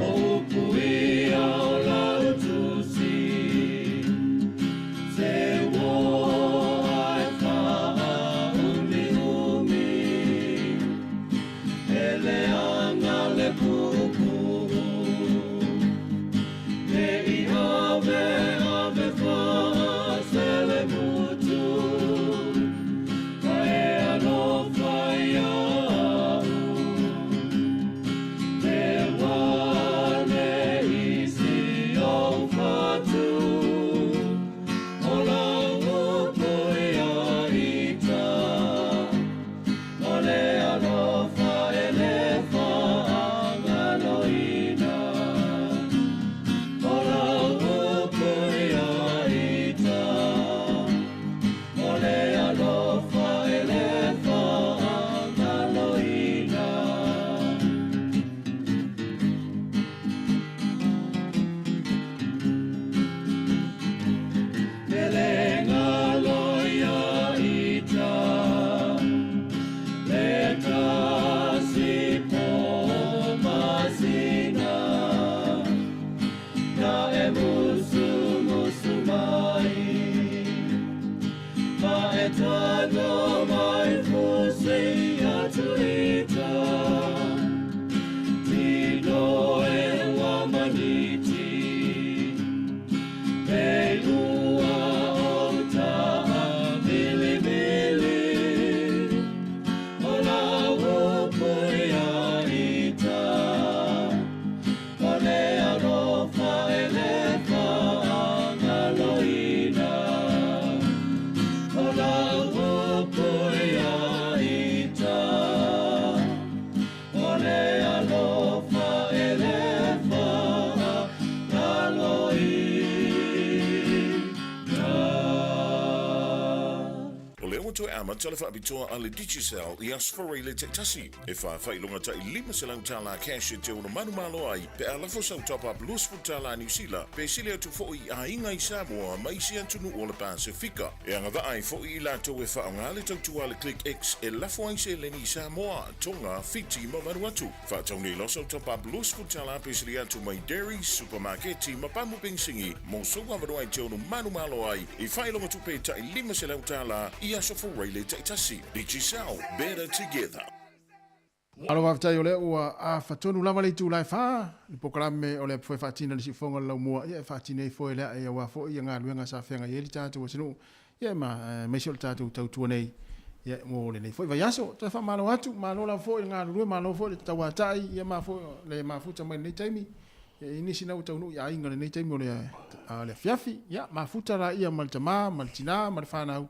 O upu ia o lau tusi Se uo ai whaaumi umi E le anga le puupuu Ne i ave ave whaasele mutu Ka e alofa ia au Te wane isi o whatu O la upu ia ita O le alofa e le whaangaloina O la upu ia ita O le alofa e le whaangaloina Ele ngalo ia ita Le tasi po masina Na e musu musu mai Ma e tago mai fusi atu ita Tino e wamaniti Ei ua o ta'a bilibili O la upu ia ita O le alofa e le faagaloina O la upu ia ita O le alofa e le faagaloina O lea ua toe amata le faapitoa a le Digicel i Aso Faraile taitasi. E faafailoga tai $500 cash e te ono manumalo ai pe a lafo sau top-up $20 Niu Sila pe sili atu fo'i i aiga i Samoa ma isi atunuu o le Pasifika. E agavaa ai fo'i i latou e faaaoga le tautua a le Click X e lafo ai seleni i Samoa, Tonga, Fiti ma Vanuatu. Faatau nei loa sau top-up $20 pe sili atu mai Dairy, Supermarketi ma pamu penisini mo sou avanoa e te ono manumalo ai i faailoga tupe tai $500 i Aso Faraile taitasi. Digicel, better together. Alo faafetai o lea ua afatonu lava le itula e 4 le polokalame o le foe faatina le siufofoga o le laumua ia e faatina ai foe le ae aua foi ia galuega sa feagai ai le tatou atunuu ia ma aemaise o le tatou tautua nei ia mo lenei foi vaiaso. Toe faamalo atu, malo lava foi le galulue, malo foi le tauatai ia ma foi le mafuta mai lenei taimi. Ia i nisi na ua taunuu i aiga lenei taimi o le le afiafi. Ia mafuta laia ma le tamā ma le tinā ma le fanau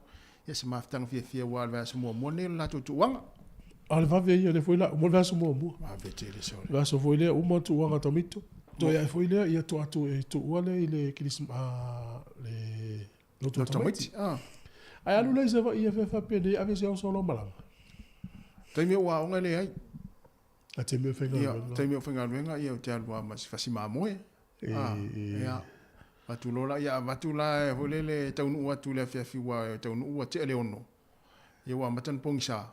ia se mafutaga fiafia aua le vaiaso muamua lenei o le latou tuuaga. A le vave ia le foi la uma le vaiaso muamua. Vave tele sole. Vaiaso foi lea uma tuuaga tamito. Toe ae foi lea ia to atu e tuua lea i le kirisima le lotu tamaiti. Ae alu lea i Savaii ia faapea nei ave se oso o lau malaga. Taimi o aoga le ai. A taimi o faigaluega. Ia, taimi o faigaluega ia o te alu lava ma se fasi mamoe. Ia. Avatu loa la, ia avatu la foi lele taunuu atu i le afiafi ua taunuu ua tea le 6. Ia ua amata ona pogisa.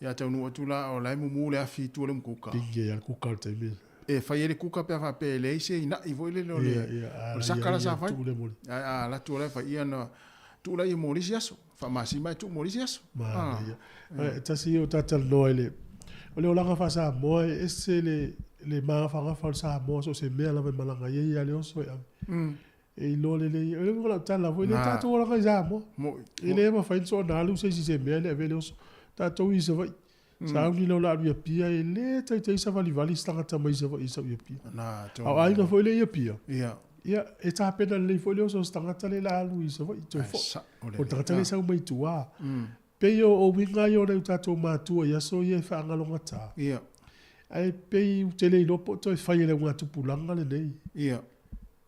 Ia taunuu atu la o la e mumu le afi i tua o le umukuka. Pingi ai le kuka i le taimi. E fai ai le kuka pe a faapea e leai se ina'i foi lele o le o le saka la sa fai. Ae a alu atu o la e fai ia ona tuu laia mo le isi aso. Faamasima e tuu mo le isi aso. Manaia. E tasi ia o talanoa i le o le olaga faa-Samoa e ese le magafagafa o le Samoa so o se mea lava e malaga ai ia le oso e ave. E iloa lelei. O le uiga o lau tala foi lea tatou olaga i Samoa. E le mafai ona soona alu se isi i se mea e le avea le oso. Tatou i Savaii. Sauni loa o le a alu i Apia, e lē taitai savalivali se tagata mai Savaii e sau i Apia. Na, A o aiga foi lea i Apia, Ia. ia, e tapena lelei foi le oso o se tagata lea o le a alu i Savaii toe Ae foi. sa'o O le lelei. tagata lea e sau mai tua. Pei o uiga ia o nai o tatou matua i aso ia e faagalogata. Ia. Ae pei ou te le iloa po o toe fai e le augatupulaga lenei. Ia.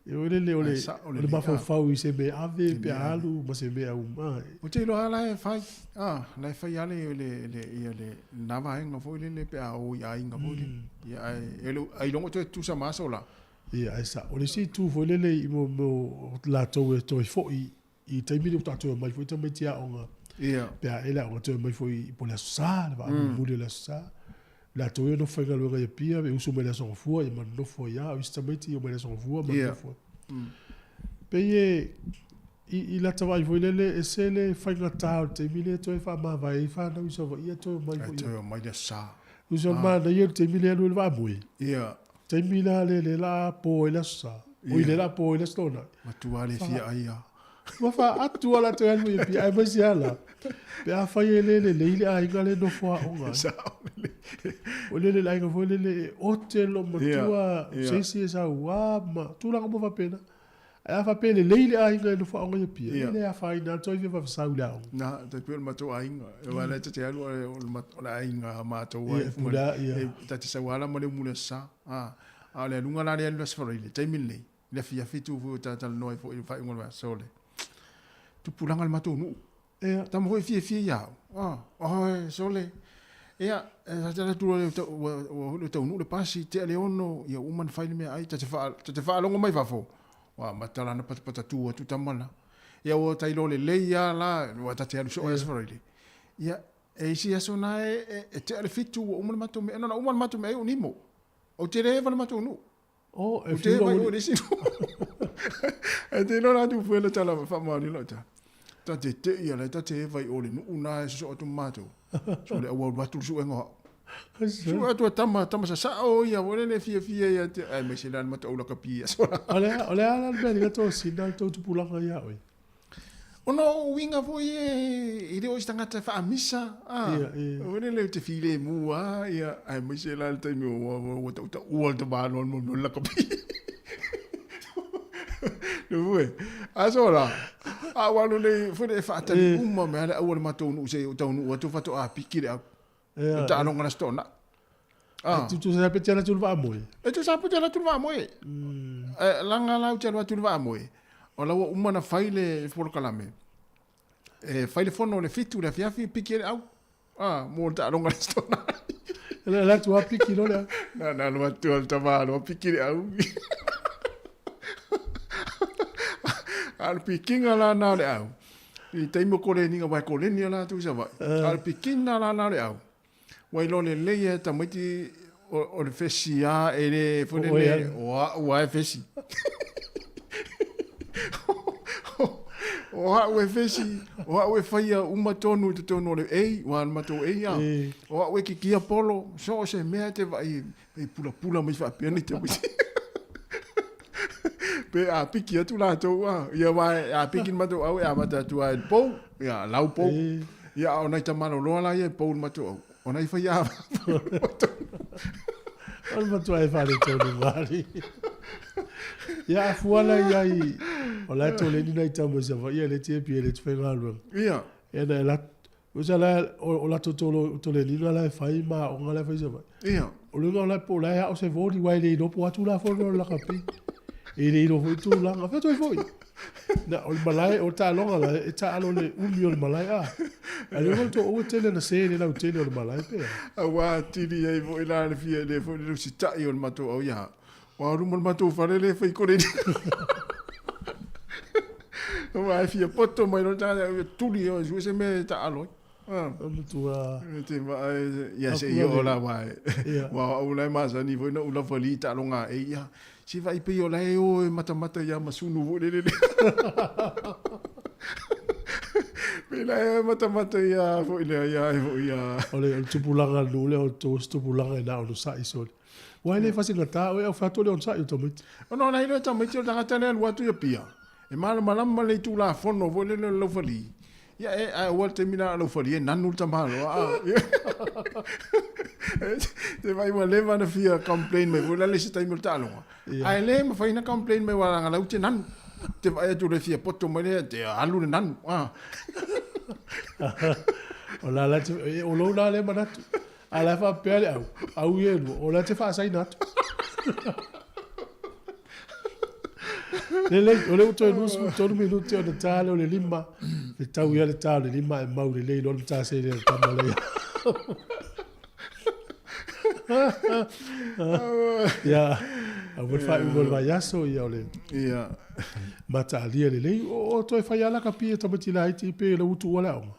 E oi lele o le, Ae sa'o o le lelei, mafaufau i se mea ave Se pe mea a alu ma se mea uma. Ou te iloa lava la e fai, a, la e fai lava le, le, le, ia le, lena vaega foi lele pe a o i aiga foi lele. Ia, ae, e le o, ailoga o toe tutusa ma aso la. Ia, ae sa'o. O le isi itu foi lele i mo mea o latou e toe fo'i i taimi nei ua tatou omai foi tamaiti aoga. Ia. Pe a ea le aoga toe omai foi po o le Aso Sa, le vaa mulimuli o le Aso Sa. Latou ia e nofo faigaluega i Apia, e usu mai le Aso Gafua, ia ma nonofo ai lava. O isi tamaiti e omai le Aso Gafua ma nonofo ai. Pei e, i lata vaai foi lele, ese le faigata o le taimi lea e toe faamavae ai fanau i Savaii ae toe omai foi. Ae toe omai le Aso Sa. Tusa o le manaia le taimi lea e alu ai le vaamoe. Ia. Taimi la lea o le a po ai le Aso Sa. Oi lea o le a po ai le Aso Toonai. Matua le fia ai lava. Ua faatu lava latou e alu i Apia, aemaise lava la, pe afai e le lelei le aiga lea e nofo aoga ai. O lele le aiga foi lele e ote lou matua, se isi e saua ma tulaga uma faapena. Ae a faapea e lelei le aiga e nofo aoga i Apia, e le afaina lava le toe fia faafesau i le aoga. Na, tai pei o le matou aiga. Aua o lea ta te alu o le aiga a matou ai. Ta te sau lava la ma le umu i le Aso Sa. A o le aluga la lea alu i le Aso Faraile, le taimi lenei, i le afiafi tu foi ua ta talanoa ai foi i le faaiuga o le vaiaso le tupulaga o le matou nuu. Ia. Tama foi e fiafia ia au. Ah, oi, sole. Ia, e ta atu loa ua taunuu le pasi, tea le 6, ia ua uma ona fai le meaai, ta te ta te faalogo mai fafo, ua amata la ona patapata tu atu tama la. Ia ua ta iloa lelei lava la, ua ta te alu soo i Aso Faraile. Ia, e isi aso na e tea le 7 ua uma le matou meaai. Na ona uma le matou meaai ou nimo. Ou te le eva le matou nuu. Oh, e Ou te fiu eva i lau o i le isi nuu. Ae te iloa la atu fue le tala faamaoni lau tala. Ta te tei ia la ta te eva i o le nuu na e sosoo atu ma matou. So le auau atu le suega o au. Sue atu e tama, tama sasao ia, foi lele fiafia ia te, aemaise la le matou lakapi i aso la. O le o le a la le mea lea tosina le tou tupulaga ia oe? Ona o uiga foi e le o se tagata e faamisa, a, foi lele ou te filemu lava, ia, aemaise la le taimi ua tautaua le tamaloa mo le lakapi. Le aso la, a ua alu nei, foi lele e faatali uma mai lava le au o le matou nuu seia ou taunuu atu faatoa piki le au. Ia. O taaloga le Aso Toonai. E tutusa pe te alu atu i le vaamoe? E tutusa pe te alu atu i le vaamoe. Leaga la ou te alu atu i le vaamoe, o la ua uma ona fai le polokalame. E fai le fono i le 7 i le afiafi, piki ai le au. Ah, mo le taaloga le Aso Toonai. E le alu atu lava piki loa le au. Na na alu atu lava le tama loa piki le au. A o le pikiga la lena o le au, i taimi o koleniga, aua e koleni lava latou i Savaii, a o le pikiga la lena o le au, ua iloa lelei e tamaiti o le fesi lava e le foi lele, o au lava e fesi. O au e fesi, o au e faia uma tonu i totonu o le ei, aua o le matou ei lava. O au e kikia polo, so o se mea e te vaai e pulapula mai faapea nei tamaiti. Pe a piki atu latou a, ia aua a piki le matou au e amata atu lava i le pou, ia lau pou. Ia a o nai tamaloloa la ia e pou i le matou au, o nai faiā O le matua e faaletonu malie. Ia a fua la i ai, o la e toleni nai tama i Savaii ae le te pia le te faigaluega. Ia. Ia na e la, usa la o latou toleniga la e fai ma aoga la e fai i Savaii. Ia. O le uiga o la po o la e ao se voli aua e le iloa po o a Tulafono o le lakapi. E le iloa foi tulaga. Fea toe foi. Na, o le malae, o le taaloga la, e taalo i le umi o le malae a. Ae le uiga o le toa e tele na se le lautele o le malae pe a. Aua atili ai foi la le fia le foi le usitai o le matou au ia. Ua alu ma le matou fale le fai koleni. Aua e fia poto mai loa le tagata e tuli o sue se mea e taalo ai. Matua. Te vaai, ia se i oo la aua e. Aua o au la e masani foi na ou lafali i taaloga e ia. Se vaai pei o la e o e matamata ia masunu foi lele. Pei la e o e matamata ia foi lea ia e foi ia. O le tupulaga a le nuu lea o le tou tupulaga i na onosai sole. Ua e le fasigata oe au fai atu o le onosai o tamaiti. Ona o la e iloa e tamaiti o le tagata lea e alu atu i Apia. E malamalama le Tulafono foi lele o le laufali. Ia e ae aua le taimi lena a laufalie nanu le tamaloa a. Te vaai ua leva ona fia complain mai foi la le isi taimi o le taaloga. Ae le mafai ona complain mai aua leaga la ua te nanu. Te vaai atu le fia poto mai lea te alu le nanu a. O la la te, o lou la lea manatu. A la e faapea le au, au ia e lua, o la te faasaina atu. Lelei, o lea ua toe 23 minute ona ta lea o le 5, le tau ia le ta o le 5 e mau lelei loa le matase lea o le tama lea. Ia, aua le faaiuga o le vaiaso, ia o le mataalia lelei. O toe fai lava la kapi e tamaiti laiti pe lau tuua le aoga.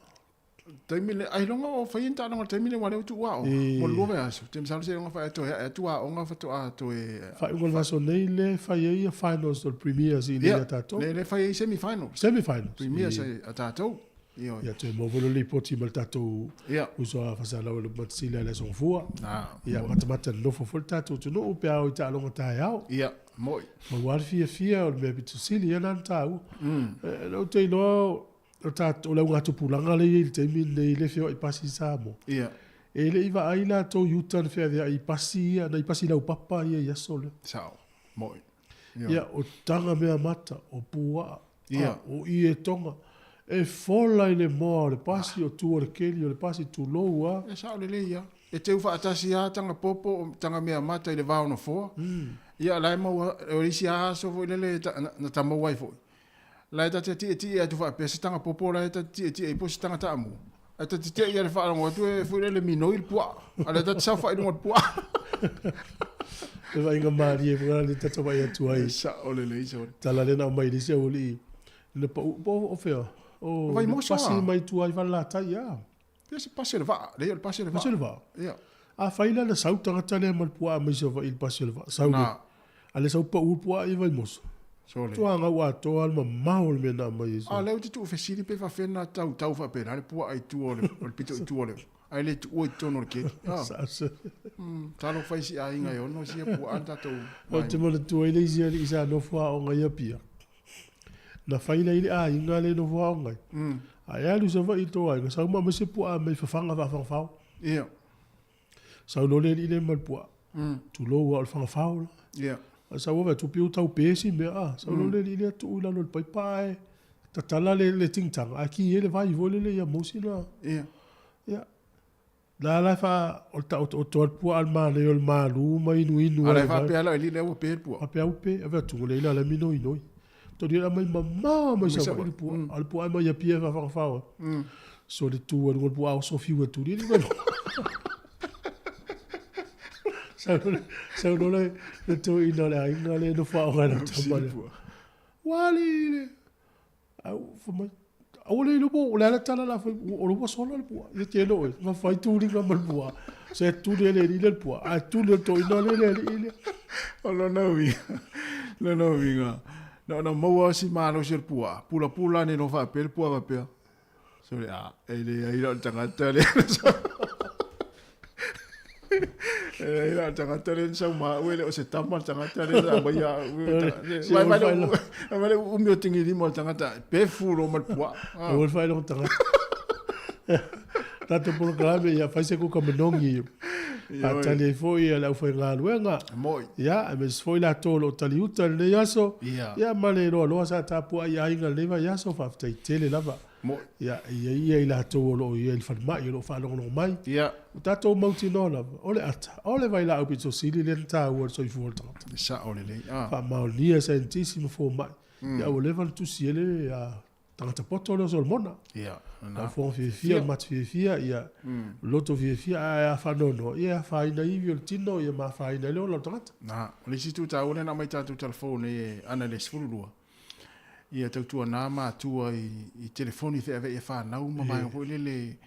Taimi le ailoga o fai ni taaloga i le taimi lea aua lea ua tuu aoga mo le lua vaiaso. Ou te masalo seiloga faia toe ae atu aoga faatoa toe Faaiuga o le vaiaso nei lea e fai ai finals o le Premiers i inei ia tatou. Lea e fai ai semi finals. Semi finals. Premiers a tatou. Ioe. Ia toe maua foi le lipoti ma le tatou uso a Fasalau e Lomatisila i le Aso Gafua. Ia matamata nonofo foi le tatou atunuu pe a o i taaloga taeao. Ia, moi. Maua le fiafia o le mea pito sili ia lena na taua. Ou te iloa O tatou, o le augatupulaga lea e i ai i le taimi lenei lea e feoai pasi i Samoa, Ia. e le i vaai latou i uta na feaveai i pasi ia, nai pasi laupapa ia i aso lea. Sao. Mo'i. Ia, o taga meamata, o puaa, Ia. a, o ietoga, e fola i le moa o le pasi, o tu o le keli o le pasi, tulou a. E sao lelei ia. E teu faatasi lava taga popo, o taga meamata i le va o nofoa. Ia, la e maua, o le isi lava aso foi lele na ta maua ai foi. La e ta te tietie atu faapea se taga popo la e ta te tietie ai po o se taga taamu. Ae ta te te i a le faalogo atu e foi lele minoi le puaa. A lea ta te saofai i luga o le puaa. Le vaaiga malie foi lea ta te vaai atu ai. E sao lelei sole. Tala lea na aumai i le isi aualii na pau po o fea? O Vaimoso pasi mai tua i Falelatai a. Pei se pasi o le vaa. Leai o le pasi o le vaa. Pasi o le vaa. Ia. Afai la na sau tagata lea ma le puaa mai Savaii i le pasi o le vaa, sau le, a le sau pau le puaa i Vaimoso. Sole. Tuaga ua atoa le mamao o le mea na aumai ai. A lea ou te tuufesili pe faafefea na tautau faapena le puaa i tua o le, o le pito i tua o le, ae le tuua i totonu o le keli. Ah. Sa, sa. Talofa i si aiga e ono sia puaa na tatou. Ou te manatua ai le isi alii sa nofo aoga i Apia. Na fai lea i le aiga lea e nofo aoga ai. Ae alu i Savaii i tō aiga, sau ma aumai se puaa mai fafaga faafagafao. Ia. Sau loa le alii lea ma le puaa. Tulou lava o le fagafao la. Ia. Ae sau ave atu piu tau pe si mea a. Sau loa le alii lea tuu i lalo o le paipa ae tatala le tingtanga ae ki ai le vai foi lele ia maua sina. Ia. Ia. La la e faa, o le taotooto a le puaa le manaia o le malu ma inuinu ai. A la e faapea la alii lea ua pe le puaa. Faapea ua pe, ave atu ua leai la la minoinoi. Toli la mai mamao mai Savaii le puaa. A o le puaa e mai Apia e faafagafao ai. So le tu ai luga o le puaa oso fiu atu li li Sau loa le toeaina o le aiga lea e nofo aoga i lau tama lea. Ua alii le, Au fai mai, aua le iloa po o le a le tala la fai, o le ua sola le puaa. Ia te iloa oe, na fai tuliga ma le puaa. Se tuli e le alii lea le puaa, ae tuli e le toeaina lea le alii lea. O lona uiga, lona uiga, na ona maua si malosi o le puaa, pulapula ane loa faapea le puaa faapea, sole a, e leai la o le tagata lea. E leai la o le tagata lea na sau ma au, e le o se tama le tagata lea sa aumai ia au. Vai vai le vai le uumi o tigilima o le tagata, pefu loa ma le puaa. Aua le faailoga tagata. Tatou polokalame ia fai se kuka manogi faatali ai foi le aufaigaluega. Moi. Ia, aemaise foi latou o lo o taliuta i lenei aso. Ia ma le loaloa sa tapuai i aiga i lenei vaiaso, faafetai tele lava. Moi. Ia, e i ai ia i latou o lo o i ai i le falemai o lo o faalogologo mai. Ia. Ua tatou mautinoa lava, o le ata, o le vailaau pito sili lea na taua i le soifua o le tagata. E sao lelei. Ah. Faamaonia e saienitisi ma fomai, ia ua leva ona tusi ai le tagata poto lea o Solomona. Ia. Lau fofoga fiafia, o le mata fiafia, ia, loto fiafia, ae a faanoanoa, ia e afaina ivi o le tino, ia ma afaina ai le ola o le tagata. Na, o le isi itu taua lea na aumai tatou talafou nei e ana i le 12, ia tautuana matua i telefoni feaveai e fanau ma vaega foi lele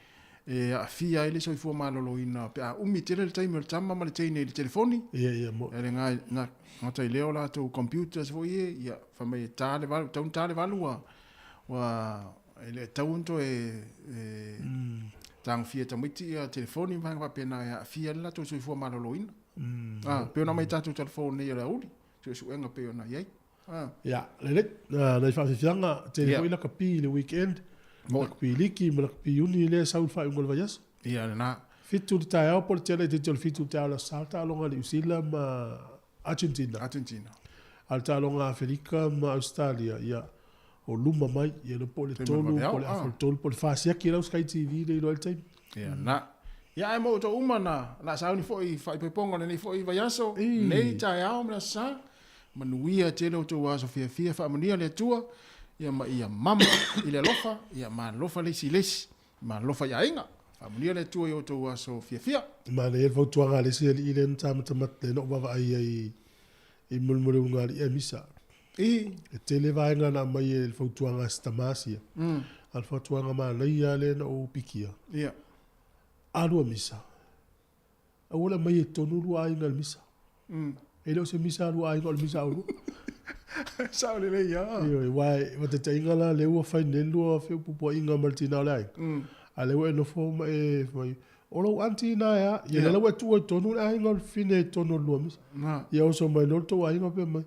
e aafia ai le soifua maloloina pe a umi tele le taimi o le tama ma le teine i le telefoni. Ia, ia, mo. E le gata i lea o latou computers foi e, ia, fai mai e ta le valu, tau na ta le valu ua, ua, e le tatau ona toe e, tagofia e tamaiti ia telefoni ma vaega faapena e aafia ai le latou soifua maloloina. Ah, pei ona aumai tatou telefoni nei o le aoauli, suesuega pei ona i ai. Ah. Ia, lelei, nai faafiafiaga, tele foi lakapi i le weekend. Rugby liki ma rugby uni lea e sau i le faaiuga o le vaiaso. Ia lena. 7 i le taeao po o le tele itiiti o le 7 i le taeao o le Aso Sa le taaloga a Niu Sila ma Argentina. Argentina. A o le taaloga a Aferika ma Ausetalia, ia, o luma mai, ia iloa po o le 3 po o le afa o le 3 po o le 4 siaki lau Sky TV le iloa ai le taimi. Ia lena. Ia ae mo outou uma na o le a sauni foi i faaipoipoga o lenei foi vaiaso, lenei taeao ma le Aso Sa, manuia tele outou aso fiafia, faamanuia le Atua, ia ma ia mama i le alofa, ia ma alofa le isi i le isi. Ma alofa i aiga. Faamanuia le Atua i outou aso fiafia. Manaia le fautuaga a le isi alii lea na tamatamata lea na ou vaavaai ai i mulimuliuga alii ae misa. I. E tele vaega na aumai e le fautuaga a si tama sia. A o le fautuaga manaia lava lea na ou pikia. Ia. Alu a misa. Aua le aumaia i totonu lua aiga i le misa. E le o se misa a lua aiga o le misa a oulua. Sao lelei lava. Ioe, aua e faataitaiga la, lea ua fai nei le lua feupupuaiga ma le tina o le aiga, a o lea ua e nofo ma e fai mai, o lou aunty ina e a? Ia lea la ua e tuua i totonu le aiga o le fafine i totonu o le lua misa. Ia oso mai loa le tou aiga fai mai,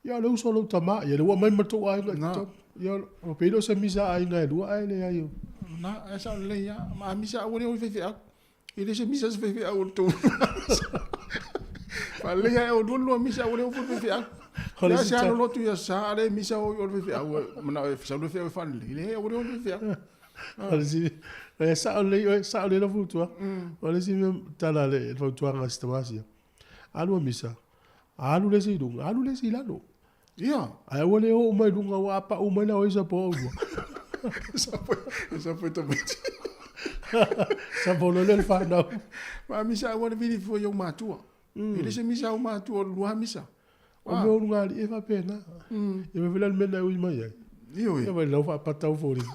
ia o le uso a lou tama, ia lea ua aumai ma le tou aiga i totonu. Ia o pei e le o se misa a aiga e lua ae leai o. Na, e sao lelei lava. Ma a misa aua ne i o i faifeau. E le se misa se faifeau o le tou. Faalelei lava e oulua le lua misa aua le o foi faifeau. O le Le se isi alo lotu ia sa ale misa o o le faifeau manao e sau le faifeau e faalelei. Le aua le o le faifeau. O le isi, e sao lelei oe, sao lelei lau fautuaga. O le isi mea tala a le fautuaga a si tama sia, alu a misa, alu le isi i luga, alu le isi i lalo. Ia. Ae aua le o uma i luga aua a pau mai la oe sapo oulua. Sapo e tamaiti. Sapo loa lea le fanau. Ma misa aua le vili fua i ou matua. E le se misa au matua o le lua misa. O mea o luga alii e faapena. Ia vaai foi la i le mea na e ui mai ai. Ioe. Ia vaai lau faapata au foliga.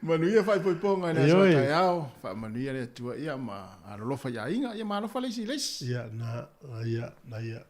Manuia faaipoipoga i le aso Ioe. taeao, faamanuia le Atua ia ma alolofa i aiga, ia ma alofa le isi i le isi. Ia, na, na ia, na ia.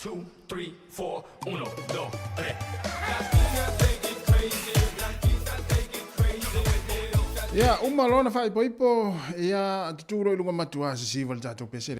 2, 3, 4, 1, 2, 3. Ia, uma loa ona faaipoipo, ia tutū loa i luga matua sisiva le tatou pesele.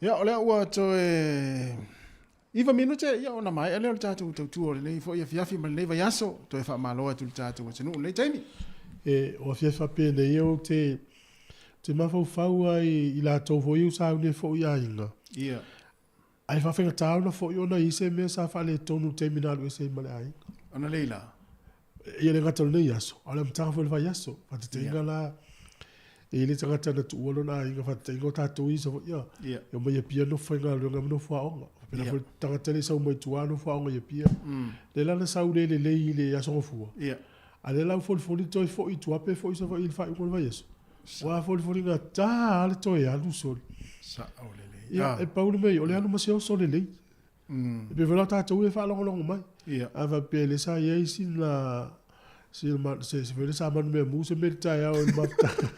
Ia, o lea ua toe iva minute, ia ona maea lea o le tatou tautua o lenei foi afiafi ma lenei vaiaso, toe faamalo atu i le tatou atunuu i lenei taimi. E, o afiafi faapenei ou te, te mafaufau lava i, i latou foi ia ua sauni ai foi i aiga. Ia. Ae faafaigata ona foi ona i ai se mea sa faaletonu i le taimi na alu ese ai ma le aiga. Ona leila. Ia le gata o lenei aso, a o le amataga foi o le vaiaso. Faateteiga la, e i ai le tagata na tuua lona aiga, faateteiga o tatou i Savaii, ia, e omai i Apia nofo faigaluega ma nofo aoga. Faapena foi le tagata lea e sau mai tua nofo aoga i Apia. Lea la na sau le lelei i le Aso Gafua, a lea la ua folifoli toe foi i tua pe foi i Savaii i le faaiuga o le vaiaso. Ua folifoli gata lava le toe alu soli. Sao lelei. Ia, e pau le mea ia, o le alu ma se oso lelei. E pei foi la o tatou ia e faalogologo mai. A faapea lea sa i ai sina, sina se, se foi lea sa manumea mu se mea i le taeao i le mafutaga.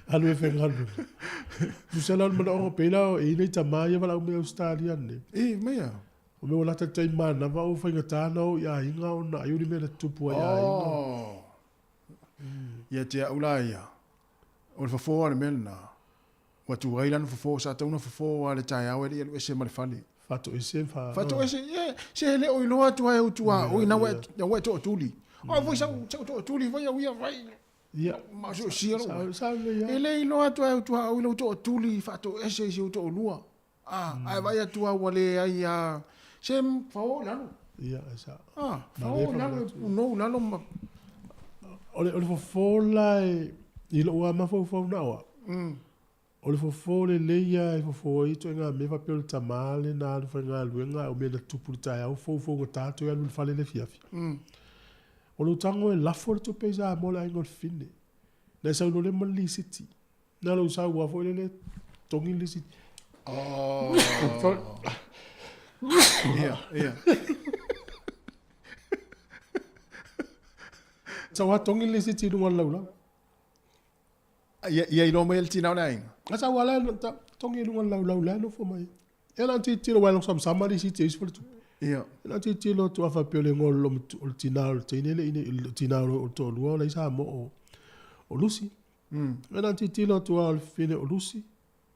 Alu e faigaluega. Tusa la o le manaoga pei la e i ai nai tama ia valaau mai Ausetalia nei. E mai a. O mea ua lata i le taimi manava o faigata ona o i aiga ona ai o ni mea na tutupu ai i aiga. Oh. Ia te au la ia, o le fofo lava o le mea lena, ua tuai la ona fofo, sa tatau ona fofo lava i le taeao e le i alu ese ma le fale. Faatoese ma. Faatoese, ia, se e le o iloa atu lava e ou tuaoi, na ua e tootuli. O au foi sa ou tootuli foi au ia fai. Ia. Maosiosia lou. Sa lelei lava. E le iloa atu lava e ou tuaoi lou tootuli faatoese i si ou toalua. Ah, ae vaai atu lava ua leai lava se fao i lalo. Ia, e sao. Ah, fao i lalo, e punou i lalo ma... O le fofo la i lou lava mafaufau na o au, o le fofo lelei lava e fofo ai ituaiga mea faapea o le tama lena alu faigaluega a o mea na tupu i le taeao foufou gata toe alu i le fale i le afiafi. O lou tago e lafo le tupe i Samoa le aiga o le fine. Na e sau loa lea ma le lisiti. Na lou sau lava foi lele togi le lisiti. Oh. Ia, ia. Sau lava togi le lisiti i luga o le laulau. Ia, ia iloa mai e le tina o le aiga. A sau lava la togi i luga o le laulau la e nofo mai ai. Ia na ona tilotilo aua e logosamasama lisiti e isi faletupe. Ia. Na ona tilotilo atu a faapea o le igoa o le tina o le teine le i le tina o le toalua o la e i Samoa o Lucy. Na ona tilotilo atu lava o le fine o Lucy.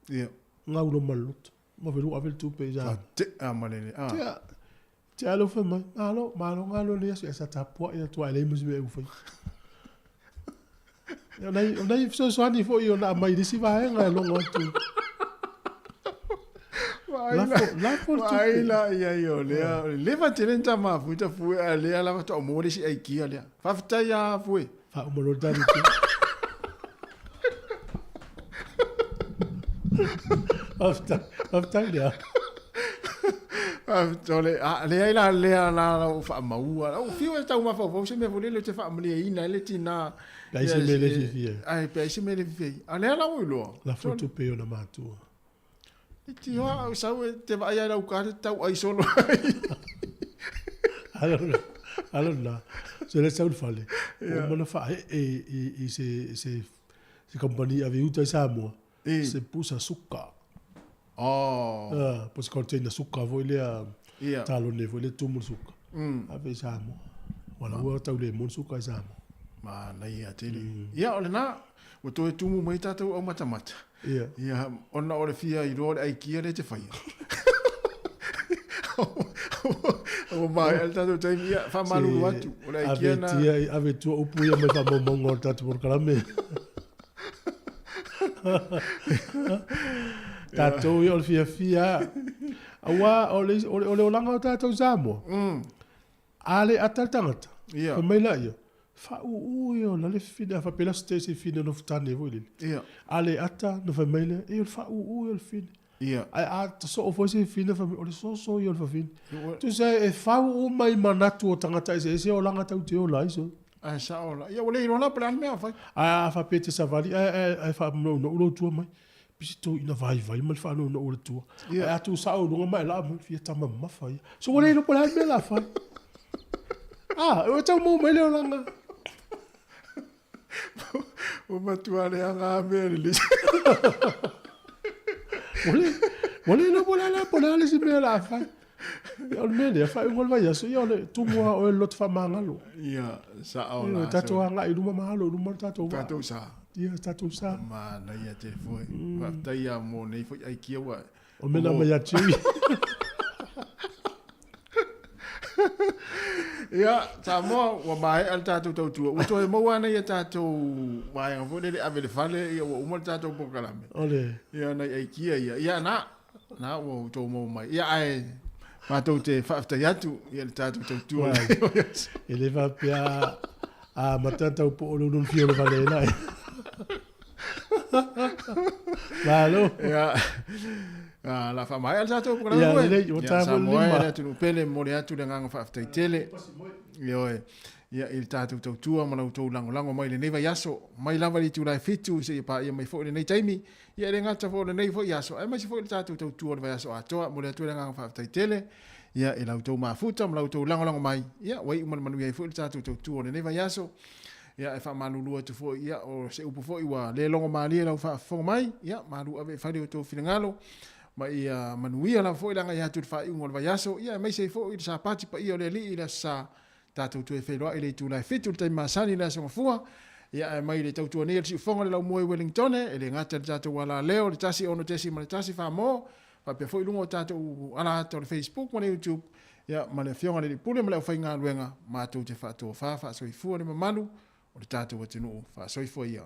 Ia. Gau loa ma le loto. Ma fai ave le tupe i Samoa. Faatea ma le a. Tea. Tea lea ua fai mai, malo, malo galue lenei aso. Ia sa tapuai atu lava e leai ma se mea e ufai. O nai fesoasoani foi ona aumai i le isi vaega e logo atu. Lafo le tupe. Vaai la i ai o lea, o le leva tele ni ta mafuta fue, a lea lava faatoa maua le isi aikia lea. Faafetai lava fue. Faauma loa le tatou Faafetai, faafetai lea. Faafetai, a leai la lea la lau faamaua. Ua fiu e tau mafaufau se mea foi lele ou te faamalieina ai le tina. Pe ai se mea le fiafia ai. Ai, pe ai se mea le fiafia ai. A lea la ua iloa. Lafo tupe i ona matua. E tio a au sau e te vaai ai lau kare tau ai solo ai. Alo alo na. Se le sau le fale. O mana fa e i se se se company ave uta i Samoa. Se pusa suka. Oh. Ah, po se container suka foi lea. Ia. Talone foi le tumu le suka. Ave i Samoa. Wala ua tau le mo le suka i Samoa. Manaia tele. Ia, o lena, ua toe tumu mai tatou au matamata. Ia. Ia, ona o le fia iloa o le aikia lea e te faia. Ua maea le tatou taimi, ia, faamalulu atu, o le aikia na... Ave ave tua upu ia mai faamaumauga o le tatou polokalame. Tatou ia o le fiafia. Aua o le, o le, o le olaga o tatou Samoa. A le ata le tagata, fai mai laia, faauu ia o la le fine, a faapea la se te se fine nofo tane foi lele. A le ata, na fai mai lea, e o le faauu ia o le fine. Ae a soo foi se fine, fai mai, o le soso ia o le fafine. Tusa e fau uma i manatu o tagata eseese olaga tatou te ola ai so. Ae sao la. Ia ua le iloa la po o le a le mea a fai. Ae a faapea e te savali, ae faanounou lou tua mai. Pisi tou ina vaivai ma le faanounou o le tua. Ae a tuusao i luga ma e laa mai, fia tama mamafa ia. So ua le iloa po o le a le mea o le a fai. Ah, ua tau maua mai le olaga. Ua matua leaga lava mea lelei. Ua le iloa po o le a le isi mea o le a fai. Ia, o le mea lea, faaiuga o le vaiaso, ia o le tumu lava oe i le loto faamagalo. Ia, sao la. Ia, tatou agai i luma ma alo i luma le tatou vaa. Tatou sa. Ia, tatou sa. Manaia tele foi. Faafetai lava mo nei foi aikia ua... O mea na aumai ia Jerry. Ia, Samoa, ua maea le tatou tautua. Ua toe maua ana ia tatou vaega foi lele ave i le fale, ia ua uma le tatou polokalame. O le... Ia, nai aikia ia. Ia, na, na ua outou maua mai. Ia, ae matou te faafetai atu ia le tatou tautua. E le faapea a amata tau po o le ulu fia o le fale la. Malo. Ia, a, la faamaea le tatou polokalame Ia, foi. lelei, ua Ia, tatou Samoa e lima. le atunuu pele, momoli atu le agaga faafetai tele. Ioe. Ia, i le tatou tautua ma la outou lagolago mai i lenei vaiaso, mai lava i le itula e 7 seia paia mai foi i lenei taimi. Ia, e le gata foi o lenei foi aso, aemaise foi le tatou tautua o le vaiaso atoa. Momoli atu ai le agaga faafetai tele, ia, i la outou mafuta ma la outou lagolago mai. Ia, ua iu ma le manuia ai foi le tatou tautua o lenei vaiaso. Ia, e faamalulu atu foi, ia, o se upu foi ua le logomalie lau faafofoga mai, ia, malu ave i fale outou finagalo, ma ia manuia lava foi le agai atu i le faaiuga o le vaiaso, ia, aemaise ai foi le Sapati paia o le Alii i le Aso Sa, tatou toe feiloai i le itula e 7 i le taimi masani i le Aso Gafua, ia, ae mai le tautua nei a le siufofoga i le laumua i Wellingtone, e le gata i le tatou alaleo i le 106.1 Samoa, faapea foi i luga o tatou ala ata o le Facebook ma le YouTube, ia, ma le Afioga i le Alii Pule ma le aufaigaluega, matou te faatofa faasoifua le mamalu o le tatou atunuu. Faasoifua ia.